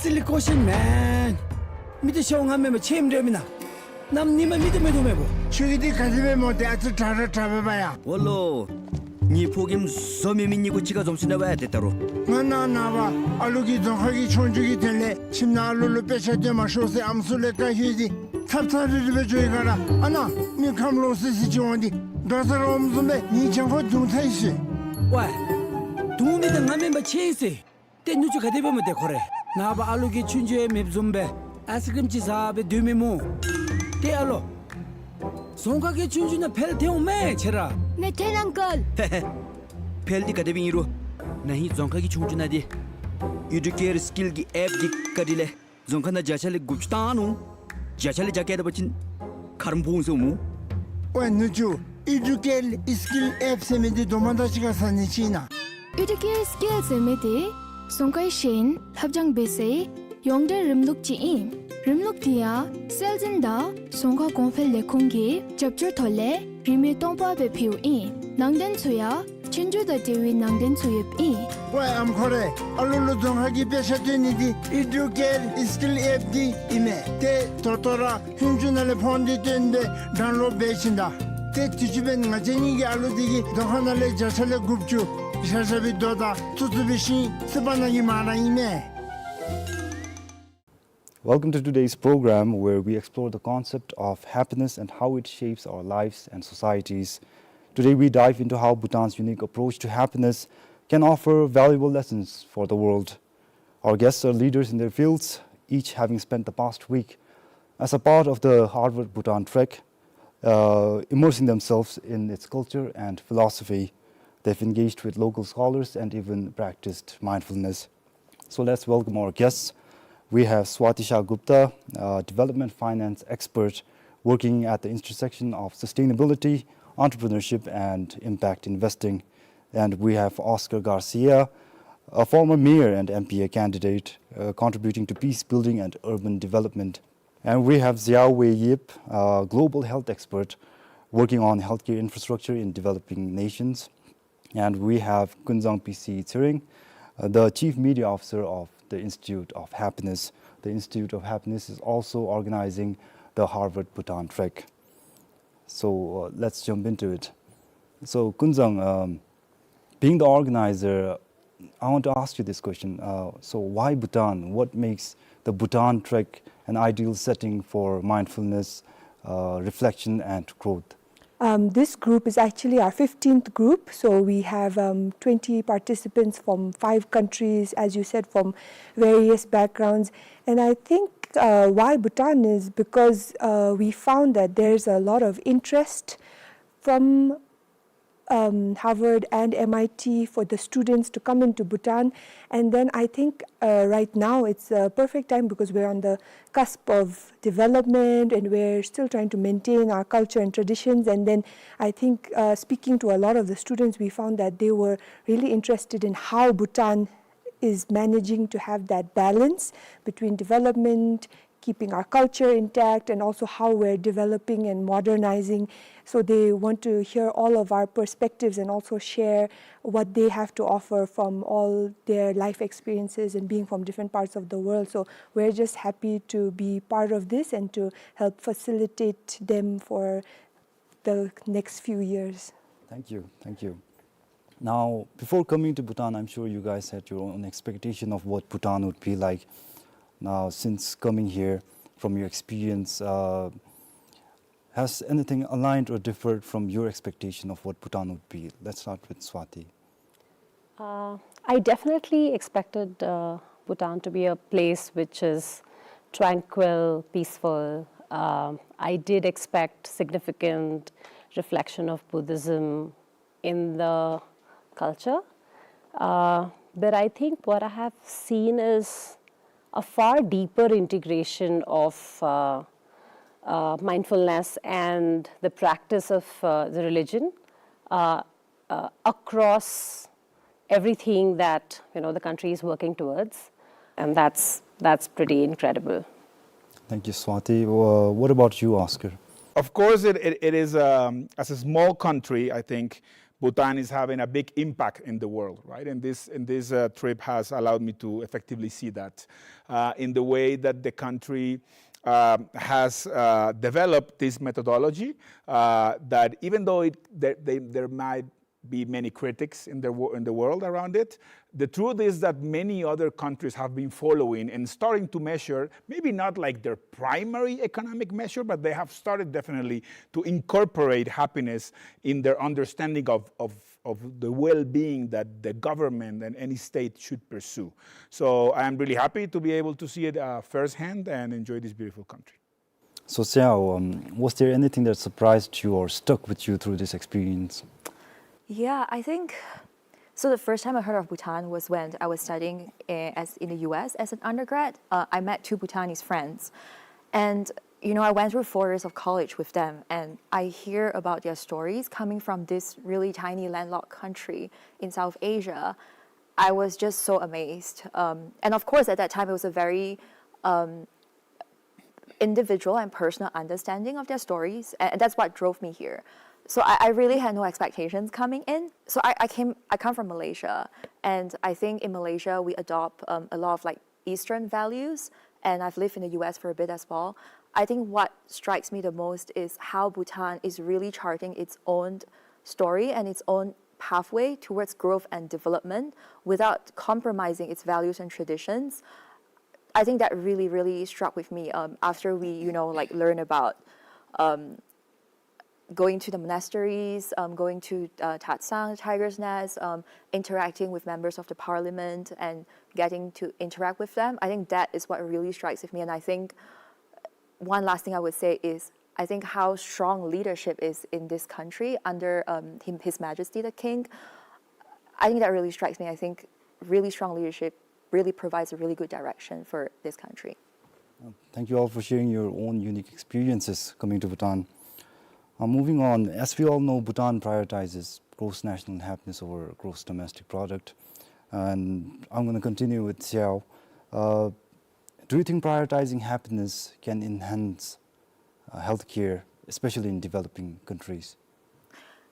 Silly question, man. མི་ཚུ་ཤཝ་ང་མེན་པར་ཁྱོད་འདྲེ་མེན་ན། གནམ་ཉིནམ་མི་ཚུ་མེད་དོ་མེད་པོ། ཁྱོད་ཀྱི་འདི་ག་དེ་སྦེ་སྨོ། ཏེ་ཨ་ཙི་དྲག་ར་དྲག་པས་པ་ཡ། འོ་ལོ། ངེའི་ཕོ་རྒནམ་བཟོ་མེད་མི་གཉིས་ཀོ་གཅིག་ཁར་འཛོམས་ཅི་ན་བ་ཡ་ཏེ་ད་རུང་། ང་ནངས་པ་ཨ་ལུ་གི་རྫོང་ཁ་གི་ཆོས་རྒྱུགས་ཀྱི་དོན་ལས་ཁྱིམ་ནང་ཨ་ལུ་ལུ་དཔེ་ཆ་སྟོན་མ་ཤོག་ཟེར་ཨམ་སྲུ་ལས་བཀའ་ཞུ་སྟེ་ཚབ་ཚབ་རི་རི་སྦེ་འགྱོ་ཡི་ག་ར། ཨ་ནཱ་མི་ཁམས་ལོག་སི་སི་ཅིག་འོང་སྟེ་དོ་ས་རོམ་བཟུམ་སྦེ་ངེའི་གྱང་ཁར་རྡུང་ཚར་ཡི་ཟེར། ཝའི། རྡུང་མི་འདི་ང་མེན་པར་ཁྱོད་ཨིན་ཟེར། ཏེ་ནུ་གཅུང་ག་དེ་སྦེ་སྨོ་ཏེ་ཁོ་རེ། ནངས་པ་ཨ་ལུ་གིས་ཆོས་རྒྱུགས་ཡང་མེདཔ་བཟུམ་སྦེ་ཨའིསི་ཀྲིམ་ཅིག་བཟའ་སྦེ་སྡོད་མི་སྨོ། ཏེ་ཨ་ལོ། རྫོང་ཁ་གི་ཆོས་རྒྱུགས་ནང་འཕེལ་ཏེ་འོང་མས་ཁྱོད་ར། མེད་ཐལ་ཨང་ཀལ། ཧེ་ཧེ། འཕེལ་འདི་ག་དེ་སྦེ་ཨིན་རུང་ན་ཧིང་རྫོང་ཁ་གི་ཆོས་རྒྱུགས་ནང་འདི་ཨི་ཌུ་ཀེར་སི་ཀིལ་གྱི་ཨེཔ་འདི་བཀའ་དྲིན་ལས་རྫོང་ཁ་ནང་བརྒྱ་ཆ་ལས་དགུ་བཅུ་བཏང་ནུག། བརྒྱ་ཆ་ལས་བརྒྱ་བཀལ་ད་པ་ཅིན་ཁ་རུ་འབོ་འོང་ཟེར་སྨོ། ཝའི་ནུ་གཅུང་ཨི་ཌུ་ཀེར་སི་ཀིལ་ཨེཔ་ཟེར་མི་འདི་དོ་མ་ད་ཅི་ག་ས་ནི་ཅིག་ཨིན་ན། ཨི་ཌུ་ཀེར་སི་ཀིལ་ཟེར་མི་འདི་རྫོང་ཁའི་ཤེས་ཡོན་ལྷབ་སྦྱང་འབད་སའི་ཡོངས་འབྲེལ་རིམ་ལུགས་ཅིག་ཨིན། རིམ་ལུགས་འདི་ཡང་སྲོལ་འཛིན་དང་རྫོང་ཁ་གོང་འཕེལ་ལས་ཁུངས་ཀྱི་རྒྱབ་སྐྱོར་ཐོག་ལས་རིན་མེད་སྟོང་པ་སྦེ་ཕུལཝ་ཨིན། ནང་དོན་ཚུ་ཡང་ཆོས་རྒྱུགས་དང་འབྲེལ་བའི་ནང་དོན་ཚུ་ཡོདཔ་ཨིན། ཝའི་ཨམ་ཁོ་རེ། ཨ་ལུ་ལུ་རྫོང་ཁ་གི་དཔེ་ཆ་སྟོན་ནི་འདི་ཨི་ཌུ་ཀེར་སི་ཀིལ་ཨེཔ་འདི་ཨིན་མས། ཏེ་ད་ལྟོ་ར་ཧུན་ཅུ་ནང་ལས་ཕོན་འདི་བཏོན་སྦེ་ཌའུན་ལོཌ་འབད་ཞིནམ་ད། ཏེ་དུས་ཅི་འབདན་ང་བཅས་གཉིས་ཀྱི་ཨ་ལུ་འདི་གིས་རྫོང་ཁ་ནང་ལས་བརྒྱ་ཆ་ལས་དགུ་བཅུ་ཤ་ཤ་སྦེ་རྡོ་དང་ཚུ་ཚུ་སྦེ་ཤིང་སི་པ་ནང་གི་མ་ར་ཨིན་མས། Welcome to today's program, where we explore the concept of happiness and how it shapes our lives and societies. Today, we dive into how Bhutan's unique approach to happiness can offer valuable lessons for the world. Our guests are leaders in their fields, each having spent the past week as a part of the Harvard Bhutan Trek, uh, immersing themselves in its culture and philosophy. They've engaged with local scholars and even practiced mindfulness. So let's welcome our guests. We have Swati Shah Gupta, a development finance expert working at the intersection of sustainability, entrepreneurship, and impact investing. And we have Oscar Garcia, a former mayor and M P A candidate, uh, contributing to peace building and urban development. And we have Xiaowei Yip, a global health expert working on healthcare infrastructure in developing nations. And we have Kunzang P C Tshering, uh, the chief media officer of the Institute of Happiness. The Institute of Happiness is also organizing the Harvard Bhutan Trek. So, uh, let's jump into it. So, Kunzang, um, being the organizer, I want to ask you this question. Uh, so, why Bhutan? What makes the Bhutan Trek an ideal setting for mindfulness, uh, reflection, and growth? Um, this group is actually our fifteenth group. So we have, um, twenty participants from five countries, as you said, from various backgrounds. And I think, uh, why Bhutan is because, uh, we found that there's a lot of interest from, um, Harvard and M I T for the students to come into Bhutan. And then I think, uh, right now it's a perfect time because we're on the cusp of development and we're still trying to maintain our culture and traditions. And then I think, uh, speaking to a lot of the students, we found that they were really interested in how Bhutan is managing to have that balance between development, keeping our culture intact and also how we're developing and modernizing. So they want to hear all of our perspectives and also share what they have to offer from all their life experiences and being from different parts of the world. So we're just happy to be part of this and to help facilitate them for the next few years. Thank you. Thank you. Now, before coming to Bhutan, I'm sure you guys had your own expectation of what Bhutan would be like. Now, since coming here, from your experience, uh, has anything aligned or differed from your expectation of what Bhutan would be? Let's start with Swati. Uh, I definitely expected uh, Bhutan to be a place which is tranquil, peaceful. Um I did expect significant reflection of Buddhism in the culture. Uh, but I think what I have seen is a far deeper integration of uh, uh, mindfulness and the practice of uh, the religion uh, uh, across everything that, you know, the country is working towards, and that's that's pretty incredible. Thank you, Swati. Uh, what about you, Oscar? Of course, it, it, it is, um, as a small country, I think Bhutan is having a big impact in the world, right? And this, and this uh, trip has allowed me to effectively see that uh, in the way that the country um, has uh, developed this methodology uh, that even though it, there, they, there might be many critics in the, wo- in the world around it. The truth is that many other countries have been following and starting to measure, maybe not like their primary economic measure, but they have started definitely to incorporate happiness in their understanding of, of, of the well-being that the government and any state should pursue. So I am really happy to be able to see it uh, firsthand and enjoy this beautiful country. So, Xiao, um, was there anything that surprised you or stuck with you through this experience? Yeah, I think so. The first time I heard of Bhutan was when I was studying uh, as in the U S as an undergrad. Uh, I met two Bhutanese friends, and you know, I went through four years of college with them, and I hear about their stories coming from this really tiny landlocked country in South Asia. I was just so amazed, um, and of course, at that time, it was a very um, individual and personal understanding of their stories, and that's what drove me here. So I, I really had no expectations coming in. So I, I came, I come from Malaysia, and I think in Malaysia we adopt um, a lot of like Eastern values, and I've lived in the U S for a bit as well. I think what strikes me the most is how Bhutan is really charting its own story and its own pathway towards growth and development without compromising its values and traditions. I think that really, really struck with me um, after we, you know, like learn about um, going to the monasteries, um, going to uh, Tatsang, Tiger's Nest, um, interacting with members of the parliament and getting to interact with them. I think that is what really strikes with me. And I think one last thing I would say is I think how strong leadership is in this country under um, him, His Majesty the King. I think that really strikes me. I think really strong leadership really provides a really good direction for this country. Thank you all for sharing your own unique experiences coming to Bhutan. Uh, moving on, as we all know, Bhutan prioritizes gross national happiness over gross domestic product. And I'm going to continue with Xiao. Uh, do you think prioritizing happiness can enhance uh, healthcare, especially in developing countries?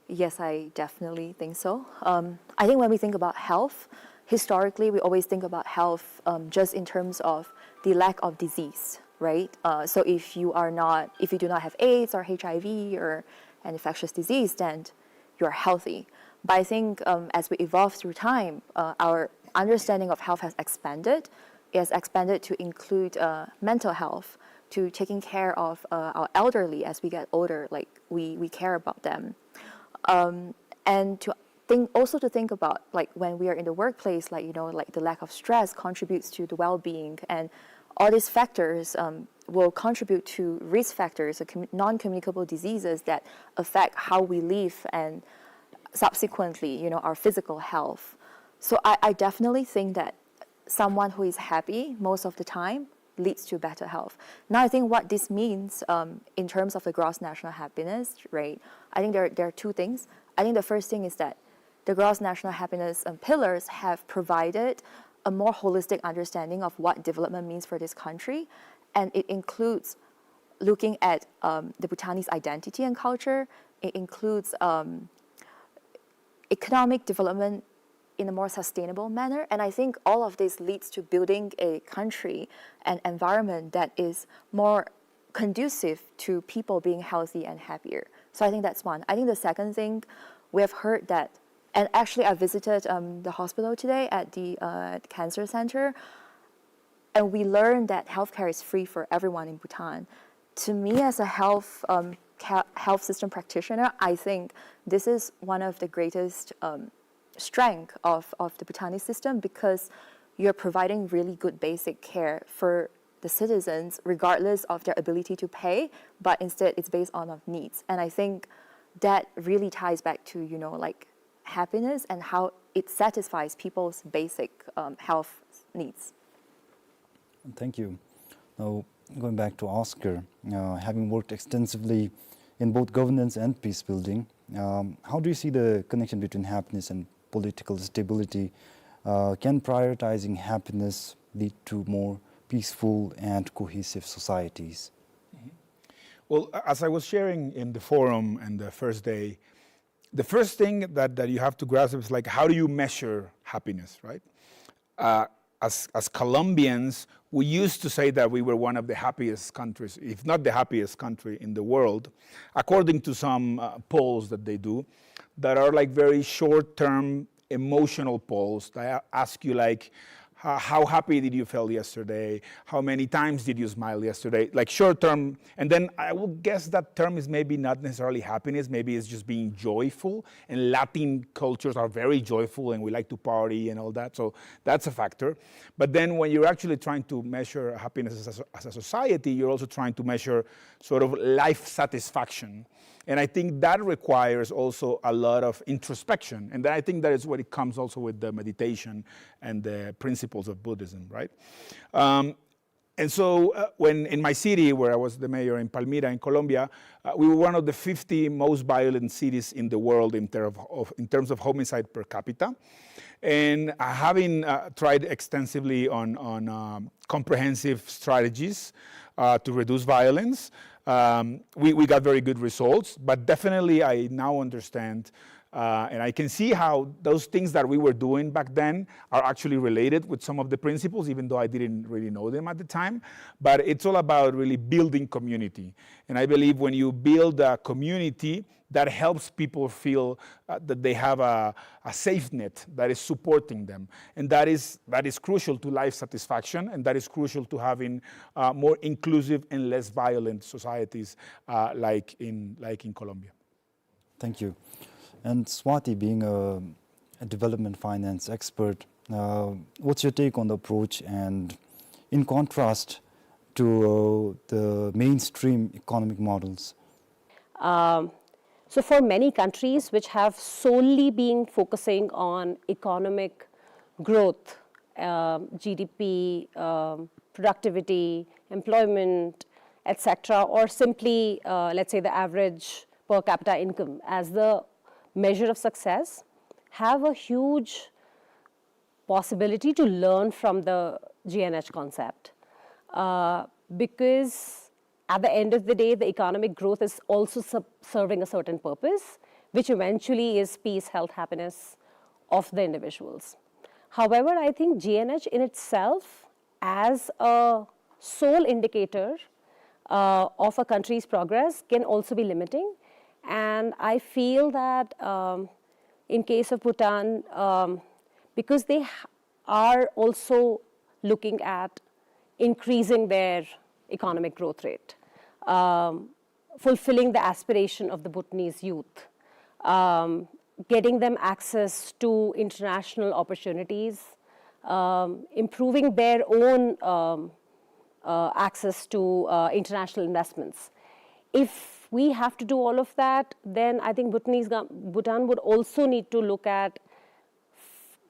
Yes, I definitely think so. Um, I think when we think about health, historically we always think about health um, just in terms of the lack of disease, right? Uh, so if you are not, if you do not have AIDS or H I V or an infectious disease, then you're healthy. But I think um, as we evolve through time, uh, our understanding of health has expanded. It has expanded to include uh, mental health, to taking care of uh, our elderly as we get older, like we, we care about them. Um, and to think also to think about like when we are in the workplace, like you know, like the lack of stress contributes to the well-being, and all these factors um, will contribute to risk factors, uh, commu- non-communicable diseases that affect how we live and subsequently, you know, our physical health. So I, I definitely think that someone who is happy most of the time leads to better health. Now, I think what this means um, in terms of the gross national happiness, right? I think there, there are two things. I think the first thing is that the gross national happiness um, pillars have provided a more holistic understanding of what development means for this country. And it includes looking at um, the Bhutanese identity and culture. It includes um, economic development in a more sustainable manner. And I think all of this leads to building a country, an environment that is more conducive to people being healthy and happier. So I think that's one. I think the second thing, we have heard that, and actually I visited um, the hospital today at the uh, cancer center, and we learned that healthcare is free for everyone in Bhutan. To me, as a health um, ca- health system practitioner, I think this is one of the greatest um, strength of, of the Bhutanese system, because you're providing really good basic care for the citizens regardless of their ability to pay, but instead it's based on of needs. And I think that really ties back to, you know, like, happiness and how it satisfies people's basic um, health needs. Thank you. Now, going back to Oscar, uh, having worked extensively in both governance and peace building, um, how do you see the connection between happiness and political stability? Uh, can prioritizing happiness lead to more peaceful and cohesive societies? Well, as I was sharing in the forum and the first day, the first thing that, that you have to grasp is, like, how do you measure happiness, right? Uh, as, as Colombians, we used to say that we were one of the happiest countries, if not the happiest country in the world, according to some uh, polls that they do, that are, like, very short-term emotional polls that ask you, like, how, how happy did you feel yesterday? How many times did you smile yesterday? Like, short term. And then I would guess that term is maybe not necessarily happiness, maybe it's just being joyful. And Latin cultures are very joyful and we like to party and all that. So that's a factor. But then when you're actually trying to measure happiness as a, as a society, you're also trying to measure sort of life satisfaction. And I think that requires also a lot of introspection. And then I think that is what it comes also with the meditation and the principles of Buddhism, right? Um, and so uh, when in my city, where I was the mayor in Palmira in Colombia, uh, we were one of the fifty most violent cities in the world in, ter- of, in terms of homicide per capita. And uh, having uh, tried extensively on, on um, comprehensive strategies uh, to reduce violence, um, we, we got very good results. But definitely, I now understand uh, and I can see how those things that we were doing back then are actually related with some of the principles, even though I didn't really know them at the time. But it's all about really building community. And I believe when you build a community, that helps people feel uh, that they have a, a safe net that is supporting them. And that is, that is crucial to life satisfaction, and that is crucial to having uh, more inclusive and less violent societies uh, like, in, like in Colombia. Thank you. And Swati, being a, a development finance expert, uh, what's your take on the approach, and in contrast to uh, the mainstream economic models? Um, so for many countries which have solely been focusing on economic growth, um, G D P, um, productivity, employment, et cetera, or simply, uh, let's say, the average per capita income as the measure of success, have a huge possibility to learn from the G N H concept, uh, because at the end of the day, the economic growth is also sub- serving a certain purpose, which eventually is peace, health, happiness of the individuals. However, I think G N H in itself, as a sole indicator uh, of a country's progress, can also be limiting. And I feel that um, in case of Bhutan, um, because they are also looking at increasing their economic growth rate, um, fulfilling the aspiration of the Bhutanese youth, um, getting them access to international opportunities, um, improving their own um, uh, access to uh, international investments. If we have to do all of that, then I think Bhutanese, Bhutan would also need to look at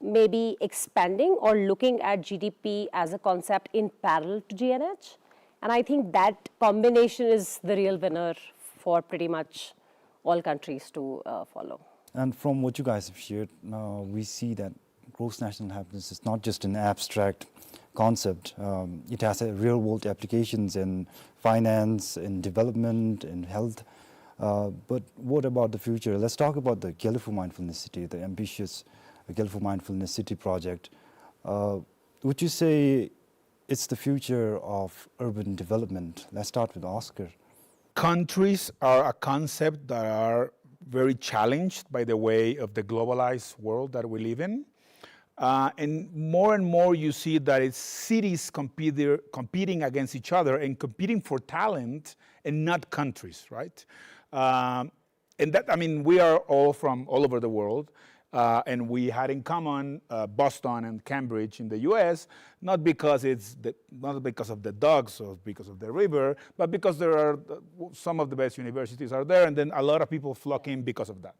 maybe expanding or looking at G D P as a concept in parallel to G N H. And I think that combination is the real winner for pretty much all countries to uh, follow. And from what you guys have shared, uh, we see that gross national happiness is not just an abstract concept. Um, it has a real-world applications in finance, in development, in health. Uh, but what about the future? Let's talk about the Gelephu Mindfulness City, the ambitious Gelephu Mindfulness City project. Uh, would you say it's the future of urban development? Let's start with Oscar. Countries are a concept that are very challenged by the way of the globalized world that we live in. Uh, and more and more you see that it's cities compete-, competing against each other and competing for talent and not countries, right? Um, and that, I mean, we are all from all over the world, uh, and we had in common, uh, Boston and Cambridge in the U S, not because it's the, not because of the dogs or because of the river, but because there are, uh, some of the best universities are there, and then a lot of people flock in because of that.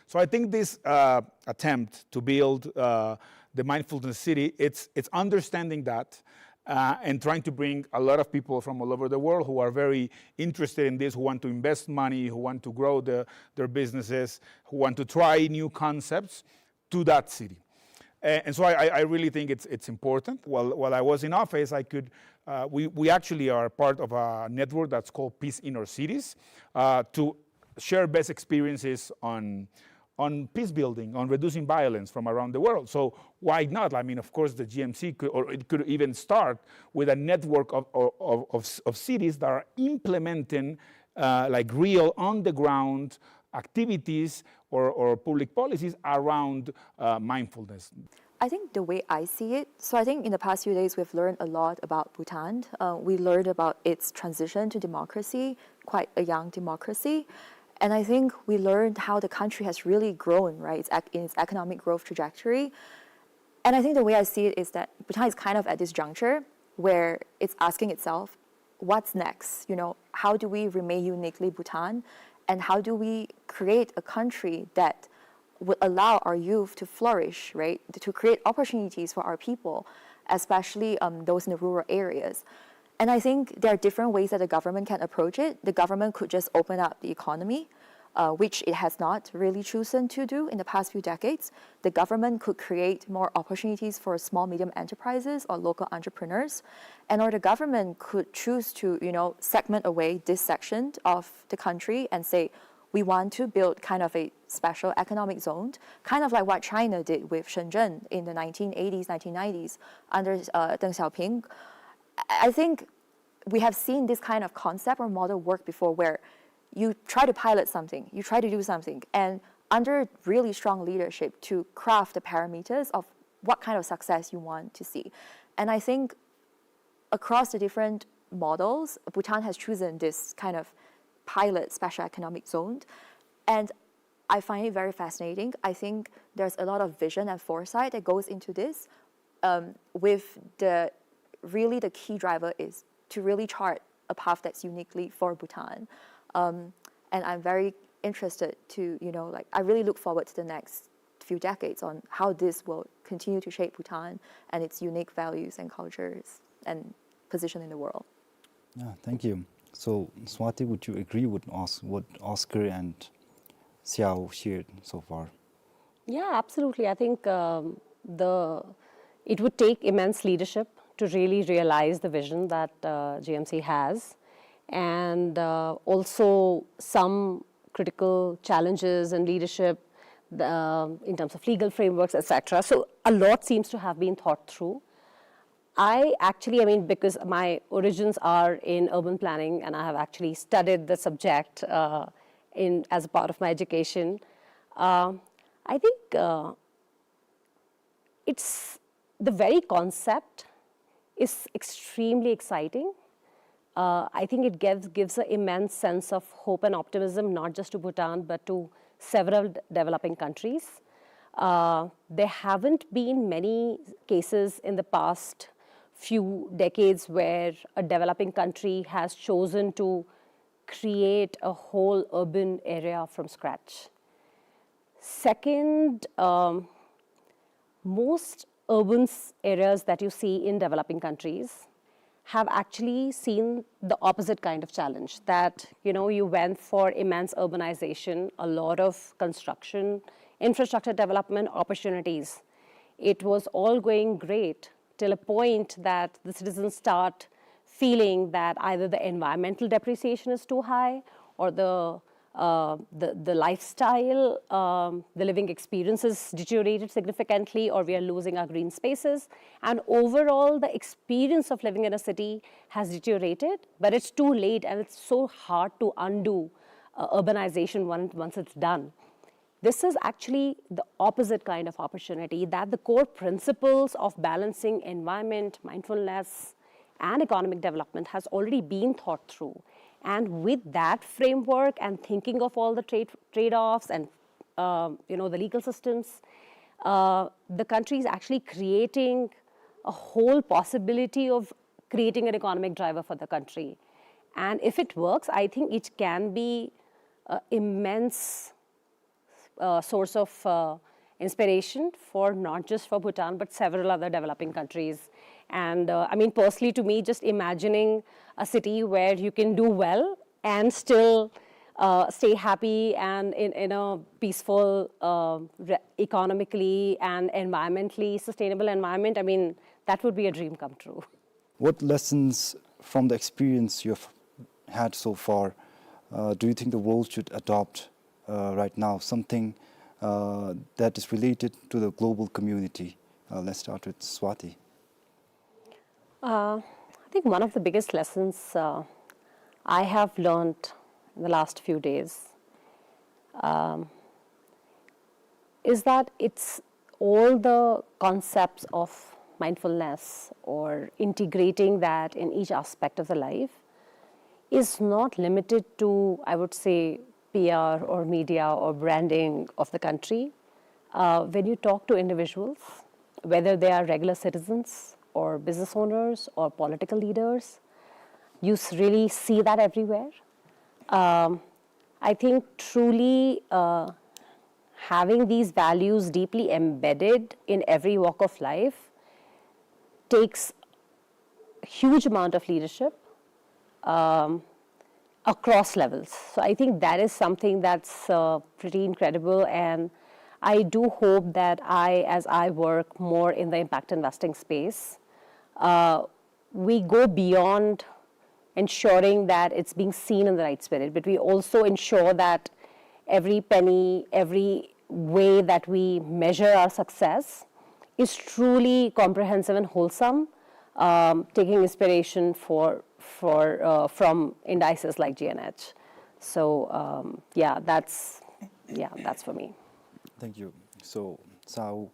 So I think this, uh, attempt to build, uh, the mindfulness city, it's, it's understanding that, uh, and trying to bring a lot of people from all over the world who are very interested in this, who want to invest money, who want to grow the, their businesses, who want to try new concepts to that city. A-, and so I, I, I really think it's, it's important. While, while I was in office, I could, uh, we, we actually are part of a network that's called Peace Inner Cities, uh, to share best experiences on, on peace building, on reducing violence from around the world. So why not? I mean, of course, the G M C could, or it could even start with a network of, of, of, of, of cities that are implementing, uh, like, real on-the-ground activities or, or public policies around, uh, mindfulness. I think the way I see it, so I think in the past few days we've learned a lot about Bhutan. Uh, we learned about its transition to democracy, quite a young democracy. And I think we learned how the country has really grown, right, its ec-, in its economic growth trajectory. And I think the way I see it is that Bhutan is kind of at this juncture where it's asking itself, what's next? You know, how do we remain uniquely Bhutan? And how do we create a country that would allow our youth to flourish, right? To create opportunities for our people, especially, um, those in the rural areas. And I think there are different ways that the government can approach it. The government could just open up the economy, uh, which it has not really chosen to do in the past few decades. The government could create more opportunities for small, medium enterprises or local entrepreneurs. And or the government could choose to, you know, segment away this section of the country and say, "We want to build kind of a special economic zone," kind of like what China did with Shenzhen in the nineteen eighties, nineteen nineties under, uh, Deng Xiaoping. I, I think we have seen this kind of concept or model work before, where you try to pilot something, you try to do something, and under really strong leadership to craft the parameters of what kind of success you want to see. And I think across the different models, Bhutan has chosen this kind of pilot special economic zone. And I find it very fascinating. I think there's a lot of vision and foresight that goes into this, um, with the, really the key driver is to really chart a path that's uniquely for Bhutan. Um, and I'm very interested to, you know, like, I really look forward to the next few decades on how this will continue to shape Bhutan and its unique values and cultures and position in the world. Yeah, thank you. So, Swati, would you agree with Os-, what Oscar and Xiao shared so far? Yeah, absolutely. I think, um, the, it would take immense leadership to really realize the vision that, uh, G M C has, and, uh, also some critical challenges in leadership, the, um, in terms of legal frameworks, et cetera. So a lot seems to have been thought through. I actually, I mean, because my origins are in urban planning and I have actually studied the subject, uh, in, as a part of my education, uh, I think, uh, it's, the very concept is extremely exciting. Uh, I think it gives, gives an immense sense of hope and optimism, not just to Bhutan, but to several d-, developing countries. Uh, there haven't been many cases in the past few decades where a developing country has chosen to create a whole urban area from scratch. Second, um, most urban s-, areas that you see in developing countries have actually seen the opposite kind of challenge, that, you know, you went for immense urbanization, a lot of construction, infrastructure development opportunities. It was all going great till a point that the citizens start feeling that either the environmental depreciation is too high, or the, uh, the, the lifestyle, um, the living experience is deteriorated significantly, or we are losing our green spaces. And overall, the experience of living in a city has deteriorated, but it's too late, and it's so hard to undo, uh, urbanization once, once it's done. This is actually the opposite kind of opportunity, that the core principles of balancing environment, mindfulness, and economic development has already been thought through. And with that framework and thinking of all the trade, trade-offs and, um, you know, the legal systems, uh, the country is actually creating a whole possibility of creating an economic driver for the country. And if it works, I think it can be, uh, immense, uh, source of, uh, inspiration for not just for Bhutan, but several other developing countries. And, uh, I mean, personally, to me, just imagining a city where you can do well and still, uh, stay happy and in, in a peaceful, uh, re-, economically and environmentally sustainable environment, I mean, that would be a dream come true. What lessons from the experience you've had so far, uh, do you think the world should adopt, uh, right now? Something, uh, that is related to the global community. Uh, let's start with Swati. Uh, I think one of the biggest lessons, uh, I have learned in the last few days, um, is that it's all the concepts of mindfulness or integrating that in each aspect of the life is not limited to, I would say, P R or media or branding of the country. Uh, when you talk to individuals, whether they are regular citizens or business owners or political leaders, you s-, really see that everywhere. Um, I think truly, uh, having these values deeply embedded in every walk of life takes huge amount of leadership, um, across levels. So I think that is something that's, uh, pretty incredible, and I do hope that I, as I work more in the impact investing space, uh, we go beyond ensuring that it's being seen in the right spirit, but we also ensure that every penny, every way that we measure our success is truly comprehensive and wholesome, um, taking inspiration for, for, uh, from indices like G N H. So, um, yeah, that's, yeah, that's for me. Thank you. So, Sir,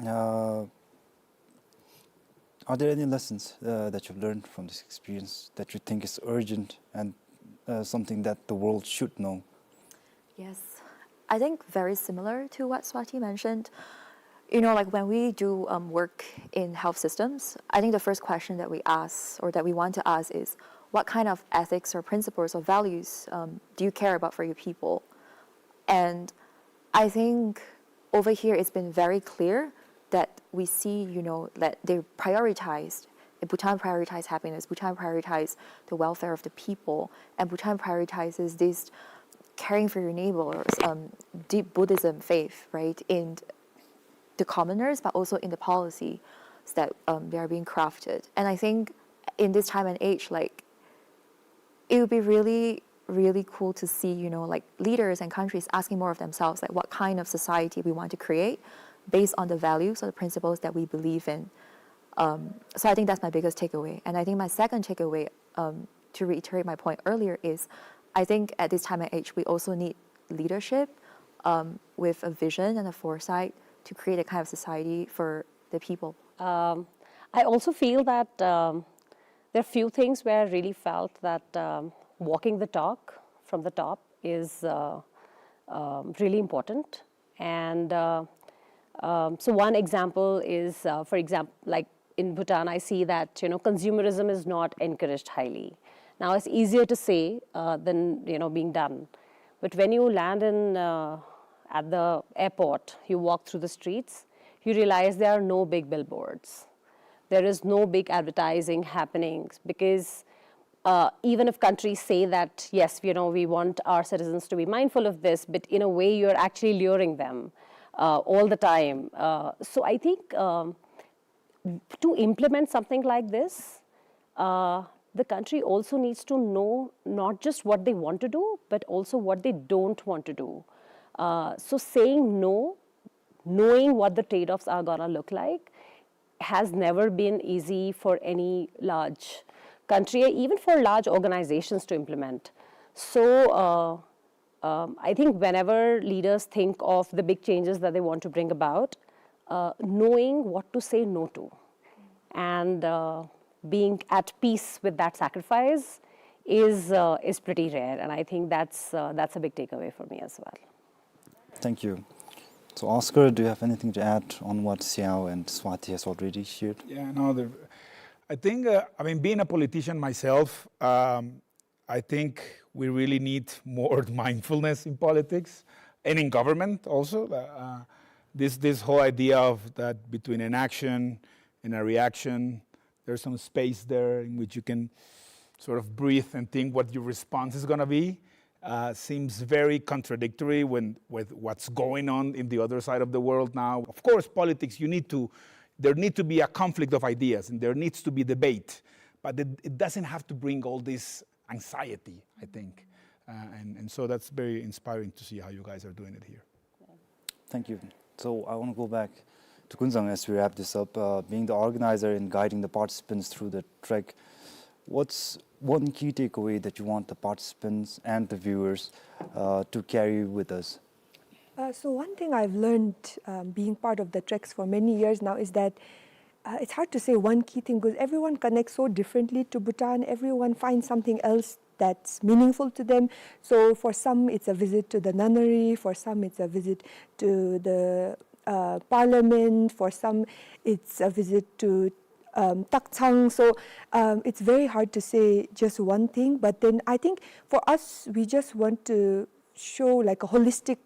uh, are there any lessons, uh, that you've learned from this experience that you think is urgent and, uh, something that the world should know? Yes, I think very similar to what Swati mentioned. You know, like, when we do, um, work in health systems, I think the first question that we ask or that we want to ask is, what kind of ethics or principles or values, um, do you care about for your people? And I think over here it's been very clear that we see, you know, that they prioritized, Bhutan prioritized happiness, Bhutan prioritized the welfare of the people, and Bhutan prioritizes this caring for your neighbors, um, deep Buddhism faith, right, in the commoners, but also in the policy that, um, they are being crafted. And I think in this time and age, like, it would be really, really cool to see, you know, like, leaders and countries asking more of themselves, like, what kind of society we want to create based on the values or the principles that we believe in. Um, so I think that's my biggest takeaway. And I think my second takeaway, um, to reiterate my point earlier, is I think at this time and age, we also need leadership, um, with a vision and a foresight to create a kind of society for the people. Um, I also feel that, um, there are few things where I really felt that, um, walking the talk from the top is, uh, um, really important. And, uh, um, so one example is, uh, for example, like, in Bhutan, I see that, you know, consumerism is not encouraged highly. Now, it's easier to say, uh, than, you know, being done. But when you land in, uh, at the airport, you walk through the streets, you realize there are no big billboards. There is no big advertising happening because, uh, even if countries say that, yes, you know, we want our citizens to be mindful of this, but in a way you're actually luring them, uh, all the time. Uh, so I think, um, to implement something like this, uh, the country also needs to know not just what they want to do, but also what they don't want to do. Uh, so saying no, knowing what the trade-offs are gonna look like, has never been easy for any large country, even for large organizations to implement. So, uh, um, I think whenever leaders think of the big changes that they want to bring about, uh, knowing what to say no to and, uh, being at peace with that sacrifice is, uh, is pretty rare. And I think that's, uh, that's a big takeaway for me as well. Thank you. So, Oscar, do you have anything to add on what Siao and Swati has already shared? Yeah, no, the, I think, uh, I mean, being a politician myself, um, I think we really need more mindfulness in politics and in government also. Uh, uh, this, this whole idea of that between an action and a reaction, there's some space there in which you can sort of breathe and think what your response is gonna be. Uh, seems very contradictory when, with what's going on in the other side of the world now. Of course, politics, you need to, there need to be a conflict of ideas and there needs to be debate, but it, it doesn't have to bring all this anxiety, I think. Uh, and, and so that's very inspiring to see how you guys are doing it here. Thank you. So I wanna go back to Kunzang as we wrap this up. Uh, being the organizer and guiding the participants through the trek, what's one key takeaway that you want the participants and the viewers, uh, to carry with us? Uh, so one thing I've learned, um, being part of the treks for many years now is that, uh, it's hard to say one key thing because everyone connects so differently to Bhutan. Everyone finds something else that's meaningful to them. So for some, it's a visit to the nunnery. For some, it's a visit to the, uh, parliament. For some, it's a visit to, um, Takchang. So, um, it's very hard to say just one thing. But then I think for us, we just want to show, like, a holistic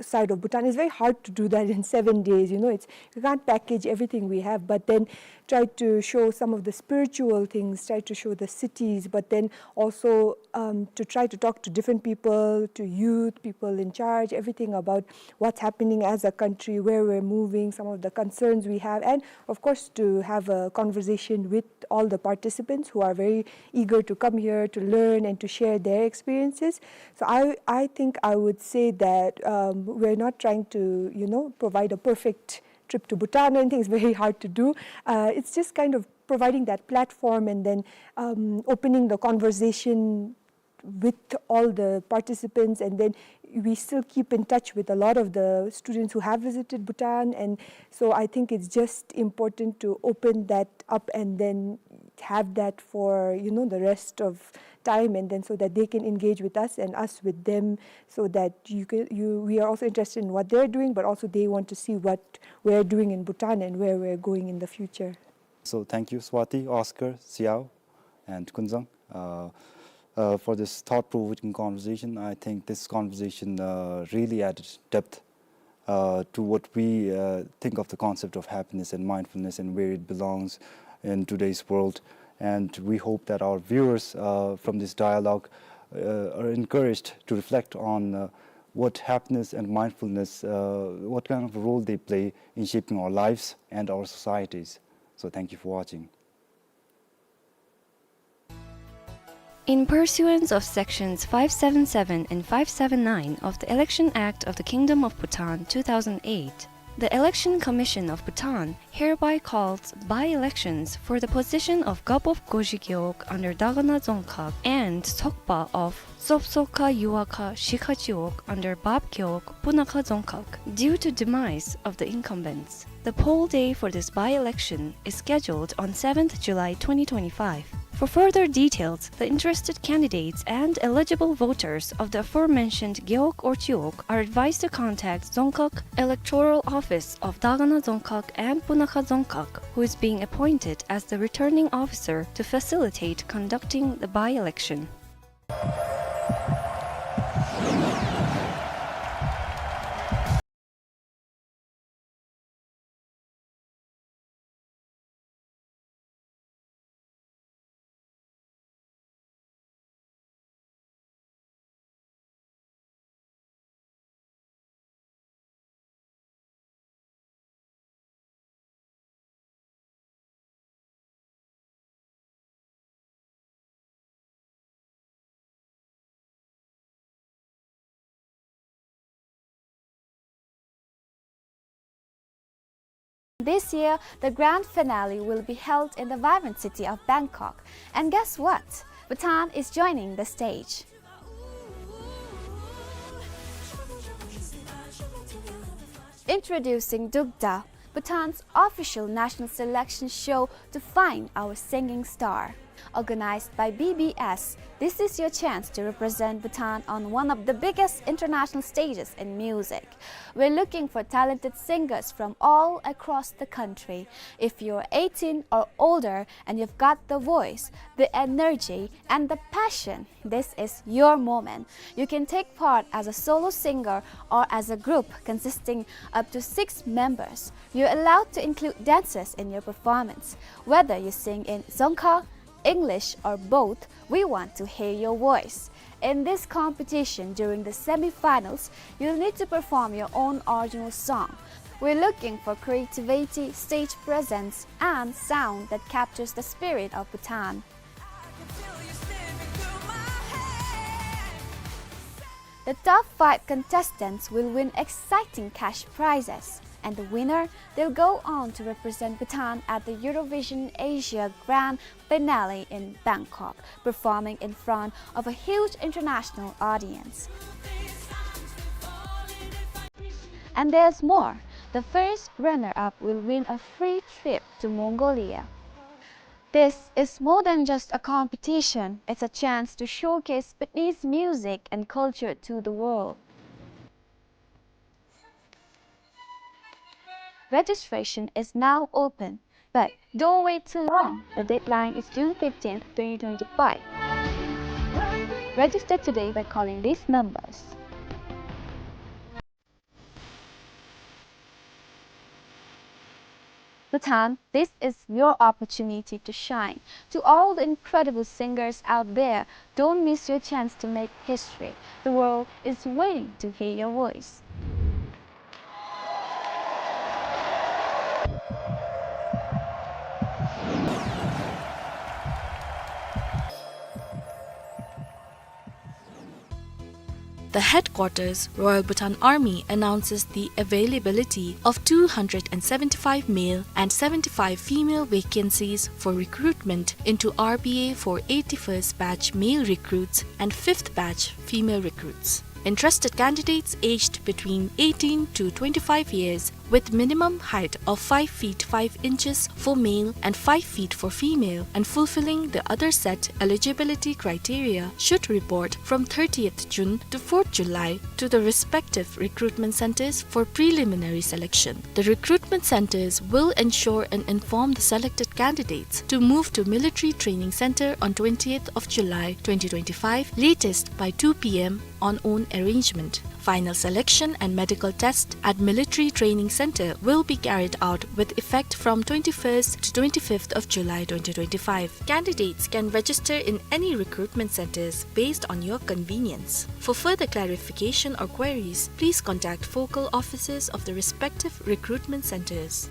side of Bhutan. It's very hard to do that in seven days. You know, it's, you can't package everything we have, but then try to show some of the spiritual things, try to show the cities, but then also, um, to try to talk to different people, to youth, people in charge, everything about what's happening as a country, where we're moving, some of the concerns we have, and of course to have a conversation with all the participants who are very eager to come here to learn and to share their experiences. So I, I think I would say that, um, we're not trying to, you know, provide a perfect trip to Bhutan or anything. It's very hard to do. Uh, it's just kind of providing that platform and then, um, opening the conversation with all the participants, and then we still keep in touch with a lot of the students who have visited Bhutan, and so I think it's just important to open that up and then have that for, you know, the rest of time, and then so that they can engage with us and us with them, so that you can, you, we are also interested in what they're doing, but also they want to see what we're doing in Bhutan and where we're going in the future. So thank you, Swati, Oscar, Siao, and Kunzang, uh, uh, for this thought-provoking conversation. I think this conversation, uh, really added depth, uh, to what we, uh, think of the concept of happiness and mindfulness and where it belongs in today's world. And we hope that our viewers, uh, from this dialogue, uh, are encouraged to reflect on, uh, what happiness and mindfulness, uh, what kind of a role they play in shaping our lives and our societies. So thank you for watching. In pursuance of Sections five seven seven and five seven nine of the Election Act of the Kingdom of Bhutan two thousand eight, the Election Commission of Bhutan hereby calls by-elections for the position of Gabop Goji Gewog under Dagana Dzongkhag and Sokpa of Sopsoka Yuwaka Shikha Chiwog under Bab Gewog Punakha Dzongkhag due to demise of the incumbents. The poll day for this by-election is scheduled on seventh July twenty twenty-five. For further details, the interested candidates and eligible voters of the aforementioned Gewog or Chiwog are advised to contact Dzongkhag Electoral Office of Dagana Dzongkhag and Punakha Dzongkhag, who is being appointed as the returning officer to facilitate conducting the by-election. This year, the grand finale will be held in the vibrant city of Bangkok. And guess what? Bhutan is joining the stage. Introducing Dugda, Bhutan's official national selection show to find our singing star. Organized by B B S, this is your chance to represent Bhutan on one of the biggest international stages in music. We're looking for talented singers from all across the country. If you're eighteen or older and you've got the voice, the energy, and the passion, this is your moment. You can take part as a solo singer or as a group consisting up to six members. You're allowed to include dancers in your performance. Whether you sing in Dzongkha, English, or both, we want to hear your voice. In this competition, during the semi-finals, you'll need to perform your own original song. We're looking for creativity, stage presence, and sound that captures the spirit of Bhutan. The top five contestants will win exciting cash prizes, and the winner, they'll go on to represent Bhutan at the Eurovision Asia Grand Finale in Bangkok, performing in front of a huge international audience. And there's more. The first runner-up will win a free trip to Mongolia. This is more than just a competition, it's a chance to showcase Bhutanese music and culture to the world. Registration is now open, but don't wait too long. The deadline is June fifteenth, twenty twenty-five. Register today by calling these numbers. Bhutan, this is your opportunity to shine. To all the incredible singers out there, don't miss your chance to make history. The world is waiting to hear your voice. The Headquarters, Royal Bhutan Army, announces the availability of two hundred and seventy-five male and seventy-five female vacancies for recruitment into R B A for eighty-first batch male recruits and fifth batch female recruits. Interested candidates aged between eighteen to twenty-five years with minimum height of five feet five inches for male and five feet for female, and fulfilling the other set eligibility criteria, should report from thirtieth June to fourth July to the respective recruitment centers for preliminary selection. The recruitment centers will ensure and inform the selected candidates to move to Military Training Center on twentieth of July twenty twenty-five, latest by two P M on own arrangement. Final selection and medical test at Military Training Center will be carried out with effect from twenty-first to twenty-fifth of July twenty twenty-five. Candidates can register in any recruitment centers based on your convenience. For further clarification or queries, please contact focal offices of the respective recruitment centers.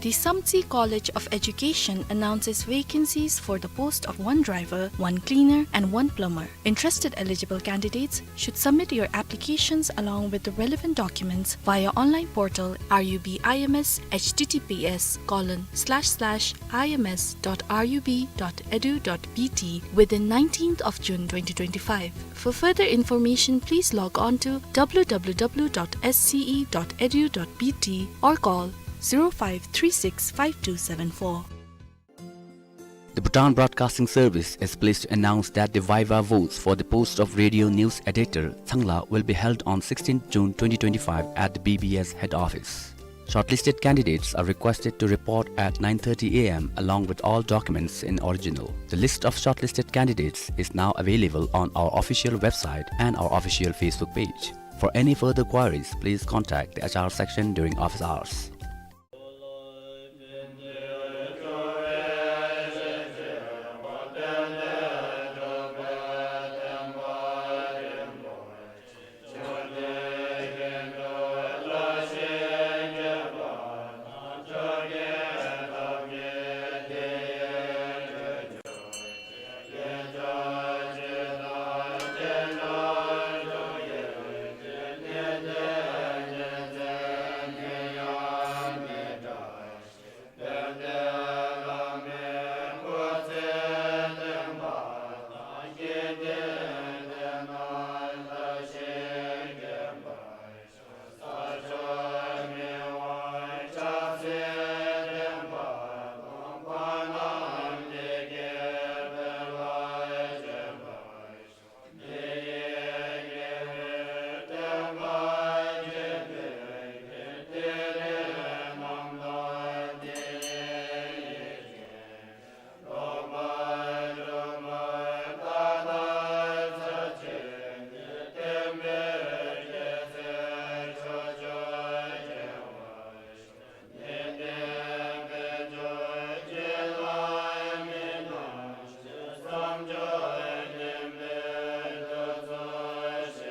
The Samtse College of Education announces vacancies for the post of one driver, one cleaner, and one plumber. Interested eligible candidates should submit your applications along with the relevant documents via online portal R U B I M S, H T T P S colon slash slash I M S dot R U B dot edu dot B T within nineteenth of June twenty twenty-five. For further information, please log on to W W W dot S C E dot edu dot B T or call zero five three six five two seven four. The Bhutan Broadcasting Service is pleased to announce that the viva votes for the post of Radio News Editor, Tsangla, will be held on sixteenth June twenty twenty-five at the B B S head office. Shortlisted candidates are requested to report at nine thirty A M along with all documents in original. The list of shortlisted candidates is now available on our official website and our official Facebook page. For any further queries, please contact the H R section during office hours.